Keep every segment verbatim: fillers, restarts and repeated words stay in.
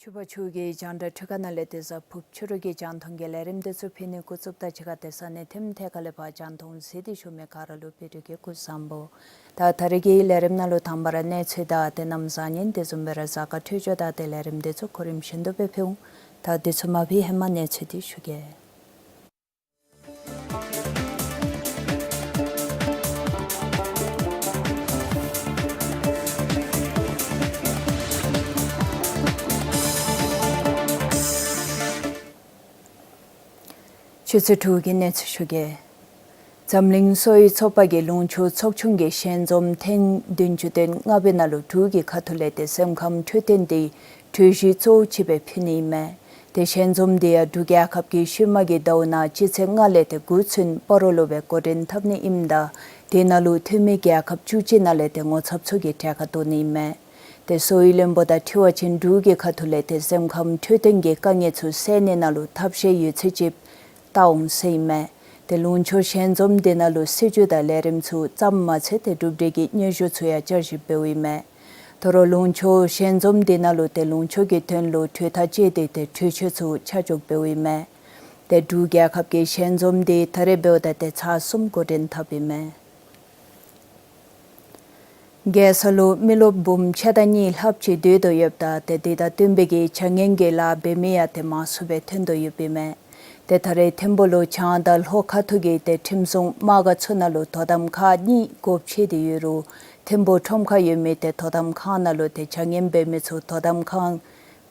ཕྱུ་པ་ཕྱུགས་ཀྱི་རྒྱང་བསྒྲགས་འཕྲུལ་ཁང་ནང་ལས་དེ་ཟ་ཕུབ་ཕྱི་རུ་གི་རྒྱང་མཐོང་གི་ལས་རིམ་དེ་ཚུ་ཕུལ་ནི་འགོ་བཙུགསཔ་ད་གཅིག་ཁར་དེ་ས་གནས་ཐིམ་ཐེ་ཁ་ལས་ཕར་རྒྱང་མཐོང་གཟིགས་ཏེ་བཞུགས་མི་ག་ར་ལུ་བོད་ཕྲུག་གི་སྐུ་གཟུགས་བཟང་པོ། ད་ད་རེས་ཀྱི་ལས་རིམ་ནང་ལུ་དང་པ་ར་གནས་ཚུལ་དང་དེ་གནམ་གཤིས་ཉིན་དེ་བཟུམ་སྦེ་ར་གཟའ་སྐར་འཕྲོད་སྦྱོར་དང་དེ་ལས་རིམ་དེ་ཚུ་གོ་རིམ་བཞིན་དུ་སྦེ་ཕུལ་འོང་། ད་དེ་ཚུ་མ་ཕུལ་ཧེ་མ་གནས་ཚུལ་དེ་ཞུ་གེ། ཆུ་ཚོད་དྲུག་གི་གནས་ཚུལ་ཞུ་གེ། འཛམ་གླིང་གསོ་བའི་ཚོགས་པ་གིས་ལུང་ཕྱོགས་ཚོགས་ཆུང་གིས་ཞལ་འཛོམས་ཐེངས་བདུན་ཅུ་དོན་ལྔ་པའི་ནང་ལུ་འབྲུག་གི་ཁ་ཐུག་ལས་ཏེ་སེམས་ཁམས་འཕྲོད་བསྟེན་འདི་གྲོས་གཞི་གཙོ་བོ་ཅིག་སྦེ་ཕུལ་ནི་ཨིན་མས། ཏེ་ཞལ་འཛོམས་འདི་ཡང་འབྲུག་རྒྱལ་ཁབ་ཀྱི་ཤུལ་མ་གི་ཟླཝ་ནང་སྤྱི་ཚེས་ལྔ་ལས་ཏེ་དགུ་ཚུན་སྤ་རོ་ལུ་སྦེ་འགོ་འདྲེན་འཐབ་ནི་ཨིནམ་ད་དེ་ནང་ལུ་འཐུས་མི་རྒྱལ་ཁབ་བཅུ་གཅིག་ནང་ལས་ཏེ་ངོ་ཚབ་ཚུ་གིས་གྲལ་ཁར་འགྲོ་ནི་ཨིན་མས། ཏེ་གསོ་བའི་བློན་པོ་དང་འཁྲིལ་བ་ཅིན་འབྲུག་གི་ཁ་ཐུག་ལས་ཏེ་སེམས་ཁམས་འཕྲོད་བསྟེན་གྱི་དཀའ་ངལ་ཚུ་སེལ་ནི་ནང་ལུ་ཐབས་ཤེས་ཡོད་ཚད་ཅིག་བལྟ་འོང་ཟེར་ཨིན་མས། ཏེ་ལུང་ཕྱོགས་ཞལ་འཛོམས་འདི་ནང་ལུ་སྲིད་བྱུས་དང་ལས་རིམ་ཚུ་ཙམ་མ་ཚད་ཏེ་གྲུབ་འབྲས་ཀྱི་སྙན་ཞུ་ཚུ་ཡང་བསྐྱར་ཞིབ་འབདཝ་ཨིན་མས། དོ་རུང་ལུང་ཕྱོགས་ཞལ་འཛོམས་འདི་ནང་ལུ་ཏེ་ལུང་ཕྱོགས་ཀྱི་དོན་ལུ་གྲོས་ཐག་བཅད་དེ་ཏེ་གྲོས་ཆོད་ཚུ་ཆ་འཇོག་འབདཝ་ཨིན་མས། ཏེ་འབྲུག་རྒྱལ་ཁབ་ཀྱི་ཞལ་འཛོམས་འདི་ད་རེས་འབདཝ་ད་ཏེ་ཚར་གསུམ་འགོ་འདྲེན་འཐབ་ཨིན་མས། རྒྱལ་ས་ལུ་མི་རློབས་འབུམ་ཕྱེད་དང་གཉིས་ལྷགཔ་ཅིག་སྡོད་དོ་ཡོདཔ་ད་ཏེ་དེ་དང་བསྟུན་པའི་གི་བྱ་ངན་གྱི་ལཱ་འབད་མི་ཡང་ཏེ་མང་སུ་སྦེ་ཐོན་དོ་ཡོདཔ་ཨིན་མས། ཏེ་ད་རེས་ཐིམ་ཕུ་ལུ་བྱང་དང་ལྷོ་ཁ་ཐུག་གི་ཏེ་ཁྲིམས་སྲུང་དམག་སྒར་ཚུ་ནང་ལུ་དོ་དམ་ཁང་གཉིས་སྒོ་ཕྱེ་སྟེ་ཡོད་རུང་ཐིམ་ཕུ་ཁྲོམ་ཁར་ཡོད་མི་ཏེ་དོ་དམ་ཁང་ནང་ལུ་ཏེ་བྱ་ངན་འབད་མི་ཚུ་དོ་དམ་ཁང་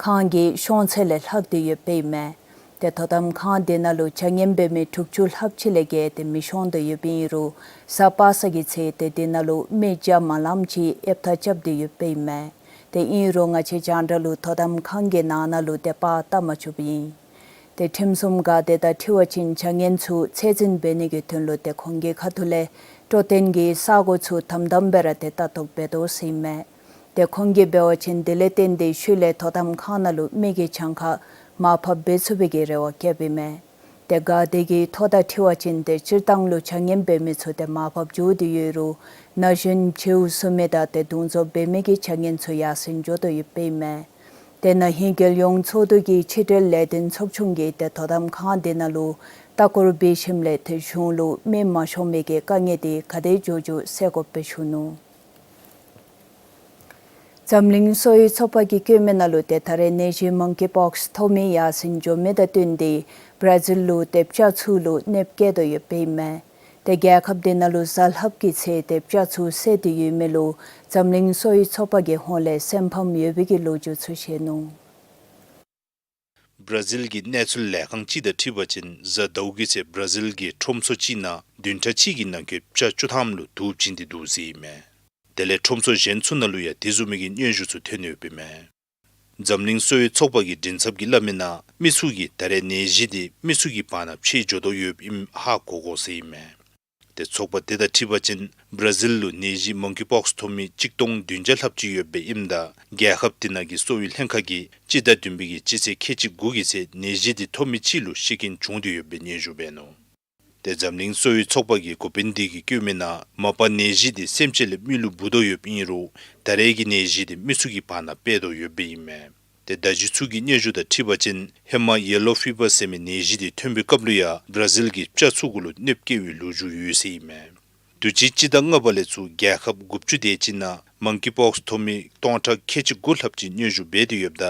ཁང་གི་ཤོང་ཚད་ལས་ལྷག་སྟེ་ཡོདཔ་ཨིན་མས། ཏེ་དོ་དམ་ཁང་དེ་ནང་ལུ་བྱ་ངན་འབད་མི་དྲུག་ཅུ་ལྷགཔ་ཅིག་ལས་བརྒལ་ཏེ་མི་ཤོང་དོ་ཡོདཔ་ཨིན་རུང་གཟའ་པ་སངས་ཀྱི་ཚེ་ཏེ་དེ་ནང་ལུ་མི་བརྒྱ་མ་ལངམ་ཅིག་ཨེབ་ཐང་རྐྱབ་སྟེ་ཡོདཔ་ཨིན་མས། ཏེ་ཨིན་རུང་ང་བཅས་རྒྱང་བསྒྲགས་ལུ་དོ་དམ་ཁང་གི་ནང་ན་ལུ་ཏེ་པར་བཏབ་མ་བཅུགཔ་ཨིན། ཏེ་ཁྲིམས་སྲུང་འགག་སྡེ་དང་འཁྲིལ་བ་ཅིན་བྱ་ངན་ཚུ་ཚད་འཛིན་འབད་ནི་གི་དོན་ལུ་ཏེ་ཁོང་གི་ཁ་ཐུག་ལས་སྤྲོ་སྟོན་གྱི་ས་སྒོ་ཚུ་དམ་དམ་སྦེ་ར་ཏེ་ལྟ་རྟོག་འབད་དོ་ཟེར་ཨིན་མས། ཏེ་ཁོང་གིས་འབད་བ་ཅིན་དེ་ལས་བརྟེན་ཏེ་ཤུལ་ལས་དོ་དམ་ཁང་ནང་ལུ་མི་གི་གྱངས་ཁ་མར་ཕབ་འབད་ཚུགས་པའི་གི་རེ་བ་བསྐྱེདཔ་ཨིན་མས། ཏེ་འགག་སྡེ་གི་ཐོ་དང་འཁྲིལ་བ་ཅིན་ཏེ་སྤྱིར་བཏང་ལུ་བྱ་ངན་འབད་མི་ཚུ་ཏེ་མར་ཕབ་འགྱོ་སྟེ་ཡོད་རུང་ན་གཞོན་བྱིའུ་གསོ་མི་དང་ཏེ་རྡུང་བཟོ་འབད་མི་གི་བྱ་ངན་ཚུ་ཡར་སེང་འགྱོ་དོ་ཡོདཔ་ཨིན་མས། ཏེ་ན་ཧིང་རྒྱལ་ཡོངས་ཚོགས་འདུ་གི་ཕྱི་འབྲེལ་ལས་དོན་ཚོགས་ཆུང་གིས་ཏེ་དོ་དམ་ཁང་དེ་ནང་ལུ་ལྟ་སྐོར་འབད་ཞིནམ་ལས་ཏེ་གཞུང་ལུ་མི་མ་ཤོང་མི་གི་དཀའ་ངལ་དེ་ག་དེ་མགྱོགས་མགྱོགས་སེལ་དགོ་པས་ཞུ་ནུག། འཛམ་གླིང་གསོ་བའི་ཚོགས་པ་གིས་བཀོད་མི་ནང་ལུ་ཏེ་ད་རེས་ནད་གཞི་མང་ཀི་པོགསི་ཐོབ་མི་ཡར་སེང་འགྱོ་མི་དང་བསྟུན་ཏེ་བར་ཛིལ་ལུ་ཏེ་སྤྱ་ཚུ་ལུ་ནདཔ་བཀལ་དོ་ཡོདཔ་ཨིན་མས། ཏེ་རྒྱལ་ཁབ་དེ་ནང་ལུ་གཟའ་ལྷགཔ་གི་ཚེ་ཏེ་སྤྱ་ཚུ་བསད་དེ་ཡོད་མི་ལུ་འཛམ་གླིང་གསོ་བའི་ཚོགས་པ་གི་ཧོངས་ལས་སེམས་ཕམ་ཡོད་པའི་གི་ལོ་རྒྱུས་ཚུ་བཤད་ནུག། བར་ཛིལ་གྱི་གནས་ཚུལ་ལས་ཁང་ཅིག་དང་འཁྲིལ་བ་ཅིན་གཟའ་ཟླཝ་གི་ཚེ་བར་ཛིལ་གྱི་ཁྲོམ་ཚོ་ཅིག་ནང་བདུན་ཕྲག་གཅིག་གི་ནང་འཁོད་སྤྱ་བཅུ་ཐམ་ལུ་དུག་བྱིན་ཏེ་འདུག་ཟེར་ཨིན་མས། དེ་ལས་ཁྲོམ་ཚོ་གཞན་ཚུ་ནང་ལུ་ཡང་དེ་བཟུམ་མའི་གི་སྙན་ཞུ་ཚུ་ཐོན་ཡོདཔ་ཨིན་མས། འཛམ་གླིང་གསོ་བའི་ཚོགས་པ་གི་མགྲིན་ཚབ་ཀྱིས་སླབ་མི་ནང་མི་ཚུ་གིས་ད་རེས་ནད་གཞི་དེ་མི་ཚུ་གི་བར་ན་ཕྱེ་འགྱོ་དོ་ཡོདཔ་ཨིནམ་ཧ་གོ་དགོ་ཟེར་ཨིན་མས། ཏེ་ཚོགས་པ་དེ་དང་འཁྲིལ་བ་ཅིན་བར་ཛིལ་ལུ་ནད་གཞི་མང་ཀི་པོགསི་ཐོབ་མི་གཅིག་སྟོང་བདུན་བརྒྱ་ལྷགཔ་ཅིག་ཡོདཔ་སྦེ་ཨིནམ་ད་རྒྱལ་ཁབ་དེ་ནང་གི་གསོ་བའི་ལྷན་ཁག་གིས་སྤྱི་ཟླ་བདུན་པའི་གི་སྤྱི་ཚེས་ཁལ་གཅིག་དགུ་གི་ཚེས་ནད་གཞི་དེ་ཐོབ་མི་ཅིག་ལུ་ཤི་རྐྱེན་བྱུང་སྟེ་ཡོདཔ་སྦེ་སྙན་ཞུ་འབད་ནུག། ཏེ་འཛམ་གླིང་གསོ་བའི་ཚོགས་པ་གི་འགོ་དཔོན་དེ་གིས་བཀོད་མི་ནང་མ་པ་ནད་གཞི་དེ་སེམས་ཅན་ལས་མི་ལུ་འབུ་དོ་ཡོདཔ་ཨིན་རུང་ད་རེས་ཀྱི་ནད་གཞི་དེ་མི་ཚུ་གི་བར་ན་སྤེལ་དོ་ཡོདཔ་སྦེ་ཨིན་མས། ཏེ་བརྡ་བརྒྱུད་ཚུ་གི་སྙན་ཞུ་དང་འཁྲིལ་བ་ཅིན་ཧེ་མ་ཡེ་ལོ་ཕི་བར་ཟེར་མི་ནད་གཞི་དེ་ཐོན་པའི་སྐབས་ལུ་ཡང་བར་ཛིལ་གྱི་སྤྱ་ཚུ་གུ་ལུ་གནོདཔ་བཀལ་བའི་ལོ་རྒྱུས་ཡོད་ཟེར་ཨིན་མས། དུས་ཅི་སྤྱི་ཟླ་ལྔ་པ་ལས་ཚུར་རྒྱལ་ཁབ་དགུ་བཅུ་དེ་ཅིག་ནང་མང་ཀི་པོགསི་ཐོབ་མི་སྟོང་ཕྲག་ཁལ་གཅིག་དགུ་ལྷགཔ་ཅིག་སྙན་ཞུ་འབད་དེ་ཡོདཔ་ད་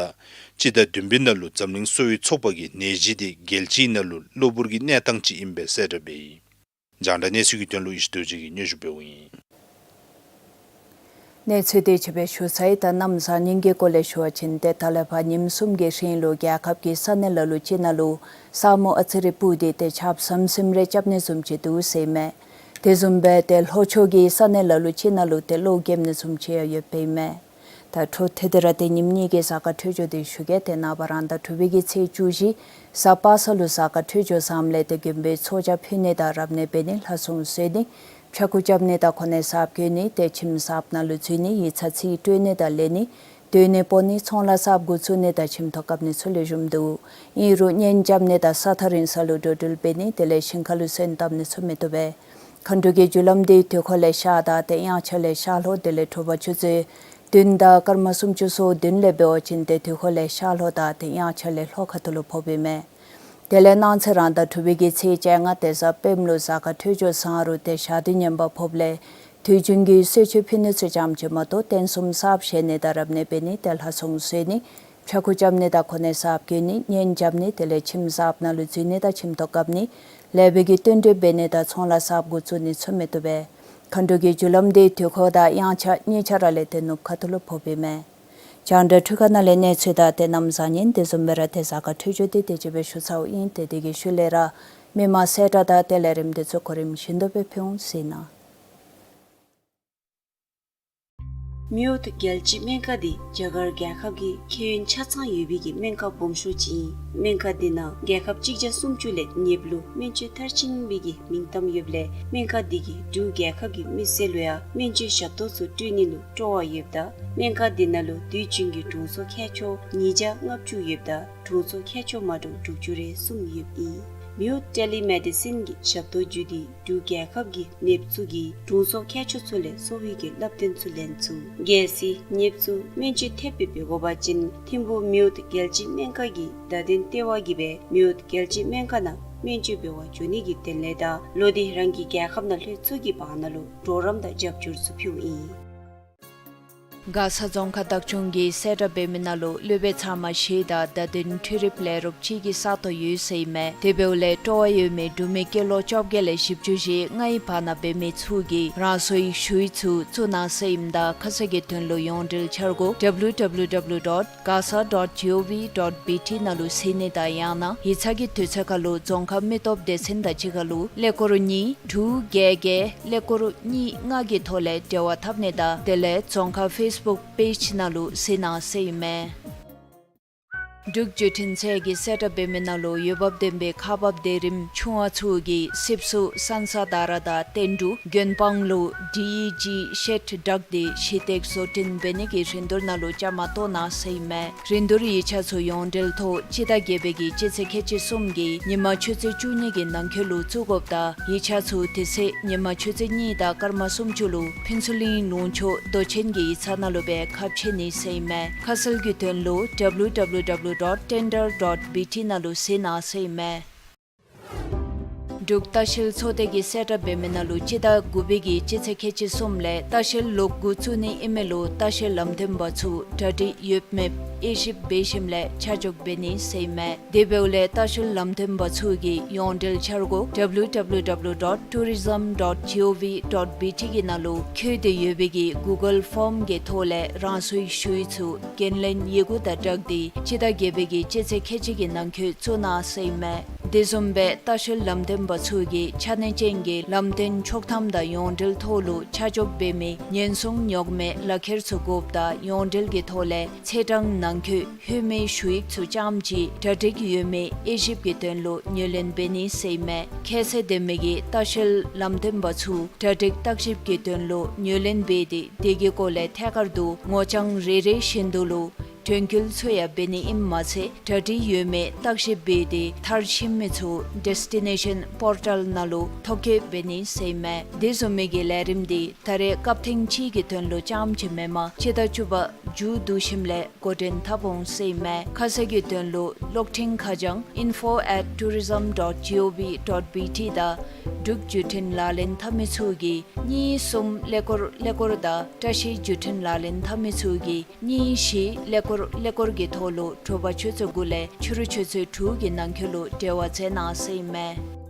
སྤྱི་ཟླ་བདུན་པའི་ནང་ལུ་འཛམ་གླིང་གསོ་བའི་ཚོགས་པ་གིས་ནད་གཞི་དེ་རྒྱལ་སྤྱིའི་ནང་ལུ་གློ་བུར་གྱི་གནས་སྟངས་ཅིག་ཨིནམ་སྦེ་གསལ་བསྒྲགས་འབད་ཡི། རྒྱང་བསྒྲགས་གནས་ཚུལ་གྱི་དོན་ལུ་ཡེ་ཤེས་རྡོ་རྗེ་གིས་སྙན་ཞུ་འབདཝ་ཨིན། གནས་ཚུལ་དེ་ཅིག་སྦེ་ཞུ་ཚར་ཡི། ད་གནམ་བཟང་ངན་གྱི་སྐོར་ལས་ཞུ་བ་ཅིན་ཏེ་ད་ལས་ཕར་ཉིནམ་གསུམ་གྱི་རིང་ལུ་རྒྱལ་ཁབ་ཀྱི་ས་གནས་ལ་ལུ་ཅིག་ནང་ལུ་ས་སྨུག་ཨ་ཙི་རེ་སྤུབས་ཏེ་ཏེ་ཆརཔ་ཟམ་ཟིམ་རེ་རྐྱབ་ནི་བཟུམ་ཅིག་འདུག་ཟེར་ཨིན་མས། དེ་བཟུམ་སྦེ་ཏེ་ལྷོ་ཕྱོགས་ཀྱི་ས་གནས་ལ་ལུ་ཅིག་ནང་ལུ་ཏེ་གློག་འགེམ་ནི་བཟུམ་ཅིག་ཡང་ཡོདཔ་ཨིན་མས། ད་འཕྲོ་མཐུད་དེ་ར་ཏེ་ཉིནམ་གཉིས་ཀྱི་གཟའ་སྐར་འཕྲོད་སྦྱོར་དེ་ཞུ་གེ། ཏེ་ནངས་པ་རང་ཟླ་དྲུག་པའི་གི་ཚེས་བཅུ་བཞི་གཟའ་པ་སངས་ལུ་གཟའ་སྐར་འཕྲོད་སྦྱོར་བཟངམ་ལས་ཏེ་དགོན་པའི་ཚོགས་བཅར་ཕུལ་ནི་དང་རབ་གནས་འབད་ནི་ལྷ་སྲུང་གསོལ་ནི་ཕྱྭ་འགུགས་རྐྱབ་ནི་དང་གོ་གནས་གསརཔ་གྱོན་ནི་ཏེ་ཁྱིམ་གསརཔ་ནང་ལུ་འཛུལ་ནི་ཡིག་ཚང་རྩིས་སྤྲོད་ནི་དང་ལེན་ནི་སྡོད་གནས་སྤོ་ནི་ཚོང་ལཱ་གསརཔ་འགོ་བཙུགས་ནི་དང་ཁྱིམ་ཐོག་བཀབ་ནི་ཚུ་ལེགས་ཤོམ་འདུག། ཨིན་རུང་གཉེན་རྐྱབ་ནི་དང་ས་ཐག་རིང་ས་ལུ་འགྲོ་འགྲུལ་འབད་ནི་དེ་ལས་ཞིང་ཁ་ལུ་སོན་བཏབ་ནི་ཚུ་མི་བཏུབ་པས། མཁའ་འགྲོ་གི་རྒྱུ་ལམ་དེ་དུས་འཁོར་ལས་ཤར་དང་ཏེ་དབྱངས་འཆར་ལས་ཤར་ལྷོ་དེ་ལས་དྲོ་པ་ཆུ་ཚོད་བདུན་དང་སྐར་མ་སུམ་ཅུ་སོ་བདུན་ལས་འབད་བ་ཅིན་ཏེ་དུས་འཁོར་ལས་ཤར་ལྷོ་དང་ཏེ་དབྱངས་འཆར་ལས་ལྷོ་ཁ་ཐུག་ལུ་ཕོགཔ་ཨིན་མས། དེ་ལས་གནངས་ཚེ་རང་ཟླ་དྲུག་པའི་གི་ཚེས་བཅོ་ལྔ་ཏེ་གཟའ་སྤེནམ་ལུ་གཟའ་སྐར་འཕྲོད་སྦྱོར་བཟང་རུང་ཏེ་ཞག་དུས་ངན་པ་ཕོགཔ་ལས་དུས་རྒྱུན་གྱི་གསོལ་མཆོད་ཕུལ་ནི་ཚུ་ཙམ་ཅིག་མ་གཏོགས་རྟེན་གསུམ་གསརཔ་བཞེངས་ནི་དང་རབ་གནས་འབད་ནི་ཏེ་ལྷ་སྲུང་གསོལ་ནི་ཕྱྭ་འགུགས་རྐྱབ་ནི་དང་གོ་གནས་གསརཔ་གྱོན་ནི་གཉེན་རྐྱབ་ནི་དེ་ལས་ཁྱིམ་གསརཔ་ནང་ལུ་འཛུལ་ནི་དང་ཁྱིམ་ཐོག་བཀབ་ནི་ལེགས་པའི་གི་བསྟུན་གྲོས་འབད་ནི་དང་ཚོང་ལཱ་གསརཔ་འགོ་བཙུགས་ནི་ཚུ་མི་བཏུབ་པས། མཁའ་འགྲོ་གི་རྒྱུ་ལམ་དེ་དུས་འཁོར་དང་དབྱངས་འཆར་གཉིས་ཆ་ར་ལས་ཏེ་ནུབ་ཁ་ཐུག་ལུ་ཕོགཔ་ཨིན་མས། རྒྱང་བསྒྲགས་འཕྲུལ་ཁང་ནང་ལས་གནས་ཚུལ་དང་ཏེ་གནམ་བཟང་ངན་དེ་བཟུམ་སྦེ་ར་ཏེ་གཟའ་སྐར་འཕྲོད་སྦྱོར་དེ་དེ་ཅིག་སྦེ་ཞུ་ཚརཝ་ཨིན། ཏེ་དེ་གི་ཤུལ་ལས་ར་མི་མང་གསལ་བསྒྲགས་དང་དེ་ལས་རིམ་དེ་ཚུ་གོ་རིམ་བཞིན་དུ་སྦེ་ཕུལ་འོང་ཟེར་ནི། མེ་འོད་རྒྱལ་སྤྱིའི་སྨན་ཁང་འདི་རྒྱ་གར་རྒྱལ་ཁབ་ཀྱི་ཁྱད་ཡོན་ཆ་ཚང་ཡོད་པའི་གི་སྨན་ཁང་སྦོམ་ཤོས་ཅིག་ཨིན། སྨན་ཁང་འདི་ནང་རྒྱལ་ཁབ་གཅིག་བརྒྱ་སུམ་ཅུ་ལས་ཉེཔ་ལུ་སྨན་བཅོས་མཐར་ཕྱིན་པའི་གི་མིང་གཏམ་ཡོདཔ་ལས་སྨན་ཁང་འདི་གིས་འབྲུག་རྒྱལ་ཁབ་ཀྱི་མི་སེར་ལུ་ཡང་སྨན་བཅོས་ཞབས་ཏོག་ཚུ་སྤྲོད་ནི་ལུ་སྤྲོ་བ་ཡོདཔ་ད་སྨན་ཁང་འདི་ནང་ལུ་དུས་རྒྱུན་གྱི་དྲུང་འཚོ་མཁས་མཆོག་ཉིས་བརྒྱ་ལྔ་བཅུ་ཡོདཔ་ད་དྲུང་འཚོ་མཁས་མཆོག་མ་འདྲཝ་དྲུག་ཅུ་རེ་གསུམ་ཡོདཔ་ཨིན། མེ་འོད་ཊེ་ལི་མེ་ཌི་སིན་གྱི་ཞབས་ཏོག་བརྒྱུད་དེ་འབྲུག་རྒྱལ་ཁབ་ཀྱི་ནདཔ་ཚུ་གིས་དྲུང་འཚོ་མཁས་མཆོག་ཚུ་ལས་གསོ་བའི་གི་བསླབ་སྟོན་ཚུ་ལེན་ཚུགས། གལ་སྲིད་ནདཔ་ཚུ་སྨན་བཅོས་ཐེབས་སྦེ་འབད་དགོ་པ་ཅིན་ཐིམ་ཕུག་མེ་འོད་རྒྱལ་སྤྱིའི་སྨན་ཁང་གི་བརྡ་དོན་ལྟེ་བ་གིས་སྦེ་མེ་འོད་རྒྱལ་སྤྱིའི་སྨན་ཁང་ནང་སྨན་བཅོས་འབད་བར་འགྱོ་ནི་གི་དོན་ལས་དང་ལོག་སྟེ་རང་གི་རྒྱལ་ཁབ་ནང་ལྷོད་ཚུགས་ཀྱི་བར་ན་ལུ་གྲོགས་རམ་དང་རྒྱབ་སྐྱོར་ཚུ་ཕུལཝ་ཨིན། མགར་ས་རྫོང་ཁག་བདག་སྐྱོང་གིས་གསལ་བསྒྲགས་འབད་མི་ནང་ལུ་སློབ་དཔོན་ཚང་མ་བཞེས་དང་བརྡ་དོན་འཕྲུལ་རིགཔ་ལས་རོགས་ཅིག་གི་ས་སྟོང་ཡོད་ཟེར་ཨིན་མས། དེ་འབདཝ་ལས་སྤྲོ་བ་ཡོད་མི་འབྲུག་མི་སྐྱེས་ལོ་བཅོ་བརྒྱད་ལས་བཞི་བཅུ་ཞེ་ལྔའི་བར་ན་འབད་མི་ཚུ་གིས་རང་སོའི་ཞུ་ཡིག་ཚུ་བཙུགས་གནང་ཟེར་ཨིནམ་ད་ཁ་གསལ་གྱི་དོན་ལུ་ཡོངས་འབྲེལ་འཆར་སྒོ་W W W dot gasa dot gov dot B T ནང་ལུ་གཟིགས་ནི་དང་ཡང་ན་ཡིག་ཚང་གི་དུས་ཚོད་ཁར་ལུ་རྫོང་ཁག་མི་སྟོབས་སྡེ་ཚན་དང་གཅིག་ཁར་ལུ་ཀླད་ཀོར་གཉིས་དྲུག་བརྒྱད་བརྒྱད་ཀླད་ཀོར་གཉིས་ལྔ་གི་ཐོག་ལས་འབྲེལ་བ་འཐབ་ནི་དང་དེ་ལས་རྫོང་ཁག་ཕེསི་བུཀ་པེཇ་ནང་ལུ་གཟིགས་གནང་ཟེར་ཨིན་མས། འབྲུག་བརྒྱུད་འཕྲིན་ཚད་ཀྱིས་གསལ་བསྒྲགས་འབད་མི་ནང་ལུ་འོས་འབབ་ལྡན་པའི་ཁག་འབག་སྡེ་རིམ་ཆུང་བ་ཚུ་གིས་སིབ་སུ་སན་ས་དྷ་ར་དང་བསྟན་འབྲུག་དགོན་པང་ལུ་ཌི་ཨི་ཇི་ཤེཌ་བསྒྲགས་ཏེ་གཞི་སྟེགས་བཟོ་སྐྲུན་འབད་ནི་གི་རིན་བསྡུར་ནང་ལུ་བཅའ་མར་གཏོགས་གནང་ཟེར་ཨིན་མས། རིན་བསྡུར་ཡིག་ཆ་ཚུ་ཡོངས་འབྲེལ་ཐོག་སྤྱི་ཟླ་བརྒྱད་པའི་གི་སྤྱི་ཚེས་ཁལ་གཅིག་གསུམ་གྱི་ཉིན་མ་ཆུ་ཚོད་བཅུ་གཉིས་ཀྱི་ནང་འཁོད་ལུ་བཙུགས་དགོཔ་ད་ཡིག་ཆ་ཚུ་དེ་ཚེ་ཉིན་མ་ཆུ་ཚོད་གཉིས་དང་སྐར་མ་སུམ་ཅུ་ལུ་ཕུན་ཚོགས་གླིང་ལུང་ཕྱོགས་མདོ་ཆེན་གྱི་ཡིག་ཚང་ནང་ལུ་སྦེ་ཁ་ཕྱེ་ནི་ཟེར་ཨིན་མས། ཁ་གསལ་གྱི་དོན་ལུ་W W W dot tender dot B T ནང་ལུ་གཟིགས་གནང་ཟེར་ཨིན་མས། འབྲུག་ལྟ་བཤལ་ཚོགས་སྡེ་གིས་གསལ་བསྒྲགས་འབད་མི་ནང་ལུ་སྤྱི་ཟླ་དགུ་པའི་གི་སྤྱི་ཚེས་ཁལ་གཅིག་གསུམ་ལས་ལྟ་བཤལ་ལོག་འགོ་བཙུགས་ནི་ཨིན་མི་ལུ་ལྟ་བཤལ་ལམ་སྟོན་པ་ཚུ་གྲ་སྒྲིག་ཡོད་མེད་དབྱེ་ཞིབ་འབད་ཞིནམ་ལས་ཆ་འཇོག་འབད་ནི་ཟེར་ཨིན་མས། དེ་འབདཝ་ལས་ལྟ་བཤལ་ལམ་སྟོན་པ་ཚུ་གིས་ཡོངས་འབྲེལ་འཆར་སྒོ་W W W dot tourism dot gov dot B T གི་ནང་ལུ་བཀོད་དེ་ཡོད་པའི་གི་གུ་གཱལ་ཕོརམ་གྱི་ཐོག་ལས་རང་སོའི་ཞུ་ཡིག་ཚུ་འགན་ལེན་ཡི་གུ་དང་སྦྲགས་ཏེ་སྤྱི་ཟླ་བརྒྱད་པའི་གི་སྤྱི་ཚེས་ཁལ་གཅིག་གི་ནང་འཁོད་བཙུགས་གནང་ཟེར་ཨིན་མས། དེ་བཟུམ་སྦེ་ལྟ་བཤལ་ལམ་སྟོན་པ་ཚུ་གིས་ཆ་གནས་ཅན་གྱི་ལམ་སྟོན་ཆོག་ཐམ་དང་ཡོངས་འབྲེལ་ཐོག་ལུ་ཆ་འཇོག་འབད་མི་ཉེན་སྲུང་ཉོག་མེད་ལག་ཁྱེར་ཚུ་དགོཔ་དང་ཡོངས་འབྲེལ་གྱི་ཐོག་ལས་ཚེས་གྲངས་ནང་འཁོད་ལྷོད་མི་ཞུ་ཡིག་ཚུ་རྐྱངམ་ཅིག་གྲ་སྒྲིག་ཡོད་མེད་དབྱེ་ཞིབ་ཀྱི་དོན་ལུ་ངོས་ལེན་འབད་ནི་ཟེར་ཨིན་མས། ཁྱད་ཚད་ལྡན་མི་གི་ལྟ་བཤལ་ལམ་སྟོན་པ་ཚུ་གྲ་སྒྲིག་བརྟག་ཞིབ་ཀྱི་དོན་ལུ་ངོས་ལེན་འབད་དེ་དེ་གི་སྐོར་ལས་ཐད་ཀར་དུ་ངོ་རྐྱང་རེ་རེ་བཞིན་དུ་ལུ་དྲན་སྐུལ་ཚུ་ཡང་འབད་ནི་ཨིནམ་མ་ཚད་གྲ་སྒྲིག་ཡོད་མེད་བརྟག་ཞིབ་འབད་དེ་མཐར་ཕྱིན་མི་ཚུ་ཌེས་ཊི་ནེ་ཤཱན་པོར་ཊལ་ནང་ལུ་ཐོ་བཀོད་འབད་ནི་ཟེར་ཨིན་མས། དེ་བཟུམ་མའི་གི་ལས་རིམ་འདི་ད་རེས་སྐབས་ཐེངས་གཅིག་གི་དོན་ལུ་རྐྱངམ་ཅིག་མེན་པར་སྤྱི་ཟླ་བཅུ་པ་མཇུག་བསྡུ་ཞིནམ་ལས་འགོ་འདྲེན་འཐབ་འོང་ཟེར་ཨིན་མས། ཁ་གསལ་གྱི་དོན་ལུ་གློག་འཕྲིན་ཁ་བྱང་info at tourism dot gov dot bt དང་འབྲུག་བརྒྱུད་འཕྲིན་ལག་ལེན་འཐབ་མི་ཚུ་གིས་གཉིས་གསུམ་ཀླད་ཀོར་ཀླད་ཀོར་དང་བཀྲ་ཤིས་བརྒྱུད་འཕྲིན་ལག་ལེན་འཐབ་མི་ཚུ་གིས་གཉིས་བཞི་ཀླད་ཀོར་ཀླད་ཀོར་གྱི་ཐོག་ལུ་དྲོ་པ་ཆུ་ཚོད་དགུ་ལས་ཕྱི་རུ་ཆུ་ཚོད་དྲུག་གི་ནང་འཁོད་ལུ་འབྲེལ་བ་མཛད་གནང་ཟེར་ཨིན་མས།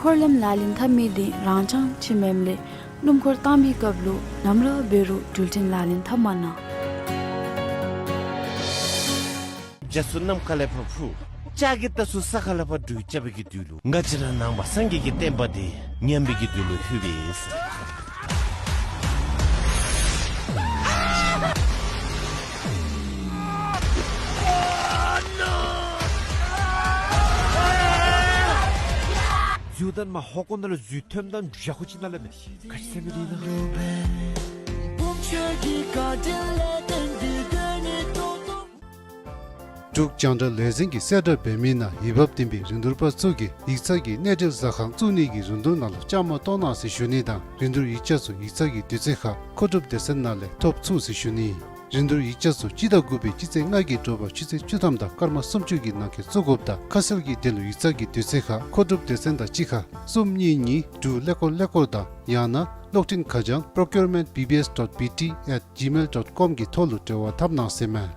འཁོར་ལམ་ལག་ལེན་འཐབ་མི་འདི་རང་རྐྱང་ཅིག་མེནམ་ལས་སྣུམ་འཁོར་བཏང་མིའི་སྐབས་ལུ་ནམ་ར་འབད་རུང་འགྲུལ་འཕྲིན་ལག་ལེན་འཐབ་མ་གནང་། རྒྱ་མཚོ་ནམ་མཁའ་ལས་ཕར་འཕུར། ལྕགས་ཀྱི་རྟ་ཚུ་ས་ཁ་ལས་ཕར་འགྲུལ་རྐྱབ་པའི་གི་དུས་ལུ་ང་བཅས་ར་ནང་པ་སངས་རྒྱས་ཀྱི་བསྟན་པ་འདི་ཉམས་པའི་གི་དུས་ལུ་ལྷོད་པས་ཟེར། འཛུལ་ད་མ་ཧོ་ཀོ་ནང་ལུ་འཛུལ་ཐོནམ་ད་འདྲུད་ཡར་ཁུ་ཅིག་ནང་ལས་མེད། ག་ཅི་ཟེར་མི་འདི་ན། འབྲུག་རྒྱང་བསྒྲགས་ལས་འཛིན་གྱིས་གསལ་བསྒྲགས་འབད་མི་ནང་འོས་འབབ་ལྡན་པའི་རིན་བསྡུར་པ་ཚུ་གིས་ཡིག་ཚང་གི་གནས་འབྲེལ་ཟ་ཁང་བཙུགས་ནི་གི་རིན་བསྡུར་ནང་ལུ་བཅའ་མར་གཏོགས་གནང་ཟེར་ཞུ་ནི་དང་རིན་བསྡུར་ཡིག་ཆ་ཚུ་ཡིག་ཚང་གི་དུས་ཚོད་ཁར་མཁོ་སྒྲུབ་སྡེ་ཚན་ནང་ལས་ཐོབ་ཚུགས་ཟེར་ཞུ་ནི། རིན་བསྡུར་ཡིག་ཆ་ཚུ་སྤྱི་ཟླ་དགུ་པའི་སྤྱི་ཚེས་ལྔ་གི་དྲོ་པ་ཆུ་ཚོད་བཅུ་ཐམ་དང་སྐར་མ་སུམ་ཅུ་གི་ནང་འཁོད་བཙུགས་དགོཔ་དང་ཁ་གསལ་གྱི་དོན་ལུ་ཡིག་ཚང་གི་དུས་ཚོད་ཁར་མཁོ་སྒྲུབ་སྡེ་ཚན་དང་གཅིག་ཁར་གསུམ་གཉིས་གཉིས་དྲུག་ཀླད་ཀོར་ཀླད་ཀོར་དང་ཡང་ན་གློག་འཕྲིན་ཁ་བྱང་procurement B B S dot B T at gmail dot com གི་ཐོག་ལུ་འབྲེལ་བ་འཐབ་གནང་ཟེར་མས།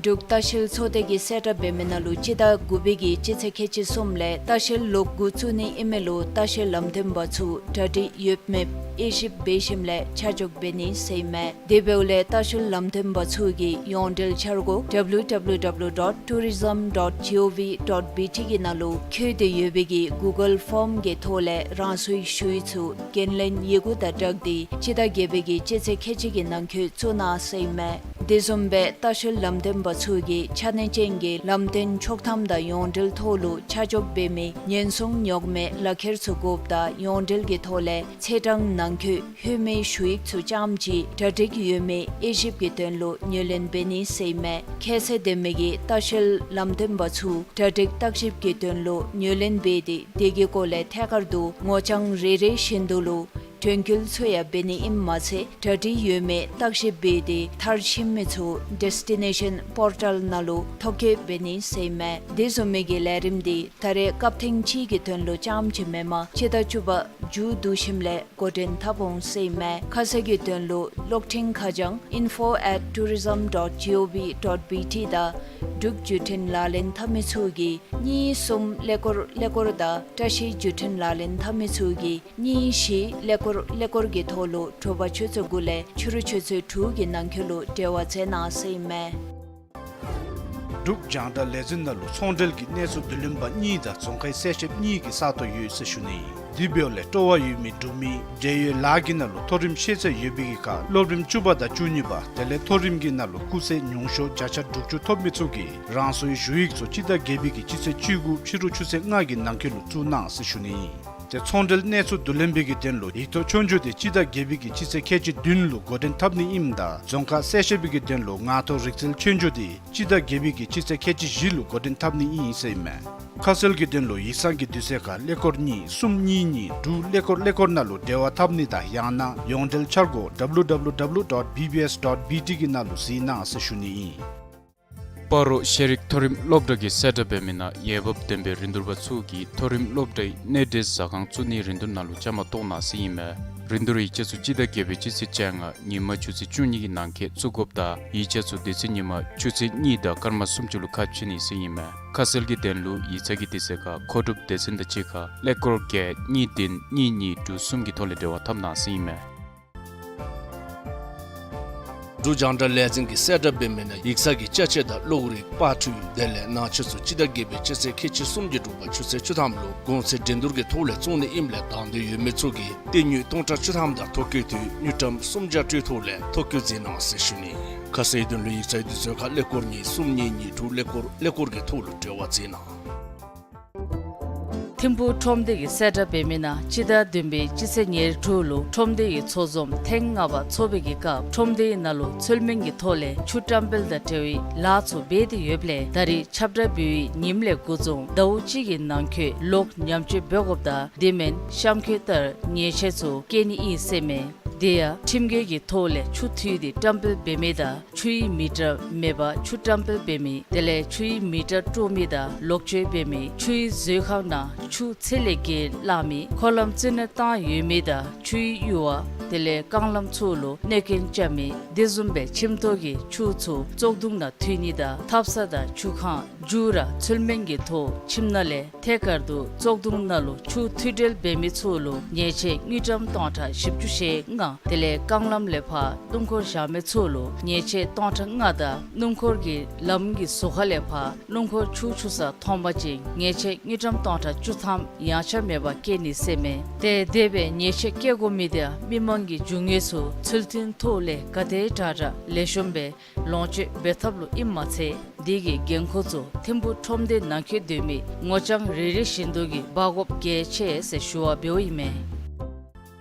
འབྲུག་ལྟ་བཤལ་ཚོགས་སྡེ་གིས་གསལ་བསྒྲགས་འབད་མི་ནང་ལུ་སྤྱི་ཟླ་དགུ་པའི་གི་སྤྱི་ཚེས་ཁལ་གཅིག་གསུམ་ལས་ལྟ་བཤལ་ལོག་འགོ་བཙུགས་ནི་ཨིན་མི་ལུ་ལྟ་བཤལ་ལམ་སྟོན་པ་ཚུ་གྲ་སྒྲིག་ཡོད་མེད་དབྱེ་ཞིབ་འབད་ཞིནམ་ལས་ཆ་འཇོག་འབད་ནི་ཟེར་ཨིན་མས། དེ་འབདཝ་ལས་ལྟ་བཤལ་ལམ་སྟོན་པ་ཚུ་གི་ཡོངས་འབྲེལ་འཆར་སྒོ་W W W dot tourism dot gov dot B T གི་ནང་ལུ་བཀོད་དེ་ཡོད་པའི་གི་Google form གི་ཐོག་ལས་རང་སོའི་ཞུ་ཡིག་ཚུ་འགན་ལེན་ཡི་གུ་དང་སྦྲགས་ཏེ་སྤྱི་ཟླ་བརྒྱད་པའི་གི་སྤྱི་ཚེས་ཁལ་གཅིག་གི་ནང་འཁོད་བཙུགས་གནང་ཟེར་ཨིན་མས། དེ་བཟུམ་སྦེ་ལྟ་བཤལ་ལམ་སྟོན་པ་ཚུ་གིས་ཆ་གནས་ཅན་གྱི་ལམ་སྟོན་ཆོག་ཐམ་དང་ཡོངས་འབྲེལ་ཐོག་ལུ་ཆ་འཇོག་འབད་མི་ཉེན་སྲུང་ཉོག་མེད་ལག་ཁྱེར་ཚུ་དགོཔ་དང་ཡོངས་འབྲེལ་གྱི་ཐོག་ལས་ཚེས་གྲངས་ནང་འཁོད་ལྷོད་མི་ཞུ་ཡིག་ཚུ་རྐྱངམ་ཅིག་གྲ་སྒྲིག་ཡོད་མེད་དབྱེ་ཞིབ་ཀྱི་དོན་ལུ་ངོས་ལེན་འབད་ནི་ཟེར་ཨིན་མས། ཁྱད་ཚད་ལྡན་མི་གི་ལྟ་བཤལ་ལམ་སྟོན་པ་ཚུ་གྲ་སྒྲིག་བརྟག་ཞིབ་ཀྱི་དོན་ལུ་ངོས་ལེན་འབད་དེ་དེ་གི་སྐོར་ལས་ཐད་ཀར་དུ་ངོ་རྐྱང་རེ་རེ་བཞིན་དུ་ལུ་དྲན་སྐུལ་ཚུ་ཡང་འབད་ནི་ཨིནམ་མ་ཚད་གྲ་སྒྲིག་ཡོད་མེད་བརྟག་ཞིབ་འབད་དེ་མཐར་ཕྱིན་མི་ཚུ་ཌེས་ཊི་ནེ་ཤཱན་པོར་ཊལ་ནང་ལུ་ཐོ་བཀོད་འབད་ནི་ཟེར་ཨིན་མས། དེ་བཟུམ་མའི་གི་ལས་རིམ་འདི་ད་རེས་སྐབས་ཐེངས་གཅིག་གི་དོན་ལུ་རྐྱངམ་ཅིག་མེན་པར་སྤྱི་ཟླ་བཅུ་པ་མཇུག་བསྡུ་ཞིནམ་ལས་འགོ་འདྲེན་འཐབ་འོང་ཟེར་ཨིན་མས། ཁ་གསལ་གྱི་དོན་ལུ་གློག་འཕྲིན་ཁ་བྱང་info at tourism dot gov dot B T དང་ འབྲུག་བརྒྱུད་འཕྲིན་ལག་ལེན་འཐབ་མི་ཚུ་གིས་གཉིས་གསུམ་ཀླད་ཀོར་ཀླད་ཀོར་དང་བཀྲ་ཤིས་བརྒྱུད་འཕྲིན་ལག་ལེན་འཐབ་མི་ཚུ་གིས་གཉིས་བཞི་ཀླད་ཀོར་ཀླད་ཀོར་གྱི་ཐོག་ལུ་དྲོ་པ་ཆུ་ཚོད་དགུ་ལས་ཕྱི་རུ་ཆུ་ཚོད་དྲུག་གི་ནང་འཁོད་ལུ་འབྲེལ་བ་མཛད་གནང་ཟེར་ཨིན་མས། འབྲུག་རྒྱང་བསྒྲགས་ལས་འཛིན་ནང་ལུ་ཚོང་འབྲེལ་གྱི་གནས་ཚུལ་བསྡུ་ལེན་པ་གཉིས་དང་རྫོང་ཁའི་གསལ་བཤདཔ་གཉིས་ཀྱི་ས་སྟོང་ཡོད་ཟེར་ཞུ་ནི་ཨིན། དེ་འབདཝ་ལས་སྤྲོ་བ་ཡོད་མི་འབྲུག་མི་འབྲེལ་ཡོད་ལཱ་གི་ནང་ལུ་མཐོ་རིམ་ཤེས་ཚད་ཡོད་པའི་གི་ཁར་སློབ་རིམ་བཅུ་པ་དང་བཅུ་གཉིས་པ་དེ་ལས་མཐོ་རིམ་གྱི་ནང་ལུ་སྐུགས་ཚད་ཉུང་ཤོས་བརྒྱ་ཆ་དྲུག་ཅུ་ཐོབ་མི་ཚུ་གིས་རང་སོའི་ཞུ་ཡིག་ཚུ་སྤྱི་ཟླ་བརྒྱད་པའི་གི་སྤྱི་ཚེས་བཅུ་དགུ་ཕྱི་རུ་ཆུ་ཚོད་ལྔ་གི་ནང་འཁོད་ལུ་བཙུགས་གནང་ཟེར་ཞུ་ནི་ཨིན། ཏེ་ཚོང་འབྲེལ་གནས་ཚུལ་བསྡུ་ལེན་པའི་གི་དོན་ལུ་ཡིག་ཐོག་ཆོས་རྒྱུགས་དེ་སྤྱི་ཟླ་བརྒྱད་པའི་གི་སྤྱི་ཚེས་ཁལ་གཅིག་བདུན་ལུ་འགོ་འདྲེན་འཐབ་ནི་ཨིནམ་ད་རྫོང་ཁ་གསལ་བཤད་པའི་གི་དོན་ལུ་ངག་ཐོག་རིག་རྩལ་ཆོས་རྒྱུགས་དེ་སྤྱི་ཟླ་བརྒྱད་པའི་གི་སྤྱི་ཚེས་ཁལ་གཅིག་བཞི་ལུ་འགོ་འདྲེན་འཐབ་ནི་ཨིན་ཟེར་ཨིན་མས། ཁ་གསལ་གྱི་དོན་ལུ་ཡིག་ཚང་གི་དུས་ཚོད་ཁར་ཀླད་ཀོར་གཉིས་གསུམ་གཉིས་གཉིས་དྲུག་ཀླད་ཀོར་ཀླད་ཀོར་ནང་ལུ་འབྲེལ་བ་འཐབ་ནི་དང་ཡང་ན་ཡོངས་འབྲེལ་འཆར་སྒོ་W W W dot B B S dot B T གི་ནང་ལུ་གཟིགས་གནང་ཟེར་ཞུ་ནི་ཨིན། སྤ་རོ་ཤེས་རིག་མཐོ་རིམ་སློབ་གྲྭ་གིས་གསལ་བསྒྲགས་འབད་མི་ནང་འོས་འབབ་ལྡན་པའི་རིན་བསྡུར་པ་ཚུ་གིས་མཐོ་རིམ་སློབ་གྲྭའི་གནས་འབྲེལ་ཟ་ཁང་བཙུགས་ནིའི་རིན་བསྡུར་ནང་ལུ་བཅའ་མར་གཏོགས་གནང་ཟེར་ཨིན་མས། རིན་བསྡུར་ཡིག་ཆ་ཚུ་སྤྱི་ཟླ་བརྒྱད་པའི་སྤྱི་ཚེས་བཅོ་ལྔ་ཉིན་མ་ཆུ་ཚོད་བཅུ་གཉིས་ཀྱི་ནང་འཁོད་བཙུགས་དགོཔ་དང་ཡིག་ཆ་ཚུ་དེ་ཚེ་ཉིན་མ་ཆུ་ཚོད་གཉིས་དང་སྐར་མ་སུམ་ཅུ་ལུ་ཁ་ཕྱེ་ནི་ཟེར་ཨིན་མས། ཁ་གསལ་གྱི་དོན་ལུ་ཡིག་ཚང་གི་དུས་ཚོད་ཁར་མཁོ་སྒྲུབ་སྡེ་ཚན་དང་གཅིག་ཁར་ཀླད་ཀོར་བརྒྱད་གཉིས་བདུན་གཉིས་གཉིས་དྲུག་གསུམ་གྱི་ཐོག་ལས་འབྲེལ་བ་འཐབ་གནང་ཟེར་ཨིན་མས། འབྲུག་རྒྱང་བསྒྲགས་ལས་འཛིན་གྱིས་གསལ་བསྒྲགས་འབད་མི་ནང་ཡིག་ཚང་གི་ཅ་ཆས་དང་གློག་རིག་པར་འཕྲུལ་དེ་ལས་ནང་ཆས་ཚུ་སྤྱི་ཟླ་བརྒྱད་པའི་སྤྱི་ཚེས་ཁལ་གཅིག་གསུམ་གྱི་དྲོ་པ་ཆུ་ཚོད་བཅུ་ཐམ་ལུ་གོང་ཚད་འགྲན་བསྡུར་གྱི་ཐོག་ལས་བཙོང་ནི་ཨིནམ་ལས་དང་འདོད་ཡོད་མི་ཚུ་གིས་སྟེར་དངུལ་སྟོང་ཕྲག་བཅུ་ཐམ་དང་ཐོ་བཀོད་དུས་དངུལ་ཀྲམ་སུམ་བརྒྱ་སྤྲོད་ཐོག་ལས་ཐོ་བཀོད་མཛད་གནང་ཟེར་ཞུ་ནི། ཁ་གསལ་དོན་ལུ་ཡིག་ཚང་དུས་ཚོད་ཁར་ཀླད་ཀོར་གཉིས་གསུམ་གཉིས་གཉིས་དྲུག་ཀླད་ཀོར་ཀླད་ཀོར་གྱི་ཐོག་ལུ་འབྲེལ་བ་མཛད་གནང་། ཐིམ་ཕུག་ཁྲོམ་སྡེ་གིས་གསལ་བསྒྲགས་འབད་མི་ནང་སྤྱི་ཟླ་བདུན་པའི་སྤྱི་ཚེས་ཉེར་དྲུག་ལུ་ཁྲོམ་སྡེ་གི་ཚོགས་འཛོམས་ཐེངས་ལྔ་པ་ཚོགས་པའི་གི་སྐབས་ཁྲོམ་སྡེའི་ནང་ལུ་ཚུལ་མིན་གྱི་ཐོག་ལས་ཆུ་བཀྲམ་སྤེལ་དང་འབྲེལ་བའི་ལཱ་ཚུ་འབད་དེ་ཡོདཔ་ལས་ད་རིས་ཁྱབ་བསྒྲགས་འབད་བའི་ཉིནམ་ལས་འགོ་བཟུང་ཟླཝ་གཅིག་གི་ནང་འཁོད་ལོག་ཉམས་བཅོས་འབད་དགོཔ་དང་དེ་མེན་གཤམ་འཁོད་ལྟར་ཉེས་ཆད་ཚུ་བཀལ་ནི་ཨིན་ཟེར་མས། དེ་ཡང་ཁྲིམས་འགལ་གྱི་ཐོག་ལས་ཆུ་འཐུས་ཏེ་བཀྲམ་སྤེལ་འབད་མི་དང་ཆུའི་མི་ཊར་མེད་པར་ཆུ་བཀྲམ་སྤེལ་འབད་མི་དེ་ལས་ཆུའི་མི་ཊར་དཀྲོག་མི་དང་ལོག་སྤྱོད་འབད་མི་ཆུའི་མཛོད་ཁང་ནང་ཆུ་ཚད་ལས་བརྒལ་བླངས་མི་འཁོར་ལམ་རྩིས་ནོར་བཏང་ཡོད་མི་དང་ཆུའི་ཡུར་བ་དེ་ལས་རྐང་ལམ་ཚུ་ལུ་གནོད་སྐྱོན་རྐྱབ་མི་དེ་བཟུམ་སྦེ་ཁྱིམ་ཐོག་གི་ཆུ་ཚུ་བཙོག་དུང་ནང་འཐུས་ནི་དང་ཐབ་ཚང་དང་ཆུ་ཁང་རྒྱུ་ར་ཚུལ་མིན་གྱི་ཐོག་ཁྱིམ་ནང་ལས་ཐད་ཀར་དུ་བཙོག་དུང་ནང་ལུ་ཆུ་འཐུས་འབྲེལ་འབད་མི་ཚུ་ལུ་ཉེས་ཆད་དངུལ་ཀྲམ་སྟོང་ཕྲག་བཞི་བཅུ་ཞེ་ལྔ་དེ་ལས་རྐང་ལམ་ལས་ཕར་སྣུམ་འཁོར་བཞག་མི་ཚུ་ལུ་ཉེས་ཆད་སྟོང་ཕྲག་ལྔ་དང་སྣུམ་འཁོར་གྱི་ལམ་གྱི་ཟུར་ཁ་ལས་ཕར་སྣུམ་འཁོར་ཆུ་འཁྱུ་ས་མཐོང་པ་ཅིན་ཉེས་ཆད་དངུལ་ཀྲམ་སྟོང་ཕྲག་བཅུ་ཐམ་ཡངས་ཆག་མེད་པར་བཀལ་ནི་ཟེར་མས། ཏེ་དེ་སྦེ་ཉེས་ཆད་བཀལ་དགོ་མི་དེ་མི་མང་གི་རྒྱུ་དངོས་ཚུ་ཚུལ་མཐུན་ཐོག་ལས་ག་དེ་དྲག་དྲག་ལེགས་ཤོམ་སྦེ་ལོངས་སྤྱོད་འབད་ཐབས་ལུ་ཨིནམ་མ་ཚད་དེ་གི་འགན་ཁུར་ཚུ་ཐིམ་ཕུག་ཁྲོམ་སྡེ་ནང་འཁོད་སྡོད་མི་ངོ་རྐྱང་རེ་རེ་བཞིན་དུ་གིས་འབག་དགོཔ་གལ་ཆེ་ཟེར་ཞུ་བ་འབདཝ་ཨིན་མས།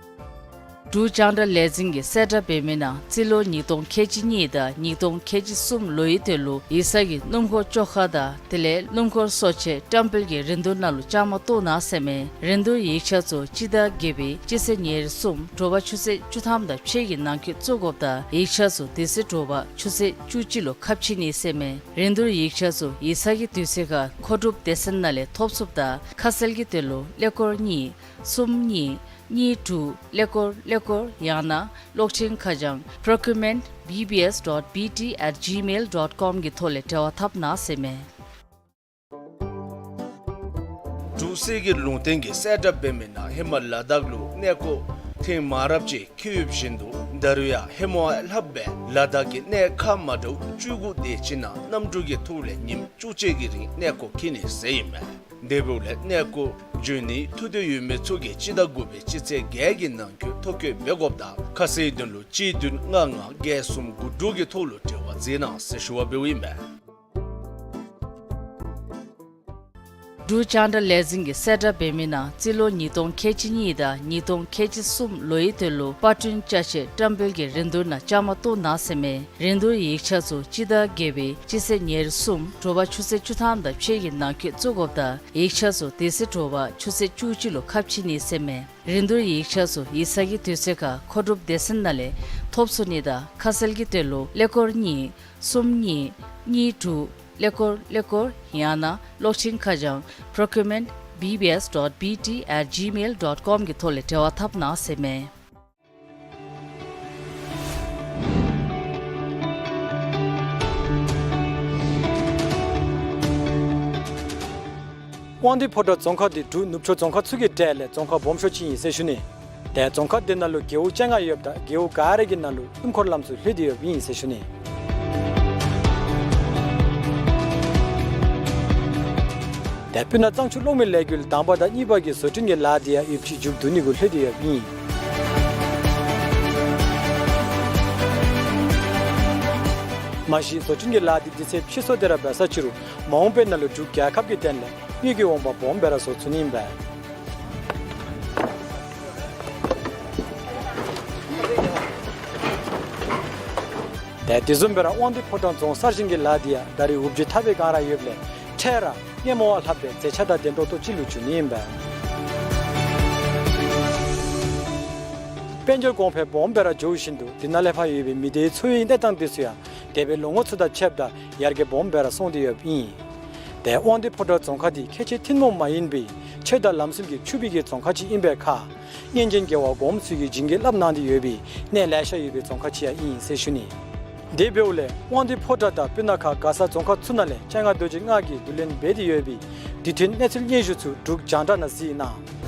འབྲུག་རྒྱང་བསྒྲགས་ལས་འཛིན་གྱིས་གསལ་བསྒྲགས་འབད་མི་ནང་རྩིས་ལོ་ཉིས་སྟོང་ཁལ་གཅིག་གཉིས་དང་ཉིས་སྟོང་ཁལ་གཅིག་གསུམ་ལོའི་དོན་ལུ་ཡིག་ཚང་གི་སྣུམ་འཁོར་བཅོ་ཁ་དང་དེ་ལས་སྣུམ་འཁོར་གསོ་ཆས་བཀྲམ་སྤེལ་གྱི་རིན་བསྡུར་ནང་ལུ་བཅའ་མར་གཏོགས་གནང་ཟེར་མས། རིན་བསྡུར་ཡིག་ཆ་ཚུ་སྤྱི་ཟླ་བརྒྱད་པའི་སྤྱི་ཚེས་ཉེར་གསུམ་དྲོ་པ་ཆུ་ཚོད་བཅུ་ཐམ་དང་ཕྱེད་ཀྱི་ནང་འཁོད་བཙུགས་དགོཔ་དང་ཡིག་ཆ་ཚུ་དེ་ཚེ་དྲོ་པ་ཆུ་ཚོད་བཅུ་གཅིག་ལུ་ཁ་ཕྱེ་ནི་ཟེར་མས། རིན་བསྡུར་ཡིག་ཆ་ཚུ་ཡིག་ཚང་གི་དུས་ཚོད་ཁར་མཁོ་སྒྲུབ་སྡེ་ཚན་ནང་ལས་ཐོབ་ཚུགསཔ་དང་ཁ་གསལ་གྱི་དོན་ལུ་ཀླད་ཀོར་གཉིས་གསུམ་གཉིས་གཉིས་དྲུག་ཀླད་ཀོར་ཀླད་ཀོར་ཡང་ན་གློག་འཕྲིན་ཁ་བྱང་procurement B B S dot B T at gmail dot com གི་ཐོག་ལས་འབྲེལ་བ་འཐབ་གནང་ཟེར་མས། འབྲུག་གསེར་གྱི་ལུང་བསྟན་གྱིས་གསལ་བསྒྲགས་འབད་མི་ནང་ཧེ་མ་ལ་དྭགས་ལུ་གནས་སྐོར་ཐེངས་མང་རབས་ཅིག་འཁྱིད་ཡོདཔ་བཞིན་དུ་ད་རུང་ཡང་ཧེ་མ་ལྷགཔ་སྦེ་ལ་དྭགས་ཀྱི་གནས་ཁག་མ་འདྲཝ་བཅུ་དགུ་དེ་ཅིག་ནང་གནམ་གྲུ་གི་ཐོག་ལས་ཉིནམ་བཅུ་གཅིག་གི་རིང་གནས་སྐོར་འཁྱིད་ནི་ཟེར་ཨིན་མས། དེ་འབདཝ་ལས་གནས་སྐོར་འབྱོན་ནིའི་ཐུགས་འདོད་ཡོད་མི་ཚུ་གིས་སྤྱི་ཟླ་དགུ་པའི་སྤྱི་ཚེས་བརྒྱད་ཀྱི་ནང་འཁོད་ཐོ་བཀོད་འབད་དགོཔ་དང་ཁ་གསལ་དོན་ལུ་གཅིག་བདུན་ལྔ་ལྔ་བརྒྱད་གསུམ་དགུ་དྲུག་གི་ཐོག་ལུ་འབྲེལ་བ་མཛད་གནང་ཟེར་ཞུ་བ་འབདཝ་ཨིན་མས། འབྲུག་རྒྱང་བསྒྲགས་ལས་འཛིན་གྱིས་གསལ་བསྒྲགས་འབད་མི་ནང་རྩིས་ལོ་ཉིས་སྟོང་ཁལ་གཅིག་གཉིས་དང་ཉིས་སྟོང་ཁལ་གཅིག་གསུམ་ལོའི་དོན་ལུ་པར་སྐྲུན་ཅ་ཆས་བཀྲམ་སྤེལ་གྱི་རིན་བསྡུར་ནང་བཅའ་མར་གཏོགས་གནང་ཟེར་མས། རིན་བསྡུར་ཡིག་ཆ་ཚུ་སྤྱི་ཟླ་བརྒྱད་པའི་སྤྱི་ཚེས་ཉེར་གསུམ་དྲོ་པ་ཆུ་ཚོད་བཅུ་ཐམ་དང་ཕྱེད་ཀྱི་ནང་འཁོད་བཙུགས་དགོཔ་དང་ཡིག་ཆ་ཚུ་དེ་ཚེ་དྲོ་པ་ཆུ་ཚོད་བཅུ་གཅིག་ལུ་ཁ་ཕྱེ་ནི་ཟེར་མས། རིན་བསྡུར་ཡིག་ཆ་ཚུ་ཡིག་ཚང་གི་དུས་ཚོད་ཁར་མཁོ་སྒྲུབ་སྡེ་ཚན་ནང་ལས་ཐོབ་ཚུགས་ནི་དང་ཁ་གསལ་གྱི་དོན་ལུ་ཀླད་ཀོར་གཉིས་གསུམ་གཉིས་གཉིས་དྲུག་ཀླད་ཀོར་ཀླད་ཀོར་ཡང་ན་གློག་འཕྲིན་ཁ་བྱང་procurement B B S dot B T at gmail dot com གི་ཐོག་ལས་འབྲེལ་བ་འཐབ་གནང་ཟེར་མས། དབང་འདུས་ཕོ་བྲང་རྫོང་ཁག་འདི་འབྲུག་ནུབ་ཕྱོགས་རྫོང་ཁག་ཚུ་གི་གྲས་ལས་རྫོང་ཁག་སྦོམ་ཤོས་ཅིག་ཨིན་ཟེར་ཞུ་ནི། ཏེ་རྫོང་ཁག་འདི་ནང་ལུ་རྒེད་འོག་བཅོ་ལྔ་ཡོདཔ་ད་རྒེད་འོག་ག་ར་གི་ནང་ལུ་སྣུམ་འཁོར་ལམ་ཚུ་ལྷོད་དེ་ཡོདཔ་ཨིན་ཟེར་ཞུ་ནི། ཏེ་སྤུ་ན་གཙང་ཆུ་གློག་མེ་ལས་འགུལ་དང་པ་དང་གཉིས་པ་གི་བཟོ་སྐྲུན་གྱི་ལཱ་འདི་ཡང་ཡོདཔ་ཅིག་མཇུག་བསྡུ་ནི་གུ་ལྷོད་དེ་ཡོདཔ་ཨིན། མ་གཞི་བཟོ་སྐྲུན་གྱི་ལཱ་འདི་དུས་ཚོད་ཕྱིས་སོང་སྟེ་ར་འབད་ས་ཅི་རུང་མ་འོངས་པའི་ནང་ལུ་འབྲུག་རྒྱལ་ཁབ་ཀྱི་དོན་ལས་དངུལ་གྱི་འོང་འབབ་སྦོམ་སྦེ་ར་བཟོ་ཚུགས་ནི་ཨིན་པས། ཏེ་དེ་བཟུམ་སྦེ་ར་དབང་འདུས་ཕོ་བྲང་རྫོང་གསར་བཞེངས་ཀྱི་ལཱ་འདི་ཡང་ད་རེས་འུབ་བརྗིད་ཐག་པའི་སྒང་ར་ཡོདཔ་ལས་འཕྲལ་ར་སྔོན་མ་བ་ལྷག་པའི་མཛེས་ཆ་དང་ལྡན་ཏོག་ཏོ་ཅིག་ལུ་འགྱུར་ནི་ཨིན་པས། དཔལ་འབྱོར་གོང་འཕེལ་སྦོམ་སྦེ་ར་འགྱོ་བཞིན་དུ་དེ་ནང་ལས་ཕར་ཡོད་པའི་མི་སྡེའི་འཚོ་བའི་གནས་སྟངས་དེ་ཚུ་ཡང་འདས་པའི་ལོ་ངོ་ཚུ་དང་ཕྱདཔ་ད་ཡར་རྒྱས་སྦོམ་སྦེ་ར་སོང་སྟེ་ཡོདཔ་ཨིན། ཏེ་དབང་འདུས་ཕོ་བྲང་རྫོང་ཁག་འདི་ཁྱད་ཆོས་ཐུན་མོང་མ་ཡིན་པའི་ཆོས་དང་ལམ་སྲོལ་གྱི་ཕྱུག་པའི་གི་རྫོང་ཁག་ཅིག་ཨིན་པའི་ཁར་སྔོན་བྱོན་རྒྱལ་བ་གོངམ་ཚུ་གིས་བྱིན་གྱིས་བརླབས་གནང་སྟེ་ཡོད་པའི་གནས་ལེ་ཤ་ཡོད་པའི་རྫོང་ཁག་ཅིག་ཡང་ཨིན་ཟེར་ཞུ་ནི། དེ་འབདཝ་ལས་དབང་འདུས་ཕོ་བྲང་དང་སྤུ་ན་ཁ་མགར་ས་རྫོང་ཁག་ཚུ་ནང་ལས་སྤྱན་སྔ་རྡོ་རྗེ་ལྔ་གིས་བསྡུ་ལེན་འབད་དེ་ཡོད་པའི་དུས་མཐུན་གནས་ཚུལ་སྙན་ཞུ་ཚུ་འབྲུག་རྒྱང་བསྒྲགས་ནང་གཟིགས་གནང་།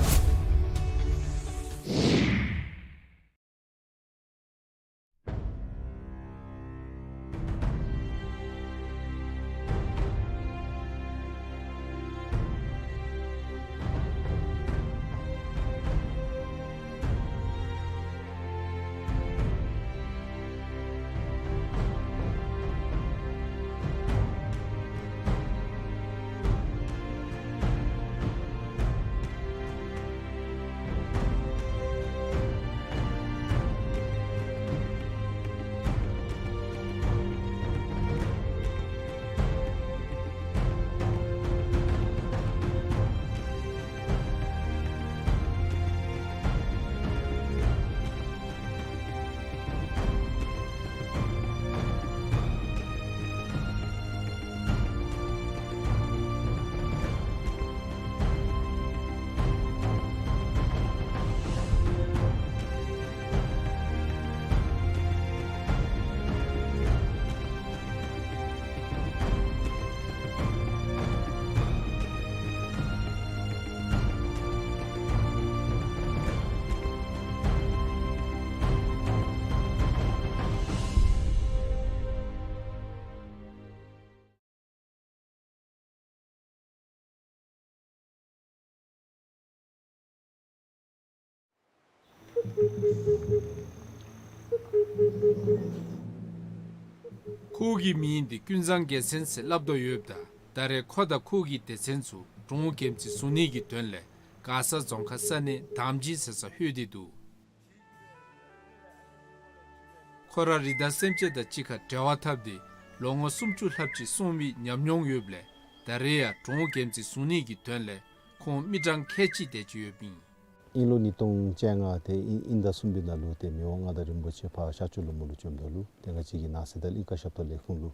ཁོ་གི་མིང་འདི་ཀུན་བཟང་རྒྱལ་མཚན་ཟེར་སླབ་དོ་ཡོདཔ་ད་ད་རེས་ཁོ་དང་ཁོ་གི་སྡེ་ཚན་ཚུ་འབྲོང་རྒྱལ་མཚན་བཟུང་ནི་གི་དོན་ལས་མགར་ས་རྫོང་ཁག་ས་གནས་དམ་སྦྱིས་ཟེར་སར་ལྷོད་དེ་འདུག། ཁོ་ར་རི་དྭགས་སེམས་ཅན་དང་གཅིག་ཁར་འབྲེལ་བ་འཐབ་སྟེ་ལོ་ངོ་སུམ་ཅུ་ལྷགཔ་ཅིག་སོང་བའི་ཉམས་མྱོང་ཡོདཔ་ལས་ད་རེས་ཡང་འབྲོང་རྒྱལ་མཚན་བཟུང་ནི་གི་དོན་ལས་ཁོང་མི་གྲངས་ཁལ་གཅིག་དེ་ཅིག་ཡོདཔ་ཨིན། དབྱིན་ལོ་ཉིས་སྟོང་བཅོ་ལྔ་ཏེ་དབྱིན་དབྱིན་ཟླ་གསུམ་པའི་ནང་ལུ་ཏེ་མི་དབང་མངའ་བདག་རིན་པོ་ཆེ་ཕར་ཤར་ཕྱོགས་ལུ་མོ་ལུ་བྱོནམ་ད་ལུ་ཏེ་ང་བཅས་ཀྱི་ནང་སྲིད་དང་གླིང་ཀ་ཞབས་ཏོག་ལས་ཁུངས་ལུ་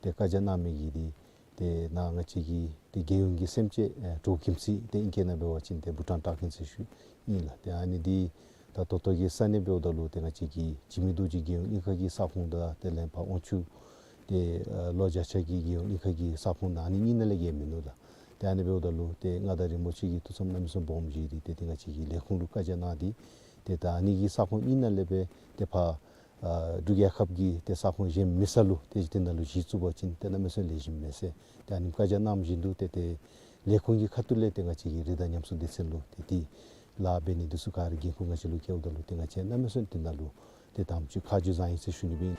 ཏེ་བཀའ་རྒྱ་གནང་མི་གི་འདི་ཏེ་ནཱ་ང་བཅས་ཀྱི་ཏེ་རྒྱལ་ཡོངས་ཀྱི་སེམས་ཅན་ཨེ་འབྲོང་རྒྱལ་མཚན་ཏེ་ཨིང་སྐད་ནང་འབད་བ་ཅིན་ཏེ་བྷུ་ཊཱན་ཊཱ་ཁིན་ཟེར་ཞུ་ཨིན་ལགས། ཏེ་ཨ་ནི་འདི་ད་ད་ལྟོ་གི་ས་གནས་འབདཝ་ད་ལུ་ཏེ་ང་བཅས་ཀྱི་འཇིགས་མེད་རྡོ་རྗེ་རྒྱལ་ཡོངས་གླིང་ཁ་གི་ས་ཁོངས་དང་ཏེ་ལན་ཕར་དབང་ཕྱུག་ཏེ་ཨ་ལོ་བརྒྱ་ཆ་གི་རྒྱལ་ཡོངས་གླིང་ཁ་གི་ས་ཁོངས་ནང་ཨ་ནི་གཉིས་ནང་ལས་བརྒལ་མིན་ནུག་ལགས། ཏེ་ཨ་ནི་འབདཝ་ད་ལུ་ཏེ་མངའ་བདག་རིན་པོ་ཆེ་གིས་ཐུགས་བསམ་གནམ་མེད་ས་མེད་སྦོམ་བཞེས་ཏེ་ཏེ་ང་བཅས་ཀྱི་ལས་ཁུངས་ལུ་བཀའ་རྒྱ་གནང་སྟེ་ཏེ་ད་ཨ་ནི་གི་ས་ཁོངས་གཉིས་ནང་ལས་སྦེ་ཏེ་ཕར་ཨ་འབྲུག་རྒྱལ་ཁབ་ཀྱི་ཏེ་ས་ཁོངས་གཞན་མེད་ས་ལུ་ཏེ་འཇིག་རྟེན་ནང་ལུ་གཞི་བཙུགས་པ་ཅིན་ཏེ་གནམ་མེད་ས་མེད་ལེགས་ཤོམ་མས་ཟེར་ཏེ་ཨ་ནི་བཀའ་རྒྱ་གནངམ་བཞིན་དུ་ཏེ་ཏེ་ལས་ཁུངས་ཀྱི་ཁ་ཐུག་ལས་ཏེ་ང་བཅས་ཀྱི་རི་དྭགས་ཉམས་གསོ་སྡེ་ཚན་ལུ་ཏེ་ཏེ་ལཱ་འབད་ནི་འདི་ཚུ་ག་ར་འགན་ཁུར་ང་བཅས་ལུ་བཀལཝ་ད་ལུ་ཏེ་ང་བཅས་གནམ་མེད་ས་མེད་ཏེ་ནཱ་ལུ་ཏེ་དམ་ཚིག་ཁ་རྗེ་བཟང་ཡི་ཟེར་ཞུ་ནི་སྦེ་ཨིན།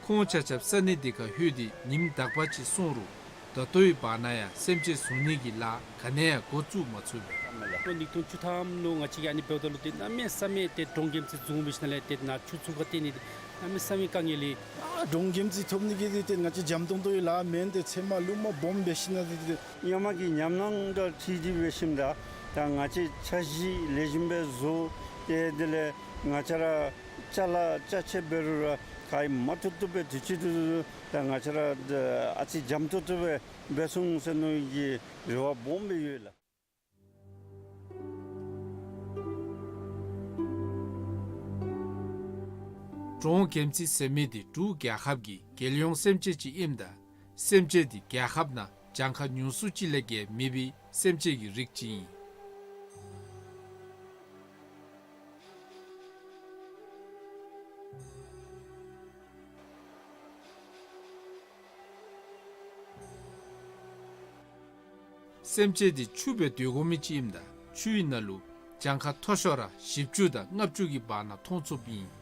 ཁོང་ཆ་ཁྱབ་ས་གནས་འདི་ཁར་ལྷོད་དེ་ཉིནམ་དག་པ་ཅིག་སོང་རུང་ད་ལྟོའི་བར་ན་ཡང་སེམས་ཅན་བཟུང་ནི་གི་ལཱ་ག་ནི་ཡང་འགོ་བཙུགས་མ་ཚུགས་པས། ལོ་ཉིས་སྟོང་བཅུ་ཐམ་ལུ་ང་བཅས་ཀྱིས་ཨ་ནི་འབདཝ་ད་ལུ་ཏེ་གནམ་མེད་ས་མེད་ཏེ་འབྲོང་རྒྱལ་མཚན་བཟུང་འབད་ཞིནམ་ལས་ཏེ་ནཱ་ཆུ་ཚུ་ཁར་བཏོན་ནི་ཏེ་གནམ་མེད་ས་མེད་དཀའ་ངལ་ལས། ཨ་འབྲོང་རྒྱལ་མཚན་ཐོབ་ནི་གི་འདི་ཏེ་ང་བཅས་འཇམ་ཏོང་ཏོའི་ལཱ་མེན། ཏེ་ཚལ་མ་ལུངམ་སྦོམ་འབད་ཞིནམ་ལས་ཏེ་ཏེ་སྔོན་མ་གི་ཉམས་སྣང་དང་འཁྲིལ་ཏེ་འབད་ཞིནམ་ད་ད་ང་བཅས་འཆར་གཞི་ལེགས་ཤོམ་སྦེ་བཟོ་སྟེ་དེ་ལས་ང་བཅས་ར་ཅ་ལ་ཅ་ཆས་འབད་རུང་ར་ག་ཡང་མ་ཐོབ་ཐོབ་སྦེ་དུས་ཅི་ཐུང་ཐུང་ད་ང་བཅས་ར་ཨ་ཙི་འཇམ་ཏོང་ཏོ་སྦེ་འབད་ཚུགས་ཟེར་མནོ་བའི་རེ་བ་སྦོམ་སྦེ་ཡོད་ལགས། འབྲོང་རྒྱལ་མཚན་ཟེར་མི་འདི་འབྲུག་རྒྱལ་ཁབ་ཀྱི་རྒྱལ་ཡོངས་སེམས་ཅན་ཅིག་ཨིནམ་ད་ སེམས་ཅན་འདི་རྒྱལ་ཁབ་ནང་གྱངས་ཁ་ཉུང་སུ་ཅིག་ལས་བརྒལ་མེད་པའི་སེམས་ཅན་གྱི་རིགས་ཅིག་ཨིན། སེམས་ཅན་འདི་ཆུ་སྦེ་སྡོད་དགོ་མི་ཅིག་ཨིནམ་ད་ཆུའི་ནང་ལུ་གྱངས་ཁ་མཐོ་ཤོས་ར་བཞི་བཅུ་དང་ལྔ་བཅུ་གི་བར་ན་མཐོང་ཚུགསཔ་ཨིན།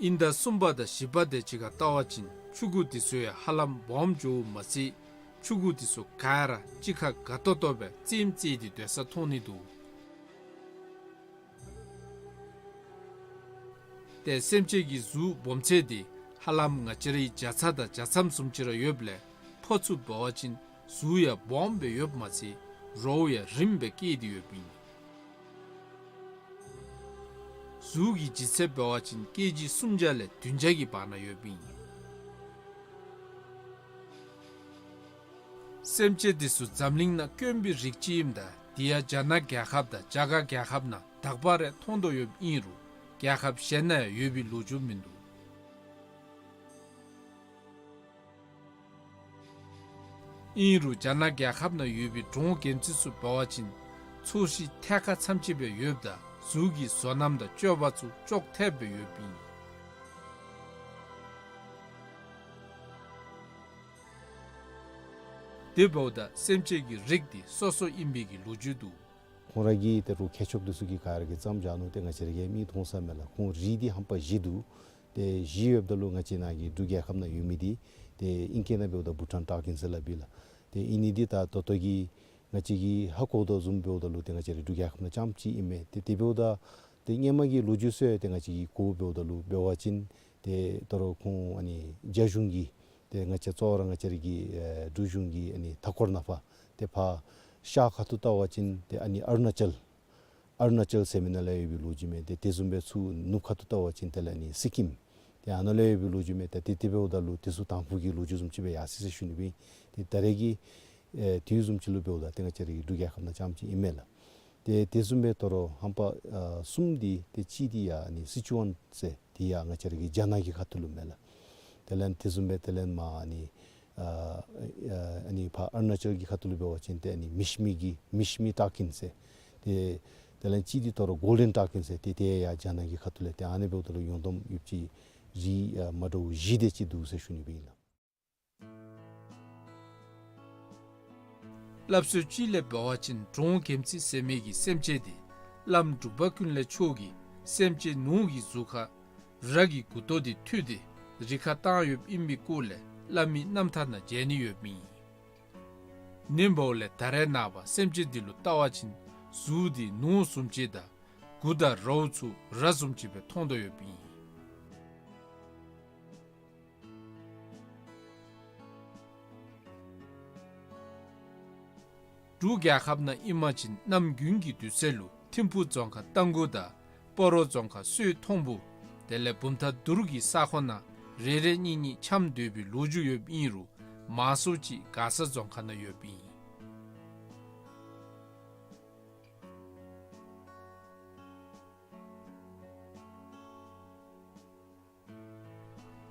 ཨིན་ད་གསུམ་པ་དང་བཞི་པ་དེ་ཅིག་ཁར་བལྟ་བ་ཅིན་ཆུ་གུ་འདི་ཚུ་ཡང་ཧ་ལམ་སྦོམ་འགྱོཝ་མ་ཚད་ཆུ་གུ་འདི་ཚུ་ག་ར་གཅིག་ཁར་དགའ་ཏོག་ཏོ་སྦེ་རྩེདམོ་རྩེ་སྟེ་སྡོད་ས་མཐོང་ནི་འདུག། ཏེ་སེམས་ཅན་གྱི་གཟུགས་སྦོམ་ཚད་འདི་ཧ་ལམ་ང་བཅས་རའི་བྱ་ཚང་དང་བྱ་ཚམ་བཟུམ་ཅིག་ར་ཡོདཔ་ལས་ཕོ་ཚུ་འབད་བ་ཅིན་གཟུགས་ཡང་སྦོམ་སྦེ་ཡོདཔ་མ་ཚད་རོ་ཡང་རིངམ་སྦེ་སྐྱེས་ཏེ་ཡོདཔ་ཨིན། གཟུགས་ཀྱི་ལྗིད་ཚད་འབད་བ་ཅིན་ཀེ་ཇི་སུམ་བརྒྱ་ལས་བདུན་བརྒྱ་གི་བར་ན་ཡོདཔ་ཨིན། སེམས་ཅན་འདི་ཚུ་འཛམ་གླིང་ནང་དཀོན་པའི་རིགས་ཅིག་ཨིནམ་ད་དེ་ཡང་རྒྱ་ནག་རྒྱལ་ཁབ་དང་རྒྱ་གར་རྒྱལ་ཁབ་ནང་དག་པ་རེ་མཐོང་དོ་ཡོདཔ་ཨིན་རུང་རྒྱལ་ཁབ་གཞན་ནང་ཡང་ཡོད་པའི་ལོ་རྒྱུས་མིན་འདུག། ཨིན་རུང་རྒྱ་ནག་རྒྱལ་ཁབ་ནང་ཡོད་པའི་འབྲོང་གེམ་ཙི་ཚུ་འབད་བ་ཅིན་ཚོས་གཞི་ཐད་ཀར་མཚམས་ཅིག་སྦེ་ཡོདཔ་ད་གཟུགས་ཀྱི་བཟོ་རྣམ་དང་སྤྱོད་པ་ཚུ་ཅོག་འཐདཔ་སྦེ་ཡོདཔ་ཨིན། དེ་འབདཝ་ད་སེམས་ཅན་གྱི་རིགས་འདི་སོ་སོ་ཨིན་པའི་གི་ལོ་རྒྱུས་འདུག། ཁོང་ར་གི་ཏེ་རུང་མཁས་མཆོག་འདི་ཚུ་གིས་ག་ར་གིས་བརྩམས་བཞག་ནུག། ཏེ་ང་བཅས་ར་གིས་མིག་མཐོང་ས་མེད་ལགས། ཁོང་རིགས་འདི་ཧམ་པ་བཞི་འདུག། ཏེ་བཞི་ཡོདཔ་ད་ལུ་ང་བཅས་ནཱ་གི་འབྲུག་རྒྱལ་ཁབ་ནང་ཡོད་མི་འདི་ཏེ་ཨིང་སྐད་ནང་འབདཝ་ད་བྷུ་ཊཱན་ཊཱ་ཀིན་ཟེར་སླབ་ཨིན་ལགས། ཏེ་ཨིན་ནི་འདི་ད་ད་ལྟོ་གི་ང་བཅས་ཀྱིས་ཧ་གོ་དོ་བཟུམ་འབདཝ་ད་ལུ་ཏེ་ང་བཅས་རའི་འབྲུག་རྒྱལ་ཁབ་ནང་རྐྱངམ་ཅིག་ཨིན་མས། ཏེ་དེ་འབདཝ་ད་ཏེ་སྔོན་མ་གི་ལོ་རྒྱུས་ཚུ་ཡང་ཏེ་ང་བཅས་ཀྱིས་གོཝ་འབདཝ་ད་ལུ་འབད་བ་ཅིན་ཏེ་ད་རུང་ཁོང་ཨ་ནི་རྒྱ་གཞུང་གིས་ཏེ་ང་བཅས་གཙོ་བོ་ར་ང་བཅས་ར་གི་ཨེ་འབྲུག་གཞུང་གིས་ཨ་ནི་མཐའ་འཁོར་ནང་ཕར་ཏེ་ཕར་ཤར་ཁ་ཐུག་བལྟ་བ་ཅིན་ཏེ་ཨ་ནི་ཨ་རུ་ན་ཅལ་ཨ་རུ་ན་ཅལ་ཟེར་མི་ནང་ལས་ཡོད་པའི་ལོ་རྒྱུས་མས། ཏེ་དེ་བཟུམ་སྦེ་ཚུར་ནུབ་ཁ་ཐུག་བལྟ་བ་ཅིན་དེ་ལས་ཨ་ནི་སི་ཀིམ་ཏེ་ཨ་ནཱ་ལས་ཡོད་པའི་ལོ་རྒྱུས་མས། ཏེ་དེ་དེ་འབདཝ་ད་ལུ་དེ་ཚུ་དང་ཕུ་གི་ལོ་རྒྱུས་བཟུམ་ཅིག་སྦེ་ཡར་སོ་ཡི་ཟེར་ཞུ་ནི་སྦེ། ཏེ་ད་རེས་ཀྱི་ཨེ་དུས་བཟུམ་ཅིག་ལུ་འབདཝ་ད་ཏེ་ང་བཅས་རའི་འབྲུག་རྒྱལ་ཁབ་ནང་རྐྱངམ་ཅིག་ཨིན་མས་ལགས། ཏེ་དེ་བཟུམ་སྦེ་ད་རུང་ཧམ་པ་ཨ་གསུམ་འདི་ཏེ་གཅིག་འདི་ཡར་ཨ་ནི་སི་ཅུ་ཝན་ཟེར་འདི་ཡང་ང་བཅས་ར་གི་རྒྱ་ནག་གི་ཁ་ཐུག་ལུ་མས་ལགས། དེ་ལས་དེ་བཟུམ་སྦེ་དེ་ལས་མར་ཨ་ནི་ཨ་ཨ་ཨ་ནི་ཕར་ཨ་རུ་ན་ཅལ་གྱི་ཁ་ཐུག་ལུ་འབད་བ་ཅིན་ཏེ་ཨ་ནི་མི་ཤི་མི་གི་མི་ཤི་མི་ཊཱ་ཀིན་ཟེར། ཏེ་དེ་ལས་གཅིག་འདི་ད་རུང་གོལ་ཌེན་ཊཱ་ཀིན་ཟེར། ཏེ་དེ་ཡང་རྒྱ་ནག་གི་ཁ་ཐུག་ལས། ཏེ་ཨ་ནི་འབདཝ་ད་ལུ་ཡོངས་བསྡོམས་ཡོདཔ་ཅིག་རིགས་ཨ་མ་འདྲཝ་བཞི་དེ་ཅིག་འདུག་ཟེར་ཞུ་ནི་སྦེ་ཨིན་ལགས། སླབ་སྲོལ་ཅིག་ལས་འབད་བ་ཅིན་འབྲོང་གེམ་ཙི་ཟེར་མི་གི་སེམས་ཅན་འདི་བླམ་འབྲུག་པ་ཀུན་ལེགས་མཆོག་གིས་སེམས་ཅན་ནོར་གྱི་གཟུགས་ཁར་ར་གི་མགུ་ཏོ་འདི་བཏུད་དེ་རི་ཁར་བཏང་ཡོདཔ་ཨིན་མི་སྐོར་ལས་བླ་མའི་རྣམ་ཐར་ནང་མཇལ་ནི་ཡོདཔ་ཨིན། ཨིན་པ་ལས་ད་རེས་ནངས་པ་སེམས་ཅན་འདི་ལུ་བལྟ་བ་ཅིན་གཟུགས་འདི་ནོར་བཟུམ་ཅིག་དང་མགུ་དང་རྭཝ་ཚུ་ར་བཟུམ་ཅིག་སྦེ་མཐོང་དོ་ཡོདཔ་ཨིན། འབྲུག་རྒྱལ་ཁབ་ནང་ཨིན་པ་ཅིན་གནམ་དགུན་གྱི་དུས་ཚོད་ལུ་ཐིམ་ཕུག་རྫོང་ཁག་རྟ་མགོ་དང་སྤ་རོ་རྫོང་ཁག་སོས་མཐོང་སྦུག་དེ་ལས་བུམ་ཐང་དུར་གྱི་ས་ཁོངས་ནང་རེ་རེ་གཉིས་གཉིས་འཁྱམས་སྡོད་པའི་ལོ་རྒྱུས་ཡོདཔ་ཨིན་རུང་མང་སུ་ཅིག་མགར་ས་རྫོང་ཁག་ནང་ཡོདཔ་ཨིན།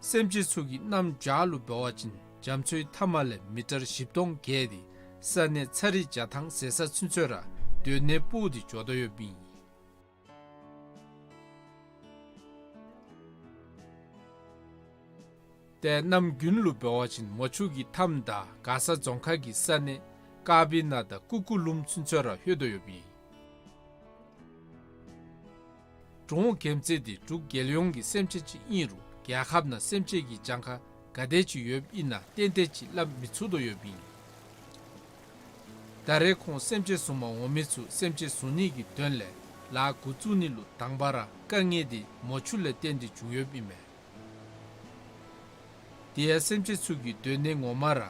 སེམས་ཅན་ཚུ་གི་གནམ་བྱཱར་ལུ་འབད་བ་ཅིན་རྒྱ་མཚོའི་མཐའ་མ་ལས་མི་ཊར་བཞི་སྟོང་བརྒལ་ཏེ་ས་གནས་ཚ་རི་བྱ་ཐང་ཟེར་ས་ཚུན་ཚོད་ར་སྡོད་གནས་སྤོ་སྟེ་འགྱོ་དོ་ཡོདཔ་ཨིན། ཏེ་གནམ་དགུན་ལུ་འབད་བ་ཅིན་མོ་ཆུ་གི་མཐའམ་དང་མགར་ས་རྫོང་ཁག་གི་ས་གནས་དཀར་སྦི་ན་དང་ཀུ་ཀུ་ལུམ་ཚུན་ཚོད་ར་ལྷོད་དོ་ཡོདཔ་ཨིན། འབྲོང་གེམ་ཙི་འདི་འབྲུག་རྒྱལ་ཡོངས་ཀྱི་སེམས་ཅན་ཅིག་ཨིན་རུང་རྒྱལ་ཁབ་ནང་སེམས་ཅན་གྱི་གྱངས་ཁ་ག་དེ་ཅིག་ཡོདཔ་ཨིན་ན་ཏན་ཏན་ཅིག་སླབ་མི་ཚུགས་དོ་ཡོདཔ་ཨིན། ད་རེས་ཁོང་སེམས་ཅན་བཟུང་མ་འོང་མི་ཚུ་སེམས་ཅན་བཟུང་ནི་གི་དོན་ལས་ལཱ་འགོ་བཙུགས་ནི་ལུ་དང་པ་ར་དཀའ་ངལ་འདི་མོ་ཆུ་ལས་བརྟེན་ཏེ་བྱུང་ཡོདཔ་ཨིན་མས། དེ་ཡང་སེམས་ཅན་ཚུ་གི་སྡོད་གནས་ངོ་མ་ར་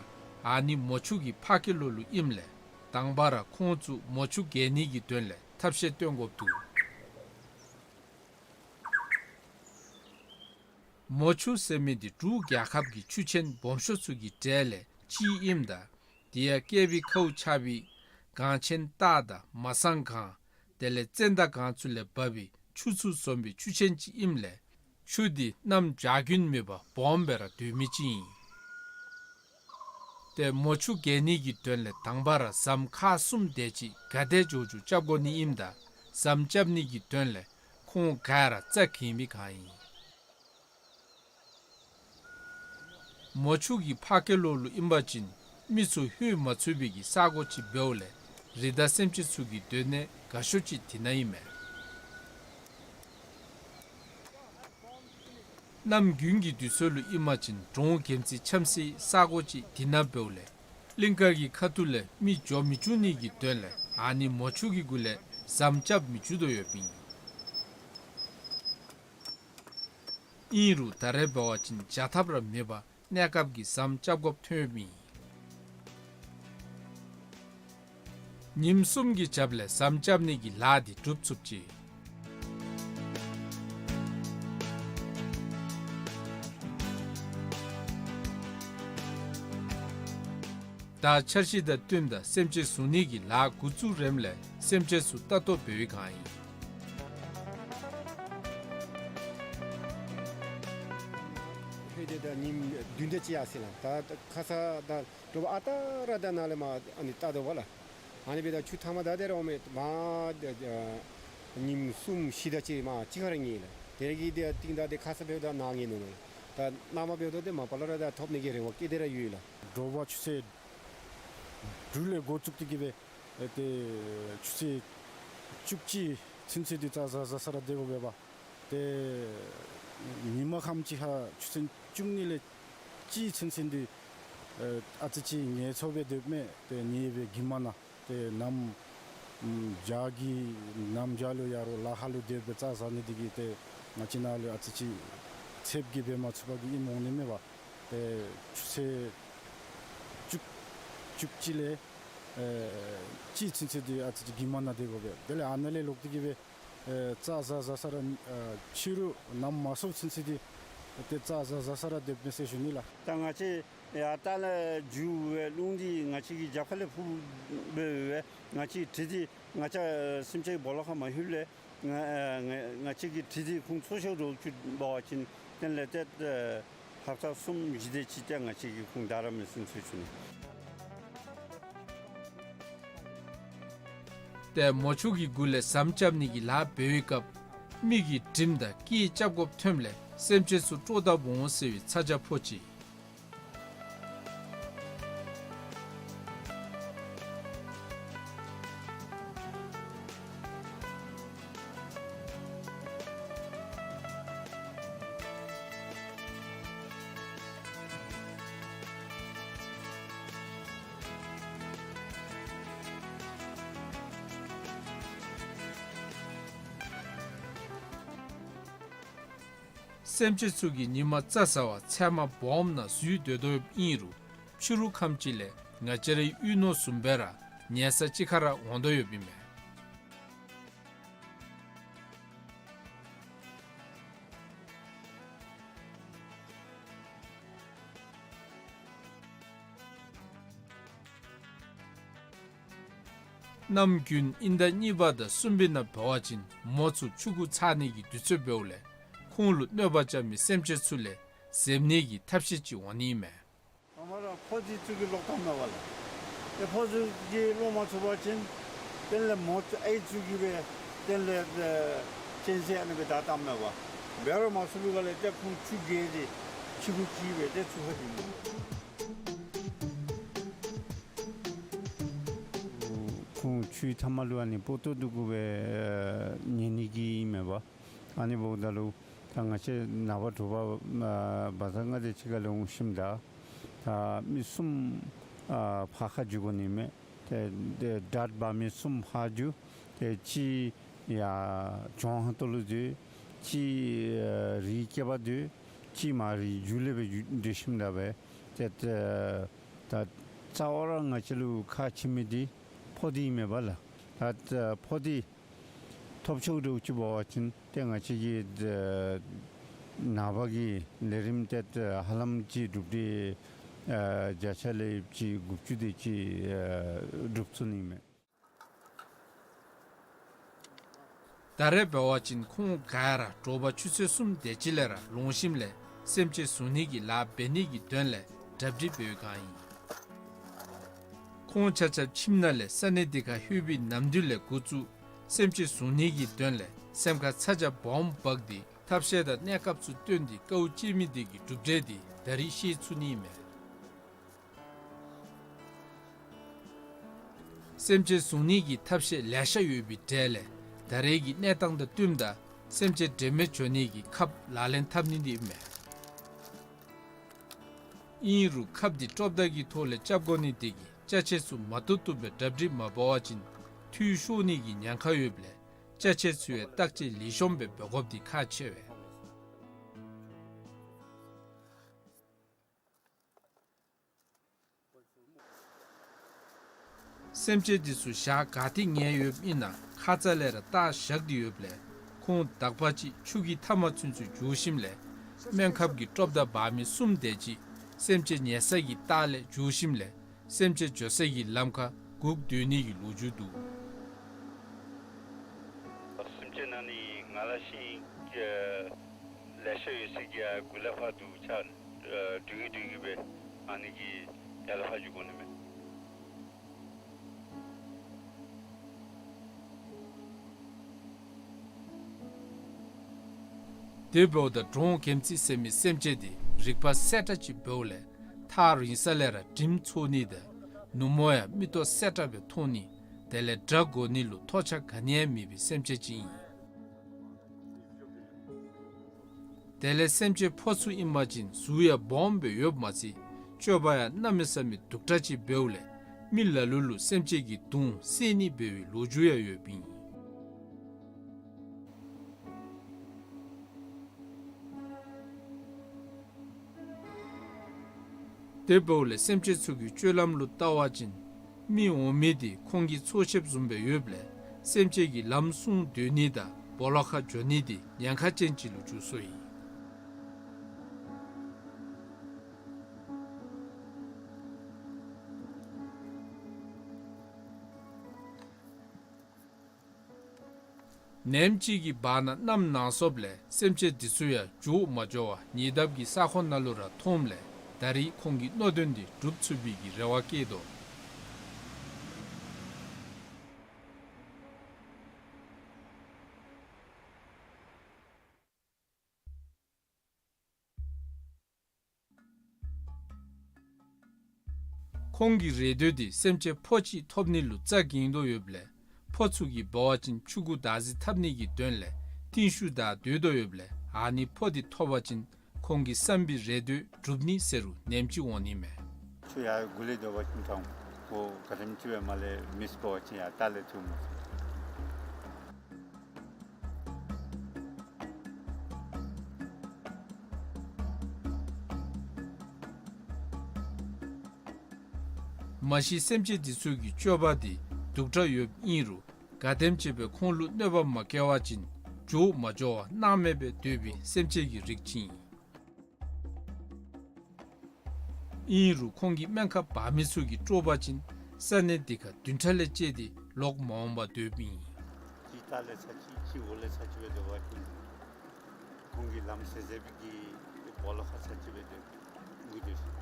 ཨ་ནི་མོ་ཆུ་གི་ཕ་གི་ལོགས་ལུ་ཨིནམ་ལས་དང་པ་ར་ཁོང་ཚུ་མོ་ཆུ་བརྒལ་ནི་གི་དོན་ལས་ཐབས་ཤེས་སྟོན་དགོཔ་འདུག། མོ་ཆུ་ཟེར་མི་འདི་འབྲུག་རྒྱལ་ཁབ་ཀྱི་ཆུ་ཆེན་སྦོམ་ཤོས་ཚུ་གི་གྲས་ལས་གཅིག་ཨིནམ་ད་དེ་ཡང་ཀེ་བི་ཁཝ་ཆགས་པའི་གངས་ཆེན་སྟག་དང་མ་སང་གངས་དེ་ལས་ཙན་དན་གངས་ཚུ་ལས་འབབ་པའི་ ཆུ་ཚུ་འཛོམས་པའི་ཆུ་ཆེན་ཅིག་ཨིནམ་ལས་ཆུ་འདི་གནམ་བྱཱར་རྒྱུན་མེད་པར་སྦོམ་སྦེ་ར་སྡོད་མི་ཅིག་ཨིན། ཏེ་མོ་ཆུ་རྒལ་ནི་གི་དོན་ལས་དང་པ་ར་ཟམ་ཁག་གསུམ་དེ་ཅིག་ག་དེ་མགྱོགས་མགྱོགས་རྐྱབ་དགོ་ནི་ཨིནམ་ད་ཟམ་རྐྱབ་ནི་གི་དོན་ལས་ཁོང་ག་ར་རྩ་འགེངས་མི་ག་ཨིན། མོ་ཆུ་གི་ཕ་གི་ལོགས་ལུ་ཨིན་པ་ཅིན་མི་ཚུ་ལྷོད་མ་ཚུགས་པའི་གི་ས་གོ་ཅིག་འབདཝ་ལས་རི་དྭགས་སེམས་ཅན་ཚུ་གི་སྡོད་གནས་དགའ་ཤོས་ཅིག་དེ་ནང་ཨིན་མས། གནམ་དགུན་གྱི་དུས་ཚོད་ལུ་ཨིན་པ་ཅིན་འབྲོང་རྒྱལམ་རྩེ་འཁྱམ་སའི་ས་གོ་ཅིག་དེ་ནང་འབདཝ་ལས་གླིང་དཀར་གྱི་ཁ་ཐུག་ལས་མི་འགྱོ་མི་བཅུག་ནི་གི་དོན་ལས་ཨ་ནི་མོ་ཆུ་གི་གུ་ལས་ཟམ་རྐྱབ་མི་བཅུག་དོ་ཡོདཔ་ཨིན། ཨིན་རུང་ད་རེས་འབད་བ་ཅིན་བྱ་ཐབས་ར་མེད་པར་གནས་སྐབས་ཀྱི་ཟམ་རྐྱབ་དགོཔ་ཐོནམ་ཨིན། ཉིནམ་གསུམ་གྱི་རྒྱབ་ལས་ཟམ་རྐྱབ་ནི་གི་ལཱ་འདི་གྲུབ་ཚུགསཔ་ཅིག། ད་འཆར་གཞི་དང་བསྟུན་ད་སེམས་ཅན་བཟུང་ནི་གི་ལཱ་འགོ་བཙུགས་རནམ་ལས་སེམས་ཅན་ཚུ་ལྟ་རྟོག་འབད་བའི་བསྒང་ཨིན། ལྷོད་དེ་ད་ཉིནམ་བདུན་དེ་ཅིག་ཡར་སོ་ཡི་ལགས། ད་ཁ་ཙ་ད་དྲོ་པ་ཨ་རྟག་ར་ད་ནཱ་ལས་མར་ཨ་ནི་ལྟ་དོ་བ་ལགས། ཨ་ནི་འབདཝ་ད་ཆུ་ཐ་མ་ད་དེ་ར་འོང་མས། མར་ཉིནམ་གསུམ་བཞི་དེ་ཅིག་མར་གཅིག་ཁར་ར་ཉལ་ཡི་ལགས། དེ་གི་དེ་རྟིང་བདའ་སྟེ་ཁ་ཙ་འབདཝ་ད་ནཱ་ཉལ་ནུག་ལགས། ད་ནངས་པ་འབདཝ་ད་དེ་མ་པ་ལས་ར་ད་ཐོབ་ནི་གི་རེ་བ་བསྐྱེད་དེ་ར་ཡོད་ལགས། དྲོ་པ་ཆུ་ཚོད་དྲུག་ལས་འགོ་བཙུགས་ཏེ་གི་སྦེ་ཨེ་ཏེ་ཆུ་ཚོད་བཅུ་གཅིག་ཚུན་ཚོད་འདི་རྩྭ་ཟ་ཟ་ས་ར་སྡོད་དགོ་པས་པ། ཏེ་ཉིན་མ་ཁམས་ཅིག་ཁར་ཆུ་ཚོད་བཅུ་གཉིས་ལས་གཅིག་ཚུན་ཚོད་འདི་ཨེ་ཨ་ཙི་ཅིག་ངལ་འཚོ་སྦེ་སྡོདཔ་མས། ཏེ་ཉལ་སྦེ་གྱིབ་མ་ན་ཏེ་གནམ་བྱཱར་གྱི་གནམ་བྱཱར་ལུ་ཡར་ལོག་ལ་ཁ་ལུ་སྡོད་སྦེ་རྩྭ་ཟ་ནི་འདི་གིས་ཏེ་ང་བཅས་ནཱ་ལུ་ཨ་ཙི་ཅིག་ཚདཔ་གིས་འབད་མ་ཚུགས་པ་གིས་ཨིནམ་འོང་ནི་མས་པ། ཏེ་ཆུ་ཚོད་བཅུ་བཅུ་གཅིག་ལས་ཨེ་གཅིག་ཚུན་ཚོད་འདི་ཨ་ཙི་ཅིག་གྱིབ་མ་ན་སྡོད་དགོ་པས། དེ་ལས་ཨ་ནཱ་ལས་ལོག་སྟེ་གི་སྦེ་ཨེ་རྩྭ་ཟ་ཟ་ས་ར་ཨེ་ཕྱི་རུ་གནམ་མ་སྲོཝ་ཚུན་ཚོད་འདི་ཏེ་རྩྭ་ཟ་ཟ་ས་ར་སྡོདཔ་མས་ཟེར་ཞུ་ནི་ལགས། ད་ང་བཅས་ཡར་ལྟག་ལས་འགྱོ་བའི་རླུང་འདི་ང་བཅས་ཀྱི་རྒྱབ་ཁ་ལས་ཕུ་འབད་བའི་ང་བཅས་དྲི་འདི་ང་བཅས་སེམས་ཅན་གྱི་སྦོ་ལོགས་ཁར་མ་ལྷོདཔ་ལས་ང་ཨེ་ང་ང་བཅས་ཀྱི་དྲི་འདི་ཁོང་འཚོ་བཞག་འགྱོ་བཅུག་འབད་བ་ཅིན་དེ་ལས་ཏེ་ཨེ་ཧབ་ཏ་གསུམ་བཞི་དེ་ཅིག་ཏེ་ང་བཅས་ཀྱིས་ཁོང་བདའ་ར་མི་ཚུགས་ཟེར་ཞུ་ནི། ཏེ་མོ་ཆུ་གི་གུ་ལས་ཟམ་རྐྱབ་ནི་གི་ལཱ་འབད་བའི་སྐབས་མི་གིས་དྲིམ་དང་སྐད་རྐྱབ་དགོཔ་ཐོནམ་ལས་སེམས་ཅན་ཚུ་སྤྲོ་ད་འོང་ཟེར་བའི་ཚ་གྱང་ཕོག་ཅི། སེམས་ཅན་ཚུ་གིས་ཉིན་མ་རྩྭ་ཟ་བར་ཚལ་མ་སྦོམ་ནང་འཛུལ་སྡོད་དོ་ཡོདཔ་ཨིན་རུང་ཕྱི་རུ་ཁམས་ཅིག་ལས་ང་བཅས་རའི་གཡུས་ནོར་བཟུམ་སྦེ་ར་ཉལ་ས་གཅིག་ཁར་ར་འོང་དོ་ཡོདཔ་ཨིན་མས། གནམ་དགུན་དབྱིན་ཟླ་གཉིས་པ་དང་གསུམ་པའི་ནང་འབད་བ་ཅིན་མོ་ཚུ་ཆུ་གུ་འཚག་ནི་གི་དུས་ཚོད་འབདཝ་ལས་ཁོང་ལུ་གནོད་པ་རྐྱབ་མི་སེམས་ཅན་ཚུ་ལས་འཛེམ་ནི་གི་ཐབས་ཤེས་ཅིག་འོང་ནི་མས། ཨ་མ་ར་ཕོ་རྫི་ཚུ་གིས་ལོག་ལྟ་མས་པ་ལགས། ཏེ་ཕོ་རྫི་ཚུ་གིས་ལོག་མ་ཚུགས་པ་ཅིན་དེ་ལས་མོ་ཚུ་ཨའི་ཚུ་གིས་སྦེ་དེ་ལས་ཨེ་གཅན་གཟན་ཨ་ནི་སྦེ་བདའ་བཏངམ་མས་པ། འབད་ར་མ་ཚུགས་པའི་སྒང་ལས་ཏེ་ཁོང་ཆུ་བརྒལ་ཏེ་ཕྱི་ཁར་འཁྱིད་སྦེ་ཏེ་ཚུར་ཁ་འདི་ཁོང་ཆུའི་མཐའ་མ་ལུ་ཨ་ནི་སྤོ་ཏོ་བཏོག་དགོ་པའི་ཨེ་ཉལ་ནི་གི་ཨིན་མས་པ། ཨ་ནི་འབདཝ་ད་ལུ་ད་ང་བཅས་ནངས་པ་དྲོ་པ་ཨ་བ་ཛར་ནང་དེ་ཅིག་ཁ་ལས་འོང་ཞིནམ་ད་ད་མི་གསུམ་ཨ་ཕར་ཁ་འགྱོ་དགོ་ནི་མས། ཏེ་ཏེ་དྲག་འབག་མི་གསུམ་ཕར་འགྱོ། ཏེ་གཅིག་ཡར་གྱང་ཁ་ཐོག་ལུ་སྡོད། གཅིག་ཨ་རིའི་སྐེད་པར་སྡོད། གཅིག་མར་རིའི་མཇུག་ལས་སྦེ་འགྱོ་སྡོད་ཞིནམ་ད་སྦེ་ཏེ་ཏེ་ད་རྩ་བ་ར་ང་བཅས་ལུ་ཁག་ཆེ་མི་འདི་ཕོ་རྡི་ཨིན་མས་པ་ལགས། ད་ཕོ་རྡི་ཐོབ་ཆོག་འདྲཝ་ཅིག་འབད་བ་ཅིན་ཏེ་ང་བཅས་ཀྱི་ནངས་པ་གི་ལས་རིམ་ཏེ་ཧ་ལམ་ཅིག་གྲུབ་སྟེ་ཨ་བརྒྱ་ཆ་ལས་ཅིག་དགུ་བཅུ་དེ་ཅིག་ཨ་སྒྲུབ་ཚུགས་ནི་མས། ད་རེས་འབད་བ་ཅིན་ཁོང་ག་ར་དྲོ་པ་ཆུ་ཚོད་གསུམ་དེ་ཅིག་ལས་ར་ལོང་ཞིནམ་ལས་སེམས་ཅན་བཟུང་ནི་གི་ལཱ་འབད་ནི་གི་དོན་ལས་གྲ་སྒྲིག་འབད་བའི་བསྒང་ཨིན། ཁོང་ཆ་ཁྱབ་ཁྱིམ་ནང་ལས་ས་གནས་དེ་ཁར་ལྷོད་པའི་ནམ་དུས་ལས་འགོ་བཙུགས་སེམས་ཅན་བཟུང་ནི་གི་དོན་ལས་སེམས་ཁར་ཚ་གྱང་སྦོམ་འབག་སྟེ་ཐབས་ཤེས་དང་གནས་སྐབས་ཚུ་བཏོན་ཏེ་དཀའཝ་སྤྱད་མི་དེ་གི་གྲུབ་འབྲས་དེ་ད་རིས་ཤེས་ཚུགས་ནི་མས། སེམས་ཅན་བཟུང་ནི་གི་ཐབས་ཤེས་ལེ་ཤ་ཡོད་པའི་གྲས་ལས་ད་རེས་ཀྱི་གནས་སྟངས་དང་བསྟུནམ་ད་སེམས་ཅན་འབྲེལ་མེད་འགྱོ་ནི་གི་ཁབ་ལག་ལེན་འཐབ་ནི་དེ་མས། ཨིན་རུང་ཁབ་དེ་ཀྲོབ་མདའ་གི་ཐོག་ལས་རྐྱབ་དགོ་ནི་དེ་གིས་ཅ་ཆས་ཚུ་མ་བཏུབ་བཏུབ་སྦེ་གྲ་སྒྲིག་མ་འབད་བ་ཅིན་འཐུས་ཤོར་ནི་གི་ཉེན་ཁ་ཡོདཔ་ལས་ཅ་ཆས་ཚུ་ཡང་བརྟག་དཔྱད་ལེགས་ཤོམ་སྦེ་འབད་དགོཔ་དེ་ཁག་ཆེ་བས། སེམས་ཅན་དེ་ཚུ་ཞག་ག་ཏེ་ཉལ་ཡོདཔ་ཨིན་ན་ཁ་ཙ་ལས་ར་བལྟ་བཞག་སྟེ་ཡོདཔ་ལས་ཁོང་དག་པ་ཅིག་ཆུ་གི་མཐའ་མ་ཚུན་ཚོད་འགྱོ་ཞིནམ་ལས་སྨན་ཁབ་ཀྱི་ཀྲོབ་མདའ་འབག་མི་གསུམ་དེ་ཅིག་སེམས་ཅན་ཉལ་ས་གི་ལྟག་ལས་འགྱོ་ཞིནམ་ལས་སེམས་ཅན་འགྱོ་ས་གི་ལམ་ཁར་སྒུག་སྡོད་ནི་གི་ལོ་རྒྱུས་འདུག། སེམས་ཅན་ནང་ནི་ང་ལ་ཤིང་ལེ་ཤ་ཡོད་ས་གི་ཡར་མགུ་ལས་ཕར་འདུག་ཆ་འགྲུལ་གྱི་འགྲུལ་གྱི་སྦེ་ཨ་ནི་གི་ཡར་ལས་ཕར་འགྱོ་དགོ་ནི་མས། དེ་འབདཝ་ད་འབྲོང་གྱིམ་ཙི་ཟེར་མི་སེམས་ཅན་དེ་རིག་པ་གསལ་དྲགས་ཅིག་འབདཝ་ལས་ཐག་རིང་ས་ལས་ར་དྲིམ་ཚོར་ནི་དང་ནུབ་མོ་ཡང་མིག་ཏོ་གསལ་དྲགས་སྦེ་མཐོང་ནི་དེ་ལས་དགྲ་དགོ་ནི་ལུ་ཐོགས་ཆགས་ག་ནི་ཡང་མེད་པའི་སེམས་ཅན་ཅིག་ཨིན། དེ་ལས་སེམས་ཅན་ཕོ་ཚུ་ཨིན་པ་ཅིན་གཟུགས་ཡང་སྦོམ་སྦེ་ཡོདཔ་མ་ཚད་སྤྱོད་པ་ཡང་གནམ་མེད་ས་མེད་སྡུག་དྲགས་ཅིག་འབདཝ་ལས་མི་ལ་ལུ་ལུ་སེམས་ཅན་གྱི་མདུང་བསད་ནི་འབད་བའི་ལོ་རྒྱུས་ཡང་ཡོདཔ་ཨིན། དེ་འབདཝ་ལས་སེམས་ཅན་ཚུ་གི་སྤྱོད་ལམ་ལུ་བལྟ་བ་ཅིན་མི་འོང་མི་དེ་ཁོང་གི་འཚོ་བྱེདཔ་བཟུམ་སྦེ་ཡོདཔ་ལས་སེམས་ཅན་གྱི་ལམ་སྲུང་སྡོད་ནི་དང་སྦོ་ལོགས་ཁར་འགྱོ་ནི་དེ་ཉེན་ཁ་ཅན་ཅིག་ལུ་གྱུར་སོ་ཡི། ནེམ་ཅིག་གི་བར་ན་གནམ་ནང་སོངམ་ལས་སེམས་ཅན་དེ་ཚུ་ཡང་མགྱོགས་མ་མགྱོགས་པར་ཉེ་འདབས་ཀྱི་ས་ཁོངས་ནང་ལུ་ར་ཐོནམ་ལས་ད་རིས་ཁོང་གི་མནོ་དོན་དེ་འགྲུབ་ཚུགས་པའི་གི་རེ་བ་བསྐྱེད་དོ། ཁོང་གི་རེ་འདོད་དེ་སེམས་ཅན་ཕོ་ཅིག་ཐོབ་ནི་ལུ་རྩ་འགེངས་དོ་ཡོདཔ་ལས་ཕོ་ཚུ་གིས་འབད་བ་ཅིན་ཕྱུ་གུ་བདག་འཛིན་འཐབ་ནི་གི་དོན་ལས་རྟིང་ཤུལ་བདའ་སྡོད་དོ་ཡོདཔ་ལས་ཨ་ནི་ཕོ་དེ་ཐོབ་པ་ཅིན་ཁོང་གི་བསམ་པའི་རེ་འདོད་འགྲུབ་ནི་ཟེར་རུང་ནེམ་ཅིག་འོང་ནི་མས། ཁྱོད་ཡར་མགུ་ལས་སྡོད་པ་ཅིན་ཐང་ཁོ་ག་དེམ་ཅིག་སྦེ་མར་ལས་མི་འབད་བ་ཅིན་ཡར་ལྟག་ལས་ཐོན་འོང་། མ་གཞི་སེམས་ཅན་འདི་ཚུ་གི་སྤྱོད་པ་འདི་སྡུག་དྲགས་ཡོདཔ་ཨིན་རུང་ག་དེམ་ཅིག་སྦེ་ཁོང་ལུ་གནོད་པ་མ་བཀལ་བ་ཅིན་མགྱོགས་མ་མགྱོགས་པར་སྣང་མེད་སྦེ་སྡོད་པའི་སེམས་ཅན་གྱི་རིགས་ཅིག་ཨིན། ཨིན་རུང་ཁོང་གིས་སྨན་ཁབ་འབག་མི་ཚུ་གིས་དཀྲོགས་པ་ཅིན་ས་གནས་འདི་ཁར་བདུན་ཕྲག་ལས་བཅད་དེ་ལོག་མ་འོང་པར་སྡོདཔ་ཨིན། གཅིག་ལྟག་ལས་ཚར་གཅིག་གཅིག་འོག་ལས་ཚར་གཅིག་སྦེ་སྡོད་པ་ཅིན་ཁོང་གིས་ལམ་ཟེར་ཟེར་བའི་གི་སྦོ་ལོགས་ཁར་ཚར་གཅིག་སྦེ་སྡོད་དགོ་དེས།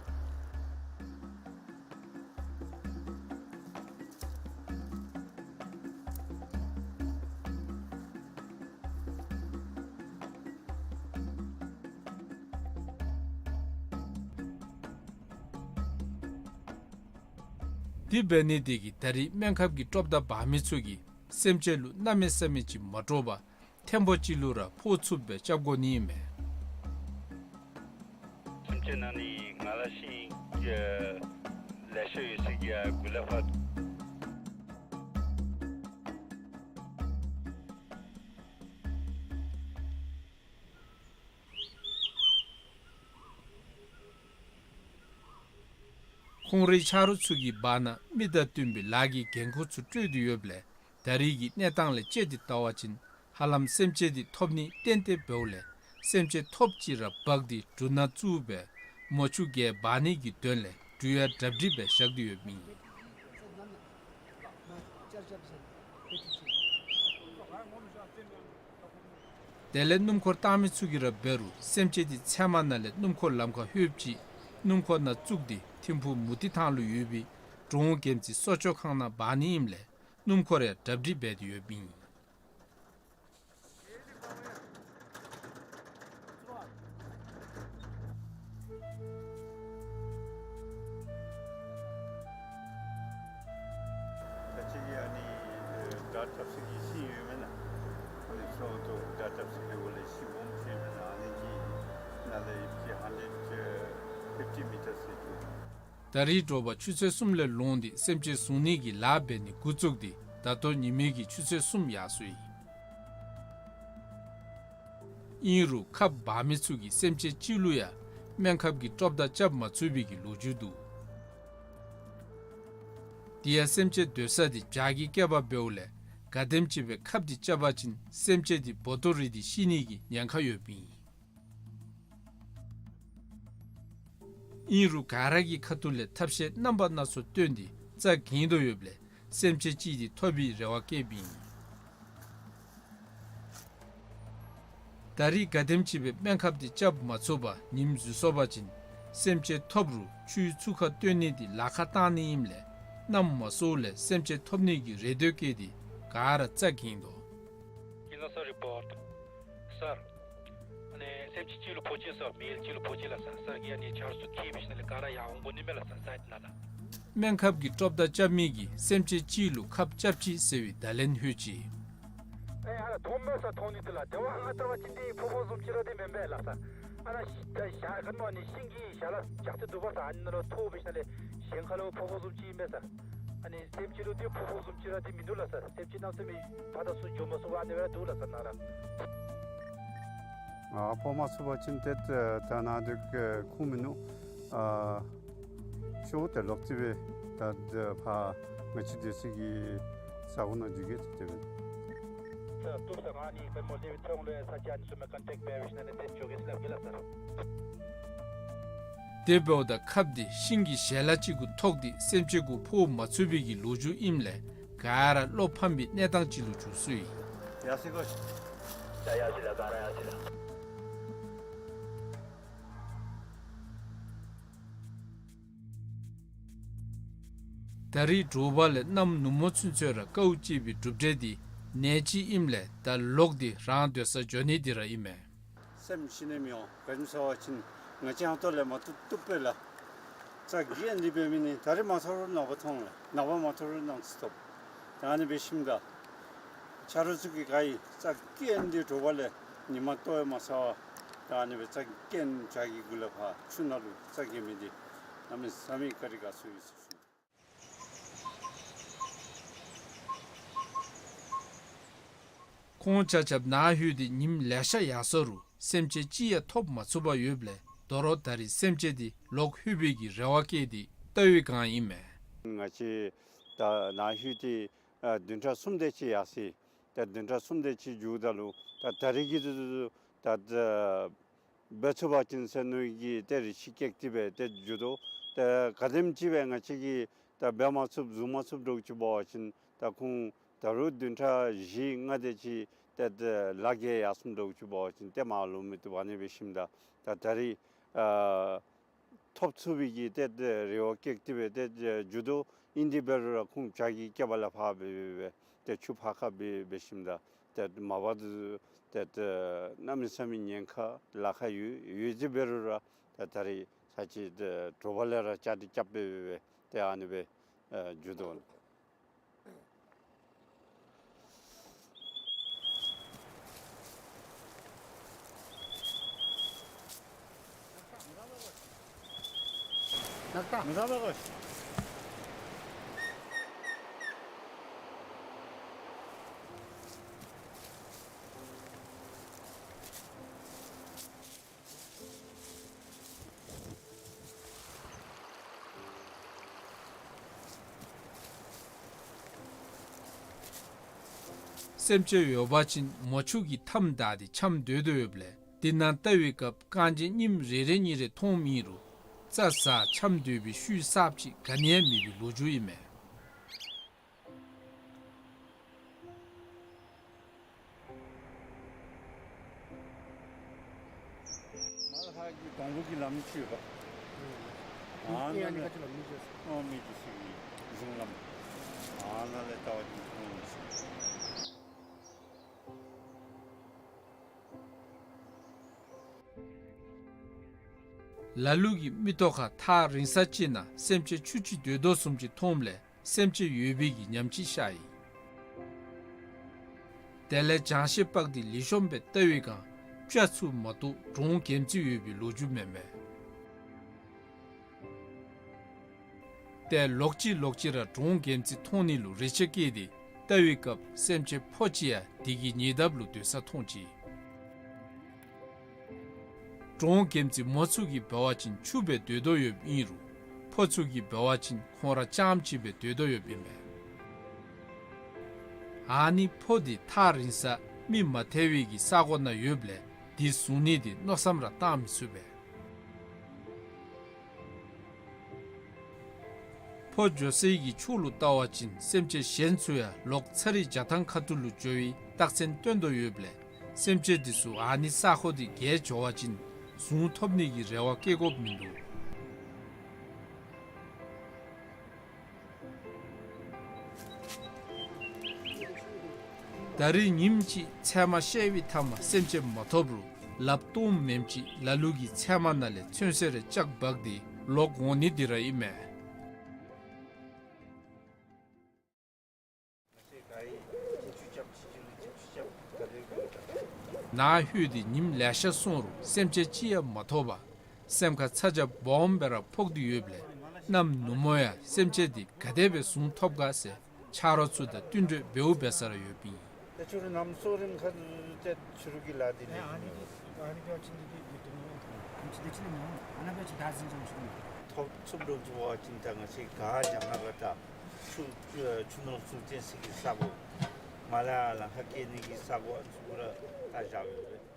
དེ་འབད་ནི་དེ་གིས་ད་རིས་སྨན་ཁབ་ཀྱི་དཀྲོག་མདའ་འབག་མི་ཚུ་གིས་སེམས་ཅན་ལུ་གནམ་མེད་ས་མེད་ཅིག་མ་དཀྲོགས་པར་ཐེངས་པོ་གཅིག་ལུ་ར་ཕོག་ཚུགསཔ་སྦེ་རྐྱབ་དགོ་ནི་མས། སེམས་ཅན་ནང་ནི་ང་ལ་ཤིང་ལེ་ཤ་ཡོད་ས་གི་ཡར་མགུ་ལས་ཕར། ཁོང་རའི་ཆ་རོགས་ཚུ་གི་བར་ན་མི་དང་བསྟུན་པའི་ལཱ་གི་འགན་ཁུར་ཚུ་སྤྲོད་དེ་ཡོདཔ་ལས་ད་རིས་ཀྱི་གནས་སྟངས་ལས་དཔྱད་དེ་བལྟ་བ་ཅིན་ཧ་ལམ་སེམས་ཅན་འདི་ཐོབ་ནི་ཏན་ཏན་འབདཝ་ལས་སེམས་ཅན་ཐོབ་ཅིག་ར་འབག་སྟེ་འབྲུ་སྣ་བཙུགས་སྦེ་མོ་ཆུ་བརྒལ་འབག་ནི་གི་དོན་ལས་འབྲུ་ཡང་གྲ་སྒྲིག་སྦེ་བཞག་སྟེ་ཡོདཔ་ཨིན། དེ་ལས་སྣུམ་འཁོར་བཏང་མི་ཚུ་གིས་ར་འབད་རུང་སེམས་ཅན་དེ་ཚལ་མ་ནང་ལས་སྣུམ་འཁོར་ལམ་ཁར་ལྷོདཔ་ཅིག་སྣུམ་འཁོར་ནང་བཙུགས་ཏེ་ཐིམ་ཕུག་མུ་ཏིག་ཐང་ལུ་ཡོད་པའི་འབྲོང་རྒྱལམོ་རྩེ་གསོ་སྐྱོང་ཁང་ནང་འབག་ནི་ཨིནམ་ལས་སྣུམ་འཁོར་ཡང་གྲ་སྒྲིག་འབད་དེ་ཡོདཔ་ཨིན། ད་ཅི་གི་ཨ་ནི་སྒྲ་བཏབ་ས་གི་ཤིང་ཡོད་མེན་ན། ཨ་ནི་ཚོགས་འདུ་སྒྲ་བཏབ་ས་གི་འོག་ལས་ཤིང་སྦོམ་ཅིག་ཡོད་མེན་ན། ཨ་ནི་གི་ནང་ལས་ཡིབ་ཀྱི་ཧན་ཌེཌ་ཕིཕ་ཊི་མི་ཊར་ཟེར་འདུག། ད་རིས་དྲོ་པ་ཆུ་ཚོད་གསུམ་ལས་ལོངས་ཏེ་སེམས་ཅན་བཟུང་ནི་གི་ལཱ་འབད་ནི་འགོ་བཙུགས་ཏེ་ད་ལྟོ་ཉི་མའི་གི་ཆུ་ཚོད་གསུམ་ཡར་སོ་ཡི། ཨིན་རུང་ཁབ་འབག་མི་ཚུ་གིས་སེམས་ཅན་ཅིག་ལུ་ཡང་སྨན་ཁབ་ཀྱི་ཊོབ་དང་རྐྱབ་མ་ཚུགས་པའི་གི་ལོ་རྒྱུས་འདུག། དེ་ཡང་སེམས་ཅན་སྡོད་ས་དེ་བྱག་གི་སྐེད་པ་འབདཝ་ལས་ག་དེམ་ཅིག་སྦེ་ཁབ་དེ་རྐྱབ་པ་ཅིན་སེམས་ཅན་དེ་སྦོ་ཏོ་རིལ་ཏེ་ཤི་ནི་གི་ཉེན་ཁ་ཡོདཔ་ཨིན། ཨིན་རུང་ག་ར་གི་ཁ་ཐུག་ལས་ཐབས་ཤེས་རྣམ་པ་སྣ་ཚོགས་བཏོན་ཏེ་རྩ་འགེངས་དོ་ཡོདཔ་ལས་སེམས་ཅན་ཅིག་དེ་ཐོབ་པའི་རེ་བ་བསྐྱེདཔ་ཨིན། ད་རིས་ག་དེམ་ཅིག་སྦེ་སྨན་ཁབ་དེ་རྐྱབ་མ་ཚུགས་པར་ཉིམ་འཛུལ་སོང་པ་ཅིན་སེམས་ཅན་ཐོབ་རུང་ཆུའི་ཚུར་ཁར་བཏོན་ནི་དེ་ལཱ་ཁག་བཏང་ནི་ཨིནམ་ལས་གནམ་མ་སྲོཝ་ལས་སེམས་ཅན་ཐོབ་ནི་གི་རེ་འདོད་བསྐྱེད་དེ་ག་ར་རྩ་འགེངས་དོ། Kilo sir report. Sir, ཨ་ནི་སེམས་ཅན་ཅིག་ལུ་ཕོག་ཅི་སོ། མེལ་ཅིག་ལུ་ཕོག་ཅི་ལགས་སར། སར་གྱིས་ཨ་ནི་ཆར་ཚུ་འཁྱིད་འབད་ཞིནམ་ལས་ག་ར་ཡར་འོང་དགོ་ནི་མས་ལགས་སར། སའིཌ་ནང་ལགས། སྨན་ཁབ་ཀྱི་ཊོབ་དང་རྐྱབ་མི་གིས་སེམས་ཅན་ཅིག་ལུ་ཁབ་རྐྱབ་ཅི་ཟེར་བའི་བརྡ་ལན་ལྷོད་ཅི། ཨེ་ཨ་ལ་མཐོངམ་མས་སར། མཐོང་ནི་འདི་ལགས། དེ་བ་ང་བལྟ་བ་ཅིན་འདི་ཕོར་པ་བཟུམ་ཅིག་ར་འདི་མེན་པས་ལགས་སར། ཨ་ནཱ་ཤ་ད་ཞག་ག་ནི་ཤིང་གི་ཞལ་ལག་བཞག་སྟེ་འདུག་པ་སར། ཨ་ནི་ནང་ལུ་ཐོག་འབད་ཞིནམ་ལས་གཞན་ཁ་ལུ་ཕོར་པ་བཟུམ་ཅིག་ཨིན་པས་སར། ཨ་ནི་སེམས་ཅན་ལུ་འདི་ཕོར་པ་བཟུམ་ཅིག་ར་འདི་མིན་འདུག་ལགས་སར། སེམས་ཅན་གནམ་མེད་ས་མེད་ཕར་དང་ཚུར་འགྱོ་མ་ཚུགས་པར་ཨ་ནི་སྦེ་ར་འདུག་ལགས་སར་ནཱ་ར། ཨ་ཕོག་མ་ཚུགས་པ་ཅིན་ཏེ་ད་ནཱ་འདི་ཁུངས་མིན་ནུག། ཨ་ཤོག་ཏེ་ལོག་སྟེ་སྦེ་ད་ཕར་ང་བཅས་སྡོད་ས་གི་ས་གོ་ནང་འགྱོ་གེ་ཟེར་དེ་སྦེ། ད་བཏུབ་སར། ང་ཨ་ནི་དཔོན་སློབ་ལེགས་པའི་ཐོག་ལུ་ཡང་ས་ཆ་ཨ་ནི་ཚུ་མར་ཀོན་ཊེཀཊ་འབད་འབད་ཞིནམ་ལས་ཏེ་འགྱོ་གེ་ཟེར་སླབ་གེ་ལགས་སར། དེ་འབདཝ་ད་ཁབ་དེ་ཤིང་གི་ཞལ་ལག་ཅིག་གུ་ཐོགས་ཏེ་སེམས་ཅན་གུ་ཕོག་མ་ཚུགས་པའི་གི་ལོ་རྒྱུས་ཨིནམ་ལས་ག་ར་བློ་ཕམ་པའི་གནས་སྟངས་ཅིག་ལུ་འགྱུར་སོ་ཡི། ཡར་སོང་དགོ། ཡ་ཡར་སོང་ལགས། ག་ར་ཡར་སོང་ལགས། ད་རིས་དྲོ་པ་ལས་གནམ་ནུབ་མོ་ཚུན་ཚོད་ར་དཀའཝ་སྤྱད་པའི་གྲུབ་འབྲས་དེ་ནད་ཅིག་ཨིནམ་ལས་ད་ལོག་སྟེ་རང་སྡོད་སར་འགྱོ་ནི་དེ་ར་ཨིན་མས། སེམས་ཤི་ནི་མི་འོང་། ག་ཅི་སྨོ་ཟེར་བ་ཅིན་ང་བཅས་ཧང་ཏོ་ལས་མ་བཏུབ་བཏུབ་པས་ལགས། རྩ་འགེངས་ཏེ་འབད་མི་ནི་ད་རིས་མ་ཐོབ་རུང་ནངས་པ་ཐོབ་འོང་ལགས། ནངས་པ་མ་ཐོབ་རུང་གནངས་ཚེ་ཐོབ། ད་ཨ་ནི་འབད་ཞིནམ་ད་ཆ་རོགས་ཚུ་གིས་ག་ཡི་རྩ་འགེངས་ཏེ་དྲོ་པ་ལས་ཉི་མ་ལྟོ་ཡང་མ་ཟ་བར་ད་ཨ་ནི་སྦེ་རྩ་འགེངས་བྱག་གི་གུ་ལས་ཕར་ཆུ་ནང་ལུ་རྩ་འགེངས་མི་འདི་གནམ་མེད་ས་མེད་བཀའ་དྲིན་དགའ་ཚོར་ཡོད་ཟེར་ཞུ། ཁོང་ཆ་ཁྱབ་ནཱ་ལྷོད་དེ་ཉིནམ་ལེ་ཤ་ཡར་སོ་རུང་སེམས་ཅན་གཅིག་ཡང་ཐོབ་མ་ཚུགས་པར་ཡོདཔ་ལས་དོ་རུང་ད་རིས་སེམས་ཅན་དེ་ལོག་ལྷོད་པའི་གི་རེ་བ་བསྐྱེད་དེ་བལྟ་བའི་བསྒང་ཨིན་མས། ང་བཅས་ད་ནཱ་ལྷོད་དེ་ཨ་བདུན་ཕྲག་གསུམ་དེ་ཅིག་ཡར་སོ་ཡི། ད་བདུན་ཕྲག་གསུམ་དེ་ཅིག་མཇུག་བསྡུཝ་ད་ལུ་ད་ད་རིས་ཀྱི་དུས་སུ་ད་ད་འབད་ཚུགས་པ་ཅིན་ཟེར་མནོ་བའི་གི་ཏེ་རེ་ཆེ་བསྐྱེད་དེ་སྦེ་ཏེ་འགྱོ་དོ། ཏེ་ག་དེམ་ཅིག་སྦེ་ང་བཅས་ཀྱིས་ད་འབད་མ་ཚུགས་བཟུང་མ་ཚུགས་འདྲཝ་ཅིག་འབད་བ་ཅིན་ད་ཁོང་ད་རུང་བདུན་ཕྲག་བཞི་ལྔ་དེ་ཅིག་ཏེ་ཏེ་ལཱ་འགྱོ་ཡར་སོངམ་འདྲཝ་ཅིག་འབད་བ་ཅིན་ཏེ་མར་ལུ་མི་བཏུབ། ཨ་ནི་འབད་ཞིནམ་ད་ད་ད་རིས་ཨ་ཐོབ་ཚུགས་པའི་གི་ཏེ་ཏེ་རེ་བ་བསྐྱེད་དེ་སྦེ་ཏེ་འགྱོ་དོ། ཨིན་དེ་འབད་རུང་ར་ཁོང་བྱག་གི་སྐེད་པ་ལས་ཕར་འབད་འབད་འབད་ཏེ་ཆུ་ཕར་ཁ་འབད་འབད་ཞིནམ་ད་ཏེ་མ་པ་དེ་ཏེ་ཏེ་གནམ་མེད་ས་མེད་ཉེན་ཁ་ལཱ་ཁག་ཡོད་ཡོད་དེ་འབད་རུང་ར་ད་ད་རིས་ཚར་ཅིག་ཏེ་དྲོ་པ་ལས་ར་བཅའ་སྒྲིག་རྐྱབ་འབད་འབད་འབད་ཏེ་ཨ་ནི་སྦེ་ཨ་འགྱོ་དོ། སེམས་ཅན་ཡོད་པ་ཅིན་མོ་ཆུ་གི་མཐའམ་བདའ་སྟེ་འཁྱམས་སྡོད་དོ་ཡོདཔ་ལས་དེ་ནང་བལྟ་བའི་སྐབས་རྐང་རྗེས་གཉིསམ་རེ་རེ་གཉིས་རེ་མཐོངམ་ཨིན་རུང་རྩྭ་ཟ་འཁྱམས་སྡོད་པའི་ཤུལ་གསརཔ་ཅིག་ག་ནི་ཡང་མེད་པའི་ལོ་རྒྱུས་ཨིན་མས། ལམ་ཅིག་ཡོད་པ། ཨ་ནཱ་ལས་ཨ་མི་རྗེ་སི་གི་གཞུང་ལམ། ཨ་ནཱ་ལས་ལྟ་བ་ཅིན་མཐོང་ནི་ཞིག། ལ་ལུ་གིས་མིག་ཏོ་ཁར་ཐག་རིང་ས་ཅིག་ནང་སེམས་ཅན་ཆུ་ཅིག་སྡོད་དོ་བཟུམ་ཅིག་མཐོངམ་ལས་སེམས་ཅན་ཡོད་པའི་གི་ཉམས་ཅིག་ཤར་ཡི། དེ་ལས་ཅང་ཤེས་སྤར་ཏེ་ལེགས་ཤོམ་སྦེ་བལྟ་བའི་སྒང་སྤྱ་ཚུ་མ་གཏོགས་འབྲོང་རྒྱལ་མཚན་ཡོད་པའི་ལོ་རྒྱུས་མེན་མས། ཏེ་ལོག་ཅི་ལོག་ཅི་ར་འབྲོང་རྒྱལ་མཚན་མཐོང་ནི་ལུ་རེ་ཆ་བསྐྱེད་དེ་བལྟ་བའི་སྐབས་སེམས་ཅན་ཕོ་ཅིག་ཡང་དེ་གི་ཉེ་འདབས་ལུ་སྡོད་ས་མཐོང་ཅི། འབྲོང་རྒྱལ་མཚན་མོ་ཚུ་གིས་འབད་བ་ཅིན་ཕྱུགཔོ་སྦེ་སྡོད་དོ་ཡོདཔ་ཨིན་རུང་ཕོ་ཚུ་གིས་འབད་བ་ཅིན་ཁོང་ར་རྐྱངམ་ཅིག་སྦེ་སྡོད་དོ་ཡོདཔ་ཨིན་མས། ཨ་ནི་ཕོ་དེ་ཐག་རིང་ས་མི་མ་ཐལ་བའི་གི་ས་གོ་ནང་ཡོདཔ་ལས་དེ་བཟུང་ནི་དེ་མནོ་བསམ་ར་བཏང་མི་ཚུགས་པས། ཕོ་འགྱོ་སའི་གི་ཕྱོགས་ལུ་བལྟ་བ་ཅིན་སེམས་ཅན་གཞན་ཚུ་ཡང་ལོག་ཚར་རི་བྱ་ཐང་ཁ་ཐུག་ལུ་འགྱོ་བའི་རྟགས་མཚན་སྟོན་དོ་ཡོདཔ་ལས་སེམས་ཅན་དེ་ཚུ་ཨ་ནི་ས་གོ་དེ་བརྒལ་འགྱོ་བ་ཅིན་གཟུངས་ཐོབ་ནི་གི་རེ་བ་བསྐྱེད་དགོཔ་མིན་འདུག། ད་རིས་ཉིནམ་ཅིག་ཚལ་མ་བཤལ་བའི་མཐའ་མ་སེམས་ཅན་མ་ཐོབ་རུང་ལགཔ་སྟོངམ་མེནམ་ཅིག་ལ་ལུ་གིས་ཚལ་མ་ནང་ལས་ཚོན་སེར་རེ་ལྕགས་འབག་སྟེ་ལོག་འོང་ནི་དེ་ར་ཨིན་མས། ནཱ་ལྷོད་དེ་ཉིནམ་ལེ་ཤ་སོང་རུང་སེམས་ཅན་ཅིག་ཡང་མ་ཐོབ་པར་སེམས་ཁར་ཚ་གྱང་སྦོམ་སྦེ་ར་ཕོག་སྟེ་ཡོདཔ་ལས་གནམ་ནུབ་མོ་ཡང་སེམས་ཅན་དེ་ག་དེ་སྦེ་གཟུངས་ཐོབ་ག་ཟེར་ཆ་རོགས་ཚུ་དང་བསྟུན་གྲོས་འབདཝ་འབད་ས་ར་ཡོདཔ་ཨིན། ད་ཕྱི་རུ་གནམ་སྲོ་རིམ་ཁར་ཏེ་ཕྱི་རུ་གི་ལཱ་འདི་ནི་ཨ་ནི་ཨ་ནི་འབད་བ་ཅིན་འདི་འདི་འདི་འདི་ཨམ་ཅིག་འདི་ཅིག་ལས་མི་འོང་། ཨ་ནཱ་འབད་བ་ཅིན་ད་ཟིན་ཙམ་ཞིག་འོང་། ཐོབ་ཚུགས་འགྲོ་ཚུགས་པ་ཅིན་ད་ང་བཅས་ག་ར་ལྗང་ཁ་ག་ད་ཆུ་ཆུ་ཆུ་ནོར་གཟུགས་ཅན་ཟེར་གི་ས་གོ་མ་ལ་ལ་ཁ་སྐྱེ་ནི་གི་ས་གོ་ཚུ་ར་ད་བཞག་ཡོད་རེད།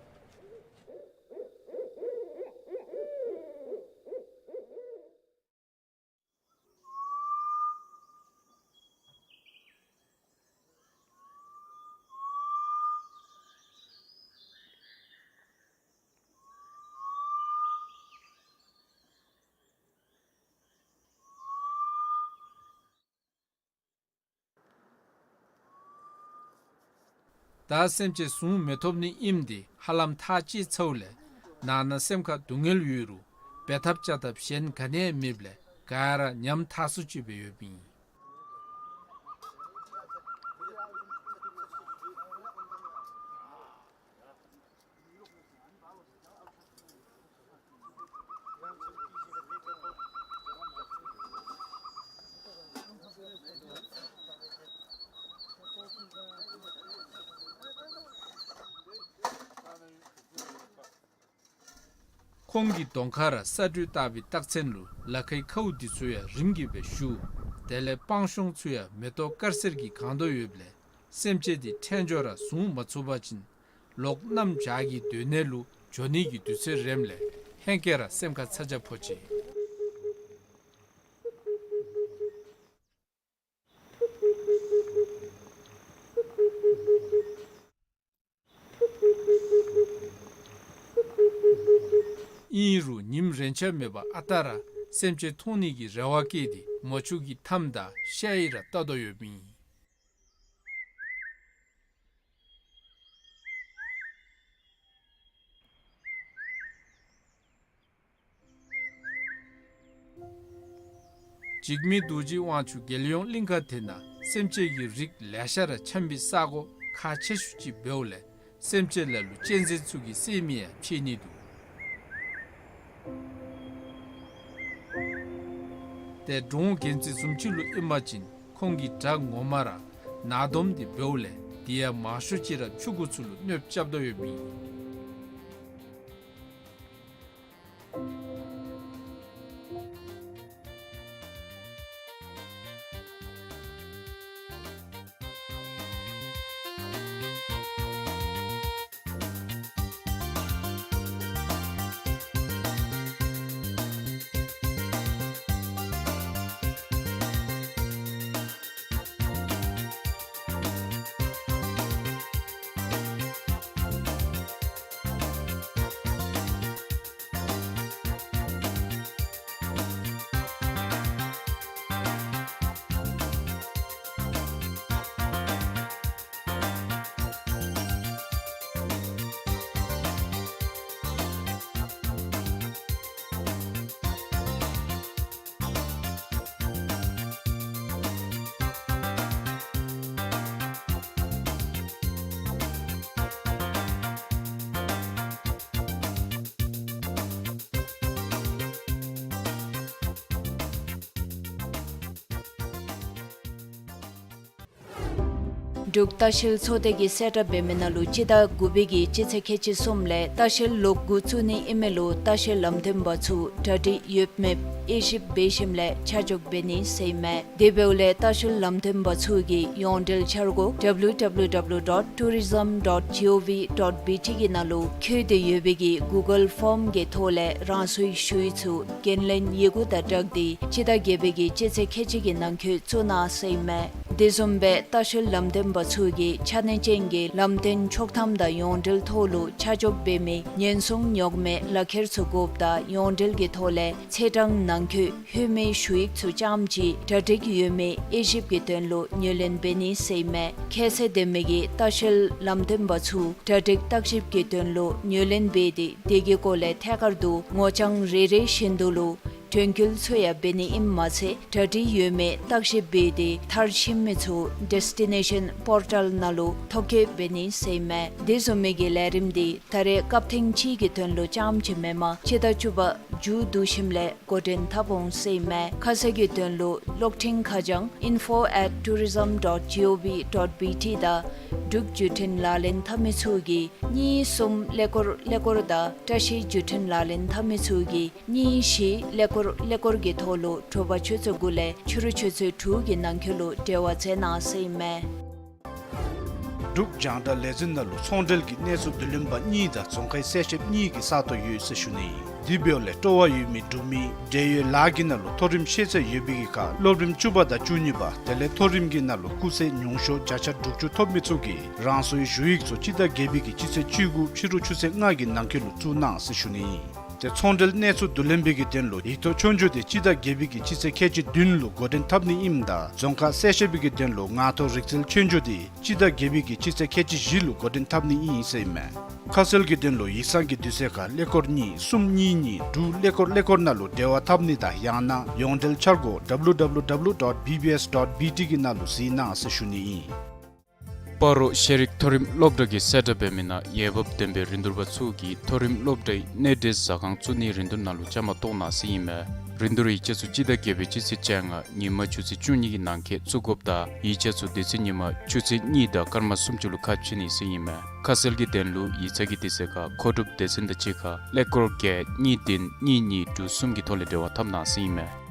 ད་སེམས་ཅན་གཟུངས་མི་ཐོབ་ནི་ཨིནམ་དེ་ཧ་ལམ་ཐག་བཅད་ཚརཝ་ལས་ནང་ན་སེམས་ཁར་སྡུག་བསྔལ་ཡོད་རུང་འབད་ཐབས་བྱ་ཐབས་གཞན་ག་ནི་ཡང་མེདཔ་ལས་ག་ར་ཉམ་ཐག་སུ་ཅིག་སྦེ་ཡོདཔ་ཨིན། ཁོང་གི་གདོང་ཁར་ས་འགྲོས་བཏགས་པའི་རྟགས་མཚན་ལུ་ལ་ཁའི་ཁཝ་འདི་ཚུ་ཡང་རིམ་གྱིས་སྦེ་ཞུ། དེ་ལས་སྤང་གཤོངམ་ཚུ་ཡང་མེ་ཏོག་དཀར་སེར་གྱིས་གང་དོ་ཡོདཔ་ལས་སེམས་ཅན་དེ་ཕྲལ་འགྱོ་ར་གཟུངས་མ་ཚུགས་པ་ཅིན་ལོག་གནམ་བྱཱར་གྱི་སྡོད་གནས་ལུ་འགྱོ་ནི་གི་དུས་ཚོད་རནམ་ལས་ཧེང་སྐལ་ར་སེམས་ཁར་ཚ་གྱང་ཕོག་ཅི། ཨིན་རུང་ཉིནམ་རན་ཆ་མེད་པར་ཨ་རྟག་ར་སེམས་ཅན་མཐོང་ནི་གི་རེ་བ་བསྐྱེད་དེ་མོ་ཆུ་གི་མཐའམ་དང་ཤ་ཡི་ར་ལྟ་དོ་ཡོདཔ་ཨིན། འཇིགས་མེད་རྡོ་རྗེ་དབང་ཕྱུག་རྒྱལ་ཡོངས་གླིང་ག་དེ་ནང་སེམས་ཅན་གྱི་རིགས་ལེ་ཤ་ར་འཁྱམས་པའི་ས་གོ་ཁག་ཆེ་ཤོས་ཅིག་འབདཝ་ལས་སེམས་ཅན་ལ་ལུ་གཅན་གཟན་ཚུ་གི་བསད་མི་ཡང་ཕྱད་ནི་འདུག། ཏེ་འབྲོང་རྒྱལ་མཚན་བཟུམ་ཅིག་ལུ་ཨིན་པ་ཅིན་ཁོང་གི་དགྲ་ངོ་མ་ར་ནག་དོམ་དེ་འབདཝ་ལས་དེ་ཡང་མང་ཤོས་ཅིག་ར་ཕྱུ་གུ་ཚུ་ལུ་གནོདཔ་རྐྱབ་དོ་ཡོདཔ་ཨིན། འབྲུག་ལྟ་བཤལ་ཚོགས་སྡེ་གིས་གསལ་བསྒྲགས་འབད་མི་ནང་ལུ་སྤྱི་ཟླ་དགུ་པའི་གི་སྤྱི་ཚེས་ཁལ་གཅིག་གསུམ་ལས་ལྟ་བཤལ་ལོག་འགོ་བཙུགས་ནི་ཨིན་མི་ལུ་ལྟ་བཤལ་ལམ་སྟོན་པ་ཚུ་གྲ་སྒྲིག་ཡོདཔ་མེདཔ་དབྱེ་ཞིབ་འབད་ཞིནམ་ལས་ཆ་འཇོག་འབད་ནི་ཟེར་ཨིན་མས། དེ་འབདཝ་ལས་ལྟ་བཤལ་ལམ་སྟོན་པ་ཚུ་གིས་ཡོངས་འབྲེལ་འཆར་སྒོ་W W W dot tourism dot G O V dot B T གི་ནང་ལུ་བཀོད་དེ་ཡོད་པའི་གི་གུ་གཱལ་ཕོརམ་གི་ཐོག་ལས་རང་སོའི་ཞུ་ཡིག་ཚུ་འགན་ལེན་ཡི་གུ་དང་སྦྲགས་ཏེ་སྤྱི་ཟླ་བརྒྱད་པའི་གི་སྤྱི་ཚེས་ཁལ་གཅིག་གི་ནང་འཁོད་བཙུགས་གནང་ཟེར་ཨིན་མས། དེ་བཟུམ་སྦེ་ལྟ་བཤལ་ལམ་སྟོན་པ་ཚུ་གིས་ཆ་གནས་ཅན་གྱི་ལམ་སྟོན་ཆོག་ཐམ་དང་ཡོངས་འབྲེལ་ཐོག་ལུ་ཆ་འཇོག་འབད་མི་ཉེན་སྲུང་ཉོག་མེད་ལག་ཁྱེར་ཚུ་དགོཔ་དང་ཡོངས་འབྲེལ་གྱི་ཐོག་ལས་ཚེས་གྲངས་ནང་འཁོད་ལྷོད་མི་ཞུ་ཡིག་ཚུ་རྐྱངམ་ཅིག་གྲ་སྒྲིག་ཡོད་མེད་དབྱེ་ཞིབ་ཀྱི་དོན་ལུ་ངོས་ལེན་འབད་ནི་ཟེར་ཨིན་མས། ཁྱད་ཚད་ལྡན་མི་གི་ལྟ་བཤལ་ལམ་སྟོན་པ་ཚུ་གྲ་སྒྲིག་བརྟག་ཞིབ་ཀྱི་དོན་ལུ་ངོས་ལེན་འབད་དེ་དེ་གི་སྐོར་ལས་ཐད་ཀར་དུ་ངོ་རྐྱང་རེ་རེ་བཞིན་དུ་ལུ་དྲན་སྐུལ་ཚུ་ཡང་འབད་ནི་ཨིནམ་མ་ཚད་གྲ་སྒྲིག་ཡོད་མེད་བརྟག་ཞིབ་འབད་དེ་མཐར་ཕྱིན་མི་ཚུ་ཌེས་ཊི་ནེ་ཤཱན་པོར་ཊཱལ་ནང་ལུ་ཐོ་བཀོད་འབད་ནི་ཟེར་ཨིན་མས། དེ་བཟུམ་མའི་གི་ལས་རིམ་འདི་ད་རེས་སྐབས་ཐེངས་གཅིག་གི་དོན་ལུ་རྐྱངམ་ཅིག་མེན་པར་སྤྱི་ཟླ་བཅུ་པ་མཇུག་བསྡུ་ཞིནམ་ལས་འགོ་འདྲེན་འཐབ་འོང་ཟེར་ཨིན་མས། ཁ་གསལ་གྱི་དོན་ལུ་གློག་འཕྲིན་ཁ་བྱང་info at tourism dot G O V dot B T དང་འབྲུག་བརྒྱུད་འཕྲིན་ལག་ལེན་འཐབ་མི་ཚུ་གིས་གཉིས་གསུམ་ཀླད་ཀོར་ཀླད་ཀོར་དང་བཀྲ་ཤིས་བརྒྱུད་འཕྲིན་ལག་ལེན་འཐབ་མི་ཚུ་གིས་གཉིས་བཞི་ཀླད་ཀོར་ཀླད་ཀོར་གྱི་ཐོག་ལུ་དྲོ་པ་ཆུ་ཚོད་དགུ་ལས་ཕྱི་རུ་ཆུ་ཚོད་དྲུག་གི་ནང་འཁོད་ལུ་འབྲེལ་བ་མཛད་གནང་ཟེར་ཨིན་མས། འབྲུག་རྒྱང་བསྒྲགས་ལས་འཛིན་ནང་ལུ་ཚོང་འབྲེལ་གྱི་གནས་ཚུལ་བསྡུ་ལེན་པ་གཉིས་དང་རྫོང་ཁའི་གསལ་བཤདཔ་གཉིས་ཀྱི་ས་སྟོང་ཡོད་ཟེར་ཞུ་ནི། དེ་འབདཝ་ལས་སྤྲོ་བ་ཡོད་མི་འབྲུག་མི་འབྲེལ་ཡོད་ལཱ་གི་ནང་ལུ་མཐོ་རིམ་ཤེས་ཚད་ཡོད་པའི་གི་ཁར་སློབ་རིམ་བཅུ་པ་དང་བཅུ་གཉིས་པ་དེ་ལས་མཐོ་རིམ་གྱི་ནང་ལུ་སྐུགས་ཚད་ཉུང་ཤོས་བརྒྱ་ཆ་དྲུག་ཅུ་ཐོབ་མི་ཚུ་གིས་རང་སོའི་ཞུ་ཡིག་ཚུ་སྤྱི་ཟླ་བརྒྱད་པའི་གི་སྤྱི་ཚེས་བཅུ་དགུ་ཕྱི་རུ་ཆུ་ཚོད་ལྔ་གི་ནང་འཁོད་ལུ་བཙུགས་གནང་ཟེར་ཞུ་ནི། ཏེ་ཚོང་འབྲེལ་གནས་ཚུལ་བསྡུ་ལེན་པའི་གི་དོན་ལུ་ཡིག་ཐོག་ཆོས་རྒྱུགས་དེ་སྤྱི་ཟླ་བརྒྱད་པའི་གི་སྤྱི་ཚེས་ཁལ་གཅིག་བདུན་ལུ་འགོ་འདྲེན་འཐབ་ནི་ཨིནམ་ད་རྫོང་ཁ་གསལ་བཤད་པའི་གི་དོན་ལུ་ངག་ཐོག་རིག་རྩལ་ཆོས་རྒྱུགས་དེ་སྤྱི་ཟླ་བརྒྱད་པའི་གི་སྤྱི་ཚེས་ཁལ་གཅིག་བཞི་ལུ་འགོ་འདྲེན་འཐབ་ནི་ཨིན་ཟེར་ཨིན་མས། ཁ་གསལ་གྱི་དོན་ལུ་ཡིག་ཚང་གི་དུས་ཚོད་ཁར་ཀླད་ཀོར་གཉིས་གསུམ་གཉིས་གཉིས་དྲུག་ཀླད་ཀོར་ཀླད་ཀོར་ནང་ལུ་འབྲེལ་བ་འཐབ་ནི་དང་ཡང་ན་ཡོངས་འབྲེལ་འཆར་སྒོ་W W W dot B B S dot B T གི་ནང་ལུ་གཟིགས་གནང་ཟེར་ཞུ་ནི་ཨིན། སྤ་རོ་ཤེས་རིག་མཐོ་རིམ་སློབ་གྲྭ་གིས་གསལ་བསྒྲགས་འབད་མི་ནང་འོས་འབབ་ལྡན་པའི་རིན་བསྡུར་པ་ཚུ་གིས་མཐོ་རིམ་སློབ་གྲྭའི་གནས་འབྲེལ་ཟ་ཁང་བཙུགས་ནིའི་རིན་བསྡུར་ནང་ལུ་བཅའ་མར་གཏོགས་གནང་ཟེར་ཨིན་མས། རིན་བསྡུར་ཡིག་ཆ་ཚུ་སྤྱི་ཟླ་བརྒྱད་པའི་སྤྱི་ཚེས་བཅོ་ལྔ་ཉིན་མ་ཆུ་ཚོད་བཅུ་གཉིས་ཀྱི་ནང་འཁོད་བཙུགས་དགོཔ་དང་ཡིག་ཆ་ཚུ་དེ་ཚེ་ཉིན་མ་ཆུ་ཚོད་གཉིས་དང་སྐར་མ་སུམ་ཅུ་ལུ་ཁ་ཕྱེ་ནི་ཟེར་ཨིན་མས། ཁ་གསལ་གྱི་དོན་ལུ་ཡིག་ཚང་གི་དུས་ཚོད་ཁར་མཁོ་སྒྲུབ་སྡེ་ཚན་དང་གཅིག་ཁར་ཀླད་ཀོར་བརྒྱད་གཉིས་བདུན་གཉིས་གཉིས་དྲུག་གསུམ་གྱི་ཐོག་ལས་འབྲེལ་བ་འཐབ་གནང་ཟེར་ཨིན་མས།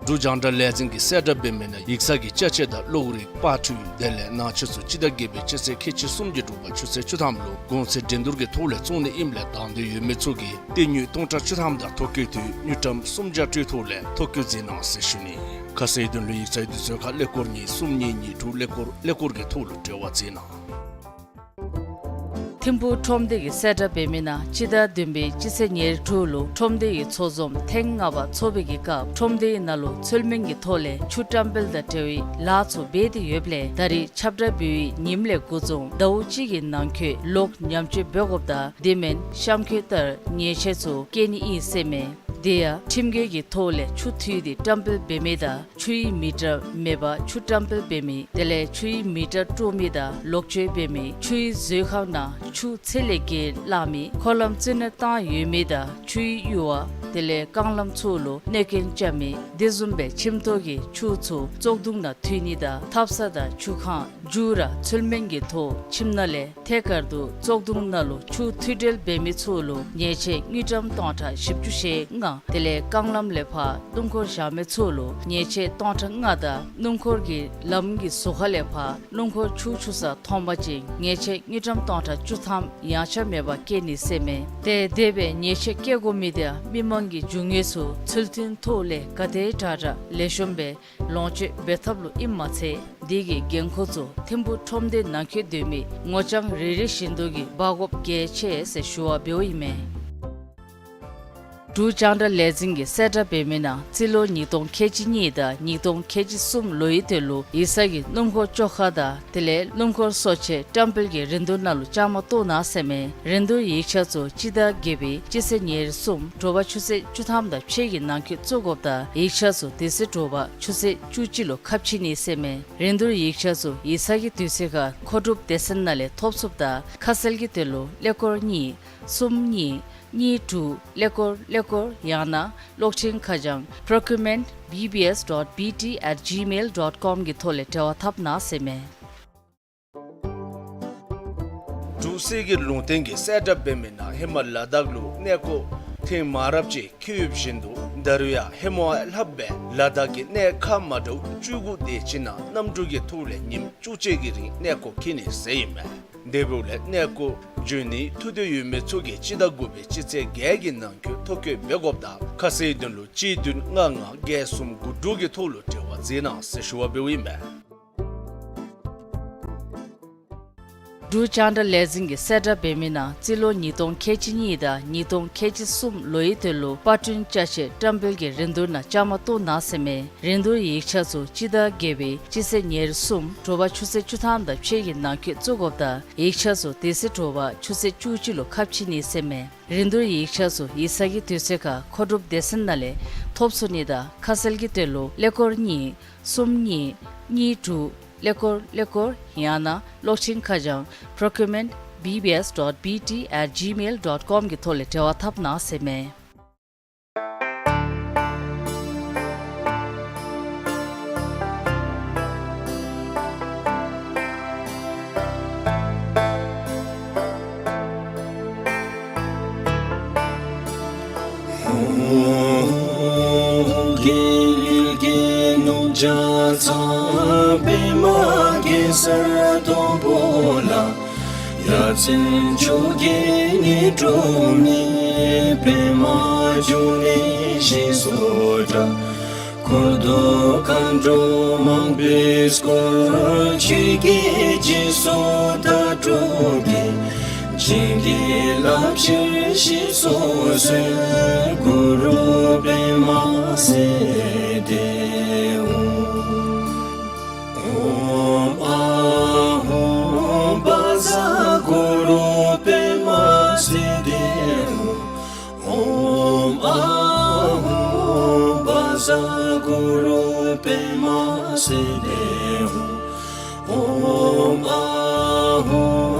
འབྲུག་རྒྱང་བསྒྲགས་ལས་འཛིན་གྱིས་གསལ་བསྒྲགས་འབད་མི་ནང་ཡིག་ཚང་གི་ཅ་ཆས་དང་གློག་རིག་པར་འཕྲུལ་དེ་ལས་ནང་ཆས་ཚུ་སྤྱི་ཟླ་བརྒྱད་པའི་སྤྱི་ཚེས་ཁལ་གཅིག་གསུམ་གྱི་དྲོ་པ་ཆུ་ཚོད་བཅུ་ཐམ་ལུ་གོང་ཚད་འགྲན་བསྡུར་གྱི་ཐོག་ལས་བཙུགས་ནི་ཨིནམ་ལས་དང་འདོད་ཡོད་མི་ཚུ་གིས་སྟེང་དངུལ་སྟོང་ཕྲག་བཅུ་ཐམ་དང་ཐོ་བཀོད་དུས་དངུལ་ཀྲམ་སུམ་བརྒྱ་སྤྲོད་ཐོག་ལས་ཐོ་བཀོད་མཛད་གནང་ཟེར་ཞུ་ནི། ཁ་གསལ་དོན་ལུ་ཡིག་ཚང་དུས་ཚོད་ཁར་ཀླད་ཀོར་གཉིས་གསུམ་གཉིས་གཉིས་དྲུག་ཀླད་ཀོར་ཀླད་ཀོར་གྱི་ཐོག་ལུ་འབྲེལ་བ་མཛད་གནང་། ཐིམ་ཕུག་ཁྲོམ་སྡེ་གིས་གསལ་བསྒྲགས་འབད་མི་ནང་སྤྱི་ཟླ་བདུན་པའི་སྤྱི་ཚེས་ཉེར་དྲུག་ལུ་ཁྲོམ་སྡེ་གི་ཚོགས་འཛོམས་ཐེངས་ལྔ་པ་ཚོགས་པའི་གི་སྐབས་ཁྲོམ་སྡེའི་ནང་ལུ་ཚུལ་མིན་གྱི་ཐོག་ལས་ཆུ་བཀྲམ་སྤེལ་དང་འབྲེལ་བའི་ལཱ་ཚུ་འབད་དེ་ཡོདཔ་ལས་ད་རེས་ཁྱབ་བསྒྲགས་འབད་བའི་ཉིནམ་ལས་འགོ་བཟུང་ཟླཝ་གཅིག་གི་ནང་འཁོད་ལོག་ཉམས་བཅོས་འབད་དགོཔ་དང་དེ་མེན་གཤམ་འཁོད་ལྟར་ཉེས་ཆད་ཚུ་བཀལ་ནི་ཨིན་ཟེར་མས། དེ་ཡང་ཁྲིམས་འགལ་གྱི་ཐོག་ལས་ཆུ་འཐུས་ཏེ་བཀྲམ་སྤེལ་འབད་མི་དང་ཆུའི་མི་ཊར་མེད་པར་ཆུ་བཀྲམ་སྤེལ་འབད་མི་དེ་ལས་ཆུའི་མི་ཊར་དཀྲོག་མི་དང་ལོག་སྤྱོད་འབད་མི་ཆུའི་མཛོད་ཁང་ནང་ཆུ་ཚད་ལས་བརྒལ་བླངས་མི་འཁོར་ལམ་རྩིས་ནོར་བཏང་ཡོད་མི་དང་ཆུའི་གཡུར་བ་དེ་ལས་རྐང་ལམ་ཚུ་ལུ་གནོད་སྐྱོན་རྐྱབ་མི་དེ་བཟུམ་སྦེ་ཁྱིམ་ཐོག་གི་ཆུ་ཚུ་བཙོག་དུང་ནང་འཐུ་ནི་དང་ཐབ་ཚང་དང་ཆུ་ཁང་མཇུག་ར་ཚུལ་མིན་གྱི་ཐོག་ཁྱིམ་ནང་ལས་ཐད་ཀར་དུ་བཙོག་དུང་ནང་ལུ་ཆུ་འཐུ་སྦྱོར་འབད་མི་ཚུ་ལུ་ཉེས་ཆད་དངུལ་ཀྲམ་སྟོང་ཕྲག་བཞི་བཅུ་ཞེ་ལྔ། དེ་ལས་རྐང་ལམ་ལས་ཕར་སྣུམ་འཁོར་བཞག་མི་ཚུ་ལུ་ཉེས་ཆད་སྟོང་ཕྲག་ལྔ་དང་སྣུམ་འཁོར་གྱི་ལམ་གྱི་ཟུར་ཁ་ལས་ཕར་སྣུམ་འཁོར་ཆུ་འཁྱུ་ས་མཐོང་པ་ཅིན་ཉེས་ཆད་དངུལ་ཀྲམ་སྟོང་ཕྲག་བཅུ་ཐམ་ཡངས་ཆག་མེད་པར་བཀལ་ནི་ཟེར་མས། ཏེ་དེ་སྦེ་ཉེས་ཆད་བཀལ་དགོ་མི་དེ་མི་མང་གི་རྒྱུ་དངོས་ཚུ་ཚུལ་མཐུན་ཐོག་ལས་ག་དེ་དྲག་དྲག་ལེགས་ཤོམ་སྦེ་ལོངས་སྤྱོད་འབད་ཐབས་ལུ་ཨིནམ་མ་ཚད་དེ་གི་འགན་ཁུར་ཚུ་ཐིམ་ཕུག་ཁྲོམ་སྡེ་ནང་འཁོད་སྡོད་མི་ངོ་རྐྱང་རེ་རེ་བཞིན་དུ་གིས་འབག་དགོཔ་གལ་ཆེ་ཟེར་ཞུ་བ་འབདཝ་ཨིན་མས། འབྲུག་རྒྱང་བསྒྲགས་ལས་འཛིན་གྱིས་གསལ་བསྒྲགས་འབད་མི་ནང་རྩིས་ལོ་ཉིས་སྟོང་ཁལ་གཅིག་གཉིས་དང་ཉིས་སྟོང་ཁལ་གཅིག་གསུམ་ལོའི་དོན་ལུ་ཡིག་ཚང་གི་སྣུམ་འཁོར་བཅོ་ཁ་དང་དེ་ལས་སྣུམ་འཁོར་གསོ་ཆས་བཀྲམ་སྤེལ་གྱི་རིན་བསྡུར་ནང་ལུ་བཅའ་མར་གཏོགས་གནང་ཟེར་མས། རིན་བསྡུར་ཡིག་ཆ་ཚུ་སྤྱི་ཟླ་བརྒྱད་པའི་སྤྱི་ཚེས་ཉེར་གསུམ་དྲོ་པ་ཆུ་ཚོད་བཅུ་ཐམ་དང་ཕྱེད་ཀྱི་ནང་འཁོད་བཙུགས་དགོཔ་དང་ཡིག་ཆ་ཚུ་དེ་ཚེ་དྲོ་པ་ཆུ་ཚོད་བཅུ་གཅིག་ལུ་ཁ་ཕྱེ་ནི་ཟེར་མས། རིན་བསྡུར་ཡིག་ཆ་ཚུ་ཡིག་ཚང་གི་དུས་ཚོད་ཁར་མཁོ་སྒྲུབ་སྡེ་ཚན་ནང་ལས་ཐོབ་ཚུགསཔ་དང་ཁ་གསལ་གྱི་དོན་ལུ་ཀླད་ཀོར་གཉིས་གསུམ་གཉིས་ གཉིས་དྲུག་ཀླད་ཀོར་ཀླད་ཀོར་ཡང་ན་གློག་འཕྲིན་ཁ་བྱང་procurement B B S dot B T at gmail dot com གི་ཐོག་ལས་འབྲེལ་བ་འཐབ་གནང་ཟེར་མས། འབྲུག་སྲིད་ཀྱི་ལུང་བསྟན་གྱིས་གསལ་བསྒྲགས་འབད་མི་ནང་ཧེ་མ་ལ་དྭགས་ལུ་གནས་སྐོར་ཐེངས་མང་རབས་ཅིག་འཁྱིད་ཡོདཔ་བཞིན་དུ་ད་རུང་ཡང་ཧེ་མ་ལྷག་པའི་ལ་དྭགས་ཀྱི་གནས་ཁག་མ་འདྲཝ་བཅུ་དགུ་དེ་ཅིག་ནང་གནམ་གྲུ་གི་ཐོག་ལས་ཉིནམ་བཅུ་གཅིག་གི་རིང་གནས་སྐོར་འཁྱིད་ནི་ཟེར་ཨིན་མས། དེ་འབདཝ་ལས་གནས་སྐོར་འབྱོན་ནིའི་ཐུགས་འདོད་ཡོད་མི་ཚུ་གིས་སྤྱི་ཟླ་དགུ་པའི་སྤྱི་ཚེས་བརྒྱད་ཀྱི་ནང་འཁོད་ཐོ་བཀོད་འབད་དགོཔ་དང་ཁ་གསལ་དོན་ལུ་གཅིག་བདུན་ལྔ་ལྔ་བརྒྱད་གསུམ་དགུ་དྲུག་གི་ཐོག་ལུ་འབྲེལ་བ་མཛད་གནང་ཟེར་ཞུ་བ་འབདཝ་ཨིན་མས། འབྲུག་རྒྱང་བསྒྲགས་ལས་འཛིན་གྱིས་གསལ་བསྒྲགས་འབད་མི་ནང་རྩིས་ལོ་ཉིས་སྟོང་ཁལ་གཅིག་གཉིས་དང་ཉིས་སྟོང་ཁལ་གཅིག་གསུམ་ལོའི་དོན་ལུ་པར་སྐྲུན་ཅ་ཆས་བཀྲམ་སྤེལ་གྱི་རིན་བསྡུར་ནང་བཅའ་མར་གཏོགས་གནང་ཟེར་མས། རིན་བསྡུར་ཡིག་ཆ་ཚུ་སྤྱི་ཟླ་བརྒྱད་པའི་སྤྱི་ཚེས་ཉེར་གསུམ་དྲོ་པ་ཆུ་ཚོད་བཅུ་ཐམ་དང་ཕྱེད་ཀྱི་ནང་འཁོད་བཙུགས་དགོཔ་དང་ཡིག་ཆ་ཚུ་དེ་ཚེ་དྲོ་པ་ཆུ་ཚོད་བཅུ་གཅིག་ལུ་ཁ་ཕྱེ་ནི་ཟེར་མས། རིན་བསྡུར་ཡིག་ཆ་ཚུ་ཡིག་ཚང་གི་དུས་ཚོད་ཁར་མཁོ་སྒྲུབ་སྡེ་ཚན་ནང་ལས་ཐོབ་ཚུགས་ནི་དང་ཁ་གསལ་གྱི་དོན་ལུ་ཀླད་ཀོར་གཉིས་གསུམ་གཉིས་གཉིས་དྲུག་ཀླད་ཀོར་ཀླད་ཀོར་ཡང་ན་གློག་འཕྲིན་ཁ་བྱང་procurement B B S dot B T at gmail dot com གི་ཐོག་ལས་འབྲེལ་བ་འཐབ་གནང་ཟེར་མས། རྒྱལ་གྱི་ནུབ་བྱང་ཚང་པདྨ་གེ་སར་སྡོང་པོ་ལ། ཡ་མཚན་བཅོ་བརྒྱད་ནི་འབྲུ་ནི་པདྨ་འབྱུང་གནས་ཞེས་སུ་གྲགས། འཁོར་དུ་མཁའ་འགྲོ་མང་པོས་བསྐོར། ཆོས་ཀྱི་རྗེས་སུ་བདག་སྒྲུབ་ཀྱིས། བྱིན་གྱིས་བརླབ་ཕྱིར་ཞེས་སུ་གསོལ། གུ་རུ་པདྨ་སིདྡྷི་ཧཱུྃ། ཨོཾ་ཨཱཿཧཱུྃ་བཛྲ་གུ་རུ་པདྨ་སིདྡྷི་ཧཱུྃ། ཨོཾ་ཨཱཿཧཱུྃ་བཛྲ་གུ་རུ་པདྨ་སིདྡྷི་ཧཱུྃ། ཨོཾ་ཨཱཿཧཱུྃ་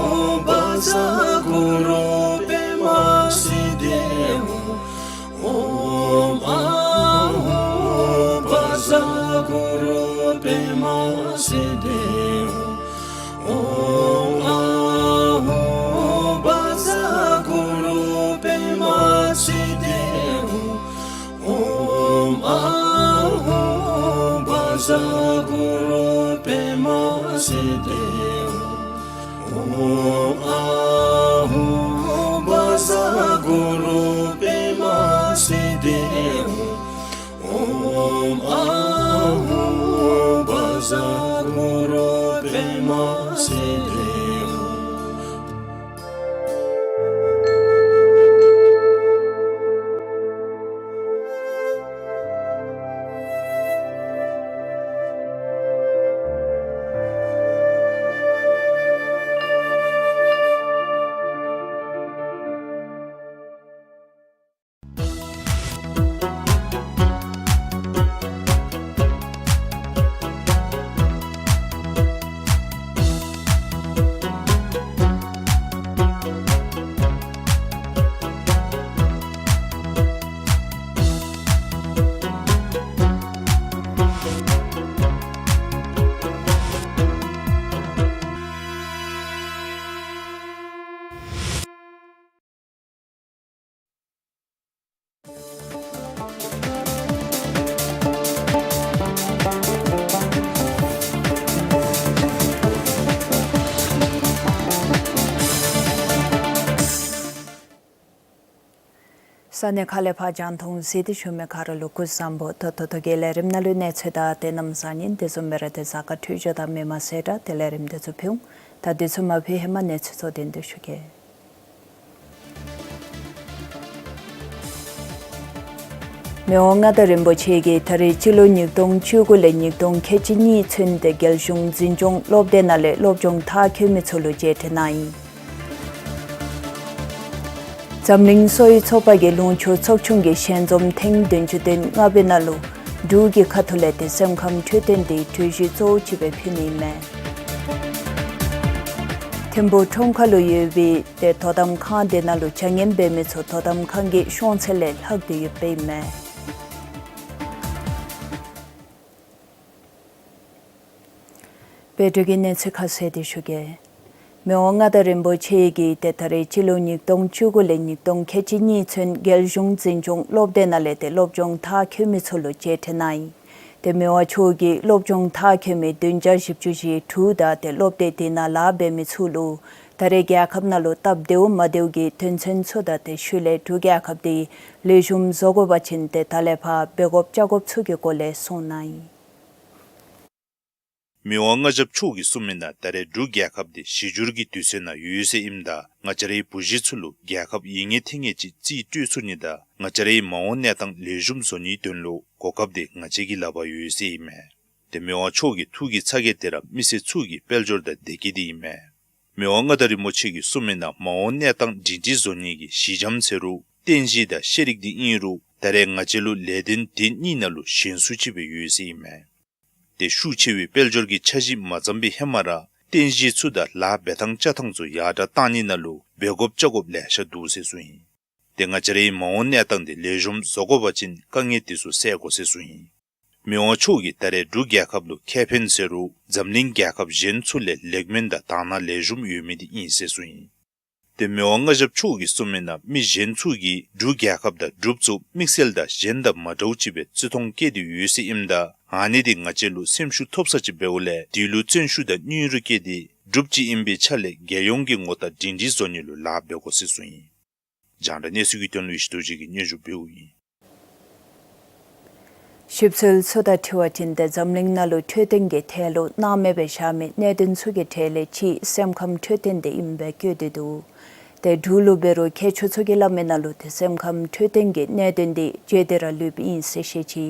བཛྲ་གུ་རུ་པདྨ་སིདྡྷི་ཧཱུྃ། ཨོཾ་ཨཱཿཧཱུྃ་བཛྲ་གུ་རུ་པདྨ་སིདྡྷི་ཧཱུྃ། ཨོཾ་ཨཱཿཧཱུྃ་བཛྲ་གུ་རུ་པདྨ་སིདྡྷི་ཧཱུྃ། ཨོཾ་ཨཱཿཧཱུྃ་བཛྲ་གུ་རུ་པདྨ་སིདྡྷི་ཧཱུྃ། ཨོཾ་ཨཱཿཧཱུྃ་བཛྲ་གུ་རུ་པདྨ་སིདྡྷི་ཧཱུྃ། ཨོཾ་ཨཱཿཧཱུྃ་བཛྲ་གུ་རུ་པདྨ་སིདྡྷི་ཧཱུྃ། ས་གནས་ཁག་ལས་ཕར་རྒྱང་མཐོང་གཟིགས་ཏེ་བཞུགས་མི་ག་ར་ལུ་སྐུ་གཟུགས་བཟང་པོ། ད་ལྟོ་ད་གི་ལས་རིམ་ནང་ལུ་གནས་ཚུལ་དང་དེ་རྣམས་གསར་རྙིང་དེ་ཚུ་མེད་ར་དེ་གཟའ་སྐར་འཕྲོད་སྦྱོར་དང་མི་མང་ཟེར་ར་དེ་ལས་རིམ་དེ་ཚུ་ཕུལ་འོང་། ད་དེ་ཚུ་མ་ཕུལ་ཧེ་མ་གནས་ཚུལ་གཙོ་དོན་དེ་ཞུ་གེ། མི་དབང་མངའ་བདག་རིན་པོ་ཆེ་གིས་ད་རེས་སྤྱི་ལོ་ཉིས་སྟོང་བཅུ་དགུ་ལས་ཉིས་སྟོང་ཁལ་གཅིག་གཉིས་ཚུན་ཏེ་རྒྱལ་གཞུང་འཛིན་སྐྱོང་སློབ་སྡེ་ནང་ལས་སློབ་སྦྱོང་མཐར་འཁྱོལ་མི་ཚུ་ལུ་མཇལ་འཕྲད་གནང་ཡི། འཛམ་གླིང་གསོ་བའི་ཚོགས་པ་གི་ལུང་ཕྱོགས་ཚོགས་ཆུང་གི་ཞལ་འཛོམས་ཐེངས་བདུན་ཅུ་དོན་ལྔ་པའི་ནང་ལུ་འབྲུག་གི་ཁ་ཐུག་ལས་ཏེ་སེམས་ཁམས་འཕྲོད་བསྟེན་དེ་གྲོས་གཞི་གཙོ་བོ་ཅིག་སྦེ་ཕུལ་ནི་ཨིན་མས། ཐིམ་ཕུག་ཁྲོམ་ཁ་ལུ་ཡོད་པའི་ཏེ་དོ་དམ་ཁང་དེ་ནང་ལུ་བྱ་ངན་འབད་མི་ཚུ་དོ་དམ་ཁང་གི་ཤོང་ཚད་ལས་ལྷག་སྟེ་ཡོདཔ་ཨིན་མས། བོད་དུས་ཀྱི་གནས་ཚུལ་ཁ་གསལ་དེ་ཞུ་གེ། མི་དབང་མངའ་བདག་རིན་པོ་ཆེ་གིས་ཏེ་ད་རེས་སྤྱི་ལོ་ཉིས་སྟོང་བཅུ་དགུ་ལས་ཉིས་སྟོང་ཁལ་གཅིག་གཉིས་ཚུན་རྒྱལ་གཞུང་འཛིན་སྐྱོང་སློབ་སྡེ་ནང་ལས་ཏེ་སློབ་སྦྱོང་མཐར་འཁྱོལ་མི་ཚུ་ལུ་མཇལ་འཕྲད་གནང་ཡི། ཏེ་མི་དབང་མཆོག་གིས་སློབ་སྦྱོང་མཐར་འཁྱོལ་མི་བདུན་བརྒྱ་བཞི་བཅུ་ཞེ་དྲུག་དང་ཏེ་སློབ་སྡེ་དེ་ནང་ལཱ་འབད་མི་ཚུ་ལུ་ད་རེས་རྒྱལ་ཁབ་ནང་ལུ་སྟབས་བདེཝ་མ་བདེཝ་གི་དོན་ཚན་ཚུ་དང་ཏེ་ཤུལ་ལས་འབྲུག་རྒྱལ་ཁབ་དེ་ལེགས་ཤོམ་བཟོ་དགོ་པ་ཅིན་ཏེ་ད་ལས་ཕར་འབད་དགོཔ་བཅའ་དགོཔ་ཚུ་གི་སྐོར་ལས་གསུངས་གནང་ཡི། མི་དབང་མངའ་ཞབས་མཆོག་གིས་གསུངས་མི་ནང་ད་རེས་འབྲུག་རྒྱལ་ཁབ་དེ་གཞི་འགྱུར་གྱི་དུས་ཚོད་ནང་ཡོད་ཟེར་ཨིནམ་ད་ང་བཅས་རའི་བུ་གཞི་ཚུ་ལུ་རྒྱལ་ཁབ་ཡིད་ངེས་ཐེ་ངེས་ཅིག་རྩིས་སྤྲོད་ཚུགས་ནི་དང་ང་བཅས་རའི་མ་འོངས་གནས་སྟངས་ལེགས་ཤོམ་བཟོ་ནིའི་དོན་ལུ་གོ་སྐབས་དེ་ང་བཅས་ཀྱི་ལག་པར་ཡོད་ཟེར་ཨིན་མས། ཏེ་མི་དབང་མཆོག་གི་ཐུགས་ཀྱི་ཚ་གྱང་དེ་ར་མི་སེར་ཚུ་གི་དཔལ་འབྱོར་དང་བདེ་སྐྱིད་དེ་ཨིན་མས། མི་དབང་མངའ་བདག་རིན་པོ་ཆེ་གིས་གསུངས་མི་ནང་མ་འོངས་གནས་སྟངས་སྒྲིང་སྒྲིང་བཟོ་ནི་གི་གཞི་འགྱམ་ཟེར་རུང་རྟེན་གཞི་དང་ཤེས་རིག་དེ་ཨིན་རུང་ད་རེས་ང་བཅས་ལུ་ལས་དོན་དེ་གཉིས་ནང་ལུ་ཞན་སུ་ཅིག་སྦེ་ཡོད་ཟེར་ཨིན་མས། ཏེ་ཤུགས་ཆེ་བའི་དཔལ་འབྱོར་གྱི་འཆར་གཞི་མ་བརྩམས་པའི་ཧེ་མ་ར་རྟེན་གཞི་ཚུ་དང་ལཱ་འབད་ཐངས་བཅའ་ཐངས་ཚུ་ཡར་དྲག་བཏང་ནི་ནང་ལུ་འབད་དགོཔ་བཅའ་དགོཔ་ལེ་ཤ་འདུག་ཟེར་གསུངས་ཡི། ཏེ་ང་བཅས་རའི་མ་འོངས་གནས་སྟངས་དེ་ལེགས་ཤོམ་བཟོ་དགོ་པ་ཅིན་དཀའ་ངལ་དེ་ཚུ་སེལ་དགོ་ཟེར་གསུངས་ཡི། མི་དབང་མཆོག་གིས་ད་རེས་འབྲུག་རྒྱལ་ཁབ་ལུ་ཁེ་ཕན་ཟེར་རུང་འཛམ་གླིང་རྒྱལ་ཁབ་གཞན་ཚུ་ལས་ལེགས་སྨོན་དང་དག་སྣང་ལེགས་ཤོམ་ཡོད་མི་དེ་ཨིན་ཟེར་གསུངས་ཡི། ཏེ་མི་དབང་མངའ་ཞབས་མཆོག་གིས་གསུངས་མི་ནང་མི་གཞན་ཚུ་གིས་འབྲུག་རྒྱལ་ཁབ་དང་འབྲུགཔ་ཚུ་དམིགས་བསལ་དང་གཞན་དང་མ་འདྲཝ་ཅིག་སྦེ་བརྩི་མཐོང་བསྐྱེད་དེ་ཡོད་ཟེར་ཨིནམ་ད་ཨ་ནི་དེ་ང་བཅས་ལུ་སེམས་ཤུགས་ཐོབ་ས་ཅིག་འབདཝ་ལས་དེ་ལུ་བརྩོན་ཤུགས་དང་སྙིང་རུས་བསྐྱེད་དེ་འབྲུགཔ་ཅིག་ཨིན་པའི་ཆ་ལས་རྒྱལ་ཡོངས་ཀྱི་ངོ་རྟགས་སྒྲིང་སྒྲིང་བཟོ་ནི་ལུ་ལཱ་འབད་དགོ་ཟེར་གསུངས་ཡི། རྒྱང་བསྒྲགས་གནས་ཚུལ་གྱི་དོན་ལུ་ཡེ་ཤེས་རྡོ་རྗེ་གིས་སྙན་ཞུ་འབདཝ་ཨིན། ཞིབ་འཚོལ་ཚུ་དང་འཁྲིལ་བ་ཅིན་ཏེ་འཛམ་གླིང་ནང་ལུ་འཕྲོད་བསྟེན་གྱི་ཐད་ལུ་སྣང་མེད་སྦེ་བཞག་མི་གནད་དོན་ཚུ་གི་གྲས་ལས་གཅིག་སེམས་ཁམས་འཕྲོད་བསྟེན་དེ་ཨིནམ་སྦེ་བཀོད་དེ་འདུག། ཏེ་འབྲུག་ལུ་འབད་རུང་མཁས་མཆོག་ཚུ་གིས་སླབ་མི་ནང་ལུ་ཏེ་སེམས་ཁམས་འཕྲོད་བསྟེན་གྱི་གནད་དོན་དེ་བརྗེད་དེ་ར་ལུསཔ་ཨིན་ཟེར་བཤད་ཅི།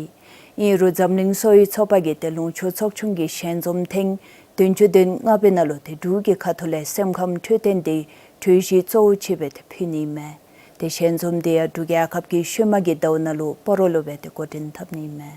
ཨིན་རུང་འཛམ་གླིང་གསོ་བའི་ཚོགས་པ་གིས་ཏེ་ལུང་ཕྱོགས་ཚོགས་ཆུང་གི་ཞལ་འཛོམས་ཐེངས་བདུན་ཅུ་དོན་ལྔ་པའི་ནང་ལུ་ཏེ་འབྲུག་གི་ཁ་ཐུག་ལས་སེམས་ཁམས་འཕྲོད་བསྟེན་དེ་གྲོས་གཞི་གཙོ་བོ་ཅིག་སྦེ་ཏེ་ཕུལ་ནི་ཨིན་མས། ཏེ་ཞལ་འཛོམས་དེ་ཡང་འབྲུག་རྒྱལ་ཁབ་ཀྱི་ཤུལ་མ་གི་ཟླཝ་ནང་ལུ་སྤ་རོ་ལུ་སྦེ་ཏེ་འགོ་འདྲེན་འཐབ་ནི་ཨིན་མས།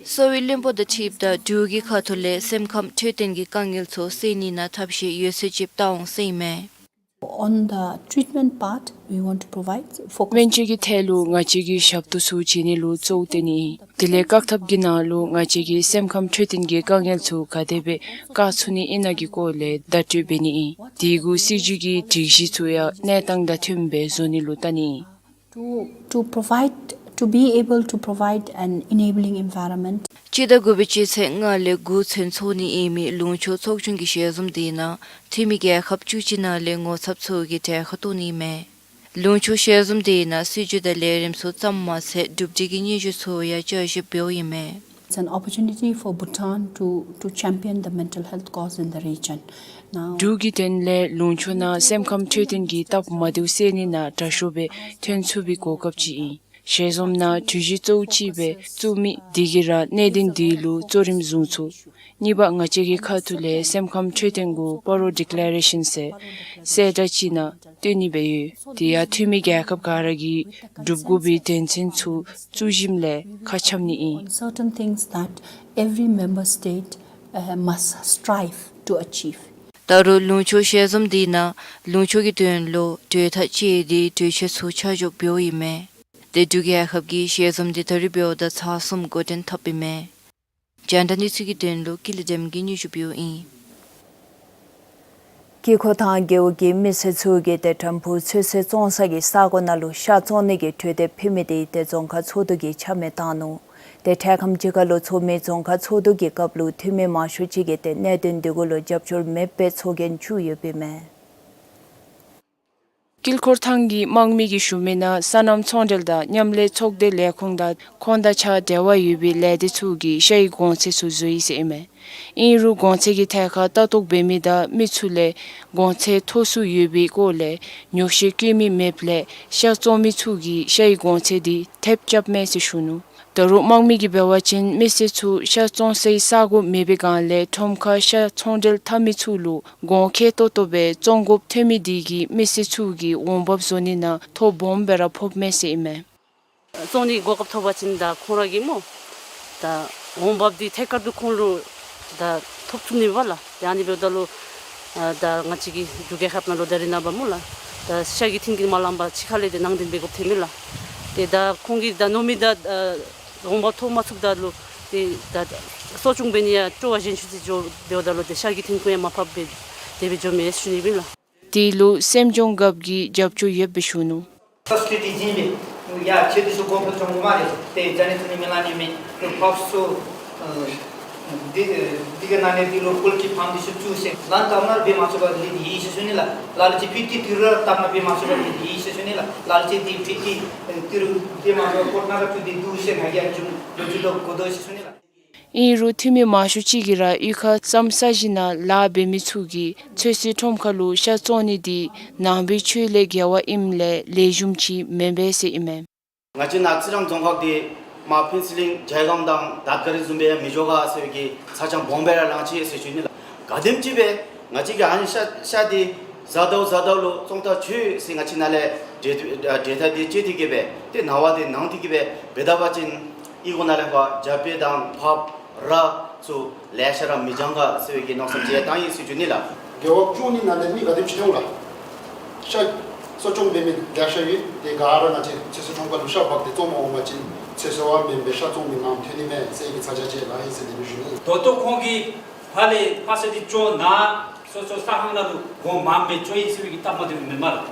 གསོ་བའི་བློན་པོ་དང་འཁྲིལཝ་ད་འབྲུག་གི་ཁ་ཐུག་ལས་སེམས་ཁམས་འཕྲོད་བསྟེན་གྱི་དཀའ་ངལ་ཚུ་སེལ་ནི་ནང་ཐབས་ཤེས་ཡོད་ཚད་ཅིག་བལྟ་འོང་ཟེར་ཨིན་མས། On the treatment part, we want to provide focus. སྨན་བཅོས་ཀྱི་ཐད་ལུ་ང་བཅས་ཀྱིས་ཞབས་ཏོག་ཚུ་བྱིན་ནི་ལུ་གཙོ་བོ་བཏོན་ནི་ཨིན། དེ་ལས་བཀག་ཐབས་ཀྱི་ནང་ལུ་ང་བཅས་ཀྱིས་སེམས་ཁམས་འཕྲོད་བསྟེན་གྱི་དཀའ་ངལ་ཚུ་ག་དེ་སྦེ་བཀག་ཚུགས་ནི་ཨིན་ན་གི་སྐོར་ལས་བརྡ་སྤྲོད་འབད་ནི་ཨིན། དེ་གུ་སྲིད་བྱུས་ཀྱི་སྒྲིག་གཞི་ཚུ་ཡང་གནས་སྟངས་དང་མཐུནམ་སྦེ་བཟོ་ནི་ལུ་བལྟ་ནི་ཨིན། To, to provide, to be able to provide an enabling environment. སྤྱི་ཟླ་དགུ་པའི་སྤྱི་ཚེས་ལྔ་ལས་དགུ་ཚུན་འཚོགས་ནི་ཨིན་མི་ལུང་ཕྱོགས་ཚོགས་ཆུང་གི་ཞལ་འཛོམས་དེ་ནང་འཐུས་མི་རྒྱལ་ཁབ་བཅུ་གཅིག་ནང་ལས་ངོ་ཚབ་ཚུ་གིས་གྲལ་ཁར་གཏོགས་ནི་ཨིན་མས། ལུང་ཕྱོགས་ཞལ་འཛོམས་དེ་ནང་སྲིད་བྱུས་དང་ལས་རིམ་ཚུ་ཙམ་མ་ཚད་གྲུབ་འབྲས་ཀྱི་སྙན་ཞུ་ཚུ་ཡང་བསྐྱར་ཞིབ་འབདཝ་ཨིན་མས། It's an opportunity for Bhutan to, to champion the mental health cause in the region. Now, འབྲུག་གི་དོན་ལས་ལུང་ཕྱོགས་ནང་སེམས་ཁམས་འཕྲོད་བསྟེན་གྱི་སྟབས་མ་བདེཝ་སེལ་ནི་ནང་དྲག་ཤོས་སྦེ་ཐོན་ཚུགས་པའི་གོ་སྐབས་ཅིག་ཨིན། ཞལ་འཛོམས་ནང་གྲོས་གཞི་གཙོ་བོ་ཅིག་སྦེ་བཙུགས་མི་དེ་གིས་ར་གནད་དོན་དེ་ལུ་གཙོ་རིམ་བཟུང་ཚུགས། གཉིས་པ་ང་བཅས་ཀྱི་ཁ་ཐུག་ལས་སེམས་ཁམས་འཕྲོད་བསྟེན་གུ་སྤ་རོ་ཌི་ཀི་ལེ་རེ་ཤཱན་ཟེར་གསལ་བསྒྲགས་ཅིག་ནང་བཏོན་ནི་སྦེ་ཡོད། དེ་ཡང་འཐུས་མི་རྒྱལ་ཁབ་ག་ར་གིས་སྒྲུབ་དགོ་པའི་དོན་ཚན་ཚུ་བཙུགས་ཞིནམ་ལས་ཁ་འཆམ་ནི་ཨིན། On certain things that every member state, uh, must strive to achieve. ད་རུང་ལུང་ཕྱོགས་ཞལ་འཛོམས་དེ་ནང་ལུང་ཕྱོགས་ཀྱི་དོན་ལུ་གྲོས་ཐག་བཅད་དེ་གྲོས་ཆོད་ཚུ་ཆ་འཇོག་འབདཝ་ཨིན་མས། ཏེ་འབྲུག་རྒྱལ་ཁབ་ཀྱི་ཞལ་འཛོམས་དེ་ད་རིས་འབདཝ་ད་ཚར་གསུམ་འགོ་འདྲེན་འཐབ་ཨིན་མས། རྒྱང་བསྒྲགས་གནས་ཚུལ་གྱི་དོན་ལུ་ཀུན་ལེགས་སྒྲོལ་མ་གིས་སྙན་ཞུ་འབདཝ་ཨིན། དཀྱིལ་འཁོར་ཐང་རྒེད་འོག་གི་མི་སེར་ཚུ་གིས་ཏེ་དམ་ཕུ་ཚོད་བསྲེ་བཙོང་ས་གི་ས་གོ་ནང་ལུ་ཤ་བཙོང་ནི་གི་གྲོས་འདེབས་ཕུལ་མི་དེ་ཏེ་རྫོང་ཁག་ཚོགས་འདུ་གིས་ཆ་མེད་བཏང་ནུག། ཏེ་འཕྲལ་ཁམས་ཅིག་ཁར་ལུ་ཚོགས་མི་རྫོང་ཁག་ཚོགས་འདུ་གི་སྐབས་ལུ་འཐུས་མི་མང་ཤོས་ཅིག་གིས་ཏེ་གནད་དོན་དེ་གུ་ལུ་རྒྱབ་སྐྱོར་མེདཔ་སྦེ་ཚོགས་རྒྱན་བཙུགས་ཡོདཔ་ཨིན་མས། དཀྱིལ་འཁོར་ཐང་གི་དམངས་མི་གིས་ཞུ་མི་ནང་སོ་ནམ་ཚོང་འབྲེལ་དང་མཉམ་ལས་ཚོགས་སྡེ་ལས་ཁུངས་དང་ཁོང་དང་ཆ་འབྲེལ་བ་ཡོད་པའི་ལས་སྡེ་ཚུ་གིས་ཤའི་གོང་ཚད་ཚུ་བཟོ་ཡི་ཟེར་ཨིན་མས། ཨིན་རུང་གོང་ཚད་ཀྱི་ཐད་ཁར་ལྟ་རྟོག་འབད་མི་དང་མི་ཚུ་ལས་གོང་ཚད་མཐོ་སུ་ཡོད་པའི་སྐོར་ལས་ཉོགས་བཤད་བཀོད་མི་མེདཔ་ལས་ཤ་བཙོང་མི་ཚུ་གིས་ཤའི་གོང་ཚད་དེ་ཐེབས་རྐྱབ་མས་ཟེར་ཞུ་ནུག། ད་རུང་དམངས་མི་གིས་འབད་བ་ཅིན་མི་སེར་ཚུ་ཤ་བཙོང་སའི་ས་གོ་མེད་པའི་སྒང་ལས་ཁྲོམ་ཁར་ཤ་ཚོང་འབྲེལ་འཐབ་མི་ཚུ་ལུ་གོང་ཁེ་ཏོག་ཏོ་སྦེ་བཙོང་དགོཔ་ཐོན་མི་དེ་གིས་མི་སེར་ཚུ་གི་འོང་འབབ་བཟོ་ནི་ནང་ཐོ་སྦོམ་སྦེ་ར་ཕོགཔ་མས་ཟེར་ཨིན་མས། བཙོང་ནི་གོ་སྐབས་ཐོབ་པ་ཅིན་ད་ཁོང་ར་གི་སྨོ་ད་འོང་འབབ་དེ་ཐད་ཀར་དུ་ཁོང་ལུ་ད་ཐོབ་ཚུགས་ནི་པ་ལགས། ཏེ་ཨ་ནི་འབདཝ་ད་ལུ་ ཨ་ད་ང་བཅས་ཀྱི་འབྲུག་རྒྱལ་ཁབ་ནང་ལུ་ད་རེས་ནངས་པ་སྨོ་ལགས། ད་ཤར་གྱི་མཐུན་རྐྱེན་མ་ལང་པར་ཕྱི་ཁ་ལས་ཏེ་ནང་འདྲེན་འབད་དགོཔ་ཐོན་མས་ལགས། ཏེ་ད་ཁོང་གིས་ད་ནོར་མི་ད་ཨ་དགོངས་པ་ཐོབ་མ་ཚུགསཔ་ད་ལུ་ཏེ་ད་གསོ་སྐྱོང་འབད་ནི་ཡང་སྤྲོ་བ་གཞན་ཅིག་ཏེ་འགྱོ་འབདཝ་ད་ལུ་ཏེ་ཤར་གྱི་མཐུན་རྐྱེན་ཡང་མར་ཕབ་སྦེ་དེ་སྦེ་འགྱོཝ་མས་ཟེར་ཞུ་ནི་ཨིན་ལགས། དེ་ལུ་སེམས་ལྗོངས་རྒཔོ་གིས་རྒྱབ་སྐྱོར་ཡོདཔ་སྦེ་ཞུ་ནུག། ས་སི་ཊི་དེ་བྱིན་སྦེ་ཡར་ཁྱེད་འདི་ཚུ་དགོ་པ་ཚུ་འགྱོ་མ་རེ་ཏེ་ཇ་ནི་ཐུ་ནི་མི་ལང་ནི་མེད། ཏེ་ཕབ་སོ་ཨ་འདི་ཨ་འདི་གི་ནང་ལས་འདི་ལུ་པོལ་ཊི་ཕཱམ་འདི་ཚུ་བཙུགས་ཟེར་ལན་བཏབ་ནི་འབད་མ་ཚུགས་པར་ལས་འདི་ཡི་ཟེར་ཞུ་ནི་ལགས། ལ་ལུ་ཅིག་ཕི་ཊི་ཏི་རུ་བཏབ་ནི་འབད་མ་ཚུགས་པར་ལས་འདི་ཡི་ཟེར་ཞུ་ནི་ལགས། ལ་ལུ་ཅིག་འདི་ཕི་ཊི་ཨ་ཏི་རུ་འབད་མ་ཚུགས་པར་ཀོ་ཊི་ནང་ར་བཙུགས་ཏེ་འདུག་ཟེར་ང་གིས་ཨ་ནི་བཟུམ་ལོ་རྒྱུས་ལུ་གོ་དོ་ཟེར་ཞུ་ནི་ལགས། ཨིན་རུང་འཐུས་མི་མང་ཤོས་ཅིག་གིས་ར་གཡུས་ཁར་ལྕངམ་ས་གཞི་ནང་ལཱ་འབད་མི་ཚུ་གིས་ཚོད་བསྲེ་ཁྲོམ་ཁ་ལུ་ཤ་བཙོང་ནི་འདི་ནང་པའི་ཆོས་ལས་འགལ་བ་ཨིནམ་ལས་ལེགས་ཤོམ་ཅིག་མེན་པས་ཟེར་ཨིན་མས། ང་བཅས་ནཱ་ཙི་རམ་རྫོང་ཁག་འདི་མར་ཕུན་ཚོགས་གླིང་ཇའི་སྒང་དང་དར་དཀར་རི་བཟུམ་སྦེ་ཡང་མི་འགྱོ་ག་ཟེར་བའི་གི་ཚ་གྱང་སྦོམ་སྦེ་ར་ལང་ཅི་ཟེར་ཞུ་ནི་ལགས། ག་དེམ་ཅིག་སྦེ་ང་བཅས་ཀྱིས་ཨ་ནི་ཤ་ཤ་འདི་གཟའ་ཟླཝ་གཟའ་ཟླཝ་ལུ་བཙོང་ཐག་ཆོད་ཟེར་ང་བཅས་ནཱ་ལས་གྲོས་གྲོས་ཐག་འདི་བཅད་དེ་གི་སྦེ་ཏེ་ནངས་པ་འདི་ནངས་ཏེ་གི་སྦེ་འབད་ད་པ་ཅིན་ཨི་ཁུངས་ནང་ལས་ཕར་རྒྱབ་སྦེ་དང་ཕབ་ར་ཚུ་ལེ་ཤ་ར་མི་འགྱང་ག་ཟེར་བའི་གི་མནོ་བསམ་ཅིག་ཡང་བཏང་ཡི་ཟེར་ཞུ་ནི་ལགས། རྒེད་འོག་བཅུ་གཉིས་ནང་ལས་མི་ག་དེམ་ཅིག་འཐོན་འོང་ལགས། ཤ་གསོ་སྐྱོང་འབད་མི་ལེ་ཤ་ཡོད། དེ་ག་ར་ང་བཅས་ཚོད་བསྲེ་ཁྲོམ་ཁ་ལུ་ཤ་འབག་སྟེ་བཙོང་མ་འོང་པ་ཅིན་ཚོད་བསྲེ་བ་མེན་པའི་ཤ་བཙོང་མི་མངམ་འཐོན་ནི་མས་ཟེར་གྱི་ཚ་གྱང་ཅིག་ལང་ཡི་ཟེར་དེ་སྦེ་ཞུ་ནི། ད་ལྟོ་ཁོང་གིས་ཕར་ལས་ཕར་ས་འདི་བཅོ་ནཱ་སོ་སོ་ས་ཁང་ནང་ལུ་སྒོ་མངམ་སྦེ་བཅོ་ཡི་ཟེར་བའི་གི་རྟགས་མ་དེ་མེན་མས་ལགས།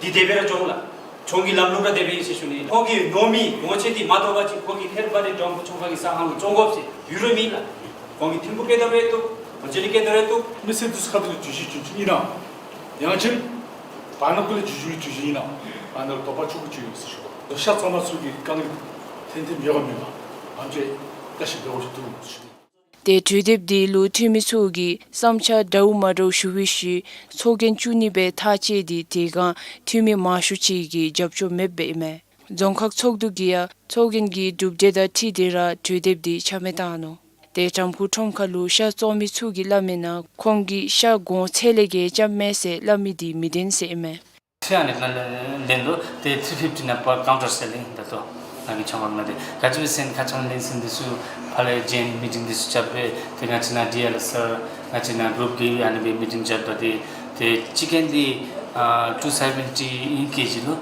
འདི་དེ་སྦེ་ར་འགྱོ་འོང་ལགས། ཁྱོད་ཀྱི་ལམ་ལུགས་ར་དེ་སྦེ་ཨིན་ཟེར་ཞུ་ནི། ཁོང་གིས་ནོར་མི་གོང་ཚད་འདི་མ་བཏོག་པ་ཅིན་ཁོང་གིས་ཐེར་པ་རེ་འགྲོམ་བུ་ཆུང་ཁ་གི་ས་ཁང་ལུ་བཙོང་དགོ་ཟེར་ཡོད་རུང་མེད་ལགས། ཁོང་གིས་ཐིམ་ཕུག་བཀལ་དོ་རུང་བཏུབ། གོ་ཅི་ལི་བཀལ་དོ་རུང་བཏུབ། མི་སེར་འདི་ཚུ་ཁ་ཐུག་ལས་གྲོས་གཞི་བྱུང་ཅི་ཨིན་ན། ཡང་ཅིན་བར་ན་ཀུ་ལས་གྲོས་གཞི་གྲོས་གཞི་ཨིན་ན། ཨ་ནཱ་ལུ་དོགས་པ་ཆེ་ཀུ་ཅིག་ཡོད་ཟེར་ཞུ་དོ། ཤ་བཙོང་མི་ཚུ་གི་དཀའ་ངལ་ཐོན་ཐོནམ་ཡོད་ག་མེད་ག་ཨ་ནི་ཅིག་བརྟག་ཞིབ་འབད་དགོཔ་ཅིག་འདུག་ཟེར་ཞུ་ནི། ཏེ་གྲོས་དེབ་འདི་ལུ་འཐུས་མི་ཚུ་གིས་བསམ་འཆར་འདྲཝ་མ་འདྲཝ་ཞུ་བའི་ཤུལ་ཚོགས་རྒྱན་བཅུ་གཉིས་སྦེ་ཐག་བཅད་དེ་དེ་སྒང་འཐུས་མི་མང་ཤོས་ཅིག་གིས་རྒྱབ་སྐྱོར་མེདཔ་སྦེ་ཨིན་མས། རྫོང་ཁག་ཚོགས་འདུ་གིས་ཡང་ཚོགས་རྒྱན་གྱི་གྲུབ་འབྲས་དང་འཁྲིལ་ཏེ་ར་གྲོས་དེབ་འདི་ཆ་མེད་བཏང་ནུག། ཏེ་བྲམ་ཁུག་ཁྲོམ་ཁ་ལུ་ཤ་བཙོང་མི་ཚུ་གིས་སླབ་མིའི་ནང་ཁོང་གིས་ཤ་གོང་ཚད་ལས་བརྒལ་རྐྱབ་མས་ཟེར་སླབ་མི་འདི་མི་བདེན་ཟེར་ཨིན་མས། ཤ་ཨ་ནི་ནང་ལེན་དོ་ཏེ་ཐི་རི་ཕིཕ་ཊི་ནང་པར་ཀའུན་ཊར་སེ་ལིང་ད་ལྟོ་ནང་གི་ཆ་མ་ནང་ཏེ་ག་ཅི་སྦེ་ཟེར་ན་ཁ་ཙ་ལས་ཟེར་འདི་ཚུ་ཕར་ལས་ཇོའིནཊ་མི་ཊིང་འདི་ཚུ་རྐྱབ་སྦེ་ཏེ་ང་བཅས་ནཱ་ཌི་ཨེལ་སར་ང་བཅས་ནཱ་གུ་རུབ་གིས་ཨ་ནི་སྦེ་མི་ཊིང་རྐྱབ་ད་ཏེ་ཏེ་ཅི་ཀེན་འདི་ཨ་ཊུ་སེ་བེན་ཊི་ཨིན་ཀེ་ཇི་ལུ་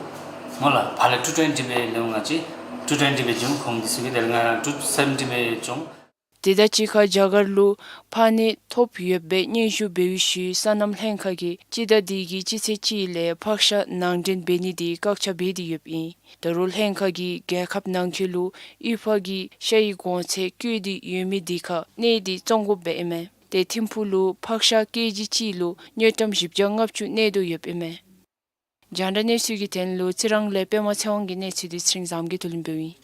སྨོ་ལགས། ཕར་ལས་ཊུ་ཊུ་ཝེན་ཊི་སྦེ་ལེན་འོང་། ང་བཅས་ཊུ་ཊུ་ཝེན་ཊི་སྦེ་བྱིན་འོང་། ཁོང་འདི་ཚུ་གིས་དེ་ལས་ང་ཊུ་སེ་བེན་ཊི་སྦེ་བྱིན་འོང་། དེ་དང་གཅིག་ཁར་རྒྱ་གར་ལུ་ཕག་ནད་ཐོབ་ཡོདཔ་སྦེ་སྙན་ཞུ་འབད་བའི་ཤུལ་སོ་ནམ་ལྷན་ཁག་གིས་སྤྱི་ཟླ་འདི་གི་སྤྱི་ཚེས་གཅིག་ལས་ཕག་ཤ་ནང་འདྲེན་འབད་ནི་འདི་བཀག་ཆ་འབད་དེ་ཡོདཔ་ཨིན། ད་རུང་ལྷན་ཁག་གིས་རྒྱལ་ཁབ་ནང་འཁོད་ལུ་དབུལ་ཕོངས་ཀྱི་ཤ་ཡི་གོང་ཚད་བཀོད་དེ་ཡོད་མི་འདི་ཁར་གནས་ཏེ་བཙོང་དགོཔ་སྦེ་ཨིན་མས། ཏེ་ཐིམ་ཕུག་ལུ་ཕག་ཤ་ཀེ་ཇི་གཅིག་ལུ་དངུལ་ཀྲམ་བཞི་བརྒྱ་ལྔ་བཅུ་གནས་དོ་ཡོདཔ་ཨིན་མས། རྒྱང་བསྒྲགས་གནས་ཚུལ་གྱི་དོན་ལུ་རྩི་རང་ལས་པདྨ་ཚེ་དབང་གི་གནས་ཚུལ་འདི་ཚེ་རིང་བཟངམོ་གིས་བསྡུ་ལེན་འབདཝ་ཨིན།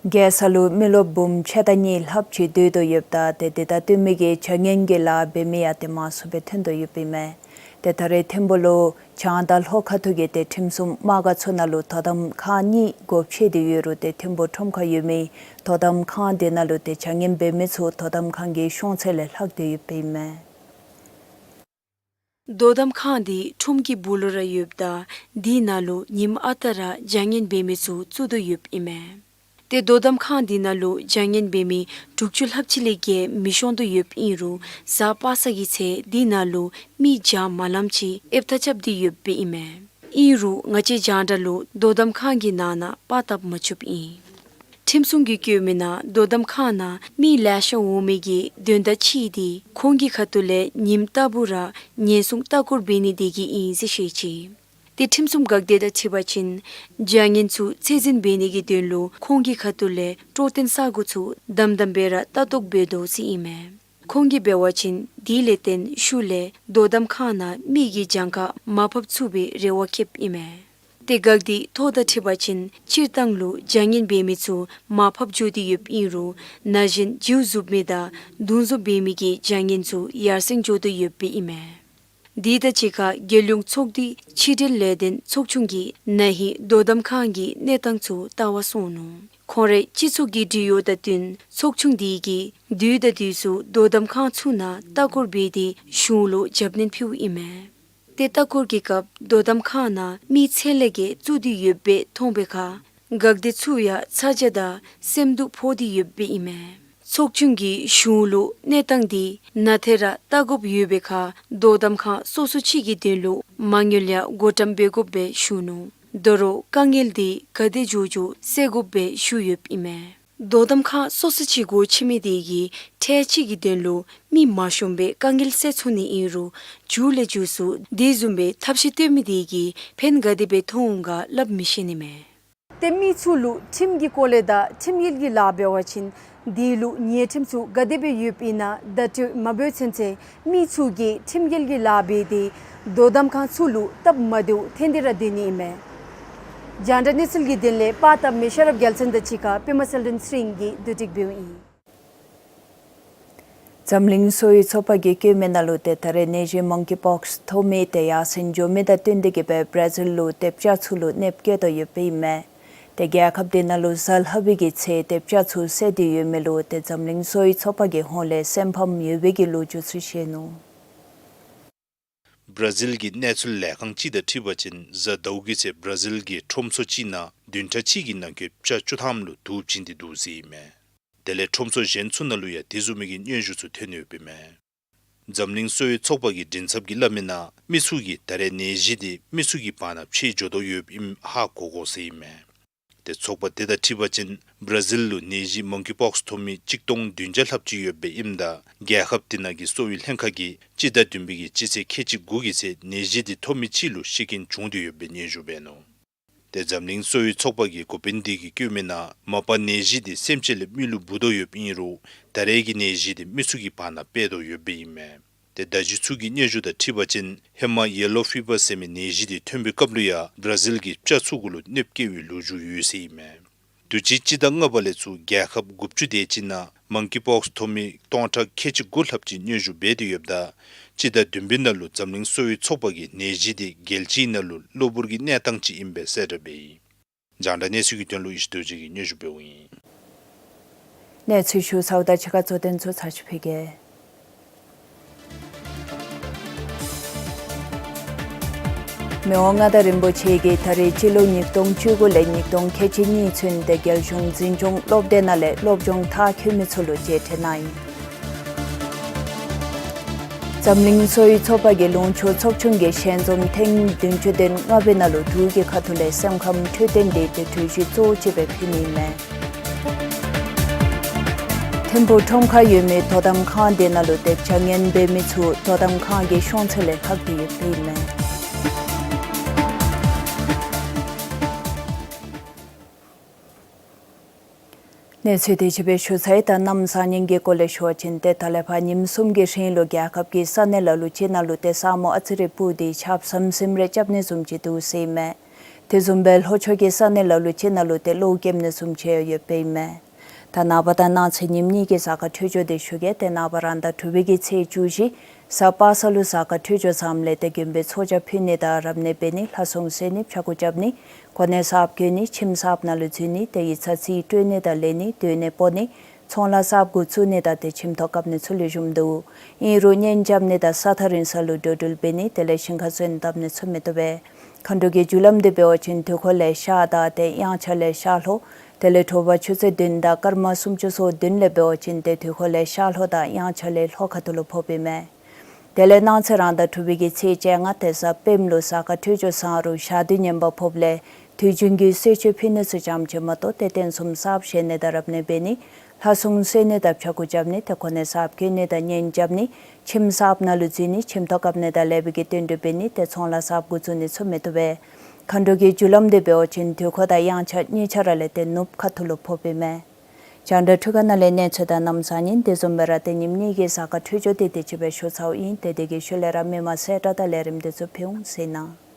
རྒྱལ་ས་ལུ་མི་རློབས་འབུམ་ཕྱེད་དང་གཉིས་ལྷགཔ་ཅིག་སྡོད་དོ་ཡོདཔ་ད་ཏེ་དེ་དང་བསྟུན་མི་གི་བྱ་ངན་གྱི་ལཱ་འབད་མི་ཡང་ཏེ་མང་སུ་སྦེ་ཐོན་དོ་ཡོདཔ་ཨིན་མས། ཏེ་ད་རེས་ཐིམ་ཕུག་ལུ་བྱང་དང་ལྷོ་ཁ་ཐུག་གི་ཏེ་ཁྲིམས་སྲུང་དམག་སྒར་ཚུ་ནང་ལུ་དོ་དམ་ཁང་གཉིས་སྒོ་ཕྱེ་སྟེ་ཡོད་རུང་ཏེ་ཐིམ་ཕུག་ཁྲོམ་ཁར་ཡོད་མི་དོ་དམ་ཁང་དེ་ནང་ལུ་ཏེ་བྱ་ངན་འབད་མི་ཚུ་དོ་དམ་ཁང་གི་ཤོང་ཚད་ལས་ལྷག་སྟེ་ཡོདཔ་ཨིན་མས། དོ་དམ་ཁང་འདི་ཁྲོམ་གྱི་སྦུག་ལུ་ར་ཡོདཔ་ད་དེ་ནང་ལུ་ཉིནམ་ཨ་རྟག་ར་བྱ་ངན་འབད་མི་ཚུ་བཙུགས་དོ་ཡོདཔ་ཨིན་མས། ཏེ་དོ་དམ་ཁང་དེ་ནང་ལུ་བྱ་ངན་འབད་མི་དྲུག་ཅུ་ལྷགཔ་ཅིག་ལས་བརྒལ་མི་ཤོང་དོ་ཡོདཔ་ཨིན་རུང་གཟའ་པ་སངས་ཀྱི་ཚེ་དེ་ནང་ལུ་མི་བརྒྱ་མ་ལངམ་ཅིག་ཨེབ་ཐག་རྐྱབ་སྟེ་ཡོདཔ་ཨིན་མས། ཨིན་རུང་ང་བཅས་རྒྱང་བསྒྲགས་ལུ་དོ་དམ་ཁང་གི་ནང་ན་པར་བཏབ་མ་ཚུགསཔ་ཨིན། ཁྲིམས་སྲུང་གིས་བཀོད་མིའི་ནང་དོ་དམ་ཁང་ནང་མི་ལེ་ཤ་འོང་མི་གི་དོན་དག་ཅིག་འདི་ཁོང་གི་ཁ་ཐུག་ལས་ཉིནམ་ལྟ་བུ་ར་ཉེན་སྲུང་ལྟ་སྐོར་འབད་ནི་དེ་གིས་ཨིན་ཟེར་བཤད་ཅི། ཏེ་ཁྲིམས་སྲུང་འགག་སྡེ་དང་འཁྲིལ་བ་ཅིན་བྱ་ངན་ཚུ་ཚད་འཛིན་འབད་ནི་གི་དོན་ལུ་ཁོང་གི་ཁ་ཐུག་ལས་སྤྲོ་སྟོན་ས་གོ་ཚུ་དམ་དམ་སྦེ་ར་ལྟ་རྟོག་འབད་དོ་ཟེར་ཨིན་མས། ཁོང་གིས་འབད་བ་ཅིན་དེ་ལས་བརྟེན་ཤུལ་ལས་དོ་དམ་ཁང་ནང་མི་གི་གྱངས་ཁ་མར་ཕབ་ཚུགས་པའི་རེ་བ་བསྐྱེདཔ་ཨིན་མས། ཏེ་འགག་སྡེའི་ཐོ་དང་འཁྲིལ་བ་ཅིན་སྤྱིར་བཏང་ལུ་བྱ་ངན་འབད་མི་ཚུ་མར་ཕབ་འགྱོ་སྟེ་ཡོདཔ་ཨིན་རུང་ན་གཞོན་འཇིཝ་བཟུང་མི་དང་འདུ་འཛོམས་འབད་མི་གི་བྱ་ངན་ཚུ་ཡར་སེང་འགྱོ་དོ་ཡོདཔ་ཨིན་མས། དེ་དང་གཅིག་ཁར་རྒྱལ་ཡོངས་ཚོགས་འདུའི་ཕྱི་འབྲེལ་ལས་དོན་ཚོགས་ཆུང་གིས་ན་ཧིང་དོ་དམ་ཁང་གི་གནས་སྟངས་ཚུ་བལྟ་བར་སོང་ནུག། ཁོང་རའི་སྤྱི་ཚོགས་ཀྱི་འབྲེལ་ཡོད་དང་བསྟུན་ཚོགས་ཆུང་དེ་གིས་དུས་དང་དུས་སུ་དོ་དམ་ཁང་ཚུ་ནང་ལྟ་སྐོར་འབད་དེ་གཞུང་ལུ་རྒྱབ་སྣོན་ཕུལཝ་ཨིན་མས། ཏེ་ལྟ་སྐོར་གྱི་སྐབས་དོ་དམ་ཁང་ནང་མི་ཚད་ལས་བརྒལ་བཙུགས་ཏེ་ཡོདཔ་སྦེ་མཐོང་པའི་ཁར་འགག་སྡེ་ཚུ་ཡང་ཚ་གྱང་དང་སེམས་སྡུག་ཕོག་སྟེ་ཡོདཔ་ཨིན་མས། ཚོགས་ཆུང་གིས་གཞུང་ལུ་གནས་སྟངས་འདི་ནང་ཐད་ར་བལྟ་དགོཔ་ཡོད་པའི་ཁར་དོ་དམ་ཁང་སོ་སོ་ཅིག་གི་དོན་ལུ་མ་དངུལ་ཡང་བགོ་བཀྲམ་འབད་དགོཔ་སྦེ་ཞུ་ནུག། དོ་རུང་དཀའ་ངལ་འདི་ག་དེ་མགྱོགས་མགྱོགས་སེལ་དགོཔ་སྦེ་ཞུ་ཡོདཔ་ཨིན་མས། དོ་དམ་ཁང་སོ་སོ་ཅིག་སྒོ་ཕྱེ་མི་དེ་གིས་ཁྲལ་ཅིག་གི་དོན་ལུ་མི་མ་ཤོངམ་སྦེ་དཀའ་ངལ་སེལ་ཚུགས་ནི་ཨིན་རུང་མཇུག་ལས་མཇུག་སུ་དེ་བཟུམ་སྦེ་ཐབས་ཤེས་བཏོན་མི་དེ་གིས་ཕན་ག་དེ་སྦེ་ཐོགས་འོང་ག་སླབ་མི་ཤེས་ནི་མས། ཏེ་མི་ཚུ་ལུ་ཁྲིམས་ཀྱི་སྐོར་ལས་དང་ཁྲིམས་འགལ་གྱི་ལཱ་འབད་བ་ཅིན་དེ་ལུ་ཉེས་ཁྲིམས་ཚུ་ག་དེ་སྦེ་ཡོདཔ་ཨིན་ན་བརྡ་སྤྲོད་མ་འབད་ཚུན་ཚོད་མི་ཚུ་གིས་ཁྲིམས་འགལ་གྱི་ལཱ་འབད་དེ་དོ་དམ་ཁང་ཚུ་ལུ་སྟབས་མ་བདེཝ་ཐོན་ཏེ་ར་སྡོད་ནི་ཨིན་མས། རྒྱང་བསྒྲགས་གནས་ཚུལ་གྱི་དོན་ལས་པར་བཏབ་མི་ཤེས་རབ་རྒྱལ་མཚན་དང་གཅིག་ཁར་པདྨ་གསལ་སྒྲོན་ཚེ་རིང་གིས་བསྡུ་སྒྲིག་འབདཝ་ཨིན། འཛམ་གླིང་གསོ་བའི་ཚོགས་པ་གིས་བཀོད་མི་ནང་ལུ་ཏེ་ད་རེས་ནད་གཞི་མོང་ཀི་པོགསི་ཐོབ་མི་དེ་ཡར་སེང་འགྱོ་མི་དང་བསྟུན་ཏེ་གིས་སྦེ་བར་ཛིལ་ལུ་ཏེ་སྤྱ་ཚུ་ལུ་གནོདཔ་བཀལ་དོ་ཡོདཔ་ཨིན་མས། ཏེ་རྒྱལ་ཁབ་དེ་ནང་ལུ་གཟའ་ལྷག་པའི་གི་ཚེ་ཏེ་སྤྱ་ཚུ་བསད་དེ་ཡོད་མི་ལུ་ཏེ་འཛམ་གླིང་གསོ་བའི་ཚོགས་པ་གི་ཧོངས་ལས་སེམས་ཕམ་ཡོད་པའི་གི་ལོ་རྒྱུས་ཚུ་བཤད་ནུག། བར་ཛིལ་གྱི་གནས་ཚུལ་ལས་ཁང་ཅིག་དང་འཁྲིལ་བ་ཅིན་གཟའ་ཟླཝ་གི་ཚེ་བར་ཛིལ་གྱི་ཁྲོམ་ཚོགས་ཅིག་ནང་བདུན་ཕྲག་གཅིག་གི་ནང་འཁོད་སྤྱ་བཅུ་ཐམ་ལུ་དུག་བྱིན་ཏེ་འདུག་ཟེར་ཨིན་མས། དེ་ལས་ཁྲོམ་ཚོགས་གཞན་ཚུ་ནང་ལུ་ཡང་དེ་བཟུམ་མའི་གི་སྙན་ཞུ་ཚུ་ཐོན་ཡོདཔ་ཨིན་མས། འཛམ་གླིང་གསོ་བའི་ཚོགས་པ་གི་མགྲིན་ཚབ་ཀྱིས་སླབ་མི་ནང་མི་ཚུ་གིས་ད་རེས་ནད་གཞི་དེ་མི་ཚུ་གི་བར་ན་འཕྱེལ་འགྱོ་དོ་ཡོདཔ་ཨིནམ་ཧ་གོ་དགོ་ཟེར་ཨིན་མས། ཏེ་ཚོགས་པ་དེ་དང་འཁྲིལ་བ་ཅིན་བར་ཛིལ་ལུ་ནད་གཞི་མོང་ཀི་པོགསི་ཐོབ་མི་གཅིག་སྟོང་བདུན་བརྒྱ་ལྷགཔ་ཅིག་ཡོདཔ་ཨིནམ་ད་རྒྱལ་ཁབ་དེ་ནང་གི་གསོ་བའི་ལྷན་ཁག་གིས་སྤྱི་ཟླ་བདུན་པའི་གི་སྤྱི་ཚེས་ཁལ་གཅིག་དགུ་གི་ཚེ་ནད་གཞི་དེ་ཐོབ་མི་གཅིག་ལུ་ཤི་རྐྱེན་བྱུང་སྟེ་ཡོདཔ་སྦེ་སྙན་ཞུ་འབད་ནུག། ཏེ་འཛམ་གླིང་གསོ་བའི་ཚོགས་པ་གི་འགོ་དཔོན་དེ་གིས་བཀོད་མི་ནང་མ་པ་ནད་གཞི་དེ་སེམས་ཅན་ལས་མི་ལུ་འབུ་དོ་ཡོདཔ་ཨིན་རུང་ད་རེས་ཀྱི་ནད་གཞི་དེ་མི་ཚུ་གི་བར་ན་སྤེལ་དོ་ཡོདཔ་ཨིན་མས། ཏེ་བརྡ་བརྒྱུད་ཚུ་གི་སྙན་ཞུ་དང་འཁྲིལ་བ་ཅིན་ཧེ་མ་ཡེ་ལོ་ཕི་བར་ཟེར་མི་ནད་གཞི་དེ་ཐོན་པའི་སྐབས་ལུ་ཡང་བར་ཛིལ་གྱི་སྤྱ་ཚུ་གུ་ལུ་གནོདཔ་བཀལ་བའི་ལོ་རྒྱུས་ཡོད་ཟེར་ཨིན་མས། དུས་ཅི་སྤྱི་ཟླ་ལྔ་པ་ལས་ཚུར་རྒྱལ་ཁབ་དགུ་བཅུ་དེ་ཅིག་ནང་མོང་ཀི་པོགསི་ཐོབ་མི་སྟོང་ཕྲག་ཁལ་གཅིག་དགུ་ལྷགཔ་ཅིག་སྙན་ཞུ་འབད་དེ་ཡོདཔ་ད་སྤྱི་ཟླ་བདུན་པའི་ནང་ལུ་འཛམ་གླིང་གསོ་བའི་ཚོགས་པ་གིས་ནད་གཞི་དེ་རྒྱལ་སྤྱིའི་ནང་ལུ་གློ་བུར་གྱི་གནས་སྟངས་ཅིག་ཨིན་པའི་གསལ་བསྒྲགས་འབད་ཡི། རྒྱང་བསྒྲགས་གནས་ཚུལ་གྱི་དོན་ལུ་ཡེ་ཤེས་རྡོ་རྗེ་གིས་སྙན་ཞུ་འབདཝ་ཨིན། གནས་ཚུལ་ཞུ་ཚརཝ་དང་གཅིག་ཁར་གཙོ་དོན་ཚུ་ཚར་ཅིག་ཕུལ་གེ། མི་དབང་མངའ་བདག་རིན་པོ་ཆེ་གིས་ད་རེས་སྤྱི་ལོ་ཉིས་སྟོང་བཅུ་དགུ་ལས་ཉིས་སྟོང་ཁལ་གཅིག་གཉིས་ཚུན་ཏེ་རྒྱལ་གཞུང་འཛིན་སྐྱོང་སློབ་སྡེ་ནང་ལས་སློབ་སྦྱོང་མཐར་འཁྱོལ་མི་ཚུ་ལུ་མཇལ་འཕྲད་གནང་ཡི། འཛམ་གླིང་གསོ་བའི་ཚོགས་པ་གི་ལུང་ཕྱོགས་ཚོགས་ཆུང་གིས་ཞལ་འཛོམས་ཐེངས་བདུན་ཅུ་དོན་ལྔ་པའི་ནང་ལུ་འབྲུག་གི་ཁ་ཐུག་ལས་སེམས་ཁམས་འཕྲོད་བསྟེན་འདི་ཏེ་གྲོས་གཞི་གཙོ་བོ་ཅིག་སྦེ་ཕུལ་ནི་ཨིན་མས། ཐིམ་ཕུག་ཁྲོམ་ཁར་ཡོད་མི་དོ་དམ་ཁང་དེ་ནང་ལུ་ཏེ་བྱ་ངན་འབད་མི་ཚུ་དོ་དམ་ཁང་གི་ཤོང་ཚད་ལས་ལྷག་སྟེ་ཡོདཔ་ཨིན་མས། གནས་ཚུལ་དེ་ཅིག་སྦེ་ཞུ་ཚར་ཡི། ད་གནམ་བཟང་ངན་གྱི་སྐོར་ལས་ཞུ་བ་ཅིན་ཏེ་ད་ལས་ཕར་ཉིནམ་གསུམ་གྱི་རིང་ལུ་རྒྱལ་ཁབ་ཀྱི་ས་གནས་ལ་ལུ་ཅིག་ནང་ལུ་ཏེ་ས་སྨུག་ཨ་ཙི་རེ་སྤུབས་ཏེ་ཆརཔ་ཟིམ་ཟིམ་རེ་རྐྱབ་ནི་བཟུམ་ཅིག་འདུག་ཟེར་ཨིན་མས། དེ་བཟུམ་སྦེ་ལྷོ་ཕྱོགས་ཀྱི་ས་གནས་ལ་ལུ་ཅིག་ནང་ལུ་ཏེ་གློག་འཁྱུག་ནི་བཟུམ་ཅིག་ཡོདཔ་ཨིན་མས། ད་ནངས་པ་དང་གནངས་ཚེ་ཉིནམ་གཉིས་ཀྱི་གཟའ་སྐར་འཕྲོད་སྦྱོར་དེ་ཞུ་གེ། ཏེ་ནངས་པ་རང་ཟླ་དྲུག་པའི་གི་ཚེས་བཅུ་བཞི་གཟའ་པ་སངས་ལུ་གཟའ་སྐར་འཕྲོད་སྦྱོར་བཟངམ་ལས་ཏེ་དགོན་པའི་ཚོགས་བཅར་ཕུལ་ནི་དང་རབ་གནས་འབད་ནི་ལྷ་སྲུང་གསོལ་ནི་ཕྱྭ་འགུགས་རྐྱབ་ནི་གོ་གནས་གསརཔ་བསྐོ་ནི་ཁྱིམ་གསརཔ་ནང་ལུ་འཛུལ་ནི་ཏེ་ཡིག་ཚང་རྩིས་སྤྲོད་ནི་དང་ལེན་ནི་སྡོད་གནས་སྤོ་ནི་ཚོང་ལཱ་གསརཔ་འགོ་བཙུགས་ནི་དང་ཏེ་ཁྱིམ་ཐོག་བཀབ་ནི་ཚུ་ལེགས་ཤོམ་འདུག། ཨིན་རུང་གཉེན་རྐྱབ་ནི་དང་ས་ཐག་རིང་ས་ལུ་འགྲོ་འགྲུལ་འབད་ནི་དེ་ལས་ཞིང་ཁ་ཚུ་བཏབ་ནི་ཚུ་མི་བཏུབ་པས། མཁའ་འགྲོ་གི་རྒྱུ་ལམ་དེ་འབད་བ་ཅིན་དུས་འཁོར་ལས་ཤར་དང་ཏེ་དབྱངས་འཆར་ལས་ཤར་ལྷོ། དེ་ལས་དྲོ་པ་ཆུ་ཚོད་བདུན་དང་སྐར་མ་སུམ་ཅུ་སོ་བདུན་ལས་འབད་བ་ཅིན་ཏེ་དུས་འཁོར་ལས་ཤར་ལྷོ་དང་དབྱངས་འཆར་ལས་ལྷོ་ཁ་ཐུག་ལུ་ཕོགཔ་ཨིན་མས། དེ་ལས་གནངས་ཚེ་རང་ཟླ་དྲུག་པའི་གི་ཚེས་བཅོ་ལྔ་ཏེ་གཟའ་སྤེནམ་ལུ་གཟའ་སྐར་འཕྲོད་སྦྱོར་བཟང་རུང་ཞག་དུས་ངན་པ་ཕོགཔ་ལས་དུས་རྒྱུན་གྱི་གསོལ་མཆོད་ཕུལ་ནི་ཚུ་ཙམ་ཅིག་མ་གཏོགས་ཏེ་རྟེན་གསུམ་གསརཔ་བཞེངས་ནི་དང་རབ་གནས་འབད་ནི་ལྷ་སྲུང་གསོལ་ནི་དང་ཕྱྭ་འགུགས་རྐྱབ་ནི་ཏེ་གོ་གནས་གསརཔ་བསྐོ་ནི་དང་གཉེན་རྐྱབ་ནི་ཁྱིམ་གསརཔ་ནང་ལུ་འཛུལ་ནི་ཁྱིམ་ཐོག་བཀབ་ནི་དང་ལེགས་པའི་གི་བསྟུན་གྲོས་འབད་ནི་ཏེ་ཚོང་ལཱ་གསརཔ་འགོ་བཙུགས་ནི་ཚུ་མི་བཏུབ་པས། མཁའ་འགྲོ་གི་རྒྱུ་ལམ་དེ་འབད་བ་ཅིན་དུས་འཁོར་དང་དབྱངས་འཆར་གཉིས་ཆ་ར་ལས་ཏེ་ནུབ་ཁ་ཐུག་ལུ་ཕོགཔ་ཨིན་མས། རྒྱང་བསྒྲགས་འཕྲུལ་ཁང་ནང་ལས་གནས་ཚུལ་དང་གནམ་བཟང་ངན་དེ་བཟུམ་སྦེ་ར་ཏེ་ཉིནམ་གཉིས་ཀྱི་གཟའ་སྐར་འཕྲོད་སྦྱོར་དེ་དེ་ཅིག་སྦེ་ཞུ་ཚརཝ་ཨིན། ཏེ་དེ་གི་ཤུལ་ལས་ར་མི་མང་གསལ་བསྒྲགས་དང་ལས་རིམ་དེ་ཚུ་ཕུལ་འོང་ཟེར་ཨིན་ན།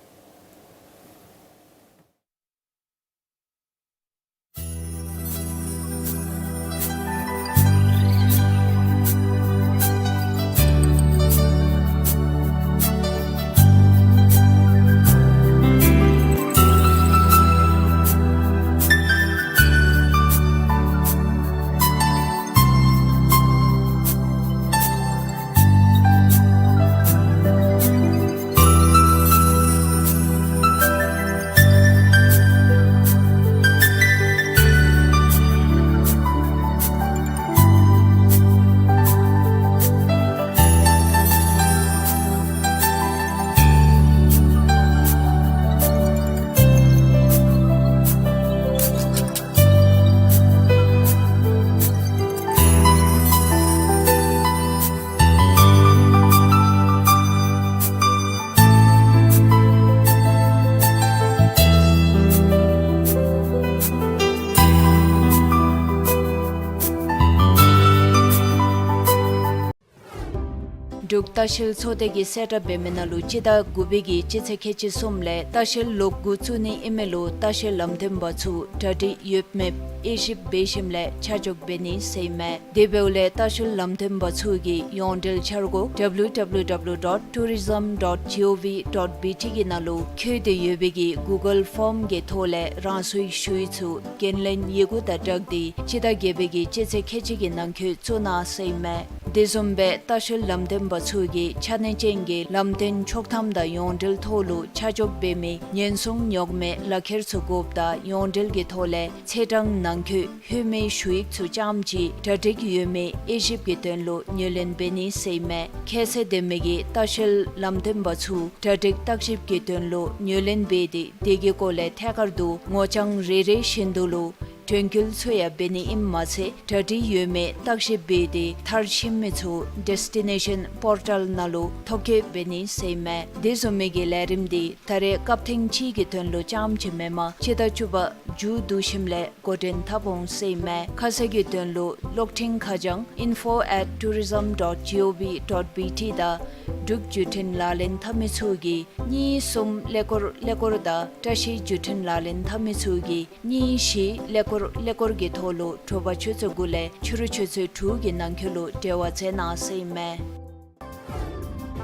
འབྲུག་ལྟ་བཤལ་ཚོགས་སྡེ་གིས་གསལ་བསྒྲགས་འབད་མི་ནང་ལུ་སྤྱི་ཟླ་དགུ་པའི་གི་སྤྱི་ཚེས་ཁལ་གཅིག་གསུམ་ལས་ལྟ་བཤལ་ལོག་འགོ་བཙུགས་ནི་ཨིན་མི་ལུ་ལྟ་བཤལ་ལམ་སྟོན་པ་ཚུ་གྲ་སྒྲིག་ཡོད་མེད་དབྱེ་ཞིབ་འབད་ཞིནམ་ལས་ཆ་འཇོག་འབད་ནི་ཟེར་ཨིན་མས། དེ་འབདཝ་ལས་ལྟ་བཤལ་ལམ་སྟོན་པ་ཚུ་གིས་ཡོངས་འབྲེལ་འཆར་སྒོ་W W W dot tourism dot G O V dot B T གི་ནང་ལུ་བཀོད་དེ་ཡོད་པའི་གི་གུ་གཱལ་ཕོརམ་གྱི་ཐོག་ལས་རང་སོའི་ཞུ་ཡིག་ཚུ་འགན་ལེན་ཡི་གུ་དང་སྦྲགས་ཏེ་སྤྱི་ཟླ་བརྒྱད་པའི་གི་སྤྱི་ཚེས་ཁལ་གཅིག་གི་ནང་འཁོད་བཙུགས་གནང་ཟེར་ཨིན་མས། དེ་བཟུམ་སྦེ་ལྟ་བཤལ་ལམ་སྟོན་པ་ཚུ་གིས་ཆ་གནས་ཅན་གྱི་ལམ་སྟོན་ཆོག་ཐམ་དང་ཡོངས་འབྲེལ་ཐོག་ལུ་ཆ་འཇོག་འབད་མི་ཉེན་སྲུང་ཉོག་མེད་ལག་ཁྱེར་ཚུ་དགོཔ་ད་ཡོངས་འབྲེལ་གྱི་ཐོག་ལས་ཚེས་གྲངས་ནང་འཁོད་ལྷོད་མི་ཞུ་ཡིག་ཚུ་རྐྱངམ་ཅིག་གྲ་སྒྲིག་ཡོད་མེད་དབྱེ་ཞིབ་ཀྱི་དོན་ལུ་ངོས་ལེན་འབད་ནི་ཟེར་ཨིན་མས། ཁྱད་ཚད་ལྡན་མི་གི་ལྟ་བཤལ་ལམ་སྟོན་པ་ཚུ་གྲ་སྒྲིག་བརྟག་ཞིབ་ཀྱི་དོན་ལུ་ངོས་ལེན་འབད་དེ་དེ་གི་སྐོར་ལས་ཐད་ཀར་དུ་ངོ་རྐྱང་རེ་རེ་བཞིན་དུ་ལུ་དྲན་སྐུལ་ཚུ་ཡང་འབད་ནི་ཨིནམ་མ་ཚད་གྲ་སྒྲིག་ཡོད་མེད་བརྟག་ཞིབ་འབད་དེ་མཐར་ཕྱིན་མི་ཚུ་ཌེས་ཊི་ནེ་ཤཱན་པོར་ཊལ་ནང་ལུ་ཐོ་བཀོད་འབད་ནི་ཟེར་ཨིན་མས། དེ་བཟུམ་མའི་གི་ལས་རིམ་འདི་ད་རེས་སྐབས་ཐེངས་གཅིག་གི་དོན་ལུ་རྐྱངམ་ཅིག་མེན་པར་སྤྱི་ཟླ་བཅུ་པ་མཇུག་བསྡུ་ཞིནམ་ལས་འགོ་འདྲེན་འཐབ་འོང་ཟེར་ཨིན་མས། ཁ་གསལ་གྱི་དོན་ལུ་གློག་འཕྲིན་ཁ་བྱང་info at tourism dot gov dot bt དང་འབྲུག་བརྒྱུད་འཕྲིན་ལག་ལེན་འཐབ་མི་ཚུ་གིས་གཉིས་གསུམ་ཀླད་ཀོར་ཀླད་ཀོར་དང་བཀྲ་ཤིས་བརྒྱུད་འཕྲིན་ལག་ལེན་འཐབ་མི་ཚུ་གིས་གཉིས་བཞི་ཀླད་ཀོར་ཀླད་ཀོར་གྱི་ཐོག་ལུ་དྲོ་པ་ཆུ་ཚོད་དགུ་ལས་ཕྱི་རུ་ཆུ་ཚོད་དྲུག་གི་ནང་འཁོད་ལུ་འབྲེལ་བ་མཛད་གནང་ཟེར་ཨིན་མས།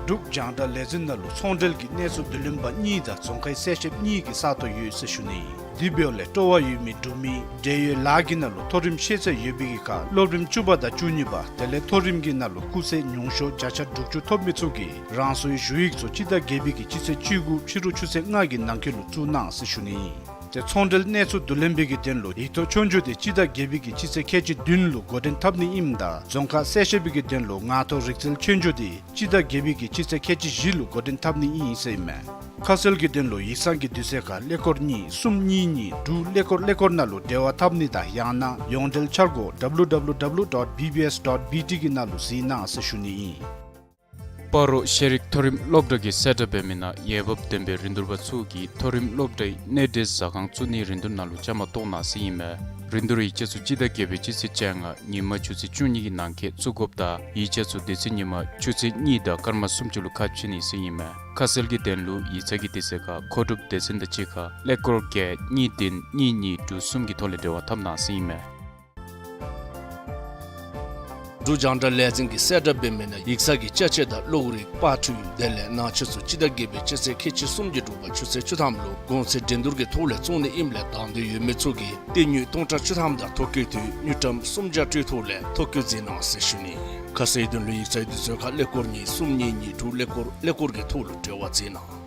འབྲུག་རྒྱང་བསྒྲགས་ལས་འཛིན་ནང་ལུ་ཚོང་འབྲེལ་གྱི་གནས་ཚུལ་བསྡུ་ལེན་པ་གཉིས་དང་རྫོང་ཁའི་གསལ་བཤད་གཉིས་ཀྱི་ས་སྟོང་ཡོད་ཟེར་ཞུ་ནི། དེ་འབདཝ་ལས་སྤྲོ་བ་ཡོད་མི་འབྲུག་མི་འབྲེལ་ཡོད་ལཱ་གི་ནང་ལུ་མཐོ་རིམ་ཤེས་ཚད་ཡོད་པའི་གི་ཁར་སློབ་རིམ་བཅུ་པ་དང་བཅུ་གཉིས་པ་དེ་ལས་མཐོ་རིམ་གྱི་ནང་ལུ་སྐུགས་ཚད་ཉུང་ཤོས་བརྒྱ་ཆ་དྲུག་ཅུ་ཐོབ་མི་ཚུ་གིས་རང་སོའི་ཞུ་ཡིག་ཚུ་སྤྱི་ཟླ་བརྒྱད་པའི་གི་སྤྱི་ཚེས་བཅུ་དགུ་ཕྱི་རུ་ཆུ་ཚོད་ལྔ་གི་ནང་འཁོད་ལུ་བཙུགས་གནང་ཟེར་ཞུ་ནི། ཏེ་ཚོང་འབྲེལ་གནས་ཚུལ་བསྡུ་ལེན་པའི་གི་དོན་ལུ་ཡིག་ཐོག་ཆོས་རྒྱུགས་དེ་སྤྱི་ཟླ་བརྒྱད་པའི་གི་སྤྱི་ཚེས་ཁལ་གཅིག་བདུན་ལུ་འགོ་འདྲེན་འཐབ་ནི་ཨིནམ་ད་རྫོང་ཁ་གསལ་བཤད་པའི་གི་དོན་ལུ་ངག་ཐོག་རིག་རྩལ་ཆོས་རྒྱུགས་དེ་སྤྱི་ཟླ་བརྒྱད་པའི་གི་སྤྱི་ཚེས་ཁལ་གཅིག་བཞི་ལུ་འགོ་འདྲེན་འཐབ་ནི་ཨིན་ཟེར་ཨིན་མས། ཁ་གསལ་གྱི་དོན་ལུ་ཡིག་ཚང་གི་དུས་ཚོད་ཁར་ཀླད་ཀོར་གཉིས་གསུམ་གཉིས་གཉིས་དྲུག་ཀླད་ཀོར་ཀླད་ཀོར་ནང་ལུ་འབྲེལ་བ་འཐབ་ནི་དང་ཡང་ན་ཡོངས་འབྲེལ་འཆར་སྒོ་W W W dot B B S dot B T གི་ནང་ལུ་གཟིགས་གནང་ཟེར་ཞུ་ནི་ཨིན། སྤ་རོ་ཤེས་རིག་མཐོ་རིམ་སློབ་གྲྭ་གིས་གསལ་བསྒྲགས་འབད་མི་ནང་འོས་འབབ་ལྡན་པའི་རིན་བསྡུར་པ་ཚུ་གིས་མཐོ་རིམ་སློབ་གྲྭའི་གནས་འབྲེལ་ཟ་ཁང་བཙུགས་ནིའི་རིན་བསྡུར་ནང་ལུ་བཅའ་མར་གཏོགས་གནང་ཟེར་ཨིན་མས། རིན་བསྡུར་ཡིག་ཆ་ཚུ་སྤྱི་ཟླ་བརྒྱད་པའི་སྤྱི་ཚེས་བཅོ་ལྔ་ཉིན་མ་ཆུ་ཚོད་བཅུ་གཉིས་ཀྱི་ནང་འཁོད་བཙུགས་དགོཔ་ད་ཡིག་ཆ་ཚུ་དེ་ཚེ་ཉིན་མ་ཆུ་ཚོད་གཉིས་དང་སྐར་མ་སུམ་ཅུ་ལུ་ཁ་ཕྱེ་ནི་ཟེར་ཨིན་མས། ཁ་གསལ་གྱི་དོན་ལུ་ཡིག་ཚང་གི་དུས་ཚོད་ཁར་མཁོ་སྒྲུབ་སྡེ་ཚན་དང་གཅིག་ཁར་ཀླད་ཀོར་བརྒྱད་གཉིས་བདུན་གཉིས་གཉིས་དྲུག་གསུམ་གྱི་ཐོག་ལས་འབྲེལ་བ་འཐབ་གནང་ཟེར་ཨིན་མས། འབྲུག་རྒྱང་བསྒྲགས་ལས་འཛིན་གྱིས་གསལ་བསྒྲགས་འབད་མི་ནང་ཡིག་ཚང་གི་ཅ་ཆས་དང་གློག་རིག་པར་འཕྲུལ་དེ་ལས་ནང་ཆས་ཚུ་སྤྱི་ཟླ་བརྒྱད་པའི་སྤྱི་ཚེས་ཁལ་གཅིག་གསུམ་གྱི་དྲོ་པ་ཆུ་ཚོད་བཅུ་ཐམ་ལུ་གོང་ཚད་འགྲན་བསྡུར་གྱི་ཐོག་ལས་བཙུགས་ནི་ཨིནམ་ལས་དང་འདོད་ཡོད་མི་ཚུ་གིས་སྟེར་དངུལ་སྟོང་ཕྲག་བཅུ་ཐམ་དང་ཐོ་བཀོད་དུས་དངུལ་ཀྲམ་སུམ་བརྒྱ་སྤྲོད་ཐོག་ལས་ཐོ་བཀོད་མཛད་གནང་ཟེར་ཞུ་ནི། ཁ་གསལ་དོན་ལུ་ཡིག་ཚང་དུས་ཚོད་ཁར་ཀླད་ཀོར་གཉིས་གསུམ་གཉིས་གཉིས་དྲུག་ཀླད་ཀོར་ཀླད་ཀོར་གྱི་ཐོག་ལུ་འབྲེལ་བ་མཛད་གནང་།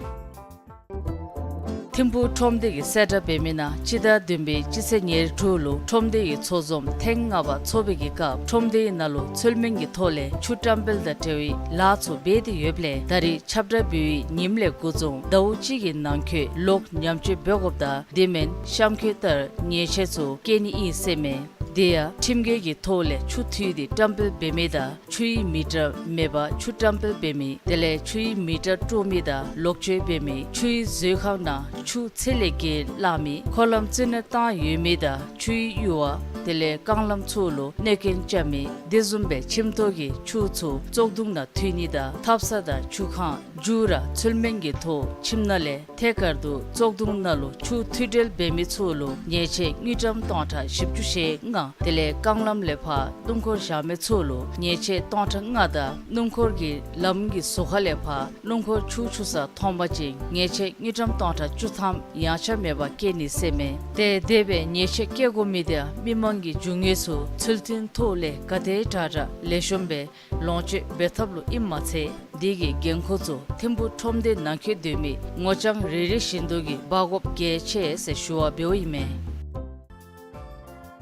ཐིམ་ཕུག་ཁྲོམ་སྡེ་གིས་གསལ་བསྒྲགས་འབད་མི་ནང་སྤྱི་ཟླ་བདུན་པའི་སྤྱི་ཚེས་ཉེར་དྲུག་ལུ་ཁྲོམ་སྡེ་གི་ཚོགས་འཛོམས་ཐེངས་ལྔ་པ་འཚོགས་པའི་གི་སྐབས་ཁྲོམ་སྡེའི་ནང་ལུ་ཚུལ་མིན་གྱི་ཐོག་ལས་ཆུ་བཀྲམ་སྤེལ་དང་འབྲེལ་བའི་ལཱ་ཚུ་འབད་དེ་ཡོདཔ་ལས་ད་རེས་ཁྱབ་བསྒྲགས་འབད་བའི་ཉིནམ་ལས་འགོ་བཟུང་ཟླཝ་གཅིག་གི་ནང་འཁོད་ལོག་ཉམས་བཅོས་འབད་དགོཔ་ད་དེ་མེན་གཤམ་འཁོད་ལྟར་ཉེས་ཆད་ཚུ་བཀལ་ནི་ཨིན་ཟེར་མས། དེ་ཡང་ཁྲིམས་འགལ་གྱི་ཐོག་ལས་ཆུ་འཐུས་ཏེ་བཀྲམ་སྤེལ་འབད་མི་དང་ཆུའི་མི་ཊར་མེད་པར་ཆུ་བཀྲམ་སྤེལ་འབད་མི་དེ་ལས་ཆུའི་མི་ཊར་དཀྲོག་མི་དང་ལོག་སྤྱོད་འབད་མི་ཆུའི་མཛོད་ཁང་ནང་ཆུ་ཚད་ལས་བརྒལ་བླངས་མི་འཁོར་ལམ་རྩིས་ནོར་བཏང་ཡོད་མི་དང་ཆུའི་གཡུར་བ་དེ་ལས་རྐང་ལམ་ཚུ་ལུ་གནོད་སྐྱོན་རྐྱབ་མི་དེ་བཟུམ་སྦེ་ཁྱིམ་ཐོག་གི་ཆུ་ཚུ་བཙོག་དུང་ནང་འཐུ་ནི་དང་ཐབ་ཚང་དང་ཆུ་ཁང་རྒྱུག་ར་ཚུལ་མིན་གྱི་ཐོག་ཁྱིམ་ནང་ལས་ཐད་ཀར་དུ་བཙོག་དུང་ནང་ལུ་ཆུ་འཐུ་སྦྱོར་འབད་མི་ཚུ་ལུ་ཉེས་ཆད་དངུལ་ཀྲམ་སྟོང་ཕྲག་བཞི་བཅུ་ཞེ་ལྔ། དེ་ལས་རྐང་ལམ་ལས་ཕར་སྣུམ་འཁོར་བཞག་མི་ཚུ་ལུ་ཉེས་ཆད་སྟོང་ཕྲག་ལྔ་དང་སྣུམ་འཁོར་གྱི་ལམ་གྱི་ཟུར་ཁ་ལས་ཕར་སྣུམ་འཁོར་ཆུ་འཁྱུ་ས་མཐོང་པ་ཅིན་ཉེས་ཆད་དངུལ་ཀྲམ་སྟོང་ཕྲག་བཅུ་ཐམ་ཡངས་ཆག་མེད་པར་བཀལ་ནི་ཟེར་མས། ཏེ་དེ་སྦེ་ཉེས་ཆད་བཀལ་དགོ་མི་དེ་མི་མང་གི་རྒྱུ་དངོས་ཚུ་ཚུལ་མཐུན་ཐོག་ལས་ག་དེ་དྲག་དྲག་ལེགས་ཤོམ་སྦེ་ལོངས་སྤྱོད་འབད་ཐབས་ལུ་ཨིནམ་མ་ཚད་དེ་གི་འགན་ཁུར་ཚུ་ཐིམ་ཕུག་ཁྲོམ་སྡེ་ནང་འཁོད་སྡོད་མི་ངོ་རྐྱང་རེ་རེ་བཞིན་དུ་གིས་འབག་དགོཔ་གལ་ཆེ་ཟེར་ཞུ་བ་འབདཝ་ཨིན་མས།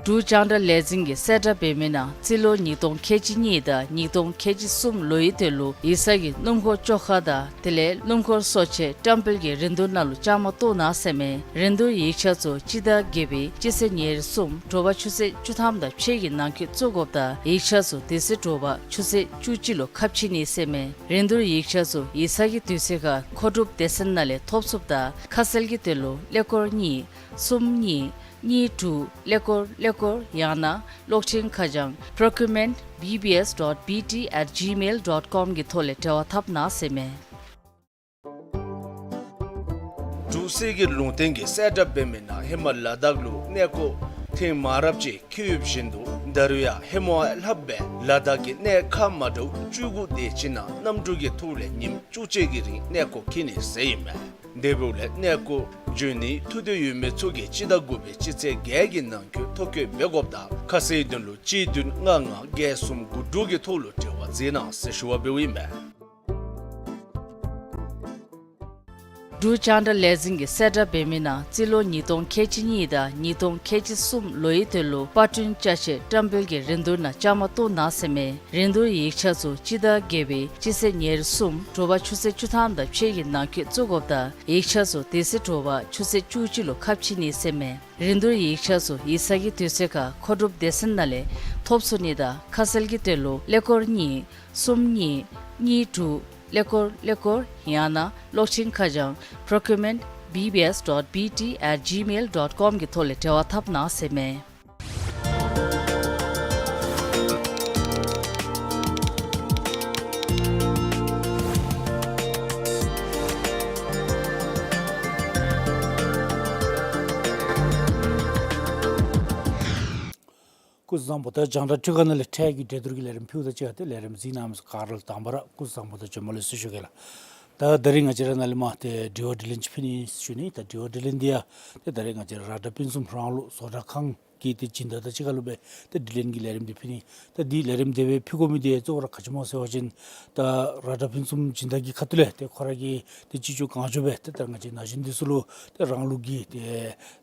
འབྲུག་རྒྱང་བསྒྲགས་ལས་འཛིན་གྱིས་གསལ་བསྒྲགས་འབད་མི་ནང་རྩིས་ལོ་ཉིས་སྟོང་ཁལ་གཅིག་གཉིས་དང་ཉིས་སྟོང་ཁལ་གཅིག་གསུམ་ལོའི་དོན་ལུ་ཡིག་ཚང་གི་སྣུམ་འཁོར་བཅོ་ཁ་དང་དེ་ལས་སྣུམ་འཁོར་གསོ་ཆས་བཀྲམ་སྤེལ་གྱི་རིན་བསྡུར་ནང་ལུ་བཅའ་མར་གཏོགས་གནང་ཟེར་མས། རིན་བསྡུར་ཡིག་ཆ་ཚུ་སྤྱི་ཟླ་བརྒྱད་པའི་སྤྱི་ཚེས་ཉེར་གསུམ་དྲོ་པ་ཆུ་ཚོད་བཅུ་ཐམ་དང་ཕྱེད་ཀྱི་ནང་འཁོད་བཙུགས་དགོཔ་ད་ཡིག་ཆ་ཚུ་དེ་ཚེ་དྲོ་པ་ཆུ་ཚོད་བཅུ་གཅིག་ལུ་ཁ་ཕྱེ་ནི་ཟེར་མས། རིན་བསྡུར་ཡིག་ཆ་ཚུ་ཡིག་ཚང་གི་དུས་ཚོད་ཁར་མཁོ་སྒྲུབ་སྡེ་ཚན་ནང་ལས་ཐོབ་ཚུགསཔ་ད་ཁ་གསལ་གྱི་དོན་ལུ་ཀླད་ཀོར་གཉིས་གསུམ་གཉིས་གཉིས་དྲུག་ཀླད་ཀོར་ཀླད་ སྐོར་ཡང་ན་གློག་འཕྲིན་ཁ་བྱང་procurement B B S dot B T at gmail dot com གི་ཐོག་ལས་འབྲེལ་བ་འཐབ་གནང་ཟེར་མས། འབྲུག་སྲིད་ཀྱི་ལུང་བསྟན་གྱིས་གསལ་བསྒྲགས་འབད་མི་ནང་ཧེ་མ་ལ་དྭགས་ལུ་གནས་སྐོར་ཐེངས་མང་རབས་ཅིག་འཁེལ་ཡོདཔ་བཞིན་དུ་ད་རུང་ཡང་ཧེ་མ་ལྷགཔ་སྦེ་ལ་དྭགས་ཀྱི་གནས་ཁག་མ་འདྲཝ་བཅུ་དགུ་དེ་ཅིག་ནང་གནམ་གྲུ་གི་ཐོག་ལས་ཉིནམ་བཅུ་གཅིག་གི་རིང་གནས་སྐོར་འཁྱིད་ནི་ཟེར་ཨིན་མས། དེ་འབདཝ་ལས་གནས་སྐོར་འབྱོན་ནིའི་ཐུགས་འདོད་ཡོད་མི་ཚུ་གིས་སྤྱི་ཟླ་དགུ་པའི་སྤྱི་ཚེས་བརྒྱད་ཀྱི་ནང་འཁོད་ཐོ་བཀོད་འབད་དགོཔ་དང་ཁ་གསལ་དོན་ལུ་གཅིག་བདུན་ལྔ་ལྔ་བརྒྱད་གསུམ་དགུ་དྲུག་གི་ཐོག་ལུ་འབྲེལ་བ་མཛད་གནང་ཟེར་ཞུ་བ་འབདཝ་ཨིན་མས། འབྲུག་རྒྱང་བསྒྲགས་ལས་འཛིན་གྱིས་གསལ་བསྒྲགས་འབད་མི་ནང་རྩིས་ལོ་ཉིས་སྟོང་ཁལ་གཅིག་གཉིས་དང་ཉིས་སྟོང་ཁལ་གཅིག་གསུམ་ལོའི་དོན་ལུ་པར་སྐྲུན་ཅ་ཆས་བཀྲམ་སྤེལ་གྱི་རིན་བསྡུར་ནང་བཅའ་མར་གཏོགས་གནང་ཟེར་མས། རིན་བསྡུར་ཡིག་ཆ་ཚུ་སྤྱི་ཟླ་བརྒྱད་པའི་སྤྱི་ཚེས་ཉེར་གསུམ་དྲོ་པ་ཆུ་ཚོད་བཅུ་ཐམ་དང་ཕྱེད་ཀྱི་ནང་འཁོད་བཙུགས་དགོཔ་དང་ཡིག་ཆ་ཚུ་དེ་ཚེ་དྲོ་པ་ཆུ་ཚོད་བཅུ་གཅིག་ལུ་ཁ་ཕྱེ་ནི་ཟེར་མས། རིན་བསྡུར་ཡིག་ཆ་ཚུ་ཡིག་ཚང་གི་དུས་ཚོད་ཁར་མཁོ་སྒྲུབ་སྡེ་ཚན་ནང་ལས་ཐོབ་ཚུགས་ནི་དང་ཁ་གསལ་གྱི་དོན་ལུ་ཀླད་ཀོར་གཉིས་གསུམ་གཉིས་གཉིས་དྲུག་ཀླད་ཀོར་ཀླད་ཀོར་ཡང་ན་གློག་འཕྲིན་ཁ་བྱང་procurement B B S dot B T at gmail dot com གི་ཐོག་ལས་འབྲེལ་བ་འཐབ་གནང་ཟེར་མས། སྐུ་གཟུགས་བཟང་པོ། ད་རྒྱང་བསྒྲགས་ཁྲི་ཁ་ནང་ལས་འཕྲལ་གྱི་གྲོས་བསྡུར་གྱི་ལས་རིམ་ཕུལཝ་དང་གཅིག་ཁར་ཏེ་ལས་རིམ་གཟིགས་གནང་མི་ཚུ་ག་ར་ལུ་དང་པ་ར་སྐུ་གཟུགས་བཟང་པོ་དང་བྱོན་པ་ལེགས་སོ་ཞུ་གེ་ལགས། ད་ད་རིས་ང་བཅས་ར་ནཱ་ལས་མར་ཏེ་དྲི་བ་དྲིས་ལན་ཅིག་ཕུལ་ནི་ཞུ་ནི། ད་དྲི་བ་དྲིས་ལན་འདི་ཡང་ཏེ་ད་རིས་ང་བཅས་ར་ར་ཏྲ་ཕུན་སུམ་རང་ལུགས་བཟོ་གྲྭ་ཁང་གི་ཏེ་སྦྱིན་བདག་དང་གཅིག་ཁར་ལུ་སྦེ་ཏེ་དྲིས་ལན་གྱི་ལས་རིམ་འདི་ཕུལ་ནི། ད་འདི་ལས་རིམ་དེ་སྦེ་ཕུལ་དགོ་མི་འདི་གཙོ་བོ་ར་ག་ཅི་སྨོ་ཟེར་བ་ཅིན་ད་ར་ཏྲ་ཕུན་སུམ་སྦྱིན་བདག་གི་ཁ་ཐུག་ལས་ཏེ་ཁོ་ར་གི་ཏེ་ཅི་ལྕོགས་གང་ལྕོགས་སྦེ་ཏེ་ད་ང་བཅས་ན་གཞོན་འདི་ཚུ་ལུ་ཏེ་རང་ལུགས་ཀྱི་ཏེ་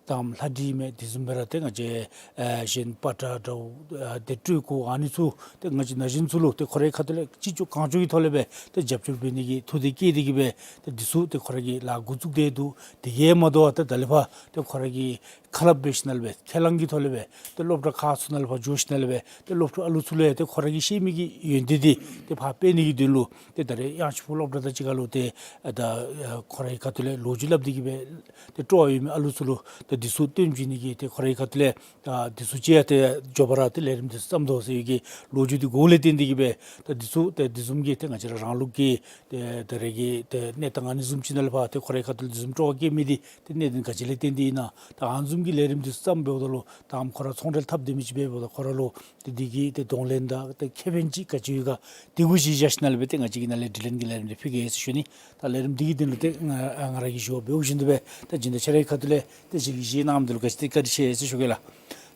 ད་ལྷ་བྲིས་མས། དེ་བཟུམ་སྦེ་ར་ཏེ་ང་བཅས་ཨ་གཞན་པ་ཏྲ་འདྲཝ་ཨ་ཏེ་སྤྲོད་བཀོ་ཨ་ནི་ཚུ་ཏེ་ང་བཅས་ན་གཞོན་ཚུ་ལུ་ཏེ་ཁོ་རའི་ཁ་ཐུག་ལས་ཅི་ལྕོགས་གང་ལྕོགས་ཀྱི་ཐོག་ལས་སྦེ་ཏེ་རྒྱབ་སྐྱོར་འབད་ནི་གི་ཐུགས་འདོད་བསྐྱེད་དེ་གིས་སྦེ་ཏེ་འདི་ཚུ་ཏེ་ཁོ་ར་གིས་ལཱ་འགོ་བཙུགས་ཏེ་འདུག། དེ་གིས་མ་དོ་བར་ཏེ་ད་ལས་ཕར་ཏེ་ཁོ་ར་གིས་ཁ་སླབ་འབད་ཞིནམ་ལས་སྦེ་ཁས་བླངས་ཀྱི་ཐོག་ལས་སྦེ་ཏེ་སློབ་གྲྭ་ཁག་ཚུ་ནང་ལས་ཕར་འགྱོ་ཞིནམ་ལས་སྦེ་ཏེ་སློབ་ཕྲུག་ཨ་ལུ་ཚུ་ལུ་ཡང་ཏེ་ཁོ་ར་གིས་ཤེས་མི་གི་ཡོན་ཏན་འདི་ཏེ་ཕར་སྤེལ་ནི་གི་དོན་ལུ་ཏེ་ད་རེས་གཡང་ཆུ་སྦུག་སློབ་གྲྭ་དང་གཅིག་ཁར་ལུ་ཏེ་ཨ་ད་ཨ་ཁོ་རའི་ཁ་ཐུག་ལས་ལོ་རྒྱུས་སླབ་སྟེ་གིས་སྦེ་ཏེ་སྤྲོ་བ་ཡོད་མི་ཨ་ལུ་ཚུ་ལུ་ཏེ་འདི་ཚུ་སྟོན་བྱིན་ནི་གི་ཏེ་ཁོ་རའི་ཁ་ཐུག་ལས་ད་འདི་ཚུ་ཅིག་ཡང་ཏེ་མགྱོགས་པ་ར་ཏེ་ལས་རིམ་འདི་ཚུ་བརྩམ་དོ་ཟེར་བའི་གི་ལོ་རྒྱུས་འདི་གོཝ་ལས་བརྟེན་ཏེ་གིས་སྦེ་ད་འདི་ཚུ་ཏེ་འདི་བཟུམ་གྱི་ཏེ་ང་བཅས་ར་རང་ལུགས་ཀྱི་ཏེ་ད་རེས་ཀྱི་ཏེ་གནས་སྟངས་ཨ་ནི་བཟུམ་ཅིག་ནང་ལས་ཕར་ཏེ་ཁོ་རའི་ཁ་ཐུག་ལས་འདི་བཟུམ་སྤྲོ་བ་བསྐྱེད་མི་འདི་ཏེ་གནད་དོན་ག་ཅི་ལས་བརྟེན་ཏེ་ཨིན་ན། ད་ཨ་ནི་བཟུམ་གྱི་ལས་རིམ་འདི་ཚུ་བརྩམ་འབདཝ་ད་ལུ་ད་ཨམ་ཁོ་ར་ཚོང་འབྲེལ་འཐབ་སྡོད་མི་ཅིག་འབདཝ་ད་ཁོ་ར་ལུ་ཏེ་འདི་གི་ཏེ་གདོང་ལེན་དང་ཏེ་ཁེ་ཕན་ཅིག་ག་ཅི་ཡོད་ག་དེ་གུ་གཞི་བཞག་ཞིནམ་ལས་སྦེ་ཏེ་ང་བཅས་ཀྱིས་ནཱ་ལས་དྲིས་ལན་གྱི་ལས་རིམ་འདི་ཕུལ་གེ་ཟེར་ཞུ་ནི། ད་ལས་རིམ་འདི་གི་དོན་ལུ་ཏེ་ང་ང་ར་གིས་ཞུ་བ་འབདཝ་བཞིན་དུ་སྦེ་ད་སྦྱིན་བདག་ཁྱོད་རའི་ཁ་ཐུག་ལས་ཏེ་ཅིག་གི་བཞེས་གནང་མི་འདི་ལུ་ག་ཅི་ཏེ་བཀའ་དྲིན་ཆེ་ཟེར་ཞུ་གེ་ལགས།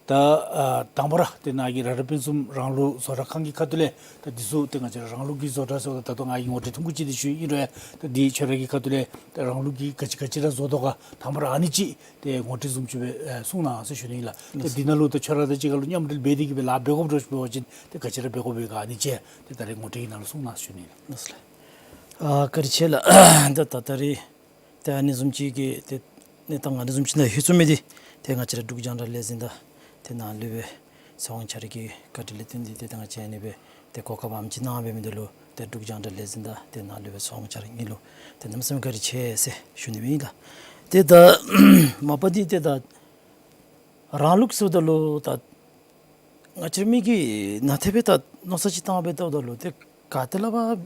ད་ཨ་དང་པ་ར་ཏེ་ནཱ་གི་ར་ཏྲ་ཕུན་སུམ་རང་ལུགས་བཟོ་གྲྭ་ཁང་གི་ཁ་ཐུག་ལས་ད་འདི་ཚུ་ཏེ་ང་བཅས་ར་རང་ལུགས་ཀྱི་བཟོ་གྲྭ་ཟེརཝ་ད་ད་ལྟོ་ང་གིས་ངོ་སྤྲོད་ཐུང་ཀུ་ཅིག་འདི་ཞུ་ཨིན་རུང་ཡང་ད་འདི་ཁྱོད་རའི་ཁ་ཐུག་ལས་ད་རང་ལུགས་ཀྱི་ག་ཅི་ག་ཅི་ར་བཟོ་དོ་ག་དང་པ་ར་ཨ་ནི་ཅིག་ཏེ་ངོ་སྤྲོད་བཟུམ་ཅིག་སྦེ་ཨེ་གསུང་གནང་ཟེར་ཞུ་ནི་ལགས། ཏེ་འདི་ནང་ལུ་ད་ཁྱོད་ར་དང་གཅིག་ཁར་ལུ་མཉམ་འབྲེལ་འབད་དེ་གིས་སྦེ་ལཱ་འབད་དགོཔ་འདྲཝ་ཅིག་འབད་བ་ཅིན་ཏེ་ག་ཅི་ར་འབད་དགོཔ་ཡོད་ག་ཨ་ནི་ཅིག་ཏེ་ད་རེས་ངོ་སྤྲོད་ཀྱི་ནང་ལུ་གསུང་གནང་ཟེར་ཞུ་ནི་ལགས། ཨ་བཀའ་དྲིན་ཆེ་ལགས། ད་ད་ད་རེས་ཏེ་ཨ་ནི་བཟུམ་ཅིག་གི་ཏེ་གནས་སྟངས་ཨ་ནི་བཟུམ་ཅིག་ནང་ལྷོད་ཚུགས་མི་འདི་ཏེ་ང་བཅས་ར་འབྲུག་རྒྱང་བསྒྲགས་ལས་འཛིན་དང་ཏེ་ནཱ་ལུ་སྦེ་ཚེ་དབང་ཁྱོད་ར་གི་བཀའ་དྲིན་ལས་བརྟེན་ཏེ་ཏེ་ད་ང་བཅས་ཨ་ནི་སྦེ་ཏེ་གོ་སྐབས་ཨ་ནེམ་ཅིག་གནང་འབད་མི་འདི་ལུ་ཏེ་འབྲུག་རྒྱང་བསྒྲགས་ལས་འཛིན་དང་ཏེ་ནཱ་ལུ་སྦེ་ཚེ་དབང་ཁྱོད་ར་གཉིས་ལུ་ཏེ་གནམ་མེད་ས་མེད་བཀའ་དྲིན་ཆེ་ཟེར་ཞུ་ནི་སྦེ་ཨིན་ལགས། ཏེ་ད་མ་པ་འདི་ཏེ་ད་རང་ལུགས་ཟེརཝ་ད་ལུ་ད་ང་བཅས་མི་གིས་ནཱ་ཏེ་སྦེ་ད་མནོ་བསམ་ཅིག་བཏང་སྦེ་བལྟཝ་ད་ལུ་ཏེ་ག་ཏེ་ལས་ཕར་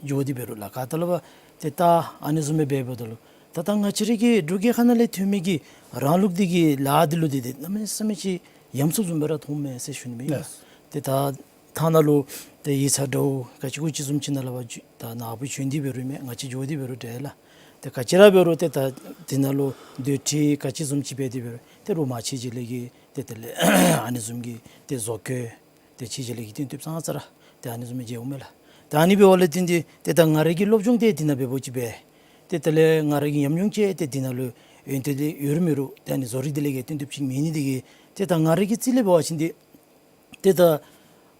འགྱོ་སྟེ་འབད་རུང་ལགས་ག་ཏེ་ལས་ཕར་ཏེ་ད་ཨ་ནི་བཟུམ་སྦེ་འབདཝ་ད་ལུ་ད་ད་ང་བཅས་ར་གི་འབྲུག་རྒྱལ་ཁབ་ནང་ལས་ཐོན་མི་གི་རང་ལུགས་འདི་གི་ལཱ་འདི་ལུ་འདི་ཏེ་གནམ་མེད་ས་མེད་ཅིག་ཡ་མཚུངས་བཟུམ་སྦེ་ར་མཐོངམ་མས་ཟེར་ཞུ་ནི་མས། ལགས། ཏེ་ད་ཐ་ན་ལུ་ཏེ་ཡིག་ཚང་འདྲཝ་ག་ཅི་གུ་ཅི་བཟུམ་ཅིག་ནང་ལས་ཕར་འགྱོ་ད་ནཱ་བུ་བྱོན་ཏེ་འབད་རུང་མས་ང་བཅས་འགྱོ་སྟེ་འབད་རུང་འདྲ་ལགས། ཏེ་ག་ཅི་ར་འབད་རུང་ཏེ་ད་འདི་ནང་ལུ་སྡོད་ཁྲི་ག་ཅི་བཟུམ་ཅིག་འབད་དེ་འབད་རུང་ཏེ་རུ་མ་ཕྱི་རྒྱལ་ལས་ཀྱི་ཏེ་དེ་ལས་ཨ་ནི་བཟུམ་གྱི་ཏེ་བཟོ་བཀོད་ཏེ་ཕྱི་རྒྱལ་ལས་ཀྱི་སྟོན་བཏུབ་ཙང་ཙ་ར་ཏེ་ཨ་ནི་བཟུམ་མི་མཇལཝ་མས་ལགས། ཏེ་ཨ་ནི་འབདཝ་ལས་བརྟེན་ཏེ་ཏེ་ད་ང་རའི་གི་སློབ་སྦྱོང་འདི་འདི་ནང་འབད་འབདཝ་ཅིག་སྦེ་ཏེ་དེ་ལས་ང་རའི་གི་ཉམས་མྱོང་ཅིག་ཏེ་འདི་ནང་ལུ་ཡོན་ཏན་འདི་ཡོད་རུང་མེད་རུང་ཏེ་ཨ་ནི་བཟོ་རིག་འདི་ལས་ཀྱི་སྟོན་བཏུབ་ཅིག་མེད་ནི་འདི་གིས་ཏེ་ད་ང་རའི་གི་རྩིས་ལས་འབད་བ་ཅིན་འདི་ཏེ་ད་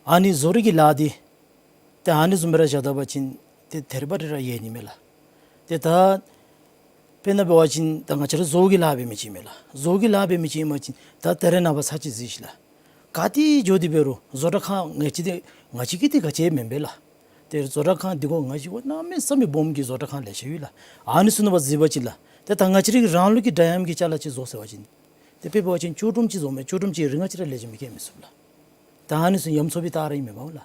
ཨ་ནི་བཟོ་རིག་གི་ལཱ་འདི་ཏེ་ཨ་ནི་བཟུམ་སྦེ་ར་བཞག་ད་པ་ཅིན་ཏེ་ཐད་རི་བ་རི་ར་ཡལ་ནི་མས་ལགས། ཏེ་ད་དཔེར་ན་འབད་བ་ཅིན་ད་ང་བཅས་ར་བཟོ་གི་ལཱ་འབད་མི་ཅིག་མས་ལགས། བཟོ་གི་ལཱ་འབད་མི་ཅིག་ཨིན་པ་ཅིན་ད་ད་རེས་ནངས་པ་ཚར་ཅིག་གཟིགས་ཤིག་ལགས། ག་ཏེ་འགྱོ་སྟེ་འབད་རུང་བཟོ་གྲྭ་ཁང་ང་བཅས་འདི་ང་བཅས་ཀྱི་འདི་ག་ཅི་མེན་པས་ལགས། ཏེ་བཟོ་གྲྭ་ཁང་འདི་གོ་ང་བཅས་གོ་གནམ་མེད་ས་མེད་སྦོམ་གྱི་བཟོ་གྲྭ་ཁང་ལེ་ཤ་ཡོད་ལགས། ཨ་ནི་ཚུ་ནང་ཕར་གཟིགས་པ་ཅིན་ལགས་ཏེ་ད་ང་བཅས་རའི་རང་ལུགས་ཀྱི་འདྲ་མཉམ་གྱི་ཅ་ལ་ཅིག་བཟོ་ཟེར་བ་ཅིན་ ཏེ་དཔེ་འབད་བ་ཅིན་ལྕོག་གྲུམ་ཅིག་བཟོཝ་མས། ལྕོག་གྲུམ་ཅིག་རིང་ང་ཅིག་ར་ལས་ཅིག་མི་བཀལ་མི་ཚུགས་ལགས། ད་ཨ་ནི་ཚུ་ཉམས་གསོ་འབད་བཏང་ར་ཨིན་མས་པ་ལགས།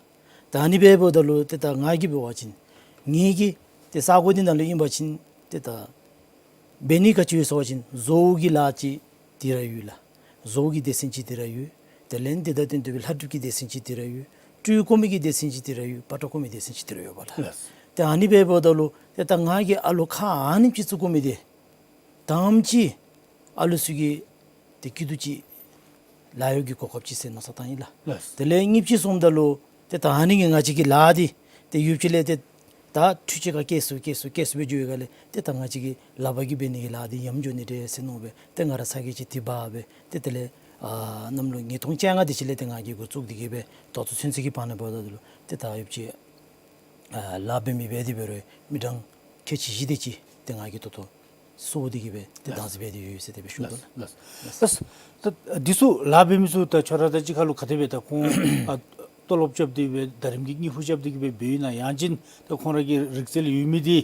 ད་ཨ་ནི་འབདཝ་ད་ལུ་ཏེ་ད་ང་གིས་འབད་བ་ཅིན་ངེ་གི་ཏེ་ས་གོ་འདི་ནང་ལུ་ཨིན་པ་ཅིན་ཏེ་ད་འབད་ནི་ག་ཅི་ཡོད་ཟེར་བ་ཅིན་བཟོ་བོ་གི་ལཱ་ཅིག་འདི་ར་ཡོད་ལགས། བཟོ་བོ་གི་སྡེ་ཚན་ཅིག་འདི་ར་ཡོད། དེ་ལས་འདི་དང་བསྟུན་ཏེ་སྦེ་ལྷ་སྒྲུབ་ཀྱི་སྡེ་ཚན་ཅིག་འདི་ར་ཡོད། སྤྲུལ་སྐུ་མི་གི་སྡེ་ཚན་ཅིག་འདི་ར་ཡོད། པ་ཏྲ་སྐུ་མི་སྡེ་ཚན་ཅིག་འདི་ར་ཡོད་པ་ལགས། ལགས། ཏེ་ཨ་ནི་འབདཝ་ད་ལུ་ཏེ་ད་ང་གིས་ཨ་ལུ་ཁག་ཨ་ནེམ་ཅིག་བཙུགས་དགོ་མི་འདི་དང་པ་ཅིག་ཨ་ལུ་ཚུ་གི་ཏེ་སྐྱིད་སྡུག་ཅིག་ལཱ་གཡོག་གི་གོ་སྐབས་ཅིག་ཟེར་མནོ་བསམ་བཏང་ཡི་ལགས། ལགས། དེ་ལས་གཉིས་པ་ཅིག་སོངམ་ད་ལུ་ཏེ་ད་ཨ་ནི་གིས་ང་བཅས་ཀྱི་ལཱ་འདི་ཏེ་ཡུདཔ་ཅིག་ལས་ཏེ་ད་འཕྲུལ་ཆས་ཁར་བཀལ་སུ་བཀལ་སུ་བཀལ་སུ་སྦེ་འགྱོ་བའི་སྒང་ལས་ཏེ་ད་ང་བཅས་ཀྱི་ལག་པ་གིས་འབད་ནི་གི་ལཱ་འདི་ཉམས་འགྱོ་ནི་འདྲས་ཟེར་མནོ་སྦེ་ཏེ་ང་ར་ཚ་གྱང་ཅིག་དེ་སྦེ་འབད་ཏེ་དེ་ལས་ཨ་གནམ་ལོ་ཉིས་སྟོང་བཅོ་ལྔ་དེ་ཅིག་ལས་ཏེ་ང་གིས་འགོ་བཙུགས་ཏེ་གི་སྦེ་ད་ལྟོ་ཚུན་ཚོད་ཀྱི་བར་ན་འབདཝ་ད་ལུ་ཏེ་ད་ཡུདཔ་ཅིག་ཨ་ལཱ་འབད་མི་འབད་དེ་འབད་རུང་མི་གྲངས་ཁལ་གཅིག་བཞི་དེ་ཅིག་ཏེ་ང་གིས་ད་ལྟོ་གསོ་སྟེ་གི་སྦེ་ཏེ་བདག་འཛིན་འབད་དེ་ཡོད་ཟེར་དེ་སྦེ་ཞུ་དོ་ལགས། ལགས། ལགས། ད་འདི་ཚུ་ལཱ་འབད་མི་ཚུ་ད་ཁྱོད་ར་ད་ཅི་ཁ་ལུ་ག་དེ་སྦེ་ད་ཁོང་ཨ་ཏོ་ལོབ་རྐྱབ་སྟེ་སྦེ་ད་རིམ་གྱིས་དངུལ་ཕོགས་རྐྱབ་སྟེ་གི་སྦེ་འབད་ཡོད་ན་ཡང་ཅིན་ད་ཁོང་ར་གི་རིག་རྩལ་ཡོད་མི་འདི་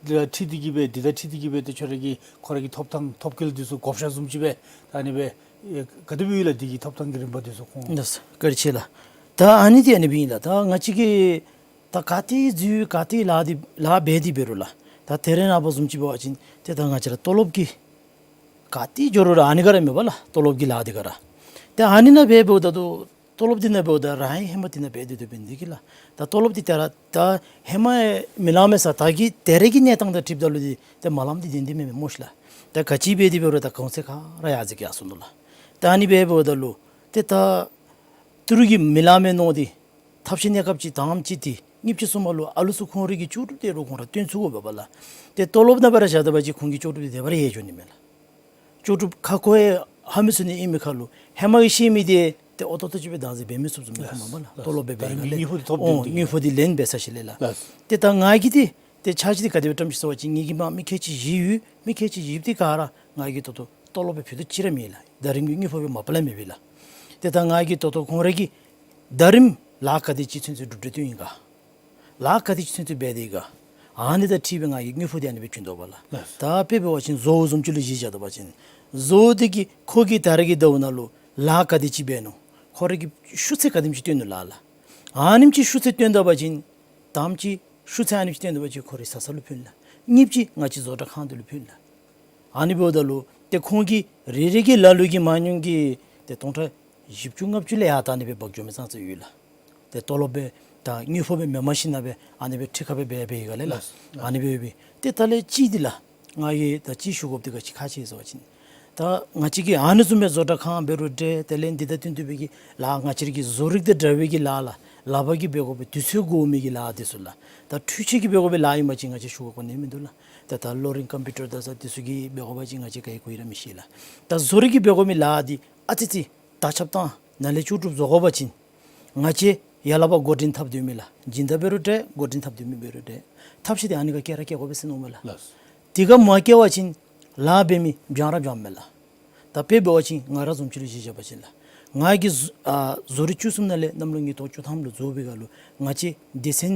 འདི་དང་འཁྲིལ་ཏེ་གི་སྦེ་འདི་དང་འཁྲིལ་ཏེ་གི་སྦེ་ཏེ་ཁྱོད་ར་གི་ཁོང་ར་གི་ཐོབ་ཐང་ཐོབ་སྐལ་འདི་ཚུ་བགོ་བཤའ་བཟུམ་ཅིག་སྦེ་ད་ཨ་ནི་སྦེ་ཨེ་ག་དེ་སྦེ་ཡོད་ལགས། འདི་གི་ཐོབ་ཐང་གི་རིམ་པ་འདི་ཚུ་ཁོང་། ལགས། བཀའ་དྲིན་ཆེ་ལགས། ད་ཨ་ནི་འདི་ཨ་ནི་སྦེ་ཨིན་ལགས། ད་ང་བཅས་ཀྱིས་ད་ག་ཏེ་འཛུལ་ག་ཏེ་ལཱ་འདི་ལཱ་འབད་དེ་འབད་རུང་ལགས། ད་ད་རེས་ནངས་པ་བཟུམ་ཅིག་འབད་བ་ཅིན་ཏེ་ད་ང་བཅས་ར་ཏོ་ལོབ་ཀྱི་ག་ཏེ་འགྱོ་རུང་ར་ཨ་ནི་ག་ར་མེན་པ་ལགས། ཏོ་ལོབ་ཀྱི་ལཱ་འདི་ག་ར། ཏེ་ཨ་ནི་ནང་འབད་འབདཝ་ད་ལུ་ཏོ་ལོབ་འདི་ནང་འབདཝ་ད་རང་ཧེ་མ་འདི་ནང་འབད་དེ་སྡོད་པའི་འདི་གིས་ལགས། ད་ཏོ་ལོབ་འདི་ད་ར་ད་ཧེ་མ་མི་ལང་མས་ཟེར་ད་གི་ད་རེས་ཀྱི་གནས་སྟངས་དང་འཁྲིལཝ་ད་ལུ་འདི་ཏེ་མ་ལངམ་འདི་བདེན་འདི་མེན་མས་སྨོ་ཤི་ལགས། ད་ག་ཅི་འབད་དེ་འབད་རུང་ད་གོང་ཚད་ག་ར་ཡར་འཛེགས་ཡར་སོང་ནུག་ལགས། ད་ཨ་ནི་འབད་འབདཝ་ད་ལུ་ཏེ་ད་ཏི་རུ་གིས་མི་ལང་མས་མནོ་སྟེ་ཐབས་ཤེས་གནས་སྐབས་ཅིག་དང་པ་ཅིག་ཏེ་གཉིས་པ་ཅིག་གསུམ་པ་ལུ་ཨ་ལུ་ཚུ་ཁོང་རའི་གི་ལྕོགས་གྲུབ་དེ་རུང་ཁོང་ར་སྟོན་ཚུགས་དགོ་པས་ལགས། ཏེ་ཏོ་ལོབ་ནང་སྦེ་ར་བཞག་ད་པ་ཅིན་ཁོང་གི་ལྕོགས་གྲུབ་དེ་དེ་སྦེ་ར་ཡལ་འགྱོ་ནི་མས་ལགས། ལྕོགས་གྲུབ་ཁ་ཁོ་ཡང་ཧ་མི་སུ་ནི་ཨིན་མི་ཁར་ལུ་ཧེ་མ་གི་ཤེས་མི་དེ་ཏེ་ཨོ་ཏོ་ཏོ་ཅིག་སྦེ་བདག་འཛིན་འབད་མི་ཚུགས་ཚུགས་མི་ཁོ་མ་པ་ལགས། ལགས། ཏོ་ལོབ་འབད་འབད་ད་རིམ་གྱིས་དངུལ་ཕོགས་འདི་ཐོབ་སྟེ་ཨོ་འདི་གིས་དངུལ་ཕོགས་འདི་ལེན་འབད་ས་ཅིག་ལས་ལགས། ལགས། ཏེ་ད་ང་གིས་ཏེ་ཏེ་འཆར་གཞི་འདི་ག་དེ་སྦེ་བཀྲམ་ཅི་ཟེར་བ་ཅིན་ངེ་གི་མ་མི་ཁལ་གཅིག་བཞི་ཡོད། མི་ཁལ་གཅིག་བཞི་འདི་ག་ར་ང་གིས་ད་ལྟོ་ཏོ་ལོབ་འབད་ཕུལ་དོ་ཅི་ར་མེད་ལགས། ད་རིམ་གྱིས་དངུལ་ཕོགས་འབད་མ་པ་ལས་མེད་པས་ལགས། ཏེ་ད་ང་གིས་ད་ལྟོ་ཁོང་ར་གི་ད་རིམ་ལཱ་ག་དེ་ཅིག་ཚུན་ཚོད་གྲུབ་འབྲས་བཏོན་ཡི་ག། ལཱ་ག་དེ་ཅིག་ཚུན་ཚོད་འབད་དེ་ཡི་ག། ཨ་ནི་དང་འཁྲིལ་སྦེ་ང་གིས་དངུལ་ཕོགས་འདི་ཨ་ནི་སྦེ་བྱིན་དོ་པ་ལགས། ལགས། ད་དཔེ་འབད་བ་ཅིན་བཟོ་བཟུམ་ཅིག་ལུ་གཞི་བཞག་ད་པ་ཅིན་བཟོ་འདི་གིས་ཁོ་གིས་ད་རེས་ཀྱི་ཟླཝ་ནང་ལུ་ལཱ་ག་དེ་ཅིག་འབད་ནུག། ཁོ་ར་གིས་ཤུགས་ཚད་ག་དེམ་ཅིག་བཏོན་ནུག་ལགས་ལགས། ཨ་ནེམ་ཅིག་ཤུགས་ཚད་བཏོན་ད་པ་ཅིན་དང་པ་ཅིག་ཤུགས་ཚད་ཨ་ནེམ་ཅིག་བཏོན་ད་པ་ཅིན་ཁོ་རའི་ས་ས་ལུ་ཕན་ལགས། གཉིས་པ་ཅིག་ང་བཅས་བཟོ་གྲྭ་ཁང་འདི་ལུ་ཕན་ལགས། ཨ་ནི་འབདཝ་ད་ལུ་ཏེ་ཁོང་གི་རེ་རེ་གི་ལ་ལུ་གིས་མ་ཉུང་གི་ཏེ་སྟོང་ཕྲག་བཞི་བཅུ་ལྔ་བཅུ་ལས་ཡར་ད་ཨ་ནི་སྦེ་འབག་འགྱོ་མི་ཙང་ཙ་ཡོད་ལགས། ཏེ་ཏོ་ལོབ་འབད་ད་དངུལ་ཕོགས་འབད་མེན་མ་ཤེས་ན་སྦེ་ཨ་ནི་སྦེ་ཁྲི་ཁར་སྦེ་འབད་འབད་ཡི་ག་ལས་ལགས། ལགས། ཨ་ནི་སྦེ་འབད་ཏེ་ད་ལས་ཅིག་འདི་ལགས། ང་གིས་ད་ཅི་ཞུ་དགོཔ་འདི་ག་ཅི་ཁག་ཆེ་ཟེར་བ་ཅིན་ད་ང་བཅས་ཀྱིས་ཨ་ནི་བཟུམ་སྦེ་བཟོ་གྲྭ་ཁང་འབད་རུང་འདྲ་དེ་ལས་འདི་དང་བསྟུན་ཏེ་སྦེ་གི་ལཱ་ང་བཅས་ར་གི་བཟོ་རིག་དང་འདྲ་བའི་གི་ལཱ་ལགས། ལག་པ་གིས་འབད་དགོ་པའི་དུས་ཚོད་འགོར་མི་གི་ལཱ་འདི་ཚུ་ལགས། ད་འཕྲུལ་ཆས་ཀྱིས་འབད་དགོ་པའི་ལཱ་ཨིན་པ་ཅིན་ང་བཅས་ཞུ་དགོཔ་ནི་མིན་འདུག་ལགས། ད་ད་གློག་རིག་ཀམ་པིའུ་ཊར་དང་ཟེར་འདི་ཚུ་གིས་འབད་དགོ་པ་ཅིན་ང་བཅས་ག་གིས་གོ་ཡི་ར་མི་ཤེས་ལགས། ད་བཟོ་རིག་གིས་འབད་དགོ་མི་ལཱ་འདི་ཨ་ཙི་ཙི་དར་ཁྱབ་བཏང་ནཱ་ལས་ལྕོགས་གྲུབ་བཟོ་དགོ་པ་ཅིན་ང་བཅས་ཡར་ལས་ཕར་འགོ་འདྲེན་འཐབ་སྡོད་མི་ལགས། སྦྱིན་བདག་འབད་རུང་འདྲ་འགོ་འདྲེན་འཐབ་སྡོད་མི་འབད་རུང་འདྲ་ཐབས་ཤེས་འདི་ཨ་ནི་ཁར་བཀལ་ར་བཀལ་དགོ་པས་ཟེར་མནོཝ་མས་ལགས། ལགས། དེ་ཁར་མ་བཀལ་བ་ཅིན་ལཱ་འབད་མི་འབྱང་ར་འབྱངམ་མས་ལགས། ད་དཔེ་འབད་བ་ཅིན་ང་ར་བཟུམ་ཅིག་ལུ་གཞི་བཞག་པ་ཅིན་ལགས། ང་གིས་བཟོ་ཨ་བཟོ་རིག་བཅུ་གསུམ་ནང་ལས་གནམ་ལོ་ཉིས་སྟོང་བཅུ་ཐམ་ལུ་བཟོ་བའི་སྒང་ལུ་ང་བཅས་སྡེ་ཚན་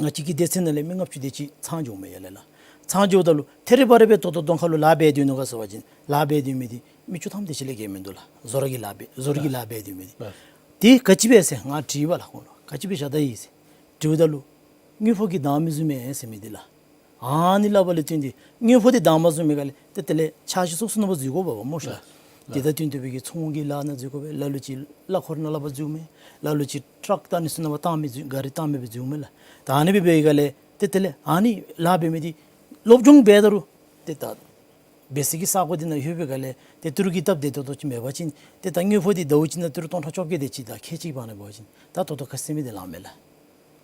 ང་བཅས་ཀྱི་སྡེ་ཚན་ནང་ལས་མི་ལྔ་བཅུ་དེ་ཅིག་ཚང་འགྱོཝ་མས་ཡར་ལས་ལགས། ཚང་འགྱོཝ་ད་ལུ་ཐད་རི་བ་རི་སྦེ་ད་ལྟོ་གདོང་ཁ་ལུ་ལཱ་འབད་སྡོད་ནུག་ག་ཟེར་བ་ཅིན་ལཱ་འབད་སྡོད་མི་འདི་མི་བཅུ་ཐམ་དེ་ཅིག་ལས་བརྒལ་མིན་འདུག་ལགས། བཟོ་རིག་གི་ལཱ་འབད་བཟོ་རིག་གི་ལཱ་འབད་སྡོད་མི་འདི། ལགས། དེ་ག་ཅི་སྦེ་ཟེར་ང་དྲིས་པ་ལགས། ཁོང་ལུ་ག་ཅི་སྦེ་བཞག་ད་ཡི་ཟེར་དྲིཝ་ད་ལུ་དངུལ་ཕོགས་ཀྱིས་འདང་མི་བཟུང་མས་ཟེར་མི་འདི་ལགས། ཨ་ནི་སླབ་པ་ལས་བརྟེན་ཏེ་དངུལ་ཕོགས་འདི་འདང་མ་བཟུང་མི་ག་ལས་ཏེ་དེ་ལས་འཆར་གཞི་སོ་སོ་ནང་པ་འཛུལ་དགོ་པས་པ་སྨོ་ཤ། ལགས། ལགས། དེ་དང་བསྟུན་ཏེ་སྦེ་གི་ཚོང་གི་ལཱ་ནང་འཛུལ་དགོ་པས། ལ་ལུ་ཅིག་གླ་འཁོར་ནང་ལཱ་འབད་འཛུལཝ་མས། ལ་ལུ་ཅིག་ཊཱག་དང་ཨ་ནི་ཚུ་ནང་པ་བཏང་མི་འཛུལ་གཱ་རི་བཏང་མི་སྦེ་འཛུལཝ་མས་ལགས། ད་ཨ་ནི་སྦེ་འབད་བའི་སྒང་ལས་ཏེ་དེ་ལས་ཨ་ནི་ལཱ་འབད་མི་འདི་སློབ་སྦྱོང་འབད་ད་རུང་ཏེ་ད་འབད་སའི་གི་ས་གོ་འདི་ནང་ལྷོད་པའི་སྒང་ལས་ཏེ་ཏི་རུ་གི་སྟབས་བདེ་ཏོག་ཏོ་ཅིག་མེད་པ་ཅིན་ཏེ་ད་དངུལ་ཕོགས་འདི་ཟླཝ་གཅིག་ནང་ཏི་རུ་སྟོང་ཕྲག་བཅོ་བརྒྱད་དེ་ཅིག་དང་ཁལ་གཅིག་བར་ན་འབད་བ་ཅིན་ད་ཏོག་ཏོ་ཁ་སེམས་འདི་ལང་མས་ལགས།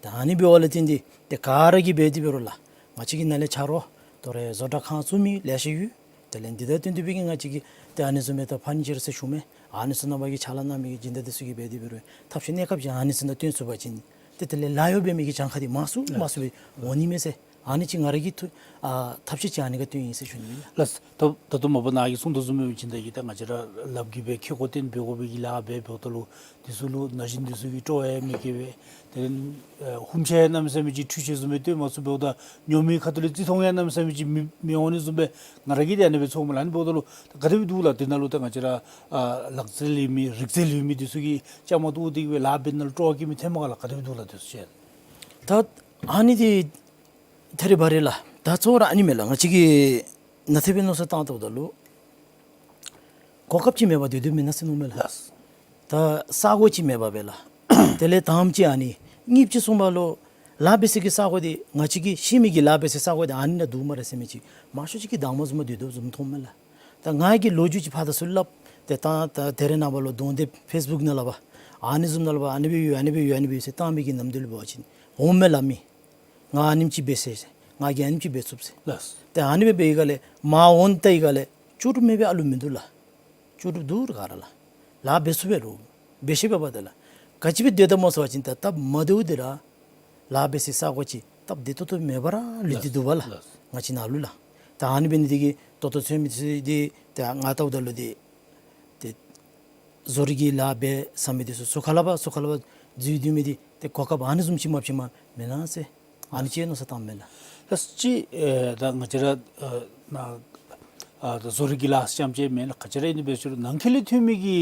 ད་ཨ་ནི་འབདཝ་ལས་བརྟེན་ཏེ་ཏེ་ག་ར་གིས་འབད་དེ་འབད་རུང་ལགས། ང་བཅས་ཀྱི་ནང་ལས་ཆ་རོགས་ད་རེས་བཟོ་གྲྭ་ཁང་བཙུགས་མི་ལེ་ཤ་ཡོད། དེ་ལས་འདི་དང་བསྟུན་ཏེ་སྦེ་གི་ང་བཅས་ཀྱི་ཏེ་ཨ་ནི་བཟུམ་མའི་ད་ཕར་ནི་ཅར་ཟེར་ཞུ་མི་ཨ་ནི་ཚུ་ནང་པ་གིས་ཕྱག་ལཱ་གནང་མི་གི་སྦྱིན་བདག་འདི་ཚུ་གིས་འབད་དེ་འབད་རུང་ཐབས་ཤེས་གནས་སྐབས་ཅིག་ཨ་ནི་ཚུ་ནང་བཏོན་ཚུགས་པ་ཅིན་ཏེ་དེ་ལས་ལཱ་གཡོག་འབད་མི་གི་གྱངས་ཁ་འདི་མང་སུ་མང་སུ་སྦེ་འོང་ནི་མས་ཟེར་ ཨ་ནི་ཅིག་ང་ར་གིས་ཐུ་ཨ་ཐབས་ཤེས་ཅིག་ཨ་ནི་ཁར་བཏོན་ཡི་ཟེར་ཞུ་ནི་ཨིན་ལགས། ལགས། ད་ད་ལྟོ་མ་པ་ནཱ་གིས་གསུངས་དོ་བཟུམ་སྦེ་ཅིག་ད་ཡི་ད་ང་བཅས་ར་ལགཔ་གིས་སྦེ་ཁེ་ཀོ་བཏོན་འབད་དགོ་པའི་གི་ལཱ་འབད་འབདཝ་ད་ལུ་དེ་ཚུ་ལུ་ན་གཞོན་འདི་ཚུ་གིས་སྤྲོ་བ་ཡང་མི་སྐྱེ་བས། དེ་ལས་ཨ་ཧུམ་ཆ་ཡང་གནམ་མེད་ས་མེད་ཅིག་འཕྲུལ་ཆས་བཟུམ་སྦེ་སྟོན་མ་ཚུགས། འབདཝ་ད་ཉོ་མི་ཁ་ཐུག་ལས་བརྩི་མཐོང་ཡང་གནམ་མེད་ས་མེད་ཅིག་མི་མི་འོང་ནི་བཟུམ་སྦེ་ང་ར་གིས་དེ་ཨ་ནི་སྦེ་ཚོརཝ་མས་ལགས། ཨ་ནི་འབདཝ་ད་ལུ་ད་ག་དེ་སྦེ་འདུག་ལགས། དེ་ནང་ལུ་ད་ང་བཅས་ར་ཨ་ལག་རྩལ་ཡོད་མི་རིག་རྩལ་ཡོད་མི་འདི་ཚུ་གིས་བཅའ་མར་གཏོགས་ཏེ་གི་སྦེ་ལཱ་འབད་ནི་ལུ་སྤྲོ་བ་སྐྱེ་མི་ཐོནམ་ག་ལགས། ག་དེ་སྦེ་འདུག་ལགས་དེ་ཚུ་ཅིག། ད་ཨ་ནི་འདི་ཐད་རི་བ་རི་ལགས། ད་གཙོ་བོ་ར་ཨ་ནི་མས་ལགས། ང་བཅས་ཀྱིས་ནཱ་ཐད་སྦེ་མནོ་བསམ་བཏང་བལྟཝ་ད་ལུ་གོ་སྐབས་ཅིག་མེད་པར་སྡོད་སྡོདཔ་མེན་ན་ཟེར་མནོཝ་མས་ལགས། ལགས། ད་ས་གོ་ཅིག་མེད་པར་སྦེ་ལགས། དེ་ལས་དང་པ་ཅིག་ཨ་ནི་གཉིས་པ་ཅིག་གསུངས་པ་ལུ་ལཱ་འབད་སའི་གི་ས་གོ་འདི་ང་བཅས་ཀྱིས་ཤེས་མི་གི་ལཱ་འབད་སའི་ས་གོ་འདི་ཨ་ནི་ནང་འདུག་སྨ་རེ་ཟེར་མི་ཅིག་མང་ཤོས་ཅིག་གིས་དང་པ་བཟུམ་མ་སྡོད་སྡོདཔ་བཟུམ་མཐོངམ་མས་ལགས། ད་ང་གིས་ལོ་རྒྱུས་ཅིག་ཕར་དང་ཚུར་སླབ་སྟེ་ད་ད་དེ་རེ་ནངས་པ་ལུ་གདོང་དེབ་ཕེསི་བུཀ་ནང་ལུ་འབད་ཨ་ནི་བཟུམ་ནང་ལུ་འབད་ཨ་ནི་སྦེ་ཡོད་ཨ་ནི་སྦེ་ཡོད་ཨ་ནི་སྦེ་ཡོད་ཟེར་བཏང་མི་གི་རྣམ་སྟོན་ལུ་འབད་བ་ཅིན་འོངམ་མས་ལགས་མི། ང་ཨ་ནེམ་ཅིག་འབད་ཟེར། ང་གིས་ཨ་ནེམ་ཅིག་འབད་ཚུགས་ཟེར། ལགས། ཏེ་ཨ་ནི་སྦེ་འབད་བའི་སྒང་ལས་མར་འོང་ད་བའི་སྒང་ལས་ལྕོགས་གྲུབ་མེད་པའི་ཨ་ལུ་མིན་འདུག་ལགས། ལྕོགས་གྲུབ་འདུག་ར་ག་ར་ལགས། ལཱ་འབད་ཚུགས་པས་རུང་། འབད་ཤེས་པས་པ་ཏེ་ལགས། ག་ཅི་སྦེ་སྡོད་དོ་སྨོ་ཟེར་བ་ཅིན་ད་སྟབས་མ་བདེཝ་འདི་ར་ལཱ་འབད་སའི་ས་གོ་ཅིག་སྟབས་བདེ་ཏོག་ཏོ་མེད་པར་ར་ལུས་ཏེ་འདུག་པ་ལགས། ལགས། ང་བཅས་ནཱ་ལུ་ལགས། ད་ཨ་ནི་འབད་ནི་འདི་གིས་ད་ལྟོ་ཚུན་མི་ཚུ་འདི་ཏེ་ང་བལྟཝ་ད་ལུ་འདི་ཏེ་བཟོ་རིག་གི་ལཱ་འབད་ཟེར་མི་འདི་ཚུ་ཚུར་ཁ་ལས་ཕར་ཚུར་ཁ་ལས་ཕར་འཛུལ་སྡོད་མི་འདི་ཏེ་གོ་སྐབས་ཨ་ནི་བཟུམ་ཅིག་མ་བྱིནམ་མེན་ན་ཟེར་ཨ་ནི་ཅིག་མནོ་བསམ་བཏངམ་མས་ལགས། ལགས་ཅི་ཨེ་ད་ང་བཅས་ར་ཨེ་ནཱ་ཨ་ད་བཟོ་རིག་གི་ལཱ་རྐྱངམ་ཅིག་མེན་ལགས། ག་ཅི་ར་ཨིན་རུང་འབད་ཞུ་རུང་ནང་འཁོད་ལས་ཐོན་མི་གི་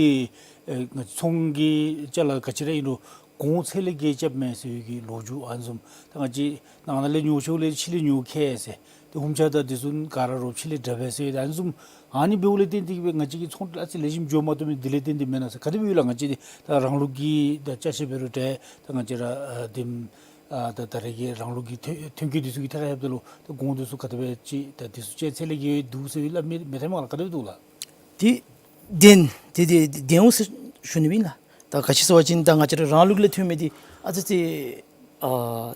ཨེ་ང་ཚོང་གི་ཅ་ལ་ག་ཅི་ར་ཨིན་རུང་གོང་ཚད་ལས་བརྒལ་རྐྱབ་མས་ཟེར་བའི་གི་ལོ་རྒྱུས་ཨ་ནི་བཟུམ་ད་ང་བཅས་ནང་ན་ལས་ཉོ་ཆོག་ལས་ཕྱི་ལས་ཉོ་ཁེ་ཟེར། ཏེ་ཧུམ་ཆ་དང་དེ་ཚུ་ག་ར་རོགས་ཕྱི་ལས་དྲག་པས་ཟེར། ཨ་ནི་བཟུམ་ཨ་ནི་འབདཝ་ལས་བརྟེན་ཏེ་གི་སྦེ་ང་བཅས་ཀྱི་ཚོང་ཨ་ཙི་ལེགས་ཤོམ་འགྱོ་མ་བཏུབ་མི་འདི་ལས་བརྟེན་ཏེ་མེན་ན་ཟེར། ག་དེ་སྦེ་ཡོད་ལགས། ང་བཅས་ད་རང་ལུགས་ཀྱི་ད་ཅ་ཆས་འབད་རུང་འདྲ་ད་ང་བཅས་ར་ཨ་དེམ་ཨ་ད་ད་རེས་ཀྱི་རང་ལུགས་ཀྱི་ཐོན་ཐོན་སྐྱེད་འདི་ཚུ་གི་ཐད་ཁར་འབདཝ་ད་ལུ་ད་གོང་འདི་ཚུ་ག་དེ་སྦེ་ཅིག་ད་འདི་ཚུ་ཅིག་ཚད་ལས་བརྒལ་འདུག་ཟེར་སླབ་མི་མི་ཐོནམ་ག་ལགས། ག་དེ་སྦེ་འདུག་ལགས། ཏེ་བདེན་ཏེ་ཏེ་བདེན་འོང་ཟེར་ཞུ་ནི་ཨིན་ལགས། ད་ག་ཅི་ཟེར་བ་ཅིན་ད་ང་བཅས་ར་རང་ལུགས་ལས་ཐོན་མི་འདི་ཨ་ཙི་ཅིག་ཨ་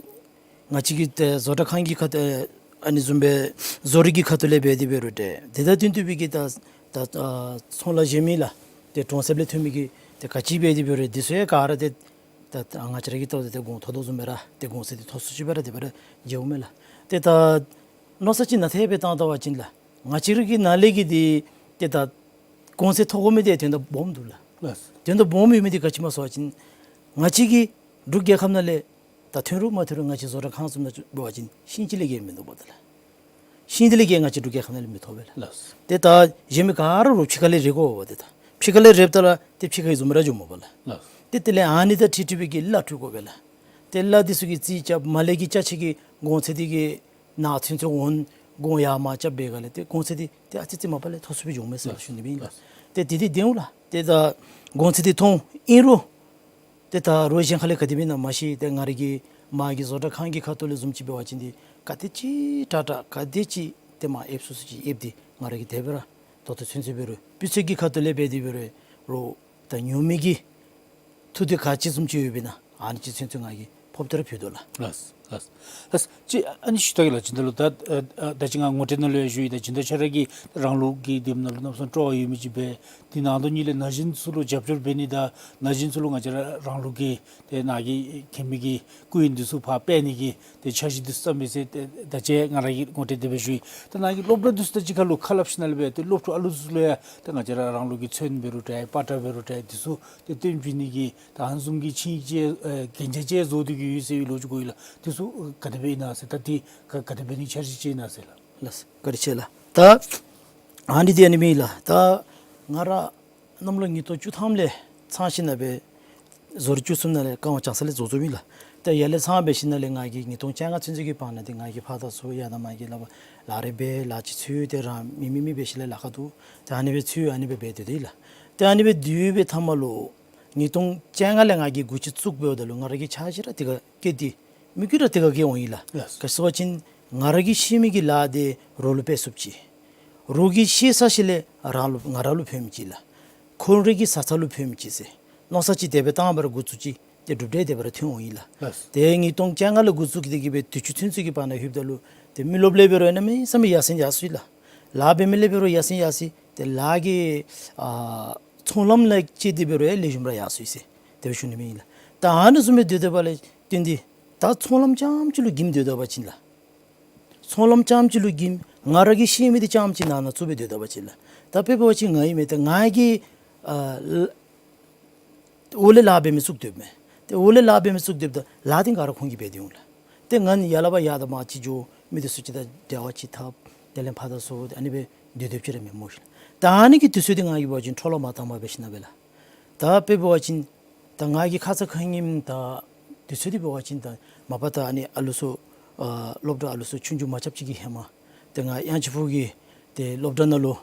ང་བཅས་ཀྱི་ཏེ་བཟོ་གྲྭ་ཁང་གི་ཁ་ཐུག་ཨ་ནི་བཟུམ་སྦེ་བཟོ་རིག་གི་ཁ་ཐུག་ལས་འབད་དེ་འབད་རུང་འདྲ་དེ་དང་བསྟུན་ཏེ་སྦེ་གི་ད་ད་ཨ་ཚོང་ལཱ་གཞན་མི་ལགས་ཏེ་གྲོང་གསེབ་ལས་ཐོན་མི་གི་ཏེ་ག་ཅི་འབད་དེ་འབད་རུང་འདི་ཚུ་ཡང་ག་ར་ཏེ་ད་ད་ང་བཅས་ར་གིས་བལྟཝ་ད་ཏེ་གོང་མཐོ་དོ་བཟུམ་སྦེ་ར་ཏེ་གོང་ཚད་འདི་མཐོ་སུ་ཅིག་སྦེ་ར་དེ་སྦེ་ར་མཇལཝ་མས་ལགས། ཏེ་ད་མནོ་བསམ་ཅིག་ནཱ་ཐད་སྦེ་བཏང་ད་པ་ཅིན་ལགས་ང་བཅས་ར་གི་ནཱ་ལས་ཀྱི་འདི་ཏེ་ད་གོང་ཚད་མཐོ་དགོ་མི་འདི་དོན་དག་སྦོམ་འདུག་ལགས། ལགས། དོན་དག་སྦོམ་ཡོད་མི་འདི་ག་ཅི་སྨོ་ཟེར་བ་ཅིན་ང་བཅས་ཀྱི་འབྲུག་རྒྱལ་ཁབ་ནང་ལས་ད་ཐོན་རུང་མ་ཐོན་རུང་ང་བཅས་བཟོ་གྲྭ་ཁང་བཟུམ་ནང་འབད་བ་ཅིན་ཤིང་ཅིག་ལས་བརྒལ་མིན་འདུག་པ་ཏེ་ལགས། ཤིང་འདི་ལས་བརྒལ་ང་བཅས་འབྲུག་རྒྱལ་ཁབ་ནང་ལས་མི་ཐོབ་པས་ལགས། ལགས། ཏེ་ད་གཞན་མི་ག་ར་རོགས་ཕྱི་ཁ་ལས་རེག་དགོ་པས། ཏེ་ད་ཕྱི་ཁ་ལས་རེགཔ་ད་ལུ་ཏེ་ཕྱི་ཁ་གི་བཟུམ་ར་འགྱོཝ་མས་པ་ལགས། ལགས། ཏེ་དེ་ལས་ཨ་ནི་དང་འཁྲིལ་འཁྲིལ་སྦེ་གི་གླ་སྤྲོད་དགོ་པས་ལགས། ཏེ་གླ་འདི་ཚུ་གི་རྩིས་རྐྱབ་མར་ལས་ཀྱི་ཅ་ཆས་ཀྱི་གོང་ཚད་འདི་གི་ནང་ཚུན་ཚོད་འོང་གོང་ཡར་མར་རྐྱབ་པའི་སྒང་ལས་ཏེ་གོང་ཚད་འདི་ཏེ་ཨ་ཙི་ཙི་མ་པ་ལས་མཐོ་སུ་སྦེ་འགྱོཝ་མས་ཟེར་ཞུ་ནི་ཨིན་ལགས། ཏེ་འདི་འདི་བདེན་འོང་ལགས། ཏེ་ད་གོང་ཚད་འདི་མཐོ་ཨིན་རུང་ཏེ་ད་རོགས་གཞན་ཁ་ལས་ག་དེ་སྦེ་ཨིན་ན་མ་ཤེས། ཏེ་ང་ར་གི་མར་གྱི་བཟོ་གྲྭ་ཁང་གི་ཁ་ཐུག་ལས་བཟུམ་ཅིག་འབད་བ་ཅིན་འདི་ག་དེ་ཅིག་དྲག་དྲག་ག་དེ་ཅིག་ཏེ་མར་ཨེབ་སུ་སུ་ཅིག་ཨེབ་སྟེ་ང་ར་གིས་དེ་སྦེ་ར་ད་ལྟོ་ཚུན་ཚོད་འབད་རུང་སྤུས་ཚད་ཀྱི་ཁ་ཐུག་ལས་འབད་དེ་འབད་རུང་རོགས་ད་ཉོ་མི་གི་ཐུགས་འདོད་ག་ཅི་བཟུམ་ཅིག་ཡོདཔ་ཨིན་ན་ཨ་ནི་ཅིག་ཚུན་ཚོད་ང་གིས་ཕབ་སྟེ་ར་ཕུལ་དོ་ལགས། ལགས་ལགས་ལགས། ཅིག་ཨ་ནི་ཞུ་ད་གེ་ལགས། སྦྱིན་བདག་ལུ་ད་ཨ་ཨ་ད་ཅི་ང་ངོ་སྤྲོད་ནང་ལུ་ཡང་ཞུ་ཡི། ད་སྦྱིན་བདག་ཁྱོད་ར་གིས་རང་ལུགས་ཀྱི་དེམ་ནང་ལུ་གནམ་མེད་ས་མེད་སྤྲོ་བ་ཡོད་མི་ཅིག་འབད། དེ་ནང་དོན་གཉིས་ལས་ན་གཞོན་ཚུ་ལུ་རྒྱབ་སྐྱོར་འབད་ནི་དང་ན་གཞོན་ཚུ་ལུ་ང་བཅས་ར་རང་ལུགས་ཀྱི་ཏེ་ནཱ་གི་མཁས་མི་གི་སྐུ་ཡོན་འདི་ཚུ་ཕར་སྤེལ་ནི་གི་ཏེ་འཆར་གཞི་འདི་ཚུ་བརྩམས་ཡི་ཟེར་ཏེ་ད་ཅི་ང་ར་གིས་ངོ་སྤྲོད་དེ་སྦེ་ཞུ་ཡི། ད་ནཱ་གི་སློབ་གྲྭ་འདི་ཚུ་ད་ཅི་ཁ་ལུ་ཁ་སླབ་ཞིནམ་ལས་འབད་ཏེ་སློབ་ཕྲུག་ཨ་ལུ་ཚུ་ལུ་ཡང་ད་ང་བཅས་ར་རང་ལུགས་ཀྱི་ཚོན་འབད་རུང་འདྲ་པ་ཏྲ་འབད་རུང་འདྲ་འདི་ཚུ་ཏེ་སྟོན་བྱིན་ནི་གི་ད་ཨ་ནི་བཟུམ་གྱི་ཆིངས་ཡིག་ཨེ་གན་རྒྱ་ཅིག་བཟོ་སྟེ་གི་ཡོད་ཟེར་བའི་ལོ་རྒྱུས་གོ་ཡི་ལགས། འདི་ཚུ་ག་དེ་སྦེ་ཨིན་ན་ཟེར། ད་འདི་ག་ག་དེ་འབད་ནི་འཆར་གཞི་ཅིག་ཨིན་ན་ཟེར་ལགས། ལགས་བཀའ་དྲིན་ཆེ་ལགས། ད་ཨ་ནི་འདི་ཨ་ནི་མེན་ལགས། ད་ང་ར་གནམ་ལོ་ཉིས་སྟོང་བཅུ་ཐམ་ལས་ཚང་ཞིནམ་ལས་འབད་བཟོ་རིག་བཅུ་གསུམ་ནང་ལས་ཀ་ཝང་ལྕང་ས་ལས་རྫོགས་རྫོགསཔ་ཨིན་ལགས། ད་ཡར་ལས་ཚང་འབད་ཞིནམ་ལས་ང་གིས་ཉིས་སྟོང་བཅོ་ལྔ་ཚུན་ཚོད་ཀྱི་བར་ན་འདི་ང་གིས་ཕར་དང་ཚུར་ཡར་དང་མར་གྱི་ལཱ་ལཱ་རེ་འབད་ལཱ་ཅིག་འཚོལ་ཏེ་རང་མི་མི་མི་འབད་ཞིནམ་ལས་ལཱ་ཁག་འདུག། ད་ཨ་ནི་སྦེ་འཚོལ་ཨ་ནི་སྦེ་འབད་དེ་འདུག་ལགས། ད་ཨ་ནི་སྦེ་འདི་སྦེ་མཐའ་མ་ལུ་ཉིས་སྟོང་བཅོ་ལྔ་ལས་ང་གིས་འགོ་ཁྲིད་བཙུགས་འབདཝ་ད་ལུ་ང་ར་གི་འཆར་གཞི་ར་དེ་ཁར་བསྐྱེད་དེ་མི་གུ་ར་དེ་ཁར་བསྐྱེད་འོང་ཡི་ལགས། ལགས། ག་ཅི་ཟེར་བ་ཅིན་ང་ར་གིས་ཤེས་མི་གི་ལཱ་འདི་རོགས་ལུ་སྤེལ་ཚུགསཔ་ཅིག། རོགས་ཀྱིས་ཤེས་ཚར་ཞིནམ་ལས་རང་ལུ་ང་ར་ལུ་ཕན་མི་ཅིག་ལགས། ཁོང་རའི་གི་བཟའ་ཚང་ལུ་ཕན་མི་ཅིག་ཟེར་མནོ་བསམ་ཅིག་དེ་སྦེ་བཏང་སྦེ་ར་འགོ་བཙུགས་ཅི། ཏེ་གྲུབ་འབྲས་དེ་སྦེ་ར་ཐོན་འོང་ཡི་ལགས། ལགས། ཏེ་ཉིས་སྟོང་བཅོ་ལྔ་ལས་འགོ་བཙུགས་ཏེ་གི་སྦེ་དུས་ཅི་ཚུན་ཚོད་ཀྱི་བར་ན་ལྷོདཔ་ད་ལུ་ཏེ་མི་རློབས་ལས་འབད་རུང་གནམ་མེད་ས་མེད་ཡར་སེང་ཡར་སོང་ཡི་ལགས། ལཱ་འབད་མི་ལས་འབད་རུང་ཡར་སེང་ཡར་སོང་ཡི། ཏེ་ལཱ་གི་ཨ་ཚོང་ལམ་ལུ་བཅད་དེ་འབད་རུང་ཡང་ལེགས་ཤོམ་ར་ཡར་སོང་ཡི་ཟེར་དེ་སྦེ་ཞུ་ནི་ཨིན་ལགས། ད་ཨ་ནི་བཟུམ་སྦེ་སྡོད་སྡོདཔ་ལས་བརྟེན་ཏེ་ད་ཚོང་ལམ་རྐྱངམ་ཅིག་ལུ་བསྒྱིམས་སྡོད་སྡོད་པ་ཅིན་ལགས། ཚོང་ལམ་རྐྱངམ་ཅིག་ལུ་གིམ་ང་ར་གིས་ཤེས་མི་འདི་རྐྱངམ་ཅིག་ནང་ན་བཙུགས་སྦེ་སྡོད་ད་པ་ཅིན་ལགས། ད་དཔེ་འབད་བ་ཅིན་ང་ཨིན་མས། ཏེ་ང་གིས་ཨ་ལ་འོག་ལས་ལཱ་འབད་མི་བཙུགས་སྡོདཔ་མས། ཏེ་འོག་ལས་ལཱ་འབད་མི་བཙུགས་སྡོདཔ་ད་ལཱ་འདི་ག་ར་ཁོང་གིས་འབད་དེ་འོང་ལགས། ཏེ་ང་ནི་ཡར་ལས་ཕར་ཡར་དང་མར་ཅིག་འགྱོ་མི་འདི་ཚུ་ཅིག་དང་འབྲེལ་བ་ཅིག་འཐབ། དེ་ལས་ཕར་དང་ཚུར་ཨ་ནི་སྦེ་སྡོད་སྡོདཔ་ཅིག་ར་མས་སྨོ་ཤིག་ལགས། ད་ཨ་ནི་གི་དུས་ཚོད་འདི་ང་གིས་འབད་བ་ཅིན་འཕྲོ་བརླག་མ་བཏང་པར་འབད་ཞིན་ན་སྦེ་ལགས། ད་དཔེ་འབད་བ་ཅིན་ད་ང་གིས་ཁ་ཙ་ཁ་ཉིནམ་ད་དུས་ཚོད་འདི་འབད་བ་ཅིན་ད་མ་པ་ད་ཨ་ནི་ཨ་ལུ་ཚུ་ཨ་སློབ་གྲྭ་ཨ་ལུ་ཚུ་ཆུང་ཆུང་མ་རྐྱབ་ཅིག་གི་ཧེ་མ་ཏེ་ང་གཡང་ཆེན་ཕུག་གི་ཏེ་སློབ་གྲྭ་ནང་ལུ་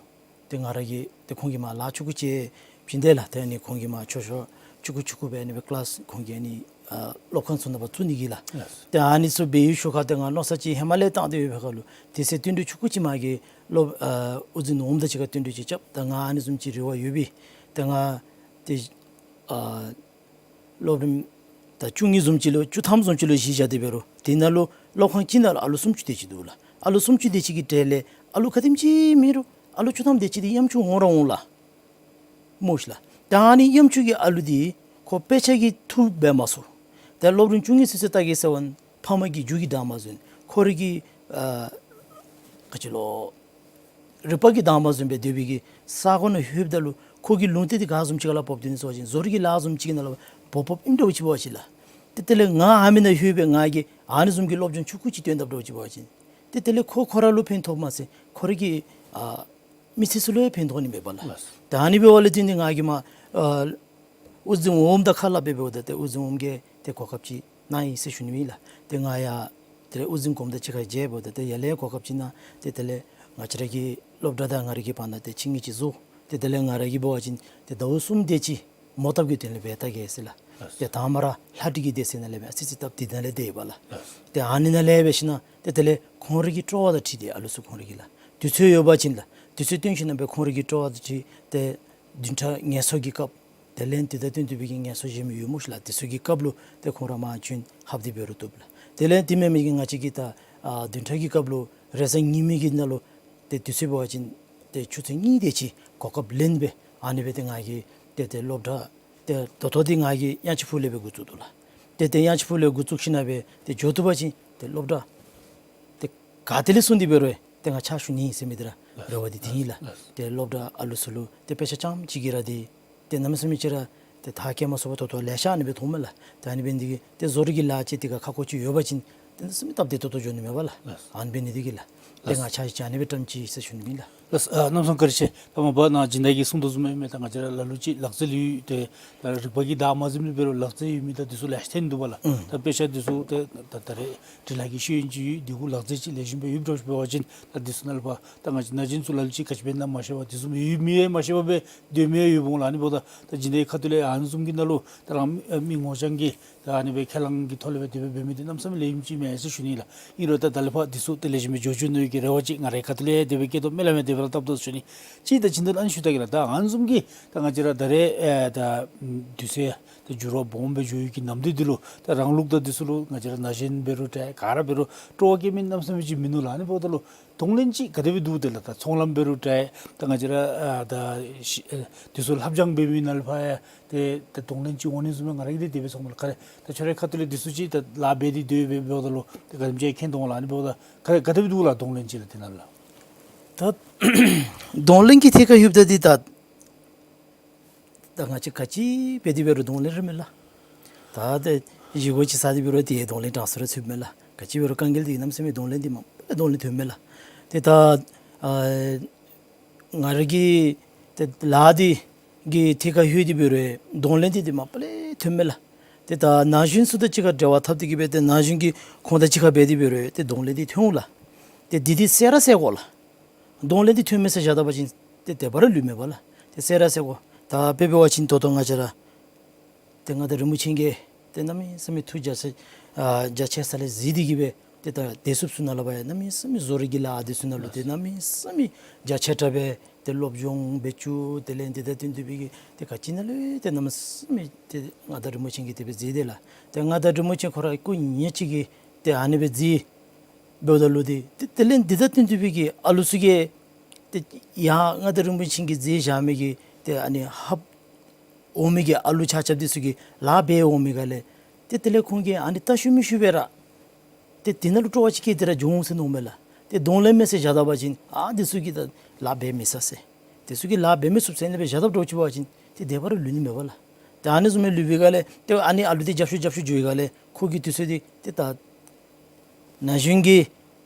ཏེ་ང་ར་གིས་ཏེ་ཁོང་གིས་མར་ལཱ་ཆུང་ཀུ་ཅིག་བྱིན་དེས་ལགས། ཏེ་ཨ་ནི་ཁོང་གིས་མར་ཆོས་ཆོས་ཆུང་ཀུ་ཆུང་ཀུ་སྦེ་ཨ་ནི་སྦེ་ཀི་ལཱསི་ཁོང་གིས་ཨ་ནི་ཨ་སློབ་ཁང་ཚུ་ནང་ཕར་བཙུགས་ནི་གི་ལགས། ལགས། ཏེ་ཨ་ནི་ཚུ་འབད་བའི་ཤུལ་ཁར་ཏེ་ང་མནོ་བསམ་ཅིག་ཧེ་མ་ལས་བཏང་སྟེ་ཡོད་པའི་ཁར་ལུ་དེ་ཚེ་བསྟུན་གྲོས་ཆུང་ཀུ་ཅིག་མ་གི་སློབ་ཨ་དབུ་འཛིན་འོགམ་དང་གཅིག་ཁར་བསྟུན་གྲོས་ཅིག་རྐྱབ། ད་ང་ཨ་ནི་བཟུམ་ཅིག་རེ་བ་ཡོད་པས། ཏེ་ང་ཏེ་ཨ་སློབ་རིམ་ད་བཅུ་གཉིས་བཟུམ་ཅིག་ལུ་བཅུ་ཐམ་བཟུམ་ཅིག་ལུ་གཞི་བཞག་སྟེ་འབད་རུང་དེ་ནང་ལུ་སློབ་ཁང་གཅིག་ནང་ལུ་ཨ་ལུ་སུམ་ཅུ་དེ་ཅིག་འདུག་ལགས། ཨ་ལུ་སུམ་ཅུ་དེ་ཅིག་གི་གྲས་ལས་ཨ་ལུ་ག་དེམ་ཅིག་མེད་རུང་ཨ་ལུ་བཅུ་ཐམ་དེ་ཅིག་འདི་གཡམ་ཆུང་འོང་ར་འོང་ལགས། སྨོ་ཤིག་ལགས། ད་ཨ་ནི་གཡམ་ཆུང་གི་ཨ་ལུ་འདི་ཁོ་དཔེ་ཆ་གིས་ཐུབ་འབད་མ་ཚུགས། ད་སློབ་རིམ་བཅུ་གཉིས་ཚུན་ཚོད་ལྟ་གེ་ཟེར་བ་ཕམ་གི་རྒྱུ་གི་དྭངས་མ་བཟུམ་ཁོ་རའི་གི་ཨ་ག་ཅི་ལོ་རིག་པ་གི་དྭངས་མ་བཟུམ་སྦེ་སྡོད་པའི་གི་ས་གོ་ནང་ལྷོདཔ་ད་ལུ་ཁོ་གི་ལུང་བསྟན་འདི་ག་བཟུམ་ཅིག་ལུ་འབབ་སྟེ་ནི་ཟེར་བ་ཅིན་བཟོ་རིག་གི་ལཱ་བཟུམ་ཅིག་ནང་ལུ་འབབ་འབབ་ཨིནམ་འདྲཝ་ཅིག་འབད་བ་ཅིན་ལགས། ཏེ་དེ་ལས་ང་ཨ་མི་ནང་ལྷོད་སྦེ་ང་གིས་ཨ་ནི་བཟུམ་གྱི་སློབ་སྦྱོང་ཆུང་ཀུ་ཅིག་སྟོན་ད་འདྲཝ་ཅིག་འབད་བ་ཅིན་ཏེ་དེ་ལས་ཁོ་ཁོ་ར་ལུ་ཕན་ཐོགསཔ་མ་ཚད་ཁོ་རའི་གི་ཨ་མི་ཚེ་ཚུ་ལུ་ཡང་ཕན་ཐོགས་ནི་མས་པ་ལགས། ལགས། ད་ཨ་ནི་འབདཝ་ལས་བརྟེན་ཏེ་ང་གིས་མར་ཨ་དབུ་འཛིན་འོགམ་དང་ཁ་སླབ་སྦེ་འབདཝ་ད་ཏེ་དབུ་འཛིན་འོགམ་གིས་ཏེ་གོ་སྐབས་ཅིག་གནང་ཡི་ཟེར་ཞུ་ནི་ཨིན་ལགས། ཏེ་ང་ཡང་དེ་ལས་དབུ་འཛིན་གོངམ་དང་གཅིག་ཁར་མཇལཝ་ད་ཏེ་ཡར་ལས་གོ་སྐབས་ཅིག་གནང་། ཏེ་དེ་ལས་ང་བཅས་ར་གི་སློབ་གྲྭ་དང་ང་རའི་གི་བར་ན་ཏེ་ཆིངས་ཡིག་ཅིག་བཟོ། ཏེ་དེ་ལས་ང་ར་གིས་འབད་བ་ཅིན་ཏེ་ཟླཝ་གསུམ་དེ་ཅིག་མོ་བཏབ་ཀྱི་དོན་ལས་འབད་ད་གེ་ཟེར་ལགས། ལགས། ཏེ་དང་པ་ར་ལྷ་འབྲི་གི་སྡེ་ཚན་ནང་ལས་སྦེ་ཨ་ཙི་ཙི་བཏབ་སྟེ་དེ་ནང་ལས་འདི་ཡོདཔ་ལགས། ལགས། ཏེ་ཨ་ནི་ནང་ལས་འབད་ཞིན་ན་ཏེ་དེ་ལས་ཁོང་རའི་གི་སྤྲོ་བ་དང་འཁྲིལ་ཏེ་ཨ་ལུ་ཚུ་ཁོང་རའི་གི་ལགས་དུས་ཚོད་ཡོད་པ་ཅིན་ལགས་དུས་ཚོད་བཏོན་ཞིན་ན་སྦེ་ཁོང་རའི་གི་སྤྲོ་བ་དང་འཁྲིལ་ཏེ་བདུན་ཕྲག་ངལ་གསོ་གི་སྐབས་དེ་ལས་དེ་དང་བསྟུན་ཏེ་སྦེ་གི་ངལ་གསོ་གཞན་མི་ཡོད་སྨོ་ཤིག་ལགས། དེ་ཚུ་གི་སྐབས་ལུ་ཏེ་ཁོང་ར་མར་བྱོན་ལྷབ་སྟེ་འབད་རུང་བཏུབ་ལགས། དེ་ལས་དེ་མེན་མི་གི་ང་བཅས་ཀྱིས་ད་ཨ་བདུན་ཕྲག་གི་སྐབས་ལུ་རེས་གཟའ་ཉི་མའི་གི་ནང་ལུ་ཏེ་དུས་ཚོད་འབད་བ་ཅིན་ཏེ་ཆུ་ཚོད་གཉིས་དེ་ཅིག་གོ་སྐབས་ལེན་སྦེ་ཨ་ནི་སྦེ་ཏེ་ང་གིས་ཏེ་ཏེ་སློབ་གྲྭ་ཏེ་ད་ལྟོ་འདི་ང་གིས་གཡང་ཆེན་ཕུག་ལས་སྦེ་འགོ་བཙུགས་དོ་ལགས། ཏེ་ཏེ་གཡང་ཆེན་ཕུག་ལས་འགོ་བཙུགས་ཞིན་ན་སྦེ་ཏེ་འགྱོ་བཏུབ་པ་ཅིན་ཏེ་སློབ་གྲྭ་ཏེ་ག་ཏེ་ལས་བཟུང་སྟེ་འབད་རུང་ཏེ་ང་ཕྱག་ཞུ་ནི་ཟེར་མི་འདི་ར་རེ་བ་འདི་འདི་ཨིན་ལགས། ལགས། ཏེ་སློབ་གྲྭ་ཨ་ལུ་ཚུ་ལུ་ཏེ་དཔེ་ཆ་རྐྱངམ་ཅིག་གིས་ར་འདི་ཏེ་གནམ་མེད་ས་མེད་ཅིག་ར་ཏེ་མཐར་སྐྱེལ་མ་ཚུགས་པར་ད་ལྟོ་ལེ་ཤ་ཨ་ནི་སྦེ་མཐོངམ་མས་ལགས། ཏེ་ཨ་ནི་འབད་ནི་འདི་གིས་ཏེ་བཟོ་རིག་གི་ལཱ་ཅིག་འདི་ཁར་ཁག་ཁུར་ཅིག་ཡོད་པ་ཅིན་ཏེ་གནམ་མེད་ས་མེད་སྟབས་བདེ་ཏོག་ཏོ་འགྱོ་ནི་མས་པ་ལགས། ལགས། ཨ་ནི་འབད་ནི་འདི་གིས་ལགས། ཏེ་ལགས། ང་ཕྱག་ཅིག་ཨ་ནི་སྦེ་བཀྲམ་ཅི་ཟེར་ཞུ་ནི་ཨིན་ལགས། ལགས། ཨ་རྣམ་གསུམ་བཀའ་དྲིན་ཆེ། ད་མ་པ་ནཱ་སྦྱིན་བདག་གིས་གསུང་དོ་བཟུམ་སྦེ་ད་ང་བཅས་ར་ལ་ལུ་ཅིག་ལག་རྩལ་ཡོད་ཏེ་ད་རིག་པ་གི་དྭངས་མ་བཟུམ་སྦེ་རུང་ལག་རྩལ་ཡོད་མི་ད་འདི་ཚུ་ལེ་ཤ་ཐོན་འདུག་པ་ལགས། ཨུམ། ད་དཔེ་ཆ་འདི་ཚུ་ད་ད་ད་རེས་འབྲི་ལྷག་གི་ཤེས་ཡོན་ཅིག་ཡོད། འདི་གུ་ལག་རྩལ་ཅིག་ལེགས་ཤོམ་སྦེ་ཡོདཔ་འདྲཝ་ཅིག་འབད་བ་ཅིན་ད་འདི་ཚུ་ནང་ལུ་ཕར་ད་ང་བཅས་ན་གཞོན་ཚུ་ལ་ལུ་ཅིག་ག་ཅི་འབད་ན་མ་ཤེས་པར་འདི་ཚུ་ཡོད་མི་ཡང་མ་ཤེས་པར་སྦེ་སྡོད་མི་ཡང་ཡོདཔ་འོང་ལགས། ཨ་ནི་འབདཝ་ད་ད་སྦྱིན་བདག་གི་ཁ་ཐུག་ལས་ཨ་ནི་བཟུམ་གྱི་ནང་ལུ་ད་རང་མི་ངོ་རྐྱང་གི་ད་ཨ་ནི་སྦེ་ཁས་བླངས་ཀྱི་ཐོག་ལས་སྦེ་དེ་སྦེ་འབད་མི་འདི་གནམ་མེད་ས་མེད་ལེགས་ཤོམ་ཅིག་མས་ཟེར་ཞུ་ནི་ལགས། ཨིན་རུང་ད་ད་ལས་ཕར་འདི་ཚུ་ཏེ་ལེགས་ཤོམ་སྦེ་འགྱོ་འགྱོ་ནི་གི་རེ་བ་ཅིག་ང་རའི་ཁ་ཐུག་ལས་དེ་སྦེ་བསྐྱེད་དོ་མེན་ན་མེན་ན་དེ་སྦེ་ར་བཏབ་དོ་ཞུ་ནི། ཅིག་ད་སྦྱིན་བདག་ཨ་ནི་ཞུ་ད་གེ་ལགས། ད་ཨ་ནི་བཟུམ་གྱི་ད་ང་བཅས་ར་ད་རེས་ཨེ་ད་དུས་ཚོད་ད་འགྱུར་བ་སྦོམ་སྦེ་འགྱོ་ཡི་གི་ནམ་དུས་འདི་ལུ་ད་རང་ལུགས་ད་འདི་ཚུ་ལུ་ང་བཅས་ར་ན་གཞོན་འབད་རུང་འདྲ་ག་ར་འབད་རུང་སྤྲོ་བ་སྐྱེ་མི་གནམ་མེད་ས་མེད་ཅིག་མིན་འདུག་ལགས། ཨ་ནི་འབདཝ་ད་ལུ་གདོང་ལེན་ཅིག་ག་དེ་སྦེ་འདུག་དེ་ལགས། ད་ཚོང་ལམ་འབད་རུང་འདྲ་ད་ང་བཅས་ར་ཨ་ད་ཤི་ཨེ་འདི་ཚུ་ལྷབ་སྦྱང་འབད་མི་ནང་ལུ་ཕར་ཡང་ཏེ་ད་གདོང་ལེན་ཅིག་འོང་ནི་བཟུམ་སྦེ་ང་ར་གིས་འདི་དེ་སྦེ་ཚོརཝ་མས་ལགས། ག་ར་ད་ཁྱོད་རའི་ཁ་ཐུག་ལས་འདི་ཚུ་ཅིག་ད་ལཱ་འབད་དེ་སྡོད་འབད་འབདཝ་ད་ལུ་ད་ག་དེམ་ཅིག་མཁྱེན་འོང་ལགས། ཨ་ནི་འབདཝ་ད་ག་ག་དེ་སྦེ་འདུག་ལགས་གདོང་ལེན་ཅིག་ལགས་དེ་ནང་ལུ། ད་གདོང་ལེན་གྱི་ཐད་ཁར་ལྷོདཔ་ད་འདི་ད་ད་ང་བཅས་ག་ཅི་འབད་དེ་འབད་རུང་གདོང་ལེན་ར་མས་ལགས། ད་ཏེ་བཞེས་སྒོ་ཅིག་བཟའ་སྟེ་འབད་རུང་དེ་གདོང་ལེན་གྲངས་སུ་ར་ཚུདཔ་མས་ལགས། ག་ཅི་འབད་རུང་དཀའ་ངལ་འདི་གནམ་མེད་ས་མེད་གདོང་ལེན་འདི་མ་པ་ལས་གདོང་ལེན་ཐོནམ་མས་ལགས། ཏེ་ད་ཨ་ང་ར་གི་ཏེ་ལཱ་འདི་གི་ཐད་ཁར་ལྷོད་དེ་འབད་རུང་གདོང་ལེན་འདི་འདི་མ་པ་ལས་ཐོནམ་མས་ལགས། ཏེ་ད་ན་གཞོན་ཚུ་དང་གཅིག་ཁར་འབྲེལ་བ་འཐབ་སྟེ་གི་སྦེ་ཏེ་ན་གཞོན་གྱིས་ཁོང་དང་གཅིག་ཁར་འབད་དེ་འབད་རུང་ཏེ་གདོང་ལེན་འདི་ཐོན་འོང་ལགས། ཏེ་འདི་འདི་གསལ་ར་གསལ་དགོ་ལགས། གདོང་ལེན་འདི་ཐོནམ་མས་ཟེར་བཞག་ད་པ་ཅིན་ཏེ་དེ་སྦེ་ར་ལུས་མེད་པ་ལགས། ཏེ་གསལ་ར་གསལ་དགོ། ད་དཔེ་འབད་བ་ཅིན་ད་ལྟོ་ང་བཅས་ར་ཏེ་མངའ་བདག་རིན་པོ་ཆེ་གིས་ཏེ་གནམ་མེད་ས་མེད་ཐུགས་རྒྱ་ཆེ་ཨ་རྒྱ་ཆེ་ས་ལས་གཟིགས་ཏེ་གི་སྦེ་ཏེ་ད་བདེ་སྲུངཔ་ཚུ་ནང་ལུ་འབད་ཡང་གནམ་མེད་ས་མེད་བཟོ་རིག་གི་ལཱ་འདི་ཚུ་ནང་ལུ་ཏེ་གནམ་མེད་ས་མེད་རྒྱ་ཆེ་དྲགས་སྦེ་ཏེ་སློབ་སྦྱོང་འབད་བཅུག། དེ་ལས་འདི་ད་བསྟུན་ཏེ་སྦེ་གི་ཏེ་ག་ཅི་ནང་ལུ་ཏེ་གནམ་མེད་ས་མེད་ཏེ་མངའ་བདག་རིན་པོ་ཆེ་གིས་དེ་སྦེ་མཛད་དེས་ལགས། ཏེ་མངའ་བདག་རིན་པོ་ཆེ་ཁོ་ར་སྐུ་ཉིད་ཅིག་གིས་ཏེ་ཨ་ནི་སྦེ་མཛད་འབདཝ་ད་ལུ་ཏེ་ཏེ་དེ་ལས་འདི་ད་བསྟུན་ཏེ་སྦེ་གི་ཨ་ལུ་ཚུ་གིས་ཏེ་ཡང་མངའ་བདག་རིན་པོ་ཆེ་གིས་མཛད་བཞག་མི་གི་ཏེ་ཨ་ནི་ལྷབ་འོང་མི་གི་ཨ་ལུ་ཆ་ཁྱབ་འདི་ཚུ་གིས་ལཱ་འབད་འོང་མི་ག་ལས་ཏེ་དེ་ལས་ཁོང་གིས་ཨ་ནི་ལྟ་ཤེས་མི་ཤེས་པར་ར་ཏེ་དེ་ནང་ལུ་སྤྲོ་བ་ཅིག་སྐྱེས་ཏེ་ར་འགྱོ་འོང་ཟེར་མནོཝ་མས་ལགས། ཏེ་གདོང་ལེན་མས་ཟེར་བཞག་ད་པ་ཅིན་ཨ་དེ་ཚུ་གིས་ད་ལཱ་འབད་མི་ཚུགས་ཟེར། དེ་ཚུ་གིས་ལཱ་འབད་མི་ཚུགས་ཟེར་ཨ་ནི་སྦེ་བཞག་ད་འགྱོ་ཅི་པ་ཅིན་ཏེ་དེ་སྦེ་ར་ལུས་ནི་མས་པ་ལགས། ཏེ་ཨ་ནི་ཨ་ལུ་འདི་རྒྱབ་སྐྱོར་རྒྱབ་སྐྱོར་འགྱོ་ཡི་ག་ལས་ཁོ་གི་དུས་ཚོད་འདི་ཏེ་ད་ན་གཞོན་གྱི་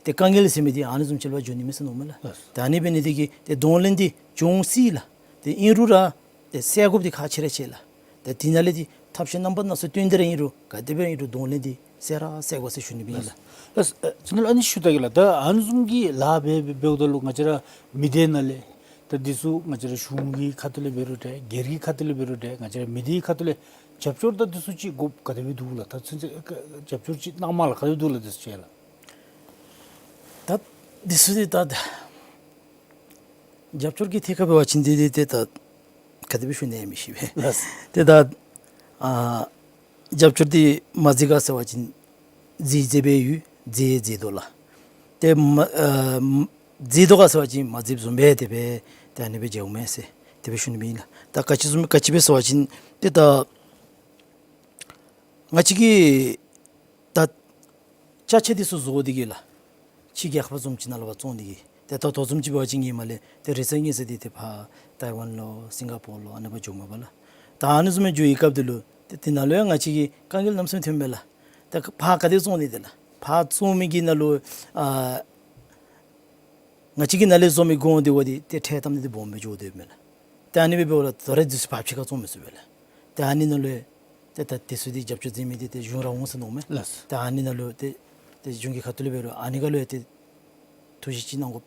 ཏེ་དཀའ་ངལ་ཟེར་མི་འདི་ཨ་ནི་བཟུམ་ཅིག་ལུ་འགྱོ་ནི་མས་ཟེར་མནོཝ་མས་ལགས། ལགས། ཏེ་ཨ་ནི་འབད་ནི་འདི་གིས་ཏེ་གདོང་ལེན་འདི་འབྱུང་སྲིད་ལགས། ཏེ་ཨིན་རུང་ར་ཏེ་སེལ་དགོཔ་འདི་ཁག་ཆེ་ར་ཆེ་ལགས། ཏེ་དེ་ནང་ལས་འདི་ཐབས་ཤེས་རྣམ་པ་སྣ་ཚོགས་བཏོན་ཏེ་ར་ཨིན་རུང་ག་དེ་སྦེ་ཨིན་རུང་གདོང་ལེན་འདི་སེལ་ར་སེལ་དགོ་ཟེར་ཞུ་ནི་སྦེ་ཨིན་ལགས། ལགས། ཨ་ཙི་ནཱ་ལུ་ཨ་ནི་ཞུ་ད་གེ་ལགས། ད་ཨ་ནི་བཟུམ་གྱི་ལཱ་འབད་འབདཝ་ད་ལུ་ང་བཅས་ར་མི་སྡེ་ནང་ལས་ད་འདི་ཚུ་ང་བཅས་ར་གཞུང་གི་ཁ་ཐུག་ལས་འབད་རུང་འདྲ་སྒེར་གྱི་ཁ་ཐུག་ལས་འབད་རུང་འདྲ་ང་བཅས་ར་མི་སྡེའི་ཁ་ཐུག་ལས་རྒྱབ་སྐྱོར་ད་འདི་ཚུ་ཅིག་དགོཔ་ག་དེ་སྦེ་འདུག་ལགས། ད་ཚུན་ཚོད་རྒྱབ་སྐྱོར་ཅིག་གནངམ་ལགས། ག་དེ་སྦེ་འདུག་ལགས་འདི་ཚུ་ཅིག་ལགས། ད་འདི་ཚུ་འདི་ད་རྒྱབ་སྐྱོར་གྱི་ཐད་ཁར་འབད་བ་ཅིན་འདི་འདི་ཏེ་ད་ག་དེ་སྦེ་ཞུ་ནི་ཡང་མི་ཤེས་པས། ལགས། ཏེ་ད་ཨ་རྒྱབ་སྐྱོར་འདི་མ་མཛད་ག་ཟེར་བ་ཅིན་མཛད་མཛད་སྦེ་ཡོད། མཛད་མཛད་དོ་ལགས། ཏེ་མ་ཨ་མཛད་དོ་ག་ཟེར་བ་ཅིན་མ་མཛདཔ་བཟུམ་སྦེ་དེ་སྦེ་ཏེ་ཨ་ནི་སྦེ་མཇལཝ་མས་ཟེར་དེ་སྦེ་ཞུ་ནི་སྦེ་ཨིན་ལགས། ད་ག་ཅི་བཟུམ་ག་ཅི་སྦེ་ཟེར་བ་ཅིན་ཏེ་ད་ང་བཅས་ཀྱི་ད་ཅ་ཆས་འདི་ཚུ་བཟོ་སྟེ་གི་ལགས། ཕྱི་རྒྱལ་ཁབ་བཟུམ་ཅིག་ནང་ལུ་འབག་བཙོང་སྟེ་གི། ཏེ་ད་ལྟོ་བཟུམ་ཅིག་འབད་བ་ཅིན་ཧེ་མ་ལས་ཏེ་རེས་གཟའ་ཉི་གཟའ་འདི་ཏེ་ཕར་ཏའི་ཝན་ལུ་སིང་ག་པོར་ལུ་ཨ་ནི་སྦེ་འགྱོཝ་མས་པ་ལགས། ད་ཨ་ནི་བཟུམ་སྦེ་འགྱོ་བའི་སྐབས་འདི་ལུ་ཏེ་དེ་ནང་ལུ་ཡང་ང་བཅས་ཀྱི་དཀའ་ངལ་གནམ་མེད་ས་མེད་ཐོནམ་མས་ལགས། ད་ཕར་ག་དེ་བཙོང་ནི་འདི་ལགས། ཕར་བཙོང་མི་གི་ནང་ལུ་ཨ་ང་བཅས་ཀྱི་ནང་ལས་བཟོ་མི་གོང་འདི་བ་འདི་ཏེ་ཁྲལ་བཏབ་ནི་འདི་སྦོམ་སྦེ་འགྱོ་དོ་མས་ལགས། ཏེ་ཨ་ནི་སྦེ་འབདཝ་ད་ད་རེས་འདི་ཚུ་ཕར་ཕྱི་ཁར་བཙོང་མི་ཚུགས་པས་ལགས། ཏེ་ཨ་ནི་ནང་ལུ་ཏེ་ད་འདི་ཚུ་འདི་རྒྱབ་སྐྱོར་མཛད་མི་འདི་ཏེ་གཞུང་ར་འོང་ཟེར་མནོཝ་མས། ལགས། ཏེ་ཨ་ནི་ནང་ལུ་ཏེ་ཏེ་གཞུང་གི་ཁ་ཐུག་ལས་འབད་རུང་ཨ་ནི་ག་ལུ་ཡང་ཏེ་ཐུགས་བཞེད་ཅིག་གནང་དགོཔ་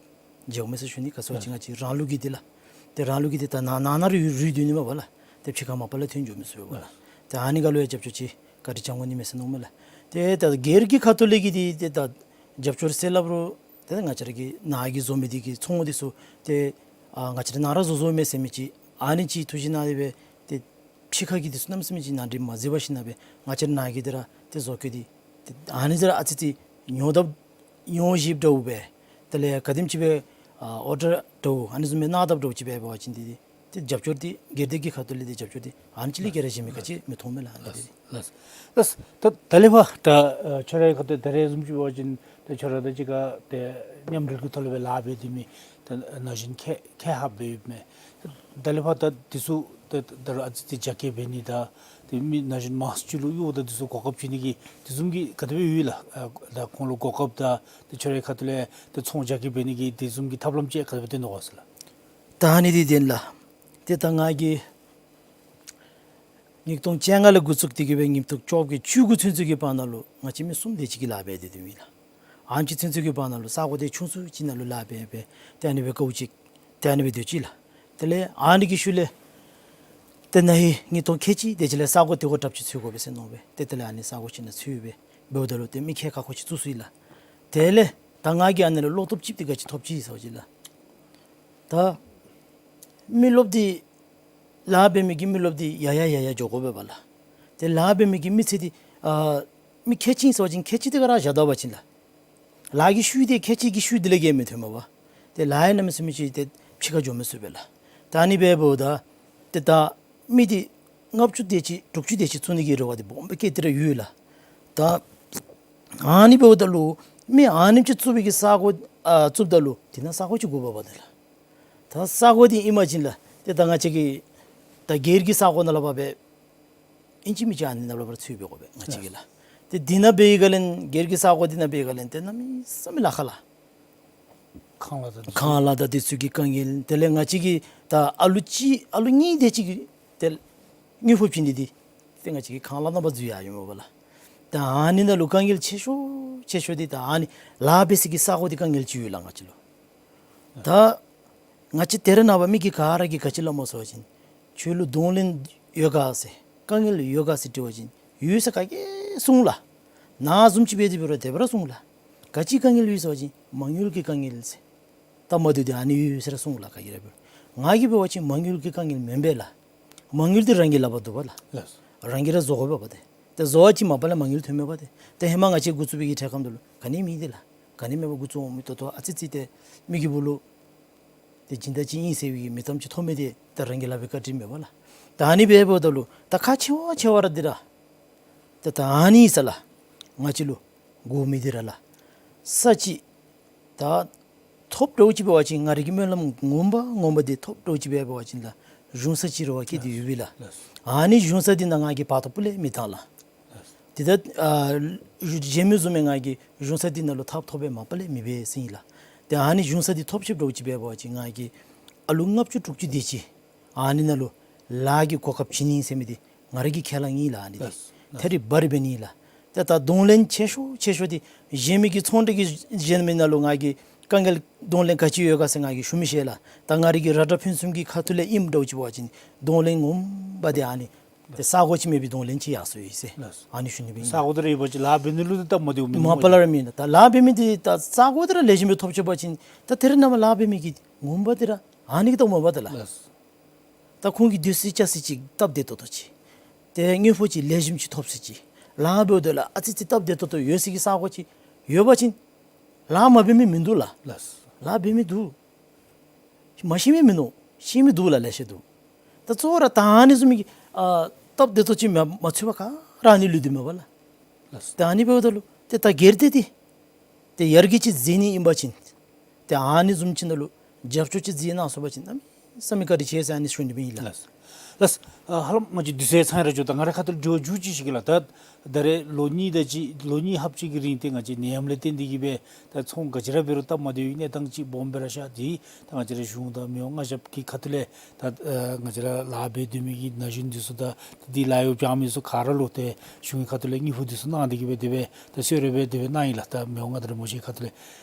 མཇལཝ་མས་ཟེར་ཞུ་ནི། ག་ཟེར་བ་ཅིན་ལགས། ང་བཅས་རང་ལུགས་ཀྱི་འདི་ལགས། ཏེ་རང་ལུགས་ཀྱི་འདི་ད་ནང་ནང་ན་རུལ་རུལ་སྡོད་ནི་མས་པ་ལགས། ཏེ་ཕྱི་ཁར་མ་པ་ལས་ཐོན་འགྱོ་མི་ཚུགས་པས་པ་ལགས། ལགས། ཏེ་ཨ་ནི་ག་ལུ་ཡང་རྒྱབ་སྐྱོར་ཅིག་བཀའ་དྲིན་བསྐྱང་དགོ་ནི་མས་ཟེར་མནོཝ་མས་ལགས། ཏེ་ད་སྒེར་གྱི་ཁ་ཐུག་ལས་ཀྱི་འདི་ཏེ་ད་རྒྱབ་སྐྱོར་ཟེར་སླབ་རུང་ཏེ་ང་བཅས་ར་གི་ནཱ་གི་བཟོ་མི་འདི་གི་ཚོང་འདི་ཚུ་ཏེ་ཨ་ང་བཅས་ར་ནཱ་ར་བཟོ་བཟོཝ་མས་ཟེར་མི་ཅིག་ཨ་ནི་ཅིག་ཐུགས་བཞེད་གནང་སྦེ་ཏེ་ཕྱི་ཁ་གི་འདི་ཚུ་གནམ་མེད་ས་མེད་ཅིག་ནང་འདྲེན་མ་མཛད་པར་ཞིན་ན་སྦེ་ང་བཅས་ར་ནཱ་གི་འདི་ར་ཏེ་བཟོ་བཀོད་འདི་ཏེ་ཨ་ནི་ཟེར་ཨ་ཙི་ཙི་ཉོ་དཔ་ཉོ་བཞེསཔ་འདྲཝ་སྦེ་དེ་ལས་ག་དེམ་ཅིག་སྦེ་ཨ་ཨོར་ཌར་འདྲཝ་ཨ་ནི་བཟུམ་སྦེ་གནང་དཔ་འདྲཝ་ཅིག་འབད་བ་ཅིན་འདི་འདི་ཏེ་རྒྱབ་སྐྱོར་འདི་སྒེར་སྡེ་གི་ཁ་ཐུག་ལས་འདི་རྒྱབ་སྐྱོར་འདི་ཨ་ནི་ཅིག་ལས་བརྒལ་ར་གཞན་མི་ག་ཅི་མི་མཐོང་མས་ལགས། ཨ་ནི་འདི། ལགས། ལགས། ད་ད་ལས་ཕར་ད་ཨ་ཁྱོད་རའི་ཁ་ཐུག་ད་རེས་བཟུམ་ཅིག་འབད་བ་ཅིན་ད་ཁྱོད་ར་དང་གཅིག་ཁར་ཏེ་མཉམ་འབྲེལ་གྱི་ཐོག་ལས་སྦེ་ལཱ་འབད་དེ་མི་ད་ན་གཞོན་ཁག་ཁག་ཧ་འབད་ཡོདཔ་མས། ད་ལས་ཕར་ད་འདི་ཚུ་ད་ད་རུང་ཨ་ཙི་ཙི་རྒྱ་སྐྱེད་འབད་ནི་དང་ཏེ་མི་ན་གཞོན་མང་སུ་ཅིག་ལུ་གཡོག་དང་འདི་ཚུ་གོ་སྐབས་བྱིན་ནི་གི་འདི་བཟུམ་གྱི་ག་དེ་སྦེ་ཡོད་ལགས། ཨ་ད་ཁོང་ལུ་གོ་སྐབས་དང་ཏེ་ཁྱོད་རའི་ཁ་ཐུག་ལས་ཏེ་ཚོང་རྒྱ་སྐྱེད་འབད་ནི་གི་འདི་བཟུམ་གྱི་ཐབས་ལམ་ཅིག་ག་དེ་སྦེ་བཏོན་དོ་ག་ཟེར་ལགས། ད་ཨ་ནི་འདི་བདེན་ལགས། ཏེ་ད་ང་གིས་ཉིས་སྟོང་བཅོ་ལྔ་ལས་འགོ་བཙུགས་ཏེ་གི་སྦེ་ཉིས་སྟོང་བཅོ་བརྒྱད་བཅུ་དགུ་ཚུན་ཚོད་ཀྱི་བར་ན་ལུ་ང་བཅས་མི་གསུམ་དེ་ཅིག་གིས་ལཱ་འབད་དེ་སྡོད་མི་ལགས། ཨ་ནི་ཅིག་ཚུན་ཚོད་ཀྱི་བར་ན་ལུ་ས་གོ་དེ་ཆུང་སུ་ཅིག་ནང་ལུ་ལཱ་འབད་འབད་ཏེ་ཨ་ནི་སྦེ་དཀའཝ་སྤྱད་ཏེ་ཨ་ནི་སྦེ་སྡོད་ཅི་ལགས། དེ་ལས་ཨ་ནི་གི་ཤུལ་ལས་ཏེ་ན་ཧིང་ཉིས་སྟོང་ཁལ་གཅིག་དེ་ཅིག་ལས་ས་གོ་དེ་གུ་དྲགཔ་ཅིག་འཚོལ་དགོ་པས་ཟེར་མནོ་སྦེ་ཏེ་དེ་ལས་ཨ་ནི་ས་གོ་ཅིག་ནང་འཚོལ་སྦེ་འབདཝ་ད་ལུ་ཏེ་མི་ཁལ་ཁ་སྐོར་ཅིག་བཙུགས་སོ་ཡི་ལགས། དེ་ལས་ད་ང་གིས་ཨ་ནི་ལུ་བློ་སྟོབས་ཅིག་འདི་ག་ཅི་ཐོབ་ཅི་ཟེར་བ་ཅིན་ལགས། ད་མི་རློབས་འདི་ལཱ་འབད་མི་གི་མི་རློབས་འདི་ཡར་ཡར་ཡར་ཡར་འགྱོ་དགོ་པས་པ་ལགས། ཏེ་ལཱ་འབད་མི་གི་མི་ཚེ་འདི་ཨ་མི་ཁལ་གཅིག་ཟེར་བ་ཅིན་ཁལ་གཅིག་འདི་ག་ར་བཞག་ད་པ་ཅིན་ལགས། ལཱ་གི་ཤུལ་འདི་ཁལ་གཅིག་གི་ཤུལ་འདི་ལས་བརྒལ་མི་ཐོནམ་མས་པ། ཏེ་ལཱ་ཡང་གནམ་མེད་ས་མེད་ཅིག་ཏེ་ཕྱི་ཁར་འགྱོ་མི་ཚུགས་པས་ལགས། ད་ཨ་ནི་འབདཝ་ད་ཏེ་ད་མི་འདི་ལྔ་བཅུ་དེ་ཅིག་དྲུག་ཅུ་དེ་ཅིག་བཙུགས་ནི་གི་རེ་བ་འདི་སྦོམ་སྦེ་བསྐྱེད་དེ་ར་ཡོད་ལགས། ད་ཨ་ནི་འབདཝ་ད་ལུ་མི་ཨ་ནེམ་ཅིག་བཙུགས་པའི་གི་ས་གོ་ཨ་བཙུགསཔ་ད་ལུ་དེ་ནང་ས་གོ་ཅིག་དགོ་པས་པ་ཏེ་ལགས། ད་ས་གོ་འདི་ཨིན་པ་ཅིན་ལགས་ཏེ་ད་ང་བཅས་ཀྱི་ད་སྒེར་གྱི་ས་གོ་ནང་ལུ་འབད་སྦེ་ཨིན་ཅི་མིན་ཅི་ཨ་ནི་ནང་ལུ་འབད་སྦེ་འཚོལ་འབད་དགོ་པས་ང་བཅས་ཀྱིས་ལགས། ཏེ་འདི་ནང་འབད་བའི་སྒང་ལས་སྒེར་གྱི་ས་གོ་འདི་ནང་འབད་བའི་སྒང་ལས་ཏེ་གནམ་མེད་ས་མེད་ལཱ་ཁག་ལགས། ཁང་གླ་དང་ཁང་གླ་དང་འདི་ཚུ་གི་དཀའ་ངལ་དེ་ལས་ང་བཅས་ཀྱི་ད་ཨ་ལུ་གཅིག་ཨ་ལུ་གཉིས་དེ་ཅིག་གི་ཏེ་དངུལ་ཕོགས་བྱིན་ནི་འདི་ཏེ་ང་བཅས་ཀྱི་ཁང་གླ་ནང་འབག་འཛུལ་ཡར་འོང་པས་ལགས། ད་ཨ་ནི་ནང་ལུ་དཀའ་ངལ་ཆེ་ཤོས་ཆེ་ཤོས་འདི་ད་ཨ་ནི་ལཱ་འབད་སའི་གི་ས་གོ་འདི་དཀའ་ངལ་ཅིག་ཡོད་ལགས་ང་བཅས་ལུ། ད་ང་བཅས་ད་རེས་ནངས་པ་མི་གིས་ག་ར་གིས་ག་ཅི་སླབ་སྨོ་ཟེར་བ་ཅིན་ཁྱོད་ལུ་གདོང་ལེན་ཡོད་ག་ཟེར་དཀའ་ངལ་ཡོད་ག་ཟེར་དྲི་བ་ཅིན་ཡོད་ཟེར་ག་གིས་གསུང་ལགས། ནཱ་བཟུམ་ཅིག་འབད་དེ་འབད་རུང་དེ་སྦེ་ར་གསུང་ལགས། ག་ཅི་དཀའ་ངལ་ཡོད་ཟེར་བ་ཅིན་མ་དངུལ་གྱི་དཀའ་ངལ་ཟེར། ད་མ་འདི་འདི་ཨ་ནི་ཡོད་ཟེར་ར་གསུང་ལགས་ག་གིས་ར་འབད་རུང་། ང་གིས་འབད་བ་ཅིན་མ་དངུལ་གྱི་དཀའ་ངལ་མེན་པས་ལགས། མ་དངུལ་འདི་རང་གི་ལག་པར་འདུག་པ་ལགས། ལགས། རང་གིས་ར་བཟོ་དགོ་པས་པ་ཏེ། ཏེ་བཟོ་བ་ཅིན་མ་པ་ལས་མ་དངུལ་ཐོནམ་མས་པ་ཏེ། ཏེ་ཧེ་མ་ང་བཅས་འགོ་བཙུགས་པའི་གི་འཕྲལ་ཁམས་འདི་ལུ་ག་ནི་མེད་དེ་ལགས། ག་ནི་མེད་པར་འགོ་བཙུགས་འོང་མི་ཏོག་ཏོ་ཨ་ཙི་ཙི་ཏེ་མི་གི་སྦུག་ལུ་ཏེ་སྦྱིན་བདག་ཅིག་ཨིན་ཟེར་བའི་མིང་གཏམ་ཅིག་ཐོབ་མི་འདི་ཏེ་རང་གི་ལག་པའི་བཀའ་དྲིན་མས་པ་ལགས། ད་ཨ་ནི་འབདཝ་ད་ལུ་ད་ཁག་ཆེ་བ་ཆེ་བ་ར་འདི་ར་ཏེ་ད་ཨ་ནི་ས་ལགས་ང་བཅས་ལུ་དགོ་མི་འདི་ར་ལགས་ས་ཅིག་ད་ ད་ཐོབ་འདྲཝ་ཅིག་འབད་བ་ཅིན་ང་རའི་གི་སྨོན་ལམ་ངོ་མ་ངོ་མ་འདི་ཐོབ་འདྲཝ་ཅིག་འབད་བ་ཅིན་ལགས་གཞུང་ས་ཅིག་རེ་བ་བསྐྱེད་དེ་ཡོད་པས་ལགས། ལགས། ཨ་ནི་གཞུང་ས་འདི་ནང་ང་གིས་བར་དོ་སྤུ་ལས་མི་བཏང་ལགས། ལགས། དེ་ད་ཨ་གཞན་མི་བཟུམ་མའི་ང་གིས་གཞུང་ས་འདི་ནང་ལུ་ཐོབ་ཐོབ་པའི་མ་པ་ལས་མི་འབད་ཟེར་ཨིན་ལགས། ཏེ་ཨ་ནི་གཞུང་ས་འདི་ཐོབ་ཅིག་འདྲཝ་ཅིག་འབད་བ་ཅིན་ང་གིས་ཨ་ལུ་ལྔ་བཅུ་དྲུག་ཅུ་དེ་ཅིག་ཨ་ནི་ནང་ལུ་ལཱ་གི་གོ་སྐབས་བྱིན་ནི་ཟེར་མི་འདི་ང་རའི་གི་ཁས་བླངས་ཨིན་ལགས། ཨ་ནི་འདི་ལགས། ཐད་རི་བ་རི་འབད་ནི་ལགས། ཏེ་ད་གདོང་ལེན་ཆེ་ཤོས་ཆེ་ཤོས་འདི་གཞན་མི་གི་ཚོང་འབྲེལ་གྱི་གཞན་མི་ནང་ལུ་ང་གིས་དཀའ་ངལ་གདོང་ལེན་ག་ཅི་ཡོད་ག་ཟེར་ང་གིས་ཞུ་མི་ཤེས་ལགས། ད་ང་རའི་གི་ར་ཏྲ་ཕུན་སུམ་གྱི་ཁ་ཐུག་ལས་ཨིནམ་འདྲཝ་ཅིག་འབད་བ་ཅིན་གདོང་ལེན་ངོ་མ་འདི་ཨ་ནི་ཏེ་ས་གོ་ཅིག་མེད་པའི་གདོང་ལེན་ཅིག་ཡར་སོང་ཡི་ཟེར། ལགས། ཨ་ནི་ཞུ་ནི་སྦེ་ཨིན། ས་གོ་འདི་ར་ཡོད་པ་ཅིན་ལཱ་འབད་ནི་ལུ་འདི་སྟབས་མ་བདེཝ་མིན་མ་པ་ལས་ར་མེན། ད་ལཱ་འབད་མི་འདི་ད་ས་གོ་འདི་ར་ལེགས་ཤོམ་སྦེ་ཐོབ་ཆི་བ་ཅིན་ད་དེ་ར་ནང་མ་ལཱ་འབད་མི་གི་ངོ་མ་འདི་ར་ཨ་ནི་གི་སྟབས་མ་བདེཝ་ད་ལགས། ལགས། ད་ཁོང་གི་སྡོད་སའི་ཅ་སའི་ཅིག་སྟབས་བདེ་ཏོག་ཏོ་ཅིག་ཏེ་དངུལ་ཕོགས་ཅིག་ལེགས་ཤོམ་ཅིག་ཐོབ་ས་ཅིག་ལཱ་འབདཝ་ད་ལུ་ཨ་ཙི་ཙི་སྟབས་བདེ་ཏོག་ཏོ་ཡོད་ས་གི་ས་གོ་ཅིག་ཡོད་པ་ཅིན་ལཱ་མ་འབད་མི་མིན་འདུག་ལགས། ལགས། ལཱ་འབད་མི་འདུག། མ་ཤེས་མི་མིན་ནུག། ཤེས་མི་འདུག་ལགས། ལེ་ཤ་འདུག། ད་གཙོ་བོ་ར་ད་ཨ་ནི་བཟུམ་གྱི་ཨ་སྟབས་བདེ་ཏོག་ཅིག་མ་མ་ཚུད་པར་ག་ར་ཨ་ནི་ལུས་ཏེ་མས་པ་ལགས། ལགས། ད་ཨ་ནི་འབདཝ་ད་ལུ་ཏེ་ད་སྒེར་སྡེ་འདི་ཏེ་ཡར་རྒྱས་ཅིག་མཛད་ནི་ཨིན་པ་ཅིན་ཏེ་ཨ་ནི་བཟུམ་ཅིག་ནང་ལུ་རྒྱབ་སྐྱོར་ཅིག་མཛད་གནང་སོང་པ་ཅིན་གནམ་མེད་ས་མེད་བཀའ་དྲིན་ཆེ་ཟེར་ཨ་ནི་ཞུ་ནི་སྦེ་ཨིན་ལགས། ལགས། ལགས། ཨ་ཧ་ལམ་ང་བཅས་དུས་ཚོད་ཚང་ར་འགྱོ། ད་ང་རའི་ཁ་ཐུག་ལས་དྲི་བ་མཇུག་ཅིག་ཞུ་གེ་ལགས། ད་ད་རེས་ལོ་གཉིས་དེ་ཅིག་ལོ་གཉིས་ལྷགཔ་ཅིག་གི་རིང་ཏེ་ང་བཅས་ནད་ཡམས་ལས་བརྟེན་ཏེ་གིས་སྦེ་ད་ཚོང་ག་ཅི་ར་འབད་རུང་སྟབས་མ་བདེ་བའི་གནས་སྟངས་ཅིག་སྦོམ་སྦེ་ར་ཤར། དེ་ད་ང་བཅས་ར་གཞུང་དང་མི་དབང་མངའ་ཞབས་ཀྱི་ཁ་ཐུག་ལས་ད་ཨ་ང་བཅས་ར་ལཱ་འབད་སྡོད་མི་གི་ན་གཞོན་འདི་ཚུ་དང་ད་དེ་ལཱ་གཡོག་བྱིན་མི་ཚུ་ག་ར་ལུ་ཏེ་གཞུང་གི་ཁ་ཐུག་ལས་དངུལ་ཕོགས་འདི་ཚུ་གནང་སྟེ་གིས་སྦེ་དེ་སྦེ་ད་གསོལ་རས་སྦེ་དེ་སྦེ་གནང་ཡི་ལགས། ད་མི་དབང་མངའ་བདག་རིན་པོ་ཆེའི་ཁ་ཐུག་ལས།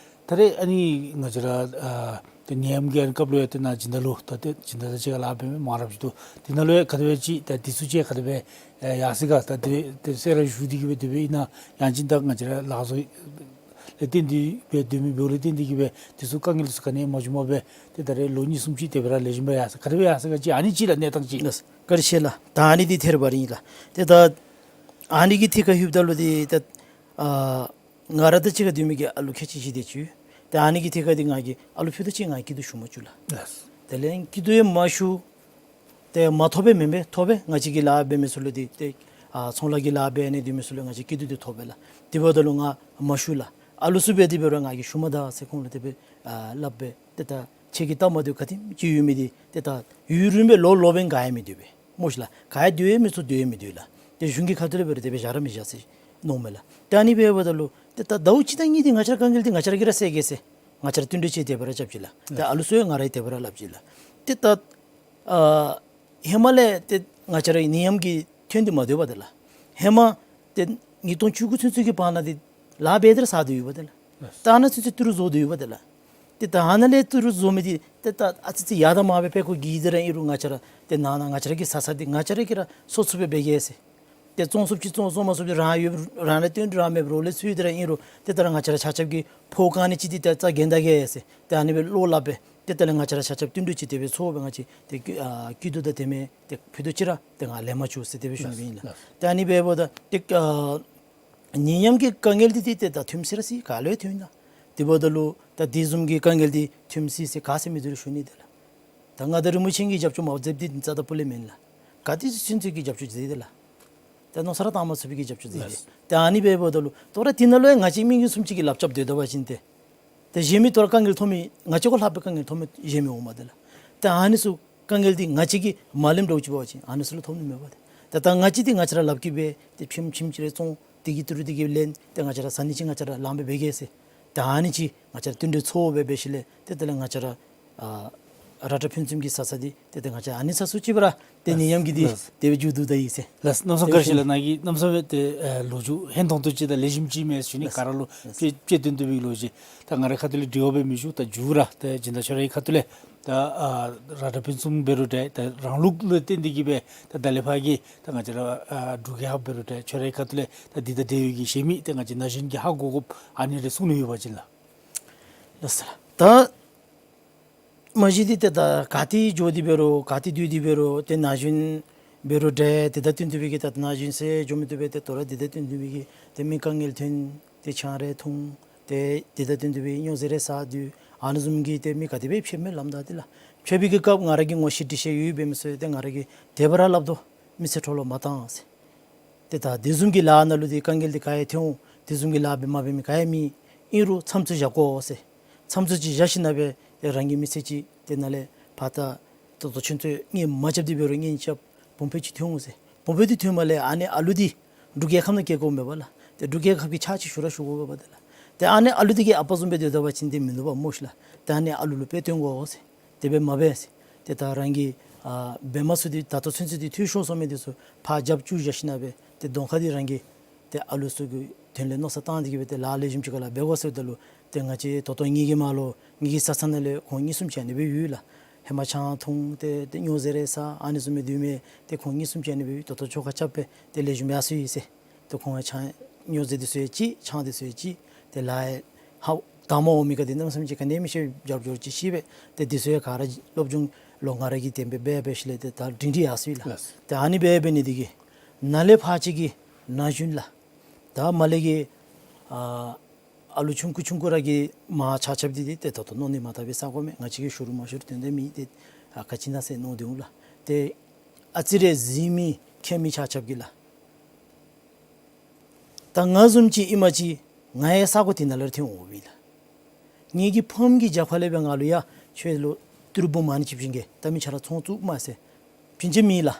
ད་རེས་ཨ་ནི་ང་བཅས་ར་ཨ་ཏེ་ནད་ཡམས་ཀྱི་ཨ་ནི་སྐབས་ལུ་ཡང་ཏེ་ནཱ་སྦྱིན་བདག་ལུ་ད་ཏེ་སྦྱིན་བདག་དང་གཅིག་ཁར་ལཱ་འབད་མི་མང་རབས་ཅིག་འདུག། དེ་ནང་ལུ་ཡང་ག་དེ་སྦེ་ཅིག་ད་དེ་ཚུ་ཅིག་ག་དེ་སྦེ་ཨེ་ཡར་སོང་ག། ད་དེ་ཏེ་གསོལ་རས་ཞུ་སྟེ་གིས་སྦེ་དེ་སྦེ་ཨིན་ན་ཡང་ཅིན་ད་ང་བཅས་ར་ལཱ་བཟོ་ལས་བརྟེན་ཏེ་སྦེ་སྡོད་མི་འབདཝ་ལས་བརྟེན་ཏེ་གིས་སྦེ་དེ་ཚུ་དཀའ་ངལ་དེ་ཚུ་ག་ནི་ཡང་མ་བྱུངམ་སྦེ་ཏེ་ད་རེས་ལོ་གཉིས་གསུམ་ཅིག་དེ་སྦེ་ར་ལེགས་ཤོམ་སྦེ་ཡར་སོང་ག། དེ་སྦེ་ཡར་སོང་ག་ཅིག་ཨ་ནི་ཅིག་ལགས། གནས་སྟངས་ཅིག་ལགས། བཀའ་དྲིན་ཆེ་ལགས། ད་ཨ་ནི་འདི་ཐད་རི་བ་རི་ཨིན་ལགས། ཏེ་ད་ཨ་ནི་གི་ཐད་ཁར་ལྷོདཔ་ད་ལུ་འདི་ད་ཨ་ང་ར་དང་གཅིག་ཁར་སྡོད་མི་གི་ཨ་ལུ་ཁལ་གཅིག་བཞི་དེ་ཅིག་ཡོད། ཏེ་ཨ་ནི་གི་ཐད་ཁར་འདི་ང་གིས་ཨ་ལུ་ཕུད་རྡོག་གཅིག་ང་གིས་སྐྱིད་སྡུག་ཞུ་མ་བཅུག་ལགས། ལགས། དེ་ལས་སྐྱིད་སྡུག་ཡང་མ་ཞུ། ཏེ་མ་ཐོབ་པས་མེན་པས། ཐོབ་པས། ང་བཅས་ཀྱི་ལཱ་འབད་མི་ཚུ་ལུ་འདི་ཏེ་ཨ་ཚོང་ལཱ་གི་ལཱ་འབད་ནི་འདི་མི་ཚུ་ལུ་ང་བཅས་སྐྱིད་སྡུག་འདི་ཐོབ་པས་ལགས། དེ་འབདཝ་ད་ལུ་ང་མ་ཞུ་ལགས། ཨ་ལུ་ཚུ་འབད་དེ་འབད་རུང་ང་གིས་ཞུ་མ་ད་ཟེར་ཁོང་ལུ་དེ་སྦེ་ཨ་སླབ་སྦེ། ཏེ་ད་ཁྱེད་ཀྱི་སྟབས་མ་བདེཝ་ག་དེམ་ཅིག་ཡོད་མི་འདི་ཏེ་ད་ཡུན་རིངམོ་སྦེ་ལོ་ལོ་འབདན་ག་ཡང་མི་སྡོད་པས་སྨོ་ཤེ་ལགས། ག་ཡང་སྡོད་མི་ཚུ་སྡོད་མི་སྡོད་ལགས། ཏེ་གཞུང་གི་ཁ་ཐུག་ལས་འབད་རུང་དེ་སྦེ་བཞག་ར་མི་བཞག་ཟེར་མནོཝ་མས་ལགས། ཏེ་ཨ་ནི་འབདཝ་ད་ལུ་ཏེ་ད་ཟླཝ་གཅིག་དང་གཉིས་འདི་ང་བཅས་ར་དཀའ་ངལ་འདི་ང་བཅས་ར་གིས་ར་སེལ་གེ་ཟེར། ང་བཅས་ར་བསྟུན་གྲོས་ཅིག་དེ་སྦེ་ར་རྐྱབ་ཅི་ལགས། ཏེ་ཨ་ལུ་ཚུ་ཡང་ང་ར་གིས་དེ་སྦེ་ར་སླབ་ཅི་ལགས། ཏེ་ད་ཨ་ཧེ་མ་ལས་ཏེ་ང་བཅས་ར་ནད་ཡམས་ཀྱི་ཐོན་ཏེ་མ་སྡོད་པ་དེ་ལགས། ཧེ་མ་ཏེ་ཉིས་སྟོང་བཅུ་དགུ་ཚུན་ཚོད་ཀྱི་བར་ན་འདི་ལཱ་འབད་དེ་ར་ཚར་ཏེ་ཡོད་པ་དེ་ལགས། ད་ཨ་ནཱ་ཚུན་ཚོད་ཏི་རུ་བཟོ་སྟེ་ཡོད་པ་དེ་ལགས། ཏེ་ད་ཨ་ནཱ་ལས་ཏི་རུ་བཟོ་མི་འདི་ཏེ་ད་ཨ་ཙི་ཙི་ཡར་དང་མར་སྦེ་ཕར་ཁུག་གི་དེ་ར་ཨིན་རུང་ང་བཅས་ར་ཏེ་ནང་ན་ང་བཅས་ར་གི་ས་ས་འདི་ང་བཅས་ར་གིས་ར་སོ་སོ་སྦེ་འབད་གེ་ཟེར། ཏེ་བཙོང་ཚུགསཔ་ཅིག་བཙོང་བཙོང་མ་ཚུགསཔ་ཅིག་རང་ཡོད་རང་ལས་བཏོན་རང་མེད་རོགས་ལས་ཚུར་དེ་ར་ཨིན་རུང་ཏེ་ད་ར་ང་བཅས་ར་ཆ་ཁྱབ་ཀྱིས་ཕོགས་གང་ནི་ཅིག་འདི་ཏེ་རྩ་འགེངས་ད་གེ་ཟེར། ཏེ་ཨ་ནི་སྦེ་བློ་སླབ་སྦེ། ཏེ་དེ་ལས་ང་བཅས་ར་ཆ་ཁྱབ་བསྟུན་གྲོས་ཅིག་དེ་སྦེ་ཚོགས་སྦེ་ང་བཅས་ཏེ་ཨ་སྐྱིད་སྡུག་དང་དེ་མེན་ཏེ་ཕུད་རྡོག་གཅིག་ར་ཏེ་ང་ལེན་མ་བཅུག་ཟེར་དེ་སྦེ་ཞུ་ནི་སྦེ་ཨིན་ལགས། ཏེ་ཨ་ནི་འབདཝ་ད་ཏེ་ཨ་ནད་ཡམས་ཀྱི་དཀའ་ངལ་འདི་ཏེ་ཏེ་ད་ཐོནམ་ཅིག་ར་ཅིག་ག་ལུ་ཡང་ཐོན་ལགས། དེ་འབདཝ་ད་ལུ་ད་དེ་བཟུམ་གྱི་དཀའ་ངལ་འདི་ཐོནམ་ཅིག་ཟེར་ག་ཟེར་མི་འདི་ར་ཞུ་ནི་དེ་ལགས། ད་མངའ་བདག་རིན་པོ་ཆེ་གིས་རྒྱབ་སྐྱོར་མ་མཛདཔ་འདི་རྩ་དང་སྤུ་ལས་མེན་ལགས། ག་དེ་ཚུན་ཚོད་ཀྱི་རྒྱབ་སྐྱོར་མཛད་དེ་ལགས། ད་མནོ་བསམ་ར་བཏང་མ་ཚུགས་པའི་གི་རྒྱབ་སྐྱོར་མཛད་དེ། ལགས། ཏེ་ཨ་ནི་འབདཝ་ད་ལུ་ད་རུང་དེ་ནང་ལུ་ཡང་ང་བཅས་མི་ངོམ་གསུམ་ཅིག་གི་ལགཔ་རྐྱབ་སྡོད་ད་པ་ཅིན་ཏེ་ཏེ་གཞན་མི་ད་རུང་དཀའ་ངལ་ཐོན་མི་ང་བཅས་གུ་ལྷག་པའི་དཀའ་ངལ་ཐོན་མི་གཞན་མི་འོང་མས་དེ་ལགས། ཏེ་ཨ་ནི་ཚུ་དཀའ་ངལ་འདི་ང་བཅས་ཀྱིས་མ་ལེནམ་འདྲཝ་ཅིག་འབད་བ་ཅིན་ཨ་ནི་ཚུ་ལུ་ཐོབ་ནི་མས་པ་ཏེ། ཏེ་ད་ང་བཅས་འདི་ང་བཅས་ར་ལགཔ་གིས་འབད་ཏེ་ཕྱེངམ་ཕྱེངམ་ཅིག་རེ་བཙོང་། དེ་གི་ཏི་རུ་དེ་གིས་ལེན། ཏེ་ང་བཅས་ར་ཟ་ནི་ཅིག་ང་བཅས་ར་ལངམ་སྦེ་འབད་གེ་ཟེར། ཏེ་ཨ་ནི་ཅིག་ང་བཅས་ར་བསྟུན་གྲོས་ཚོགས་སྦེ་འབད་ཞིནམ་ལས་ཏེ་དེ་ལས་ང་བཅས་ར་ཨ་ར་ཏྲ་ཕུན་སུམ་གྱི་ས་ས་འདི་ཏེ་ཏེ་ང་བཅས་ཨ་ནི་ས་སུ་ཅིག་སྦེ་ར་ཏེ་ནད་ཡམས་ཀྱི་འདི་ལགས། དེ་སྦེ་མཇུག་བསྡུ་ད་ཡི་ཟེར། ལགས། གནམ་མེད་ས་མེད་བཀའ་དྲིན་ཆེ་ལགས། ནཱ་གིས་གནམ་མེད་ས་མེད་ཏེ་ཨ་ལོ་རྒྱུས་ཧན་ཏོང་ཏོ་ཅིག་དང་ལེགས་ཤོམ་ཅིག་མས་ཞུ་ནི། ལགས། ག་ར་ལུ་ལགས། དཔྱེ་དཔྱེ་སྟོན་ཏེ་སྦེ་ལོ་ཅིག། ད་ང་རའི་ཁ་ཐུག་ལས་དྲི་བ་འབད་མི་ཞུ། ད་མཇུག་ར་ཏེ་སྦྱིན་བདག་ཁྱོད་རའི་ཁ་ཐུག་ལས་ད་ཨ་ར་ཏྲ་ཕུན་སུམ་འབད་རུང་འདྲ་ད་རང་ལུགས་ལུ་བརྟེན་ཏེ་གིས་སྦེ་ད་ད་ལས་ཕར་གྱི་ད་ང་བཅས་ར་ཨ་འབྲུག་རྒྱལ་ཁབ་འབད་རུང་འདྲ་ཁྱོད་རའི་ཁ་ཐུག་ལས་ད་འདི་དང་འབྲེལ་བའི་གི་གཞན་མི་ད་ང་བཅས་ན་གཞོན་གྱིས་ཧ་གོ་དགོཔ་ཨ་ནི་རེ་གསུང་ནི་ཡོད་པ་ཅིན་ལགས། ལགས་སོ་ལགས། ད་མ་གཞི་འདི་ཏེ་ད་ག་ཏེ་འགྱོ་སྟེ་འབད་རུང་ག་ཏེ་སྡོད་དེ་འབད་རུང་ཏེ་ན་གཞོན་འབད་རུང་འདྲ་དེ་དང་བསྟུན་ཏེ་སྦེ་གི་ད་ན་གཞོན་ཟེར་འགྱོ་མི་བཏུབ་པས། ཏེ་ད་རུང་དེ་དང་བསྟུན་ཏེ་སྦེ་གི་ཏེ་མི་དཀའ་ངལ་ཐོན། ཏེ་ཆང་རེ་འཐུང་། ཏེ་དེ་དང་བསྟུན་ཏེ་སྦེ་སྨྱོ་རྫས་རེ་ཟ་སྡོད། ཨ་ནི་བཟུམ་གྱི་ཏེ་མི་ག་དེ་སྦེ་ཕྱད་མས་ལགས། ད་དེ་ལགས་ཕྱད་པའི་གི་སྐབས་ང་ར་གི་ངོ་ཤེས་འདྲིས་ཤེས་ཡོད་པའི་མི་ཚུ་ཏེ་ང་ར་གིས་དེ་སྦེ་ར་སླབ་དོ། མི་ཚེ་འཕྲོ་བརླག་མ་བཏང་ཟེར། ཏེ་ད་དེ་བཟུམ་གྱི་ལཱ་ནང་ལུ་ཏེ་དཀའ་ངལ་འདི་ག་ཡང་ཐོན་འོང་། དེ་བཟུམ་གྱི་ལཱ་འབད་མ་འབད་མི་ག་ཡང་མེད། ཨིན་རུང་མཚམས་ཚུ་བཞག་དགོ་ཟེར། མཚམས་ཚོད་ཅིག་བཞག་ཞིནམ་ལས་སྦེ་ཏེ་རང་གི་མི་ཚེ་ཅིག་ཏེ་ནཱ་ལས་ཕར་ད་ད་ལྟོ་ཁྱོད་ཚུ་གཉེན་མ་རྐྱབ་སྟེ་འབད་རུང་གཉེན་རྐྱབ་བུམོ་སྦེ་ཅིག་ཐོན་འོང་ཟེར། བུམོ་སྦེ་ཏེ་ཐོནམ་ལས་ཨ་ནི་ཨ་ལུ་འདི་འབྲུག་རྒྱལ་ཁབ་ནང་སྐྱེ་དགོ་མས་པ་ལགས། ཏེ་འབྲུག་རྒྱལ་ཁབ་ཀྱི་ཕྱག་ཅིག་ཞུ་ར་ཞུ་དགོ་པས་པ་ཏེ་ལགས། ཏེ་ཨ་ནི་ཨ་ལུ་འདི་གིས་ཨ་པ་བཟུམ་སྦེ་སྡོད་ད་པ་ཅིན་ཏེ་མི་བཏུབ་པས་སྨོ་ཤི་ལགས། ཏེ་ཨ་ནི་ཨ་ལུ་ལུ་དཔེ་སྟོན་དགོ་ཟེར། དེ་སྦེ་མ་འབད་ཟེར། ཏེ་ད་རང་གི་ཨ་བེམ་ཚུ་འདི་ད་ལྟོ་ཚུན་ཚོད་འདི་འཐུས་ཤོར་སོང་མི་འདི་ཚུ་ཕར་རྒྱབ་བཅུག་བཞག་ཞིནམ་ལས་སྦེ་ཏེ་གདོང་ཁ་འདི་རང་གི་ཏེ་ཨ་ལུ་ཚུ་གི་དོན་ལས་མནོ་བསམ་བཏང་སྟེ་གིས་སྦེ་ཏེ་ལཱ་ལེགས་ཤོམ་ཅིག་ཁ་ལས་འབད་དགོ་ཟེར་ད་ལུ་ཏེ་ང་བཅས་ད་ལྟོ་ངེ་གི་མར་ལུ་ངེ་གི་ས་ཚང་ནང་ལས་ཁོང་གཉིས་གསུམ་ཅིག་ཨ་ནི་སྦེ་ཡོད་ལགས། ཧེ་མ་ཆང་འཐུང་སྟེ་ཏེ་སྨྱོ་རྫས་རེ་ཟ་ཨ་ནི་བཟུམ་སྦེ་སྡོད་མི་ཏེ་ཁོང་གཉིས་གསུམ་ཅིག་ཨ་ནི་སྦེ་ཡོད། ད་ལྟོ་ཆོ་ག་རྐྱབ་སྦེ་ཏེ་ལེགས་ཤོམ་ཡར་སོང་ཡི་ཟེར། ཏེ་ཁོང་ཆང་སྨྱོ་རྫས་འདི་ཚུ་ཡང་བཅད་ཆང་འདི་ཚུ་ཡང་བཅད་ཏེ་ལཱ་ཡང་ཧ་དང་མ་འོང་མི་ག་འདི་གནམ་མེད་ས་མེད་ཅིག་ག་ནི་མི་ཤེས་རྒྱབ་སྐྱོར་ཅིག་ཤེས་པས། ཏེ་འདི་ཚུ་ཡང་ག་ར་སློབ་སྦྱོང་ལོག་ང་ར་གིས་དེ་སྦེ་འབད་འབད་ཞིནམ་ལས་ཏེ་ད་སྒྲིང་སྒྲི་ཡར་སོང་ཡི་ལགས། ལགས། ཏེ་ཨ་ནི་སྦེ་འབད་ནི་འདི་གིས་ནཱ་ལས་ཕར་ཅིག་གི་ན་གཞོན་ལགས། ད་མར་ལས་ཀྱི་ཨ་ཨ་ལུ་ཆུང་ཀུ་ཆུང་ཀུ་ར་གི་མར་ཆ་ཁྱབ་འདི་ཏེ་ད་ལྟོ་མནོ་ནི་མ་དག་པའི་ས་གོ་མས། ང་བཅས་ཀྱིས་ཞུ་རུང་མ་ཞུ་རུང་དོན་དག་མེད། ཏེ་ཨ་ག་ཅི་ཨིན་ན་ཟེར་མནོ་སྡོད་འོང་ལགས། ཏེ་ཨ་ཙི་རེ་གཟིགས་མི་མཁྱེན་མི་ཆ་ཁྱབ་ཀྱིས་ལགས། ད་ང་བཟུམ་ཅིག་ཨིན་མ་ཅིག་ང་ཡང་ས་གོ་འདི་ནང་ལས་ཐོན་འོང་པས་ལགས། ངེ་གི་ཕམ་གྱིས་རྒྱབ་ཁ་ལས་སྦེ་ང་ལུ་ཡ་ཁྱོད་ལུ་ཏི་རུ་བུམོ་ཨ་ནི་ཅིག་བྱིན་གེ། ད་མི་ཆ་ར་ཚོང་བཙུགས་མས་ཟེར་བྱིན་ཅི་མེད་ལགས།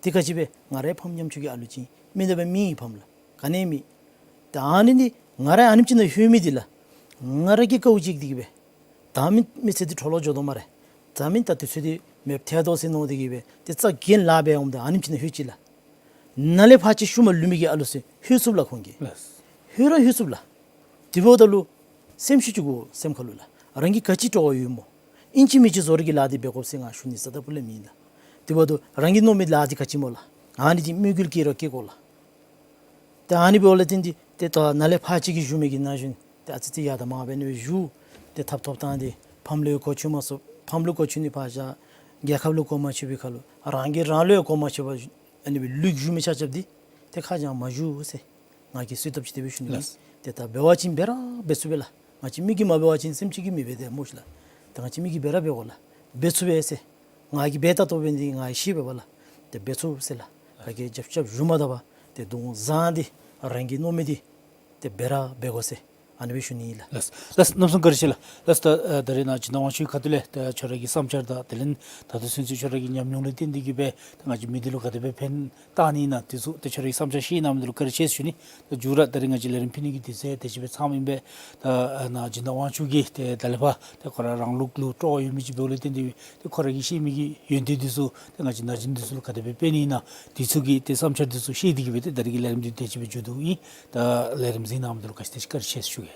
དེ་ག་ཅི་སྦེ་ང་རའི་ཕམ་ཉམ་ཆུང་གི་ཨ་ལུ་ཅིག་མེན་ད་སྦེ་མི་ཕམ་ལགས་ག་ནི་མེད། ད་ཨ་ནི་འདི་ང་ར་ཨ་ནེམ་ཅིག་ནང་ལྷོད་མི་འདི་ལགས། ང་ར་གིས་དཀའཝ་སྤྱད་དེ་གིས་སྦེ་ད་མི་མི་ཚེ་འདི་འཕྲོ་བརླག་འགྱོ་དོ་སྨ་རེ། ད་མི་ད་དུས་ཚོད་འདི་མེདཔ་ཐལ་དོ་ཟེར་མནོ་སྟེ་གིས་སྦེ་ཏེ་རྩ་འགེངས་ལཱ་འབད་འོངམ་ད་ཨ་ནེམ་ཅིག་ནང་ལྷོད་ཅི་ལགས། ནཱ་ལས་ཕར་ཅིག་ཤུལ་མ་ལུས་མི་གི་ཨ་ལུ་ཚུ་ལྷོད་ཚུགས་ལགས་ཁོང་གིས། ལགས། ལྷོད་ར་ལྷོད་ཚུགས་ལགས། དེ་འབདཝ་ད་ལུ་སེམས་ཤུགས་ཅིག་དགོ་སེམས་ཁ་ལུ་ལགས། རང་གི་ག་ཅི་སྤྲོ་བ་ཡོད་སྨོ། ཨིན་ཅི་མིན་ཅི་བཟོ་རིག་གི་ལཱ་འདི་འབད་དགོ་ཟེར་ང་ཞུ་ནི་རྩ་དང་པོ་ལས་མེད་ལགས། དེ་འབདཝ་ད་རང་གིས་མནོ་མི་ལཱ་འདི་ག་ཅི་སྨོ་ལགས། ཨ་ནི་འདི་དམིགས་ཡུལ་བསྐྱེད་ར་བསྐྱེད་དགོ་ལགས། ཏེ་ཨ་ནི་འབདཝ་ལས་བརྟེན་ཏེ་ཏེ་ད་ནཱ་ལས་ཕར་ཅིག་གི་བཞུགས་མི་གི་ན་གཞོན་ཏེ་ཨ་ཙི་ཙི་ཡར་དང་མར་འབད་ནི་སྦེ་བཞུགས། ཏེ་ཐབ་ཐོབ་ཐངས་འདི་ཕམ་ལུ་གོ་ཆོད་མ་ཚུགས། ཕམ་ལུ་གོ་ཆོད་ནི་ཕར་བཞག། རྒྱལ་ཁབ་ལུ་གོ་མ་ཆོད་པའི་ཁར་ལུ་རང་གིས་རང་ལུ་ཡང་གོ་མ་ཆོད་པར་ཨ་ནི་སྦེ་ལུས་བཞུགས་མི་ཆ་ཁྱབ་འདི་ཏེ་ཁ་བྱང་མ་བཞུགས་ཟེར་ང་གིས་གསོལ་འདེབས་ཅིག་དེ་སྦེ་ཞུ་ནི་ཨིན། ལགས། ཏེ་ད་འབད་བ་ཅིན་འབད་ར་འབད་ཚུགས་པས་ལགས། ང་བཅས་མི་གིས་མ་འབད་བ་ཅིན་སེམས་ཅན་གྱིས་མི་འབད་དེ་སྨོ་ཤི་ལགས། ད་ང་བཅས་མི་གིས་འབད་ར་འབད་དགོ་ལགས། འབད་ཚུགས་པས་ཟེར་ང་གིས་འབད་ད་ལྟོ་འབད་ནི་འདི་ང་ཡང་ཤེས་པས་པ་ལགས། ཏེ་འབད་ཚུགས་ཟེར་ལགས། ག་གིས་རྒྱབ་རྐྱབ་བཞུགས་མ་ད་པར་ཏེ་གདོང་བཟང་སྟེ་རང་གིས་མནོ་མི་འདི་ཏེ་འབད་ར་འབད་དགོ་ཟེར་ཨ་ནི་སྦེ་ཞུ་ནི་ཨིན་ལགས། ལགས། ལགས། གནམ་མེད་ས་མེད་བཀའ་དྲིན་ཆེ་ལགས། ལགས། ད་ཨ་ད་རེས་ནཱ་སྦྱིན་བདག་དབང་ཕྱུག་ཁ་ཐུག་ལས་ད་ཁྱོད་ར་གི་བསམ་འཆར་དང་དེ་ལས་ད་ལྟོ་ཚུན་ཚོད་ཁྱོད་ར་གི་ཉམས་མྱོང་ལུ་བརྟེན་ཏེ་གིས་སྦེ་ད་ང་བཅས་མི་སྡེ་ལུ་ག་དེ་སྦེ་ཕན་བཏགས་ནི་ཨིན་ན་འདི་ཚུ་ཏེ་ཁྱོད་ར་གི་བསམ་འཆར་བཤད་གནང་མི་འདི་ལུ་བཀའ་དྲིན་ཆེ་ཟེར་ཞུ་ནི། ད་མཇུག་ར་ད་རེས་ང་བཅས་ལས་རིམ་ཕུལ་ནི་གི་དུས་ཚོད་དེ་ཅིག་སྦེ་ཚངམ་ཨིན་པས། ད་ཨ་ནཱ་སྦྱིན་བདག་དབང་ཕྱུག་གིས་ཏེ་ད་ལས་ཕར་ཏེ་ཁོ་ར་རང་ལུགས་ལུ་སྤྲོ་བ་ཡོད་མི་ཅིག་འབདཝ་ལས་བརྟེན་ཏེ་ཏེ་ཁོ་ར་གིས་བཤད་མི་གི་ཡོན་ཏན་འདི་ཚུ་ཏེ་ང་བཅས་ན་གཞོན་འདི་ཚུ་ལུ་ག་དེ་སྦེ་སྤེལ་ནི་ཨིན་ན་འདི་ཚུ་གི་ཏེ་བསམ་འཆར་འདི་ཚུ་བཤད་དེ་གིས་སྦེ་ཏེ་ད་རེས་ཀྱི་ལས་རིམ་འདི་དེ་ཅིག་སྦེ་མཇུག་བསྡུཝ་ཨིན། ད་ལས་རིམ་གཟིགས་གནང་མི་འདི་ལུ་བཀའ་དྲིན་ཆེ་ཟེར་ཞུ་གེ།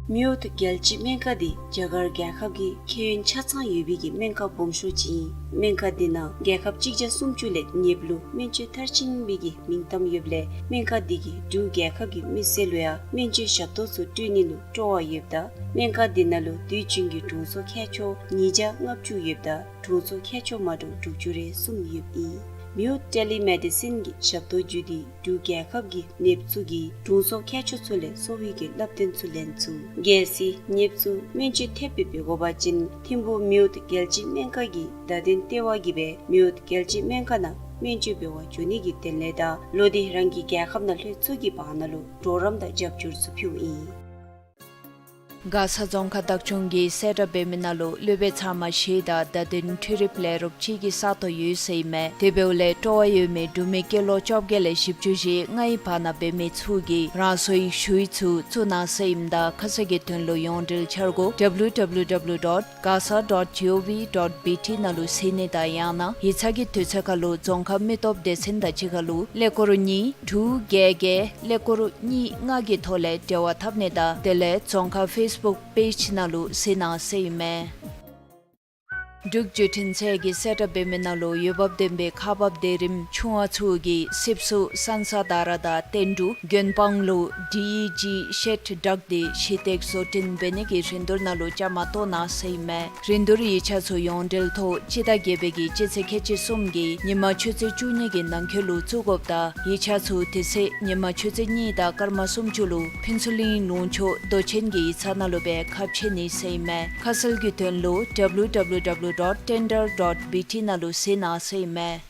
མི་འོད་རྒྱལ་སྤྱི་སྨན་ཁང་འདི་རྒྱ་གར་རྒྱལ་ཁབ་ཀྱི་ཁེ་ཡོན་ཆ་ཚང་ཡོད་པའི་གི་སྨན་ཁང་སྦོམ་ཤོས་ཅིག་ཨིན། སྨན་ཁང་འདི་ནང་རྒྱལ་ཁབ་གཅིག་བརྒྱ་སུམ་ཅུ་ལས་ཉེ་བ་ལུ་སྨན་བཅོས་མཐར་ཕྱིན་པའི་གི་མིང་གཏམ་ཡོདཔ་ལས་སྨན་ཁང་འདི་གིས་འབྲུག་རྒྱལ་ཁབ་ཀྱི་མི་སེར་ལུ་ཡང་སྨན་བཅོས་ཞབས་ཏོག་ཚུ་སྤྲོད་ནི་ལུ་སྤྲོ་བ་ཡོདཔ་ད་སྨན་ཁང་འདི་ནང་ལུ་དུས་རྒྱུན་གྱི་དྲུང་འཚོ་མཁས་མཆོག་ཉིས་བརྒྱ་ལྔ་བཅུ་ཡོདཔ་ད་དྲུང་འཚོ་མཁས་མཆོག་མ་འདྲཝ་དྲུག་ཅུ་རེ་གསུམ་ཡོདཔ་ཨིན། མི་འོད་ཊེ་ལི་མེ་ཌི་སིན་གྱི་ཞབས་ཏོག་བརྒྱུད་དེ་འབྲུག་རྒྱལ་ཁབ་ཀྱི་ནདཔ་ཚུ་གིས་དྲུང་འཚོ་མཁས་མཆོག་ཚུ་ལས་གསོ་བའི་གི་བསླབ་སྟོན་ཚུ་ལེན་ཚུགས། གལ་སྲིད་ནདཔ་ཚུ་སྨན་བཅོས་ཐེབས་སྦེ་འབད་དགོ་པ་ཅིན་ཐིམ་ཕུག་མི་འོད་རྒྱལ་སྤྱི་སྨན་ཁང་གི་བརྡ་དོན་ལྟེ་བ་གིས་སྦེ་མི་འོད་རྒྱལ་སྤྱི་སྨན་ཁང་ནང་སྨན་བཅོས་འབད་བར་འགྱོ་ནི་གི་དོན་ལས་དང་ལོག་སྟེ་རང་གི་རྒྱལ་ཁབ་ནང་ལྷོད་ཚུགས་ཀྱི་བར་ན་ལུ་གྲོགས་རམ་དང་རྒྱབ་སྐྱོར་ཚུ་ཕུལཝ་ཨིན། མགར་ས་རྫོང་ཁག་བདག་སྐྱོང་གིས་གསལ་བསྒྲགས་འབད་མི་ནང་ལུ་སློབ་དཔོན་ཚང་མ་བཞེས་དང་བརྡ་དོན་འཕྲུལ་རིགཔ་ལས་རོགས་གཅིག་གི་ས་སྟོང་ཡོད་ཟེར་ཨིན་མས། དེ་འབདཝ་ལས་སྤྲོ་བ་ཡོད་མི་འབྲུག་མི་སྐྱེས་ལོ་བཅོ་བརྒྱད་ལས་བཞི་བཅུ་ཞེ་ལྔའི་བར་ན་འབད་མི་ཚུ་གིས་རང་སོའི་ཞུ་ཡིག་ཚུ་བཙུགས་གནང་ཟེར་ཨིནམ་ད་ཁ་གསལ་གྱི་དོན་ལུ་ཡོངས་འབྲེལ་འཆར་སྒོ་W W W dot gasa dot gov dot B T ནང་ལུ་གཟིགས་ནི་དང་ཡང་ན་ཡིག་ཚང་གི་དུས་ཚོད་ཁར་ལུ་རྫོང་ཁག་མི་སྟོབས་སྡེ་ཚན་དང་གཅིག་ཁར་ལུ་ཀླད་ཀོར་གཉིས་དྲུག་བརྒྱད་བརྒྱད་ཀླད་ཀོར་གཉིས་ལྔ་གི་ཐོག་ལས་འབྲེལ་བ་འཐབ་ནི་དང་དེ་ལས་རྫོང་ཁག་ཕེསི་བུཀ་པེཇ་ནང་ལུ་གཟིགས་གནང་ཟེར་ཨིན་མས། འབྲུག་བརྒྱུད་འཕྲིན་ཚད་ཀྱིས་གསལ་བསྒྲགས་འབད་མི་ནང་ལུ་འོས་འབབ་ལྡན་པའི་ཁག་འབག་དེ་རིམ་ཆུང་བ་ཚུ་གིས་སིབ་སུ་སན་ས་དྷ་ར་དང་བསྟན་འབྲུག་དགོན་པང་ལུ་ཌི་ཨི་ཇི་ཤེཌ་བསྒྲིགས་ཏེ་གཞི་སྟེགས་བཟོ་སྐྲུན་འབད་ནི་གི་རིན་བསྡུར་ནང་ལུ་བཅའ་མར་གཏོགས་གནང་ཟེར་ཨིན་མས། རིན་བསྡུར་ཡིག་ཆ་ཚུ་ཡོངས་འབྲེལ་ཐོག་སྤྱི་ཟླ་བརྒྱད་པའི་གི་སྤྱི་ཚེས་ཁལ་གཅིག་གསུམ་གྱི་ཉིན་མ་ཆུ་ཚོད་བཅུ་གཉིས་ཀྱི་ནང་འཁོད་ལུ་བཙུགས་དགོཔ་ད་ཡིག་ཆ་ཚུ་དེ་ཚེ་ཉིན་མ་ཆུ་ཚོད་གཉིས་དང་སྐར་མ་སུམ་ཅུ་ལུ་ཕུན་ཚོགས་གླིང་ལུང་ཕྱོགས་མདོ་ཆེན་གྱི་ཡིག་ཚང་ནང་ལུ་སྦེ་ཁ་ཕྱེ་ནི་ཟེར་ཨིན་མས། ཁ་གསལ་གྱི་དོན་ལུ་W W W dot tender dot B T ནང་ལུ་གཟིགས་གནང་ཟེར་ཨིན་མས།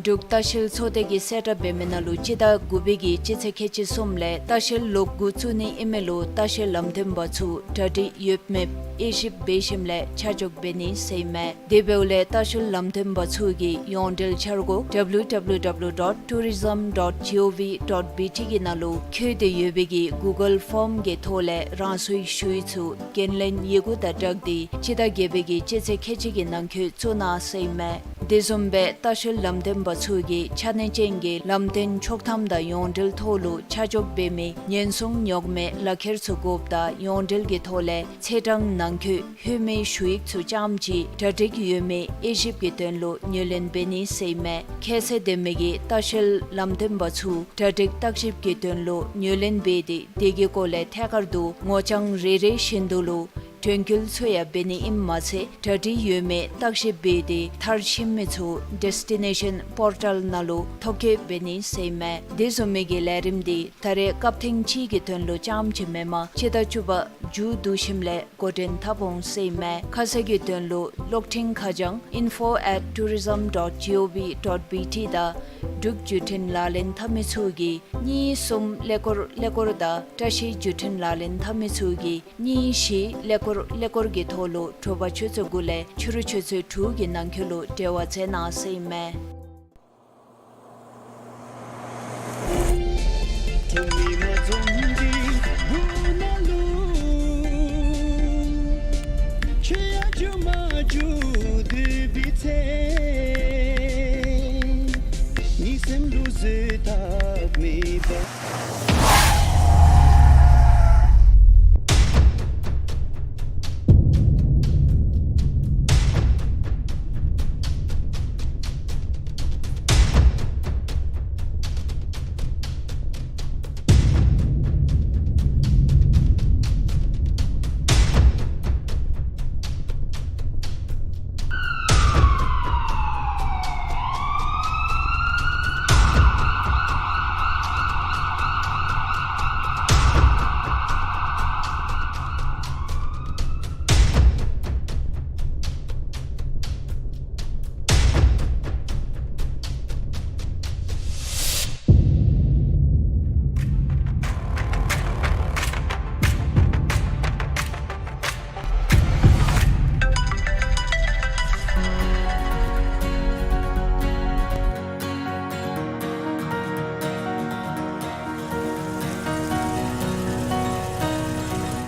འབྲུག་ལྟ་བཤལ་ཚོགས་སྡེ་གིས་གསལ་བསྒྲགས་འབད་མི་ནང་ལུ་སྤྱི་ཟླ་དགུ་པའི་གི་སྤྱི་ཚེས་ཁལ་གཅིག་གསུམ་ལས་ལྟ་བཤལ་ལོག་འགོ་བཙུགས་ནི་ཨིན་མི་ལུ་ལྟ་བཤལ་ལམ་སྟོན་པ་ཚུ་གྲ་སྒྲིག་ཡོདཔ་མེདཔ་དབྱེ་ཞིབ་འབད་ཞིནམ་ལས་ཆ་འཇོག་འབད་ནི་ཟེར་ཨིན་མས། དེ་འབདཝ་ལས་ལྟ་བཤལ་ལམ་སྟོན་པ་ཚུ་གིས་ཡོངས་འབྲེལ་འཆར་སྒོ་W W W dot tourism dot G O V dot B T གི་ནང་ལུ་བཀོད་དེ་ཡོད་པའི་གི་གུ་གཱལ་ཕོརམ་གི་ཐོག་ལས་རང་སོའི་ཞུ་ཡིག་ཚུ་འགན་ལེན་ཡི་གུ་དང་སྦྲགས་ཏེ་སྤྱི་ཟླ་བརྒྱད་པའི་གི་སྤྱི་ཚེས་ཁལ་གཅིག་གི་ནང་འཁོད་བཙུགས་གནང་ཟེར་ཨིན་མས། དེ་བཟུམ་སྦེ་ལྟ་བཤལ་ལམ་སྟོན་པ་ཚུ་གིས་ཆ་གནས་ཅན་གྱི་ལམ་སྟོན་ཆོག་ཐམ་དང་ཡོངས་འབྲེལ་ཐོག་ལུ་ཆ་འཇོག་འབད་མི་ཉེན་སྲུང་ཉོག་མེད་ལག་ཁྱེར་ཚུ་དགོཔ་དང་ཡོངས་འབྲེལ་གྱི་ཐོག་ལས་ཚེས་གྲངས་ནང་འཁོད་ལྷོད་མི་ཞུ་ཡིག་ཚུ་རྐྱངམ་ཅིག་གྲ་སྒྲིག་ཡོད་མེད་དབྱེ་ཞིབ་ཀྱི་དོན་ལུ་ངོས་ལེན་འབད་ནི་ཟེར་ཨིན་མས། ཁྱད་ཚད་ལྡན་མི་གི་ལྟ་བཤལ་ལམ་སྟོན་པ་ཚུ་གྲ་སྒྲིག་བརྟག་ཞིབ་ཀྱི་དོན་ལུ་ངོས་ལེན་འབད་དེ་དེ་གི་སྐོར་ལས་ཐད་ཀར་དུ་ངོ་རྐྱང་རེ་རེ་བཞིན་དུ་ལུ་དྲན་སྐུལ་ཚུ་ཡང་འབད་ནི་ཨིནམ་མ་ཚད་གྲ་སྒྲིག་ཡོད་མེད་བརྟག་ཞིབ་འབད་དེ་མཐར་ཕྱིན་མི་ཚུ་ཌེས་ཊི་ནེ་ཤཱན་པོར་ཊཱལ་ནང་ལུ་ཐོ་བཀོད་འབད་ནི་ཟེར་ཨིན་མས། དེ་བཟུམ་མའི་གི་ལས་རིམ་འདི་ད་རེས་སྐབས་ཐེངས་གཅིག་གི་དོན་ལུ་རྐྱངམ་ཅིག་མེན་པར་སྤྱི་ཟླ་བཅུ་པ་མཇུག་བསྡུ་ཞིནམ་ལས་འགོ་འདྲེན་འཐབ་འོང་ཟེར་ཨིན་མས། ཁ་གསལ་གྱི་དོན་ལུ་གློག་འཕྲིན་ཁ་བྱང་info at tourism dot G O V dot B T དང་འབྲུག་བརྒྱུད་འཕྲིན་ལག་ལེན་འཐབ་མི་ཚུ་གིས་གཉིས་གསུམ་ཀླད་ཀོར་ཀླད་ཀོར་དང་བཀྲ་ཤིས་བརྒྱུད་འཕྲིན་ལག་ལེན་འཐབ་མི་ཚུ་གིས་གཉིས་བཞི་ཀླད་ཀོར་ཀླད་ཀོར་གྱི་ཐོག་ལུ་དྲོ་པ་ཆུ་ཚོད་དགུ་ལས་ཕྱི་རུ་ཆུ་ཚོད་དྲུག་གི་ནང་འཁོད་ལུ་འབྲེལ་བ་མཛད་གནང་ཟེར་ཨིན་མས།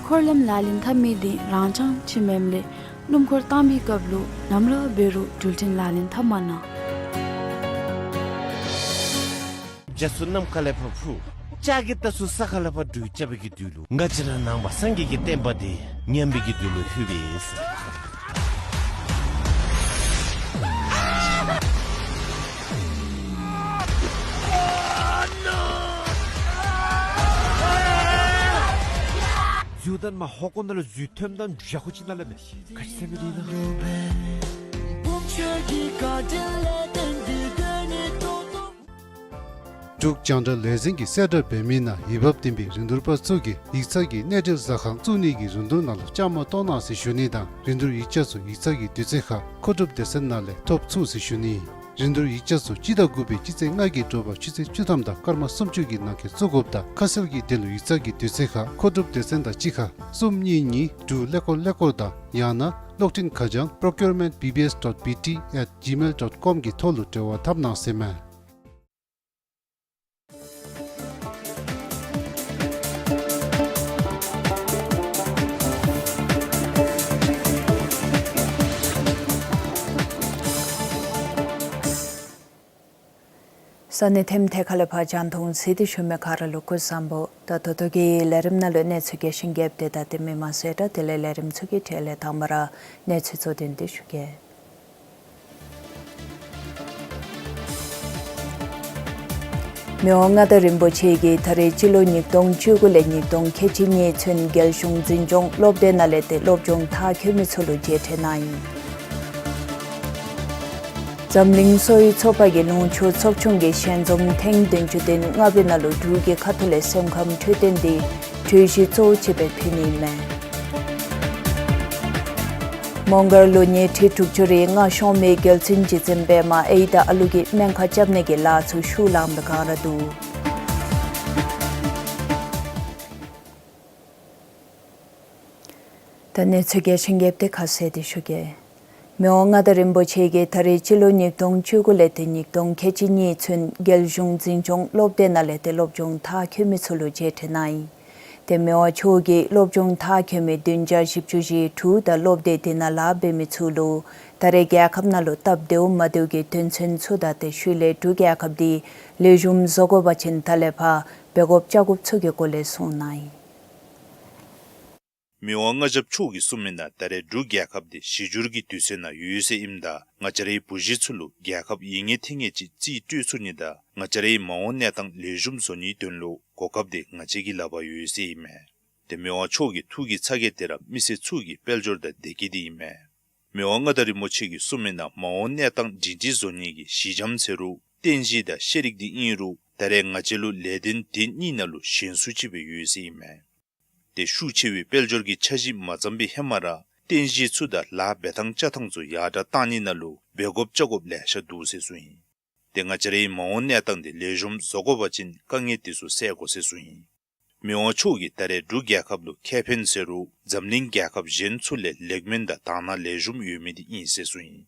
འཁོར་ལམ་ལག་ལེན་འཐབ་མི་འདི་རང་རྐྱངམ་ཅིག་མེནམ་ལས་སྣུམ་འཁོར་བཏང་བའི་སྐབས་ལུ་ནམ་ར་འབད་རུང་འགྲུལ་འཕྲིན་ལག་ལེན་འཐབ་མ་གནང་། རྒྱ་མཚོ་ནམ་མཁའ་ལས་ཕར་འཕུར། ལྕགས་ཀྱི་རྟ་ཚུ་ས་ཁ་ལས་ཕར་འགྲོལ་རྐྱབ་པའི་གི་དུས་ལུ་ང་བཅས་ར་ནང་པ་སངས་རྒྱས་ཀྱི་བསྟན་པ་འདི་ཉམས་པའི་གི་དུས་ལུ་ལྷོད་པས། འཛུལ་ཐོནམ་ཧོ་ཀོ་ནང་ལུ་འཛུལ་ཐོནམ་ད་ཡ་ཧོ་ཅིག་ནང་ལས་མེད། ག་ཅི་ཟེར་མི་འདི་ན། འབྲུག་རྒྱང་བསྒྲགས་ལས་འཛིན་གྱིས་གསལ་བསྒྲགས་འབད་མི་ནང་འོས་འབབ་ལྡན་པའི་རིན་བསྡུར་པ་ཚུ་གིས་ཡིག་ཚང་གི་གནས་འབྲེལ་ཟ་ཁང་བཙུགས་ནི་གི་རིན་བསྡུར་ནང་ལུ་བཅའ་མར་གཏོགས་གནང་ཟེར་ཞུ་ནི་དང་རིན་བསྡུར་ཡིག་ཆ་ཚུ་ཡིག་ཚང་གི་དུས་ཚོད་ཁར་མཁོ་སྒྲུབ་སྡེ་ཚན་ནང་ལས་ཐོབ་ཚུགས་ཟེར་ཞུ་ནི། རིན་བསྡུར་ཡིག་ཆ་ཚུ་སྤྱི་ཟླ་དགུ་པའི་སྤྱི་ཚེས་ལྔ་གི་དྲོ་པ་ཆུ་ཚོད་བཅུ་ཐམ་དང་སྐར་མ་སུམ་ཅུ་གི་ནང་འཁོད་བཙུགས་དགོཔ་དང་ཁ་གསལ་གྱི་དོན་ལུ་ཡིག་ཚང་གི་དུས་ཚོད་ཁར་མཁོ་སྒྲུབ་སྡེ་ཚན་དང་གཅིག་ཁར་གསུམ་གཉིས་གཉིས་དྲུག་ཀླད་ཀོར་ཀླད་ཀོར་དང་ཡང་ན་གློག་འཕྲིན་ཁ་བྱང་procurement B B S dot B T at gmail dot com གི་ཐོག་ལུ་འབྲེལ་བ་འཐབ་གནང་ཟེར་མས། ས་གནས་ཐེམ་ཐེ་ཁ་ལས་ཕར་རྒྱང་མཐོང་གཟིགས་ཏེ་བཞུགས་མི་ག་ར་ལུ་སྐུ་གཟུགས་བཟང་པོ། ད་ད་ལྟོ་གི་ལས་རིམ་ནང་ལུ་གནས་ཚུལ་རྒྱས་ཤིང་རྒྱསཔ་དེ་ད་དེ་མེནམ་ཟེར་ད་དེ་ལས་ལས་རིམ་ཚུ་གི་གྲས་ལས་དང་པ་ར་གནས་ཚུལ་གཙོ་དོན་འདི་ཞུ་གེ། མི་དབང་མངའ་བདག་རིན་པོ་ཆེ་གིས་ད་རེས་སྤྱི་ལོ་ཉིས་སྟོང་བཅུ་དགུ་ལས་ཉིས་སྟོང་ཁལ་གཅིག་གཉིས་ཚུན་རྒྱལ་གཞུང་འཛིན་སྐྱོང་སློབ་སྡེ་ནང་ལས་ཏེ་སློབ་སྦྱོང་མཐར་འཁྱོལ་མི་ཚུ་ལུ་མཇལ་འཕྲད་གནང་ཡི། འཛམ་གླིང་གསོ་བའི་ཚོགས་པ་གིས་ལུང་ཕྱོགས་ཚོགས་ཆུང་གི་ཞལ་འཛོམས་ཐེངས་བདུན་ཅུ་དོན་ལྔ་པའི་ནང་ལུ་འབྲུག་གི་ཁ་ཐུག་ལས་སེམས་ཁམས་འཕྲོད་བསྟེན་འདི་གྲོས་གཞི་གཙོ་བོ་ཅིག་སྦེ་ཕུལ་ནི་ཨིན་མས། མོང་སྒར་ལུ་ཉལ་ཁྲི་དྲུག་ཅུ་རེ་ལྔ་ཤོང་མི་རྒྱལ་བཙུན་རྗེ་བཙུན་པདྨ་ཨའི་དང་ཨ་ལུ་གིས་སྨན་ཁང་རྐྱབ་ནི་གི་ལཱ་ཚུ་ཤུལ་ལངམ་སྦེ་བཀག་ར་འདུག། ད་གནས་ཚུལ་གལ་ཆེན་རྒྱས་ཏེ་ཁ་གསལ་ཏེ་ཞུ་གེ། མི་དབང་མངའ་བདག་རིན་པོ་ཆེ་གིས་ད་རེས་སྤྱི་ལོ་ཉིས་སྟོང་བཅུ་དགུ་ལས་ཏེ་ཉིས་སྟོང་ཁལ་གཅིག་གཉིས་ཚུན་རྒྱལ་གཞུང་འཛིན་སྐྱོང་སློབ་སྡེ་ནང་ལས་ཏེ་སློབ་སྦྱོང་མཐར་འཁྱོལ་མི་ཚུ་ལུ་མཇལ་ཕྲད་གནང་ཡི། ཏེ་མི་དབང་མཆོག་གིས་སློབ་སྦྱོང་མཐར་འཁྱོལ་མི་བདུན་བརྒྱ་བཞི་བཅུ་ཞེ་དྲུག་དང་སློབ་སྡེ་དེ་ནང་ལཱ་འབད་མི་ཚུ་ལུ་ད་རེས་རྒྱལ་ཁབ་ནང་ལུ་སྟབས་བདེཝ་མ་བདེཝ་གི་དོན་ཚན་ཚུ་དང་ཏེ་ཤུལ་ལས་འབྲུག་རྒྱལ་ཁབ་འདི་ལེགས་ཤོམ་བཟོ་དགོ་པ་ཅིན་ད་ལས་ཕར་འབད་དགོཔ་རྐྱབ་དགོཔ་ཚུ་གི་སྐོར་ལས་གསུངས་གནང་ཡི། མི་དབང་མངའ་ཞབས་མཆོག་གིས་གསུངས་མི་ནང་ད་རེས་འབྲུག་རྒྱལ་ཁབ་འདི་གཞི་འགྱུར་གྱི་དུས་ཚོད་ནང་ཡོད་ཟེར་ཨིནམ་ད་ང་བཅས་རའི་བུ་གཞི་ཚུ་ལུ་རྒྱལ་ཁབ་ཡིད་ངེས་ཐེ་ངེས་ཅིག་རྩིས་སྤྲོད་ཚུགས་ནི་དང་ང་བཅས་རའི་མ་འོངས་གནས་སྟངས་ལེགས་ཤོམ་བཟོ་ནིའི་དོན་ལུ་གོ་སྐབས་དེ་ང་བཅས་ཀྱི་ལག་པར་ཡོད་ཟེར་ཨིན་མས། ཏེ་མི་དབང་མཆོག་གི་ཐུགས་ཀྱི་ཚ་གྱང་དེ་ར་མི་སེར་ཚུ་གི་དཔལ་འབྱོར་དང་བདེ་སྐྱིད་དེ་ཨིན་མས། མི་དབང་མངའ་བདག་རིན་པོ་ཆེ་གིས་གསུངས་མི་ནང་མ་འོངས་གནས་སྟངས་སྒྲིང་སྒྲིང་བཟོ་ནི་གི་གཞི་འགྱམ་ཟེར་རུང་རྟེན་གཞི་དང་ཤེས་རིག་དེ་ཨིན་རུང་ད་རེས་ང་བཅས་ལུ་ལས་དོན་དེ་གཉིས་ནང་ལུ་ཞན་སུ་ཅིག་སྦེ་ཡོད་ཟེར་ཨིན་མས། ཏེ་ཤུགས་ཆེ་བའི་དཔལ་འབྱོར་གྱི་འཆར་གཞི་མ་བརྩམས་པའི་ཧེ་མ་ར་རྟེན་གཞི་ཚུ་དང་ལཱ་འབད་ཐངས་རྐྱབ་ཐངས་ཚུ་ཡར་དྲག་བཏང་ནི་ནང་ལུ་འབད་དགོཔ་རྐྱབ་དགོཔ་ལེ་ཤ་འདུག་ཟེར་གསུངས་ཡི། ཏེ་ང་བཅས་རའི་མ་འོངས་གནས་སྟངས་དེ་ལེགས་ཤོམ་བཟོ་དགོ་པ་ཅིན་དཀའ་ངལ་དེ་ཚུ་སེལ་དགོ་ཟེར་གསུངས་ཡི། མི་དབང་མཆོག་གིས་ད་རེས་འབྲུག་རྒྱལ་ཁབ་ལུ་ཁེ་ཕན་ཟེར་རུང་འཛམ་གླིང་རྒྱལ་ཁབ་གཞན་ཚུ་ལས་ལེགས་སྨོན་དང་དག་སྣང་ལེགས་ཤོམ་ཡོད་མི་དེ་ཨིན་ཟེར་གསུངས་ཡི།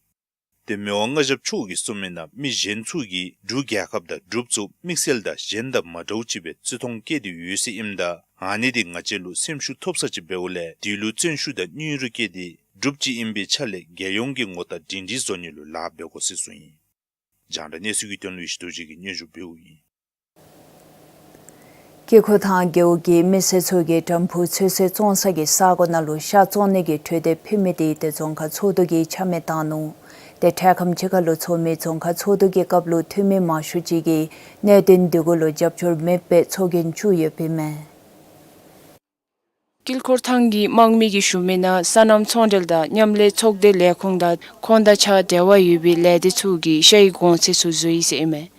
ཏེ་མི་དབང་མངའ་ཞབས་མཆོག་གིས་གསུངས་མི་ནང་མི་གཞན་ཚུ་གིས་འབྲུག་རྒྱལ་ཁབ་དང་འབྲུགཔ་ཚུ་དམིགས་བསལ་དང་གཞན་དང་མ་འདྲཝ་ཅིག་སྦེ་བརྩི་མཐོང་བསྐྱེད་དེ་ཡོད་ཟེར་ཨིནམ་ད་ཨ་ནི་དེ་ང་བཅས་ལུ་སེམས་ཤུགས་ཐོབ་ས་ཅིག་འབདཝ་ལས་དེ་ལུ་བརྩོན་ཤུགས་དང་སྙིང་རུས་བསྐྱེད་དེ་འབྲུགཔ་ཅིག་ཨིན་པའི་ཆ་ལས་རྒྱལ་ཡོངས་ཀྱི་ངོ་རྟགས་སྒྲིང་སྒྲིང་བཟོ་ནི་ལུ་ལཱ་འབད་དགོ་ཟེར་གསུངས་ཡི། རྒྱང་བསྒྲགས་གནས་ཚུལ་གྱི་དོན་ལུ་ཡེ་ཤེས་རྡོ་རྗེ་གིས་སྙན་ཞུ་འབདཝ་ཨིན། དཀྱིལ་འཁོར་ཐང་རྒེད་འོག་གི་མི་སེར་ཚུ་གིས་ཌམ་ཕུག་ཚོད་བསྲེ་བཙོང་ས་གི་ས་གོ་ནང་ལུ་ཤ་བཙོང་ནི་གི་གྲོས་འདེབས་ཕུལ་མི་དེ་ཏེ་རྫོང་ཁག་ཚོགས་འདུ་གིས་ཆ་མེད་བཏང་ནུག། ཏེ་འཕྲལ་ཁམས་ཅིག་ཁར་ལུ་ཚོགས་མི་རྫོང་ཁག་ཚོགས་འདུ་གི་སྐབས་ལུ་འཐུས་མི་མང་ཤོས་ཅིག་གིས་གནད་དོན་དེ་གུ་ལུ་རྒྱབ་སྐྱོར་མེདཔ་སྦེ་ཚོགས་རྒྱན་བཙུགས་ཡོདཔ་ཨིན་མས། དཀྱིལ་འཁོར་ཐང་གི་དམངས་མི་གིས་ཞུ་མི་ནང་སོ་ནམ་ཚོང་འབྲེལ་དང་མཉམ་ལས་ཚོགས་སྡེ་ལས་ཁུངས་དང་ཁོང་དང་ཆ་འབྲེལ་བ་ཡོད་པའི་ལས་སྡེ་ ཚུ་གིས་ཤ་ཡི་གོང་ཚད་ཚུ་བཟོ་ཡི་ཟེར་ཨིན་མས།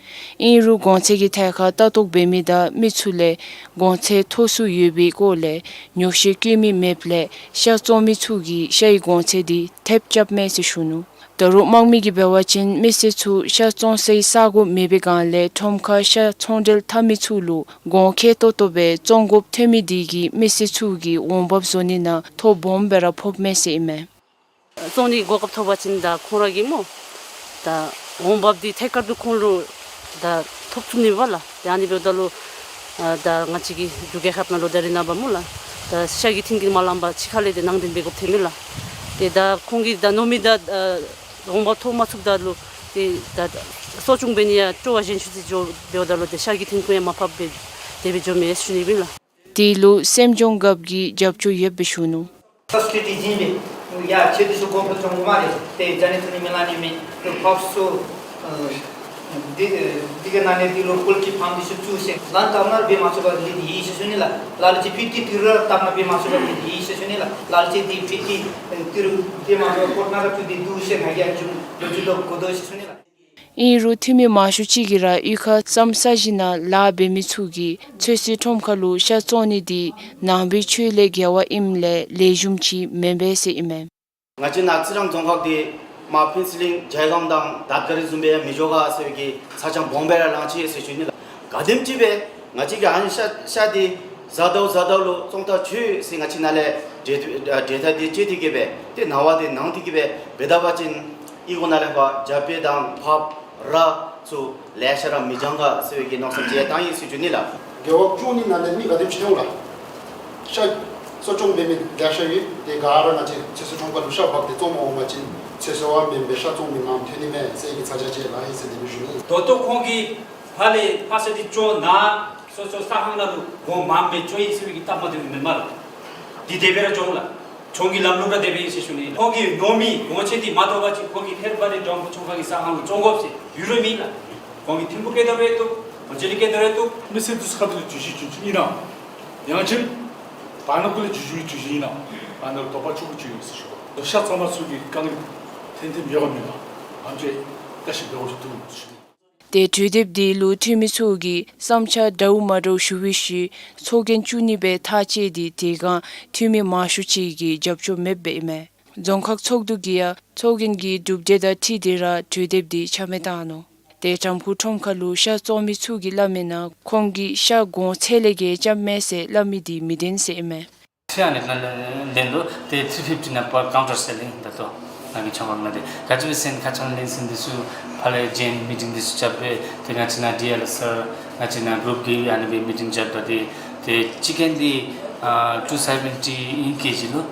ཨིན་རུང་གོང་ཚད་ཀྱི་ཐད་ཁར་ལྟ་རྟོག་འབད་མི་དང་མི་ཚུ་ལས་གོང་ཚད་མཐོ་སུ་ཡོད་པའི་སྐོར་ལས་ཉོགས་བཤད་བཀོད་མི་མེདཔ་ལས་ཤ་བཙོང་མི་ཚུ་གིས་ཤ་ཡི་གོང་ཚད་དེ་ཐེབས་རྐྱབ་མས་ཟེར་ཞུ་ནུག། ད་རུང་དམངས་མི་གིས་འབད་བ་ཅིན་མི་སེར་ཚུ་ཤ་བཙོང་སའི་ས་གོ་མེད་པའི་སྒང་ལས་ཁྲོམ་ཁར་ཤ་ཚོང་འབྲེལ་འཐབ་མི་ཚུ་ལུ་གོང་ཁེ་ཏོག་ཏོ་སྦེ་བཙོང་དགོཔ་ཐོན་མི་དེ་གིས་མི་སེར་ཚུ་གི་འོང་འབབ་བཟོ་ནི་ནང་ཐོ་སྦོམ་སྦེ་ར་ཕོགཔ་མས་ཟེར་ཨིན་མས། བཙོང་ནི་གོ་སྐབས་ཐོབ་པ་ཅིན་ད་ཁོང་ར་གི་སྨོ། ད་འོང་འབབ་འདི་ཐད་ཀར་དུ་ཁོང་ལུ་ད་ཐོབ་ཚུགས་ནི་པ་ལགས། ཏེ་ཨ་ནི་འབདཝ་ད་ལུ་ཨ་ད་ང་བཅས་ཀྱི་འབྲུག་རྒྱལ་ཁབ་ནང་ལུ་ད་རེས་ནངས་པ་སྨོ་ལགས། ད་ཤ་གི་མཐུན་རྐྱེན་མ་ལངམ་པར་ཕྱི་ཁ་ལས་ཏེ་ནང་འདྲེན་འབད་དགོཔ་ཐོན་མས་ལགས། ཏེ་ད་ཁོང་གིས་ད་ནོར་མི་ད་ཨ་འོང་འབབ་ཐོབ་མ་ཚུགསཔ་ད་ལུ་ཏེ་ད་གསོ་སྐྱོང་འབད་ནི་ཡང་སྤྲོ་བ་ཞན་ཤོས་ཅིག་འགྱོ་འབདཝ་ད་ལུ་ཏེ་ཤ་གི་མཐུན་རྐྱེན་ཡང་མར་ཕབ་སྦེ་དེ་སྦེ་འགྱོཝ་མས་ཟེར་ཞུ་ནི་ཨིན་ལགས། དེ་ལུ་སེམས་སྦྱོང་རྒཔོ་གིས་རྒྱབ་སྐྱོར་ཡོདཔ་སྦེ་ཞུ་ནུག། ས་སི་ཊི་ཊི་བྱིན་སྦེ་ཡ་ཁྱེད་འདི་ཚུ་གོང་འཕེལ་བྱུང་དགོ་སྨ་རེ། ཏེ་ཇ་ནི་ཐུ་ནི་མི་ལང་ནི་མེད། ཏེ་ཕར་ཚུར་ཨ་འདི་འདི་གི་ནང་ནས་འདི་ལུ་ཕོལ་ཊི་ཕཱམ་འདི་ཚུ་བཙུགས་ཟེར་ལན་བཏབ་ན་འབད་མ་ཚུགས་པར་ལུས་ཏེ་ཡི་ཟེར་ཞུ་ནི་ལགས། ལ་ལུ་ཅིག་ཕུད་ཏི་ཏི་རུ་བཏབ་ན་འབད་མ་ཚུགས་པར་ལུས་ཏེ་ཡི་ཟེར་ཞུ་ནི་ལགས། ལ་ལུ་ཅིག་འདི་ཕུད་ཏི་ཏི་རུ་འབད་མ་ཚུགས་པར་ཕོར་ནང་ར་བཙུགས་ཏེ་འདུག་ཟེར་ང་གིས་ཨ་ནི་བཟུམ་ལོ་རྒྱུས་ལུ་གོ་དོ་ཟེར་ཞུ་ནི་ལགས། ཨིན་རུང་འཐུས་མི་མང་ཤོས་ཅིག་གིས་ར་གཡུས་ཁར་ལྕམ་ས་གཞི་ནང་ལཱ་འབད་མི་ཚུ་གིས་ཚོད་བསྲེ་ཁྲོམ་ཁར་ལུ་ཤ་བཙོང་ནི་འདི་ནང་པའི་ཆོས་ལས་འགལ་བ་ཨིནམ་ལས་ལེགས་ཤོམ་ཅིག་མེན་པས་ཟེར་ཨིན་མས། ང་བཅས་ནཱ་རྩི་རང་རྫོང་ཁག་འདི་མར་ཕུན་ཚོགས་གླིང་ཇའི་སྒང་དང་དར་དཀར་རི་བཟུམ་སྦེ་ཡང་མི་འགྱོ་ག་ཟེར་བའི་གི་ས་ཆ་སྦོམ་སྦེ་ར་ལང་ཅི་ཟེར་ཞུ་ནི་ལགས། ག་དེམ་ཅིག་སྦེ་ང་བཅས་ཀྱིས་ཨ་ནི་ཤ་ཤ་འདི་བཟའ་དོ་བཟའ་དོ་ལུ་བཙོང་ཐག་ཆོད་ཟེར་ང་བཅས་ནཱ་ལས་འབྲེལ་འབྲེལ་ཐག་འདི་བཅད་དེ་གི་སྦེ་ཏེ་ནངས་པ་འདི་ནང་དེ་གི་སྦེ་འབད་ད་པ་ཅིན་ཨི་གོ་ནང་ལས་ཕར་རྒྱ་བོད་དང་བརཔ་ར་ཚུ་ལེ་ཤ་ར་མི་འགྱང་ག་ཟེར་བའི་གི་མནོ་བསམ་ཅིག་བཏང་ཡི་ཟེར་ཞུ་ནི་ལགས། རྒེད་འོག་བཅུ་གཉིས་ནང་ལས་མི་ག་དེམ་ཅིག་འོང་ལགས། ཤ་གསོ་སྐྱོང་འབད་མི་ལེ་ཤ་ཡོད། དེ་ག་ར་ང་བཅས་ཚོད་བསྲེ་ཁྲོམ་ཁར་ལུ་ཤ་འབག་སྟེ་བཙོང་མ་འོང་པ་ཅིན་ཚོད་བསྲེ་བ་མེན་པའི་ཤ་བཙོང་མི་ནང་ཐོན་ནི་མས་ཟེར་གྱི་ཚ་གྱང་ཅིག་ལགས་ཨིན་ཟེར་དེ་སྦེ་ཞུ་ནི། ད་ལྟོ་ཁོང་གིས་ཕར་ལས་ཕར་ས་འདི་བཅོ་ནང་སོ་སོ་ས་ཁང་ནང་ལུ་སྒོ་མངམ་སྦེ་བཅོ་ཡི་ཟེར་བའི་གི་སྟབས་མ་བདེཝ་མེན་མས་ལགས། འདི་དེ་སྦེ་ར་བྱུང་ལགས། གྱོང་གི་ལམ་ལུགས་ར་དེ་སྦེ་ཨིན་ཟེར་ཞུ་ནི། ཁོང་གིས་ནོར་མི་གོང་ཚད་འདི་མ་ཐོབ་པ་ཅིན་ཁོང་གིས་ཧེར་བ་རི་འགྲམ་བུ་ཆུང་ཁ་གི་ས་ཁང་ལུ་བཙོང་དགོཔ་ཟེར་ཡོད་རུང་མེད་ལགས། ཁོང་གིས་ཐིམ་ཕུག་སྐད་དོ་རེ་བཏུབ། མ་ཅི་ལི་སྐད་དོ་རེ་བཏུབ། མི་སེར་འདི་ཚུ་ཁ་ཐུག་ལུ་བརྗོད་གཞི་བརྗོད་རྒྱུ་ཨིན་ན། ཡང་ཅིན་བར་ན་ཀུ་ལུ་བརྗོད་གཞི་བརྗོད་གཞི་ཨིན་ན། བར་ན་ལུ་དོགས་པ་ཆུང་ཀུ་ཅིག་ཡོད་ཟེར་ཞུ་བ། ཤ་བཙོང་མི་ཚུ་གི་དཀའ་ངལ་ཐོན་ཐོནམ་ཡོད་ག་མེད་ག་ཨ་ནེམ་ཅིག་བརྟག་ཞིབ་འབད་དགོཔ་ཅིག་འདུག་ཟེར་ཞུ་ནི། ཏེ་གྲོས་འདེབས་འདི་ལུ་འཐུས་མི་ཚུ་གིས་བསམ་འཆར་འདྲཝ་མ་འདྲཝ་ཞུ་བའི་ཤུལ་ཚོགས་རྒྱན་བཙུགས་ནི་སྦེ་ཐག་བཅད་དེ་དེ་སྒང་འཐུས་མི་མང་ཤོས་ཅིག་གིས་རྒྱབ་སྐྱོར་མེདཔ་ཨིན་མས། རྫོང་ཁག་ཚོགས་འདུ་གིས་ཡང་ཚོགས་རྒྱན་གྱི་གྲུབ་འབྲས་དང་འཁྲིལ་ཏེ་ར་གྲོས་འདེབས་འདི་ཆ་མེད་བཏང་ནུག། ཏེ་ཁྲོམ་ཁུག་ཁྲོམ་ཁ་ལུ་ཤ་བཙོང་མི་ཚུ་གིས་སླབ་མིའི་ནང་ཁོང་གིས་ཤ་གོང་ཚད་ལས་བརྒལ་རྐྱབ་མས་ཟེར་སླབ་མི་འདི་མི་བདེན་ཟེར་ཨིན་མས། ཤ་ཨ་ནི་ལེན་ལེན་ལེན་ལུ་ཏེ་three fifty ནང་per counter selling ད་ལྟོ་ང་གིས་ཆ་མེད་ནང་འདི་ག་ཅི་སྦེ་ཟེར་ན་ཁ་ཙ་ལེན་ཟིན་འདི་ཚུ་ཕར་ལས་རྗེས་མི་ཊིང་འདི་ཚུ་རྐྱབ་སྦེ་ཏེ་ང་བཅས་ནང་ཌི་ཨེལ་སར་ང་བཅས་ནང་གུ་རུབ་ཀྱིས་ཨ་ནི་སྦེ་མི་ཊིང་རྐྱབ་ད་ཏེ་ཏེ་ཅིཀེན་འདི་ཨ་two seventy ཨིན་ཀེ་ཇི་ལུ་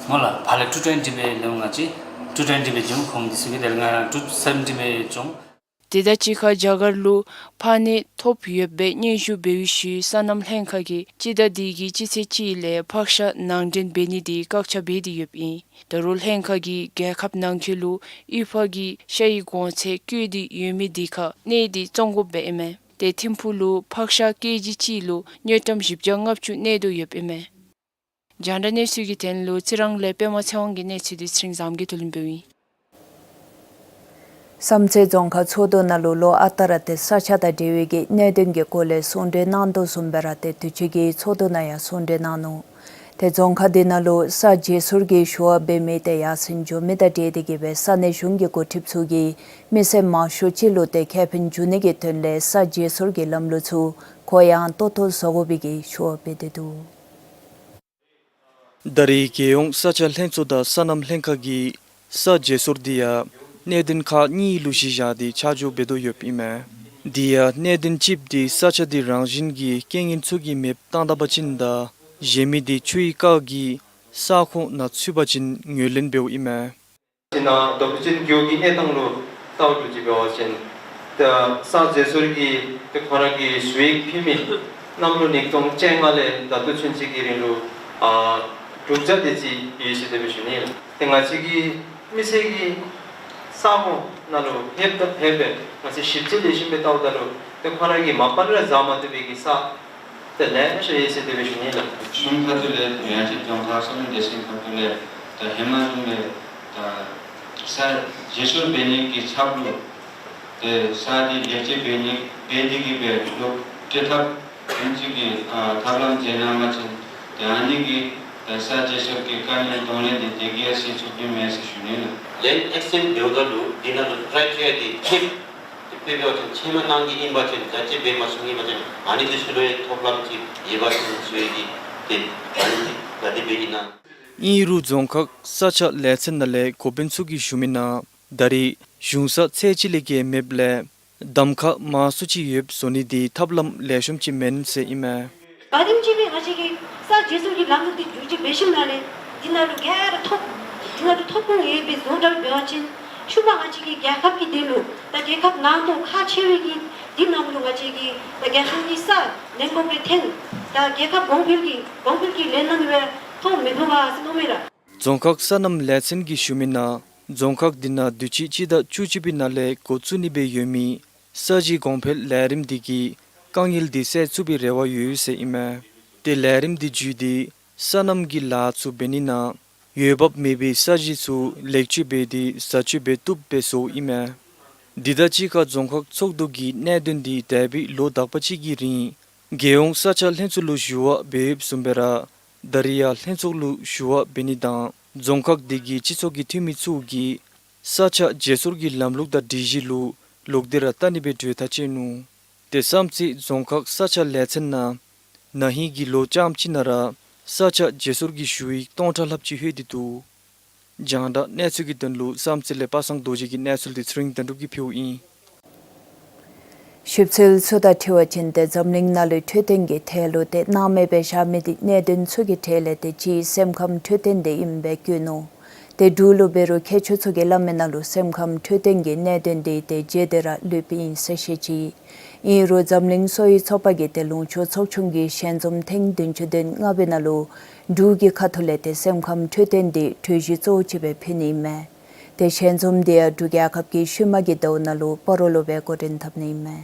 སྨོ་ལགས། ཕར་ལས་two twenty སྦེ་ལེན་འོང་། ང་བཅས་two twenty སྦེ་བྱིན་འོང་། ཁོང་འདི་ཚུ་གིས་དེ་ལས་ང་two seventy སྦེ་བྱིན་འོང་། དེ་དང་གཅིག་ཁར་རྒྱ་གར་ལུ་ཕར་ནད་ཐོབ་ཡོདཔ་སྦེ་སྙན་ཞུ་འབད་བའི་ཤུལ་སོ་ནམ་ལྷན་ཁག་གིས་སྤྱི་ཟླ་འདི་གི་སྤྱི་ཚེས་གཅིག་ལས་ཕག་ཤ་ནང་འདྲེན་འབད་ནི་འདི་བཀག་ཆ་འབད་དེ་ཡོདཔ་ཨིན། ད་རུང་ལྷན་ཁག་གིས་རྒྱལ་ཁབ་ནང་འཁོད་ལུ་དབུལ་ཕོངས་ཀྱི་ཤ་ཡི་གོང་ཚད་བཀོད་དེ་ཡོད་མི་འདི་ཁར་གནས་ཏེ་བཙོང་དགོཔ་སྦེ་ཨིན་མས། ཏེ་ཐིམ་ཕུག་ལུ་ཕག་ཤ་ཀེ་ཇི་གཅིག་ལུ་དངུལ་ཀྲམ་བཞི་བརྒྱ་ལྔ་བཅུ་གནས་དོ་ཡོདཔ་ཨིན་མས། རྒྱང་བསྒྲགས་གནས་ཚུལ་གྱི་དོན་ལུ་རྩི་རང་ལས་པདྨ་ཚེ་དབང་གི་གནས་ཚུལ་འདི་ཚེ་རིང་བཟངམོ་གིས་བསྡུ་ལེན་འབདཝ་ཨིན། བསམ་རྩེ་རྫོང་ཁག་ཚོགས་འདུ་ནང་ལུ་ལོ་ཨ་རྟག་ར་ཏེ་ས་ཆ་དང་འབྲེལ་བའི་གི་གནད་དོན་གྱི་སྐོར་ལས་གསུང་གྲོས་གནང་དོ་བཟུམ་སྦེ་ར་ཏེ་དུས་ཅི་གི་ཚོགས་འདུ་ནང་ཡང་གསུང་གྲོས་གནང་ནུག། ཏེ་རྫོང་ཁག་འདི་ནང་ལུ་ས་བརྗེ་སོར་གྱི་ཞུ་བ་འབད་མི་དེ་ཡར་སེང་འགྱོ་མི་དང་འབྲེལ་ཏེ་གིས་སྦེ་ས་གནས་གཞུང་གི་འགོ་ཁྲིདཔ་ཚུ་གིས་མི་སེར་མང་ཤོས་ཅིག་ལུ་ཏེ་ཁེ་ཕན་འབྱུང་ནི་གི་དོན་ལས་ས་བརྗེ་སོར་གྱི་ལམ་ལུགས་ཚུ་གུ་ཡངས་ཏོག་ཏོ་བཟོ་དགོ་པའི་གི་ཞུ་བ་འབད་དེ་འདུག། ད་རེས་རྒྱལ་ཡོངས་ས་ཆ་ལྷན་ཚོགས་དང་སོ་ནམ་ལྷན་ཁག་གིས་ས་བརྗེ་སོར་འདི་ཡང་གནད་དོན་ཁག་གཉིས་ལུ་གཞི་བཞག་སྟེ་ཆ་འཇོག་འབད་དོ་ཡོདཔ་ཨིན་མས། དེ་ཡང་གནད་དོན་གཅིག་འདི་ས་ཆ་འདི་རང་བཞིན་གྱི་རྐྱེན་ངན་ཚུ་གིས་མེདཔ་བཏང་ད་པ་ཅིན་དང་གཞན་མི་འདི་ཆུའི་རྐ་གིས་ས་ཁོངས་ནང་ཚུད་པ་ཅིན་ངོས་ལེན་འབདཝ་ཨིན་མས། ཅིག་ནང་རྡོ་སྦིས་ཅན་རྒེད་འོག་གི་གནས་སྟངས་ལུ་བལྟཝ་ད་ཅིག་འབད་བ་ཅིན་ད་ས་བརྗེ་སོར་གྱི་ཏེ་ཁོ་ར་གི་ཞུ་ཡིག་ཕུལ་མི་གནམ་ལོ་ཉིས་སྟོང་བཅོ་ལྔ་ལས་ད་ལྟོ་ཚུན་ཚོད་ཀྱི་རིང་ལུ་ཨ་དྲུག་བརྒྱ་དེ་ཅིག་ཡོད་ཟེར་དེ་སྦེ་ཞུ་ནི་ལགས། ཏེ་ང་བཅས་ཀྱི་མི་སེར་གྱི་ས་ཁོངས་ནང་ལུ་ལྷོདཔ་ད་ལྷོདཔ་སྦེ་ང་བཅས་ཞིབ་དཔྱད་ལེགས་ཤོམ་སྦེ་བལྟཝ་ད་ལུ་ཏེ་ཁོ་ར་གི་མ་པ་ལས་ར་བཟའ་མ་བཏུབ་པའི་གི་ས་ཏེ་ལེ་ཤ་ཡོད་ཟེར་དེ་སྦེ་ཞུ་ནི་ལགས། གཞུང་ཁ་ཐུག་ལས་ཡང་ཅིན་རྫོང་ཁག་སོ་ནམ་སྡེ་ཚན་ཁ་ཐུག་ལས་ད་ཧེ་མ་བཟུམ་སྦེ་ད་ས་བརྗེ་སོར་འབད་ནི་གི་ཚབ་ལུ་ཏེ་ས་འདི་ལེགས་བཅོས་འབད་ནི་འབད་དེ་གིས་སྦེ་ལོག་སྤྲོད་ཐབས་ཨིན་ཅིག་གི་ཨ་ཐབས་ལམ་མཛད་གནང་པ་ཅིན་ཏེ་ཨ་ནི་གིས་ད་ས་བརྗེ་སོར་གྱི་དཀའ་ངལ་གདོང་ལེན་འདི་དེ་གིས་ཡང་སེལ་ཚུགས་ནི་མས་ཟེར་ཞུ་ནི་ལགས། ལེནཌ་ཨེགསི་ཅེནཇ་འབདཝ་ད་ལུ་འདི་ནང་ལུ་ཀྲའི་ཊི་རི་ཡ་འདི་ཁེབ་དེ་དཔེ་འབད་བ་ཅིན་ཕྱེ་མ་གནང་གི་ཨིན་པ་ཅིན་ད་ཅི་འབད་མ་ཚུགས་ཨིན་པ་ཅིན་ཨ་ནི་འདི་ཚུ་ལུ་ཡང་ཐོབ་ལམ་ཅིག་ཡོད་པ་ཅིན་ཚུ་ཡི་གི་ཏེ་ཨ་ནི་འདི་ག་དེ་འབད་ཨིན་ན། ཨིན་རུང་རྫོང་ཁག་ས་ཆ་ལས་ཚན་ནང་ལས་འགོ་དཔོན་ཚུ་གིས་ཞུ་མིའི་ནང་ད་རེས་གཞུང་ས་ཚད་ཅིག་ལས་བརྒལ་མེདཔ་ལས་གདམ་ཁ་མང་སུ་ཅིག་ཡོདཔ་བཟོ་ནི་འདི་ཐབས་ལམ་ལེགས་ཤོམ་ཅིག་མེན་ཟེར་ཨིན་མས། ག་དེམ་ཅིག་སྦེ་ང་བཅས་ཀྱིས་ས་བརྗེ་སོར་གྱི་ལམ་ལུགས་འདི་བསྒྱུར་བཅོས་འབད་ཞིནམ་ལས་འདི་ནང་ལུ་ག་ར་ཐོབ་འདི་ནང་ལུ་ཐོབ་ཁུངས་ཡོད་པའི་བཟོ་འདྲཝ་འབད་བ་ཅིན་ཤུལ་མ་ང་བཅས་ཀྱི་རྒྱལ་ཁབ་ཀྱི་དོན་ལུ་ད་རྒྱལ་ཁབ་ནང་དོག་ཁག་ཆེ་བའི་གི་འདི་ནང་ལུ་ང་བཅས་ཀྱིས་ད་རྒྱལ་ཁབ་ཀྱི་ས་ལེན་དགོཔ་རེ་ཐོན་ད་རྒྱལ་ཁབ་གོང་འཕེལ་གྱི་གོང་འཕེལ་གྱི་ལས་སྣ་ནི་སྦེ་ཐོབ་མི་འོང་ག་ཟེར་མནོཝ་མས་ལགས། རྫོང་ཁག་སོ་ནམ་ལས་ཚན་གྱིས་ཞུ་མིའི་ནང་རྫོང་ཁག་འདི་ནང་དུས་ཅི་སྤྱི་ཟླ་བཅུ་གཅིག་པའི་ནང་ལས་འགོ་བཙུགས་ནི་སྦེ་ཡོད་མི་ས་གཞི་གོང་འཕེལ་ལས་རིམ་འདི་གིས་དཀའ་ངལ་འདི་སེལ་ཚུགས་པའི་རེ་བ་ཡོད་ཟེར་ཨིན་མས། ཏེ་ལས་རིམ་འདི་བརྒྱུད་དེ་སོ་ནམ་གྱི་ལཱ་ཚུ་འབད་ནི་ནང་འོས་འབབ་མེད་པའི་ས་གཞི་ཚུ་ལེགས་བཅོས་འབད་དེ་བཟའ་སྤྱོད་འབད་བཏུབ་སྦེ་བཟོཝ་ཨིན་མས། འདི་དང་གཅིག་ཁར་རྫོང་ཁག་ཚོགས་འདུ་གིས་གནད་དོན་འདི་འདས་པའི་ལོ་དག་པ་ཅིག་གི་རིང་རྒྱལ་ཡོངས་ས་ཆ་ལྷན་ཚོགས་ལུ་ཞུ་བ་འབད་ཡོདཔ་བཟུམ་སྦེ་ར་ད་རེས་ཡང་ལྷན་ཚོགས་ལུ་ཞུ་བ་འབད་ནི་དང་རྫོང་ཁག་འདི་གི་སྤྱི་ཚོགས་ཀྱི་འཐུས་མི་ཚུ་གིས་ས་ཆ་བརྗེ་སོར་གྱི་ལམ་ལུགས་དང་སྒྲིག་གཞི་ལུ་ལོག་སྟེ་ར་བལྟ་ནི་སྦེ་གྲོས་ཐག་བཅད་ནུག། ཏེ་བསམ་རྩེ་རྫོང་ཁག་ས་ཆ་ལས་ཚན་ནང་ན་ཧིང་གི་ལོ་རྐྱངམ་ཅིག་ནང་ར་ས་ཆ་བརྗེ་སོར་གྱི་ཞུ་ཡིག་སྟོང་ཕྲག་ལྷགཔ་ཅིག་ལྷོད་དེ་འདུག། རྒྱང་བསྒྲགས་གནས་ཚུལ་གྱི་དོན་ལུ་བསམ་རྩེ་ལས་པ་སངས་རྡོ་རྗེ་གི་གནས་ཚུལ་འདི་ཚེ་རིང་དོན་གྲུབ་ཀྱིས་ཕུལཝ་ཨིན། ཞིབ་འཚོལ་ཚུ་དང་འཁྲིལ་བ་ཅིན་ཏེ་འཛམ་གླིང་ནང་ལུ་འཕྲོད་བསྟེན་གྱི་ཐད་ལུ་ཏེ་སྣང་མེད་སྦེ་བཞག་མི་འདི་གནད་དོན་ཚུ་གི་གྲས་ལས་ཏེ་གཅིག་སེམས་ཁམས་འཕྲོད་བསྟེན་འདི་ཨིནམ་སྦེ་བཀོད་ནུག། ཏེ་འབྲུག་ལུ་འབད་རུང་མཁས་མཆོག་ཚུ་གིས་སླབ་མིའི་ནང་ལུ་སེམས་ཁམས་འཕྲོད་བསྟེན་གྱི་གནད་དོན་འདི་ཏེ་རྗེས་ཏེ་ར་ལུསཔ་ཨིན་ཟེར་བཤད་ཅི། ཨིན་རུང་འཛམ་གླིང་གསོ་བའི་ཚོགས་པ་གི་ཏེ་ལུང་ཕྱོགས་ཚོགས་ཆུང་གི་ཞལ་འཛོམས་ཐེངས་བདུན་ཅུ་དོན་ལྔ་པའི་ནང་ལུ་འབྲུག་གི་ཁ་ཐུག་ལས་ཏེ་སེམས་ཁམས་འཕྲོད་བསྟེན་འདི་གྲོས་གཞི་གཙོ་བོ་ཅིག་སྦེ་ཕུལ་ནི་ཨིན་མས། ཏེ་ཞལ་འཛོམས་འདི་ཡང་འབྲུག་རྒྱལ་ཁབ་ཀྱི་ཤུལ་མ་གི་ཟླཝ་ནང་ལུ་སྤ་རོ་ལུ་སྦེ་འགོ་འདྲེན་འཐབ་ནི་ཨིན་མས།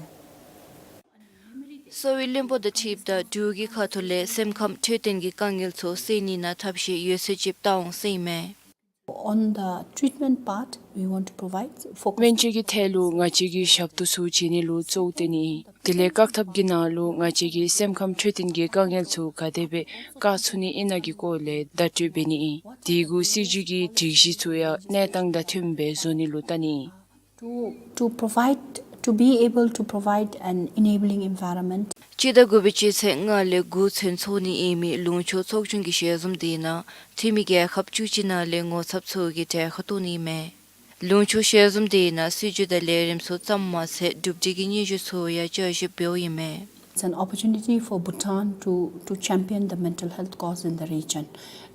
གསོ་བའི་བློན་པོ་དང་འཁྲིལཝ་ད་འབྲུག་གི་ཁ་ཐུག་ལས་སེམས་ཁམས་འཕྲོད་བསྟེན་གྱི་དཀའ་ངལ་ཚུ་སེལ་ནི་ནང་ཐབས་ཤེས་ཡོད་ཚད་ཅིག་བལྟ་འོང་ཟེར་ཨིན་མས། On the treatment part, we want to provide focus. སྨན་བཅོས་ཀྱི་ཐད་ལུ་ང་བཅས་ཀྱིས་ཞབས་ཏོག་ཚུ་བྱིན་ནི་ལུ་གཙོ་བོ་བཏོན་ནི་ཨིན། དེ་ལས་བཀག་ཐབས་ཀྱི་ནང་ལུ་ང་བཅས་ཀྱིས་སེམས་ཁམས་འཕྲོད་བསྟེན་གྱི་དཀའ་ངལ་ཚུ་ག་དེ་སྦེ་བཀག་ཚུགས་ནི་ཨིན་ན་གི་སྐོར་ལས་བརྡ་སྤྲོད་འབད་ནི་ཨིན། དེ་གུ་སྲིད་བྱུས་ཀྱི་སྒྲིག་གཞི་ཚུ་ཡང་གནས་སྟངས་དང་མཐུནམ་སྦེ་བཟོ་ནི་ལུ་བལྟ་ནི་ཨིན། To, to provide, to be able to provide an enabling environment. སྤྱི་ཟླ་དགུ་པའི་སྤྱི་ཚེས་ལྔ་ལས་དགུ་ཚུན་འཚོགས་ནི་ཨིན་མི་ལུང་ཕྱོགས་ཚོགས་ཆུང་གི་ཞལ་འཛོམས་དེ་ནང་འཐུས་མི་རྒྱལ་ཁབ་བཅུ་གཅིག་ནང་ལས་ངོ་ཚབ་ཚུ་གིས་གྲལ་ཁར་གཏོགས་ནི་ཨིན་མས། ལུང་ཕྱོགས་ཞལ་འཛོམས་དེ་ནང་སྲིད་བྱུས་དང་ལས་རིམ་ཚུ་ཙམ་མ་ཚད་གྲུབ་འབྲས་ཀྱི་སྙན་ཞུ་ཚུ་ཡང་བསྐྱར་ཞིབ་འབདཝ་ཨིན་མས། It's an opportunity for Bhutan to, to champion the mental health cause in the region.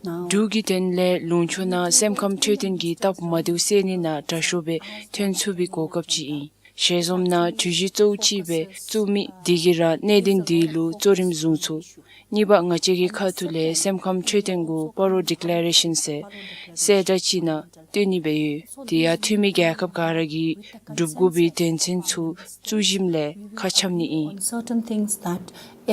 Now, འབྲུག་གི་དོན་ལས་ལུང་ཕྱོགས་ནང་སེམས་ཁམས་འཕྲོད་བསྟེན་གྱི་སྟབས་མ་བདེཝ་སེལ་ནི་ནང་དྲག་ཤོས་སྦེ་ཐོན་ཚུགས་པའི་གོ་སྐབས་ཅིག་ཨིན། ཞལ་འཛོམས་ནང་གྲོས་གཞི་གཙོ་བོ་ཅིག་སྦེ་བཙུགས་མི་དེ་གིས་ར་གནད་དོན་དེ་ལུ་གཙོ་རིམ་བཟུང་ཚུགས། གཉིས་པ་ང་བཅས་ཀྱི་ཁ་ཐུག་ལས་སེམས་ཁམས་འཕྲོད་བསྟེན་གུ་སྤ་རོ་ཌི་ཀི་ལེ་རེ་ཤཱན་ཟེར་གསལ་བསྒྲགས་ཅིག་ནང་བཏོན་ནི་སྦེ་ཡོད། དེ་ཡང་འཐུས་མི་རྒྱལ་ཁབ་ག་ར་གིས་སྒྲུབ་དགོ་པའི་དོན་ཚན་ཚུ་བཙུགས་ཞིནམ་ལས་ཁ་འཆམ་ནི་ཨིན། On certain things that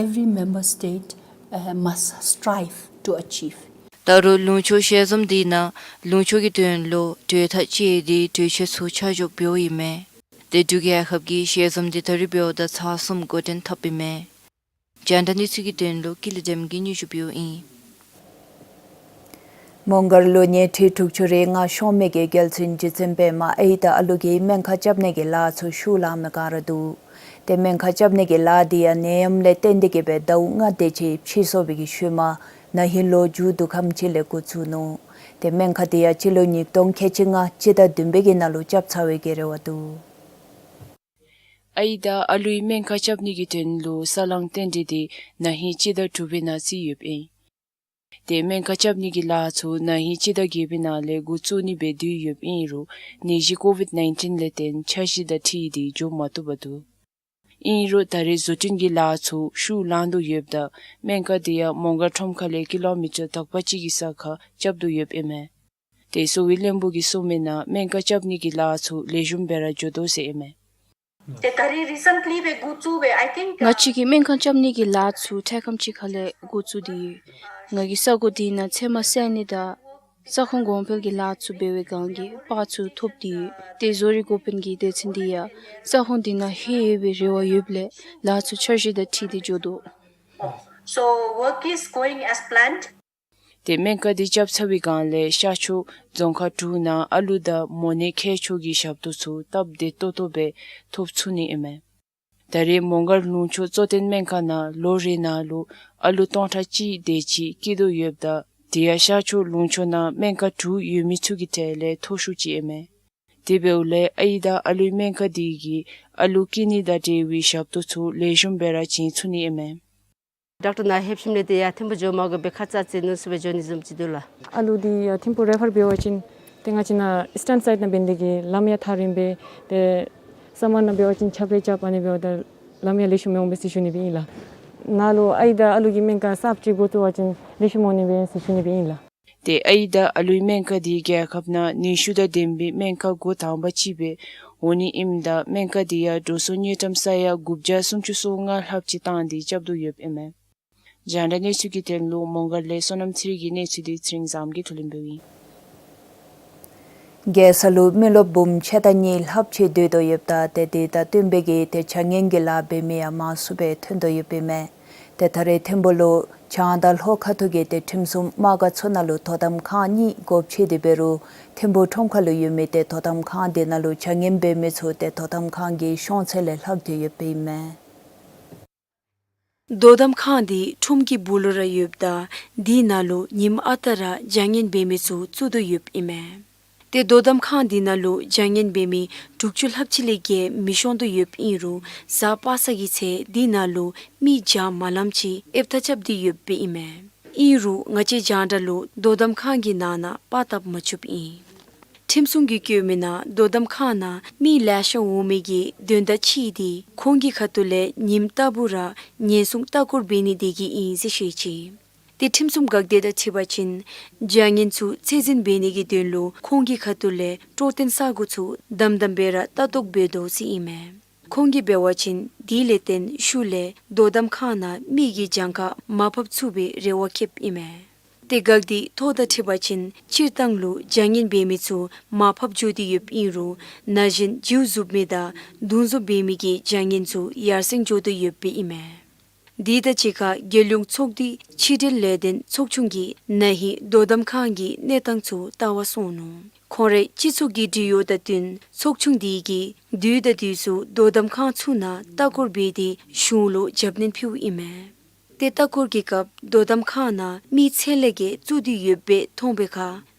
every member state, uh, must strive to achieve. ད་རུང་ལུང་ཕྱོགས་ཞལ་འཛོམས་དེ་ནང་ལུང་ཕྱོགས་ཀྱི་དོན་ལུ་གྲོས་ཐག་བཅད་དེ་གྲོས་ཆོད་ཚུ་ཆ་འཇོག་འབདཝ་ཨིན་མས། ཏེ་འབྲུག་རྒྱལ་ཁབ་ཀྱིས་ཞལ་འཛོམས་དེ་ད་རིས་འབདཝ་ད་ཚར་གསུམ་འགོ་འདྲེན་འཐབ་ཨིན་མས། རྒྱང་བསྒྲགས་གནས་ཚུལ་གྱི་དོན་ལུ་ཀུན་ལེགས་བདེམ་གིས་སྙན་ཞུ་འབདཝ་ཨིན། མོང་སྒར་ལུ་ཉལ་ཁྲི་དྲུག་ཅུ་རེ་ལྔ་ཤོང་མི་གི་རྒྱལ་བཙུན་རྗེ་བཙུན་པདྨ་ཨའི་དང་ཨ་ལུ་གིས་སྨན་ཁང་རྐྱབ་ནི་གི་ལཱ་ཚུ་ཤུགས་བསླངས་མི་ག་ར་འདུག། ཏེ་སྨན་ཁང་རྐྱབ་ནི་གི་ལཱ་དེ་ཡང་ནད་ཡམས་ལས་བརྟེན་ཏེ་གིས་སྦེ་ཟླཝ་ལྔ་དེ་ཅིག་ཕྱིས་སོང་བའི་གི་ཤུལ་མ་ན་ཧིང་ལོ་མཇུག་བསྡུ་ཁམས་ཅིག་ལས་འགོ་བཙུགས་ནུག། ཏེ་སྨན་ཁང་དེ་ཡང་སྤྱི་ལོ་ཉིས་སྟོང་ཁལ་གཅིག་ལྔ་སྤྱི་ཟླ་བདུན་པའི་གི་ནང་ལུ་རྐྱབ་ཚར་བའི་གི་རེ་བ་འདུག། ཨའི་དང་ཨ་ལུའི་སྨན་ཁང་རྐྱབ་ནི་གི་དོན་ལུ་ས་ལང་རྟེན་འབྲེལ་དེ་ན་ཧིང་སྤྱི་ཟླ་དྲུག་པའི་ནང་བརྩིས་ཡོདཔ་ཨིན། ཏེ་སྨན་ཁང་རྐྱབ་ནི་གི་ལཱ་ཚུ་ན་ཧིང་སྤྱི་ཟླ་བརྒྱད་པའི་ནང་ལས་འགོ་བཙུགས་ནི་སྦེ་བསྡུས་ཡོདཔ་ཨིན་རུང་ནད་གཞི་ཀོ་ཝིཌ་ནའིན་ཊིན་ལས་བརྟེན་འཆར་གཞི་དང་འཁྲིལ་ཏེ་འགྱོ་མ་བཏུབ་པ་འདུག། ཨིན་རུང་ད་རེས་བཟོ་སྐྲུན་གྱི་ལཱ་ཚུ་ཤུགས་བསླངས་དོ་ཡོདཔ་ད་སྨན་ཁང་དེ་ཡང་མོང་སྒར་ཁྲོམ་ཁ་ལས་ཀི་ལོ་མི་ཊར་དག་པ་ཅིག་གི་ས་ཁར་རྐྱབ་དོ་ཡོདཔ་ཨིན་མས། ཏེ་གསོ་བའི་བློན་པོ་གིས་གསུངས་མི་ནང་སྨན་ཁང་རྐྱབ་ནི་གི་ལཱ་ཚུ་ལེགས་ཤོམ་སྦེ་ར་འགྱོ་དོ་ཟེར་ཨིན་མས། ཏེ་ད་རེས་རི་སེནཊ་ལི་སྦེ་འགོ་བཙུགས་སྦེ་ཨའི་ཐིང་ང་བཅས་ཀྱིས་སྨན་ཁང་རྐྱབ་ནི་གི་ལཱ་ཚུ་འཕྲལ་ཁམས་ཅིག་ཁ་ལས་འགོ་བཙུགས་ཏེ་ཡོད། ང་གིས་ས་གོ་དེ་ནང་ཚལ་མ་བསལ་ནི་དང་ས་ཁོངས་གོང་འཕེལ་གྱི་ལཱ་ཚུ་འབད་བའི་སྒང་གི་པར་ཚུ་ཐོབ་སྟེ་ཡོད། ཏེ་བཟོ་རིག་འགོ་དཔོན་གྱི་སྡེ་ཚན་དེ་ཡང་ས་ཁོངས་དེ་ནང་ལྷོད་ཡོད་པའི་རེ་བ་ཡོདཔ་ལས་ལཱ་ཚུ་འཆར་གཞི་དང་འཁྲིལ་ཏེ་འགྱོ་དོ། So work is going as planned. ཏེ་སྨན་ཁང་དེ་རྐྱབ་ཚར་བའི་སྒང་ལས་ཤར་ཕྱོགས་རྫོང་ཁག་དྲུག་ནང་ཨ་ལུ་དང་མོ་ནད་མཁལ་མཆོག་གི་ཞབས་ཏོག་ཚུ་སྟབས་བདེ་ཏོག་ཏོ་སྦེ་ཐོབ་ཚུགས་ནི་ཨིན་མས། ད་རེས་མོང་སྒར་ལུང་ཕྱོགས་གཙོ་བསྟེན་སྨན་ཁང་ནང་ལོ་རེ་ནང་ལུ་ཨ་ལུ་སྟོང་ཕྲག་གཅིག་དེ་ཅིག་སྐྱེ་དོ་ཡོདཔ་ད་དེ་ཡང་ཤར་ཕྱོགས་ལུང་ཕྱོགས་ནང་སྨན་ཁང་དྲུག་ཡོད་མི་ཚུ་གི་གྲས་ལས་མཐོ་ཤོས་ཅིག་ཨིན་མས། དེ་འབདཝ་ལས་ཨའི་དང་ཨ་ལུའི་སྨན་ཁང་དེ་གིས་ཨ་ལུ་སྐྱེ་ནི་དང་འབྲེལ་བའི་ཞབས་ཏོག་ཚུ་ལེགས་ཤོམ་སྦེ་ར་བྱིན་ཚུགས་ནི་ཨིན་མས། ཌོག་ཊར་ནཱ་ལྷོདཔ་ཞིནམ་ལས་དེ་ཡང་ཐིམ་ཕུག་འགྱོ་མ་དགོ་པར་ཁ་ཙ་ཙ་ནུས་སུ་སྦེ་འགྱོ་ནི་བཟུམ་ཅིག་འདུག་ལགས། ཨ་ལུ་དེ་ཡང་ཐིམ་ཕུག་རེ་ཕར་འབད་བ་ཅིན་ཏེ་ང་བཅས་ནཱ་ཨིསི་ཊརན་སའིཌ་ནང་འབད་ནི་དེ་གིས་ལམ་ཡང་ཐག་རིངམོ་སྦེ་ཏེ་ས་མར་ནང་འབད་བ་ཅིན་ཆབ་རེ་རྐྱབ་ཨ་ནི་འབདཝ་ད་ལམ་ཡང་ལེགས་ཤོམ་མི་འོང་པས་ཟེར་ཞུ་ནི་སྦེ་ཨིན་ལགས། ནཱ་ལུ་ཨའི་དང་ཨ་ལུ་གི་སྨན་ཁང་གསརཔ་ཅིག་འགོ་བཙུགས་པ་ཅིན་ལེགས་ཤོམ་འོང་ནི་སྦེ་ཟེར་ཞུ་ནི་སྦེ་ཨིན་ལགས། ཏེ་ཨའི་དང་ཨ་ལུའི་སྨན་ཁང་དེ་རྒྱལ་ཁབ་ནང་ནུས་ཤུགས་དང་ལྡན་པའི་སྨན་ཁང་འགོ་དང་པ་ཅིག་སྦེ་འོང་ནི་ཨིནམ་ད་སྨན་ཁང་དེ་ཡང་འགྲོ་སོང་དངུལ་ཀྲམ་ས་ཡ་དགུ་བརྒྱ་སུམ་ཅུ་སོ་ལྔ་ལྷགཔ་ཅིག་བཏང་སྟེ་རྐྱབ་དོ་ཡོདཔ་ཨིན་མས། རྒྱང་བསྒྲགས་གནས་ཚུལ་གྱི་དོན་ལུ་མོང་སྒར་ལས་བསོད་ནམས་ཚེ་རིང་གི་གནས་ཚུལ་དེ་ཚེ་རིང་བཟངམོ་གིས་ཐུགས་ལན་འབདཝ་ཨིན། རྒྱལ་ས་ལུ་མི་རློབས་འབུམ་ཕྱེད་དང་གཉིས་ལྷགཔ་ཅིག་སྡོད་དོ་ཡོདཔ་ད་ཏེ་དེ་དང་བསྟུན་པའི་གི་ཏེ་བྱ་ངན་གྱི་ལཱ་འབད་མི་ཡང་མང་སུ་སྦེ་ཐོན་དོ་ཡོདཔ་ཨིན་མས། ཏེ་ད་རེས་ཐིམ་ཕུག་ལུ་བྱང་དང་ལྷོ་ཁ་ཐུག་གི་ཏེ་ཁྲིམས་སྲུང་དམག་སྒར་ཚུ་ནང་ལུ་དོ་དམ་ཁང་གཉིས་སྒོ་ཕྱེ་སྟེ་འབད་རུང་ཐིམ་ཕུག་ཁྲོམ་ཁ་ལུ་ཡོད་མི་ཏེ་དོ་དམ་ཁང་དེ་ནང་ལུ་བྱ་ངན་འབད་མི་ཚུ་ཏེ་དོ་དམ་ཁང་གི་ཤོང་ཚད་ལས་ལྷག་སྟེ་ཡོདཔ་ཨིན་མས། དོ་དམ་ཁང་དེ་ཁྲོམ་གྱི་སྦུག་ལུ་ར་ཡོདཔ་ད་དེ་ནང་ལུ་ཉིནམ་ཨ་རྟག་ར་བྱ་ངན་འབད་མི་ཚུ་བཙུགས་དོ་ཡོདཔ་ཨིན་མས། ཏེ་དོ་དམ་ཁང་དེ་ནང་ལུ་བྱ་ངན་འབད་མི་དྲུག་ཅུ་ལྷགཔ་ཅིག་ལས་བརྒལ་མི་ཤོང་དོ་ཡོདཔ་ཨིན་རུང་གཟའ་པ་སངས་ཀྱི་ཚེ་དེ་ནང་ལུ་མི་བརྒྱ་མ་ལངམ་ཅིག་ཨེབ་ཐག་རྐྱབ་སྟེ་ཡོདཔ་ཨིན་མས། ཨིན་རུང་ང་བཅས་རྒྱང་བསྒྲགས་ལུ་དོ་དམ་ཁང་གི་ནང་ན་པར་བཏབ་མ་ཚུགསཔ་ཨིན། ཁྲིམས་སྲུང་གིས་བཀོད་མི་ནང་དོ་དམ་ཁང་ནང་མི་ལེ་ཤ་འོང་མི་གི་དོན་དག་ཅིག་དེ་ཁོང་གི་ཁ་ཐུག་ལས་ཉིནམ་ལྟ་བུ་ར་ཉེན་སྲུང་ལྟ་སྐོར་འབད་ནི་དེ་གིས་ཨིན་ཟེར་བཤད་ཅི། ཏེ་ཁྲིམས་སྲུང་འགག་སྡེ་དང་འཁྲིལ་བ་ཅིན་བྱ་ངན་ཚུ་ཚད་འཛིན་འབད་ནི་གི་དོན་ལུ་ཁོང་གི་ཁ་ཐུག་ལས་སྤྲོ་སྟོན་ས་གོ་ཚུ་དམ་དམ་སྦེ་ར་ལྟ་རྟོག་འབད་དོ་ཟེར་ཨིན་མས། ཁོང་གིས་འབད་བ་ཅིན་དེ་ལས་བརྟེན་ཤུལ་ལས་དོ་དམ་ཁང་ནང་མི་གི་གྱངས་ཁ་མར་ཕབ་ཚུགས་པའི་རེ་བ་བསྐྱེདཔ་ཨིན་མས། ཏེ་འགག་འདི་ཐོག་དང་འཁྲིལ་བ་ཅིན་སྤྱིར་བཏང་ལུ་བྱ་ངན་འབད་མི་ཚུ་མར་ཕབ་འགྱོ་སྟེ་ཡོདཔ་ཨིན་རུང་ན་གཞོན་འཇིཝ་ཟུབ་མི་དང་འདུ་འཛོམས་འབད་མི་གི་བྱ་ངན་ཚུ་ཡར་སེང་འགྱོ་དོ་ཡོདཔ་ཨིན་མས། དེ་དང་གཅིག་ཁར་རྒྱལ་ཡོངས་ཚོགས་འདུའི་ཕྱི་འབྲེལ་ལས་དོན་ཚོགས་ཆུང་གིས་ན་ཧིང་དོ་དམ་ཁང་གི་གནས་སྟངས་ཚུ་བལྟ་བར་སོང་ནུག། ཁོང་རའི་སྤྱི་ཚོགས་ཀྱི་འབྲེལ་ཡོད་དང་བསྟུན་ཚོགས་ཆུང་དེ་གིས་དུས་དང་དུས་སུ་དོ་དམ་ཁང་ཚུ་ནང་ལྟ་སྐོར་འབད་དེ་གཞུང་ལུ་རྒྱབ་སྣོན་ཕུལཝ་ཨིན་མས། ཏེ་ལྟ་སྐོར་གྱི་སྐབས་དོ་དམ་ཁང་ནང་མི་ཚད་ལས་བརྒལ་བཙུགས་ཏེ་ཡོདཔ་སྦེ་མཐོང་པའི་ཁར་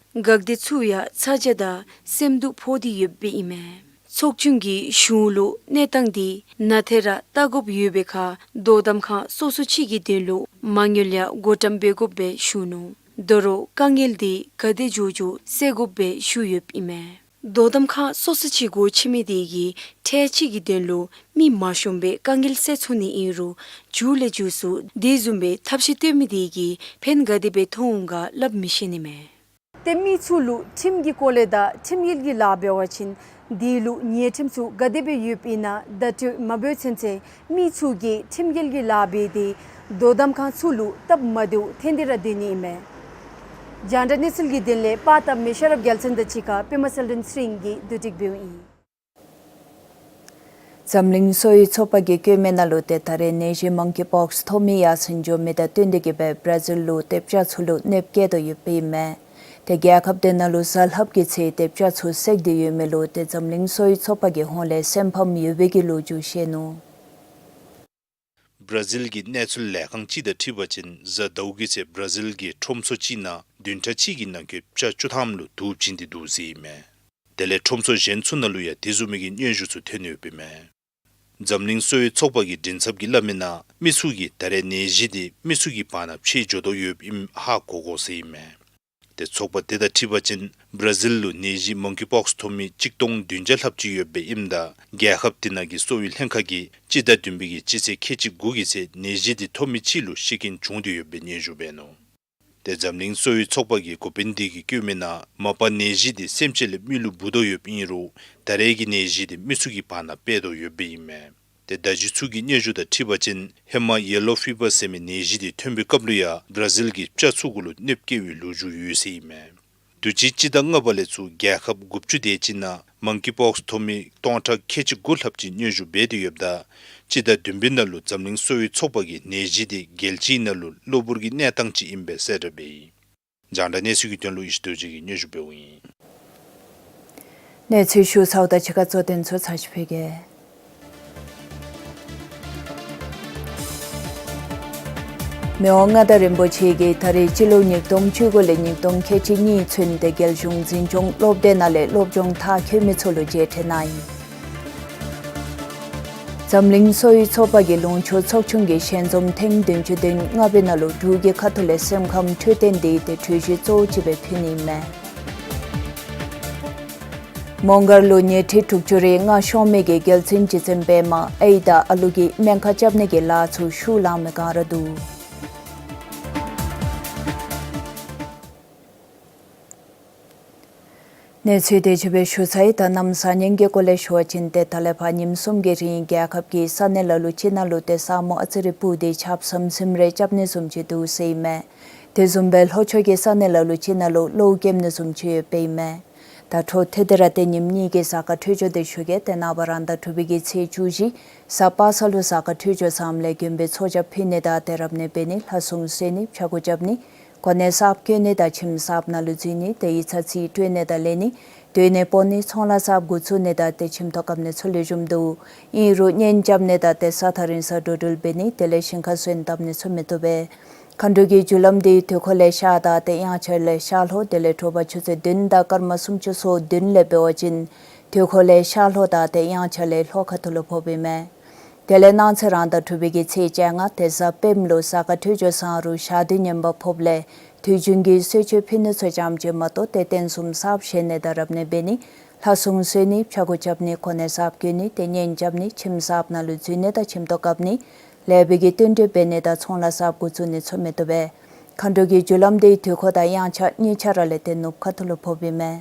འགག་སྡེ་ཚུ་ཡང་ཚ་གྱང་དང་སེམས་སྡུག་ཕོག་སྟེ་ཡོདཔ་ཨིན་མས། ཚོགས་ཆུང་གིས་གཞུང་ལུ་གནས་སྟངས་འདི་ནང་ཐད་ར་བལྟ་དགོཔ་ཡོད་པའི་ཁར་དོ་དམ་ཁང་སོ་སོ་ཅིག་གི་དོན་ལུ་མ་དངུལ་ཡང་བགོ་བཀྲམ་འབད་དགོཔ་སྦེ་ཞུ་ནུག། དོ་རུང་དཀའ་ངལ་འདི་ག་དེ་མགྱོགས་མགྱོགས་སེལ་དགོཔ་སྦེ་ཞུ་ཡོདཔ་ཨིན་མས། དོ་དམ་ཁང་སོ་སོ་ཅིག་སྒོ་ཕྱེ་མི་དེ་གིས་ཐེངས་གཅིག་གི་དོན་ལུ་མི་མང་ཤོས་སྦེ་དཀའ་ངལ་སེལ་ཚུགས་ནི་ཨིན་རུང་མཇུག་ལས་མཇུག་སུ་དེ་བཟུམ་སྦེ་ཐབས་ཤེས་བཏོན་མི་དེ་གིས་ཕན་ག་དེ་སྦེ་ཐོགས་འོང་ག་སླབ་མི་ཤེས་ནི་མས། ཏེ་མི་ཚུ་ལུ་ཁྲིམས་ཀྱི་སྐོར་ལས་དང་ཁྲིམས་འགལ་གྱི་ལཱ་འབད་བ་ཅིན་དེ་ལུ་ཉེས་ཁྲིམས་ཚུ་ག་དེ་སྦེ་ཡོདཔ་ཨིན་ན་བརྡ་སྤྲོད་མ་འབད་ཚུན་ཚོད་མི་ཚུ་གིས་ཁྲིམས་འགལ་གྱི་ལཱ་འབད་དེ་དོ་དམ་ཁང་ཚུ་ལུ་སྟབས་མ་བདེཝ་ཐོན་ཏེ་ར་སྡོད་ནི་ཨིན་མས། རྒྱང་བསྒྲགས་གནས་ཚུལ་གྱི་དོན་ལས་པར་བཏབ་མི་ཤེས་རབ་རྒྱལ་མཚན་དང་གཅིག་ཁར་པདྨ་གསལ་སྒྲོན་ཚེ་རིང་གིས་བསྡུ་སྒྲིག་འབདཝ་ཨིན། འཛམ་གླིང་གསོ་བའི་ཚོགས་པ་གིས་བཀོད་མི་ནང་ལུ་ཏེ་ད་རེས་ནད་གཞི་མོང་ཀི་པོགསི་ཐོབ་མི་ཡར་སེང་འགྱོ་མི་དང་བསྟུན་ཏེ་གིས་སྦེ་བར་ཛིལ་ལུ་ཏེ་སྤྱ་ཚུ་ལུ་གནོདཔ་བཀལ་དོ་ཡོདཔ་ཨིན་མས། ཏེ་རྒྱལ་ཁབ་དེ་ནང་ལུ་གཟའ་ལྷགཔ་གི་ཚེ་ཏེ་སྤྱ་ཚུ་བསད་དེ་ཡོད་མི་ལུ་ཏེ་འཛམ་གླིང་གསོ་བའི་ཚོགས་པ་གི་ཧོངས་ལས་སེམས་ཕམ་ཡོད་པའི་གི་ལོ་རྒྱུས་བཤད་ནུག། བར་ཛིལ་གྱི་གནས་ཚུལ་ལས་ཁང་ཅིག་དང་འཁྲིལ་བ་ཅིན་གཟའ་ཟླཝ་གི་ཚེ་བར་ཛིལ་གྱི་ཁྲོམ་ཚོགས་ཅིག་ནང་བདུན་ཕྲག་གཅིག་གི་ནང་འཁོད་སྤྱ་བཅུ་ཐམ་ལུ་དུག་བྱིན་ཏེ་འདུག་ཟེར་ཨིན་མས། དེ་ལས་ཁྲོམ་ཚོགས་གཞན་ཚུ་ནང་ལུ་ཡང་དེ་བཟུམ་མའི་གི་སྙན་ཞུ་ཚུ་ཐོན་ཡོདཔ་ཨིན་མས། འཛམ་གླིང་གསོ་བའི་ཚོགས་པ་གི་མགྲིན་ཚབ་ཀྱིས་སླབ་མི་ནང་མི་ཚུ་གིས་ད་རེས་ནད་གཞི་དེ་མི་ཚུ་གི་བར་ན་ཕྱེ་འགྱོ་དོ་ཡོདཔ་ཨིནམ་ཧ་གོ་དགོ་ཟེར་ཨིན་མས། ཏེ་ཚོགས་པ་དེ་དང་འཁྲིལ་བ་ཅིན་བར་ཛིལ་ལུ་ནད་གཞི་མོང་ཀི་པོགསི་ཐོབ་མི་གཅིག་སྟོང་བདུན་བརྒྱ་ལྷགཔ་ཅིག་ཡོདཔ་སྦེ་ཨིནམ་ད་རྒྱལ་ཁབ་དེ་ནང་གི་གསོ་བའི་ལྷན་ཁག་གིས་སྤྱི་ཟླ་བདུན་པའི་གི་སྤྱི་ཚེས་ཁལ་གཅིག་དགུ་གི་ཚེ་ནད་གཞི་དེ་ཐོབ་མི་གཅིག་ལུ་ཤི་རྐྱེན་བྱུང་སྟེ་ཡོདཔ་སྦེ་སྙན་ཞུ་འབད་ནུག། ཏེ་འཛམ་གླིང་གསོ་བའི་ཚོགས་པ་གི་འགོ་དཔོན་དེ་གིས་བཀོད་མི་ནང་མ་པ་ནད་གཞི་དེ་སེམས་ཅན་ལས་མི་ལུ་འབུ་དོ་ཡོདཔ་ཨིན་རུང་ད་རེས་ཀྱི་ནད་གཞི་དེ་མི་ཚུ་གི་བར་ན་སྤེལ་དོ་ཡོདཔ་ཨིན་མས། ཏེ་བརྡ་བརྒྱུད་ཚུ་གི་སྙན་ཞུ་དང་འཁྲིལ་བ་ཅིན་ཧེ་མ་ཡེ་ལོ་ཕི་བར་ཟེར་མི་ནད་གཞི་དེ་ཐོན་པའི་སྐབས་ལུ་ཡང་བར་ཛིལ་གྱི་སྤྱ་ཚུ་གུ་ལུ་གནོདཔ་བཀལ་བའི་ལོ་རྒྱུས་ཡོད་ཟེར་ཨིན་མས། དུས་ཅི་སྤྱི་ཟླ་ལྔ་པ་ལས་ཚུར་རྒྱལ་ཁབ་དགུ་བཅུ་དེ་ཅིག་ནང་མོང་ཀི་པོགསི་ཐོབ་མི་སྟོང་ཕྲག་ཁལ་གཅིག་དགུ་ལྷགཔ་ཅིག་སྙན་ཞུ་འབད་དེ་ཡོདཔ་ད་སྤྱི་ཟླ་བདུན་པའི་ནང་ལུ་འཛམ་གླིང་གསོ་བའི་ཚོགས་པ་གིས་ནད་གཞི་དེ་རྒྱལ་སྤྱིའི་ནང་ལུ་གློ་བུར་གྱི་གནས་སྟངས་ཅིག་ཨིན་པའི་གསལ་བསྒྲགས་འབད་ཡི། རྒྱང་བསྒྲགས་གནས་ཚུལ་གྱི་དོན་ལུ་ཡེ་ཤེས་རྡོ་རྗེ་གིས་སྙན་ཞུ་འབདཝ་ཨིན། གནས་ཚུལ་ཞུ་ཚརཝ་དང་གཅིག་ཁར་གཙོ་དོན་ཚུ་ཚར་ཅིག་ཕུལ་གེ། མི་དབང་མངའ་བདག་རིན་པོ་ཆེ་གིས་ད་རེས་སྤྱི་ལོ་ཉིས་སྟོང་བཅུ་དགུ་ལས་ཉིས་སྟོང་ཁལ་གཅིག་གཉིས་ཚུན་ཏེ་རྒྱལ་གཞུང་འཛིན་སྐྱོང་སློབ་སྡེ་ནང་ལས་སློབ་སྦྱོང་མཐར་འཁྱོལ་མི་ཚུ་ལུ་མཇལ་འཕྲད་གནང་ཡི། འཛམ་གླིང་གསོ་བའི་ཚོགས་པ་གི་ལུང་ཕྱོགས་ཚོགས་ཆུང་གི་ཞལ་འཛོམས་ཐེངས་བདུན་ཅུ་དོན་ལྔ་པའི་ནང་ལུ་འབྲུག་གི་ཁ་ཐུག་ལས་སེམས་ཁམས་འཕྲོད་བསྟེན་དེ་ཏེ་གྲོས་གཞི་གཙོ་བོ་ཅིག་སྦེ་ཕུལ་ནི་ཨིན་མས། མོང་སྒར་ལུ་ཉལ་ཁྲི་དྲུག་ཅུ་རེ་ལྔ་ཤོང་མི་གི་རྒྱལ་བཙུན་རྗེ་བཙུན་པདྨ་ཨའི་དང་ཨ་ལུ་གིས་སྨན་ཁང་རྐྱབ་ནི་གི་ལཱ་ཚུ་ཤུགས་ལང་མི་ག་ར་འདུག། གནས་ཚུལ་དེ་ཅིག་སྦེ་ཞུ་ཚར་ཡི། ད་གནམ་བཟང་ངན་གྱི་སྐོར་ལས་ཞུ་བ་ཅིན་ཏེ་ད་ལས་ཕར་ཉིནམ་གསུམ་གྱི་རིང་རྒྱལ་ཁབ་ཀྱི་ས་གནས་ལ་ལུ་ཅིག་ནང་ལུ་ཏེ་ས་སྨུག་ཨ་ཙི་རེ་སྤུབས་ཏེ་ཆརཔ་ཟིམ་ཟིམ་རེ་རྐྱབ་ནི་བཟུམ་ཅིག་འདུག་ཟེར་ཨིན་མས། དེ་བཟུམ་སྦེ་ལྷོ་ཕྱོགས་ཀྱི་ས་གནས་ལ་ལུ་ཅིག་ནང་ལུ་གློཝ་རྐྱབ་ནི་བཟུམ་ཅིག་ཡོདཔ་ཨིན་མས། ད་འཕྲོ་མཐུད་དེ་ར་ཏེ་ཉིནམ་གཉིས་ཀྱི་གཟའ་སྐར་འཕྲོད་སྦྱོར་དེ་ཞུ་གེ། ཏེ་ནངས་པ་རང་ཟླ་དྲུག་པའི་གི་ཚེས་བཅུ་བཞི་གཟའ་པ་སངས་ལུ་གཟའ་སྐར་འཕྲོད་སྦྱོར་བཟངམ་ལས་མགོན་པོའི་ཚོགས་བཅར་ཕུལ་ནི་དང་ཏེ་རབ་གནས་འབད་ནི་ལྷ་སྲུང་གསོལ་ནི་ཕྱྭ་འགུགས་རྐྱབ་ནི་གོ་གནས་གསརཔ་བསྐོ་ནི་དང་ཁྱིམ་གསརཔ་ནང་ལུ་འཛུལ་ནི་ཏེ་ཡིག་ཚང་རྩིས་སྤྲོད་ནི་དང་ལེན་ནི་སྡོད་གནས་སྤོ་ནི་ཚོང་ལཱ་གསརཔ་འགོ་བཙུགས་ནི་དང་ཏེ་ཁྱིམ་ཐོག་བཀབ་ནི་ཚུ་ལེགས་ཤོམ་འདུག། ཨིན་རུང་གཉེན་རྐྱབ་ནི་དང་ཏེ་ས་ཐག་རིང་སར་འགྲོ་འགྲུལ་འབད་ནི་དེ་ལས་ཞིང་ཁ་སོན་བཏབ་ནི་ཚུ་མི་བཏུབ་པས། མཁའ་འགྲོ་གི་རྒྱུ་ལམ་དེ་དུས་འཁོར་ལས་ཤར་དང་ཏེ་དབྱངས་འཆར་ལས་ཤར་ལྷོ་དེ་ལས་དྲོ་པ་ཆུ་ཚོད་བདུན་དང་སྐར་མ་སུམ་ཅུ་སོ་བདུན་ལས་འབད་བ་ཅིན་དུས་འཁོར་ལས་ཤར་ལྷོ་དང་ཏེ་དབྱངས་འཆར་ལས་ལྷོ་ཁ་ཐུག་ལུ་ཕོགཔ་ཨིན་མས། དེ་ལས་གནངས་ཚེ་རང་ཟླ་དྲུག་པའི་གི་ཚེས་བཅོ་ལྔ་ཏེ་གཟའ་སྤེནམ་ལུ་གཟའ་སྐར་འཕྲོད་སྦྱོར་བཟང་རུང་ཞག་དུས་ངན་པ་ཕོགཔ་ལས་དུས་རྒྱུན་གྱི་གསོལ་མཆོད་ཕུལ་ནི་ཚུ་ཙམ་ཅིག་མ་གཏོགས་ཏེ་རྟེན་གསུམ་གསརཔ་བཞེངས་ནི་དང་རབ་གནས་འབད་ནི་ལྷ་སྲུང་གསོལ་ནི་ཕྱྭ་འགུགས་རྐྱབ་ནི་གོ་གནས་གསརཔ་བསྐོ་ནི་ཏེ་གཉེན་རྐྱབ་ནི་ཁྱིམ་གསརཔ་ནང་ལུ་འཛུལ་ནི་དང་ཁྱིམ་ཐོག་བཀབ་ནི་ལེགས་པའི་གི་བསྟུན་གྲོས་འབད་ནི་དང་ཚོང་ལཱ་གསརཔ་འགོ་བཙུགས་ནི་ཚུ་མི་བཏུབ་པས། མཁའ་འགྲོ་གི་རྒྱུ་ལམ་དེ་དུས་འཁོར་དང་དབྱངས་འཆར་གཉིས་ཆ་ར་ལས་ཏེ་ནུབ་ཁ་ཐུག་ལུ་ཕོགཔ་ཨིན་མས།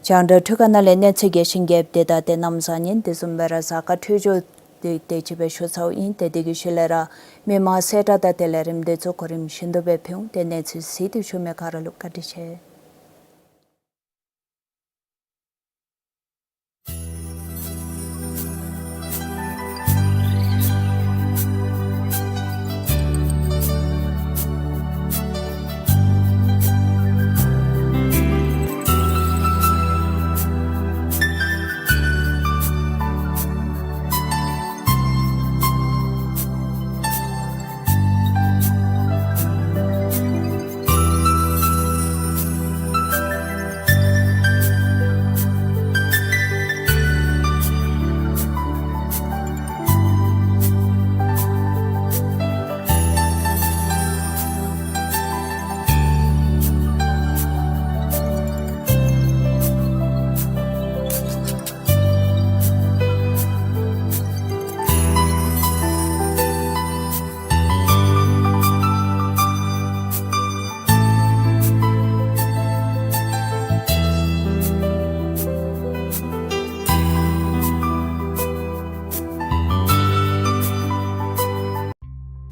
རྒྱང་བསྒྲགས་འཕྲུལ་ཁང་ནང་ལས་གནས་ཚུལ་རྒྱས་ཤིང་རྒྱསཔ་དེ་དང་ཏེ་གནམ་བཟང་ངན་དེ་བཟུམ་སྦེ་ར་གཟའ་སྐར་འཕྲོད་སྦྱོར་ དེ་དེ་ཅིག་སྦེ་ཞུ་ཚརཝ་ཨིན། ཏེ་དེ་གི་ཤུལ་ལས་ར་མི་མང་གསལ་བསྒྲགས་དང་དེ་ལས་རིམ་དེ་ཚུ་གོ་རིམ་བཞིན་དུ་སྦེ་ཕུལ་འོང་། ཏེ་གནས་ཚུལ་གཟིགས་ཏེ་བཞུགས་མི་ག་ར་ལུ་བཀའ་དྲིན་ཆེ།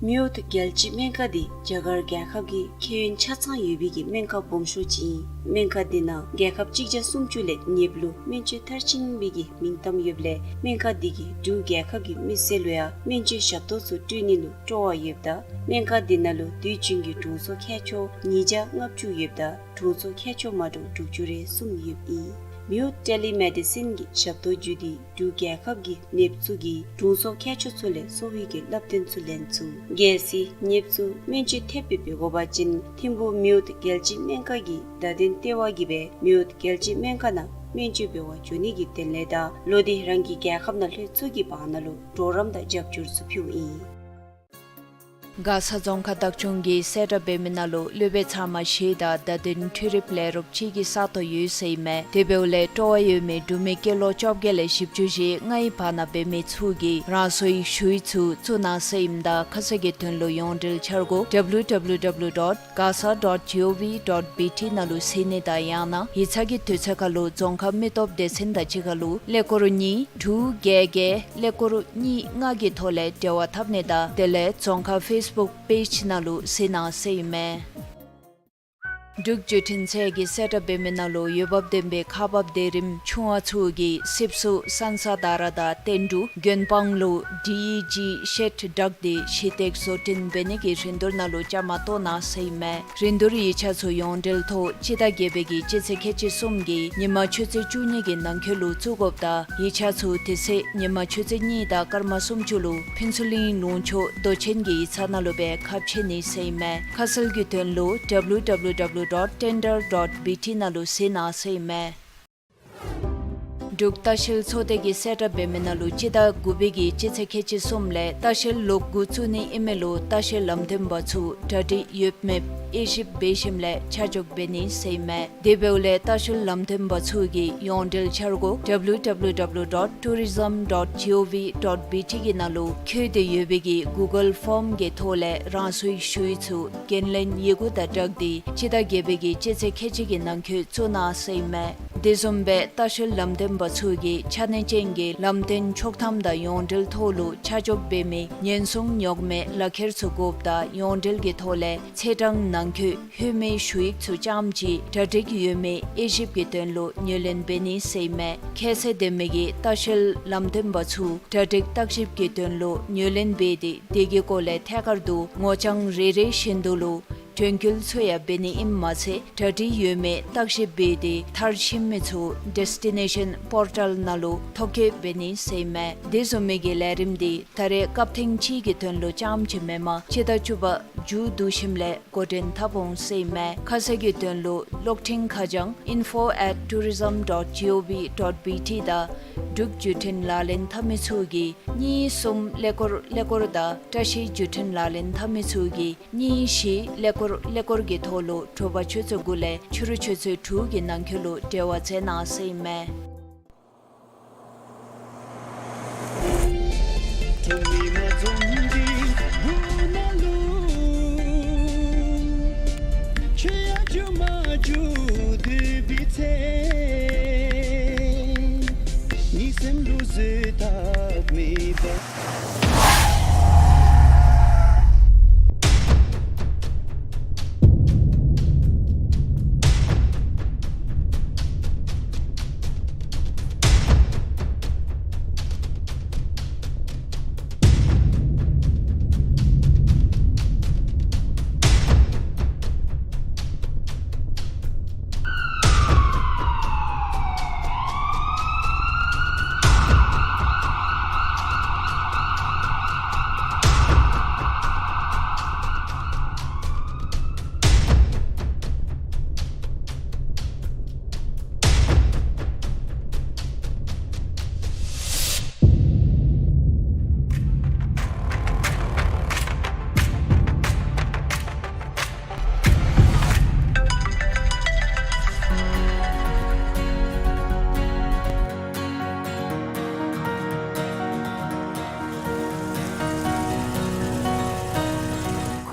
མིའུ་ཐུ་རྒྱལ་སྤྱིའི་སྨན་ཁང་འདི་རྒྱ་གར་རྒྱལ་ཁབ་ཀྱི་ཁྱད་ཡོན་ཆ་ཚང་ཡོད་པའི་གི་སྨན་ཁང་སྦོམ་ཤོས་ཅིག་ཨིན། སྨན་ཁང་འདི་ནང་རྒྱལ་ཁབ་གཅིག་བརྒྱ་སུམ་ཅུ་ལས་ཉེ་བ་ལུ་སྨན་བཅོས་མཐར་ཕྱིན་པའི་གི་མིང་གཏམ་ཡོདཔ་ལས་སྨན་ཁང་འདི་གིས་འབྲུག་རྒྱལ་ཁབ་ཀྱི་མི་སེར་ལུ་ཡང་སྨན་བཅོས་ཞབས་ཏོག་ཚུ་སྤྲོད་ནི་ལུ་སྤྲོ་བ་ཡོདཔ་ད་སྨན་ཁང་འདི་ནང་ལུ་དུས་རྒྱུན་གྱི་དྲུང་འཚོ་མཁས་མཆོག་ཉིས་བརྒྱ་ལྔ་བཅུ་ཡོདཔ་ད་དྲུང་འཚོ་མཁས་མཆོག་མ་འདྲཝ་དྲུག་ཅུ་རེ་གསུམ་ཡོདཔ་ཨིན། མིའུ་ཐུ་ཊེ་ལི་མེ་ཌི་སིན་གྱི་ཞབས་ཏོག་བརྒྱུད་དེ་འབྲུག་རྒྱལ་ཁབ་ཀྱི་ནདཔ་ཚུ་གིས་དྲུང་འཚོ་མཁས་མཆོག་ཚུ་ལས་གསོ་བའི་གི་བསླབ་སྟོན་ཚུ་ལེན་ཚུགས། གལ་སྲིད་ནདཔ་ཚུ་སྨན་བཅོས་ཐེབས་སྦེ་འབད་དགོ་པ་ཅིན་ཐིམ་ཕུག་མིའུ་ཐུ་རྒྱལ་སྤྱིའི་སྨན་ཁང་གི་བརྡ་དོན་ལྟེ་བ་གིས་སྦེ་མིའུ་ཐུ་རྒྱལ་སྤྱིའི་སྨན་ཁང་ནང་སྨན་བཅོས་འབད་བར་འགྱོ་ནི་གི་དོན་ལས་དང་ལོག་སྟེ་རང་གི་རྒྱལ་ཁབ་ནང་ལྷོད་ཚུགས་ཀྱི་བར་ན་ལུ་གྲོགས་རམ་དང་རྒྱབ་སྐྱོར་ཚུ་ཕུལཝ་ཨིན། མགར་ས་རྫོང་ཁག་བདག་སྐྱོང་གིས་གསལ་བསྒྲགས་འབད་མི་ནང་ལུ་སློབ་དཔོན་ཚང་མ་བཞེས་དང་བརྡ་དོན་འཕྲུལ་རིགཔ་ལས་རོགསཔ་ཅིག་གི་ས་སྟོང་ཡོད་ཟེར་ཨིན་མས། དེ་འབདཝ་ལས་སྤྲོ་བ་ཡོད་མི་འབྲུག་མི་སྐྱེས་ལོ་བཅོ་བརྒྱད་ལས་བཞི་བཅུ་ཞེ་ལྔའི་བར་ན་འབད་མི་ཚུ་གིས་རང་སོའི་ཞུ་ཡིག་ཚུ་བཙུགས་གནང་ཟེར་ཨིནམ་ད་ཁ་གསལ་གྱི་དོན་ལུ་ཡོངས་འབྲེལ་འཆར་སྒོ་ཌབ་ལུ་ཌབ་ལུ་ཌབ་ལུ་ཌོཊ་མགར་ས་ཌོཊ་ཇི་ཨོ་ཝི་ཌོཊ་བི་ཊི་ནང་ལུ་གཟིགས་ནི་དང་ཡང་ན་ཡིག་ཚང་གི་དུས་ཚོད་ཁར་ལུ་རྫོང་ཁག་མི་སྟོབས་སྡེ་ཚན་དང་གཅིག་ཁར་ལུ་ཀླད་ཀོར་གཉིས་དྲུག་བརྒྱད་བརྒྱད་ཀླད་ཀོར་གཉིས་ལྔ་གི་ཐོག་ལས་འབྲེལ་བ་འཐབ་ནི་དང་དེ་ལས་རྫོང་ཁག་ཕེསི་བུཀ་པེཇ་ནང་ལུ་གཟིགས་གནང་ཟེར་ཨིན་མས། འབྲུག་བརྒྱུད་འཕྲིན་ཚད་ཀྱིས་གསལ་བསྒྲགས་འབད་མི་ནང་ལུ་འོས་འབབ་ལྡན་པའི་ཁག་འབག་སྡེ་རིམ་ཆུང་བ་ཚུ་གིས་སིབ་སུ་སན་ས་དྷ་ར་དང་བསྟན་འབྲུག་དགོན་པང་ལུ་ཌི་ཨི་ཇི་ཤེཊ་བསྒྲགས་ཏེ་གཞི་སྟེགས་བཟོ་སྐྲུན་འབད་ནི་གི་རིན་བསྡུར་ནང་ལུ་བཅའ་མར་གཏོགས་གནང་ཟེར་ཨིན་མས། རིན་བསྡུར་ཡིག་ཆ་ཚུ་ཡོངས་འབྲེལ་ཐོག་སྤྱི་ཟླ་བརྒྱད་པའི་གི་སྤྱི་ཚེས་ཁལ་གཅིག་གསུམ་གྱི་ཉིན་མ་ཆུ་ཚོད་བཅུ་གཉིས་ཀྱི་ནང་འཁོད་ལུ་བཙུགས་དགོཔ་ད་ཡིག་ཆ་ཚུ་དེ་ཚེ་ཉིན་མ་ཆུ་ཚོད་གཉིས་དང་སྐར་མ་སུམ་ཅུ་ལུ་ཕུན་ཚོགས་གླིང་ལུང་ཕྱོགས་མདོ་ཆེན་གྱི་ཡིག་ཚང་ནང་ལུ་སྦེ་ཁ་ཕྱེ་ནི་ཟེར་ཨིན་མས། ཁ་གསལ་གྱི་དོན་ལུ་ཌབ་ལུ་ཌབ་ལུ་ཌབ་ལུ་ཌོཊ་ཊེན་ཌར་ཌོཊ་བི་ཊི་ནང་ལུ་གཟིགས་གནང་ཟེར་ཨིན་མས། འབྲུག་ལྟ་བཤལ་ཚོགས་སྡེ་གིས་གསལ་བསྒྲགས་འབད་མི་ནང་ལུ་སྤྱི་ཟླ་དགུ་པའི་གི་སྤྱི་ཚེས་ཁལ་གཅིག་གསུམ་ལས་ལྟ་བཤལ་ལོག་འགོ་བཙུགས་ནི་ཨིན་མི་ལུ་ལྟ་བཤལ་ལམ་སྟོན་པ་ཚུ་གྲ་སྒྲིག་ཡོད་མེད་དབྱེ་ཞིབ་འབད་ཞིནམ་ལས་ཆ་འཇོག་འབད་ནི་ཟེར་ཨིན་མས། དེ་འབདཝ་ལས་ལྟ་བཤལ་ལམ་སྟོན་པ་ཚུ་གིས་ཡོངས་འབྲེལ་འཆར་སྒོ་ཌབ་ལུ་ཌབ་ལུ་ཌབ་ལུ་ཌོཊ་ཊུ་རི་ཛམ་ཌོཊ་ཇི་ཨོ་ཝི་ཌོཊ་བི་ཊི་གི་ནང་ལུ་བཀོད་དེ་ཡོད་པའི་གི་གུ་གཱལ་ཕོརམ་གྱི་ཐོག་ལས་རང་སོའི་ཞུ་ཡིག་ཚུ་འགན་ལེན་ཡི་གུ་དང་སྦྲགས་ཏེ་སྤྱི་ཟླ་བརྒྱད་པའི་གི་སྤྱི་ཚེས་ཁལ་གཅིག་གི་ནང་འཁོད་བཙུགས་གནང་ཟེར་ཨིན་མས། དེ་བཟུམ་སྦེ་ལྟ་བཤལ་ལམ་སྟོན་པ་ཚུ་གིས་ཆ་གནས་ཅན་གྱི་ལམ་སྟོན་ཆོག་ཐམ་དང་ཡོངས་འབྲེལ་ཐོག་ལུ་ཆ་འཇོག་འབད་མི་ཉེན་སྲུང་ཉོག་མེད་ལག་ཁྱེར་ཚུ་དགོཔ་ད་ཡོངས་འབྲེལ་གྱི་ཐོག་ལས་ཚེས་གྲངས་ནང་འཁོད་ལྷོད་མི་ཞུ་ཡིག་ཚུ་རྐྱངམ་ཅིག་གྲ་སྒྲིག་ཡོད་མེད་དབྱེ་ཞིབ་ཀྱི་དོན་ལུ་ངོས་ལེན་འབད་ནི་ཟེར་ཨིན་མས། ཁྱད་ཚད་ལྡན་མི་གི་ལྟ་བཤལ་ལམ་སྟོན་པ་ཚུ་གྲ་སྒྲིག་བརྟག་ཞིབ་ཀྱི་དོན་ལུ་ངོས་ལེན་འབད་དེ་དེ་གི་སྐོར་ལས་ཐད་ཀར་དུ་ངོ་བཅང་རེ་རེ་བཞིན་དུ་ལུ་དྲན་སྐུལ་ཚུ་ཡང་འབད་ནི་ཨིནམ་མ་ཚད་གྲ་སྒྲིག་ཡོད་མེད་བརྟག་ཞིབ་འབད་དེ་མཐར་ཕྱིན་མི་ཚུ་ཌེསི་ཊི་ནེ་ཤཱན་པོར་ཊལ་ནང་ལུ་ཐོ་བཀོད་འབད་ནི་ཟེར་ཨིན་མས། དེ་བཟུམ་མའི་གི་ལས་རིམ་འདི་ད་རེས་སྐབས་ཐེངས་གཅིག་གི་དོན་ལུ་རྐྱངམ་ཅིག་མེན་པར་སྤྱི་ཟླ་བཅུ་པ་མཇུག་བསྡུ་ཞིནམ་ལས་འགོ་འདྲེན་འཐབ་འོང་ཟེར་ཨིན་མས། ཁ་གསལ་གྱི་དོན་ལུ་གློག་འཕྲིན་ཁ་བྱང་ཨིན་ཕོ་ཨེཊ་ཊུ་རི་ཛམ་ཌོཊ་ཇི་ཨོ་ཝི་ཌོཊ་བི་ཊི་དང་འབྲུག་བརྒྱུད་འཕྲིན་ལག་ལེན་འཐབ་མི་ཚུ་གིས་གཉིས་གསུམ་ཀླད་ཀོར་ཀླད་ཀོར་དང་བཀྲ་ཤིས་བརྒྱུད་འཕྲིན་ལག་ལེན་འཐབ་མི་ཚུ་གིས་གཉིས་བཞི་ཀླད་ཀོར་ཀླད་ཀོར་གྱི་ཐོག་ལུ་དྲོ་པ་ཆུ་ཚོད་དགུ་ལས་ཕྱི་རུ་ཆུ་ཚོད་དྲུག་གི་ནང་འཁོད་ལུ་འབྲེལ་བ་མཛད་གནང་ཟེར་ཨིན་མས།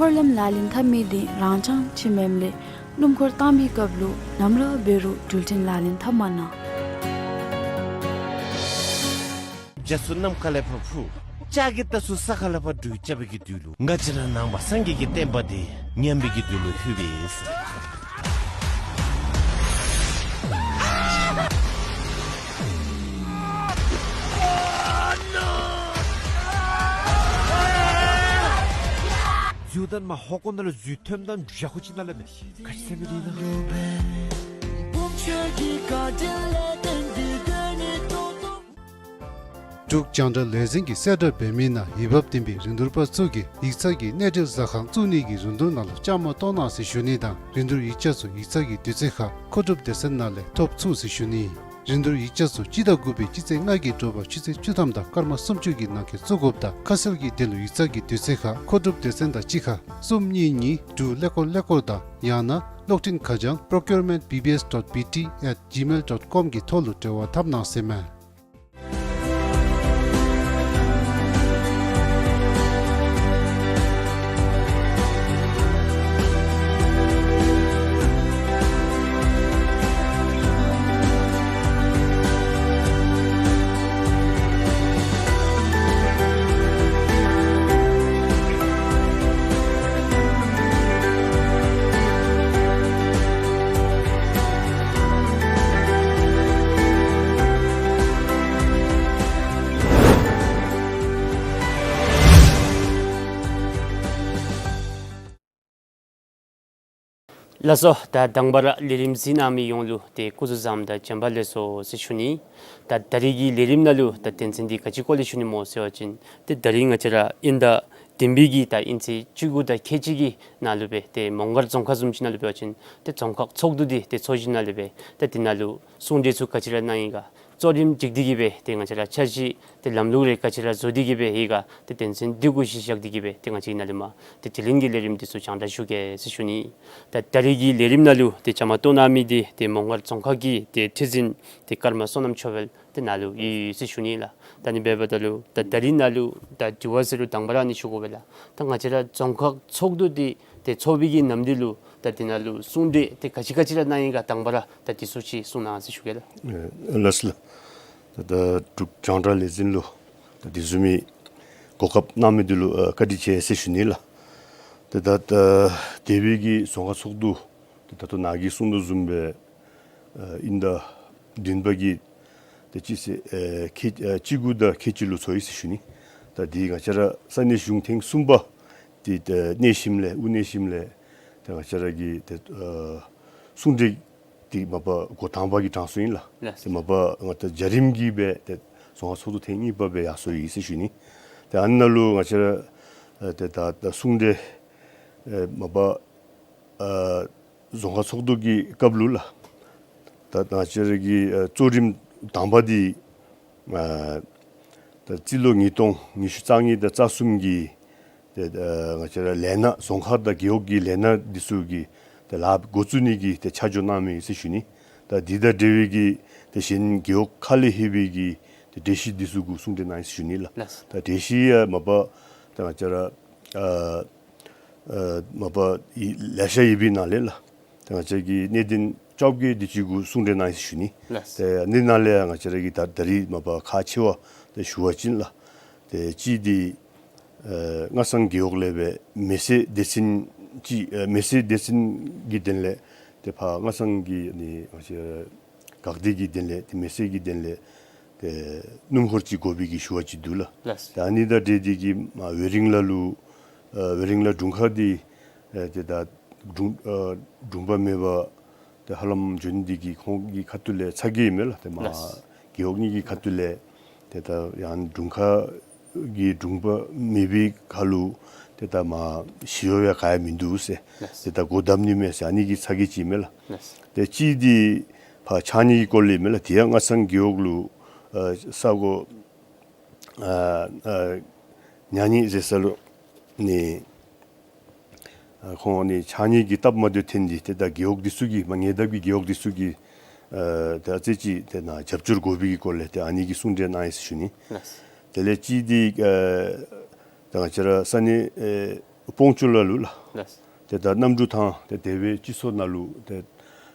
འཁོར་ལམ་ལག་ལེན་འཐབ་མི་དེ་རང་འཚང་ཆེ་མེནམ་ལས་སྣུམ་འཁོར་བཏང་པའི་སྐབས་ལུ་ནམ་ར་འབད་རུང་འགྲུལ་འཕྲིན་ལག་ལེན་འཐབ་མ་གནང་། རྒྱ་མཚོ་ནམ་མཁའ་ལས་ཕར་འཕུར། ལྕགས་ཀྱི་རྟ་ཚུ་ས་ཁ་ལས་ཕར་འགྲུལ་རྐྱབ་པའི་གི་དུས་ལུ་ང་བཅས་ར་ནང་པ་སངས་རྒྱས་ཀྱི་བསྟན་པ་དེ་ཉམས་པའི་གི་དུས་ལུ་ལྷོད་པས། འཛུལ་ད་མ་ཧོ་ཀོ་ནང་ལུ་འཛུལ་ཐོནམ་ད་ཡ་ཧུ་ཅིག་ནང་ལས་མེད། ག་ཅི་ཟེར་མི་འདི་ན། འབྲུག་རྒྱང་བསྒྲགས་ལས་འཛིན་གྱིས་གསལ་བསྒྲགས་འབད་མི་ནང་འོས་འབབ་ལྡན་པའི་རིན་བསྡུར་པ་ཚུ་གིས་ཡིག་ཚང་གི་གནས་འབྲེལ་ཟ་ཁང་བཙུགས་ནི་གི་རིན་བསྡུར་ནང་ལུ་བཅའ་མར་གཏོགས་གནང་ཟེར་ཞུ་ནི་དང་རིན་བསྡུར་ཡིག་ཆ་ཚུ་ཡིག་ཚང་གི་དུས་ཚོད་ཁར་མཁོ་སྒྲུབ་སྡེ་ཚན་ནང་ལས་ཐོབ་ཚུགས་ཟེར་ཞུ་ནི། རིན་བསྡུར་ཡིག་ཆ་ཚུ་སྤྱི་ཟླ་དགུ་པའི་སྤྱི་ཚེས་ལྔ་གི་དྲོ་པ་ཆུ་ཚོད་བཅུ་ཐམ་དང་སྐར་མ་སུམ་ཅུ་གི་ནང་འཁོད་བཙུགས་དགོཔ་དང་ཁ་གསལ་གྱི་དོན་ལུ་ཡིག་ཚང་གི་དུས་ཚོད་ཁར་མཁོ་སྒྲུབ་སྡེ་ཚན་དང་གཅིག་ཁར་གསུམ་གཉིས་གཉིས་དྲུག་ཀླད་ཀོར་ཀླད་ཀོར་དང་ཡང་ན་གློག་འཕྲིན་ཁ་བྱང་procurement B B S dot B T at gmail dot com གི་ཐོག་ལུ་འབྲེལ་བ་འཐབ་གནང་ཟེར་མས། ལགས་སོ། ད་དང་པ་ར་ལས་རིམ་གཟིགས་གནང་མི་ཡོངས་ལུ་ཏེ་སྐུ་གཟུགས་བཟང་དང་བྱོན་པ་ལེགས་སོ་ཟེར་ཞུ་ནི། ད་ད་རིས་ཀྱི་ལས་རིམ་ནང་ལུ་ད་དོན་ཚན་འདི་ག་ཅི་སྐོར་ལས་ཞུ་ནི་སྨོ་ཟེར་བ་ཅིན་ཏེ་ད་རིས་ང་བཅས་ར་དབྱིན་ཟླ་བདུན་པའི་གི་ད་དབྱིན་ཚེས་བཅུ་དགུ་དང་ཁལ་གཅིག་གི་ནང་ལུ་སྦེ་ཏེ་མོང་སྒར་རྫོང་ཁག་བཟུམ་ཅིག་ནང་ལུ་འབད་བ་ཅིན་ཏེ་རྫོང་ཁག་ཚོགས་འདུ་འདི་ཏེ་ཚོགས་ཞིནམ་ལས་སྦེ་ད་འདི་ནང་ལུ་གསུང་གྲོས་ཚུ་ག་ཅི་ར་གནང་ཡི་ག་གཙོ་རིམ་ཅིག་འདི་གིས་སྦེ་ཏེ་ང་བཅས་ར་འཆར་གཞི་ཏེ་ལམ་ལུགས་རེ་ག་ཅི་ར་བཟོ་སྟེ་གིས་སྦེ་ཡི་ག་ཏེ་དོན་ཚན་འདི་གུ་གཞི་བཞག་སྟེ་གིས་སྦེ་ཏེ་ང་བཅས་ནཱ་ལས་མར་ཏེ་དྲི་ལན་གྱི་ལས་རིམ་འདི་ཚུ་རྒྱང་བསྒྲགས་ཞུ་གེ་ཟེར་ཞུ་ནི། ད་ད་རིས་ཀྱི་ལས་རིམ་ནང་ལུ་ཏེ་བཅའ་མར་གཏོགས་གནང་མི་འདི་ཏེ་མོང་སྒར་རྫོང་ཁག་གི་ཏེ་ཁྲི་འཛིན་ཏེ་ཀརྨ་བསོད་ནམས་ཆོས་འཕེལ་ཏེ་ནཱ་ལུ་ཡོད་ཟེར་ཞུ་ནི་ལགས། ད་ནི་འབདཝ་ད་ལུ་ད་ད་རིས་ནཱ་ལུ་ད་དྲི་བ་ཟེར་རུང་དང་པ་ར་ནི་ཞུ་དགོ་པས་ལགས། ད་ང་བཅས་ར་རྫོང་ཁག་ཚོགས་འདུ་འདི་ཏེ་ཚོགས་པའི་གི་ནམ་དུས་ལུ་ད་འདི་ནང་ལུ་གསུང་གྲོས་ཏེ་ག་ཅི་ག་ཅི་ར་གནང་ཡི་ག་དང་པ་ར་ད་འདི་ཚུ་ཅིག་གསུང་གནང་ཟེར་ཞུ་གེ་ལགས། ཨེ་ལགས་སོ་ལགས། ད་ད་འབྲུག་རྒྱང་བསྒྲགས་ལས་འཛིན་ལུ་ད་དེ་བཟུམ་མའི་གོ་སྐབས་གནང་མི་འདི་ལུ་ཨ་བཀའ་དྲིན་ཆེ་ཟེར་ཞུ་ནི་ལགས། ད་ད་ད་འདས་པའི་གི་རྫོང་ཁག་ཚོགས་འདུ་ད་ད་ལྟོ་ནཱ་གིས་གསུང་དོ་བཟུམ་སྦེ་ཨ་དབྱིན་ཟླ་བདུན་པ་གི་ད་སྤྱི་ཚེས་ཨེ་ཁལ་ཨེ་བཅུ་དགུ་དང་ཁལ་གཅིག་ལུ་ཚོགས་ཡི་ཟེར་ཞུ་ནི། ད་འདི་ང་བཅས་ར་ས་གནས་གཞུང་ཐེངས་གསུམ་པ་འདི་ད་གནས་གཤིསམ་ལས་དབུ་གནས་གཤིསམ་ལས་ད་ང་བཅས་ར་གི་ད་ཨ་གསུང་གྲོས་འདི་མ་པ་འགོ་དང་པ་གི་གྲངས་སུ་ཨིན་ལགས། ལགས། ཏེ་མ་པ་ང་ད་བརྒྱ་རིམ་གྱིས་སྦེ་ཏེ་རྫོང་ཁག་ཚོགས་འདུ་ཐེངས་གཉིས་པ་སྦེ་ཡར་སོང་ཡི་ཟེར་ཞུ་ནི། ཏེ་ཨ་ནཱ་ལུ་ང་བཅས་ར་ཨེ་ཏེ་ད་ད་གསུང་གྲོས་ཨེ་མ་པ་ཨ་རྫོང་ཁག་ཚོགས་འདུ་གི་སྐབས་ལུ་ལགས། ད་ད་ང་བཅས་ར་གི་ཨ་གཙོ་རིམ་དང་པ་འདི་ཨ་ད་རྩིས་ལོ་ཉིས་སྟོང་ཉི་ཤུ་རྩ་གཉིས་དང་རྩ་གསུམ་གྱི་ཏེ་ཨ་ང་བཅས་ར་ལས་སྣ་རྫོང་ཁག་དང་རྒེད་འོག་གི་ལས་སྣ་འདི་ཚུ་གི་ཏེ་ལཱ་འགོ་བཙུགས་ནི་གི་ཏེ་ཆ་འཇོག་གནང་མི་ཨིན་ཟེར་ཞུ་ནི། ད་འདི་དང་འབྲེལ་བའི་གི་ཏེ་གཞན་རྒེད་འོག་ཁག་ལས་ལྷོད་པའི་གི་ཏེ་གྲོས་གཞི་འདི་ཚུ་གུ་གསུང་གྲོས་གནང་ཡི་ཟེར་ཞུ་ནི་ལགས། ལགས། ད་གྲོས་གཞི་ཡང་མ་པ་ད་ང་བཅས་ར་ཨ་ཨ་མ་པ་ཡི་ལེ་ཤ་ཡོད་པའི་ནང་ལས་ལགས། ཏེ་ང་བཅས་ཀྱི་གནད་དོན་བཅོ་བརྒྱད་དེ་ཅིག་གུ་གསུང་གྲོས་གནང་ཡི་ཟེར་ཞུ་ནི། ལགས། ཏེ་འདི་ནང་ལས་ཡང་ང་བཅས་ར་གི་ད་ད་རིས་མ་པ་ཁག་ཆེ་བ་ཏེ་ཞུ་བ་ཅིན་ལགས། ཏེ་གཅིག་འདི་ཨེ་སྔ་སངས་རྒེད་འོག་ལས་སྦེ་མེ་སྲེག་སྡེ་ཚན་ཅིག་ཨེ་མེ་སྲེག་སྡེ་ཚན་གྱི་དོན་ལས་ཏེ་ཕར་སྔ་སངས་ཀྱི་ནི་ང་བཅས་འགག་སྡེ་གི་དོན་ལས་ཏེ་མེ་སྲེག་གི་དོན་ལས་ཏེ་སྣུམ་འཁོར་ཅིག་དགོ་པའི་གི་ཞུ་བ་ཅིག་འདུག་ལགས། ལགས། ཏེ་ཨ་ནི་དང་འབྲེལ་ཏེ་གིས་མར་ཝེ་རིང་ལ་ལུ་ཨེ་ཝེ་རིང་ལ་དྲུང་ཁག་འདི་ཨེ་ཏེ་ད་དྲུང་ཨེ་དྲུང་པ་མེད་པར་ཏེ་ཧ་ལམ་འབྱོན་ཏེ་གིས་ཁོང་གི་ཁ་ཐུག་ལས་ཚ་གྱང་ཨིན་མས་ལགས། ཏེ་མར་ལགས། རྒེད་འོག་གཉིས་ཀྱི་ཁ་ཐུག་ལས་ཏེ་ད་ཡང་དྲུང་ཁག་གི་དྲུང་པ་མེད་པའི་ཁར་ལུ་ཏེ་ད་མར་ཞི་གཡོག་ཡང་ག་ཡང་མིན་འདུག་ཟེར། ལགས། ཏེ་ད་སྒོ་བསྡམ་ནི་མས་ཟེར་ཨ་ནི་གི་ཚ་གྱང་ཅིག་ཨིན་མས་ལགས། ལགས། ཏེ་གཅིག་འདི་ཕར་ཕྱགས་སྙིགས་ཀྱི་སྐོར་ལས་ཨིན་མས་ལགས། དེ་ཡང་སྔ་སངས་རྒེད་འོག་ལུ་ཨེ་ས་གོ་ཨ་ཨ་ཉ་ཉི་ཟེར་ས་ལུ་ནི་ཨ་ཁོང་ནི་ཕྱགས་སྙིགས་ཀྱི་སྟབས་མ་བདེཝ་ཐོན་ཏེ་ཏེ་ད་རྒེད་འོག་འདི་ཚུ་གིས་མར་ཉེ་འདབས་ཀྱི་རྒེད་འོག་འདི་ཚུ་གིས་ཨ་ཏེ་ཨ་ཙི་ཅིག་ཏེ་ནཱ་རྒྱབ་སྐྱོར་དགོ་པའི་གི་སྐོར་ལས་ཏེ་ཨ་ནི་གི་གསུང་གྲོས་གནང་ཡི་ཟེར་ཞུ་ནི། ལགས། དེ་ལས་གཅིག་འདི་ཨ་ད་ང་བཅས་ར་ས་གནས་ཨེ་སྤོང་ཆུ་ལ་ལུ་ལགས། ལགས། ཏེ་ད་གནམ་གྲུ་ཐང་ཏེ་དེ་སྦེ་སྤྱི་ཚོགས་ནང་ལུ་ཏེ་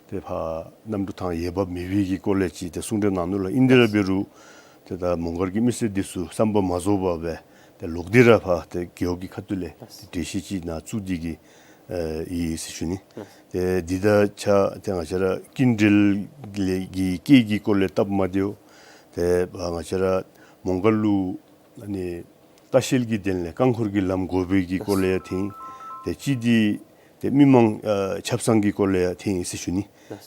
ཏེ་ཕར་གནམ་གྲུ་ཐང་འོས་འབབ་མེད་པའི་གི་སྐོར་ལས་ཅིག་ཏེ་གསུང་གྲོས་གནང་ནུག་ལགས། ཨིན་དེ་ར་འབད་རུང་ཏེ་ད་མོང་སྒར་གྱི་མི་སེར་འདི་ཚུ་བསམ་པ་མ་རྫོགས་པར་སྦེ་ཏེ་ལོག་སྟེ་ར་ཕར་ཏེ་རྒེད་འོག་གི་ཁ་ཐུག་ལས་ཏེ་གྲོས་གཞི་ཅིག་ནཱ་བཙུགས་ཏེ་གིས་ཨེ་ཡི་ཟེར་ཞུ་ནི། ཏེ་འདི་དང་ཆ་ཏེ་ང་བཅས་ར་སྐྱིན་འགྲུལ་ལས་ཀྱི་སྐྱེད་ཀྱི་སྐོར་ལས་སྟབས་མ་བདེཝ་ཏེ་ང་བཅས་ར་མོང་སྒར་ལུ་ཨ་ནི་ལྟ་བཤལ་གྱི་དོན་ལས་རྐང་འཁོར་གྱི་ལམ་དགོ་པའི་གི་སྐོར་ལས་ཡང་ཐོན། ཏེ་གཅིག་འདི་ཏེ་མི་མང་ཨ་ཆབ་གསང་གི་སྐོར་ལས་ཡང་ཐོན་ཡི་ཟེར་ཞུ་ནི།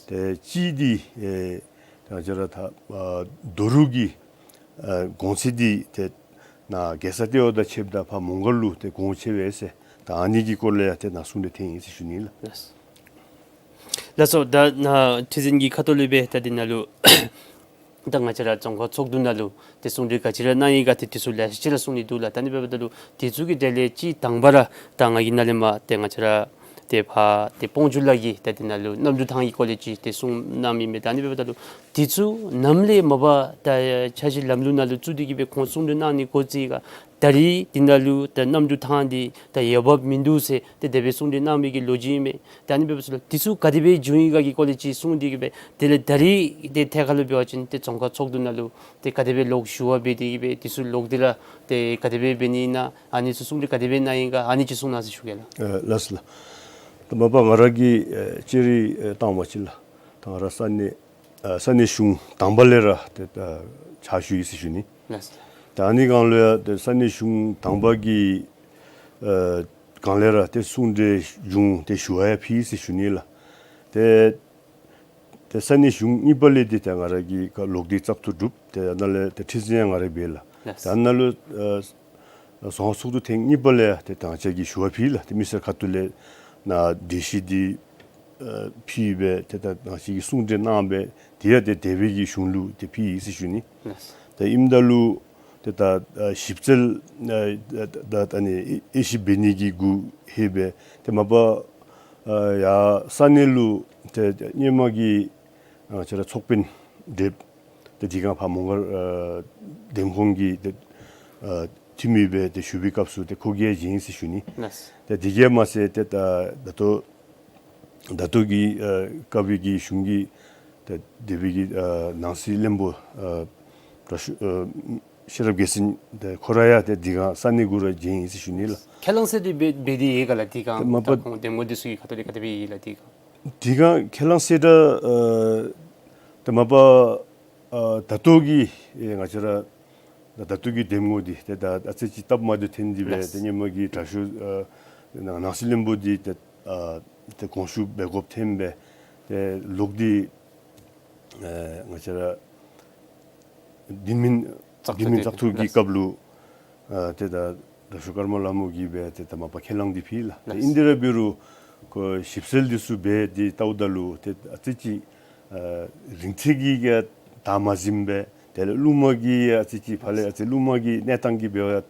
ཏེ་གཅིག་འདི་ཨེ་ང་བཅས་ར་ད་ཨ་རྡོ་རུག་གི་ཨ་གོང་ཚད་འདི་ཏེ་ནཱ་རྒྱལ་ས་ལྟེ་བ་དང་ཕྱདཔ་ད་ཕར་མོང་སྒར་ལུ་ཏེ་གོང་ཆེ་བས་ཟེར་ད་ཨ་ནི་གི་སྐོར་ལས་ཡང་ཏེ་ནཱ་གསུང་གྲོས་ཐོན་ཡི་ཟེར་ཞུ་ནི་ལགས། ལགས་སོ། ད་ནཱ་ཁྲི་འཛིན་གྱི་ཁ་ཐུག་ལས་སྦེ་ད་འདི་ནང་ལུ་ད་ང་བཅས་ར་རྫོང་ཁག་ཚོགས་འདུ་ནང་ལུ་ཏེ་གསུང་གྲོས་ག་ཅི་ར་གནང་ཡི་ག་ཏེ་དེ་ཚུ་ལེ་ཤ་ཅིག་ར་གསུང་ནི་འདུག་ལགས། ད་ཨ་ནི་འབདཝ་ད་ལུ་དེ་ཚུ་གི་གྲས་ལས་ཅིག་དང་པ་ར་ད་ང་གིས་ནཱ་ལས་མར་ཏེ་ང་བཅས་ར་ཏེ་ཕར་ཏེ་སྤོང་ཆུ་ལ་གི་ད་འདི་ནང་ལུ་གནམ་གྲུ་ཐང་གི་སྐོར་ལས་ཅིག་ཏེ་གསུང་གནང་མི་མས། ད་ཨ་ནི་འབདཝ་ད་ལུ་དེ་ཚུ་ནམ་ལས་མ་པ་ད་འཆར་གཞི་ལམ་ལུགས་ནང་ལུ་བཙུགས་ཏེ་གིས་སྦེ་ཁོང་གསུང་གྲོས་གནང་ནི་འགོ་བཙུགས་ཡི་ག། ད་རིས་འདི་ནང་ལུ་ད་གནམ་གྲུ་ཐང་འདི་ད་འོས་འབབ་མིན་འདུག་ཟེར་ཏེ་དེ་སྦེ་གསུང་གྲོས་གནང་མི་གི་ལོ་རྒྱུས་ཨིན་མས། ད་ཨ་ནི་འབདཝ་ད་ལུ་དེ་ཚུ་ག་དེ་སྦེ་བྱུང་ཡི་ག་གི་སྐོར་ལས་ཅིག་གསུང་སྟེ་གིས་སྦེ་དེ་ལས་ད་རིས་ཏེ་ཐད་ཁར་ལུ་འབད་བ་ཅིན་ཏེ་རྫོང་ཁག་ཚོགས་འདུ་ནང་ལུ་ཏེ་ག་དེ་སྦེ་ལོག་ཞུ་བ་འབད་དེ་གིས་སྦེ་དེ་ཚུ་ལོག་སྟེ་ར་ཏེ་ག་དེ་སྦེ་འབད་ནི་ཨིན་ན་ཨ་ནི་ཚུ་གསུང་གྲོས་ག་དེ་སྦེ་གནང་ཡི་ག་ཨ་ནི་ཅིག་གསུང་གནང་ཟེར་ཞུ་གེ་ལགས། ཨེ་ལགས་སོ་ལགས། ད་མ་པ་ང་ར་གིས་ཨེ་ཅིག་རེ་ཨེ་བཏང་བ་ཅིན་ལགས། ད་ང་ར་ས་གནས་ཨ་ས་གནས་གཞུང་དང་པ་ལས་ར་ཏེ་ད་ཕྱག་ཞུ་ཡི་ཟེར་ཞུ་ནི། ལགས་སོ། ད་ཨ་ནི་སྒང་ལུ་ཡང་ཏེ་ས་གནས་གཞུང་དང་པ་གི་ཨ་སྒང་ལས་ར་ཏེ་གསུང་གྲོས་གཞུང་ཏེ་ཞུ་བར་ཡང་ཕུལ་ཡི་ཟེར་ཞུ་ནི་ལགས། ཏེ་ཏེ་ས་གནས་གཞུང་གཉིས་པ་ལས་འདི་ཏེ་ང་ར་གིས་ཁ་ལོག་སྟེ་བཙག་འཐུ་གྲུབ། ཏེ་ཨ་ནཱ་ལས་ཏེ་ཁྲི་འཛིན་ཡང་ང་ར་འབད་ལགས། ལགས། ཏེ་ཨ་ནཱ་ལུ་ཨ་རྫོང་ཁག་ཚོགས་འདུ་ཐེངས་གཉིས་པ་ལས་ཡང་ཏེ་ང་བཅས་ཀྱིས་ཞུ་བ་ཕུལ་ལགས། ཏེ་མི་སེར་ཁ་ཐུག་ལས་ནཱ་གྲོས་གཞི་འདི་ཨ་ཕུལ་སྦེ་ཏེ་ད་ང་བཅས་ཀྱིས་གསུང་གྲོས་གནང་སྦེ་དེ་ཡང་ཏེ་དེ་སྦེ་གི་གཞུང་ལུ་ཏེ་ཕུལ་ཡི་ཟེར་ཞུ་ནི། ལགས། ཏེ་ཨིནམ་ད་ལུ་ཏེ་ད་ཨ་ཞིབ་འཚོལ་ཨ་ད་ད་ཨ་ནི་དབྱེ་ཞིབ་འབད་ནི་གི་གུ་ལྷོད་སྦེ་ཏེ་མ་པ་ཨ་ཡར་ས་གནས་ལུ་ཏེ་སྔོན་མ་གི་ང་བཅས་ར་ཚོགས་དཔོན་ཌེབ་ཏེ་དེ་སྒང་ཕར་མོང་སྒར་ཨ་འདེམས་ཁོངས་ཀྱི་ཏེ་ཨ་འཐུས་མི་སྦེ་ཏེ་ཞུ་བའི་སྐབས་སུ་ཏེ་ཁོ་གིས་བྱིན་ཡི་ཟེར་ཞུ་ནི། ལགས། ཏེ་དེ་གིས་མ་ཚད་ཏེ་ད་ད་ལྟོ་ད་ལྟོ་གི་ཨ་སྐབས་ཀྱི་གཞུང་གི་ཏེ་དེ་སྦེ་གི་ཨ་ནང་སྲིད་བློན་པོ་ཨ་དྲག་ཤོས་ཨ་ཤེས་རབ་རྒྱལ་མཚན་ཏེ་ཁོ་ར་ཡང་ཏེ་དེ་སྒང་ས་གནས་གུ་ར་བྱིན་ཡི་ཟེར་ཞུ་ནི་ལགས། ཁས་བླངས་ཟེར་འདི་འབད་འབད་དེ་ཡོད་ག་ལགས། དེ་སྒང་ཏེ་མ་པ་ད་ཁོང་འདེམས་ངོ་འདི་ཚུ་གི་ཁ་ཐུག་ལས་ག་དེ་སྦེ་ཡོད་ལགས་དེ་སྒང་། དེ་སྒང་ཁས་བླངས་ཟེར་ད་ཨ་ཏེ་མ་པ་ཨ་ད་ལྟོ་གི་ཨེ་ང་བཅས་ར་ད་ད་ལྟོ་གི་འདེམས་ངོ་འདི་ཏེ་ད་ཨ་ཙི་ཅིག་སྟབས་མ་བདེཝ་ཐོན་ཏེ་སྦེ། ལགས། ཏེ་སྔོན་མ་གི་དྲག་ཤོས་ཨ་ནང་སྲིད་བློན་པོ་འདི་ཏེ་ཨ་ཏེ་དགོངས་ཞུ་འབད་དགོཔ་ཐོན་སྦེ་ཏེ་ལོག་སྟེ་ཨེ་ང་བཅས་ར་དེ་མིན་བཙག་འཐུ་དེ་མིན་བཙག་འཐུ་གི་སྐབས་ལུ་ཨ་ཏེ་ད་དྲག་ཤོས་ཀརྨ་ལྷ་མོ་གིས་སྦེ་ཏེ་ད་མ་པ་ཁས་བླངས་འདི་ཕུལ་ལགས། ཏེ་ཨིན་དེ་ར་འབད་རུང་ཁོ་ཞིབ་འཚོལ་འདི་ཚུ་འབད་དེ་བལྟཝ་ད་ལུ་ཏེ་ཨ་ཙི་ཅིག་ཨ་རིང་ཚད་ཀྱིས་ཡང་ད་མ་ཟིན་པས། དེ་ལས་རླུང་མ་གིས་ཡང་ཨ་ཙི་ཅིག་ཕར་ལས་ཨ་ཙི་རླུང་མ་གི་གནས་སྟངས་ཀྱིས་འབད་བ་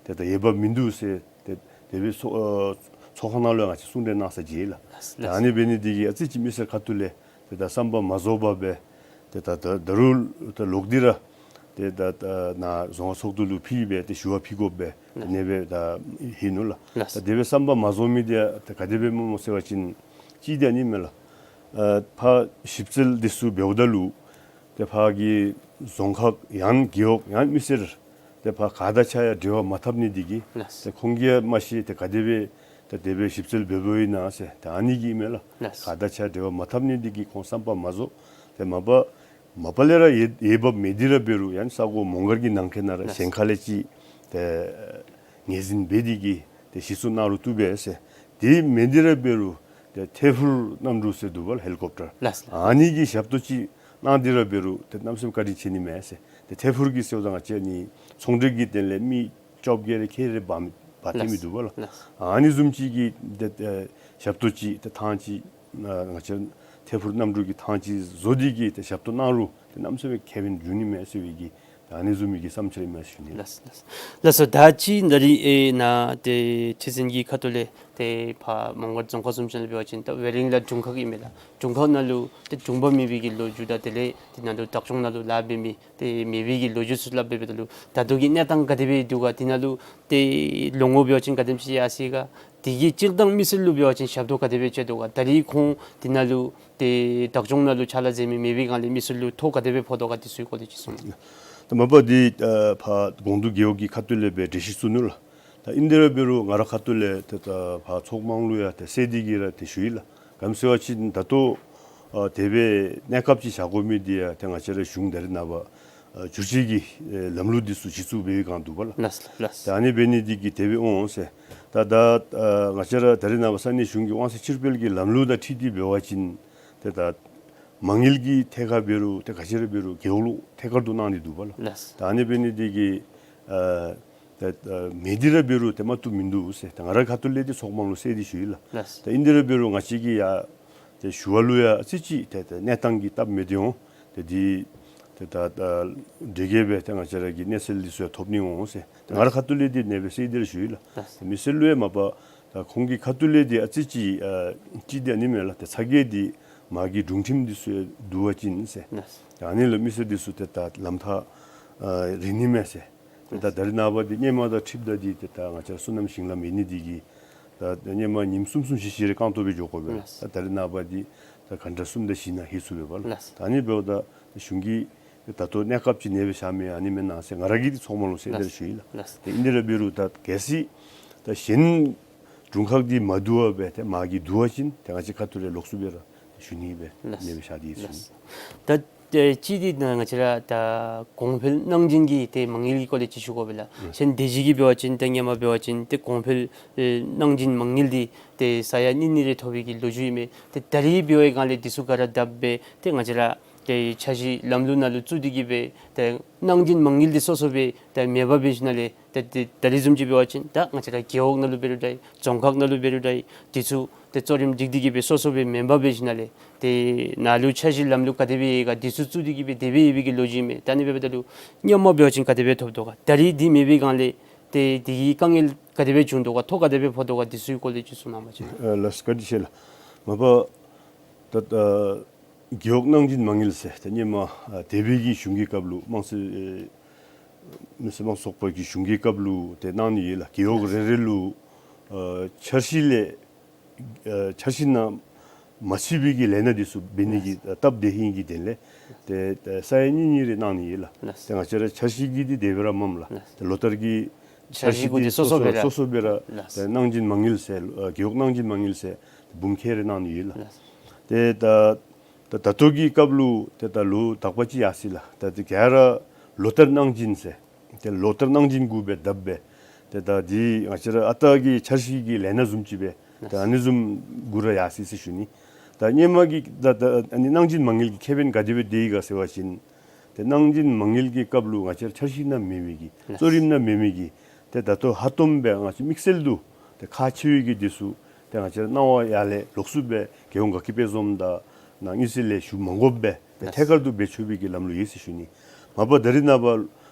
ཏེ་ད་འོས་འབབ་མིན་འདུག་ཟེར་ཏེ་དེ་སྦེ་ཚོགས་ཨ་ཚོགས་ཁང་ནང་ལུ་ཡང་ང་བཅས་གསུང་གྲོས་གནང་ས་ཅིག་ལགས། ལགས། ཏེ་ཨ་ནི་འབད་ནི་འདི་གིས་ཨ་ཙི་ཅིག་མི་སེར་ཁ་ཐུག་ལས་ཏེ་ད་བསམ་པ་མ་རྫོགས་པར་སྦེ་ཏེ་ད་ད་ད་རུང་ད་ལོག་སྟེ་ར་ཏེ་ད་ད་ནཱ་རྫོང་ཁག་ཚོགས་འདུ་ལུ་ཕུལ་སྦེ་ཏེ་ཞུ་བ་ཕུལ་དགོ་པས། ཏེ་ཨ་ནེ་སྦེ་ད་ཧེ་ནུག་ལགས། ལགས། ད་དེ་སྦེ་བསམ་པ་མ་རྫོགས་མི་འདི་ཡང་ད་ག་དེ་སྦེ་སྨོ་སྨོ་ཟེར་བ་ཅིན་གཅིག་འདི་ཨ་ནི་མས་ལགས། ཨ་ཕར་ཞིབ་འཚོལ་འདི་ཚུ་འབདཝ་ད་ལུ་ཏེ་ཕར་གྱི་རྫོང་ཁག་ཡང་རྒེད་འོག་ཡང་མི་སེར་ ཏེ་ཕར་ག་དང་ག་ཡང་འབྲེལ་བ་མ་འཐབ་ནི་འདི་གིས། ལགས། ཏེ་ཁོང་གིས་ཡང་མ་ཤེས་ཏེ་ག་དེ་སྦེ་ཏེ་དེ་སྦེ་ཞིབ་འཚོལ་འབད་འབདཝ་ཨིན་ན་ཟེར། ཏེ་ཨ་ནི་གིས་ཨིན་མས་ལགས། ལགས། ག་དང་ག་ཡང་འབྲེལ་བ་མ་འཐབ་ནི་འདི་གིས་ཁོང་བསམ་པ་མ་རྫོགས། ཏེ་མ་པ་མ་པ་ལས་ར་ཡོད་ཡོད་བབ་མེད་དེ་ར་འབད་རུང་ཡང་ས་གོ་མོང་སྒར་གྱི་ནང་འཁོད་ནང་ར། ལགས། གཞན་ཁ་ལས་ཅིག་ཏེ་ངོས་འཛིན་འབད་དེ་གིས་ཏེ་གཞི་བཙུགས་གནང་རུང་བཏུབ་པས་ཟེར། དེ་མེད་དེ་ར་འབད་རུང་ཏེ་ཐད་འཕུར་གནམ་གྲུ་ཟེར་འདུག་པ་ལགས། ཧེ་ལི་ཀོབ་ཊར། ལགས། ལགས། ཨ་ནི་གི་ཞབས་ཏོག་ཅིག་གནང་སྟེ་ར་འབད་རུང་ཏེ་གནམ་མེད་ས་མེད་བཀའ་དྲིན་ཆེ་ནི་མས་ཟེར། ཏེ་ཐད་འཕུར་གྱི་ཟེརཝ་ད་ང་བཅས་ནི་ཚོང་འབྲེལ་གྱི་དོན་ལས་མི་བཅོ་བརྒྱད་རེ་ཁལ་རེ་འབག་འབག་སྟེ་མི་འདུག་པ་ལགས། ལགས། ཨ་ནི་བཟུམ་ཅིག་གི་ཏེ་ཨེ་ཞབས་ཏོག་ཅིག་ཏེ་ཐང་ཅིག་ང་བཅས་ཐད་འཕུར་གནམ་གྲུ་གི་ཐང་ཅིག་བཟོ་སྟེ་གིས་ཏེ་ཞབས་ཏོག་གནང་རུང་ཏེ་གནམ་མེད་ས་མེད་ཁེ་ཕན་འབྱུང་ནི་མས་ཟེར་བའི་གི་ཨ་ནི་བཟུམ་མའི་གི་བསམ་འཆར་ཨིན་མས་ཟེར་ཞུ་ནི། ལགས། ལགས། ལགས་སོ། ད་ཅི་ད་རིས་ཨེ་ནཱ་ཏེ་ཁྲི་འཛིན་གྱི་ཁ་ཐུག་ལས་ཏེ་ཕར་མོང་སྒར་རྫོང་ཁག་བཟུམ་ཅིག་ལུ་འབད་བ་ཅིན་ད་ཝེ་རིང་ལ་དྲུང་ཁག་ཨིན་མས་ལགས། དྲུང་ཁག་ནང་ལུ་ཏེ་དྲུང་པ་མེད་པའི་གི་ལོ་རྒྱུས་དང་དེ་ལས་ཏེ་ནང་ལུ་བདག་སྐྱོང་ནང་ལུ་ལཱ་འབད་མི་ཏེ་མེད་པའི་གི་ལོ་རྒྱུས་ཚུ་སླབ་སྦེ་འབདཝ་ད་ལུ་ད་ལྟོ་གི་གནས་སྟངས་ག་དེ་སྦེ་འདུག་ག། དེ་ནང་ལུ་ཏེ་ལོ་ངོ་འབད་བ་ཅིན་ག་དེམ་ཅིག་ཡར་སོ་ཡི་ག། དེ་གི་སྤྱིར་བཏང་མི་སེར་ལུ་འབད་བ་ཅིན་ཞབས་ཏོག་ག་དེ་སྦེ་སྤྱོད་དོ་ག། ད་རིས་ཁོང་དེ་ནང་ལུ་ཏེ་བདག་སྐྱོང་ནང་ལུ་ཕྱག་ལཱ་མཛད་མི་མེད་པའི་སྒང་ལས་མི་སེར་ལུ་ཐོ་ག་དེ་སྦེ་ཕོག་དོ་ག། དེ་ཚུའི་སྐོར་ལས་ཅིག་གསུངས་གནང་། ད་མ་པ་འདི་ཨ་ཕར་གོང་དུ་རྒེད་འོག་གི་ཁ་ཐུག་ལས་སྦེ་གྲོས་གཞི་བཙུགས་ནུག་ལགས། ད་ཨིན་དེ་ར་འབད་རུང་ང་ར་ཁ་ཐུག་ལས་ཏེ་ད་ཕར་ཚོགས་དམངས་ལུ་ཡང་ཏེ་གསལ་འདེབས་ཀྱིས་ར་ཏེ་ཞུ་ཡི་ལགས། ག་ཅི་ཟེར་བ་ཅིན་ད་ལྟོ་ཨ་དེ་སྦེ་གནས་སྐབས་ཅིག་བཞག་དགོ་མི་འདི་ཡང་ཏེ་ང་བཅས་ར་གཞུང་ད་རིས་ནངས་པ་ཨ་བསྒྱུར་བཅོས་ཀྱི་ཨེ་ལམ་ལུགས་འདི་ཚུ་གཞི་བཙུགས་འབད་བའི་སྒང་འདུག་པ་ལགས། ལགས་ལགས། ད་ཨ་ནི་འབད་ནི་འདི་གིས་དེ་སྦེ་འོང་ཟེར། ད་ད་ཨ་ང་བཅས་ར་ད་རིས་ནངས་པ་ས་གནས་གཞུང་གི་དབང་ཚད་ཕྱིར་སྤེལ་གྱི་ལམ་ལུགས་དང་འཁྲིལ་ཏེ་འབད་བ་ཅིན་ཏེ་ད་མ་དངུལ་གྱི་ཐད་ཁར་འབད་རུང་ཏེ་ག་ཅི་ར་འབད་རུང་རྒེད་འོག་ལུ་ཐད་ཀར་དུ་གནང་ནི་འདུག་པ་ལགས། ལགས། ད་ཨ་ནི་འབད་ནི་འདི་གིས་ཨ་ད་ཨ་མེད་དེ་ར་འབད་རུང་ཏེ་མ་བཏུབ་མིན་འདུག་ཟེར། ད་ང་ར་ཁ་ཐུག་ལས་ཏེ་ཚོགས་དམངས་ལུ་གསལ་འདེབས་ཞུ་ཡི་ལགས། ལགས། ད་ཨིན་དེ་ར་འབད་རུང་ང་བཅས་ཀྱིས་ཡང་ཏེ་ཞུ་བ་ལུ་ཡང་ཨ་ཙི་ཅིག་ཏེ་ཏེ་གནས་སྟངས་ཀྱིས་སྟབས་མི་བདེ་འོང་། ཏེ་འདི་ཏེ་ད་ད་འདི་གིས་སྦེ་ཏེ་ང་བཅས་ར་གི་གནས་ཚུལ་འདི་ཚུ་ཡང་ཐོབ་ནི་འོང་ཟེར། ཏེ་ང་ར་ཁ་ཐུག་ལས་འདི་ཨ་ནེ་སྦེ་གསལ་འདེབས་ཞུ་ཡི་ལགས། ལགས། ཏེ་མི་སེར་ལུ་ཡང་མ་པ་ད་ཁོང་གི་ཁ་ཐུག་ལས་འདི་ཨ་ཙི་ཅིག་ཨ་ཅིག་འདི་ཨ་ནི་མས་ལགས། ཏེ་ཚ་གྱང་འདི་མར་གྱི་དྲུང་ཁྲིམས་འདི་ཚུ་བསྡུ་བ་ཅིན་ཟེར། ལགས། ཏེ་ཨ་ནི་ལུ་མི་སེར་འདི་ཚུ་ཏེ་ད་ལམ་ཐག་ཨ་རིང་ནི་མས་ཟེར། ད་ད་རིས་ནངས་པ་འདི་སྔོན་མ་དང་འཁྲིལཝ་ད་འདི་ཏེ་ད་ང་བཅས་ར་སོ་ནམ་ཞིང་ལམ་ཡོད་ནི་འདི་གིས་ད་སྔོན་མ་ཉིནམ་གསུམ་གསུམ་བཞི་བཞི་རེ་རྐང་སྟོང་སྦེ་འགྱོ་དགོ་པས། ལགས། ད་ད་རིས་ནངས་པ་འདི་ད་ག་འདྲ་གསུམ་དང་བཞི་ནང་ལྷོད་ཚུགས་པས་པ་ལགས། ལགས། ད་ཨ་ནི་འབདཝ་ད་གཞུང་གིས་ད་ལྟོ་གནས་སྐབས་ཅིག་ཨ་ནེ་སྦེ་བཞག་མི་ཨ་ནི་མེན་ན་ཟེར་ང་ར་གིས་འདི་ཚོགས་དམངས་ལུ་གསལ་འདེབས་ཞུ་ཡི་ལགས། ལགས། ཏེ་ཨིན་དེ་ར་འབད་རུང་ད་གལ་སྲིད་ད་གཞན་དྲུང་ཁག་འདི་མ་བསྡུ་བར་སྦེ་ཏེ་མར་གྱི་བསྡུ་བ་ཅིན་ཏེ་ང་བཅས་ཁ་ཐུག་ལས་ལོགས་སུ་སྦེ་ར་ཞུ་ནི་སྦེ་ཨ་ནེ་སྦེ་བཞག་སྟེ་ཞུ་ནི། ད་ཏེ་ཅིག་འདི་ནང་ང་བཅས་ར་ད་གོང་འཕེལ་གནང་སྦྱིན་གྱི་ཏེ་མ་དངུལ་གྱི་སྐོར་ལས་ཅིག་ཞུ་དགོ་པས་ལགས། ཨུམ། ཏེ་དེ་ཅིག་གི་འབད་བ་ཅིན་ཏེ་སྔོན་མ་འབད་བ་ཅིན་ཏེ་གོང་འཕེལ་ཨེ་གནང་སྦྱིན་མ་དངུལ་འདི་ཏེ་ས་ཡ་གཉིས་གཉིས་རེ་ཐོབ་པའི་གི་ལོ་རྒྱུས་ཨིན་མས། ཏེ་ད་རིས་འབད་བའི་སྒང་ལས་འདི་ཚུ་ག་ར་བསྡབས་སྦེ་ཏེ་ང་བཅས་ར་ཏེ་འཆར་གཞི་ལམ་ལུགས་ནང་ལུ་བཙུགས་ཏེ་གིས་སྦེ་ཏེ་གནང་སྦྱིན་མ་དངུལ་འདི་སོ་སོ་སྦེ་ཏེ་མེདཔ་འབད་ཞིནམ་ལས་ཏེ་ཏེ་ད་རིས་བཟུམ་ཅིག་འབད་བ་ཅིན་ད་ང་བཅས་ར་རྒེད་འོག་ནང་ལུ་འབད་རུང་འདྲ་རྫོང་ཁག་ནང་ལུ་འབད་རུང་འདྲ་འདི་ཚུ་ཏེ་གཙོ་རིམ་སྒྲིག་སྟེ་གིས་སྦེ་སོ་སོ་སྦེ་མེདཔ་འབད་ཞིནམ་ལས་ཏེ་ནཱ་ལུ་འཆར་གཞི་ལམ་ལུགས་ག་དེ་སྦེ་ཡོད་ག་འདི་ཚུ་བཙུགས་ཏེ་གིས་སྦེ་དེ་སྦེ་ཡོད་པའི་གི་ལོ་རྒྱུས་ཨིན་མས། ད་ཨ་ནི་འབདཝ་ད་ལུ་སྔོན་མ་འབད་བ་ཅིན་ག་དེ་སྦེ་ཐོབ་དོ་ག། ད་རིས་འདི་མེད་པའི་སྒང་ལས་ཏེ་འདི་གི་དཀའ་ངལ་ག་དེ་སྦེ་བྱུང་དོ་ག། ཐོ་ག་དེ་སྦེ་ཕོག་དོ་ག། འདི་ཚུའི་སྐོར་ལས་ཅིག་གསུང་གནང་བ་ཅིན། ཨ་ལགས་བཀའ་དྲིན་ཆེ་ལགས། མ་པ་ད་ཨ་རྒེད་འོག་གནང་སྦྱིན་མ་དངུལ་ཟེར་ད་སྔོན་མ་ཨ་འདས་པའི་གི་གཞུང་གི་སྐབས་ལུ་དམངས་སྲིད་ཨེ་མི་སེར་དམངས་གཙོ་ཚོགས་པ་གི་གཞུང་གི་སྐབས་ལུ་ཏེ་གནང་ནི་ཡོད་ལགས། རྒེད་འོག་རེ་རེ་ལུ་ཨ་འཆར་གཞི་ལས་ཨ་འཆར་གཞི་ནང་མ་ཚུད་པའི་གི་ལས་སྣ་འདི་ཚུ་འབད་ནི་གི་ཨ་སྟབས་བདེ་ཧིང་གི་དོན་ལས་ཏེ་ཏེ་ས་ཡ་གཉིས་གཉིས་རེ་གནང་ནི་ཡོད་ལགས། ལགས། ཏེ་ང་བཅས་ར་འཆར་གཞི་གི་འདི་དེ་སྦེ་ར་མས་ལགས། ལགས། ཏེ་ལོ་ལྟར་གྱི་འཆར་གཞི་གུ་འདི་སོ་སོ་སྦེ་ར་སོ་སོ་སྦེ་ར་ལགས། ཏེ་གནང་སྦྱིན་མ་དངུལ་ཟེར་ཨ་རྒེད་འོག་གནང་སྦྱིན་མ་དངུལ་ཟེར་འབུམ་ཁལ་རེ་གནང་ནི་ཡོད་ལགས། ལགས། ཏེ་ད་ད་ད་ལྟོ་གི་སྐབས་ལུ་ཏེ་ད་ལོ་དག་པ་ཅིག་ཡར་སོ་ཡི་ལགས། ད་ཏེ་ག་ར་ལོ་ལྟར་གནང་སྦྱིན་ཟེར་ཏེ་ལོ་ལྟར་གནང་སྦྱིན་གུ་སྦེ་བསྡབས་སྦེ་ཏེ་ད་འདི་ང་བཅས་ར་ཨ་རྟག་གི་འཆར་གཞི་གི་ལས་སྣ་བཟུམ་ཅིག་སྦེ་ད་ཨ་ནི་བཟུམ་གུ་ར་ཡར་སོ་ཡི་ཟེར་ཞུ་ནི། ད་སྔོན་མ་གི་ད་ད་ཨ་ནི་གནང་སྦྱིན་མ་དངུལ་གྱི་ཁེ་ཕན་ག་དེ་སྦེ་སྡོད་ཡི་ག་ཟེར་བ་ཅིན་ཏེ་གནང་སྦྱིན་མ་དངུལ་གྱི་སྐབས་ལུ་ང་བཅས་ར་འཆར་གཞི་ནང་མེད་མི་གི་ལགས། གཙོ་རིམ་ནང་མེད་མི་གི་ཏེ་ད་ལྟོ་ཧ་ཏོམ་སྦེ་ང་བཅས་དམིགས་བསལ་དུ་ཏེ་ཁག་ཆེ་བའི་གི་འདི་ཚུ་ཏེ་ང་བཅས་ར་གནང་བ་ཡར་ལས་ལོགས་སུ་སྦེ་རྒྱལ་ཡོངས་དགའ་སྐྱིད་དཔལ་འཛོམས་དང་ནང་དངུལ་རྩིས་ལས་ཞུ་མ་དགོཔ་སྦེ་ཏེ་ལགས། ཐད་ཀར་དུ་འབད་ཆོག་པའི་གི་ལམ་ལུགས་ཡོད་ཟེར་ཞུ་ནི། མ་པ་ད་རིས་ནངས་པ་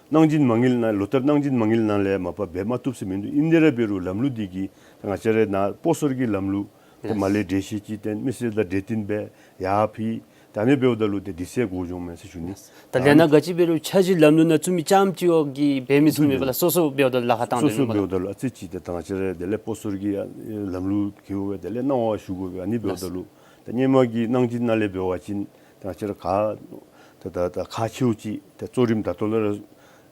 གནང་སྦྱིན་མ་དངུལ་ནང་ལོ་ལྟར་གནང་སྦྱིན་མ་དངུལ་ནང་ལས་མ་པ་འབད་མ་བཏུབ་ཟེར་མིན་འདུག། ཨིན་དེ་ར་འབད་རུང་ལམ་ལུགས་འདི་གིས་ཏེ་ང་བཅས་ར་ནཱ་སྤོ་སོར་གྱི་ལམ་ལུགས་ཏེ་ལགས། མར་ལས་འགྲེལ་བཤད་ཅིག་བསྟན་མི་སེར་དང་གྲོས་བསྟུན་འབད་ཡར་ཕུལ། ད་ཨ་ནི་འབདཝ་ད་ལུ་ཏེ་དུས་ཚོད་འགོར་འགྱོཝ་མས་ཟེར་ཞུ་ནི། ད་ལས་སྣ་ག་ཅི་འབད་རུང་འཆར་གཞི་ལམ་ལུགས་ནང་བཙུགས་མི་རྐྱངམ་ཅིག་བ་གིས་འབད་མི་ཚུགས་མེད་པ་ལགས། སོ་སོ་འབདཝ་ད་ལཱ་ཁག་བཏང་སོ་སོ་སྡོད་མི་འབདཝ་ད་ལུ་ཨ་ཙི་ཅིག་ཏེ་ད་ང་བཅས་ར་དེ་ལས་སྤོ་སོར་གྱི་ཨ་ལམ་ལུགས་གི་འོག་སྦེ་དེ་ལས་གནང་བ་ཞུ་དགོ་པས། ཨ་ནི་འབདཝ་ད་ལུ་ད་སྔོན་མ་གི་གནང་སྦྱིན་ནང་ལས་འབད་བ་ཅིན་ད་ང་བཅས་ར་ཁག་ད་ད་ད་ཁག་ཆེཝ་ཅིག་ཏེ་གཙོ་རིམ་ད་ལྟོ་ལས་ར་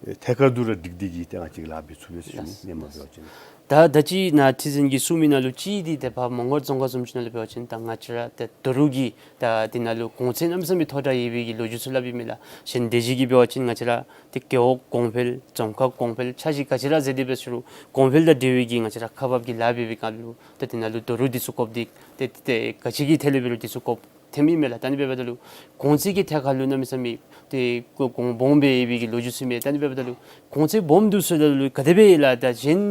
ཐད་ཀར་དུ་ར་སྒྲིག་སྟེ་གིས་ཏེ་ང་བཅས་ཀྱིས་ལཱ་འབད་ཚུགས་པས་ཟེར་ཞུ་ནི། ལགས། སྔོན་མ་འབད་བ་ཅིན། ད་ད་ཅི་ནཱ་ཁྲི་འཛིན་གྱིས་གསུངས་མི་ནང་ལུ་གཅིག་འདི་ཏེ་ཕར་མོང་སྒར་རྫོང་ཁག་བཟུམ་ཅིག་ནང་ལུ་འབད་བ་ཅིན་ད་ང་བཅས་ར་ཏེ་རྡོ་རུག་གི་ད་འདི་ནང་ལུ་གོང་ཚད་གནམ་མེད་ས་མེད་མཐོ་དྲགས་ཡོད་པའི་གི་ལོ་རྒྱུས་ཚུ་སླབ་ཨིན་མས་ལགས། གཞན་དེ་བཞིན་གྱི་འབད་བ་ཅིན་ང་བཅས་ར་ཏེ་རྒེད་འོག་གོང་འཕེལ་རྫོང་ཁག་གོང་འཕེལ་འཆར་གཞི་ག་ཅི་ར་མཛད་དེ་འབད་རུང་གོང་འཕེལ་དང་འབྲེལ་བའི་གི་ང་བཅས་ར་ཁག་འབག་གི་ལཱ་འབད་བའི་སྒང་ལུ་ད་འདི་ནང་ལུ་རྡོ་རུག་འདི་ཚུ་དགོཔ་འདི་ཏེ་ཏེ་ག་ཅི་གི་ཐད་ལས་འབད་རུང་འདི་ཚུ་དགོཔ་ཐོནམ་ཨིན་མས་ལགས། ད་ཨ་ནི་འབདཝ་ད་ལུ་གོང་ཚད་ཀྱི་ཐད་ཁར་ལུ་གནམ་མེད་ས་མེད་ཏེ་གོང་སྦོམ་སྦེ་ཡོད་པའི་གི་ལོ་རྒྱུས་ཚུ་ཨིན་མས། ད་ཨ་ནི་འབདཝ་ད་ལུ་གོང་ཚད་སྦོམ་འདུག་ཟེརཝ་ད་ལུ་ག་དེ་སྦེ་ཨིན་ལགས། ད་གཞན་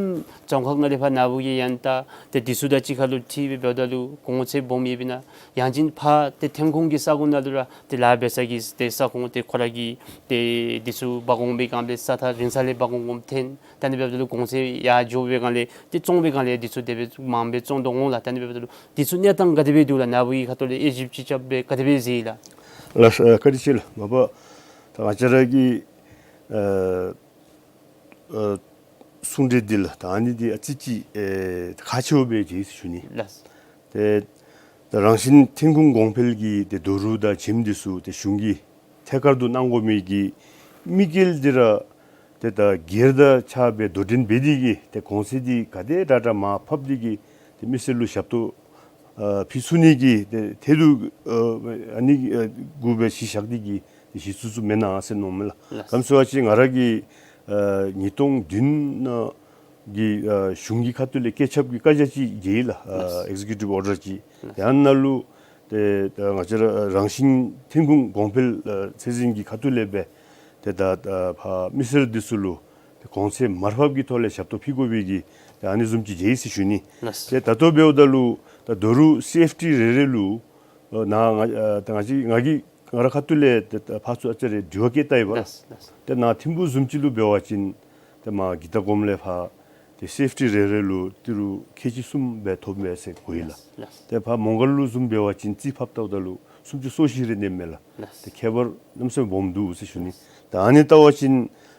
རྫོང་ཁག་ནང་ལས་ཕར་ནཱ་བུ་གི་ཡང་ད་ཏེ་འདི་ཚུ་དང་གཅིག་ཁར་ལུ་འཁྲིལ་སྦེ་འབདཝ་ད་ལུ་གོང་ཚད་སྦོམ་ཡོདཔ་ཨིན་ན། ཡང་ཅིན་ཕར་ཏེ་ཐོན་ཁུངས་ཀྱི་ས་ཁོངས་ནང་ལུ་ར་ཏེ་ལཱ་འབད་ས་གི་ཏེ་ས་ཁོངས་ཏེ་ཁོ་ར་གི་ཏེ་འདི་ཚུ་འབག་འོང་པའི་སྒང་ལས་ས་ཐག་རིང་ས་ལས་འབག་འོང་འོངམ་ཐོན། ད་ཨ་ནི་འབདཝ་ད་ལུ་གོང་ཚད་ཡར་འགྱོ་བའི་སྒང་ལས་ཏེ་བཙོང་བའི་སྒང་ལས་འདི་ཚུ་དེ་སྦེ་མང་སྦེ་བཙོང་དོ་འོང་ལགས། ད་ཨ་ནི་འབདཝ་ད་ལུ་འདི་ཚུ་གནས་སྟངས་ག་དེ་སྦེ་འདུག་ལགས། ནཱ་བུ་གི་ཁ་ཐུག་ལས་དབྱེ་ཞིབ་ཅིག་རྐྱབ་སྦེ་ག་དེ་སྦེ་གཟིགས་ལགས། ལགས་སོ། ཨ་བཀའ་དྲིན་ཆེ་ལགས། མ་པ་ད་ང་བཅས་ར་གི་ཨ་ཨ་གསུང་གྲོས་འདི་ལགས། ད་ཨ་ནི་འདི་ཨ་ཙི་ཅིག་ཨེ་ཁག་ཆེཝ་སྦེ་མཇལ་ཡི་ཟེར་ཞུ་ནི། ལགས། ཏེ་ད་རང་བཞིན་ཐོན་ཁུངས་གོང་འཕེལ་གྱི་ཏེ་རྡོ་རུག་དང་བྱེམ་འདི་ཚུ་ཏེ་གཞུང་གིས་ཐད་ཀར་དུ་གནང་དགོ་མི་གི་དམིགས་ཡུལ་འདི་ར་ཏེ་ད་སྒེར་དང་ཕྱག་སྦེ་དོ་འགྲན་འབད་དེ་གིས་ཏེ་གོང་ཚད་འདི་ག་དེ་དྲག་དྲག་མར་ཕབ་སྟེ་གིས་ཏེ་མི་སེར་ལུ་ཞབས་ཏོག་ཨ་ཕུལ་ཚུགས་ནི་གི་ཏེ་ཐད་དུ་ཨ་ཨ་ནི་ཨ་གུ་སྦེ་གཞི་བཞག་སྟེ་གིས་ཏེ་གཞི་བཙུགས་བཙུགསཔ་མེན་ན་ཟེར་མནོཝ་མས་ལགས། ལགས། ག་ཅི་སྨོ་ཟེར་བ་ཅིན་ང་ར་གིས་ཨ་ཉིས་སྟོང་བདུན་ནང་གི་ཨ་གཞུང་གི་ཁ་ཐུག་ལས་བཀོད་ཁྱབ་ཀྱི་བཀའ་རྒྱ་ཅིག་མཇལ་ཡི་ལགས། ཨ་ལགས། ཨེག་ཟེ་ཀིའུ་ཊིབ་ཨོར་ཌར་ཅིག། ལགས། ཏེ་ཨ་ནཱ་ལུ་ཏེ་ད་ང་བཅས་ར་རང་བཞིན་ཐོན་ཁུངས་གོང་འཕེལ་ཨ་ཚད་འཛིན་གྱི་ཁ་ཐུག་ལས་སྦེ་ཏེ་ད་ཨ་ཕར་མི་སེར་འདི་ཚུ་ལུ་ཏེ་གོང་ཚད་མར་ཕབ་ཀྱི་ཐོག་ལས་ཞབས་ཏོག་ཕུལ་དགོ་པའི་གི་ཏེ་ཨ་ནི་བཟུམ་ཅིག་མཇལ་ཡི་ཟེར་ཞུ་ནི། ལགས། ཏེ་ད་ལྟོ་འབདཝ་ད་ལུ་ད་རྡོ་རུག་སི་ཨེཕ་ཊི་རེ་རེ་ལུ་ཨ་ནཱ་ང་ཨ་ད་ང་བཅས་ང་གིས་ང་ར་ཁ་ཐུག་ལས་ཏེ་ད་ཕར་ཚུར་ཨ་ཙི་རེ་དྲི་བ་བཀོད་བལྟ་ཡི་པ། ལགས། ལགས། ཏེ་ནཱ་ཐིམ་ཕུག་བཟུམ་ཅིག་ལུ་འབད་བ་ཅིན་ཏེ་མར་གི་ཏ་གོམ་ལས་ཕར་ཏེ་སི་ཨེཕ་ཊི་རེ་རེ་ལུ་ཏི་རུ་ཁལ་གཅིག་གསུམ་སྦེ་ཐོབ་མས་ཟེར་གོ་ཡི་ལགས། ལགས། ཏེ་ཕར་མོང་སྒར་ལུ་བཟུམ་འབད་བ་ཅིན་རྩིས་ཕབ་བལྟཝ་ད་ལུ་སུམ་ཅུ་སོ་བཞི་རེ་གནསམ་མས་ལགས། ལགས། ཏེ་ཁྱད་པར་གནམ་མེད་ས་མེད་སྦོམ་འདུག་ཟེར་ཞུ་ནི། ད་ཨ་ནི་བལྟ་བ་ཅིན་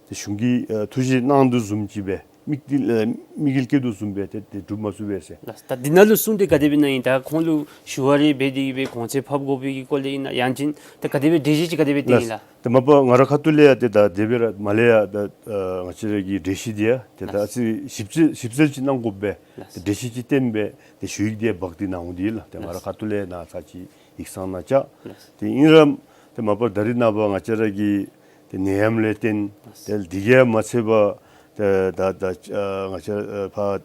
ཏེ་གཞུང་གིས་ཨ་ཐུགས་བཞེད་གནང་དོ་བཟུམ་ཅིག་སྦེ་དམིགས་ཡུལ་ཨ་དམིགས་ཡུལ་བསྐྱེད་དོ་བཟུམ་སྦེ་ཏེ་ཏེ་གྲུབ་མ་ཚུགས་པས་ཟེར། ལགས། ད་འདི་ནང་ལུ་གསུང་གྲོས་ག་དེ་སྦེ་གནང་ཡི། ད་ཁོང་ལུ་ཞུ་བ་རེ་འབད་དེ་གིས་སྦེ་གོང་ཚད་ཕབ་དགོ་པའི་གི་སྐོར་ལས་ཨིན་ན་ཡང་ཅིན་ད་ག་དེ་སྦེ་གྲོས་གཞི་ཅིག་ག་དེ་སྦེ་བཏོན་ཡི་ལགས། ལགས། ད་མ་པ་ང་ར་ཁ་ཐུག་ལས་ཡང་ཏེ་ད་དེ་སྦེ་ར་མ་ལས་ཡང་ད་ཨ་ང་བཅས་ར་གི་གྲོས་གཞི་འདི་ཡང་ཏེ་ད་ལགས། ཨ་ཙི་ཞིབ་འཚོལ་ཞིབ་འཚོལ་ཅིག་གནང་དགོ་པས། ལགས། ཏེ་གྲོས་གཞི་ཅིག་བཏོན་སྦེ་ཏེ་ཞུ་ཡིག་འདི་ཡང་འབག་སྟེ་ནཱ་འོང་སྟེ་ལགས། ཏེ་ང་ར་ལགས། ཁ་ཐུག་ལས་ནཱ་ཚར་ཅིག་ཡིག་ཚང་ནང་བཅར། ལགས། ཏེ་ཨིན་རུང་ཏེ་མ་པ་ད་རེས་ནངས་པ་ང་བཅས་ར་གི་ཏེ་ནད་ཡམས་ལས་བརྟེན་ལགས། ཏེ་དེ་གིས་མ་ཚད་པར་ཏེ་ད་ད་ཨ་ང་བཅས་ཨ་ཕར་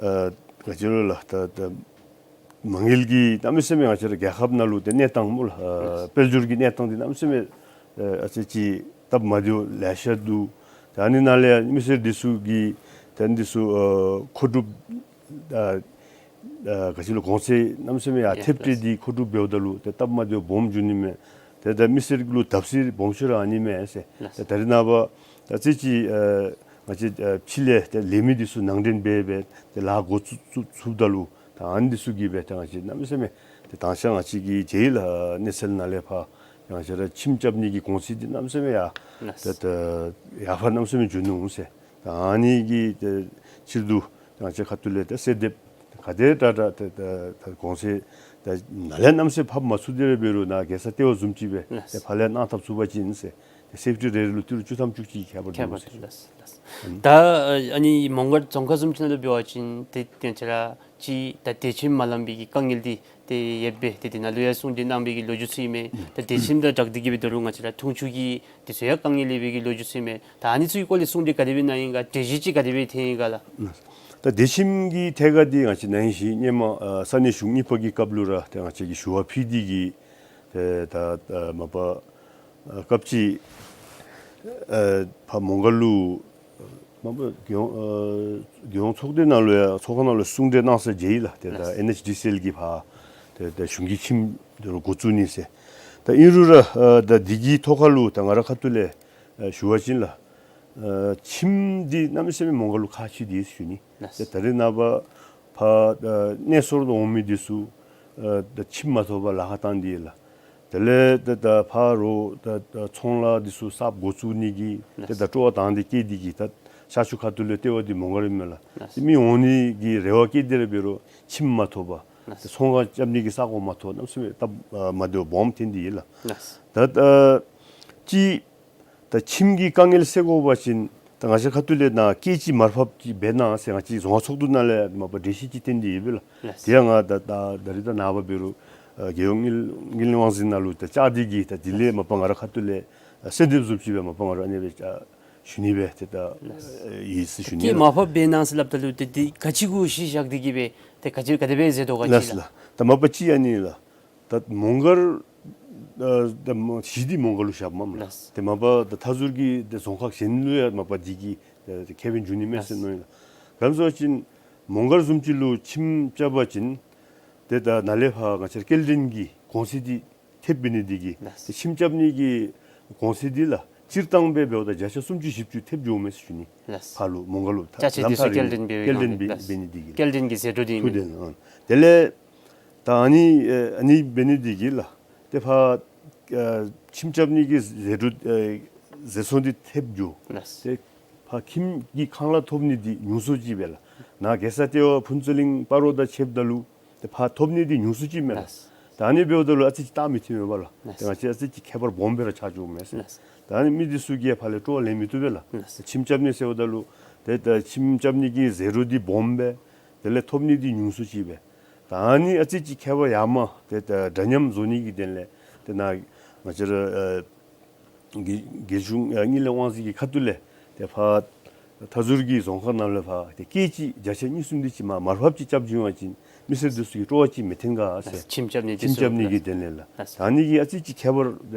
ཨ་ང་བཅས་ར་ལགས་ད་ད་མ་དངུལ་གྱི་གནམ་མེད་ས་མེད་ང་བཅས་ར་རྒྱལ་ཁབ་ནང་ལུ་ཏེ་གནས་སྟངས་སྨོ་ལགས། ཨ་ལགས། དཔལ་འབྱོར་གྱི་གནས་སྟངས་འདི་གནམ་མེད་ས་མེད་ཨ་ཨ་ཙི་ཅིག་སྟབས་མ་བདེཝ་ལེ་ཤ་འདུག། ད་ཨ་ནི་ནང་ལས་ཡང་མི་སེར་འདི་ཚུ་གི་ད་འདི་ཚུ་ཨ་མཁོ་སྒྲུབ་ཨ་ཨ་ག་ཅི་ལོ་གོང་ཚད་གནམ་མེད་ས་མེད་ཡར་ཡ་ཐེབས་ཏེ་ལགས། འདི་མཁོ་སྒྲུབ་འབདཝ་ད་ལུ་ཏེ་སྟབས་མ་བདེཝ་སྦོམ་འབྱུང་ནི་མས། ཏེ་ད་མི་སེར་ལུ་བརྡབ་གསིག་སྦོམ་ཤོས་ར་ཨ་ནི་མས་ཟེར། ལགས། ཏེ་ད་རེས་ནངས་པ་ད་ཨ་ཙི་ཅིག་ཨ་ང་བཅས་ཨ་ཕྱི་ལས་ཏེ་ལས་མི་འདི་ཚུ་ནང་འདྲེན་འབད་འབད་ཏེ་ལཱ་འགོ་བཙུགས་བཙུགས་བཙུགསཔ་ད་ལུ་ད་ཨ་ནི་འདི་ཚུ་གིས་སྦེ་ད་ང་བཅས་གནམ་མེད་ས་མེད་ཏེ་དང་ཤ་ང་བཅས་ཀྱི་མཇལ་ཡི་ལགས། གནས་ཚུལ་ནང་ལས་ཕར་ང་བཅས་ར་ཁྱིམ་རྐྱབ་ནི་གི་གོང་ཚད་འདི་གནམ་མེད་ས་མེད་ཡར་ལགས། ད་ད་ཡར་འཕར་གནམ་མེད་ས་མེད་འགྱོ་ནུག་ཟེར། ད་ཨ་ནི་གི་ཏེ་ཕྱིར་དུ་ང་བཅས་ཁ་ཐུག་ལས་ཏེ་གསལ་འདེབས་ག་དེ་དྲག་དྲག་ཏེ་ད་ད་གོང་ཚད་ད་ནཱ་ལས་གནམ་མེད་ས་མེད་ཕབ་མ་ཚུགས་དེ་ར་འབད་རུང་ནཱ་རྒྱལ་ས་ལྟེ་བ་བཟུམ་ཅིག་སྦེ་ལགས། ཏེ་ཕར་ལས་གནང་ཐབས་ཚུགས་པ་ཅིན་ཟེར། ཏེ་སི་ཨེཕ་ཊི་རེ་རེ་ལུ་ཏི་རུ་བཅུ་ཐམ་བཅུ་གཅིག་ཁྱད་པར་ཁྱད་པར་འདུག་ཟེར། ལགས། ལགས། ཨུམ། ད་ཨ་ནི་མོང་སྒར་རྫོང་ཁག་བཟུམ་ཅིག་ནང་ལུ་འབད་བ་ཅིན་ཏེ་ཏེ་ང་བཅས་ར་ཅིག་ད་སྡོད་ཁྱིམ་མ་ལང་པའི་གི་དཀའ་ངལ་འདི་ཏེ་ཡོདཔ་སྦེ་ཏེ་དེ་ནང་ལུ་ཡང་གསུང་གྲོས་གནང་བའི་གི་ལོ་རྒྱུས་ཚུ་ཨིན་མས། ད་སྡོད་ཁྱིམ་དང་སྦྲགས་ཏེ་གིས་འབད་རུང་ང་བཅས་ར་འཐུང་ཆུ་གི་འདི་ཚུ་ཡང་དཀའ་ངལ་ཡོད་པའི་གི་ལོ་རྒྱུས་ཚུ་ཨིན་མས། ད་ཨ་ནི་ཚུ་གི་སྐོར་ལས་གསུང་གྲོས་ག་དེ་སྦེ་གནང་ཡི་ག། གྲོས་གཞི་ཅིག་ག་དེ་སྦེ་བཏོན་ཡི་ག་ལགས། ད་སྡོད་ཁྱིམ་གྱི་ཐད་ཁར་འདི་ང་བཅས་ནང་བཞིན་སྔོན་མ་ཨ་ས་གནས་གཞུང་གཉིས་པ་གི་སྐབས་ལུ་ར་ཏེ་ང་བཅས་ཀྱིས་ཞུ་བ་ཕུལ་ཏེ་གིས་ཏེ་ད་ཨ་མ་པ་ཨ་སྐབས་ཅིག་ཨ་ཕར་མོང་སྒར་ལུ་མ་པ་རྒྱལ་ཡོངས་ཨ་རྒྱལ་ཡོངས་ཚོགས་སྡེ་ནང་ལུ་ཡང་ཚོགས་ཁང་ནང་ལུ་གསུང་གྲོས་གནང་ས་མཇལ་ཡི་ལགས། ཏེ་ད་ལགས། ཨེན་ཨེཆ་ཌི་སི་ཨེལ་གྱིས་ཕར་ཏེ་ད་གཞུང་གི་ཁྱིམ་འདི་ལུ་འགོ་བཙུགས་ནི་ཟེར། ད་ཨིན་རུང་ར་ཨ་ད་འདི་གི་ཐོག་ཁར་ལུ་ད་ང་ར་ཁ་ཐུག་ལས་ཨ་ཞུ་བ་ཅིན་ལགས། ཨ་ཁྱིམ་འདི་གནམ་མེད་ས་མེད་མོང་སྒར་ལུ་ཁག་ཆེ་སྟེ་ཟེར་ཞུ་ནི། ལགས། ཏེ་ད་རེས་ནངས་པ་ཕར་ཨ་གནས་སོར་དུ་འོང་མི་འདི་ཚུ་ཨ་ད་ཁྱིམ་མ་ཐོབ་པར་ལཱ་ཁག་བཏང་སྟེ་ལགས། དེ་ལས་ཏེ་ད་ཕར་རོགས་ད་ད་ཚོང་ལཱ་འདི་ཚུ་གསརཔ་འགོ་བཙུགས་ནི་གི་ཏེ་ད་ལགས། སྤྲོ་བ་དང་འདི་བསྐྱེད་དེ་གིས་ད་ཤར་ཕྱོགས་ཁ་ཐུག་ལས་ལྟེ་བ་འདི་མོང་སྒར་ཨིན་མས་ལགས། ལགས། མི་འོང་ནི་གི་རེ་བ་བསྐྱེད་དེ་ར་འབད་རུང་ཁྱིམ་མ་ཐོབ་པར་ལགས། ཏེ་ཚོང་ཁང་རྐྱབ་ནི་གི་ས་གོ་མ་ཐོབ་གནམ་མེད་ས་མེད་སྟབས་ཨ་མ་བདེཝ་སྦོམ་ཐོན་ཏེ་ཡོད་ལགས། ལགས། ད་ཨ་ཅིག་ ད་ཁྱིམ་གྱི་དཀའ་ངལ་སེལ་དགོ་པ་ཅིན་ད་ང་བཅས་ཁ་ཐུག་ལས་ནཱ་སྐྱེད་ཅིག་མར་ཕབ་ཅིག་འབད་གནང་ཟེར་ང་བཅས་རྫོང་ཁག་ཚོགས་འདུ་ནང་ལས་མ་པ་གྲོས་གཞི་ཅིག་བཏོན་ཏེ་ཡོད་པས་ལགས། ལགས། དེ་ཡང་ང་ད་ད་ད་རིས་ད་ནངས་པ་འབད་རུང་ཨ་རྒྱལ་ཡོངས་དངུལ་དངུལ་ལས་དབང་འཛིན་ནང་ལུ་ད་བཅར་ཏེ་གིས་ད་དེ་ལས་མ་པ་ང་ར་ཁ་ཐུག་ལས་ཨ་གསོལ་འདེབས་བཟུམ་ཅིག་སྦེ་མ་པ་ང་ར་ཨ་ནི་སྦེ་ཨ་ཞུ་ནི་སྦེ་ཏེ་ད་ལགས། ཨ་ཡི་ཟེར་ཞུ་ནི་སྐྱེད་ལགས། མར་ཕབ་འབད་གནང་ཟེར་སླབ་ད་ལུ་ཏེ་འདི་ག་ཅི་གུ་གཞི་བཞག་སྟེ་གིས་སྦེ་ཏེ་ག་ཅི་ག་དེ་སྦེ་མཛད་དོ་ག་ཅི་ལགས། ལགས་ལགས། ད་མ་པ་ཅིག་ཨ་ནི་ལགས། ད་མོང་སྒར་ཨ་ད་མ་གཞི་འདི་མོང་སྒར་ལུ་བཞགཔ་མས་ལགས། ལགས། ཏེ་མ་པ་ད་མཐའ་ཟུར་གྱི་ཏེ་རྫོང་ཁག་གཞན་ལུ་ཡང་མ་པ་འདི་གིས་ཏེ་ཁེ་ཕན་འབྱུང་ནི་མས་ཟེར་མནོ་ཡི་ལགས། ག་ཅི་སྨོ་ཟེར་བ་ཅིན་མོང་སྒར་བཟུམ་ཅིག་ལུ་ཁྱིམ་རྐྱབ་པ་ཅིན་ཏེ་ད་ནཱ་ལས་ཕར་ང་བཅས་ར་སྐྱེལ་འདྲེན་གྱི་གོང་ཚད་འདི་ཐེབས་འབད་ནི་འདི་གིས་ལགས། ཏེ་ཁྱིམ་རྐྱབ་ནི་གི་གོང་ཚད་འདི་ལགས་སྤྱིར་བཏང་སྦེ་འབདཝ་ད་བརྒྱ་ཆ་སུམ་ཅུ་བཞི་བཅུ་ཐེབས་འགྱོཝ་མས་ཟེར་ཞུ་ནི། ལགས། ཕར་ལུ་མོང་སྒར་ལུ་ད་ཅ་ཆས་འདི་ཚུ་ལམ་ཐག་རེ་སྐྱེལ་འདྲེན་འབད་བའི་སྐྱེལ་འདྲེན་འབད་ལགས་འབད་ནི་འདི་གིས་ལགས། སྐྱེལ་འདྲེན་གྱི་ཟད་འགྲོ་འདི་ཐུག་ཨིན་མས། དེ་ལས་ད་ཨ་ནི་ཨ་ཨ་ནི་འབད་ནི་འདི་གིས་ལགས་ཏེ་ཕར་ཨ་ཁྱིམ་རྐྱབ་ནི་གི་ཟད་འགྲོ་ཨ་ཟད་སོང་འདི་ཐེབས་འགྱོ། ལགས། ཏེ་ཕར་ཁྱིམ་གྱི་ཁང་གླ་ཐོབ་ནི་འདི་ཉུང་སུ་ཅིག་སྦེ་ལགས། ནཱ་རྒེད་ས་ལྟེ་བ་ཕུན་ཚོགས་གླིང་སྤ་རོ་དང་ཕྱདཔ་ད་ལུ་ཏེ་ཕར་ཐོབ་ནི་འདི་ཉུང་སུ་ཅིག་མས་ལགས། ལགས། ད་ཨ་ནི་འབདཝ་ད་ལུ་ཨ་ཙི་ཅིག་བལྟ་མི་བཏུབ་མས་པ་ལགས། ལགས། ཏེ་ང་བཅས་ཨ་ཙི་ཅིག་ཁྱད་པར་སྦོམ་སྦེ་ར་ཆགས་འགྱོཝ་མས་ཟེར། ལགས། ད་ཨ་ནི་མི་འདི་ཚུ་གིས་ཕར་ལས་སྤྲོ་བ་ལེན་མི་བཏུབ་པས་ལགས། ལགས། ཁྱིམ་རྐྱབ་ནི་ཟེརཝ་ད་ལུ་ཏེ་ད་ཁྱིམ་རྐྱབ་ནི་གི་ཟད་འགྲོ་འདི་སྦོམ་སྦེ་དེ་ལས་ཐོབ་ནི་འདི་ཉུང་སུ་ཅིག་སྦེ། ད་ཨ་ནི་ཨ་ཙི་ཅིག་ཁྱད་པར་ཡར་མར་ཏེ་ད་འདྲ་མཉམ་བཟོ་ནི་གི་དོན་ལས་ཏེ་ནཱ་ང་བཅས་ར་ཨ་རྒེད་རྒེད་གཞུང་ཨ་དངུལ་ལས་དབང་འཛིན་གྱི་ཁ་ཐུག་ལས་ཏེ་ཕར་མཐའ་ཟུར་གྱི་རྫོང་ཁག་ནང་ལས་ཕར་ཏེ་སྐྱེད་ཅིག་བརྒྱ་ཆ་གཉིས་གསུམ་འདི་ཅིག་མར་མར་ཕབ་ཅིག་རྐྱབ་བྱུང་བ་ཅིན་མི་སེར་འདི་ཚུ་གིས་སྤྲོ་བ་ཅིག་མི་ཐོན་ག་ཟེར། ཁྱིམ་རྐྱབ་ནི་འདི་ཁྱིམ་ཚུ་རྐྱབ་ནི་གི་དོན་ལས་ལགས། ལགས། ད་ཨ་ནི་གིས་ཨ་ཙི་ཅིག་ཁྱད་པར་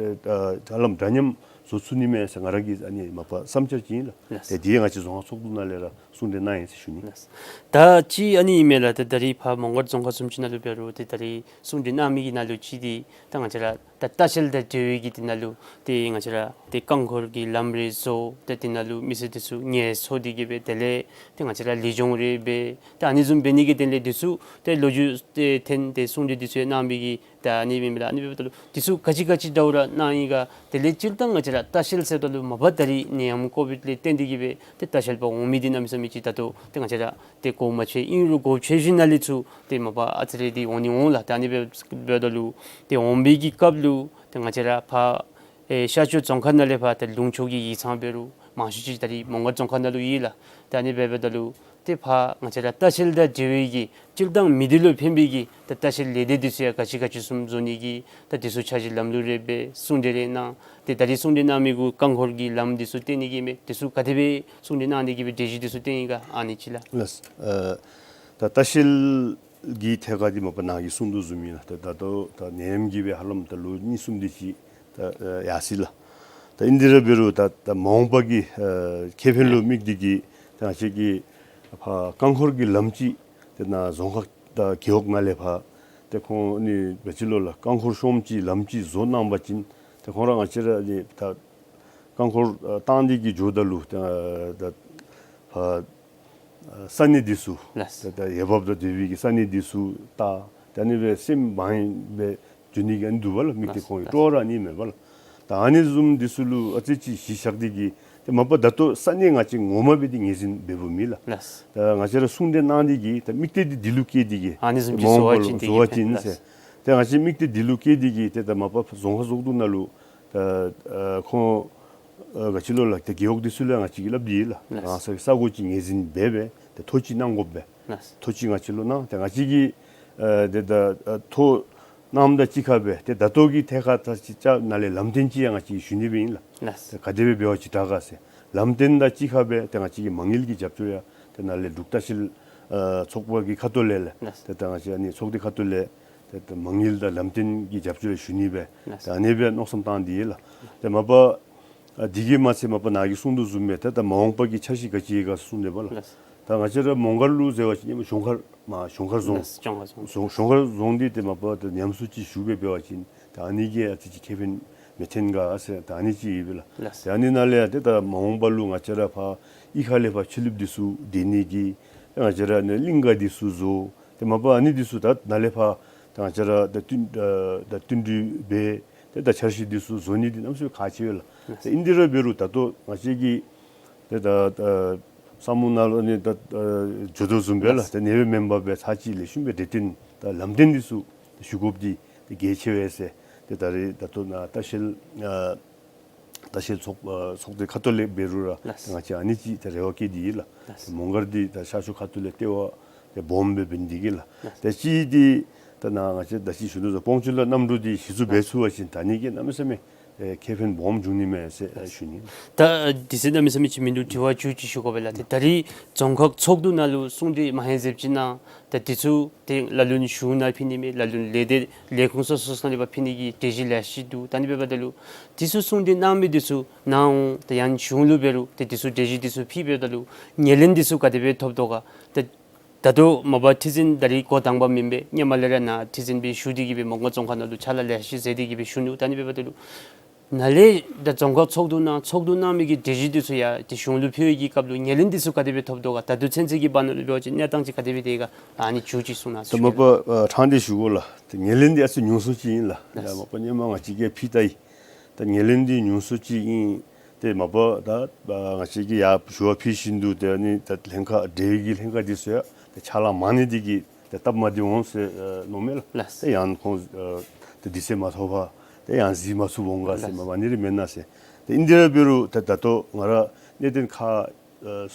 ཨ་ཧ་ལམ་འདྲ་མཉམ་བཟོ་ཚུགས་ནི་མས་ཟེར་ང་ར་གི་ཨ་ནི་མ་པ་བསམ་འཆར་ཅིག་ཨིན་ལགས། ལགས། ཏེ་འདི་ང་བཅས་རྫོང་ཁག་ཚོགས་འདུ་ནང་ལས་ར་གསུང་གྲོས་གནང་ཡི་ཟེར་ཞུ་ནི། ལགས། ད་ཅི་ཨ་ནི་ཨིན་མས་ལགས། ད་ད་རིས་ཕར་མོང་སྒར་རྫོང་ཁག་བཟུམ་ཅིག་ནང་ལུ་འབད་རུང་ཏེ་ད་རིས་གསུང་གྲོས་གནང་མི་གི་ནང་ལུ་ཅིག་འདི་ད་ང་བཅས་ར་ད་ལྟ་བཤལ་དང་འབྲེལ་བའི་གི་འདི་ནང་ལུ་ཏེ་ང་བཅས་ར་ཏེ་རྐང་འཁོར་གྱི་ལམ་རེ་བཟོ། ཏེ་འདི་ནང་ལུ་མི་སེར་འདི་ཚུ་ངལ་གསོ་སྟེ་གིས་སྦེ་དེ་ལས་ཏེ་ང་བཅས་ར་ལེགས་སྦྱོང་རེ་འབད། ཏེ་ཨ་ནི་བཟུམ་འབད་ནི་གི་དོན་ལས་འདི་ཚུ་ཏེ་ལོ་རྒྱུས་ཏེ་འཐེན་ཏེ་གསུང་གྲོས་འདི་ཚུ་ཡང་གནང་མི་གི་ད་ཨ་ནི་ཨིན་མས་ལགས། ཨ་ནི་འབདཝ་ད་ལུ་འདི་ཚུ་ག་ཅི་ག་ཅི་འདྲཝ་ར་གནང་ཡི་ག། དེ་ལས་སྤྱིར་བཏང་ང་བཅས་ར་ལྟ་བཤལ་ཟེརཝ་ད་ལུ་མ་པ་ད་རིས་ནད་ཡམས་ཀོ་བིཌ་ལས་བརྟེན་ཏེ་གིས་སྦེ་ཏེ་ལྟ་བཤལ་པ་འོང་མི་འདི་གནམ་མེད་ས་མེད་ཅིག་ད་ལྟོ་ཏེ་ང་བཅས་ར་ཏེ་གོ་མ་ཆོད། ཨིན་རུང་གོ་ཆོད་ཞིནམ་ལས་ཚུར་ཏེ་མ་པ་ཨ་ཙི་རེ་འདི་འོང་ནི་འོང་ལགས། ཏེ་ཨ་ནི་འབད་འབདཝ་ད་ལུ་ཏེ་འོང་བའི་གི་སྐབས་ལུ་ཏེ་ང་བཅས་ར་ཕར་ཨེ་ཤར་ཕྱོགས་རྫོང་ཁག་ནང་ལས་ཕར་ཏེ་ལུང་ཕྱོགས་ཀྱི་ཡིག་ཚང་འབད་རུང་མང་ཤོས་ཅིག་ད་རིས་མོང་སྒར་རྫོང་ཁག་ནང་ལུ་ཡོད་ལགས། ཏེ་ཨ་ནི་འབད་འབདཝ་ད་ལུ་ཏེ་ཕར་ང་བཅས་ར་ལྟ་བཤལ་དང་འབྲེལ་བའི་གི་སྤྱིར་བཏང་མི་སྡེ་ལུ་ཕན་པའི་གི་ད་ལྟ་བཤལ་ལས་སྡེ་འདི་ཚུ་ཡང་ག་ཅི་ག་ཅི་བཟུམ་བཟོ་ནི་གི་ད་འདི་ཚུ་འཆར་གཞི་ལམ་ལུགས་རེ་འབད་གསུང་གྲོས་རེ་གནང་། ཏེ་ད་རིས་གསུང་གྲོས་གནང་མི་གུ་རྐང་འཁོར་གྱི་ལམ་འདི་ཚུ་བཏོན་ནི་གི་མས། འདི་ཚུ་ག་དེ་སྦེ་གསུང་གྲོས་གནང་ནི་གི་སྦེ་གྲོས་གཞི་འདི་ཚུ་བཏོན་ཡི་ག། ཨ་ནི་ཅིག་ལགས། ལགས། ཨ་ད་ལྟ་བཤལ་གྱི་ཐད་ཁར་འདི་མ་པ་ནཱ་གིས་གསུང་དོ་བཟུམ་ཨིན་ལགས། ད་ད་ལྟོ་ད་ནད་ཡམས་ཀྱིས་སྦེ་ཧ་ལམ་ད་ལོ་གཉིས་གསུམ་དེ་ཅིག་ད་ཡར་སོ་ཡི་ལགས། ད་ཨིན་དེ་ར་འབད་རུང་ད་ད་མ་འོངས་པ་གི་ཨ་ཁེ་ཕན་ལུ་དམིགས་ཏེ་གིས་ད་ང་བཅས་ཀྱིས་ཕར་རྐང་འཁོར་གྱི་ལམ་ཅིག་ཏེ་ནཱ་རྫོང་ཁག་དང་རྒེད་འོག་ནང་ལས་ཕར་ཏེ་ཁོང་ཨ་ནི་ག་ཅི་ལོ་ལགས་རྐང་འཁོར་ཤོངམ་ཅིག་ལམ་ཅིག་བཟོ་གནང་པ་ཅིན་ཏེ་ཁོང་ར་ང་བཅས་ར་ཨ་ནི་ད་རྐང་འཁོར་ཨ་བཏང་སྟེ་གིས་འགྱོཝ་ད་ལུ་ཏེ་ཨ་ད་ཕར་ཨ་ས་གནས་འདི་ཚུ་ལགས། ད་ད་འོས་འབབ་དང་འདོད་པའི་གི་ས་གནས་འདི་ཚུ་ལྟ། ད་ཨ་ནི་སྦེ་སེམས་མང་སྦེ་འགྱོ་ནི་གི་ཨ་ནི་འདུག་པ་ལགས། མི་སྡེ་ལགས། ཁོང་གི་ལགས། སྤྲོ་བ་ར་ཨ་ནི་མས་པ་ལགས། ད་ཨ་ནི་བཟུམ་འདི་ཚུ་ལུ་ཨ་ཙི་ཅིག་གཞི་བཞག་སྟེ་གིས་ཏེ་མ་པ་ད་ལྟོ་ས་གནས་ང་བཅས་ངོ་མ་སྦེ་འདི་ངོས་འཛིན་འབདཝ་མེད་ལགས། ལགས། ད་ང་བཅས་ར་གསུང་གྲོས་གནང་སྟེ་གིས་ད་དམིགས་གཏད་འདི་འདི་ལུ་བསྐྱེད་དེ་གིས་ཨ་ནི་བཟུམ་ཅིག་མ་འོངས་པ་ལུ་བཟོ་བ་ཅིན་ཟེར། ཏེ་ང་བཅས་དམིགས་གཏད་འདི་ལུ་བསྐྱེད་དེ་གིས་ཏེ་ད་མ་པ་རྫོང་ཁག་ཚོགས་འདུ་ནང་ལུ་ད་ཨ་ཁོང་ཨ་ག་ཅི་ལོ་ལགས་ཏེ་རྒེད་འོག་འདི་ཚུ་ལུ་ཡང་ང་བཅས་ཀྱིས་སླབ་སྟེ་ཡོད་ལགས། ལགས། རང་སོའི་ས་གོ་ཅིག་ངོས་འཛིན་འབད་སྦེ་ཏེ་ཐོ་ཅིག་གནང་དགོ་པས། ལགས། ཐོ་ཅིག་ང་བཅས་ལུ་གནང་། ཏེ་ང་བཅས་ཀྱིས་ཨ་ཏེ་ད་ཨ་ཐོ་གནངམ་དང་གཅིག་ཁར་སྦེ་ཏེ་ད་ལྟོ་གི་ཐད་ཁར་ད་ཅི་ཅ་ནཱ་ལས་ལམ་སྟོན་ཅིག་ཡང་ང་བཅས་ཞུ་ནི་སྦེ་ཨིན་ལགས། ལགས། ཏེ་ག་དེ་སྦེ་འབད་བ་ཅིན་དྲག་ག་ཟེར། ལམ་སྟོན་དང་གཅིག་ཁར་སྦེ་ཏེ་ང་བཅས་ཀྱིས་མ་དངུལ་གྱི་རྒྱབ་སྐྱོར་ཡང་ཏེ་ནཱ་ལས་འབྲུག་ལྟ་བཤལ་ཨ་ཚོགས་པ་གི་ཁ་ཐུག་ལས་ལགས། ལགས། ཏེ་ད་ང་བཅས་ཨ་ནི་ཚོགས་སྡེ་ཁ་ཐུག་ལས་ཏེ་ད་མ་དངུལ་དང་ལམ་སྟོན་གྱི་རྒྱབ་སྐྱོར་ཞུ་ནི་སྦེ། ལགས། ཏེ་ཨ་ནི་སྦེ་མནོ་བསམ་བཏང་སྟེ་ཡོད་ལགས། ཏེ་མ་པ་ཨ་འདི་གིས་མ་ཚད་མ་པ་ནཱ་གིས་གསུང་དོ་བཟུམ་སྦེ་ཏེ་ད་མ་འོངས་པ་གི་འཆར་གཞི་ག་ཅི་ཡོད་ག་གསུངས་ཏེ་པ་ལགས། ལགས། ད་ང་བཅས་ར་མོང་སྒར་ལུ་ཟེར་བ་ཅིན་ཨེ་མ་གཞོང་མཁར་མ་གཞོང་མཁར་རྫོང་། ལགས། གཞོང་མཁར་རྫོང་། གཞོང་གཞོང་མཁར་རྫོང་འདི་ཏེ་མ་པ་ད་ཉམས་གསོ་ཅིག་ཞུ་སྦེ་འབད་བ་ཅིན་ད་ཨ་ནི་གིས་ཨ་ཙི་ཅིག་ཁེ་ཕན་མི་ཐོན་ག་ཟེར་ད་ཨ་ནི་ཅིག་ཡོད་པས་ལགས། ལགས། ཏེ་ཨ་ནི་ནང་ལས་ཏེ་ད་མ་འོངས་པ་ལུ་ང་བཅས་ར་ཕར་གཡུས་ཁ་ལས་ཕར་ཆུ་གླིངཔ་འདི་ཚུ་འདྲེན་ནི་གི་ཏེ་ང་བཅས་ར་ཨ་ནི་གླིང་ག་འདི་ཚུ་བཟོ། ཏེ་མ་པ་ཨ་ནི་འདི་ཚུ་ད་ནཱ་ལས་ཕར་ད་ང་བཅས་ར་ད་བསྟུན་ཨ་ད་བསྟུན་གྲོས་འབད་ཏེ་ད་འཆར་གཞི་འདི་ཚུ་བཟོ་ནི་འདི་གནམ་མེད་ས་མེད་ཁག་ཆེ་བས་ལགས། ལགས། ཏེ་ཨིན་དེ་ར་འབད་རུང་ད་ལྟོ་ང་བཅས་ཀྱིས་ཏེ་ད་ད་བསམ་བློ་ནང་ལུ་ཨ་ནི་ད་ཨ་འགྱོ་དོ་བཟུམ་སྦེ་ལགས། ལགས། ཏེ་ཨ་ནི་སྦེ་མེན་པར་སྦེ་ཚར་གཅིག་ལེགས་ཤོམ་སྦེ་གྲོས་བསྟུན་ད་ལམ་སྟོན་འདི་ཚུ་ཞུ་དགོཔ་འདི་ཏེ་གལ་ཆེ་བས་ཟེར། ཏེ་ད་རེས་ད་ལྟོ་ནཱ་ལྟ་བཤལ་ཨ་ ལྟ་བཤལ་ཚོགས་ཨ་ཚོགས་སྡེ་ཁ་ཐུག་ལས་འབད་རུང་ར་ལགས། ང་བཅས་ཨ་ནི་ཅིག་ཏེ་རེ་བ་བསྐྱེད་དེ་ཡོད་ལགས། ལགས། མོང་སྒར་འདི་ད་ཤར་ཕྱོགས་ཁ་ཐུག་ལས་ལྟེ་བ་ཏེ་སྦོམ་སྦེ་འབད་ནི་འདི་གིས་ལགས། ལགས། ཏེ་གཅིག་འདི་ད་ནཱ་ང་བཅས་ད་ཅི་ཞུ་དོ་བཟུམ་སྤོང་ཆུ་ལ་གནམ་གྲུ་འདི་གཞི་བཙུགས་འབད་ཚུགས་པ་ཅིན་ད་ཨ་ནི་གིས་གནམ་མེད་ས་མེད་ཨེ་ཁེ་ཕན་སྦོམ་འབྱུང་ནི་མས་ཟེར་ཨེ་ཞུ་ནི། ད་དུས་ཚོད་གནམ་མེད་ས་མེད་ཅིག་མིན་འདུག། དྲི་བ་བཅུ་ཅིག་ཞུ་དགོ་པས་ལགས། ཏེ་ད་རིས་རྫོང་ཁག་ཚོགས་འདུ་ནང་ལུ་གསུང་གྲོས་མང་ཧེང་ཟེར་ཅིག་གནང་། ད་དེ་ཚུ་ཏེ་ལ་ལུ་ནི་གཞུང་ནང་ཕུལ་ནི་མས། ལ་ལུ་ནི་ལས་སྡེ་ལས་ཁུངས་སོ་སོ་ནང་ལས་ཕར་ཕུལ་ནི་གི་གྲོས་གཞི་ལེ་ཤ་ཅིག་འདུག། ད་ཨ་ནི་འབདཝ་ད་ལུ་དེ་ཚུ་གསུང་གྲོས་གནང་མི་དེ་ཚུ་ནང་འོང་ད་ཡང་གཞུང་ལུ་འབད་རུང་ཏེ་དེ་ཚུ་གྲོས་གཞི་དེ་ཚུ་ཕུལ་འབདཝ་ད་ལུ་ངོས་ལེན་དེ་ཚུ་ག་དེ་སྦེ་ཐོབ་དོ་ག། ཏེ་ད་ལྟོ་མ་པ་ཁྲི་འཛིན་ད་རིས་འགོ་དང་པ་མེན་པས། སྔོན་མ་ལས་ར་ནཱ་ཁྲི་འཛིན་སྦེ་བཞུགས་ཏེ་གིས་སྦེ་མོང་སྒར་རྫོང་ཁག་ནང་ལུ་ཕྱག་ལཱ་ལེ་ཤ་ཅིག་མཛད་དེ་གིས་སྦེ་བཞུགས་ནུག། ད་ཨ་ནི་འབདཝ་ད་ལུ་ནཱ་ལས་ད་རྫོང་ཁག་ཚོགས་འདུ་ནང་ཚོགས་འདུ་གནང་མི་གི་གྲོས་གཞི་དེ་ཚུ་ཡང་ཏེ་གཞུང་ལུ་ཕུལ་བའི་གི་སྐབས་ལུ་ངོས་ལེན་དེ་ཚུ་ག་དེ་སྦེ་ཐོབ་དོ་ག། ད་ལྟོ་ཚུན་ཚོད་ཀྱི་བར་ན་ལུ་འབད་བ་ཅིན་གནས་སྟངས་ཅིག་ག་དེ་སྦེ་དེ་ག་ཨ་ནི་བཅུ་ཅིག་གསུང་གནང་ད་ཟེར་མ་ཞུ་ནི། པ་ཨ་ཕྲང་སྟེ་ཞུ་དགོ་ལགས། ཏེ་ངོས་ལེན་འདི་ཨ་ཙི་ཉུང་སུ་ཅིག་ཨིན་ལགས། ལགས། ད་མ་པ་སྔོན་མ་ང་བཅས་ཀྱིས་ཕུལ་ད་ཡི། ད་ངོས་ལེན་འདི་ཉུང་སུ་ཅིག་ཨིན། ཏེ་མ་པ་ད་ཨ་ང་བཅས་ཀྱིས་ཡར་ཞུ་བ་ཕུལ་བཞིན་དུ་ཏེ་ཨ་ནི་ད་ལྷན་ཁག་འབྲེལ་ཡོད་ཀྱི་ལྷན་ཁག་འདི་ཚུ་ཡང་ཏེ་ཕྱག་ལཱ་མང་ནི་འདི་གིས་ཏེ་སྟབས་མ་བདེ་འོང་ཟེར་ཨ་མནོཝ་མས་ལགས། ལགས། ཏེ་ཡང་ཁོང་ཨ་ཏེ་དུས་ཚོད་མ་ཐོབ་པར་ཏེ་ཡང་གཟིགས་མ་ཚུགས་འོང་ག་ཟེར། ལགས། མ་པ་ཨ་ནི་རེ་མེན་ན་ཟེར། ཏེ་ཨིན་དེ་ར་འབད་རུང་ཏེ་ད་ལྟོ་ང་ར་གནད་དོན་ཁག་ཨ་ཨ་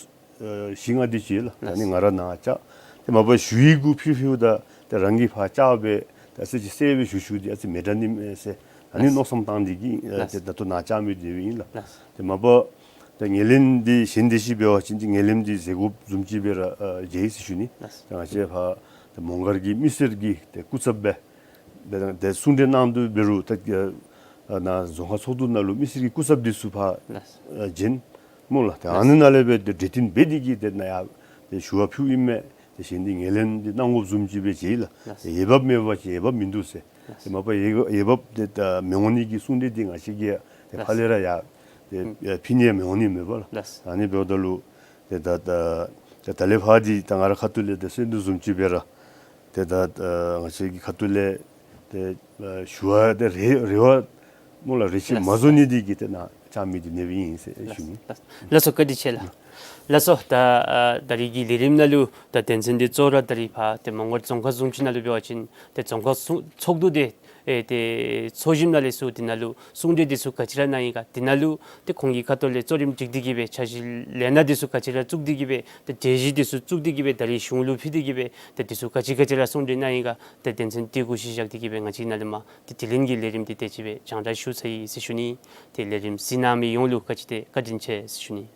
བཞི་ལྔ་འདི་ཅིག་ལགས། ལགས། ད་ཨ་ནི་ང་ར་ནཱ་བཅར། ཏེ་མ་པ་ཞུ་ཡིག་གུ་ཕུལ་ཕུལཝ་ད་ཏེ་རང་གིས་ཕར་བཅར་སྦེ་ད་ཨ་ཙི་ཅིག་གསལ་སྦེ་ཞུ་ཞུཝ་འདི་ཨ་ཙི་མི་འདྲ་ནི་མས་ཟེར་ཨ་ནི་ལགས། མནོ་བསམ་བཏང་སྟེ་གིས་ཨ་ལགས། ཏེ་ད་ལྟོ་ནཱ་བཅར་མི་འདི་སྦེ་ཨིན་ལགས། ལགས། ཏེ་མ་པ་ད་ངོས་ལེན་འདི་གཞན་དེ་ཅིག་འབད་བ་ཅིན་ཏེ་ངོས་ལེན་འདི་མཛད་དགོཔ་བཟུམ་ཅིག་སྦེ་ར་ཨ་མཇལ་ཡི་ཟེར་ཞུ་ནི། ལགས། ད་ང་བཅས་ཕར་ད་མོང་སྒར་གྱི་མི་སེར་གྱི་ཏེ་སྐུ་ཚབ་སྦེ་ཏེ་གསུང་གྲོས་གནང་དོ་འབད་རུང་ད་ཨ་ནཱ་རྫོང་ཁག་ཚོགས་འདུ་ནང་ལུ་མི་སེར་གྱི་སྐུ་ཚབ་འདི་ཚུ་ཕར་ལགས། ཨ་བྱོན་སྨོ་ལགས། ཏེ་ལགས། ཨ་ནི་ནང་ལས་སྦེ་ཏེ་གྲོས་བསྟུན་འབད་དེ་གིས་ཏེ་ནཱ་ཡར་ཏེ་ཞུ་བ་ཕུལཝ་ཨིན་མས། ཏེ་གཞན་འདི་ངོས་ལེན་འདི་གནང་དགོཔ་བཟུམ་ཅིག་སྦེ་མཇལ་ཡི་ལགས། ལགས། ཏེ་འོས་འབབ་མེད་པ་ཅིན་འོས་འབབ་མིན་འདུག་ཟེར། ལགས། ཏེ་མ་པ་འོས་འོས་འབབ་ཏེ་ད་མི་འོང་ནི་གི་གསུང་གྲོས་འདི་ང་བཅས་ཀྱིས་ཏེ་ལགས། ཕར་ལས་ར་ཡར་ཏེ་ཨུམ་ཕུལ་ནི་ཡང་མི་འོང་ནི་མས་པ་ལགས། ལགས། ཨ་ནི་འབདཝ་ད་ལུ་ཏེ་ད་ད་ད་ད་ལས་ཕར་འདི་ད་ང་ར་ཁ་ཐུག་ལས་ཏེ་གསོལ་འདེབས་བཟུམ་ཅིག་སྦེ་ར་ཏེ་ད་ཨ་ང་བཅས་ཀྱི་ཁ་ཐུག་ལས་ཏེ་ཨ་ཞུ་བ་ཏེ་རེ་རེ་བ་སྨོ་ལགས། རེ་ཆེ་ལགས། མ་བཟོ་ནི་འདི་གིས་ཏེ་ནཱ་བཅར་མི་འདི་ཨ་ནི་སྦེ་ཨིན་ཟེར་ཞུ་ནི། ལགས་སོ། བཀའ་དྲིན་ཆེ་ལགས། ལགས་སོ། ད་ཨ་ད་རིས་ཀྱི་ལས་རིམ་ནང་ལུ་ད་དོན་ཚན་འདི་གཙོ་བོ་ར་ད་རིས་ཕར་ཏེ་མོང་སྒར་རྫོང་ཁག་བཟུམ་ཅིག་ནང་ལུ་འབད་བ་ཅིན་ཏེ་རྫོང་ཁག་ཚོགས་ཚོགས་འདུ་འདི་ཨེ་ཏེ་ཚོགས་ཞིནམ་ལས་ཚུར་འདི་ནང་ལུ་གསུང་གྲོས་འདི་ཚུ་ག་ཅི་ར་གནང་ཡི་ག། འདི་ནང་ལུ་ཏེ་ཁོང་གི་ཁ་ཐུག་ལས་གཙོ་རིམ་སྒྲིག་སྟེ་གིས་སྦེ་འཆར་གཞི་ལས་སྣ་འདི་ཚུ་ག་ཅི་ར་བཙུགས་ཏེ་གིས་སྦེ་ཏེ་གྲོས་གཞི་འདི་ཚུ་བཙུགས་ཏེ་གིས་སྦེ་ད་རིས་གཞུང་ལུ་ཕུལ་ཏེ་གིས་སྦེ་ཏེ་འདི་ཚུ་ག་ཅི་ག་ཅི་ར་གསུང་གྲོས་གནང་ཡི་ག། ཏེ་དོན་ཚན་འདི་གུ་གཞི་བཞག་སྟེ་གིས་སྦེ་ང་བཅས་ནཱ་ལས་མར་ཏེ་དྲི་ལན་གྱི་ལས་རིམ་འདི་དེ་ཅིག་སྦེ་རྒྱང་བསྒྲགས་ཞུ་ཚར་ཡི་ཟེར་ཞུ་ནི། ཏེ་ལས་རིམ་གཟིགས་གནང་མི་ཡོངས་ལུ་ག་ཅི་ཏེ་བཀའ་དྲིན་ཆེ་ཟེར་ཞུ་ནི།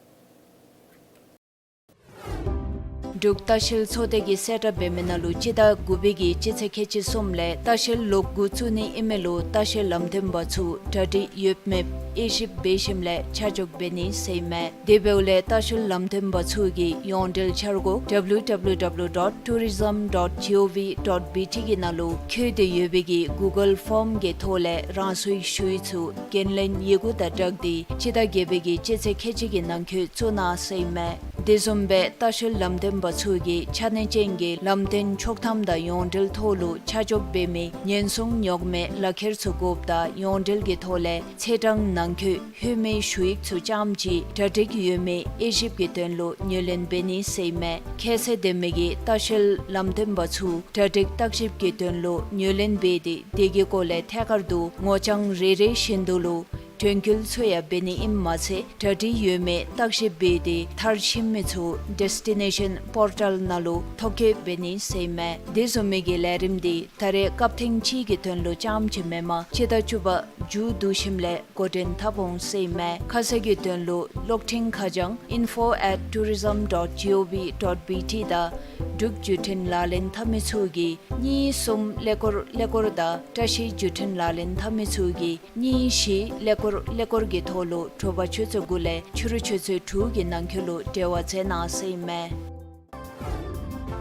འབྲུག་ལྟ་བཤལ་ཚོགས་སྡེ་གིས་གསལ་བསྒྲགས་འབད་མི་ནང་ལུ་སྤྱི་ཟླ་དགུ་པའི་གི་སྤྱི་ཚེས་ཁལ་གཅིག་གསུམ་ལས་ལྟ་བཤལ་ལོག་འགོ་བཙུགས་ནི་ཨིན་མི་ལུ་ལྟ་བཤལ་ལམ་སྟོན་པ་ཚུ་གྲ་སྒྲིག་ཡོདཔ་མེདཔ་དབྱེ་ཞིབ་འབད་ཞིནམ་ལས་ཆ་འཇོག་འབད་ནི་ཟེར་ཨིན་མས། དེ་འབདཝ་ལས་ལྟ་བཤལ་ལམ་སྟོན་པ་ཚུ་གི་ཡོངས་འབྲེལ་འཆར་སྒོ་W W W dot tourism dot G O V dot B T གི་ནང་ལུ་འཁོད་དེ་ཡོད་པའི་གི་གུ་གཱལ་ཕོརམ་གྱི་ཐོག་ལས་རང་སོའི་ཞུ་ཡིག་ཚུ་འགན་ལེན་ཡི་གུ་དང་སྦྲགས་ཏེ་སྤྱི་ཟླ་བརྒྱད་པའི་གི་སྤྱི་ཚེས་ཁལ་གཅིག་གི་ནང་འཁོད་བཙུགས་གནང་ཟེར་ཨིན་མས། དེ་བཟུམ་སྦེ་ལྟ་བཤལ་ལམ་སྟོན་པ་ཚུ་གིས་ཆ་གནས་ཅན་གྱི་ལམ་སྟོན་ཆོག་ཐམ་དང་ཡོངས་འབྲེལ་ཐོག་ལུ་ཆ་འཇོག་འབད་མི་ཉེན་སྲུང་རྙོག་མེད་ལག་ཁྱེར་ཚུ་དགོཔ་དང་ཡོངས་འབྲེལ་གྱི་ཐོག་ལས་ཚེས་གྲངས་ནང་འཁོད་ལྷོད་མི་ཞུ་ཡིག་ཚུ་རྐྱངམ་གཅིག་གྲ་སྒྲིག་ཡོད་མེད་དབྱེ་ཞིབ་ཀྱི་དོན་ལུ་ངོས་ལེན་འབད་ནི་ཟེར་ཨིན་མས། ཁྱད་ཚད་ལྡན་མི་གི་ལྟ་བཤལ་ལམ་སྟོན་པ་ཚུ་གྲ་སྒྲིག་བརྟག་ཞིབ་ཀྱི་དོན་ལུ་ངོས་ལེན་འབད་དེ་དེ་གི་སྐོར་ལས་ཐད་ཀར་དུ་ངོ་རྐྱང་རེ་རེ་བཞིན་དུ་ལུ་དྲན་སྐུལ་ཚུ་ཡང་འབད་ནི་ཨིནམ་མ་ཚད་གྲ་སྒྲིག་ཡོད་མེད་བརྟག་ཞིབ་འབད་དེ་མཐར་ཕྱིན་མི་ཚུ་ཌེས་ཊི་ནེ་ཤཱན་པོར་ཊལ་ནང་ལུ་ཐོ་བཀོད་འབད་ནི་ཟེར་ཨིན་མས། དེ་བཟུམ་མའི་གི་ལས་རིམ་འདི་ད་རེས་སྐབས་ཐེངས་གཅིག་གི་དོན་ལུ་རྐྱངམ་གཅིག་མེན་པར་སྤྱི་ཟླ་བཅུ་པ་མཇུག་བསྡུ་ཞིནམ་ལས་འགོ་འདྲེན་འཐབ་འོང་ཟེར་ཨིན་མས། ཁ་གསལ་གྱི་དོན་ལུ་གློག་འཕྲིན་ཁ་བྱང་info at tourism dot G O V dot B T དང་འབྲུག་བརྒྱུད་འཕྲིན་ལག་ལེན་འཐབ་མི་ཚུ་གིས་གཉིས་གསུམ་ཀླད་ཀོར་ཀླད་ཀོར་དང་བཀྲ་ཤིས་བརྒྱུད་འཕྲིན་ལག་ལེན་འཐབ་མི་ཚུ་གིས་གཉིས་བཞི་ཀླད་ཀོར་ཀླད་ཀོར་གྱི་ཐོག་ལུ་དྲོ་པ་ཆུ་ཚོད་དགུ་ལས་ཕྱི་རུ་ཆུ་ཚོད་དྲུག་གི་ནང་འཁོད་ལུ་འབྲེལ་བ་མཛད་གནང་ཟེར་ཨིན་མས།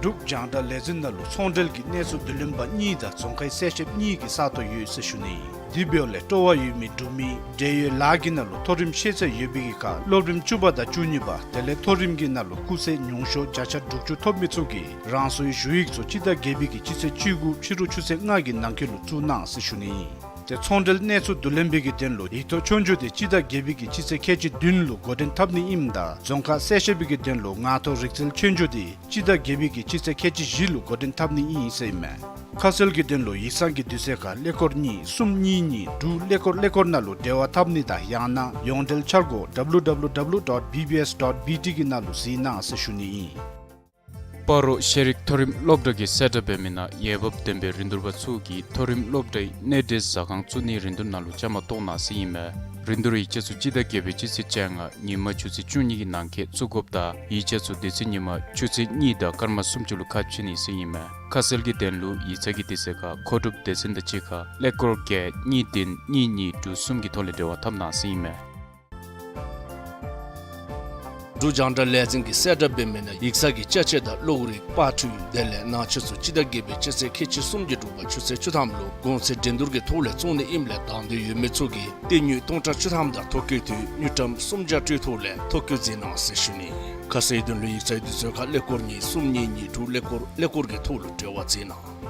འབྲུག་རྒྱང་བསྒྲགས་ལས་འཛིན་ནང་ལུ་ཚོང་འབྲེལ་གྱི་གནས་ཚུལ་བསྡུ་ལེན་པ་གཉིས་དང་རྫོང་ཁའི་གསལ་བཤད་གཉིས་ཀྱི་ས་སྟོང་ཡོད་ཟེར་ཞུ་ནི། དེ་འབདཝ་ལས་སྤྲོ་བ་ཡོད་མི་འབྲུག་མི་འབྲེལ་ཡོད་ལཱ་གི་ནང་ལུ་མཐོ་རིམ་ཤེས་ཚད་ཡོད་པའི་གི་ཁར་སློབ་རིམ་བཅུ་པ་དང་བཅུ་གཉིས་པ་དེ་ལས་མཐོ་རིམ་གྱི་ནང་ལུ་སྐུགས་ཚད་ཉུང་ཤོས་བརྒྱ་ཆ་དྲུག་ཅུ་ཐོབ་མི་ཚུ་གིས་རང་སོའི་ཞུ་ཡིག་ཚུ་སྤྱི་ཟླ་བརྒྱད་པའི་གི་སྤྱི་ཚེས་བཅུ་དགུ་ཕྱི་རུ་ཆུ་ཚོད་ལྔ་གི་ནང་འཁོད་ལུ་བཙུགས་གནང་ཟེར་ཞུ་ནི། ཏེ་ཚོང་འབྲེལ་གནས་ཚུལ་བསྡུ་ལེན་པའི་གི་དོན་ལུ་ཡིག་ཐོག་ཆོས་རྒྱུགས་དེ་སྤྱི་ཟླ་བརྒྱད་པའི་གི་སྤྱི་ཚེས་ཁལ་གཅིག་བདུན་ལུ་འགོ་འདྲེན་འཐབ་ནི་ཨིནམ་ད་རྫོང་ཁག་གསལ་བཤད་པའི་གི་དོན་ལུ་ངང་ཐོག་རིག་རྩལ་ཆོས་རྒྱུགས་དེ་སྤྱི་ཟླ་བརྒྱད་པའི་གི་སྤྱི་ཚེས་ཁལ་གཅིག་བཞི་ལུ་འགོ་འདྲེན་འཐབ་ནི་ཨིན་ཟེར་ཨིན་མས། ཁ་གསལ་གྱི་དོན་ལུ་ཡིག་ཚང་གི་དུས་ཚོད་ཁར་ཀླད་ཀོར་གཉིས་གསུམ་གཉིས་གཉིས་དྲུག་ཀླད་ཀོར་ཀླད་ཀོར་ནང་ལུ་འབྲེལ་བ་འཐབ་ནི་དང་ཡང་ན་ཡོངས་འབྲེལ་འཆར་སྒོ་ཌབ་ལུ་ཌབ་ལུ་ཌབ་ལུ་ཌོཊ་བི་བི་ཨེསི་ཌོཊ་བི་ཊི་གི་ནང་ལུ་གཟིགས་གནང་ཟེར་ཞུ་ནི་ཨིན། སྤ་རོ་ཤེས་རིག་མཐོ་རིམ་སློབ་གྲྭ་གིས་གསལ་བསྒྲགས་འབད་མི་ནང་འོས་འབབ་ལྡན་པའི་རིན་བསྡུར་པ་ཚུ་གིས་མཐོ་རིམ་སློབ་གྲྭའི་གནས་འབྲེལ་ཟ་ཁང་བཙུགས་ནིའི་རིན་བསྡུར་ནང་ལུ་བཅའ་མར་གཏོགས་གནང་ཟེར་ཨིན་མས། རིན་བསྡུར་ཡིག་ཆ་ཚུ་སྤྱི་ཟླ་བརྒྱད་པའི་སྤྱི་ཚེས་བཅོ་ལྔ་ཉིན་མ་ཆུ་ཚོད་བཅུ་གཉིས་ཀྱི་ནང་འཁོད་བཙུགས་དགོཔ་དང་ཡིག་ཆ་ཚུ་དེ་ཚེ་ཉིན་མ་ཆུ་ཚོད་གཉིས་དང་སྐར་མ་སུམ་ཅུ་ལུ་ཁ་ཕྱེ་ནི་ཟེར་ཨིན་མས། ཁ་གསལ་གྱི་དོན་ལུ་ཡིག་ཚང་གི་དུས་ཚོད་ཁར་མཁོ་སྒྲུབ་སྡེ་ཚན་དང་གཅིག་ཁར་ཀླད་ཀོར་བརྒྱད་གཉིས་བདུན་གཉིས་གཉིས་དྲུག་གསུམ་གྱི་ཐོག་ལས་འབྲེལ་བ་འཐབ་གནང་ཟེར་ཨིན་མས། འབྲུག་རྒྱང་བསྒྲགས་ལས་འཛིན་གྱིས་གསལ་བསྒྲགས་འབད་མི་ནང་ཡིག་ཚང་གི་ཅ་ཆས་དང་གློག་རིག་པར་འཕྲུལ་དེ་ལས་ནང་ཆས་ཚུ་སྤྱི་ཟླ་བརྒྱད་པའི་སྤྱི་ཚེས་ཁལ་གཅིག་གསུམ་གྱི་དྲོ་པ་ཆུ་ཚོད་བཅུ་ཐམ་ལུ་གོང་ཚད་འགྲན་བསྡུར་གྱི་ཐོག་ལས་བཙོང་ནི་ཨིནམ་ལས་དང་འདོད་ཡོད་མི་ཚུ་གིས་སྟེར་དངུལ་སྟོང་ཕྲག་བཅུ་ཐམ་དང་ཐོ་བཀོད་དུས་དངུལ་ཀྲམ་སུམ་བརྒྱ་སྤྲོད་ཐོག་ལས་ཐོ་བཀོད་མཛད་གནང་ཟེར་ཞུ་ནི། ཁ་གསལ་དོན་ལུ་ཡིག་ཚང་གི་དུས་ཚོད་ཁར་ཀླད་ཀོར་གཉིས་གསུམ་གཉིས་གཉིས་དྲུག་ཀླད་ཀོར་ཀླད་ཀོར་གྱི་ཐོག་ལུ་འབྲེལ་བ་མཛད་གནང་།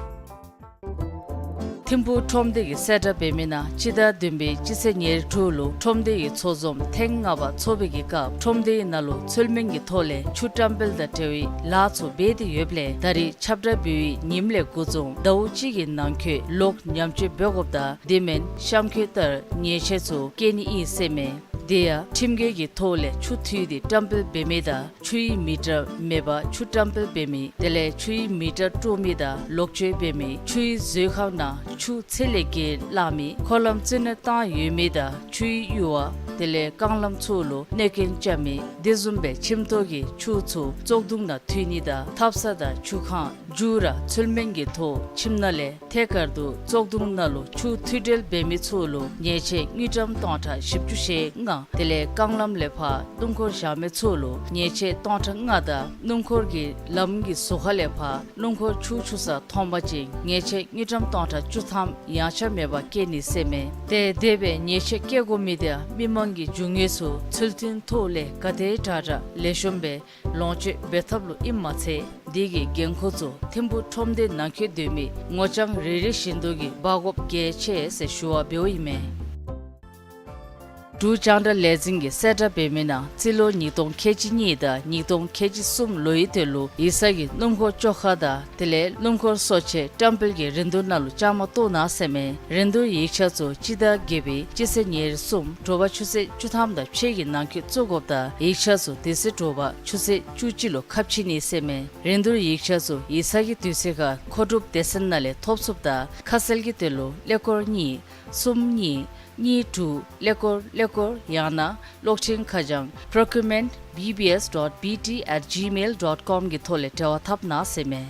ཐིམ་ཕུག་ཁྲོམ་སྡེ་གིས་གསལ་བསྒྲགས་འབད་མི་ནང་སྤྱི་ཟླ་བདུན་པའི་སྤྱི་ཚེས་ཉེར་དྲུག་ལུ་ཁྲོམ་སྡེ་གི་ཚོགས་འཛོམས་ཐེངས་ལྔ་པ་ཚོགས་པའི་གི་སྐབས་ཁྲོམ་སྡེའི་ནང་ལུ་ཚུལ་མིན་གྱི་ཐོག་ལས་ཆུ་བཀྲམ་སྤེལ་དང་འབྲེལ་བའི་ལཱ་ཚུ་འབད་དེ་ཡོདཔ་ལས་ད་རེས་ཁྱབ་བསྒྲགས་འབད་བའི་ཉིནམ་ལས་འགོ་བཟུང་ཟླཝ་གཅིག་གི་ནང་འཁོད་ལོག་ཉམས་བཅོས་འབད་དགོཔ་དང་དེ་མེན་གཤམ་འཁོད་ལྟར་ཉེས་ཆད་ཚུ་བཀལ་ནི་ཨིན་ཟེར་མས། དེ་ཡང་ཁྲིམས་འགལ་གྱི་ཐོག་ལས་ཆུ་འཐུས་ཏེ་བཀྲམ་སྤེལ་འབད་མི་དང་ཆུའི་མི་ཊར་མེད་པར་ཆུ་བཀྲམ་སྤེལ་འབད་མི་དེ་ལས་ཆུའི་མི་ཊར་དཀྲོག་མི་དང་ལོག་སྤྱོད་འབད་མི་ཆུའི་མཛོད་ཁང་ནང་ཆུ་ཚད་ལས་བརྒལ་བླངས་མི་འཁོར་ལམ་རྩིས་ནོར་བཏང་ཡོད་མི་དང་ཆུའི་གཡུར་བ་དེ་ལས་རྐང་ལམ་ཚུ་ལུ་གནོད་སྐྱོན་རྐྱབ་མི་དེ་བཟུམ་སྦེ་ཁྱིམ་ཐོག་གི་ཆུ་ཚུ་བཙོག་དུང་ནང་འཐུ་ནི་དང་ཐབ་ཚང་དང་ཆུ་ཁང་རྒྱུ་ར་ཚུལ་མིན་གྱི་ཐོག་ཁྱིམ་ནང་ལས་ཐད་ཀར་དུ་བཙོག་དུང་ནང་ལུ་ཆུ་འཐུ་སྤྲོད་འབད་མི་ཚུ་ལུ་ཉེས་ཆད་དངུལ་ཀྲམ་སྟོང་ཕྲག་བཞི་བཅུ་ཞེ་ལྔ། དེ་ལས་རྐང་ལམ་ལས་ཕར་སྣུམ་འཁོར་བཞག་མི་ཚུ་ལུ་ཉེས་ཆད་སྟོང་ཕྲག་ལྔ་དང་སྣུམ་འཁོར་གྱི་ལམ་གྱི་ཟུར་ཁ་ལས་ཕར་སྣུམ་འཁོར་ཆུ་འཁྱུ་ས་མཐོང་པ་ཅིན་ཉེས་ཆད་དངུལ་ཀྲམ་སྟོང་ཕྲག་བཅུ་ཐམ་ཡངས་ཆག་མེད་པར་བཀལ་ནི་ཟེར་མས། ཏེ་དེ་སྦེ་ཉེས་ཆད་བཀལ་དགོ་མི་དེ་མི་མང་གི་རྒྱུ་དངོས་ཚུ་ཚུལ་མཐུན་ཐོག་ལས་ག་དེ་དྲག་དྲག་ལེགས་ཤོམ་སྦེ་ལོངས་སྤྱོད་འབད་ཐབས་ལུ་ཨིནམ་མ་ཚད་དེ་གི་འགན་ཁུར་ཚུ་ཐིམ་ཕུག་ཁྲོམ་སྡེ་ནང་འཁོད་སྡོད་མི་ངོ་རྐྱང་རེ་རེ་བཞིན་དུ་གིས་འབག་དགོཔ་གལ་ཆེ་ཟེར་ཞུ་བ་འབདཝ་ཨིན་མས། འབྲུག་རྒྱང་བསྒྲགས་ལས་འཛིན་གྱིས་གསལ་བསྒྲགས་འབད་མི་ནང་རྩིས་ལོ་ཉིས་སྟོང་ཁལ་གཅིག་གཉིས་དང་ཉིས་སྟོང་ཁལ་གཅིག་གསུམ་ལོའི་དོན་ལུ་ཡིག་ཚང་གི་སྣུམ་འཁོར་བཅོ་ཁ་དང་དེ་ལས་སྣུམ་འཁོར་གསོ་ཆས་བཀྲམ་སྤེལ་གྱི་རིན་བསྡུར་ནང་ལུ་བཅའ་མར་གཏོགས་གནང་ཟེར་མས། རིན་བསྡུར་ཡིག་ཆ་ཚུ་སྤྱི་ཟླ་བརྒྱད་པའི་སྤྱི་ཚེས་ཉེར་གསུམ་དྲོ་པ་ཆུ་ཚོད་བཅུ་ཐམ་དང་ཕྱེད་ཀྱི་ནང་འཁོད་བཙུགས་དགོཔ་དང་ཡིག་ཆ་ཚུ་དེ་ཚེ་དྲོ་པ་ཆུ་ཚོད་བཅུ་གཅིག་ལུ་ཁ་ཕྱེ་ནི་ཟེར་མས། རིན་བསྡུར་ཡིག་ཆ་ཚུ་ཡིག་ཚང་གི་དུས་ཚོད་ཁར་མཁོ་སྒྲུབ་སྡེ་ཚན་ནང་ལས་ཐོབ་ཚུགསཔ་དང་ཁ་གསལ་གྱི་དོན་ལུ་ཀླད་ཀོར་གཉིས་གསུམ་གཉིས་གཉིས་དྲུག་ཀླད་ཀོར་ཀླད་ཀོར་ཡང་ན་གློག་འཕྲིན་ཁ་བྱང་procurement B B S dot B T at gmail dot com གི་ཐོག་ལས་འབྲེལ་བ་འཐབ་གནང་ཟེར་མས།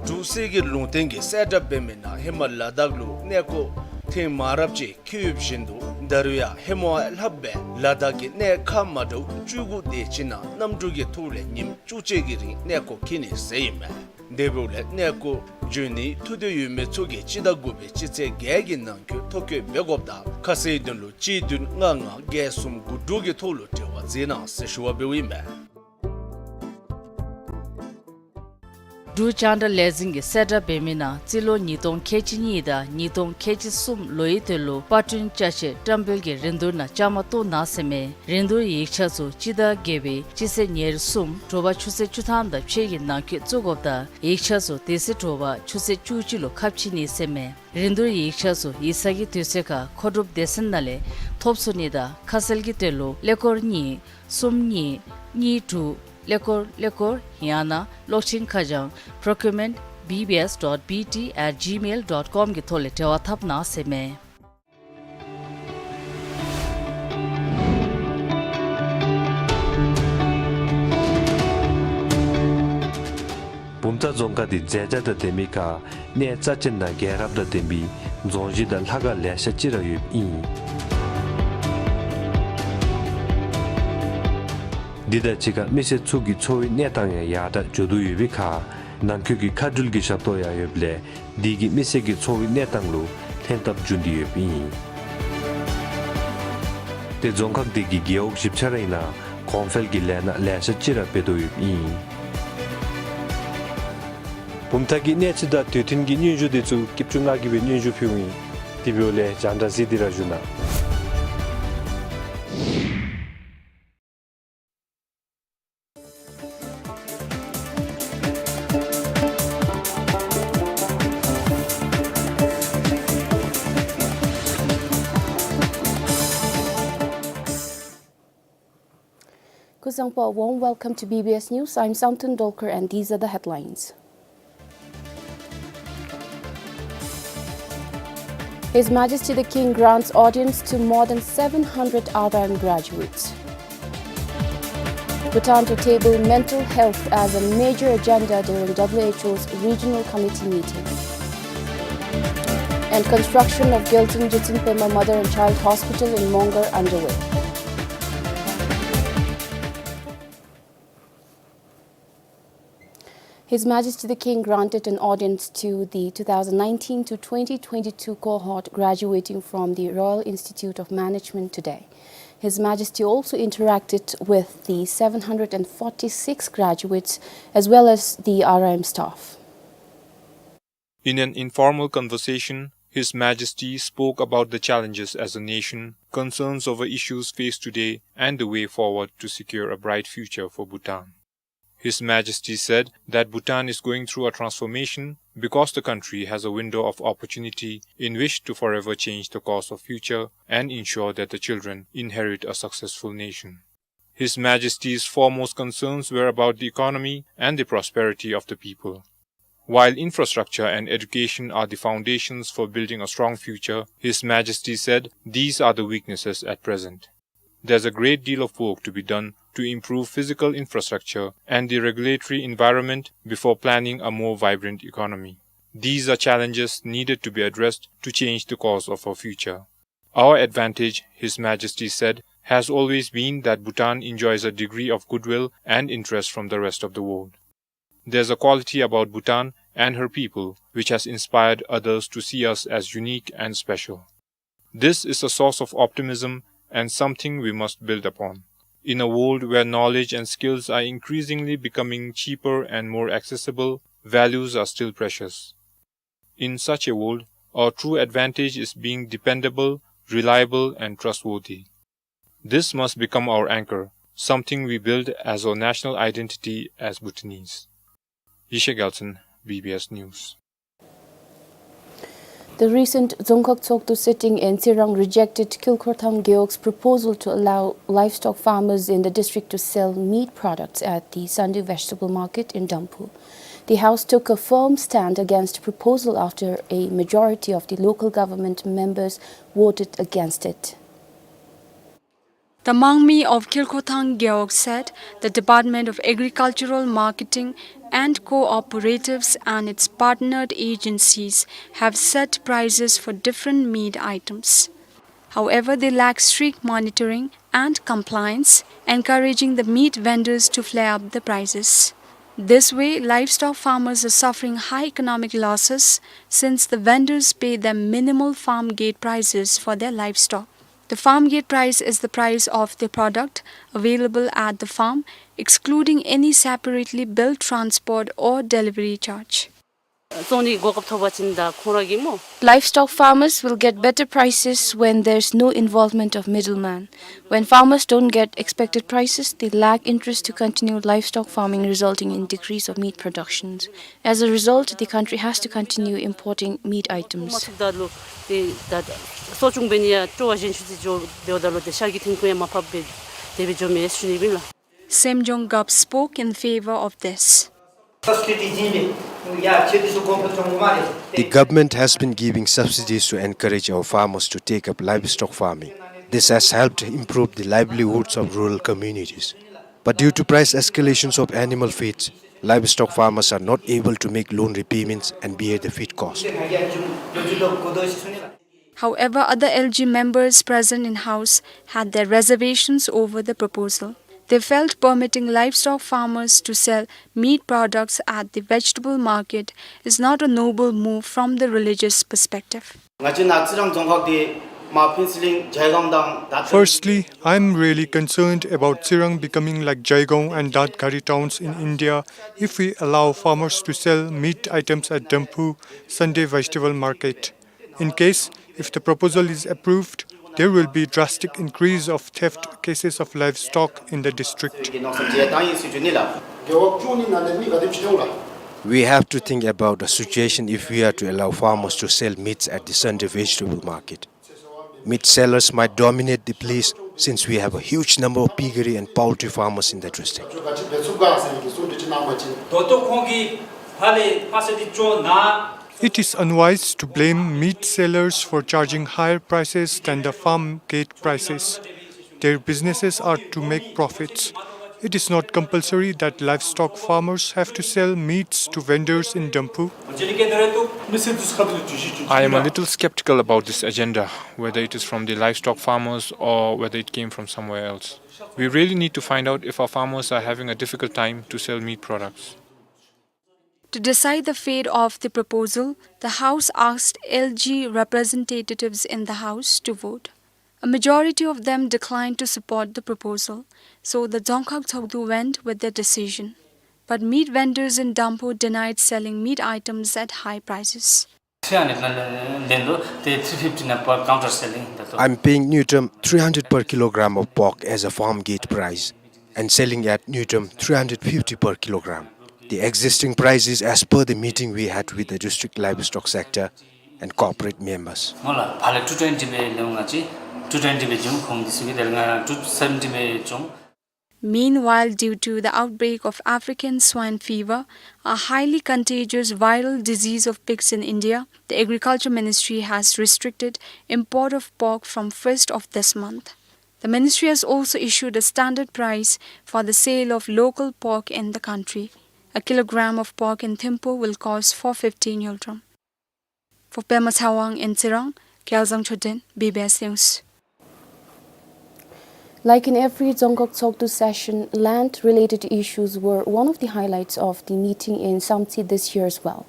འབྲུག་གསེར་གྱི་ལུང་བསྟན་གྱིས་གསལ་བསྒྲགས་འབད་མི་ནང་ཧེ་མ་ལ་དྭགས་ལུ་གནས་སྐོར་ཐེངས་མང་རབས་ཅིག་འཁྱིད་ཡོདཔ་བཞིན་དུ་ད་རུང་ཡང་ཧེ་མ་ལྷགཔ་སྦེ་ལ་དྭགས་ཀྱི་གནས་ཁག་མ་འདྲཝ་བཅུ་དགུ་དེ་ཅིག་ནང་གནམ་གྲུ་གི་ཐོག་ལས་ཉིནམ་བཅུ་གཅིག་གི་རིང་གནས་སྐོར་འཁྱིད་ནི་ཟེར་ཨིན་མས། དེ་འབདཝ་ལས་གནས་སྐོར་འབྱོན་ནིའི་ཐུགས་འདོད་ཡོད་མི་ཚུ་གིས་སྤྱི་ཟླ་དགུ་པའི་སྤྱི་ཚེས་བརྒྱད་ཀྱི་ནང་འཁོད་ཐོ་བཀོད་འབད་དགོཔ་དང་ཁ་གསལ་དོན་ལུ་གཅིག་བདུན་ལྔ་ལྔ་བརྒྱད་གསུམ་དགུ་དྲུག་གི་ཐོག་ལུ་འབྲེལ་བ་མཛད་གནང་ཟེར་ཞུ་བ་འབདཝ་ཨིན་མས། འབྲུག་རྒྱང་བསྒྲགས་ལས་འཛིན་གྱིས་གསལ་བསྒྲགས་འབད་མི་ནང་རྩིས་ལོ་ཉིས་སྟོང་ཁལ་གཅིག་གཉིས་དང་ཉིས་སྟོང་ཁལ་གཅིག་གསུམ་ལོའི་དོན་ལུ་པར་སྐྲུན་ཅ་ཆས་བཀྲམ་སྤེལ་གྱི་རིན་བསྡུར་ནང་བཅའ་མར་གཏོགས་གནང་ཟེར་མས། རིན་བསྡུར་ཡིག་ཆ་ཚུ་སྤྱི་ཟླ་བརྒྱད་པའི་སྤྱི་ཚེས་ཉེར་གསུམ་དྲོ་པ་ཆུ་ཚོད་བཅུ་ཐམ་དང་ཕྱེད་ཀྱི་ནང་འཁོད་བཙུགས་དགོཔ་དང་ཡིག་ཆ་ཚུ་དེ་ཚེ་དྲོ་པ་ཆུ་ཚོད་བཅུ་གཅིག་ལུ་ཁ་ཕྱེ་ནི་ཟེར་མས། རིན་བསྡུར་ཡིག་ཆ་ཚུ་ཡིག་ཚང་གི་དུས་ཚོད་ཁར་མཁོ་སྒྲུབ་སྡེ་ཚན་ནང་ལས་ཐོབ་ཚུགས་ནི་དང་ཁ་གསལ་གྱི་དོན་ལུ་ཀླད་ཀོར་གཉིས་གསུམ་གཉིས་གཉིས་དྲུག་ཀླད་ཀོར་ཀླད་ཀོར་ཡང་ན་གློག་འཕྲིན་ཁ་བྱང་procurement B B S dot B T at gmail dot com གི་ཐོག་ལས་འབྲེལ་བ་འཐབ་གནང་ཟེར་མས། བུམ་ཐང་རྫོང་ཁག་འདི་མཛེས་ཆ་དང་ལྡན་མི་ཁར་གནས་རྩ་ཆེན་དང་རྒྱལ་རབས་དང་ལྡན་པའི་རྫོང་གཞི་དང་ལྷ་ཁང་ལེ་ཤ་ཅིག་ར་ཡོདཔ་ཨིན། འདི་དང་གཅིག་ཁར་མི་སེར་ཚུ་གི་འཚོ་བའི་གནས་སྟངས་ཡང་ཡར་དྲག་འགྱོ་དོ་ཡོད་པའི་ཁར་ནང་འཁོད་ཀྱི་མཁའ་འགྲུལ་གྱི་ཞབས་ཏོག་ཡང་ཡོདཔ་ལས་འདི་གིས་མི་སེར་གྱི་འཚོ་བའི་གནས་སྟངས་ལུ་ལྷན་ཐབས་འབྱུང་སྟེ་ཡོདཔ་ཨིན། ཏེ་རྫོང་ཁག་འདི་གི་རྒེད་འོག་བཞི་ཆ་རའི་ནང་གོང་འཕེལ་གྱི་ལས་སྣ་ལེ་ཤ་ཅིག་ར་འབད་དོ་ཡོདཔ་ཨིན། བུམ་ཐང་གི་གནས་ཚུལ་དང་དུས་མཐུན་གྱི་སྙན་ཞུ་དེ་ཚུ་སྐྱིད་ཆུ་ང་གིས་སྦེ་སྙན་ཞུ་ཕུལཝ་ཨིན། དེ་འབདཝ་ལས་རྒྱང་བསྒྲགས་གཟིགས་ཏེ་ར་བཞུགས་གནང་། Kuzuzangpo, a warm welcome to B B S News. I'm Samten Dolkar and these are the headlines. His Majesty the King grants audience to more than seven hundred R I M graduates. Bhutan to table mental health as a major agenda during W H O's regional committee meeting. And construction of Gyaltsuen Gyaltsuen Pema Mother and Child Hospital in Mongar underway. His Majesty the King granted an audience to the two thousand nineteen to twenty twenty-two cohort graduating from the Royal Institute of Management today. His Majesty also interacted with the seven hundred and forty-six graduates as well as the R I M staff. In an informal conversation, His Majesty spoke about the challenges as a nation, concerns over issues faced today, and the way forward to secure a bright future for Bhutan. His Majesty said that Bhutan is going through a transformation because the country has a window of opportunity in which to forever change the course of future and ensure that the children inherit a successful nation. His Majesty's foremost concerns were about the economy and the prosperity of the people. While infrastructure and education are the foundations for building a strong future, His Majesty said these are the weaknesses at present. There's a great deal of work to be done to improve physical infrastructure and the regulatory environment before planning a more vibrant economy. These are challenges needed to be addressed to change the course of our future. Our advantage, His Majesty said, has always been that Bhutan enjoys a degree of goodwill and interest from the rest of the world. There's a quality about Bhutan and her people which has inspired others to see us as unique and special. This is a source of optimism and something we must build upon. In a world where knowledge and skills are increasingly becoming cheaper and more accessible, values are still precious. In such a world, our true advantage is being dependable, reliable, and trustworthy. This must become our anchor, something we build as our national identity as Bhutanese. Yeshe Gyaltshen, B B S News. The recent Dzongkhag Tshogdu sitting in Tsirang rejected Khilkhorthang Gewog's proposal to allow livestock farmers in the district to sell meat products at the Sunday vegetable market in Damphu. The House took a firm stand against the proposal after a majority of the local government members voted against it. The Mangmi of Khilkhorthang Gewog said the Department of Agricultural Marketing and Cooperatives and its partnered agencies have set prices for different meat items. However, they lack strict monitoring and compliance, encouraging the meat vendors to flare up the prices. This way, livestock farmers are suffering high economic losses since the vendors pay them minimal farm gate prices for their livestock. The farm gate price is the price of the product available at the farm, excluding any separately billed transport or delivery charge. བཙོང་ནི་གོ་སྐབས་ཐོབ་པ་ཅིན་ད་ཁོང་ར་གི་སྨོ། Livestock farmers will get better prices when there's no involvement of middleman. When farmers don't get expected prices, they lack interest to continue livestock farming, resulting in decrease of meat productions. As a result, the country has to continue importing meat items. མ་ཐུབ་ད་ལུ་ཏེ་ད་གསོ་སྐྱོང་འབད་ནི་ཡང་སྤྲོ་བ་གཞན་ཅིག་འགྱོ་སྡོདཔ་ད་ལུ་ཏེ་ཤ་གི་ཐོན་ཁུངས་ཡང་མར་ཕབ་སྦེ་དེ་སྦེ་འགྱོཝ་མས་ཟེར་ཞུ་ནི་ཨིན་ལགས། Sem Jong Gap spoke in favor of this. The government has been giving subsidies to encourage our farmers to take up livestock farming. This has helped improve the livelihoods of rural communities. But due to price escalations of animal feeds, livestock farmers are not able to make loan repayments and bear the feed cost. However, other L G members present in House had their reservations over the proposal. They felt permitting livestock farmers to sell meat products at the vegetable market is not a noble move from the religious perspective. ང་བཅས་ནཱ་ཙི་རང་རྫོང་ཁག་འདི་ མ་ཕུན་ཚོགས་གླིང་ཇའི་གོང་དང་དར་Firstly, I am really concerned about Tsirang becoming like Jaigaon and Dadgari towns in India if we allow farmers to sell meat items at Damphu Sunday vegetable market. In case, if the proposal is approved, there will be drastic increase of theft cases of livestock in the district. We have to think about the situation if we are to allow farmers to sell meats at the Sunday vegetable market. Meat sellers might dominate the place since we have a huge number of piggery and poultry farmers in the district. It is unwise to blame meat sellers for charging higher prices than the farm gate prices. Their businesses are to make profits. It is not compulsory that livestock farmers have to sell meats to vendors in Damphu. I am a little skeptical about this agenda, whether it is from the livestock farmers or whether it came from somewhere else. We really need to find out if our farmers are having a difficult time to sell meat products. To decide the fate of the proposal, the House asked L G representatives in the House to vote. A majority of them declined to support the proposal, so the Dzongkhag Tshogdu went with their decision. But meat vendors in Damphu denied selling meat items at high prices. Three hundred na lendo, te three fifty na per counter selling, that's all. I'm paying ཉུང་མཐའ་three hundred per kilogram of pork as a farm gate price and selling at ཉུང་མཐའ three hundred fifty per kilogram. The existing price is as per the meeting we had with the district livestock sector and corporate members. མོ་ལགས་ཕར་ལས་two twenty སྦེ་ལེན་འོང་ང་བཅས། two twenty སྦེ་བྱིན། ཁོང་འདི་ཚུ་གིས་དེ་ལས་ང་two seventy སྦེ་བྱིན། Meanwhile, due to the outbreak of African swine fever, a highly contagious viral disease of pigs in India, the Agriculture Ministry has restricted import of pork from first of this month. The ministry has also issued a standard price for the sale of local pork in the country. A kilogram of pork in Thimphu will cost four fifty ngultrum. For Pema Tshewang in Tsirang, Kyalzang Choden, B B S News. Like in every Dzongkhag Tshogdu session, land-related issues were one of the highlights of the meeting in Samtse this year as well.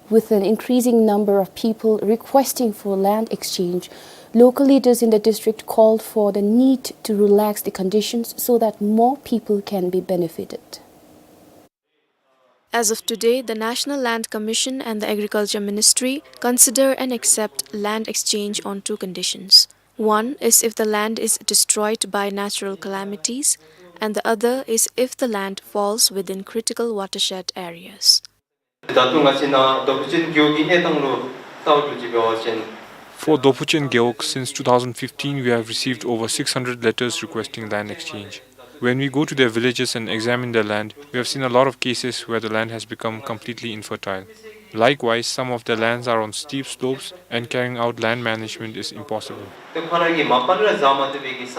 With an increasing number of people requesting for land exchange, local leaders in the district called for the need to relax the conditions so that more people can be benefited. As of today, the National Land Commission and the Agriculture Ministry consider and accept land exchange on two conditions. One is if the land is destroyed by natural calamities, and the other is if the land falls within critical watershed areas. ད་ལྟོ་ང་བཅས་ནཱ་རྡོ་ཕུག་ཅན་རྒེད་འོག་གི་གནས་སྟངས་ལུ་བལྟ་བ་ཅིན་འབད་བ་ཅིན། For Dophuchen Gewog, since two thousand fifteen, we have received over six hundred letters requesting land exchange. When we go to their villages and examine their land, we have seen a lot of cases where the land has become completely infertile. Likewise, some of their lands are on steep slopes and carrying out land management is impossible. ཏེ་ཁོང་ར་གིས་མ་པ་ལས་ར་བཟའ་མ་བཏུབ་པའི་གི་ས་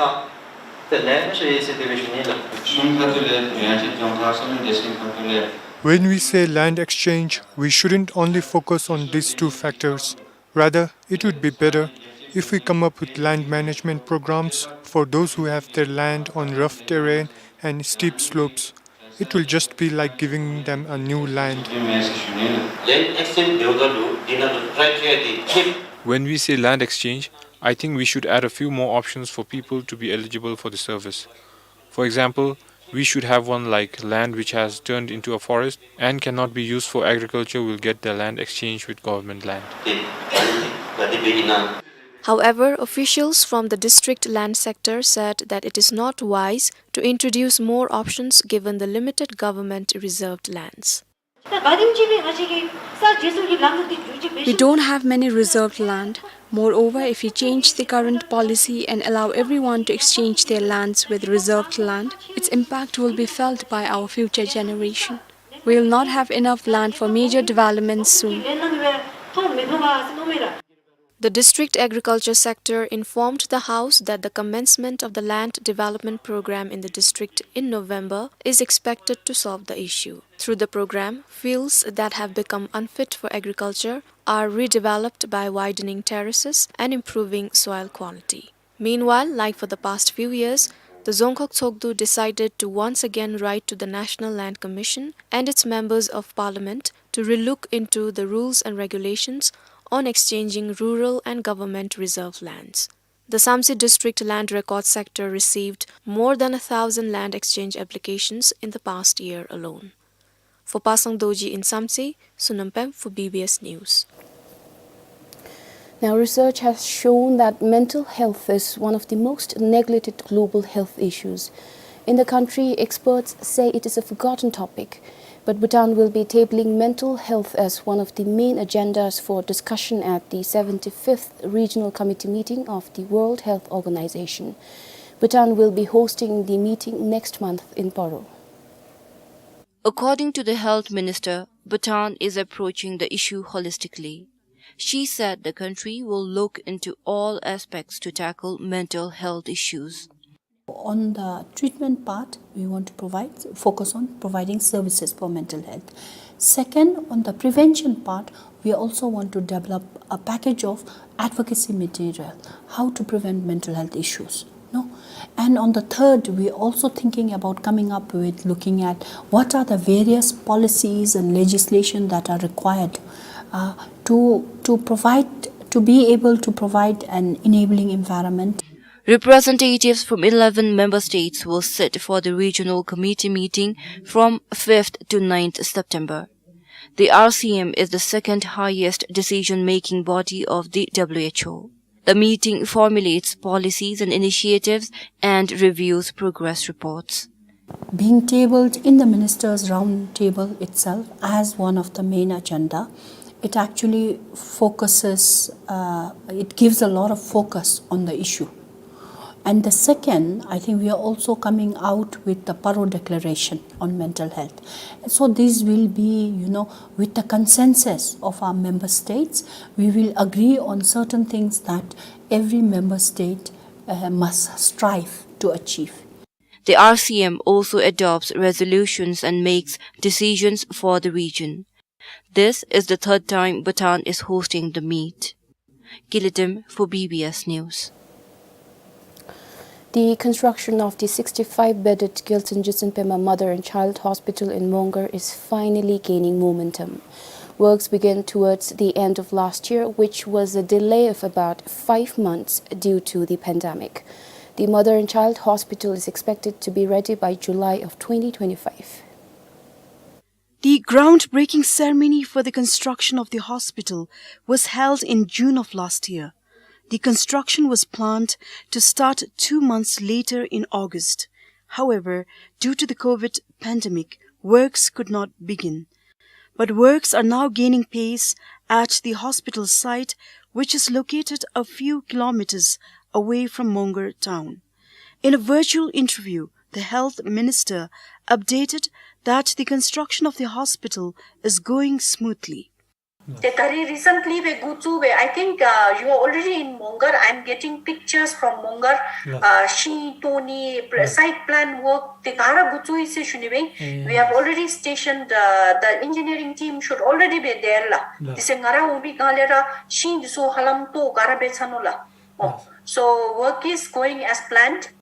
ཏེ་ལེན་ས་ཡོད་ཟེར་དེ་སྦེ་ཞུ་ནི་ལགས། གཞུང་ཁ་ཐུག་ལས་ཡང་ཅིན་ལྗོངས་མཁར་སོ་ནམ་སྡེ་ཚན་ཁ་ཐུག་ལས། When we say land exchange, we shouldn't only focus on these two factors. Rather, it would be better if we come up with land management programs for those who have their land on rough terrain and steep slopes. It will just be like giving them a new land. When we say land exchange, I think we should add a few more options for people to be eligible for the service. For example, we should have one like land which has turned into a forest and cannot be used for agriculture will get their land exchanged with government land. However, officials from the district land sector said that it is not wise to introduce more options given the limited government reserved lands. We don't have many reserved land. Moreover, if we change the current policy and allow everyone to exchange their lands with reserved land, its impact will be felt by our future generation. We will not have enough land for major developments soon. The district agriculture sector informed the House that the commencement of the land development program in the district in November is expected to solve the issue. Through the program, fields that have become unfit for agriculture are redeveloped by widening terraces and improving soil quality. Meanwhile, like for the past few years, the Dzongkhag Tshogdu decided to once again write to the National Land Commission and its members of parliament to relook into the rules and regulations on exchanging rural and government reserve lands. The Samtse district land record sector received more than a thousand land exchange applications in the past year alone. For Pasang Dorji in Samtse, Sonam Pem for B B S News. Now, research has shown that mental health is one of the most neglected global health issues. In the country, experts say it is a forgotten topic, but Bhutan will be tabling mental health as one of the main agendas for discussion at the seventy-fifth Regional Committee meeting of the World Health Organization. Bhutan will be hosting the meeting next month in Paro. According to the health minister, Bhutan is approaching the issue holistically. She said the country will look into all aspects to tackle mental health issues. On the treatment part, we want to provide, focus on providing services for mental health. Second, on the prevention part, we also want to develop a package of advocacy material, how to prevent mental health issues. No? And on the third, we're also thinking about coming up with looking at what are the various policies and legislation that are required, uh, to, to provide, to be able to provide an enabling environment. Representatives from eleven member states will sit for the regional committee meeting from fifth to ninth September. The R C M is the second highest decision-making body of the W H O. The meeting formulates policies and initiatives and reviews progress reports. Being tabled in the Ministers' Round Table itself as one of the main agenda, it actually focuses, uh, it gives a lot of focus on the issue. And the second, I think we are also coming out with the Paro Declaration on mental health. So this will be, you know, with the consensus of our member states, we will agree on certain things that every member state, uh, must strive to achieve. The R C M also adopts resolutions and makes decisions for the region. This is the third time Bhutan is hosting the meet. Gilidem for B B S News. The construction of the sixty-five bedded Gyaltsuen Gyaltsuen Pema Mother and Child Hospital in Mongar is finally gaining momentum. Works began towards the end of last year, which was a delay of about five months due to the pandemic. The Mother and Child Hospital is expected to be ready by July of twenty twenty-five. The groundbreaking ceremony for the construction of the hospital was held in June of last year. The construction was planned to start two months later in August. However, due to the COVID pandemic, works could not begin. But works are now gaining pace at the hospital site, which is located a few kilometers away from Mongar town. In a virtual interview, the health minister updated that the construction of the hospital is going smoothly. ཏེ་ད་རེས་recently སྦེ་འགོ་བཙུགས་སྦེ། I think, uh, you are already in Mongar. I'm getting pictures from Mongar. ལགས། Uh, ཤིང་བཏོག་ནི་པ་ལགས། Site plan work དེ་ག་ར་འགོ་བཙུགས་ཡི་ཟེར་ཞུ་ནི་སྦེ། ཨེ། We have already stationed, uh, the engineering team should already be there ལགས། ལགས། དེ་ཚེ་ང་ར་འོང་མི་སྒང་ལས་ར་ཤིང་འདི་ཚུ་ཧ་ལམ་བཏོག་ག་ར་འབད་ཚར་ནུག་ལགས། Oh, ལགས། So work is going as planned.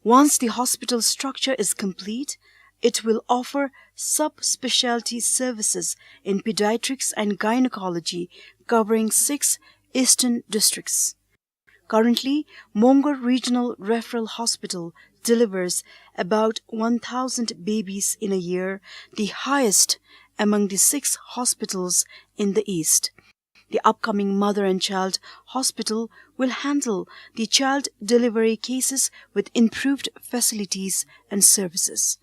Once the hospital structure is complete, it will offer subspecialty services in pediatrics and gynecology, covering six eastern districts. Currently, Mongar Regional Referral Hospital delivers about one thousand babies in a year, the highest among the six hospitals in the east. The upcoming Mother and Child Hospital will handle the child delivery cases with improved facilities and services.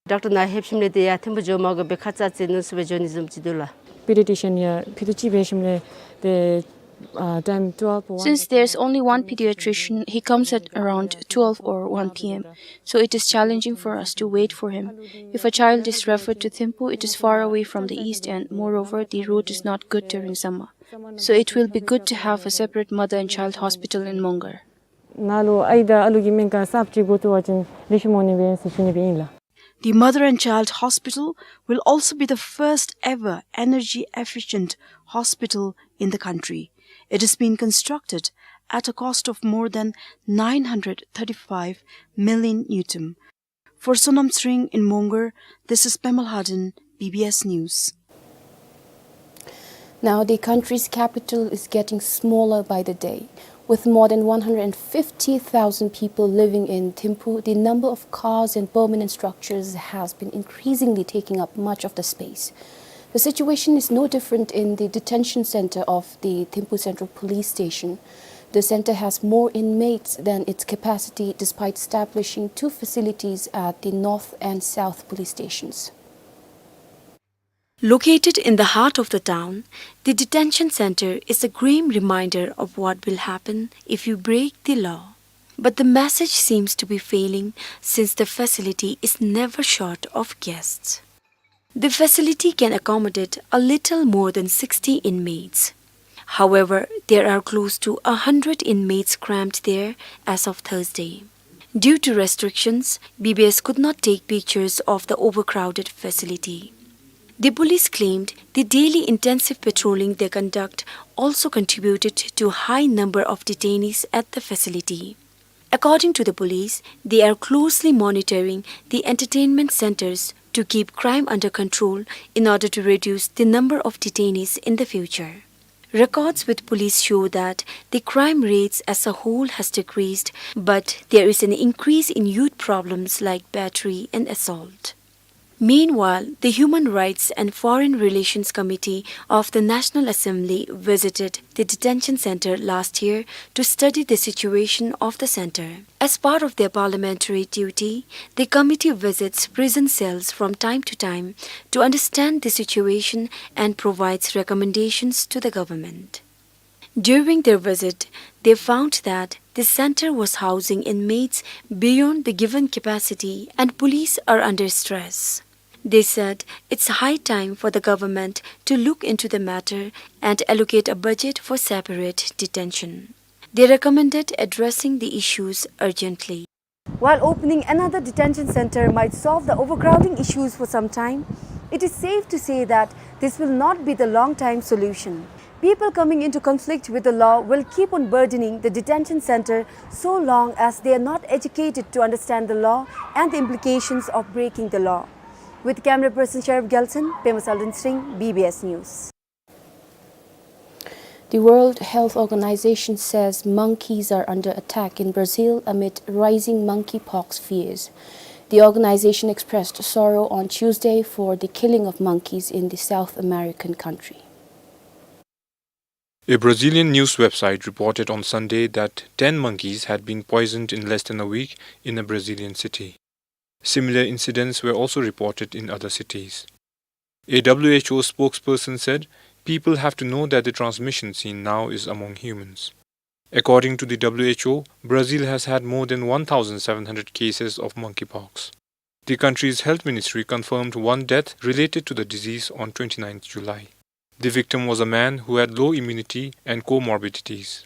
ཌོག་ཊར་ནང་ལྷོདཔ་ཞིནམ་ལས་ཏེ་ཡར་ཐིམ་ཕུག་འགྱོ་མ་དགོ་པར་ཁ་ཙ་ཅིག་ནུབ་སུ་སྦེ་འགྱོ་ནི་བཟུམ་ཅིག་འདུག་ལགས། Pediatrician ཡང་ཕུད་རྡོག་གཅིག་འབད་ཞིནམ་ལས་ཏེ་ཨ་time twelve or one Since there's only one pediatrician, he comes at around twelve or one P M, so it is challenging for us to wait for him. If a child is referred to Thimphu, it is far away from the east, and moreover, the road is not good during summer. So it will be good to have a separate mother and child hospital in Mongar. ནཱ་ལུ་ཨའི་དང་ཨ་ལུ་གི་སྨན་ཁང་གསརཔ་ཅིག་འགོ་བཙུགས་པ་ཅིན་ལེགས་ཤོམ་འོང་ནི་སྦེ་ཟེར་ཞུ་ནི་སྦེ་ཨིན་ལགས། The Mother and Child Hospital will also be the first ever energy efficient hospital in the country. It has been constructed at a cost of more than nine hundred thirty-five million ngultrum. For Sonam Tsering in Mongar, this is Pema Lhaden, B B S News. Now, the country's capital is getting smaller by the day. With more than one hundred fifty thousand people living in Thimphu, the number of cars and permanent structures has been increasingly taking up much of the space. The situation is no different in the detention center of the Thimphu Central Police Station. The center has more inmates than its capacity, despite establishing two facilities at the North and South police stations. Located in the heart of the town, the detention center is a grim reminder of what will happen if you break the law. But the message seems to be failing, since the facility is never short of guests. The facility can accommodate a little more than sixty inmates. However, there are close to a hundred inmates cramped there as of Thursday. Due to restrictions, B B S could not take pictures of the overcrowded facility. The police claimed the daily intensive patrolling they conduct also contributed to high number of detainees at the facility. According to the police, they are closely monitoring the entertainment centers to keep crime under control in order to reduce the number of detainees in the future. Records with police show that the crime rates as a whole has decreased, but there is an increase in youth problems like battery and assault. Meanwhile, the Human Rights and Foreign Relations Committee of the National Assembly visited the detention center last year to study the situation of the center. As part of their parliamentary duty, the committee visits prison cells from time to time to understand the situation and provides recommendations to the government. During their visit, they found that the center was housing inmates beyond the given capacity and police are under stress. They said it's high time for the government to look into the matter and allocate a budget for separate detention. They recommended addressing the issues urgently. While opening another detention center might solve the overcrowding issues for some time, it is safe to say that this will not be the long-time solution. People coming into conflict with the law will keep on burdening the detention center so long as they are not educated to understand the law and the implications of breaking the law. With camera person Sharif Gelson, Pema Saldon Singh, B B S News. The World Health Organization says monkeys are under attack in Brazil amid rising monkeypox fears. The organization expressed sorrow on Tuesday for the killing of monkeys in the South American country. A Brazilian news website reported on Sunday that ten monkeys had been poisoned in less than a week in a Brazilian city. Similar incidents were also reported in other cities. A W H O spokesperson said people have to know that the transmission seen now is among humans. According to the W H O, Brazil has had more than one thousand seven hundred cases of monkeypox. The country's health ministry confirmed one death related to the disease on twenty-ninth July. The victim was a man who had low immunity and comorbidities.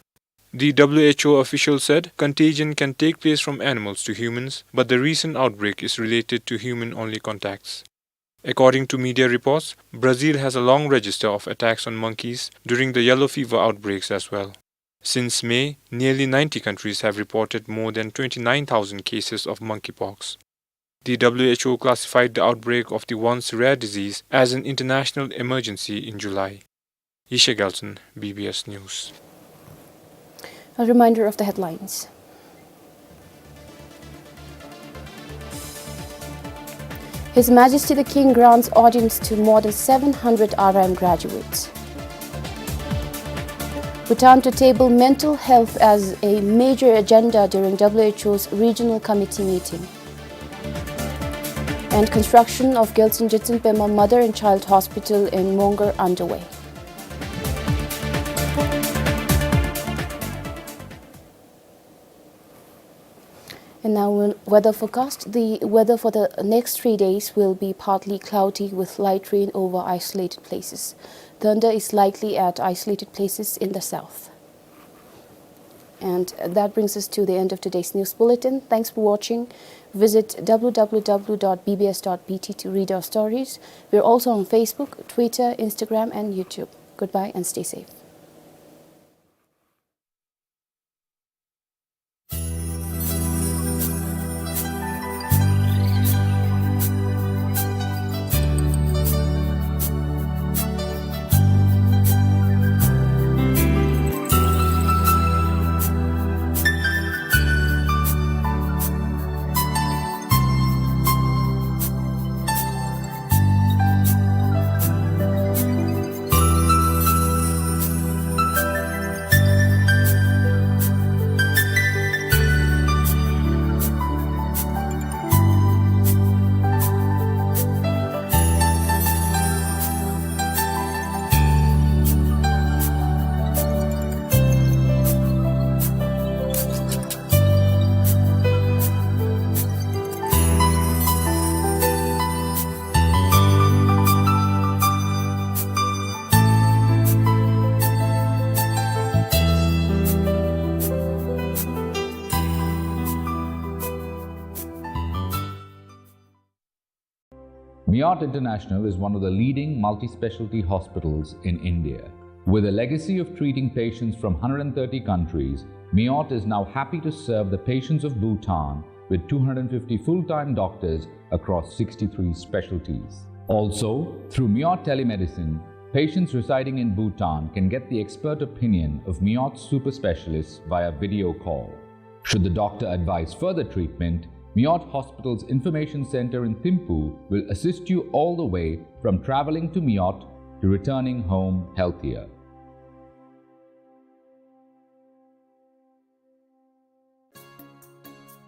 The W H O official said contagion can take place from animals to humans, but the recent outbreak is related to human-only contacts. According to media reports, Brazil has a long register of attacks on monkeys during the yellow fever outbreaks as well. Since May, nearly ninety countries have reported more than twenty-nine thousand cases of monkeypox. The W H O classified the outbreak of the once rare disease as an international emergency in July. Yishe Gelson, B B S News. A reminder of the headlines. His Majesty the King grants audience to more than seven hundred R I M graduates. Bhutan to table mental health as a major agenda during W H O's regional committee meeting. And construction of Gyaltsuen Jetsun Pema Mother and Child Hospital in Mongar underway. And now, we-, weather forecast. The weather for the next three days will be partly cloudy with light rain over isolated places. Thunder is likely at isolated places in the south. And that brings us to the end of today's news bulletin. Thanks for watching. Visit W W W dot B B S dot B T to read our stories. We're also on Facebook, Twitter, Instagram, and YouTube. Goodbye and stay safe. Meerut International is one of the leading multi-specialty hospitals in India. With a legacy of treating patients from hundred and thirty countries, Meerut is now happy to serve the patients of Bhutan with two hundred fifty full-time doctors across sixty-three specialties. Also, through Meerut Telemedicine, patients residing in Bhutan can get the expert opinion of Meerut super specialists via video call. Should the doctor advise further treatment, Meerut Hospital's Information Center in Thimphu will assist you all the way from traveling to Meerut to returning home healthier.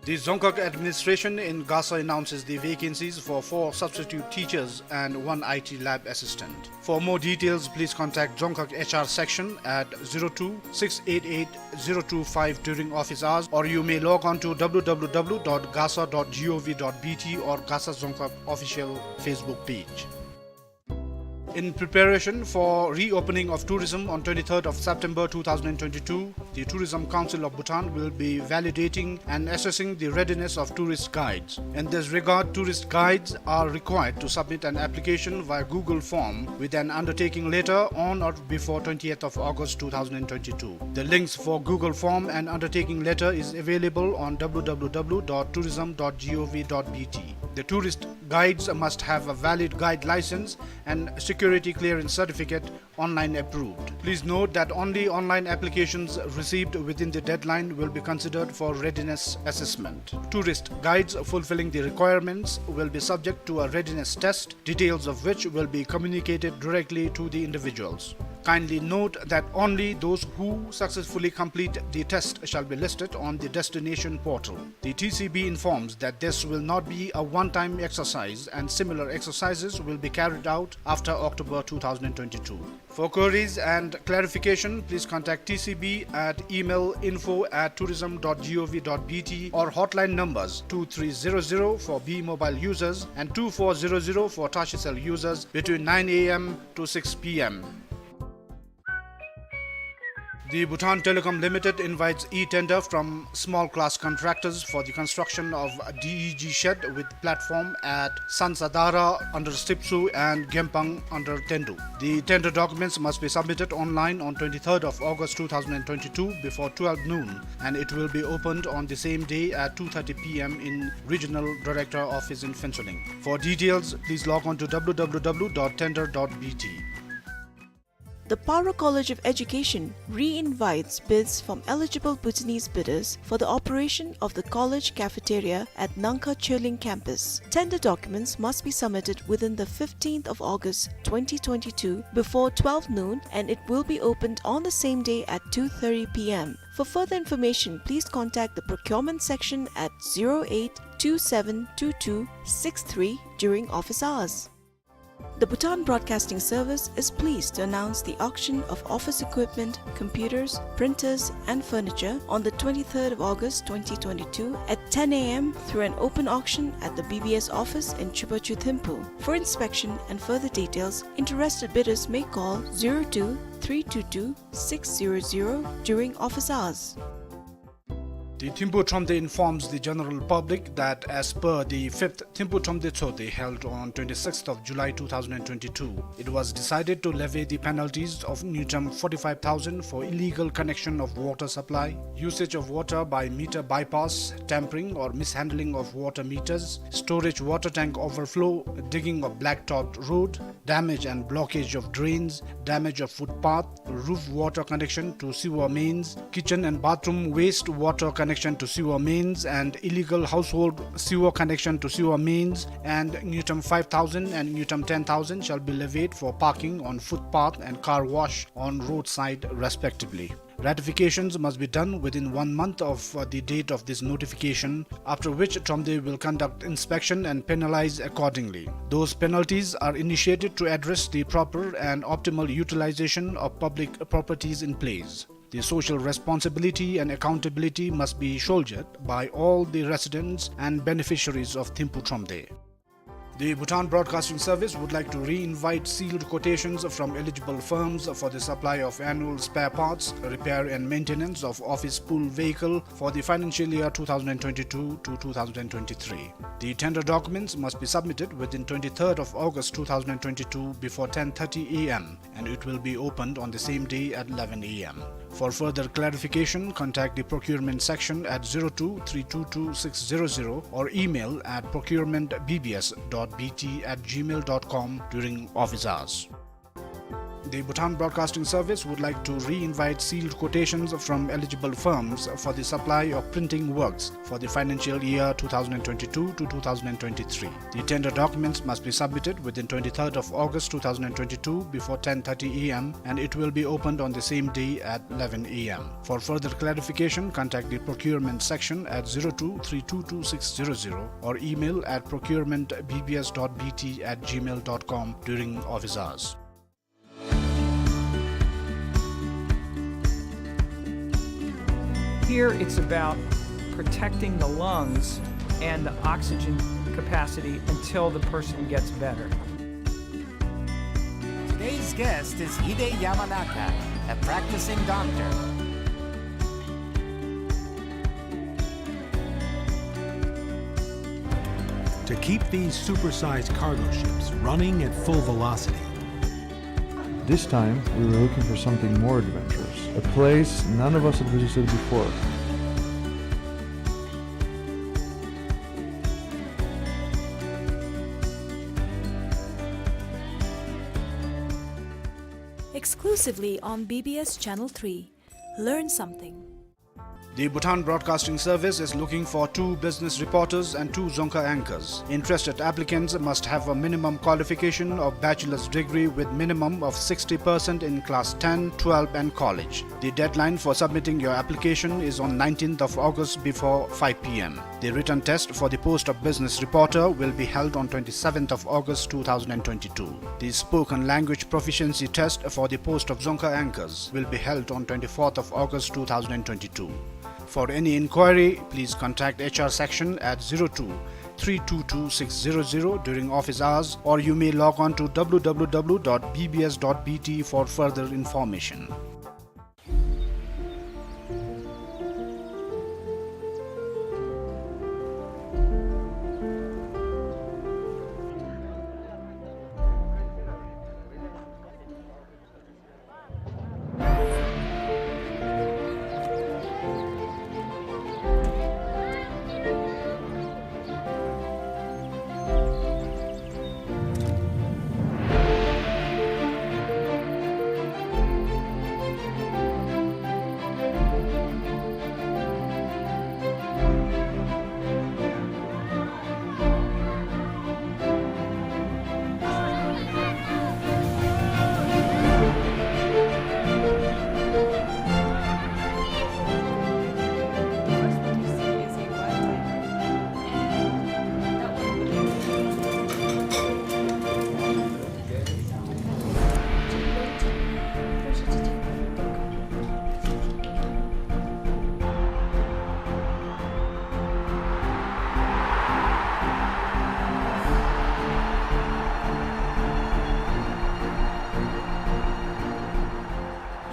The Dzongkhag administration in Gasa announces the vacancies for four substitute teachers and one I T lab assistant. For more details, please contact Dzongkhag H R section at zero two six eight eight zero two five during office hours, or you may log on to W W W dot gasa dot gov dot B T or Gasa Dzongkhag official Facebook page. In preparation for reopening of tourism on twenty-third of September two thousand twenty-two, the Tourism Council of Bhutan will be validating and assessing the readiness of tourist guides. In this regard, tourist guides are required to submit an application via Google form with an undertaking letter on or before twentieth of August two thousand twenty-two. The links for Google form and undertaking letter is available on W W W dot tourism dot gov dot B T. The tourist guides must have a valid guide license and security clearance certificate online approved. Please note that only online applications received within the deadline will be considered for readiness assessment. Tourist guides fulfilling the requirements will be subject to a readiness test, details of which will be communicated directly to the individuals. Kindly note that only those who successfully complete the test shall be listed on the destination portal. The T C B informs that this will not be a one-time exercise and similar exercises will be carried out after October two thousand twenty-two. For queries and clarification, please contact T C B at email info at tourism dot gov dot B T or hotline numbers two three zero zero for B Mobile users and two four zero zero for Tashicell users between nine A M to six P M. The Bhutan Telecom Limited invites e-tender from small class contractors for the construction of D E G shed with platform at Sansadara under Stipsu and Gempang under Tendu. The tender documents must be submitted online on twenty-third of August two thousand twenty-two before twelve noon, and it will be opened on the same day at two thirty P M in Regional Director Office in Phuentsholing. For details, please log on to W W W dot tender dot B T. The Paro College of Education re-invites bids from eligible Bhutanese bidders for the operation of the college cafeteria at Nangkha Choeling campus. Tender documents must be submitted within the fifteenth of August twenty twenty-two before twelve noon, and it will be opened on the same day at two thirty P M. For further information, please contact the procurement section at zero eight two seven two two six three during office hours. The Bhutan Broadcasting Service is pleased to announce the auction of office equipment, computers, printers, and furniture on the twenty-third of August twenty twenty-two at ten A M through an open auction at the B B S office in Chubachu, Thimphu. For inspection and further details, interested bidders may call zero two three two two six zero zero during office hours. The Thimphu Thromde informs the general public that as per the fifth Thimphu Thromde Tshogde held on twenty-sixth of July two thousand twenty-two, it was decided to levy the penalties of ngultrum forty-five thousand for illegal connection of water supply, usage of water by meter bypass, tampering or mishandling of water meters, storage water tank overflow, digging of blacktopped road, damage and blockage of drains, damage of footpath, roof water connection to sewer mains, kitchen and bathroom waste water connection to sewer mains, and illegal household sewer connection to sewer mains, and ngultrum five thousand and ngultrum ten thousand shall be levied for parking on footpath and car wash on roadside, respectively. Ratifications must be done within one month of, uh, the date of this notification, after which Thromde will conduct inspection and penalize accordingly. Those penalties are initiated to address the proper and optimal utilization of public properties in place. The social responsibility and accountability must be shouldered by all the residents and beneficiaries of Thimphu Thromde. The Bhutan Broadcasting Service would like to re-invite sealed quotations from eligible firms for the supply of annual spare parts, repair and maintenance of office pool vehicle for the financial year two thousand twenty-two to two thousand twenty-three. The tender documents must be submitted within twenty-third of August two thousand twenty-two before ten thirty A M, and it will be opened on the same day at eleven A M. For further clarification, contact the procurement section at zero two three two two six zero zero or email at procurement B B S dot B T at gmail dot com during office hours. The Bhutan Broadcasting Service would like to re-invite sealed quotations from eligible firms for the supply of printing works for the financial year two thousand twenty-two to two thousand twenty-three. The tender documents must be submitted within twenty-third of August two thousand twenty-two before ten thirty A M, and it will be opened on the same day at eleven A M. For further clarification, contact the procurement section at zero two three two two six zero zero or email at procurement B B S dot B T at gmail dot com during office hours. Here it's about protecting the lungs and the oxygen capacity until the person gets better. Today's guest is Hide Yamanaka, a practicing doctor. To keep these supersized cargo ships running at full velocity, this time, we were looking for something more adventurous, a place none of us had visited before. Exclusively on B B S Channel three. Learn something. The Bhutan Broadcasting Service is looking for two business reporters and two Dzongkha anchors. Interested applicants must have a minimum qualification of bachelor's degree with minimum of sixty percent in class ten, twelve and college. The deadline for submitting your application is on nineteenth of August before five P M. The written test for the post of business reporter will be held on twenty-seventh of August two thousand twenty-two. The spoken language proficiency test for the post of Dzongkha anchors will be held on twenty-fourth of August two thousand twenty-two. For any inquiry, please contact H R section at zero two three two two six zero zero during office hours, or you may log on to W W W dot B B S dot B T for further information.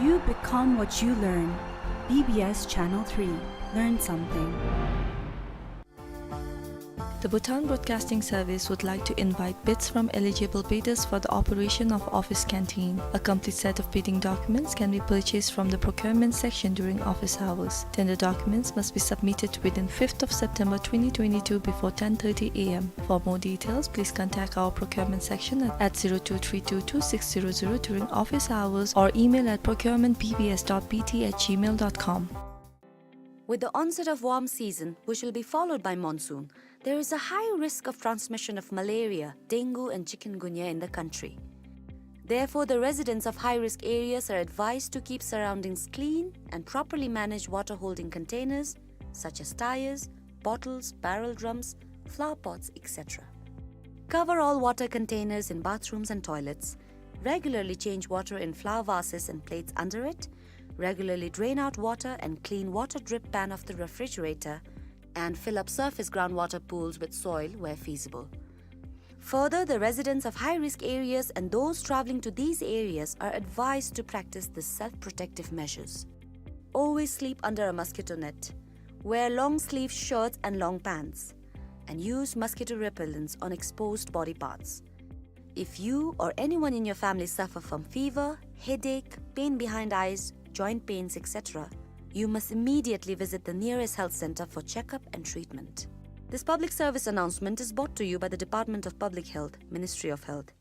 You become what you learn. B B S Channel three. Learn something. The Bhutan Broadcasting Service would like to invite bids from eligible bidders for the operation of office canteen. A complete set of bidding documents can be purchased from the procurement section during office hours. Tender documents must be submitted within fifth of September twenty twenty-two before ten thirty A M. For more details, please contact our procurement section at, at zero two three two two six zero zero during office hours or email at procurement B B S dot B T at gmail dot com. With the onset of warm season, which will be followed by monsoon, there is a high risk of transmission of malaria, dengue and chikungunya in the country. Therefore, the residents of high-risk areas are advised to keep surroundings clean and properly manage water-holding containers such as tires, bottles, barrel drums, flower pots, et cetera. Cover all water containers in bathrooms and toilets. Regularly change water in flower vases and plates under it. Regularly drain out water and clean water drip pan of the refrigerator, and fill up surface groundwater pools with soil where feasible. Further, the residents of high-risk areas and those traveling to these areas are advised to practice the self-protective measures. Always sleep under a mosquito net. Wear long-sleeve shirts and long pants. And use mosquito repellents on exposed body parts. If you or anyone in your family suffer from fever, headache, pain behind eyes, joint pains, et cetera, you must immediately visit the nearest health center for checkup and treatment. This public service announcement is brought to you by the Department of Public Health, Ministry of Health.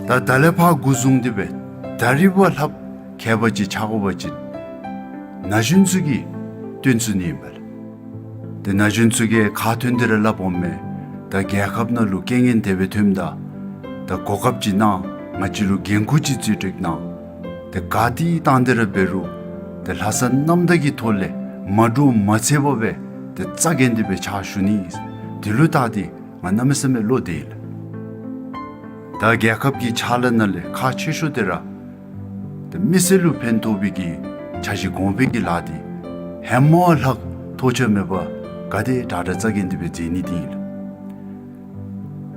ད་ད་ལས་ཕར་འགོ་བཟུང་སྟེ་སྦེ་ད་རིས་བ་ལྷགཔ་ཁྱད་པར་ཅིག་ཆགས་དགོ་པ་ཅིན་ན་གཞོན་ཚུ་གིས་སྟོན་ཚུགས་ནི་ཨིན་པས་ལགས། ཏེ་ན་གཞོན་ཚུ་གིས་ཁ་ཐོན་ཏེ་ར་སླབ་འོང་མས། ད་རྒྱལ་ཁབ་ནང་ལུ་རྐྱེན་ངན་དེ་སྦེ་ཐོནམ་ད་ད་གོ་སྐབས་ཅིག་གནང་། ང་བཅས་ལུ་འགན་ཁུར་ཅིག་བརྩི་སྟེ་གནང་། ཏེ་ག་ཏེ་བཏང་སྟེ་ར་འབད་རུང་ཏེ་ལྷག་བསམ་རྣམ་དག་གི་ཐོག་ལས་མ་འདྲོག་མ་འཚེར་བར་སྦེ་ཏེ་རྩ་འགེངས་ཏེ་སྦེ་ཕྱག་ཞུ་ནི། དེ་ལུ་བལྟ་སྟེ་ང་གནམ་མེད་ས་མེད་བློ་བདེ་ཡི་ལགས། ད་རྒྱལ་ཁབ་ཀྱི་ཕྱག་ལཱ་ནང་ལས་ཁག་ཆེ་ཤོས་དེ་ར་ཏེ་མི་སེར་ལུ་ཕན་ཐོགས་པའི་གི་འཆར་གཞི་གོང་འཕེལ་གྱི་ལཱ་འདི་ཧེ་མ་བ་ལྷག་ཐོགས་ཆགས་མེད་པར་ག་དེ་དྲག་དྲག་རྩ་འགེངས་ཏེ་སྦེ་མཛད་ནི་འདི་ཨིན་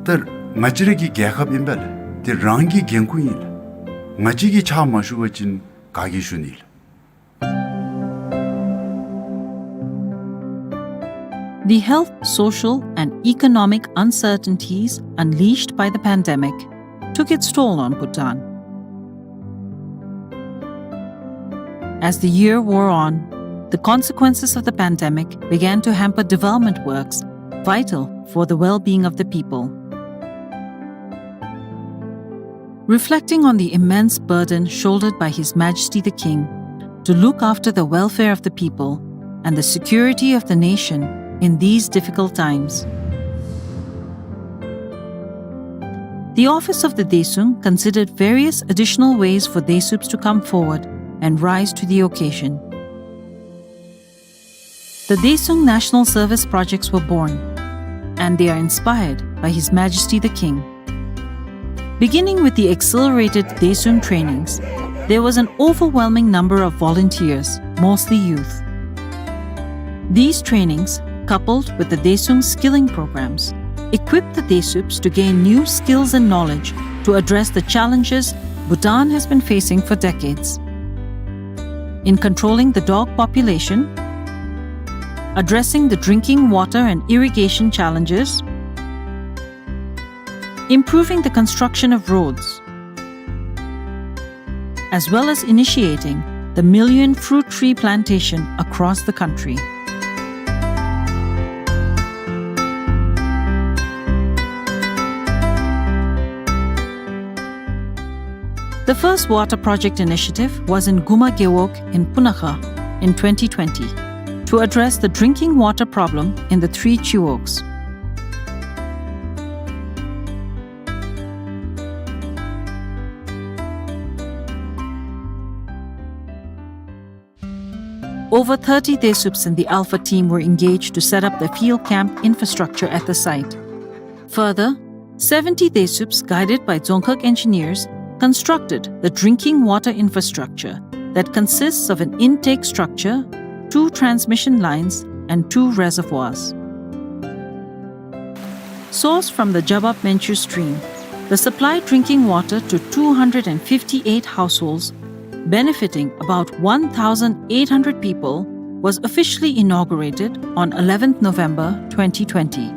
ལགས། ད་ང་བཅས་ར་གི་རྒྱལ་ཁབ་ཨིན་པས་ལགས། དེ་རང་གི་འགན་ཁུར་ཨིན་ལགས། ང་བཅས་ཀྱིས་ཕྱག་མ་ཞུ་བ་ཅིན་ག་གིས་ཞུ་ནི་ལགས། The health, social, and economic uncertainties unleashed by the pandemic took its toll on Bhutan. As the year wore on, the consequences of the pandemic began to hamper development works vital for the well-being of the people. Reflecting on the immense burden shouldered by His Majesty the King to look after the welfare of the people and the security of the nation in these difficult times, the office of the Daesung considered various additional ways for Daesups to come forward and rise to the occasion. The Daesung National Service projects were born, and they are inspired by His Majesty the King. Beginning with the accelerated Daesung trainings, there was an overwhelming number of volunteers, mostly youth. These trainings, coupled with the Daesung skilling programs, equipped the Daesups to gain new skills and knowledge to address the challenges Bhutan has been facing for decades. In controlling the dog population, addressing the drinking water and irrigation challenges, improving the construction of roads, as well as initiating the million fruit tree plantation across the country. The first water project initiative was in Guma Gewog in Punakha in twenty twenty to address the drinking water problem in the three chiwogs. Over thirty Daesups in the Alpha team were engaged to set up the field camp infrastructure at the site. Further, seventy Daesups, guided by Dzongkhag engineers, constructed the drinking water infrastructure that consists of an intake structure, two transmission lines, and two reservoirs. Sourced from the Jabab Menchu stream, the supplied drinking water to two hundred and fifty-eight households, benefiting about one thousand eight hundred people, was officially inaugurated on eleventh November twenty twenty.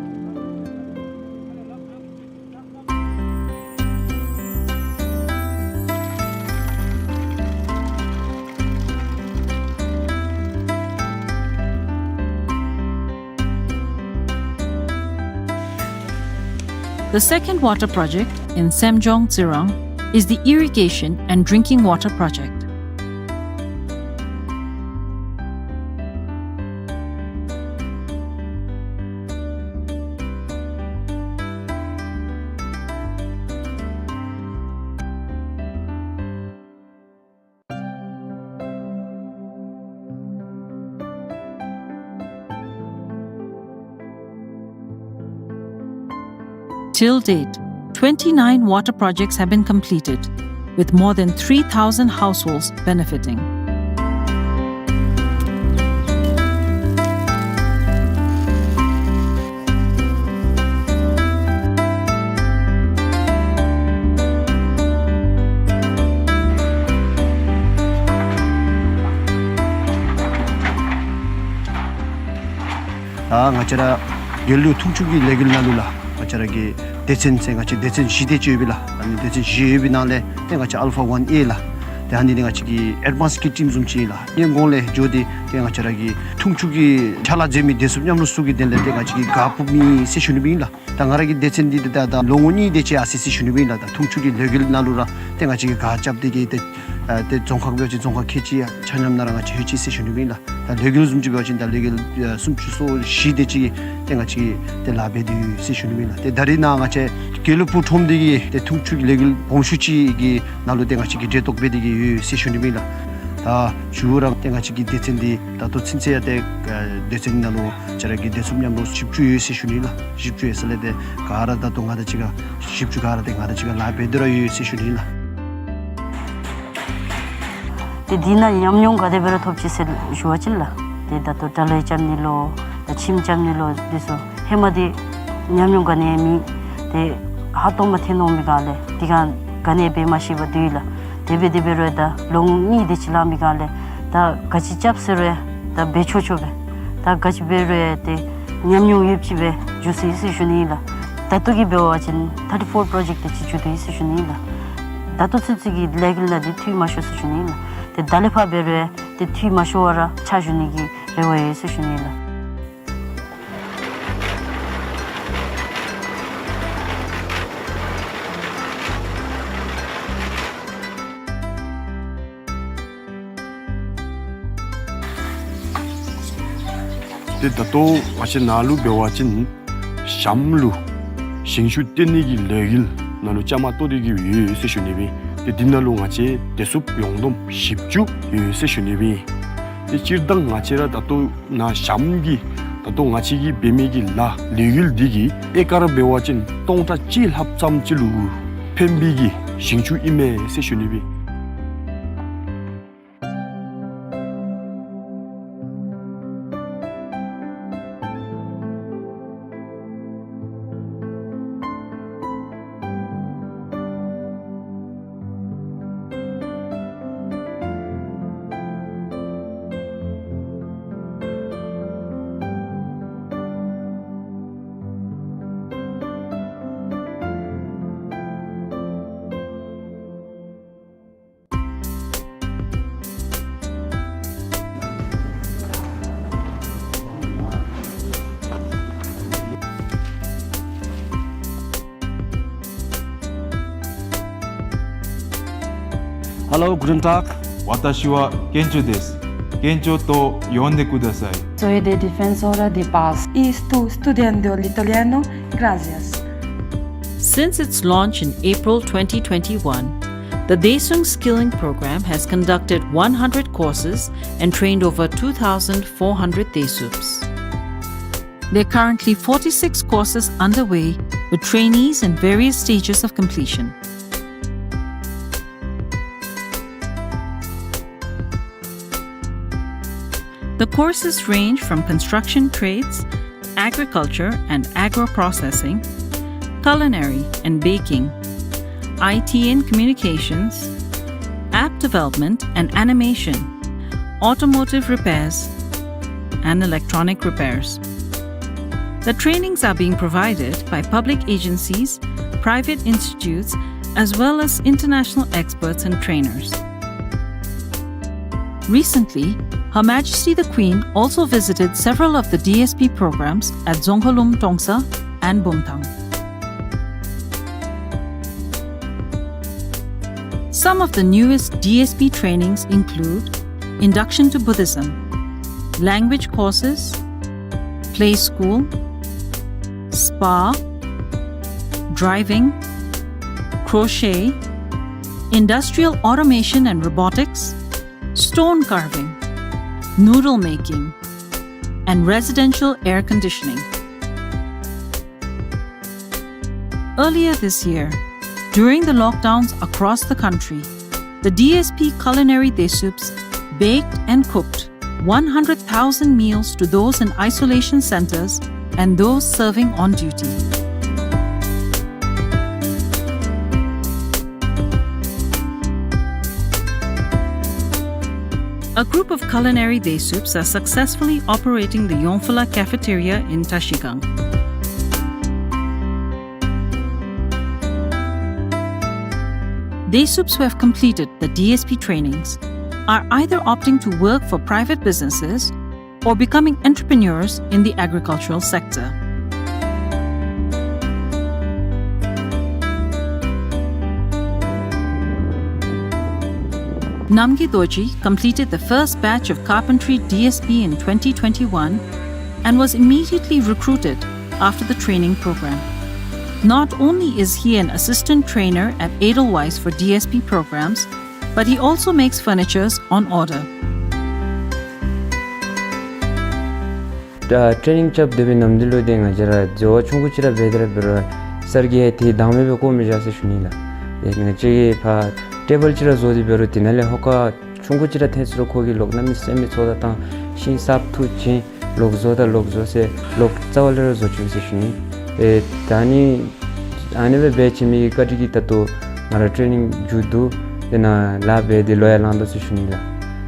The second water project in Semjong Tsirang is the irrigation and drinking water project. Till date, twenty-nine water projects have been completed, with more than three thousand households benefiting. ད་ང་བཅས་ར་དགེ་ལུགས་འཐུང་ཆུ་གི་ལས་འགུལ་ནང་ལུ་ལགས་ང་བཅས་ར་གི་སྡེ་ཚན་ཟེར་ང་བཅས་སྡེ་ཚན་བཞི་དེ་ཅིག་ཡོད་པས་ལགས། ཨ་ནི་སྡེ་ཚན་བཞི་ཡོད་པའི་ནང་ལས་ཏེ་ང་བཅས་ཨལ་ཕ་ཝན་ཨེ་ལགས། ཏེ་ཨ་ནི་འདི་ང་བཅས་ཀྱི་ཨེཌ་ཝཱནསི་ཀི་ཊིམ་བཟུམ་ཅིག་ཨིན་ལགས། ཨ་ནི་གོང་ལས་འགྱོ་སྟེ་ཏེ་ང་བཅས་ར་གི་འཐུང་ཆུ་གི་ཕྱག་ལཱ་མཛད་མི་བདེ་སྲུངཔ་མཉམ་རོགས་ཚུ་གི་དོན་ལས་ཏེ་ང་བཅས་ཀྱིས་ག་ཕུབ་མི་ཟེར་ཞུ་ནི་སྦེ་ཨིན་ལགས། ད་ང་ར་གི་སྡེ་ཚན་འདི་ཏེ་ད་ད་ལོ་ངོ་གཉིས་དེ་ཅིག་ཡར་སོ་ཡི་ཟེར་ཞུ་ནི་སྦེ་ཨིན་ལགས། ད་འཐུང་ཆུ་གི་ལས་འགུལ་ནང་ལུ་ར་ཏེ་ང་བཅས་ཀྱིས་ག་རྐྱབ་སྟེ་གི་ཏེ་ཨ་ཏེ་རྫོང་ཁག་འབད་བ་ཅིན་རྫོང་ཁག་ཁལ་གཅིག་ཆ་མཉམ་ནང་ར་ང་བཅས་ལྷོད་ཅི་ཟེར་ཞུ་ནི་སྦེ་ཨིན་ལགས། ད་ལས་འགུལ་བཟུམ་ཅིག་འབད་བ་ཅིན་ད་ལས་འགུལ་ཨ་སུམ་ཅུ་སོ་བཞི་དེ་ཅིག་ཏེ་ང་བཅས་ཀྱིས་ཏེ་ལཱ་འབད་དེ་ཡོད་ཟེར་ཞུ་ནི་སྦེ་ཨིན་ལགས། ཏེ་ད་རེས་ནཱ་ང་བཅས་དགེ་ལུགས་སྤུངས་ཁྲོམ་འདི་གི་ཏེ་འཐུང་ཆུ་གི་ལས་འགུལ་སྦོམ་ཤོས་ཅིག་གི་ནང་ལུ་ཏེ་ང་བཅས་ཀྱིས་གྲལ་གཏོགས་འབད་དེ་གི་ཡོད་ཟེར་ཞུ་ནི་སྦེ་ཨིན་ལགས། ད་མཇུག་ར་ཏེ་ང་བཅས་ཀྱི་སྡེ་ཚན་འདི་ད་ལྟོ་ཚུན་ཚོད་ཡང་ཏེ་ཨ་སྡེ་ཚན་ནང་ལུ་ང་བཅས་ར་གི་བདེ་སྲུངཔ་མཉམ་རོགས་བཞི་བཅུ་ཡོད་ཟེར་ཞུ་ནི་ཨིན་ལགས། བཞི་བཅུ་ཡོད་ས་ལས་ཏེ་ག་ར་ད་ལྟོ་ང་དང་གཅིག་ཁར་བཞི་བཅུ་ག་ར་ཏེ་ང་དང་གཅིག་ཁར་ལཱ་འབད་དེ་ར་ཡོད་ཟེར་ཞུ་ནི་ཨིན་ལགས། ཏེ་འདི་ནང་ཉམས་མྱོང་ག་དེ་སྦེ་ར་ཐོབ་ཅི་ཟེར་ཞུ་བ་ཅིན་ལགས། ཏེ་ད་ལྟོ་དྲ་ལམ་རྐྱབ་ནི་ལུ་ད་ཁྱིམ་རྐྱབ་ནི་ལུ་འདི་ཚུ་ཧེ་མ་འདི་ཉམས་མྱོང་ག་ནི་ཡང་མེད། ཏེ་ཧ་སྟོང་མ་ཐོན་འོང་མི་སྒང་ལས་འདི་སྒང་ག་ནི་ཡང་འབད་མ་ཤེས་པར་སྡོད་ཡི་ལགས། དེ་སྦེ་དེ་སྦེ་རུང་ད་ལོ་ངོ་གཉིས་དེ་ཅིག་ལང་མི་སྒང་ལས་ད་ག་ཅི་རྐྱབ་ཟེར་རུང་ད་འབད་ཆོག་ཆོག་སྦེ་ད་ག་ཅི་འབད་རུང་ཏེ་ཉམས་མྱོང་ཡོདཔ་ཅིག་སྦེ་འགྱོ་སོ་ཡི་ཟེར་ཞུ་ནི་ཨིན་ལགས། ད་ལྟོ་གི་འབད་བ་ཅིན་ཐར་ཊི་ཕོར་པྲོ་ཇེཀཊ་དེ་ཅིག་མཇུག་བསྡུ་ཡི་ཟེར་ཞུ་ནི་ཨིན་ལགས། ད་ལྟོ་ཚུན་ཚོད་ཀྱི་ལས་འགུལ་ནང་འདི་འཐུས་མ་ཤོར་ཟེར་ཞུ་ནི་ཨིན་ལགས། ཏེ་ད་ལས་ཕར་འབད་རུང་ཏེ་འཐུས་མ་ཤོར་བར་ར་ཕྱག་ཞུ་ནི་གི་རེ་བ་ཡོད་ཟེར་ཞུ་ནི་ཨིན་ལགས། ཏེ་ད་ལྟོ་ང་བཅས་ནཱ་ལུ་འབད་བ་ཅིན་ཞྭམོ་ལུ་ཞིང་ཆུ་བཏོན་ནི་གི་ལས་འགུལ་ནང་ལུ་བཅའ་མར་གཏོགས་ཏེ་གི་ཡོད་ཟེར་ཞུ་ནི་སྦེ། ཏེ་འདི་ནང་ལུ་ང་བཅས་བདེ་སྲུངཔ་ཡོངས་བསྡོམས་བཞི་བཅུ་ཡོད་ཟེར་ཞུ་ནི་སྦེ། ཏེ་སྤྱིར་བཏང་ང་བཅས་ར་ད་ལྟོ་ནཱ་ཞྭམོ་གི་ད་ལྟོ་ང་བཅས་ཀྱིས་འབད་མི་གི་ལཱ་ལས་འགུལ་འདི་གིས་ཨེ་ཀར་འབད་བ་ཅིན་སྟོང་ཕྲག་གཅིག་ལྷགཔ་ཙམ་ཅིག་ལུ་ཕན་པའི་གི་ཞིང་ཆུ་ཨིན་མས་ཟེར་ཞུ་ནི་སྦེ། Hello, guten Tag. 私は賢著です。賢著と呼んでください。 Soy de Defensora de Paz. Y estoy estudiando el italiano. Gracias. Since its launch in April twenty twenty-one, the Daesung Skilling Program has conducted one hundred courses and trained over two thousand four hundred Daesups. There are currently forty-six courses underway, with trainees in various stages of completion. The courses range from construction trades, agriculture and agro-processing, culinary and baking, I T and communications, app development and animation, automotive repairs, and electronic repairs. The trainings are being provided by public agencies, private institutes, as well as international experts and trainers. Recently, Her Majesty the Queen also visited several of the D S P programs at Dzongkhalum Tongsa and Bumthang. Some of the newest D S P trainings include induction to Buddhism, language courses, play school, spa, driving, crochet, industrial automation and robotics, stone carving, noodle making, and residential air conditioning. Earlier this year, during the lockdowns across the country, the D S P Culinary Desups baked and cooked one hundred thousand meals to those in isolation centers and those serving on duty. A group of Culinary Desups are successfully operating the Yongphula Cafeteria in Trashigang. Desups who have completed the D S P trainings are either opting to work for private businesses or becoming entrepreneurs in the agricultural sector. Namgay Dorji completed the first batch of carpentry D S P in twenty twenty-one and was immediately recruited after the training program. Not only is he an assistant trainer at Edelweiss for D S P programs, but he also makes furnitures on order. ད་ཊེ་རེ་ནིང་རྐྱབ་སྡོད་པའི་ནམ་དུས་ལུ་ཏེ་ང་བཅས་ར་འཛོལ་བ་ཆུང་ཀུ་ཅིག་ར་འབད་དེ་ར་འབད་རུང་སར་གྱིས་ཡང་ཏེ་དང་མེད་པའི་བཀོ་མི་བཞག་ཟེར་ཞུ་ནི་ལགས། ཏེ་ང་བཅས་ཀྱིས་ཕར་ཊེ་བཱལ་ཅིག་ར་བཟོ་སྟེ་འབད་རུང་དེ་ནང་ལས་ཧོ་ཀ་ཆུང་ཀུ་ཅིག་ར་ཐོན་སོང་རུང་ཁོ་གིས་ལོག་གནམ་མེད་ས་མེད་ཚོགས་བརྡ་བཏང་ཤིང་གསརཔ་འཐུ་བྱིན་ལོག་བཟོ་ད་ལོག་བཟོ་ཟེར་ལོག་རྩ་བ་ལས་ར་བཟོ་བཅུག་ཟེར་ཞུ་ནི། ཏེ་ད་ནི་ཨ་ནི་སྦེ་འབད་བྱིན་མི་གི་བཀའ་དྲིན་གྱིས་ད་ལྟོ་ང་ར་ཊེ་རེ་ནིང་མཇུག་བསྡུ། དེ་ནང་ལཱ་འབད་དེ་ལོ་ཡང་ལང་དོ་ཟེར་ཞུ་ནི་ལགས།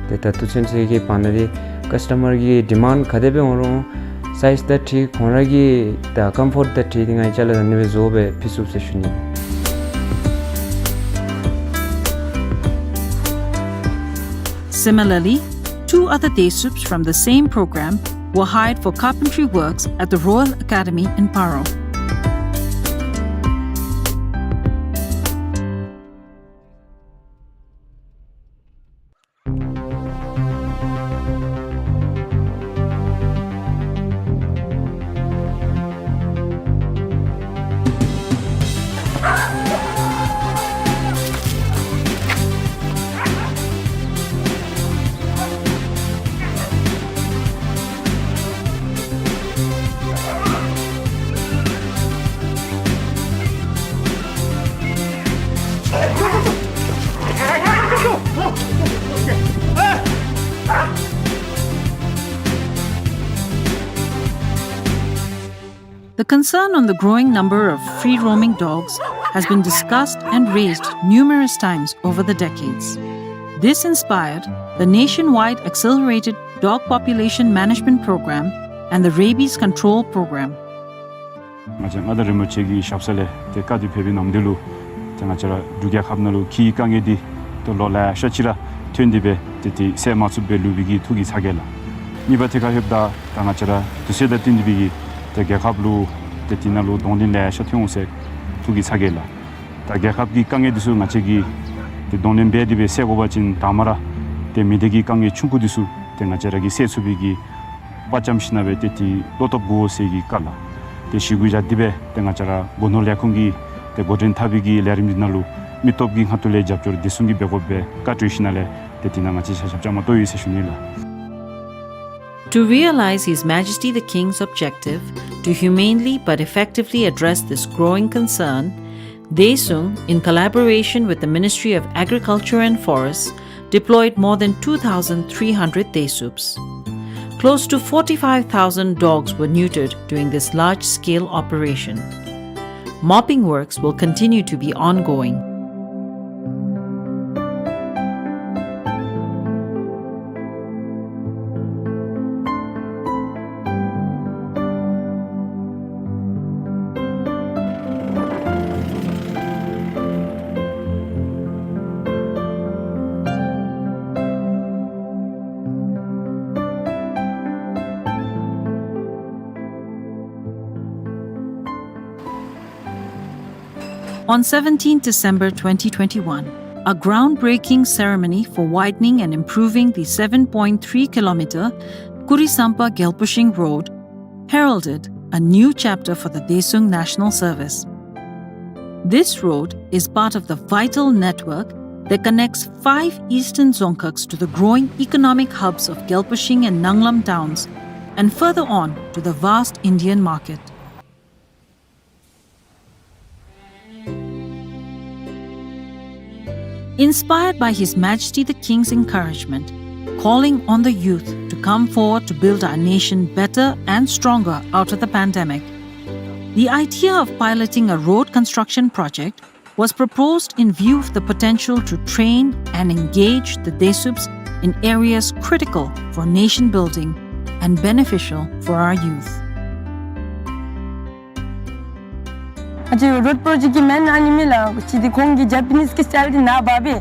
ཏེ་ད་ལྟོ་ཚུན་ཚོད་ཀྱི་བར་ན་འདི་ཀཱསི་ཊ་མར་གྱི་ཌི་མཱནཌ་ག་དེ་སྦེ་འོང་རུང་སའིཛ་དང་འཁྲིལ་ཁོང་ར་གི་ད་ཀམ་ཕོརཊ་དང་འཁྲིལ་ཏེ་ང་བཅས་ལུ་ཨ་ནི་སྦེ་བཟོ་སྦེ་ཕུལ་ཚུགས་ཟེར་ཞུ་ནི། Similarly, two other Desups from the same program were hired for carpentry works at the Royal Academy in Paro. The concern on the growing number of free-roaming dogs has been discussed and raised numerous times over the decades. This inspired the nationwide Accelerated Dog Population Management Program and the Rabies Control Program. ང་བཅས་མངའ་བདག་རིན་པོ་ཆེ་གི་ཞབས་ས་ལས་ཏེ་བཀའ་དྲིན་ཕེབས་པའི་ནམ་དུས་ལུ་ཏེ་ང་བཅས་ར་འབྲུག་རྒྱལ་ཁབ་ནང་ལུ་ཁྱིའི་དཀའ་ངལ་འདི་ཏེ་ལོ་ལེ་ཤ་ཅིག་ར་ཐོན་ཏེ་སྦེ་ཏེ་ཏེ་སེལ་མ་ཚུགས་པར་ལུས་པའི་གི་ཐུགས་ཀྱི་ཚ་གྱང་ལགས། གཉིས་པ་ཏེ་ག་ལྷོདཔ་ད་ད་ང་བཅས་ར་དུས་ཚོད་དང་བསྟུན་ཏེ་སྦེ་གི་ཏེ་རྒྱལ་ཁབ་ལུ་ཏེ་དེ་ནང་ལུ་གདོང་ལེན་ལེ་ཤ་ཐོན་འོང་ཟེར་ཐུགས་ཀྱི་ཚ་གྱང་ལགས། ད་རྒྱལ་ཁབ་ཀྱི་དཀའ་ངལ་འདི་ཚུ་ང་བཅས་ཀྱིས་ཏེ་གདོང་ལེན་འབད་དེ་སྦེ་སེལ་དགོ་པ་ཅིན་དང་པ་ར་ཏེ་མི་སྡེ་གི་དཀའ་ངལ་ཆུང་ཀུ་འདི་ཚུ་ཏེ་ང་བཅས་ར་གིས་སེལ་ཚུགས་པའི་གི་དཔའ་བཅམ་ཞིན་ན་སྦེ་ཏེ་ཏེ་བློ་སྟོབས་དགོ་ཟེར་གི་བཀའ་ལགས། ཏེ་ཞུ་གུ་བཞག་སྟེ་སྦེ་ཏེ་ང་བཅས་ར་སྒོ་ནོར་ལས་ཁུངས་ཀྱིས་ཏེ་འགོ་འདྲེན་འཐབ་པའི་གི་ལས་རིམ་འདི་ནང་ལུ་མི་སྟོབས་ཀྱི་ཁ་ཐུག་ལས་རྒྱབ་སྐྱོར་བདེ་སྲུང་གིས་འབད་དགོ་པའི་བཀའ་གྲོས་ཞིན་ན་ལས་ཏེ་དེ་ནང་ང་བཅས་ཆ་ཁྱབ་བཅའ་མར་གཏོགས་ཡི་ཟེར་ཞུ་ནི་ལགས། To realize His Majesty the King's objective to humanely but effectively address this growing concern, Daesung, in collaboration with the Ministry of Agriculture and Forests, deployed more than two thousand three hundred Daesups. Close to forty-five thousand dogs were neutered during this large-scale operation. Mopping works will continue to be ongoing. On seventeenth December twenty twenty-one, a groundbreaking ceremony for widening and improving the seven point three kilometer Kurisampa Gyalpushing Road heralded a new chapter for the Desung National Service. This road is part of the vital network that connects five eastern Dzongkhags to the growing economic hubs of Gyalpushing and Nanglam towns, and further on to the vast Indian market. Inspired by His Majesty the King's encouragement, calling on the youth to come forward to build our nation better and stronger out of the pandemic, the idea of piloting a road construction project was proposed in view of the potential to train and engage the Desups in areas critical for nation building and beneficial for our youth. ཨ་ཙི་རོཌ་པྲོ་ཇེཀཊ་ཀྱི་མེན་ཨ་ནི་མེན་ལགས། ཅི་འདི་ཁོང་གི་ཇ་པ་ནིས་ཀྱི་སི་ཊའིལ་འདི་ནཱ་འབག་སྦེ་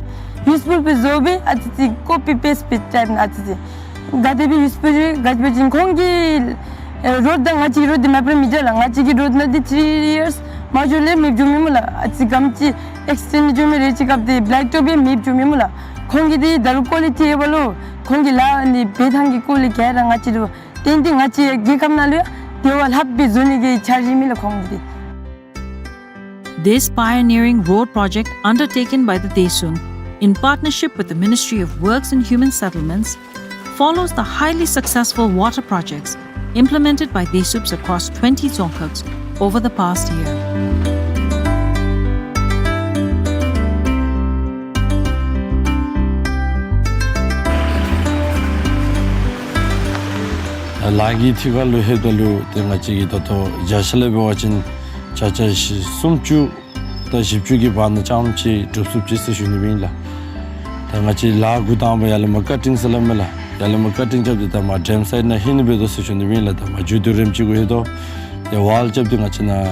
ཡུས་ཕུལ་སྦེ་བཟོ་སྦེ་ཨ་ཙི་ཙི་ཀོ་པི་པེསཊ་སྦེ་ཊའིཔ་ཨ་ཙི་ཙི་ག་དེ་སྦེ་ཡུས་ཕུལ་ག་དེ་སྦེ་ཅིན་ཁོང་གི་ཨེ་རོཌ་དང་ང་བཅས་ཀྱི་རོཌ་འདི་མེདཔ་ར་མི་འདྲ་ལགས། ང་བཅས་ཀྱི་རོཌ་ནང་འདི་ཐི་རི་ཡརསི་མ་འགྱོ་ལས་མེདཔ་འགྱོ་མི་སྨོ་ལགས། ཨ་ཙི་གམ་ཅིག་ཨེགསི་ཊེནཌ་འགྱོ་མི་རེ་ཅིག་སྐབས་འདི་བེ་ལེཀ་ཊོཔ་ཡང་མེདཔ་འགྱོ་མི་སྨོ་ལགས། ཁོང་གི་འདི་ད་རུང་ཀོ་ལི་ཊི་ཨེ་བ་ལོ། ཁོང་གི་ལཱ་ནི་འབད་ཐངས་ཀྱི་སྐོར་ལས་ག་ར་ང་བཅས་ར་ཏན་ཏན་ང་བཅས་རྒྱལ་ཁབ་ནང་ལུ་ཡང་དེ་བ་ལྷགཔ་སྦེ་བཟོ་ནི་གི་འཆར་གཞི་མེད་ལགས་ཁོང་གི་འདི། This pioneering road project undertaken by the Desung in partnership with the Ministry of Works and Human Settlements follows the highly successful water projects implemented by Desups across twenty Dzongkhags over the past year. ལཱ་གི་ཐད་ཁར་ལུ་ལྷོདཔ་ད་ལུ་ཏེ་ང་བཅས་ཀྱིས་ད་ལྟོ་བརྒྱ་ཆ་ལས་འབད་བ་ཅིན་བརྒྱ་ཆ་བཞི་སུམ་ཅུ་དང་བཞི་བཅུ་གི་བར་ན་རྐྱངམ་ཅིག་གྲུབ་ཚུགསཔ་ཅིག་ཟེར་ཞུ་ནི་ཨིན་ལགས། ད་ང་བཅས་ལཱ་འགོ་དང་པ་ཡར་ལས་མར་ཀ་ཊིང་ཟེར་སླབ་མས་ལགས། ཡར་ལས་མར་ཀ་ཊིང་རྐྱབ་སྟེ་ད་མར་ཌེམ་སའིཌ་ནང་ལྷོད་ནི་འབད་དོ་ཟེར་ཞུ་ནི་ཨིན་ལགས། ད་མར་མཇུག་བསྡུ་རནམ་ཅིག་གུ་ལྷོད་དོ། ཏེ་ཝཱལ་རྐྱབ་སྟེ་ང་བཅས་ནཱ་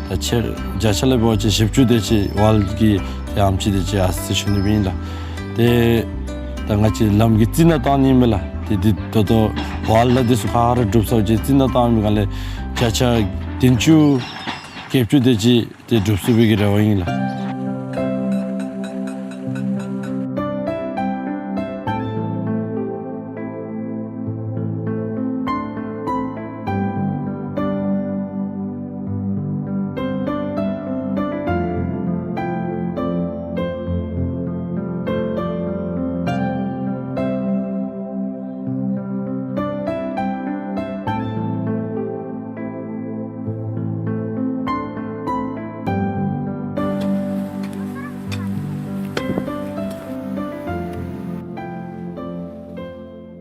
ད་ཆེ་བརྒྱ་ཆ་ལས་འབད་བ་ཅིན་བཞི་བཅུ་དེ་ཅིག་ཝཱལ་གྱི་ཏེ་ཨམ་ཅིག་དེ་ཅིག་ཡར་སོ་ཡི་ཟེར་ཞུ་ནི་ཨིན་ལགས། ཏེ་ད་ང་བཅས་ལམ་གྱི་རྩི་ནག་བཏང་ནི་མས་ལགས། ཏེ་འདི་ད་ལྟོ་ཝཱལ་ལགས་འདི་ཚུ་ག་ར་གྲུབ་ཚརཝ་ཅིག་རྩི་ནག་བཏང་མི་ག་ལས་བརྒྱ་ཆ་བདུན་ཅུ་བརྒྱད་ཅུ་དེ་ཅིག་ཏེ་གྲུབ་ཚུགས་པའི་གི་རེ་བ་ཨིན་ལགས།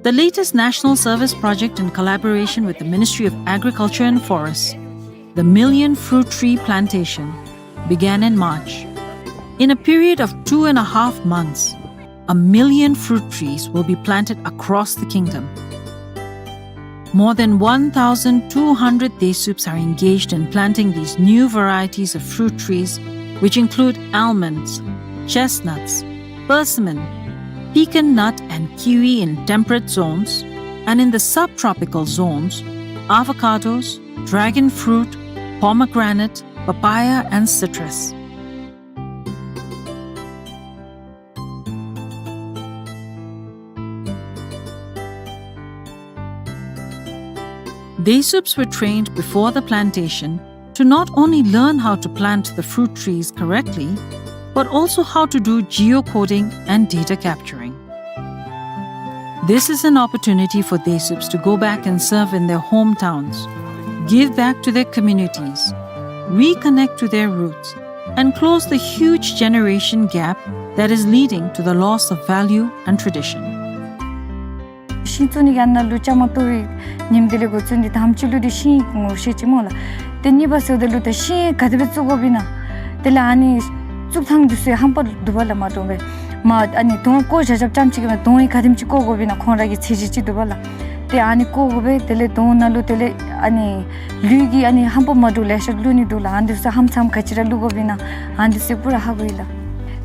The latest national service project in collaboration with the Ministry of Agriculture and Forests, the Million Fruit Tree Plantation, began in March. In a period of two and a half months, a million fruit trees will be planted across the kingdom. More than one thousand two hundred Desups are engaged in planting these new varieties of fruit trees, which include almonds, chestnuts, persimmon, pecan nut and kiwi in temperate zones, and in the subtropical zones, avocados, dragon fruit, pomegranate, papaya, and citrus. Desups were trained before the plantation to not only learn how to plant the fruit trees correctly, but also how to do geocoding and data capturing. This is an opportunity for Desups to go back and serve in their hometowns, give back to their communities, reconnect to their roots, and close the huge generation gap that is leading to the loss of value and tradition. ཤིང་བཙུགས་ནི་གི་ཨ་ནཱ་ལུ་བཅའ་མར་གཏོགས་པའི་ཉིནམ་དེ་ལས་འགོ་བཙུགས་ཏེ་དང་པ་ཅིག་ལུ་འདི་ཤིང་ངོ་ཤེས་ཅི་སྨོ་ལགས། ཏེ་གཉིས་པ་ཟེརཝ་ད་ལུ་ད་ཤིང་ག་དེ་སྦེ་བཙུགས་དགོཔ་ཨིན་ན། དེ་ལས་ཨ་ནི་བཙུགས་ཐངས་འདི་ཚུ་ཧམ་པ་འདུག་པ་ལགས། མ་འདྲཝ་སྦེ་མ་ཨ་ནི་དོང་བརྐོ་བཞག་བཞགཔ་རྐྱངམ་ཅིག་གིས་དོང་ཡང་ག་དེམ་ཅིག་བརྐོ་དགོཔ་ཨིན་ན་ཁོང་ར་གི་ཚད་གཞི་ཅིག་འདུག་པ་ལགས། ཏེ་ཨ་ནི་བརྐོ་དགོ་པས། དེ་ལས་དོང་ནང་ལུ་དེ་ལས་ཨ་ནི་ལུད་ཀྱི་ཨ་ནི་ཧམ་པ་མ་འདྲཝ་ལེ་ཤ་བླུག་ནི་འདུག་ལགས། ཨ་ནི་འདི་ཚུ་ཧམ་ཚམ་ག་ཅི་ར་བླུག་དགོཔ་ཨིན་ན་ཨ་ནི་འདི་ཚུ་པུ་ར་ཧ་གོ་ཡི་ལགས།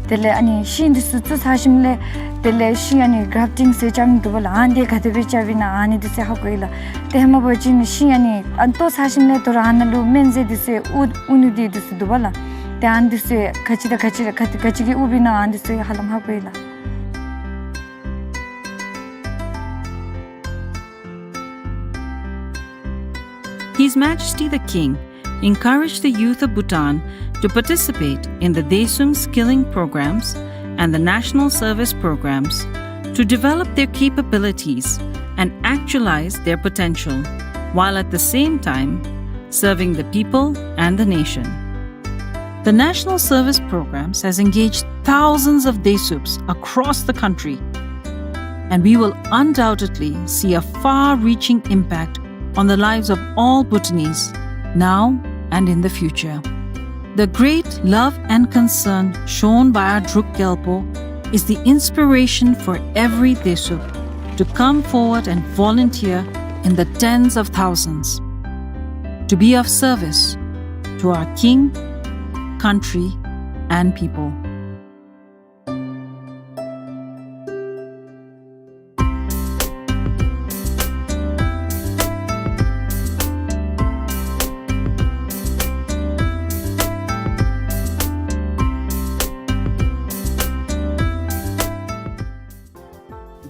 དེ་ལས་ཨ་ནི་ཤིང་འདི་ཚུ་བཙུགས་ཚར་ཞིནམ་ལས་དེ་ལས་ཤིང་ཨ་ནི་གརབ་ཊིང་ཟེར་རྐྱབ་ནི་འདུག་པ་ལགས། ཨ་ནི་འདི་ག་དེ་སྦེ་རྐྱབ་ཨིན་ན་ཨ་ནི་འདི་ཚུ་ཧ་གོ་ཡི་ལགས། ཏེ་ཧེ་མ་འབད་བ་ཅིན་ཤིང་ཨ་ནི་ཨ་ནི་བཏོག་ཚར་ཞིནམ་ལས་དོ་རུང་ཨ་ནཱ་ལུ་སྨན་རྫས་འདི་ཚུ་ཨུ་ཨུ་ནི་འདི་འདི་ཚུ་འདུག་པ་ལགས། ཏེ་ཨ་ནི་འདི་ཚུ་ག་ཅི་དང་ག་ཅི་ར་ག་ག་ཅི་གི་དབུ་འབྱེད་ཨིན་ན་ཨ་ནི་འདི་ཚུ་ཧ་ལམ་ཧ་གོ་ཡི་ལགས། His Majesty the King encouraged the youth of Bhutan to participate in the Daesung skilling programs and the national service programs to develop their capabilities and actualize their potential, while at the same time serving the people and the nation. The National Service Programs has engaged thousands of Daesups across the country, and we will undoubtedly see a far-reaching impact on the lives of all Bhutanese, now and in the future. The great love and concern shown by our Druk Gyalpo is the inspiration for every Daesup to come forward and volunteer in the tens of thousands to be of service to our king, country, and people.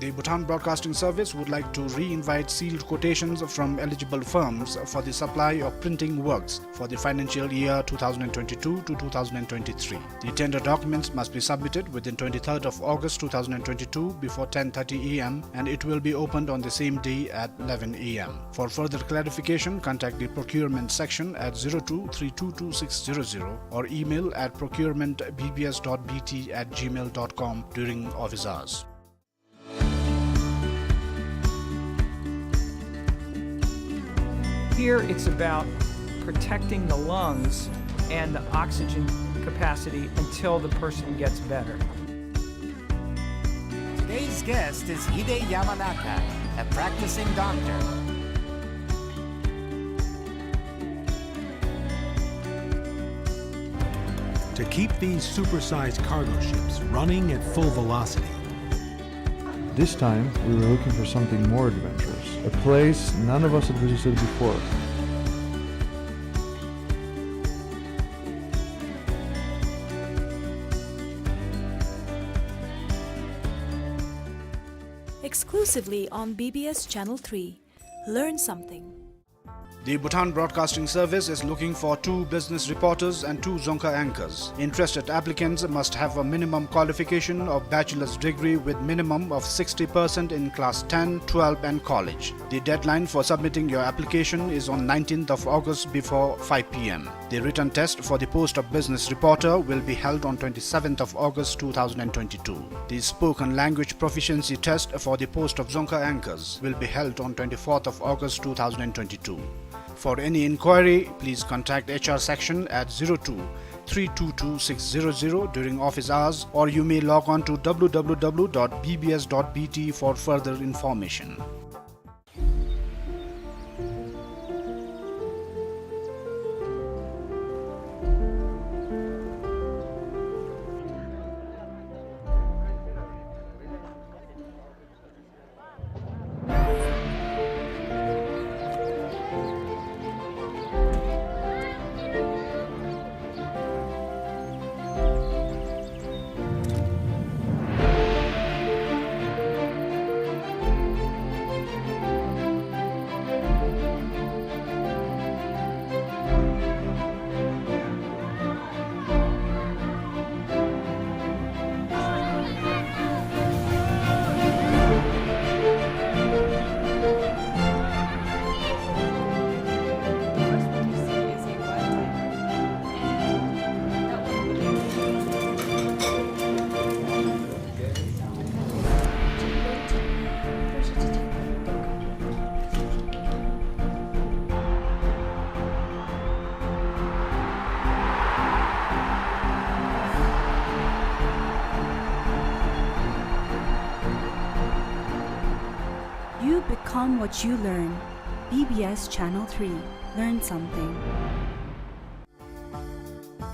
The Bhutan Broadcasting Service would like to re-invite sealed quotations from eligible firms for the supply of printing works for the financial year two thousand twenty-two to two thousand twenty-three. The tender documents must be submitted within twenty-third of August two thousand twenty-two before ten thirty A M, and it will be opened on the same day at eleven A M. For further clarification, contact the procurement section at zero two three two two six zero zero or email at procurement B B S dot B T at gmail dot com during office hours. Here it's about protecting the lungs and the oxygen capacity until the person gets better. Today's guest is Hide Yamanaka, a practicing doctor. To keep these supersized cargo ships running at full velocity, this time, we were looking for something more adventurous, a place none of us had visited before. Exclusively on B B S Channel three. Learn something. The Bhutan Broadcasting Service is looking for two business reporters and two Dzongkha anchors. Interested applicants must have a minimum qualification of bachelor's degree with minimum of sixty percent in class ten, twelve and college. The deadline for submitting your application is on nineteenth of August before five P M. The written test for the post of business reporter will be held on twenty-seventh of August two thousand twenty-two. The spoken language proficiency test for the post of Dzongkha anchors will be held on twenty-fourth of August two thousand twenty-two. For any inquiry, please contact H R section at zero two three two two six zero zero during office hours, or you may log on to W W W dot B B S dot B T for further information. You become what you learn. B B S Channel three. Learn something.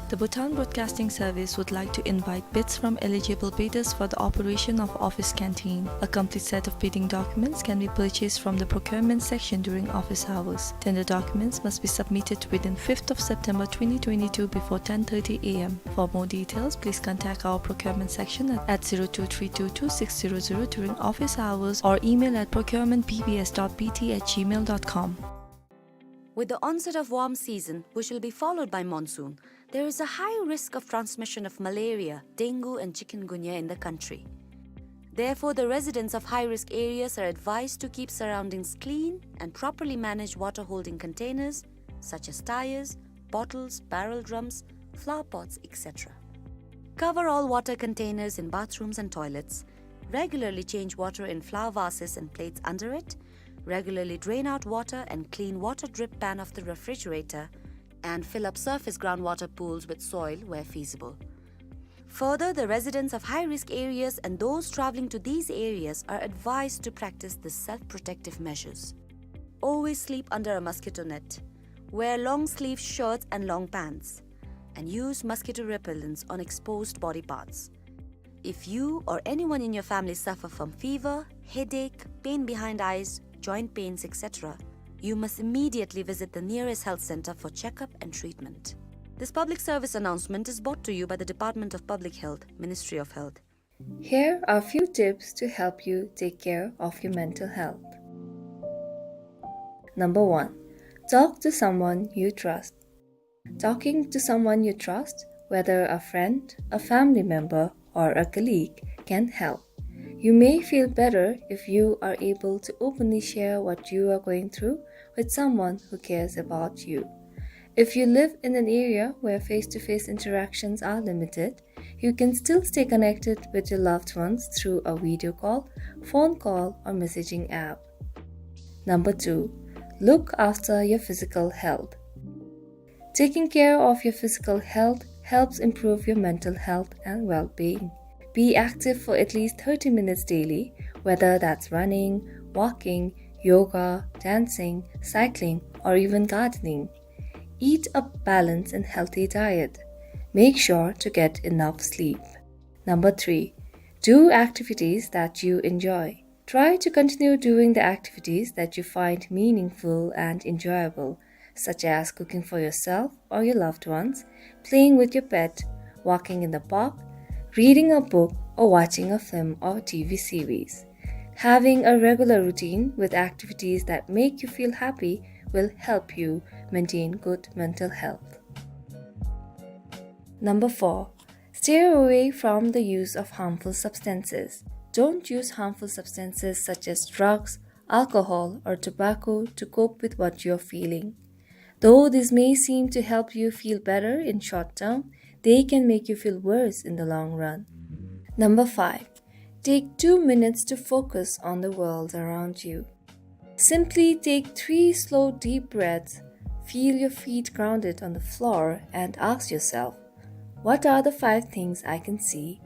The Bhutan Broadcasting Service would like to invite bids from eligible bidders for the operation of office canteen. A complete set of bidding documents can be purchased from the procurement section during office hours. Tender documents must be submitted within fifth of September twenty twenty-two before ten thirty a m. For more details, please contact our procurement section at, at zero two three two two six zero zero during office hours or email at procurement B B S dot B T at gmail dot com. With the onset of warm season, which will be followed by monsoon, there is a high risk of transmission of malaria, dengue, and chikungunya in the country. Therefore, the residents of high-risk areas are advised to keep surroundings clean and properly manage water-holding containers such as tires, bottles, barrel drums, flower pots, et cetera. Cover all water containers in bathrooms and toilets. Regularly change water in flower vases and plates under it. Regularly drain out water and clean water drip pan of the refrigerator, and fill up surface groundwater pools with soil where feasible. Further, the residents of high-risk areas and those traveling to these areas are advised to practice the self-protective measures. Always sleep under a mosquito net. Wear long-sleeve shirts and long pants, and use mosquito repellents on exposed body parts. If you or anyone in your family suffer from fever, headache, pain behind eyes, joint pains, et cetera, you must immediately visit the nearest health center for checkup and treatment. This public service announcement is brought to you by the Department of Public Health, Ministry of Health. Here are few tips to help you take care of your mental health. Number one, talk to someone you trust. Talking to someone you trust, whether a friend, a family member, or a colleague, can help. You may feel better if you are able to openly share what you are going through with someone who cares about you. If you live in an area where face-to-face interactions are limited, you can still stay connected with your loved ones through a video call, phone call, or messaging app. Number two, look after your physical health. Taking care of your physical health helps improve your mental health and well-being. Be active for at least thirty minutes daily, whether that's running, walking, yoga, dancing, cycling, or even gardening. Eat a balanced and healthy diet. Make sure to get enough sleep. Number three, do activities that you enjoy. Try to continue doing the activities that you find meaningful and enjoyable, such as cooking for yourself or your loved ones, playing with your pet, walking in the park, reading a book, or watching a film or T V series. Having a regular routine with activities that make you feel happy will help you maintain good mental health. Number four, steer away from the use of harmful substances. Don't use harmful substances such as drugs, alcohol, or tobacco to cope with what you're feeling. Though this may seem to help you feel better in short term, they can make you feel worse in the long run. Number five, take two minutes to focus on the world around you. Simply take three slow, deep breaths, feel your feet grounded on the floor, and ask yourself, "What are the five things I can see?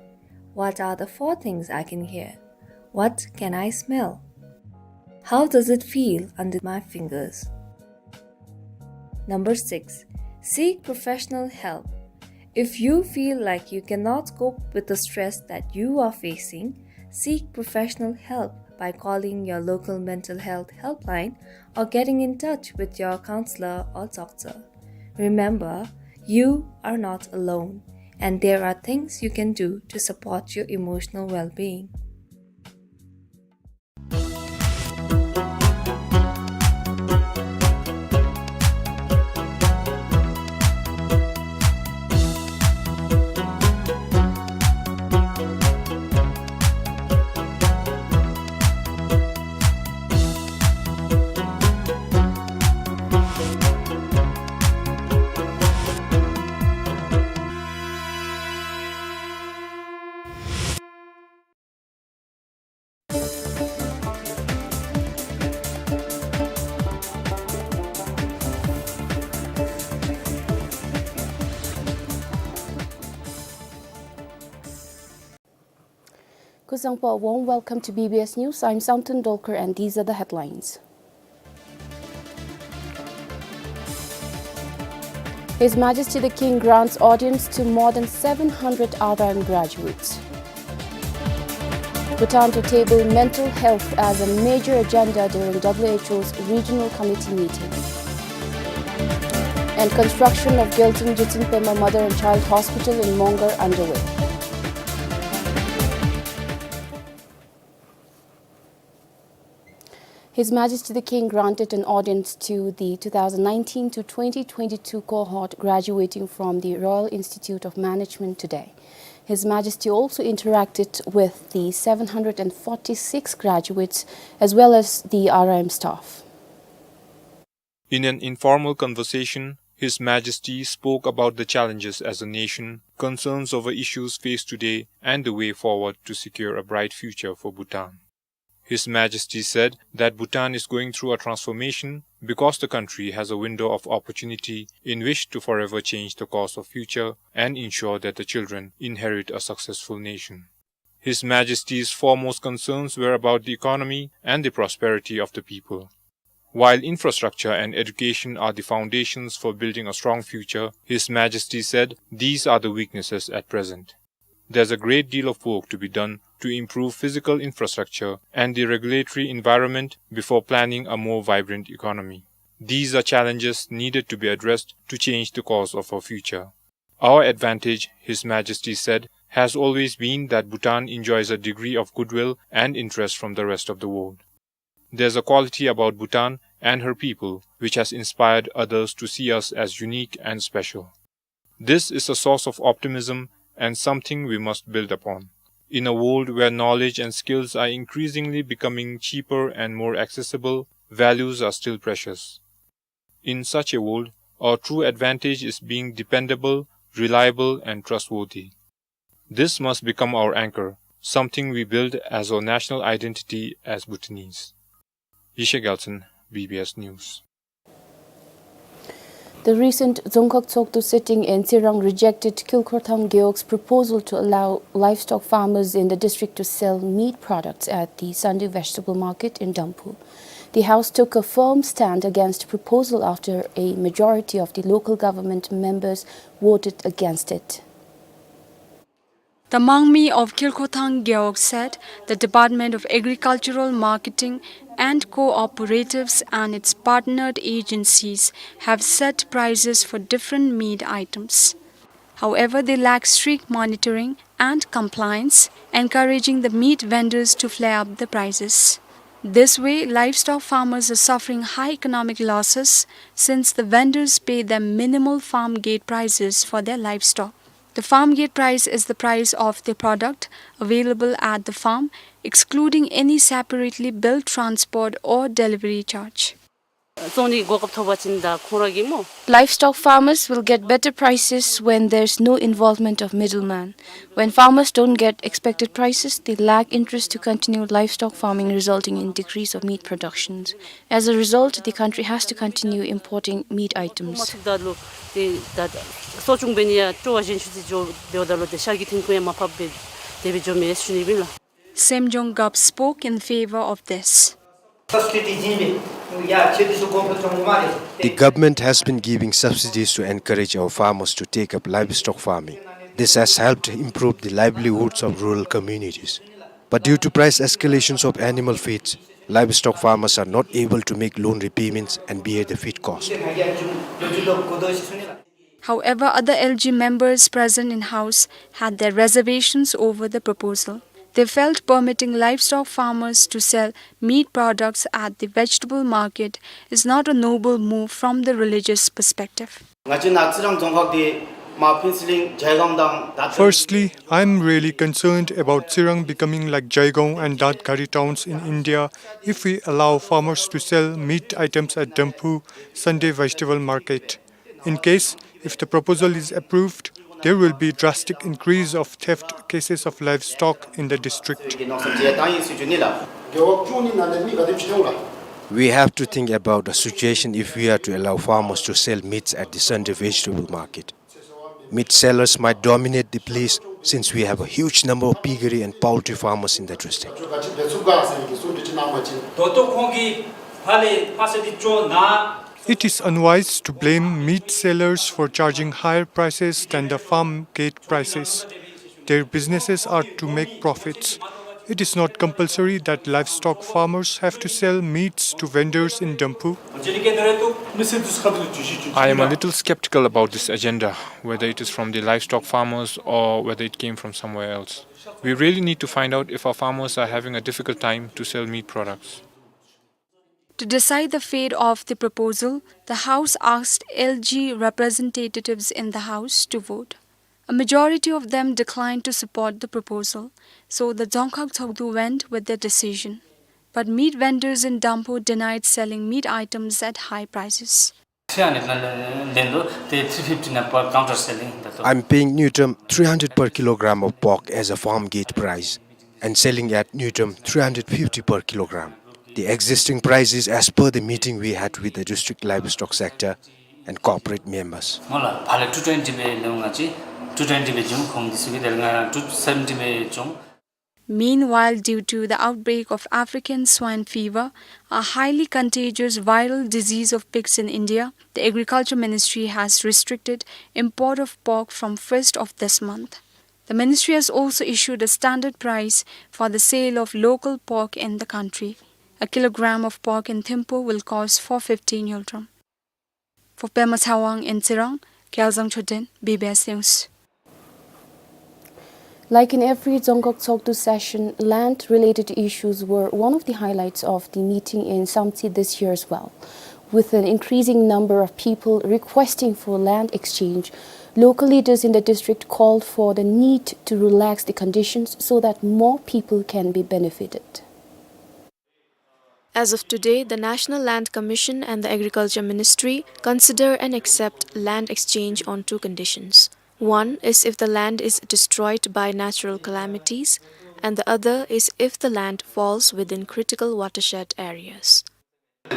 What are the four things I can hear? What can I smell? How does it feel under my fingers?" Number six, seek professional help. If you feel like you cannot cope with the stress that you are facing, seek professional help by calling your local mental health helpline or getting in touch with your counselor or doctor. Remember, you are not alone, and there are things you can do to support your emotional well-being. Kuzuzangpo, a warm welcome to B B S News. I'm Samten Dolkar, and these are the headlines. His Majesty the King grants audience to more than seven hundred R I M graduates. Bhutan to table mental health as a major agenda during W H O's regional committee meeting. And construction of Gyaltsuen Gyaltsuen Pema Mother and Child Hospital in Mongar underway. His Majesty the King granted an audience to the two thousand nineteen to twenty twenty-two cohort graduating from the Royal Institute of Management today. His Majesty also interacted with the seven hundred and forty-six graduates as well as the R I M staff. In an informal conversation, His Majesty spoke about the challenges as a nation, concerns over issues faced today, and the way forward to secure a bright future for Bhutan. His Majesty said that Bhutan is going through a transformation because the country has a window of opportunity in which to forever change the course of future and ensure that the children inherit a successful nation. His Majesty's foremost concerns were about the economy and the prosperity of the people. While infrastructure and education are the foundations for building a strong future, His Majesty said these are the weaknesses at present. There's a great deal of work to be done to improve physical infrastructure and the regulatory environment before planning a more vibrant economy. These are challenges needed to be addressed to change the course of our future. Our advantage, His Majesty said, has always been that Bhutan enjoys a degree of goodwill and interest from the rest of the world. There's a quality about Bhutan and her people which has inspired others to see us as unique and special. This is a source of optimism and something we must build upon. In a world where knowledge and skills are increasingly becoming cheaper and more accessible, values are still precious. In such a world, our true advantage is being dependable, reliable, and trustworthy. This must become our anchor, something we build as our national identity as Bhutanese. Yeshe Gyaltsuen, B B S News. The recent Dzongkhag Tshogdu sitting in Tsirang rejected Khilkhorthang Gewog's proposal to allow livestock farmers in the district to sell meat products at the Sunday vegetable market in Damphu. The House took a firm stand against the proposal after a majority of the local government members voted against it. The Mangmi of Khilkhorthang Gewog said the Department of Agricultural Marketing and Cooperatives and its partnered agencies have set prices for different meat items. However, they lack strict monitoring and compliance, encouraging the meat vendors to flare up the prices. This way, livestock farmers are suffering high economic losses since the vendors pay them minimal farm gate prices for their livestock. The farm gate price is the price of the product available at the farm, excluding any separately billed transport or delivery charge. བཙོང་ནི་གོ་སྐབས་ཐོབ་པ་ཅིན་ད་ཁོང་ར་གི་སྨོ། Livestock farmers will get better prices when there's no involvement of middleman. When farmers don't get expected prices, they lack interest to continue livestock farming, resulting in decrease of meat productions. As a result, the country has to continue importing meat items. ད་ལོ་དེ་ད་གསོ་སྐྱོང་འབད་ནི་ཡང་སྤྲོ་བ་གཞན་ཅིག་སྦེ་འགྱོ་དེ་བ་ད་ལོ་དེ་ཤ་གི་ཐོན་ཁུངས་ཡང་མ་ཕབ་པར་དེ་སྦེ་འགྱོ་མས་ཟེར་ཞུ་ནི་ཨིན་ལགས། Sem Jong Gap spoke in favor of this. The government has been giving subsidies to encourage our farmers to take up livestock farming. This has helped improve the livelihoods of rural communities. But due to price escalations of animal feeds, livestock farmers are not able to make loan repayments and bear the feed cost. However, other L G members present in House had their reservations over the proposal. They felt permitting livestock farmers to sell meat products at the vegetable market is not a noble move from the religious perspective. ང་བཅས་ནཱ་ཙི་རང་རྫོང་ཁག་འདི་མར་ཕུན་ཚོགས་གླིང་ཇའི་གོང་དང་ད་ལྟ། Firstly, I'm really concerned about Tsirang becoming like Jaigong and Dadgari towns in India if we allow farmers to sell meat items at Damphu Sunday vegetable market. In case, if the proposal is approved, there will be drastic increase of theft cases of livestock in the district. We have to think about the situation if we are to allow farmers to sell meats at the Sunday vegetable market. Meat sellers might dominate the place since we have a huge number of piggery and poultry farmers in the district. ད་ལྟོ་ཁོང་གིས་ཧ་ལས་ཕ་ས་འདི་བཅོ་ན། It is unwise to blame meat sellers for charging higher prices than the farm gate prices. Their businesses are to make profits. It is not compulsory that livestock farmers have to sell meats to vendors in Damphu. I am a little skeptical about this agenda, whether it is from the livestock farmers or whether it came from somewhere else. We really need to find out if our farmers are having a difficult time to sell meat products. To decide the fate of the proposal, the House asked L G representatives in the House to vote. A majority of them declined to support the proposal, so the Dzongkhag Tshogdu went with their decision. But meat vendors in Damphu denied selling meat items at high prices. I'm paying Newton three hundred per kilogram of pork as a farm gate price and selling at Newton three hundred fifty per kilogram. The existing price is as per the meeting we had with the district livestock sector and corporate members. Meanwhile, due to the outbreak of African swine fever, a highly contagious viral disease of pigs in India, the Agriculture Ministry has restricted import of pork from first of this month. The ministry has also issued a standard price for the sale of local pork in the country. A kilogram of pork in Thimphu will cost four fifty ngultrum. For Pema Tshawang in Tsirang, Kyaljang Choden, B B S News. Like in every Dzongkhag Tshogdu session, land-related issues were one of the highlights of the meeting in Samtse this year as well. With an increasing number of people requesting for land exchange, local leaders in the district called for the need to relax the conditions so that more people can be benefited. As of today, the National Land Commission and the Agriculture Ministry consider and accept land exchange on two conditions. One is if the land is destroyed by natural calamities, and the other is if the land falls within critical watershed areas. For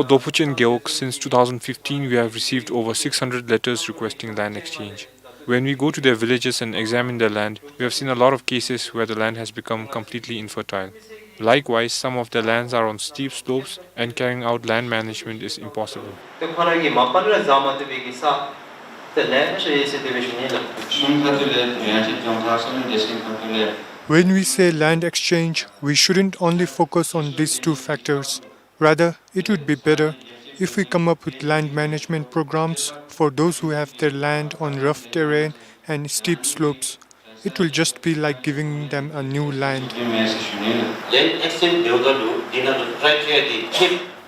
Dophuchen Gewog, since two thousand fifteen, we have received over six hundred letters requesting land exchange. When we go to their villages and examine their land, we have seen a lot of cases where the land has become completely infertile. Likewise, some of their lands are on steep slopes and carrying out land management is impossible. When we say land exchange, we shouldn't only focus on these two factors. Rather, it would be better if we come up with land management programs for those who have their land on rough terrain and steep slopes. It will just be like giving them a new land.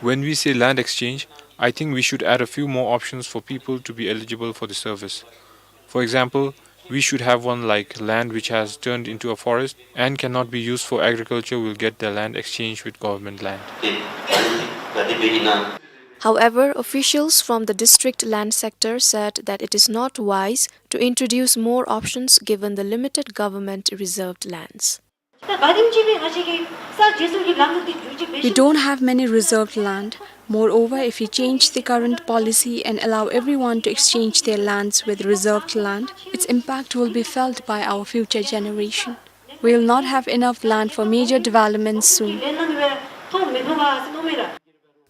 When we say land exchange, I think we should add a few more options for people to be eligible for the service. For example, we should have one like land which has turned into a forest and cannot be used for agriculture will get their land exchanged with government land. However, officials from the district land sector said that it is not wise to introduce more options given the limited government reserved lands. We don't have many reserved land. Moreover, if we change the current policy and allow everyone to exchange their lands with reserved land, its impact will be felt by our future generation. We will not have enough land for major developments soon.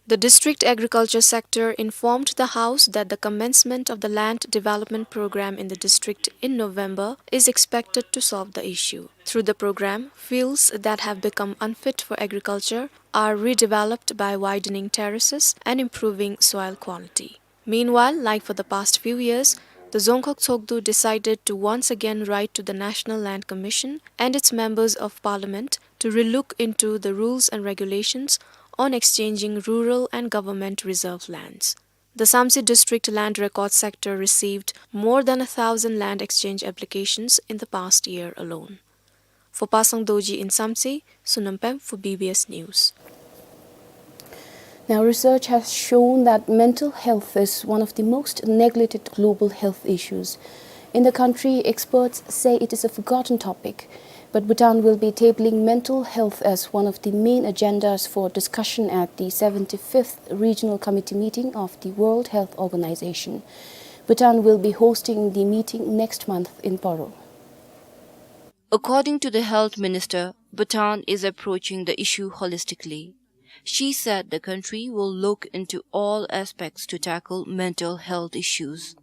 The district agriculture sector informed the House that the commencement of the land development program in the district in November is expected to solve the issue. Through the program, fields that have become unfit for agriculture are redeveloped by widening terraces and improving soil quality. Meanwhile, like for the past few years, the Dzongkhag Tshogdu decided to once again write to the National Land Commission and its members of parliament to relook into the rules and regulations on exchanging rural and government reserve lands. The Samtse district land record sector received more than a thousand land exchange applications in the past year alone. For Pasang Dorji in Samtse, Sonam Pem for B B S News. Now, research has shown that mental health is one of the most neglected global health issues. In the country, experts say it is a forgotten topic, but Bhutan will be tabling mental health as one of the main agendas for discussion at the seventy-fifth Regional Committee meeting of the World Health Organization. Bhutan will be hosting the meeting next month in Paro. According to the Health Minister, Bhutan is approaching the issue holistically. She said the country will look into all aspects to tackle mental health issues.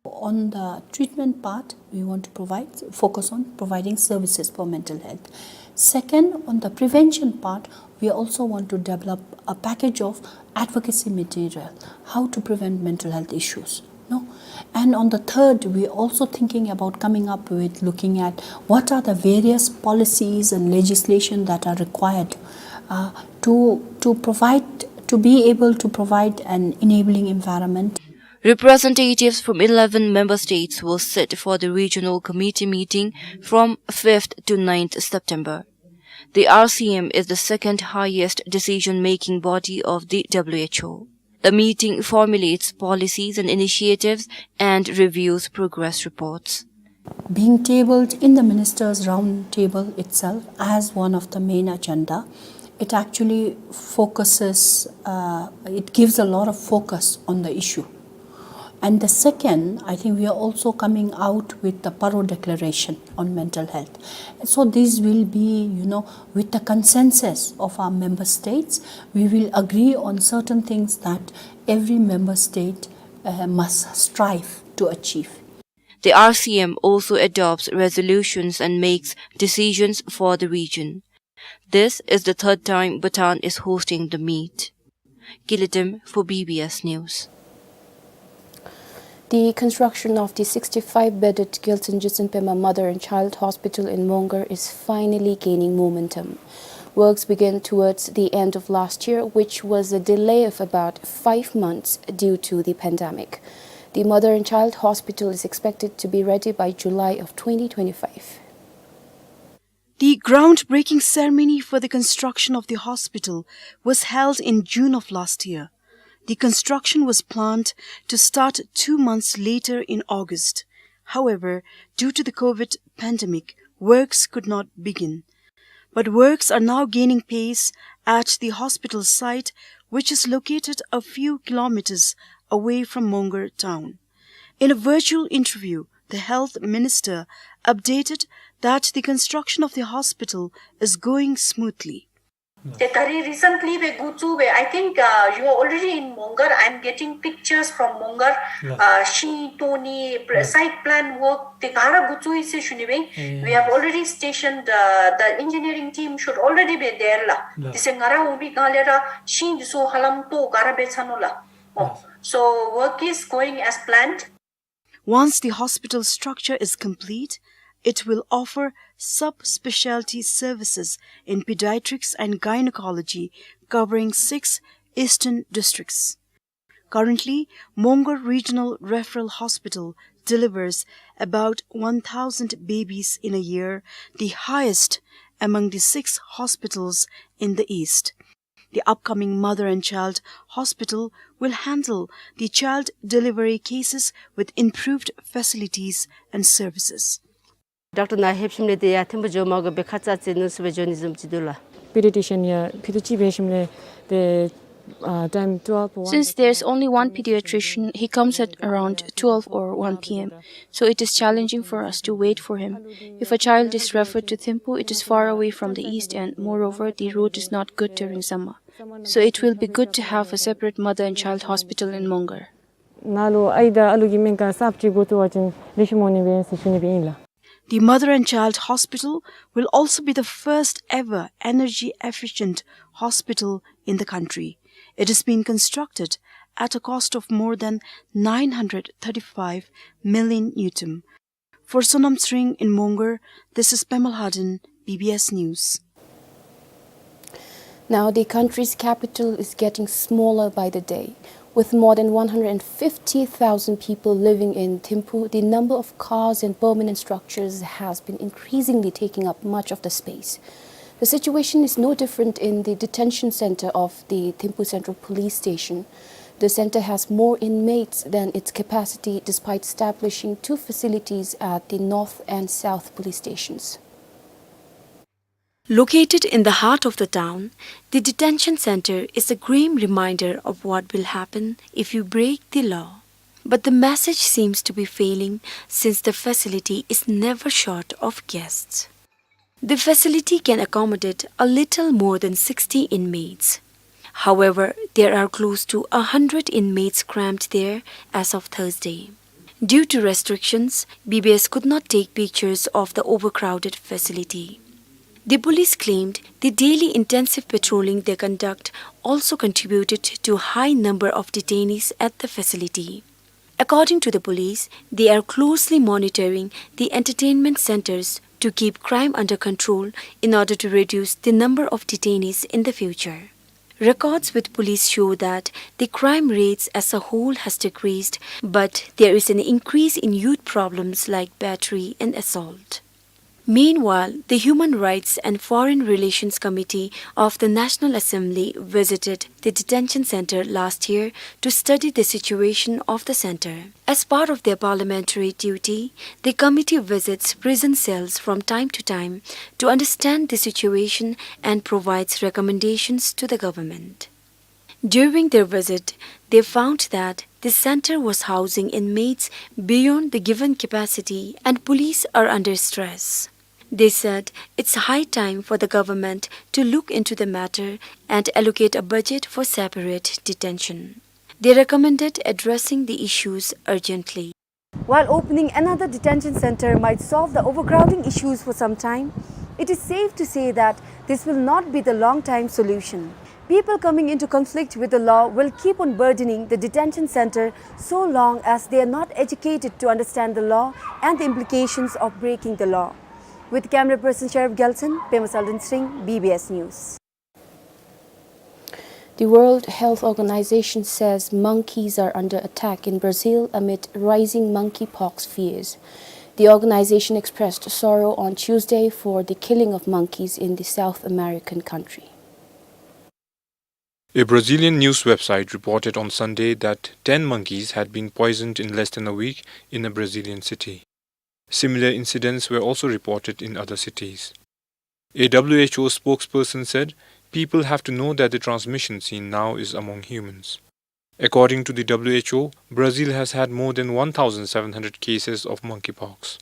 On the treatment part, we want to provide, focus on providing services for mental health. Second, on the prevention part, we also want to develop a package of advocacy material, how to prevent mental health issues. No? And on the third, we're also thinking about coming up with looking at what are the various policies and legislation that are required, uh, to, to provide, to be able to provide an enabling environment. Representatives from eleven member states will sit for the regional committee meeting from fifth to ninth September. The R C M is the second highest decision-making body of the W H O. The meeting formulates policies and initiatives and reviews progress reports. Being tabled in the Ministers' Round Table itself as one of the main agenda, it actually focuses, uh, it gives a lot of focus on the issue. And the second, I think we are also coming out with the Paro Declaration on mental health. So this will be, you know, with the consensus of our member states, we will agree on certain things that every member state, uh, must strive to achieve. The R C M also adopts resolutions and makes decisions for the region. This is the third time Bhutan is hosting the meet. Gilidem for B B S News. The construction of the sixty-five bedded Gyaltsuen Gyatsen Pema Mother and Child Hospital in Mongar is finally gaining momentum. Works began towards the end of last year, which was a delay of about five months due to the pandemic. The Mother and Child Hospital is expected to be ready by July of twenty twenty-five. The groundbreaking ceremony for the construction of the hospital was held in June of last year. The construction was planned to start two months later in August. However, due to the COVID pandemic, works could not begin. But works are now gaining pace at the hospital site, which is located a few kilometers away from Mongar town. In a virtual interview, the health minister updated that the construction of the hospital is going smoothly. ཏེ་ད་རེས་recently སྦེ་འགོ་བཙུགས་སྦེ། I think, uh, you are already in Mongar. I'm getting pictures from Mongar. ལགས། Uh, ཤིང་བཏོག་ནི་pl- ལགས། Site plan work དེ་ག་ར་འགོ་བཙུགས་ཡི་ཟེར་ཞུ་ནི་སྦེ། ཨེ། We have already stationed, uh, the engineering team should already be there ལགས། ལགས། དེ་ཚེ་ང་ར་འོང་མི་སྒང་ལས་ར་ཤིང་འདི་ཚུ་ཧ་ལམ་བཏོག་ག་ར་འབད་ཚར་ནུག་ལགས། ཨོ། ལགས། So work is going as planned. Once the hospital structure is complete, it will offer subspecialty services in pediatrics and gynecology, covering six eastern districts. Currently, Mongar Regional Referral Hospital delivers about one thousand babies in a year, the highest among the six hospitals in the east. The upcoming Mother and Child Hospital will handle the child delivery cases with improved facilities and services. Doctor ནཱ་ལྷོདཔ་ཞིནམ་ལས་ཏེ་ཡར་ཐིམ་ཕུ་འགྱོ་མ་དགོ་པར་ཁ་ཙ་ཙ་ནུ་སུ་སྦེ་འགྱོ་ནི་བཟུམ་ཅིག་འདུག་ལགས། Pediatrician ཡང་ཕུད་རྡོག་གཅིག་འབད་ཞིནམ་ལས་ཏེ་ཨ་time twelve or one. Since there's only one pediatrician, he comes at around twelve or one P M, so it is challenging for us to wait for him. If a child is referred to Thimphu, it is far away from the east, and moreover, the road is not good during summer. So it will be good to have a separate mother and child hospital in Mongar. ནཱ་ལུ་ཨའི་དང་ཨ་ལུ་གི་སྨན་ཁང་གསརཔ་ཅིག་འགོ་བཙུགས་པ་ཅིན་ལེགས་ཤོམ་འོང་ནི་སྦེ་ཟེར་ཞུ་ནི་སྦེ་ཨིན་ལགས། The Mother and Child Hospital will also be the first ever energy efficient hospital in the country. It has been constructed at a cost of more than nine hundred thirty-five million ngultrum. For Sonam Tsering in Mongar, this is Pema Lhaden, B B S News. Now, the country's capital is getting smaller by the day. With more than one hundred fifty thousand people living in Thimphu, the number of cars and permanent structures has been increasingly taking up much of the space. The situation is no different in the detention center of the Thimphu Central Police Station. The center has more inmates than its capacity, despite establishing two facilities at the North and South police stations. Located in the heart of the town, the detention center is a grim reminder of what will happen if you break the law. But the message seems to be failing, since the facility is never short of guests. The facility can accommodate a little more than sixty inmates. However, there are close to a hundred inmates cramped there as of Thursday. Due to restrictions, B B S could not take pictures of the overcrowded facility. The police claimed the daily intensive patrolling they conduct also contributed to high number of detainees at the facility. According to the police, they are closely monitoring the entertainment centers to keep crime under control in order to reduce the number of detainees in the future. Records with police show that the crime rates as a whole has decreased, but there is an increase in youth problems like battery and assault. Meanwhile, the Human Rights and Foreign Relations Committee of the National Assembly visited the detention center last year to study the situation of the center. As part of their parliamentary duty, the committee visits prison cells from time to time to understand the situation and provides recommendations to the government. During their visit, they found that the center was housing inmates beyond the given capacity and police are under stress. They said it's high time for the government to look into the matter and allocate a budget for separate detention. They recommended addressing the issues urgently. While opening another detention center might solve the overcrowding issues for some time, it is safe to say that this will not be the long-time solution. People coming into conflict with the law will keep on burdening the detention center so long as they are not educated to understand the law and the implications of breaking the law. With camera person Sharif Gelson, Pema Saldon Singh, B B S News. The World Health Organization says monkeys are under attack in Brazil amid rising monkeypox fears. The organization expressed sorrow on Tuesday for the killing of monkeys in the South American country. A Brazilian news website reported on Sunday that ten monkeys had been poisoned in less than a week in a Brazilian city. Similar incidents were also reported in other cities. A W H O spokesperson said people have to know that the transmission seen now is among humans. According to the W H O, Brazil has had more than one thousand seven hundred cases of monkeypox.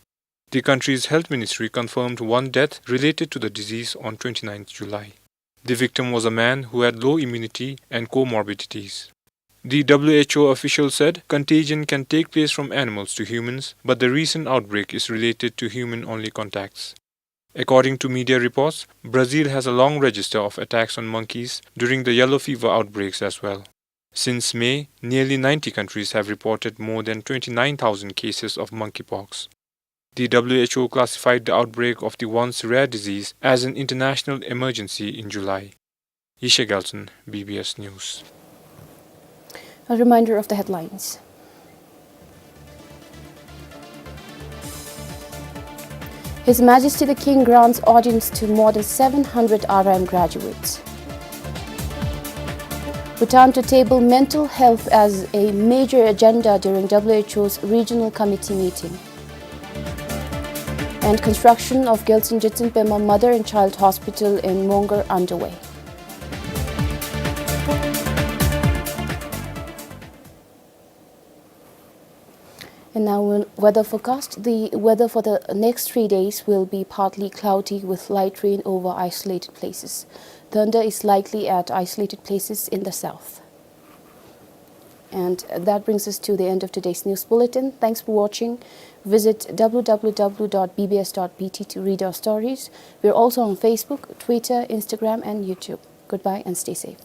The country's health ministry confirmed one death related to the disease on twenty-ninth July. The victim was a man who had low immunity and comorbidities. The W H O official said contagion can take place from animals to humans, but the recent outbreak is related to human-only contacts. According to media reports, Brazil has a long register of attacks on monkeys during the yellow fever outbreaks as well. Since May, nearly ninety countries have reported more than twenty-nine thousand cases of monkeypox. The W H O classified the outbreak of the once rare disease as an international emergency in July. Yishe Gelson, B B S News. A reminder of the headlines. His Majesty the King grants audience to more than seven hundred R I M graduates. Bhutan to table mental health as a major agenda during W H O's regional committee meeting. And construction of Gyaltsuen Jetsun Pema Mother and Child Hospital in Mongar underway. And now, we-, weather forecast. The weather for the next three days will be partly cloudy with light rain over isolated places. Thunder is likely at isolated places in the south. And that brings us to the end of today's news bulletin. Thanks for watching. Visit W W W dot B B S dot B T to read our stories. We're also on Facebook, Twitter, Instagram, and YouTube. Goodbye and stay safe.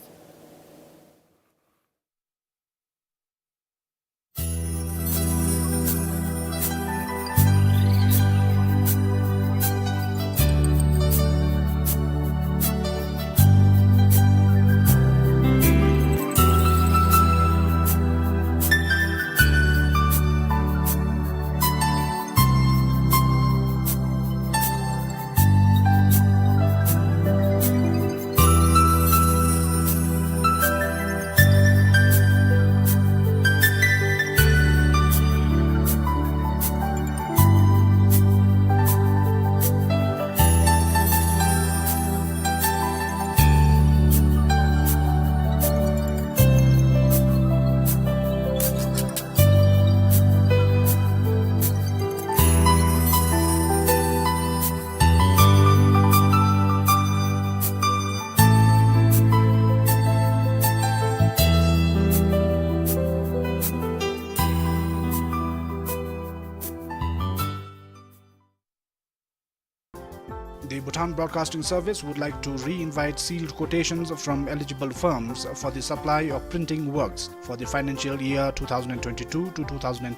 The Bhutan Broadcasting Service would like to re-invite sealed quotations from eligible firms for the supply of printing works for the financial year two thousand twenty-two to two thousand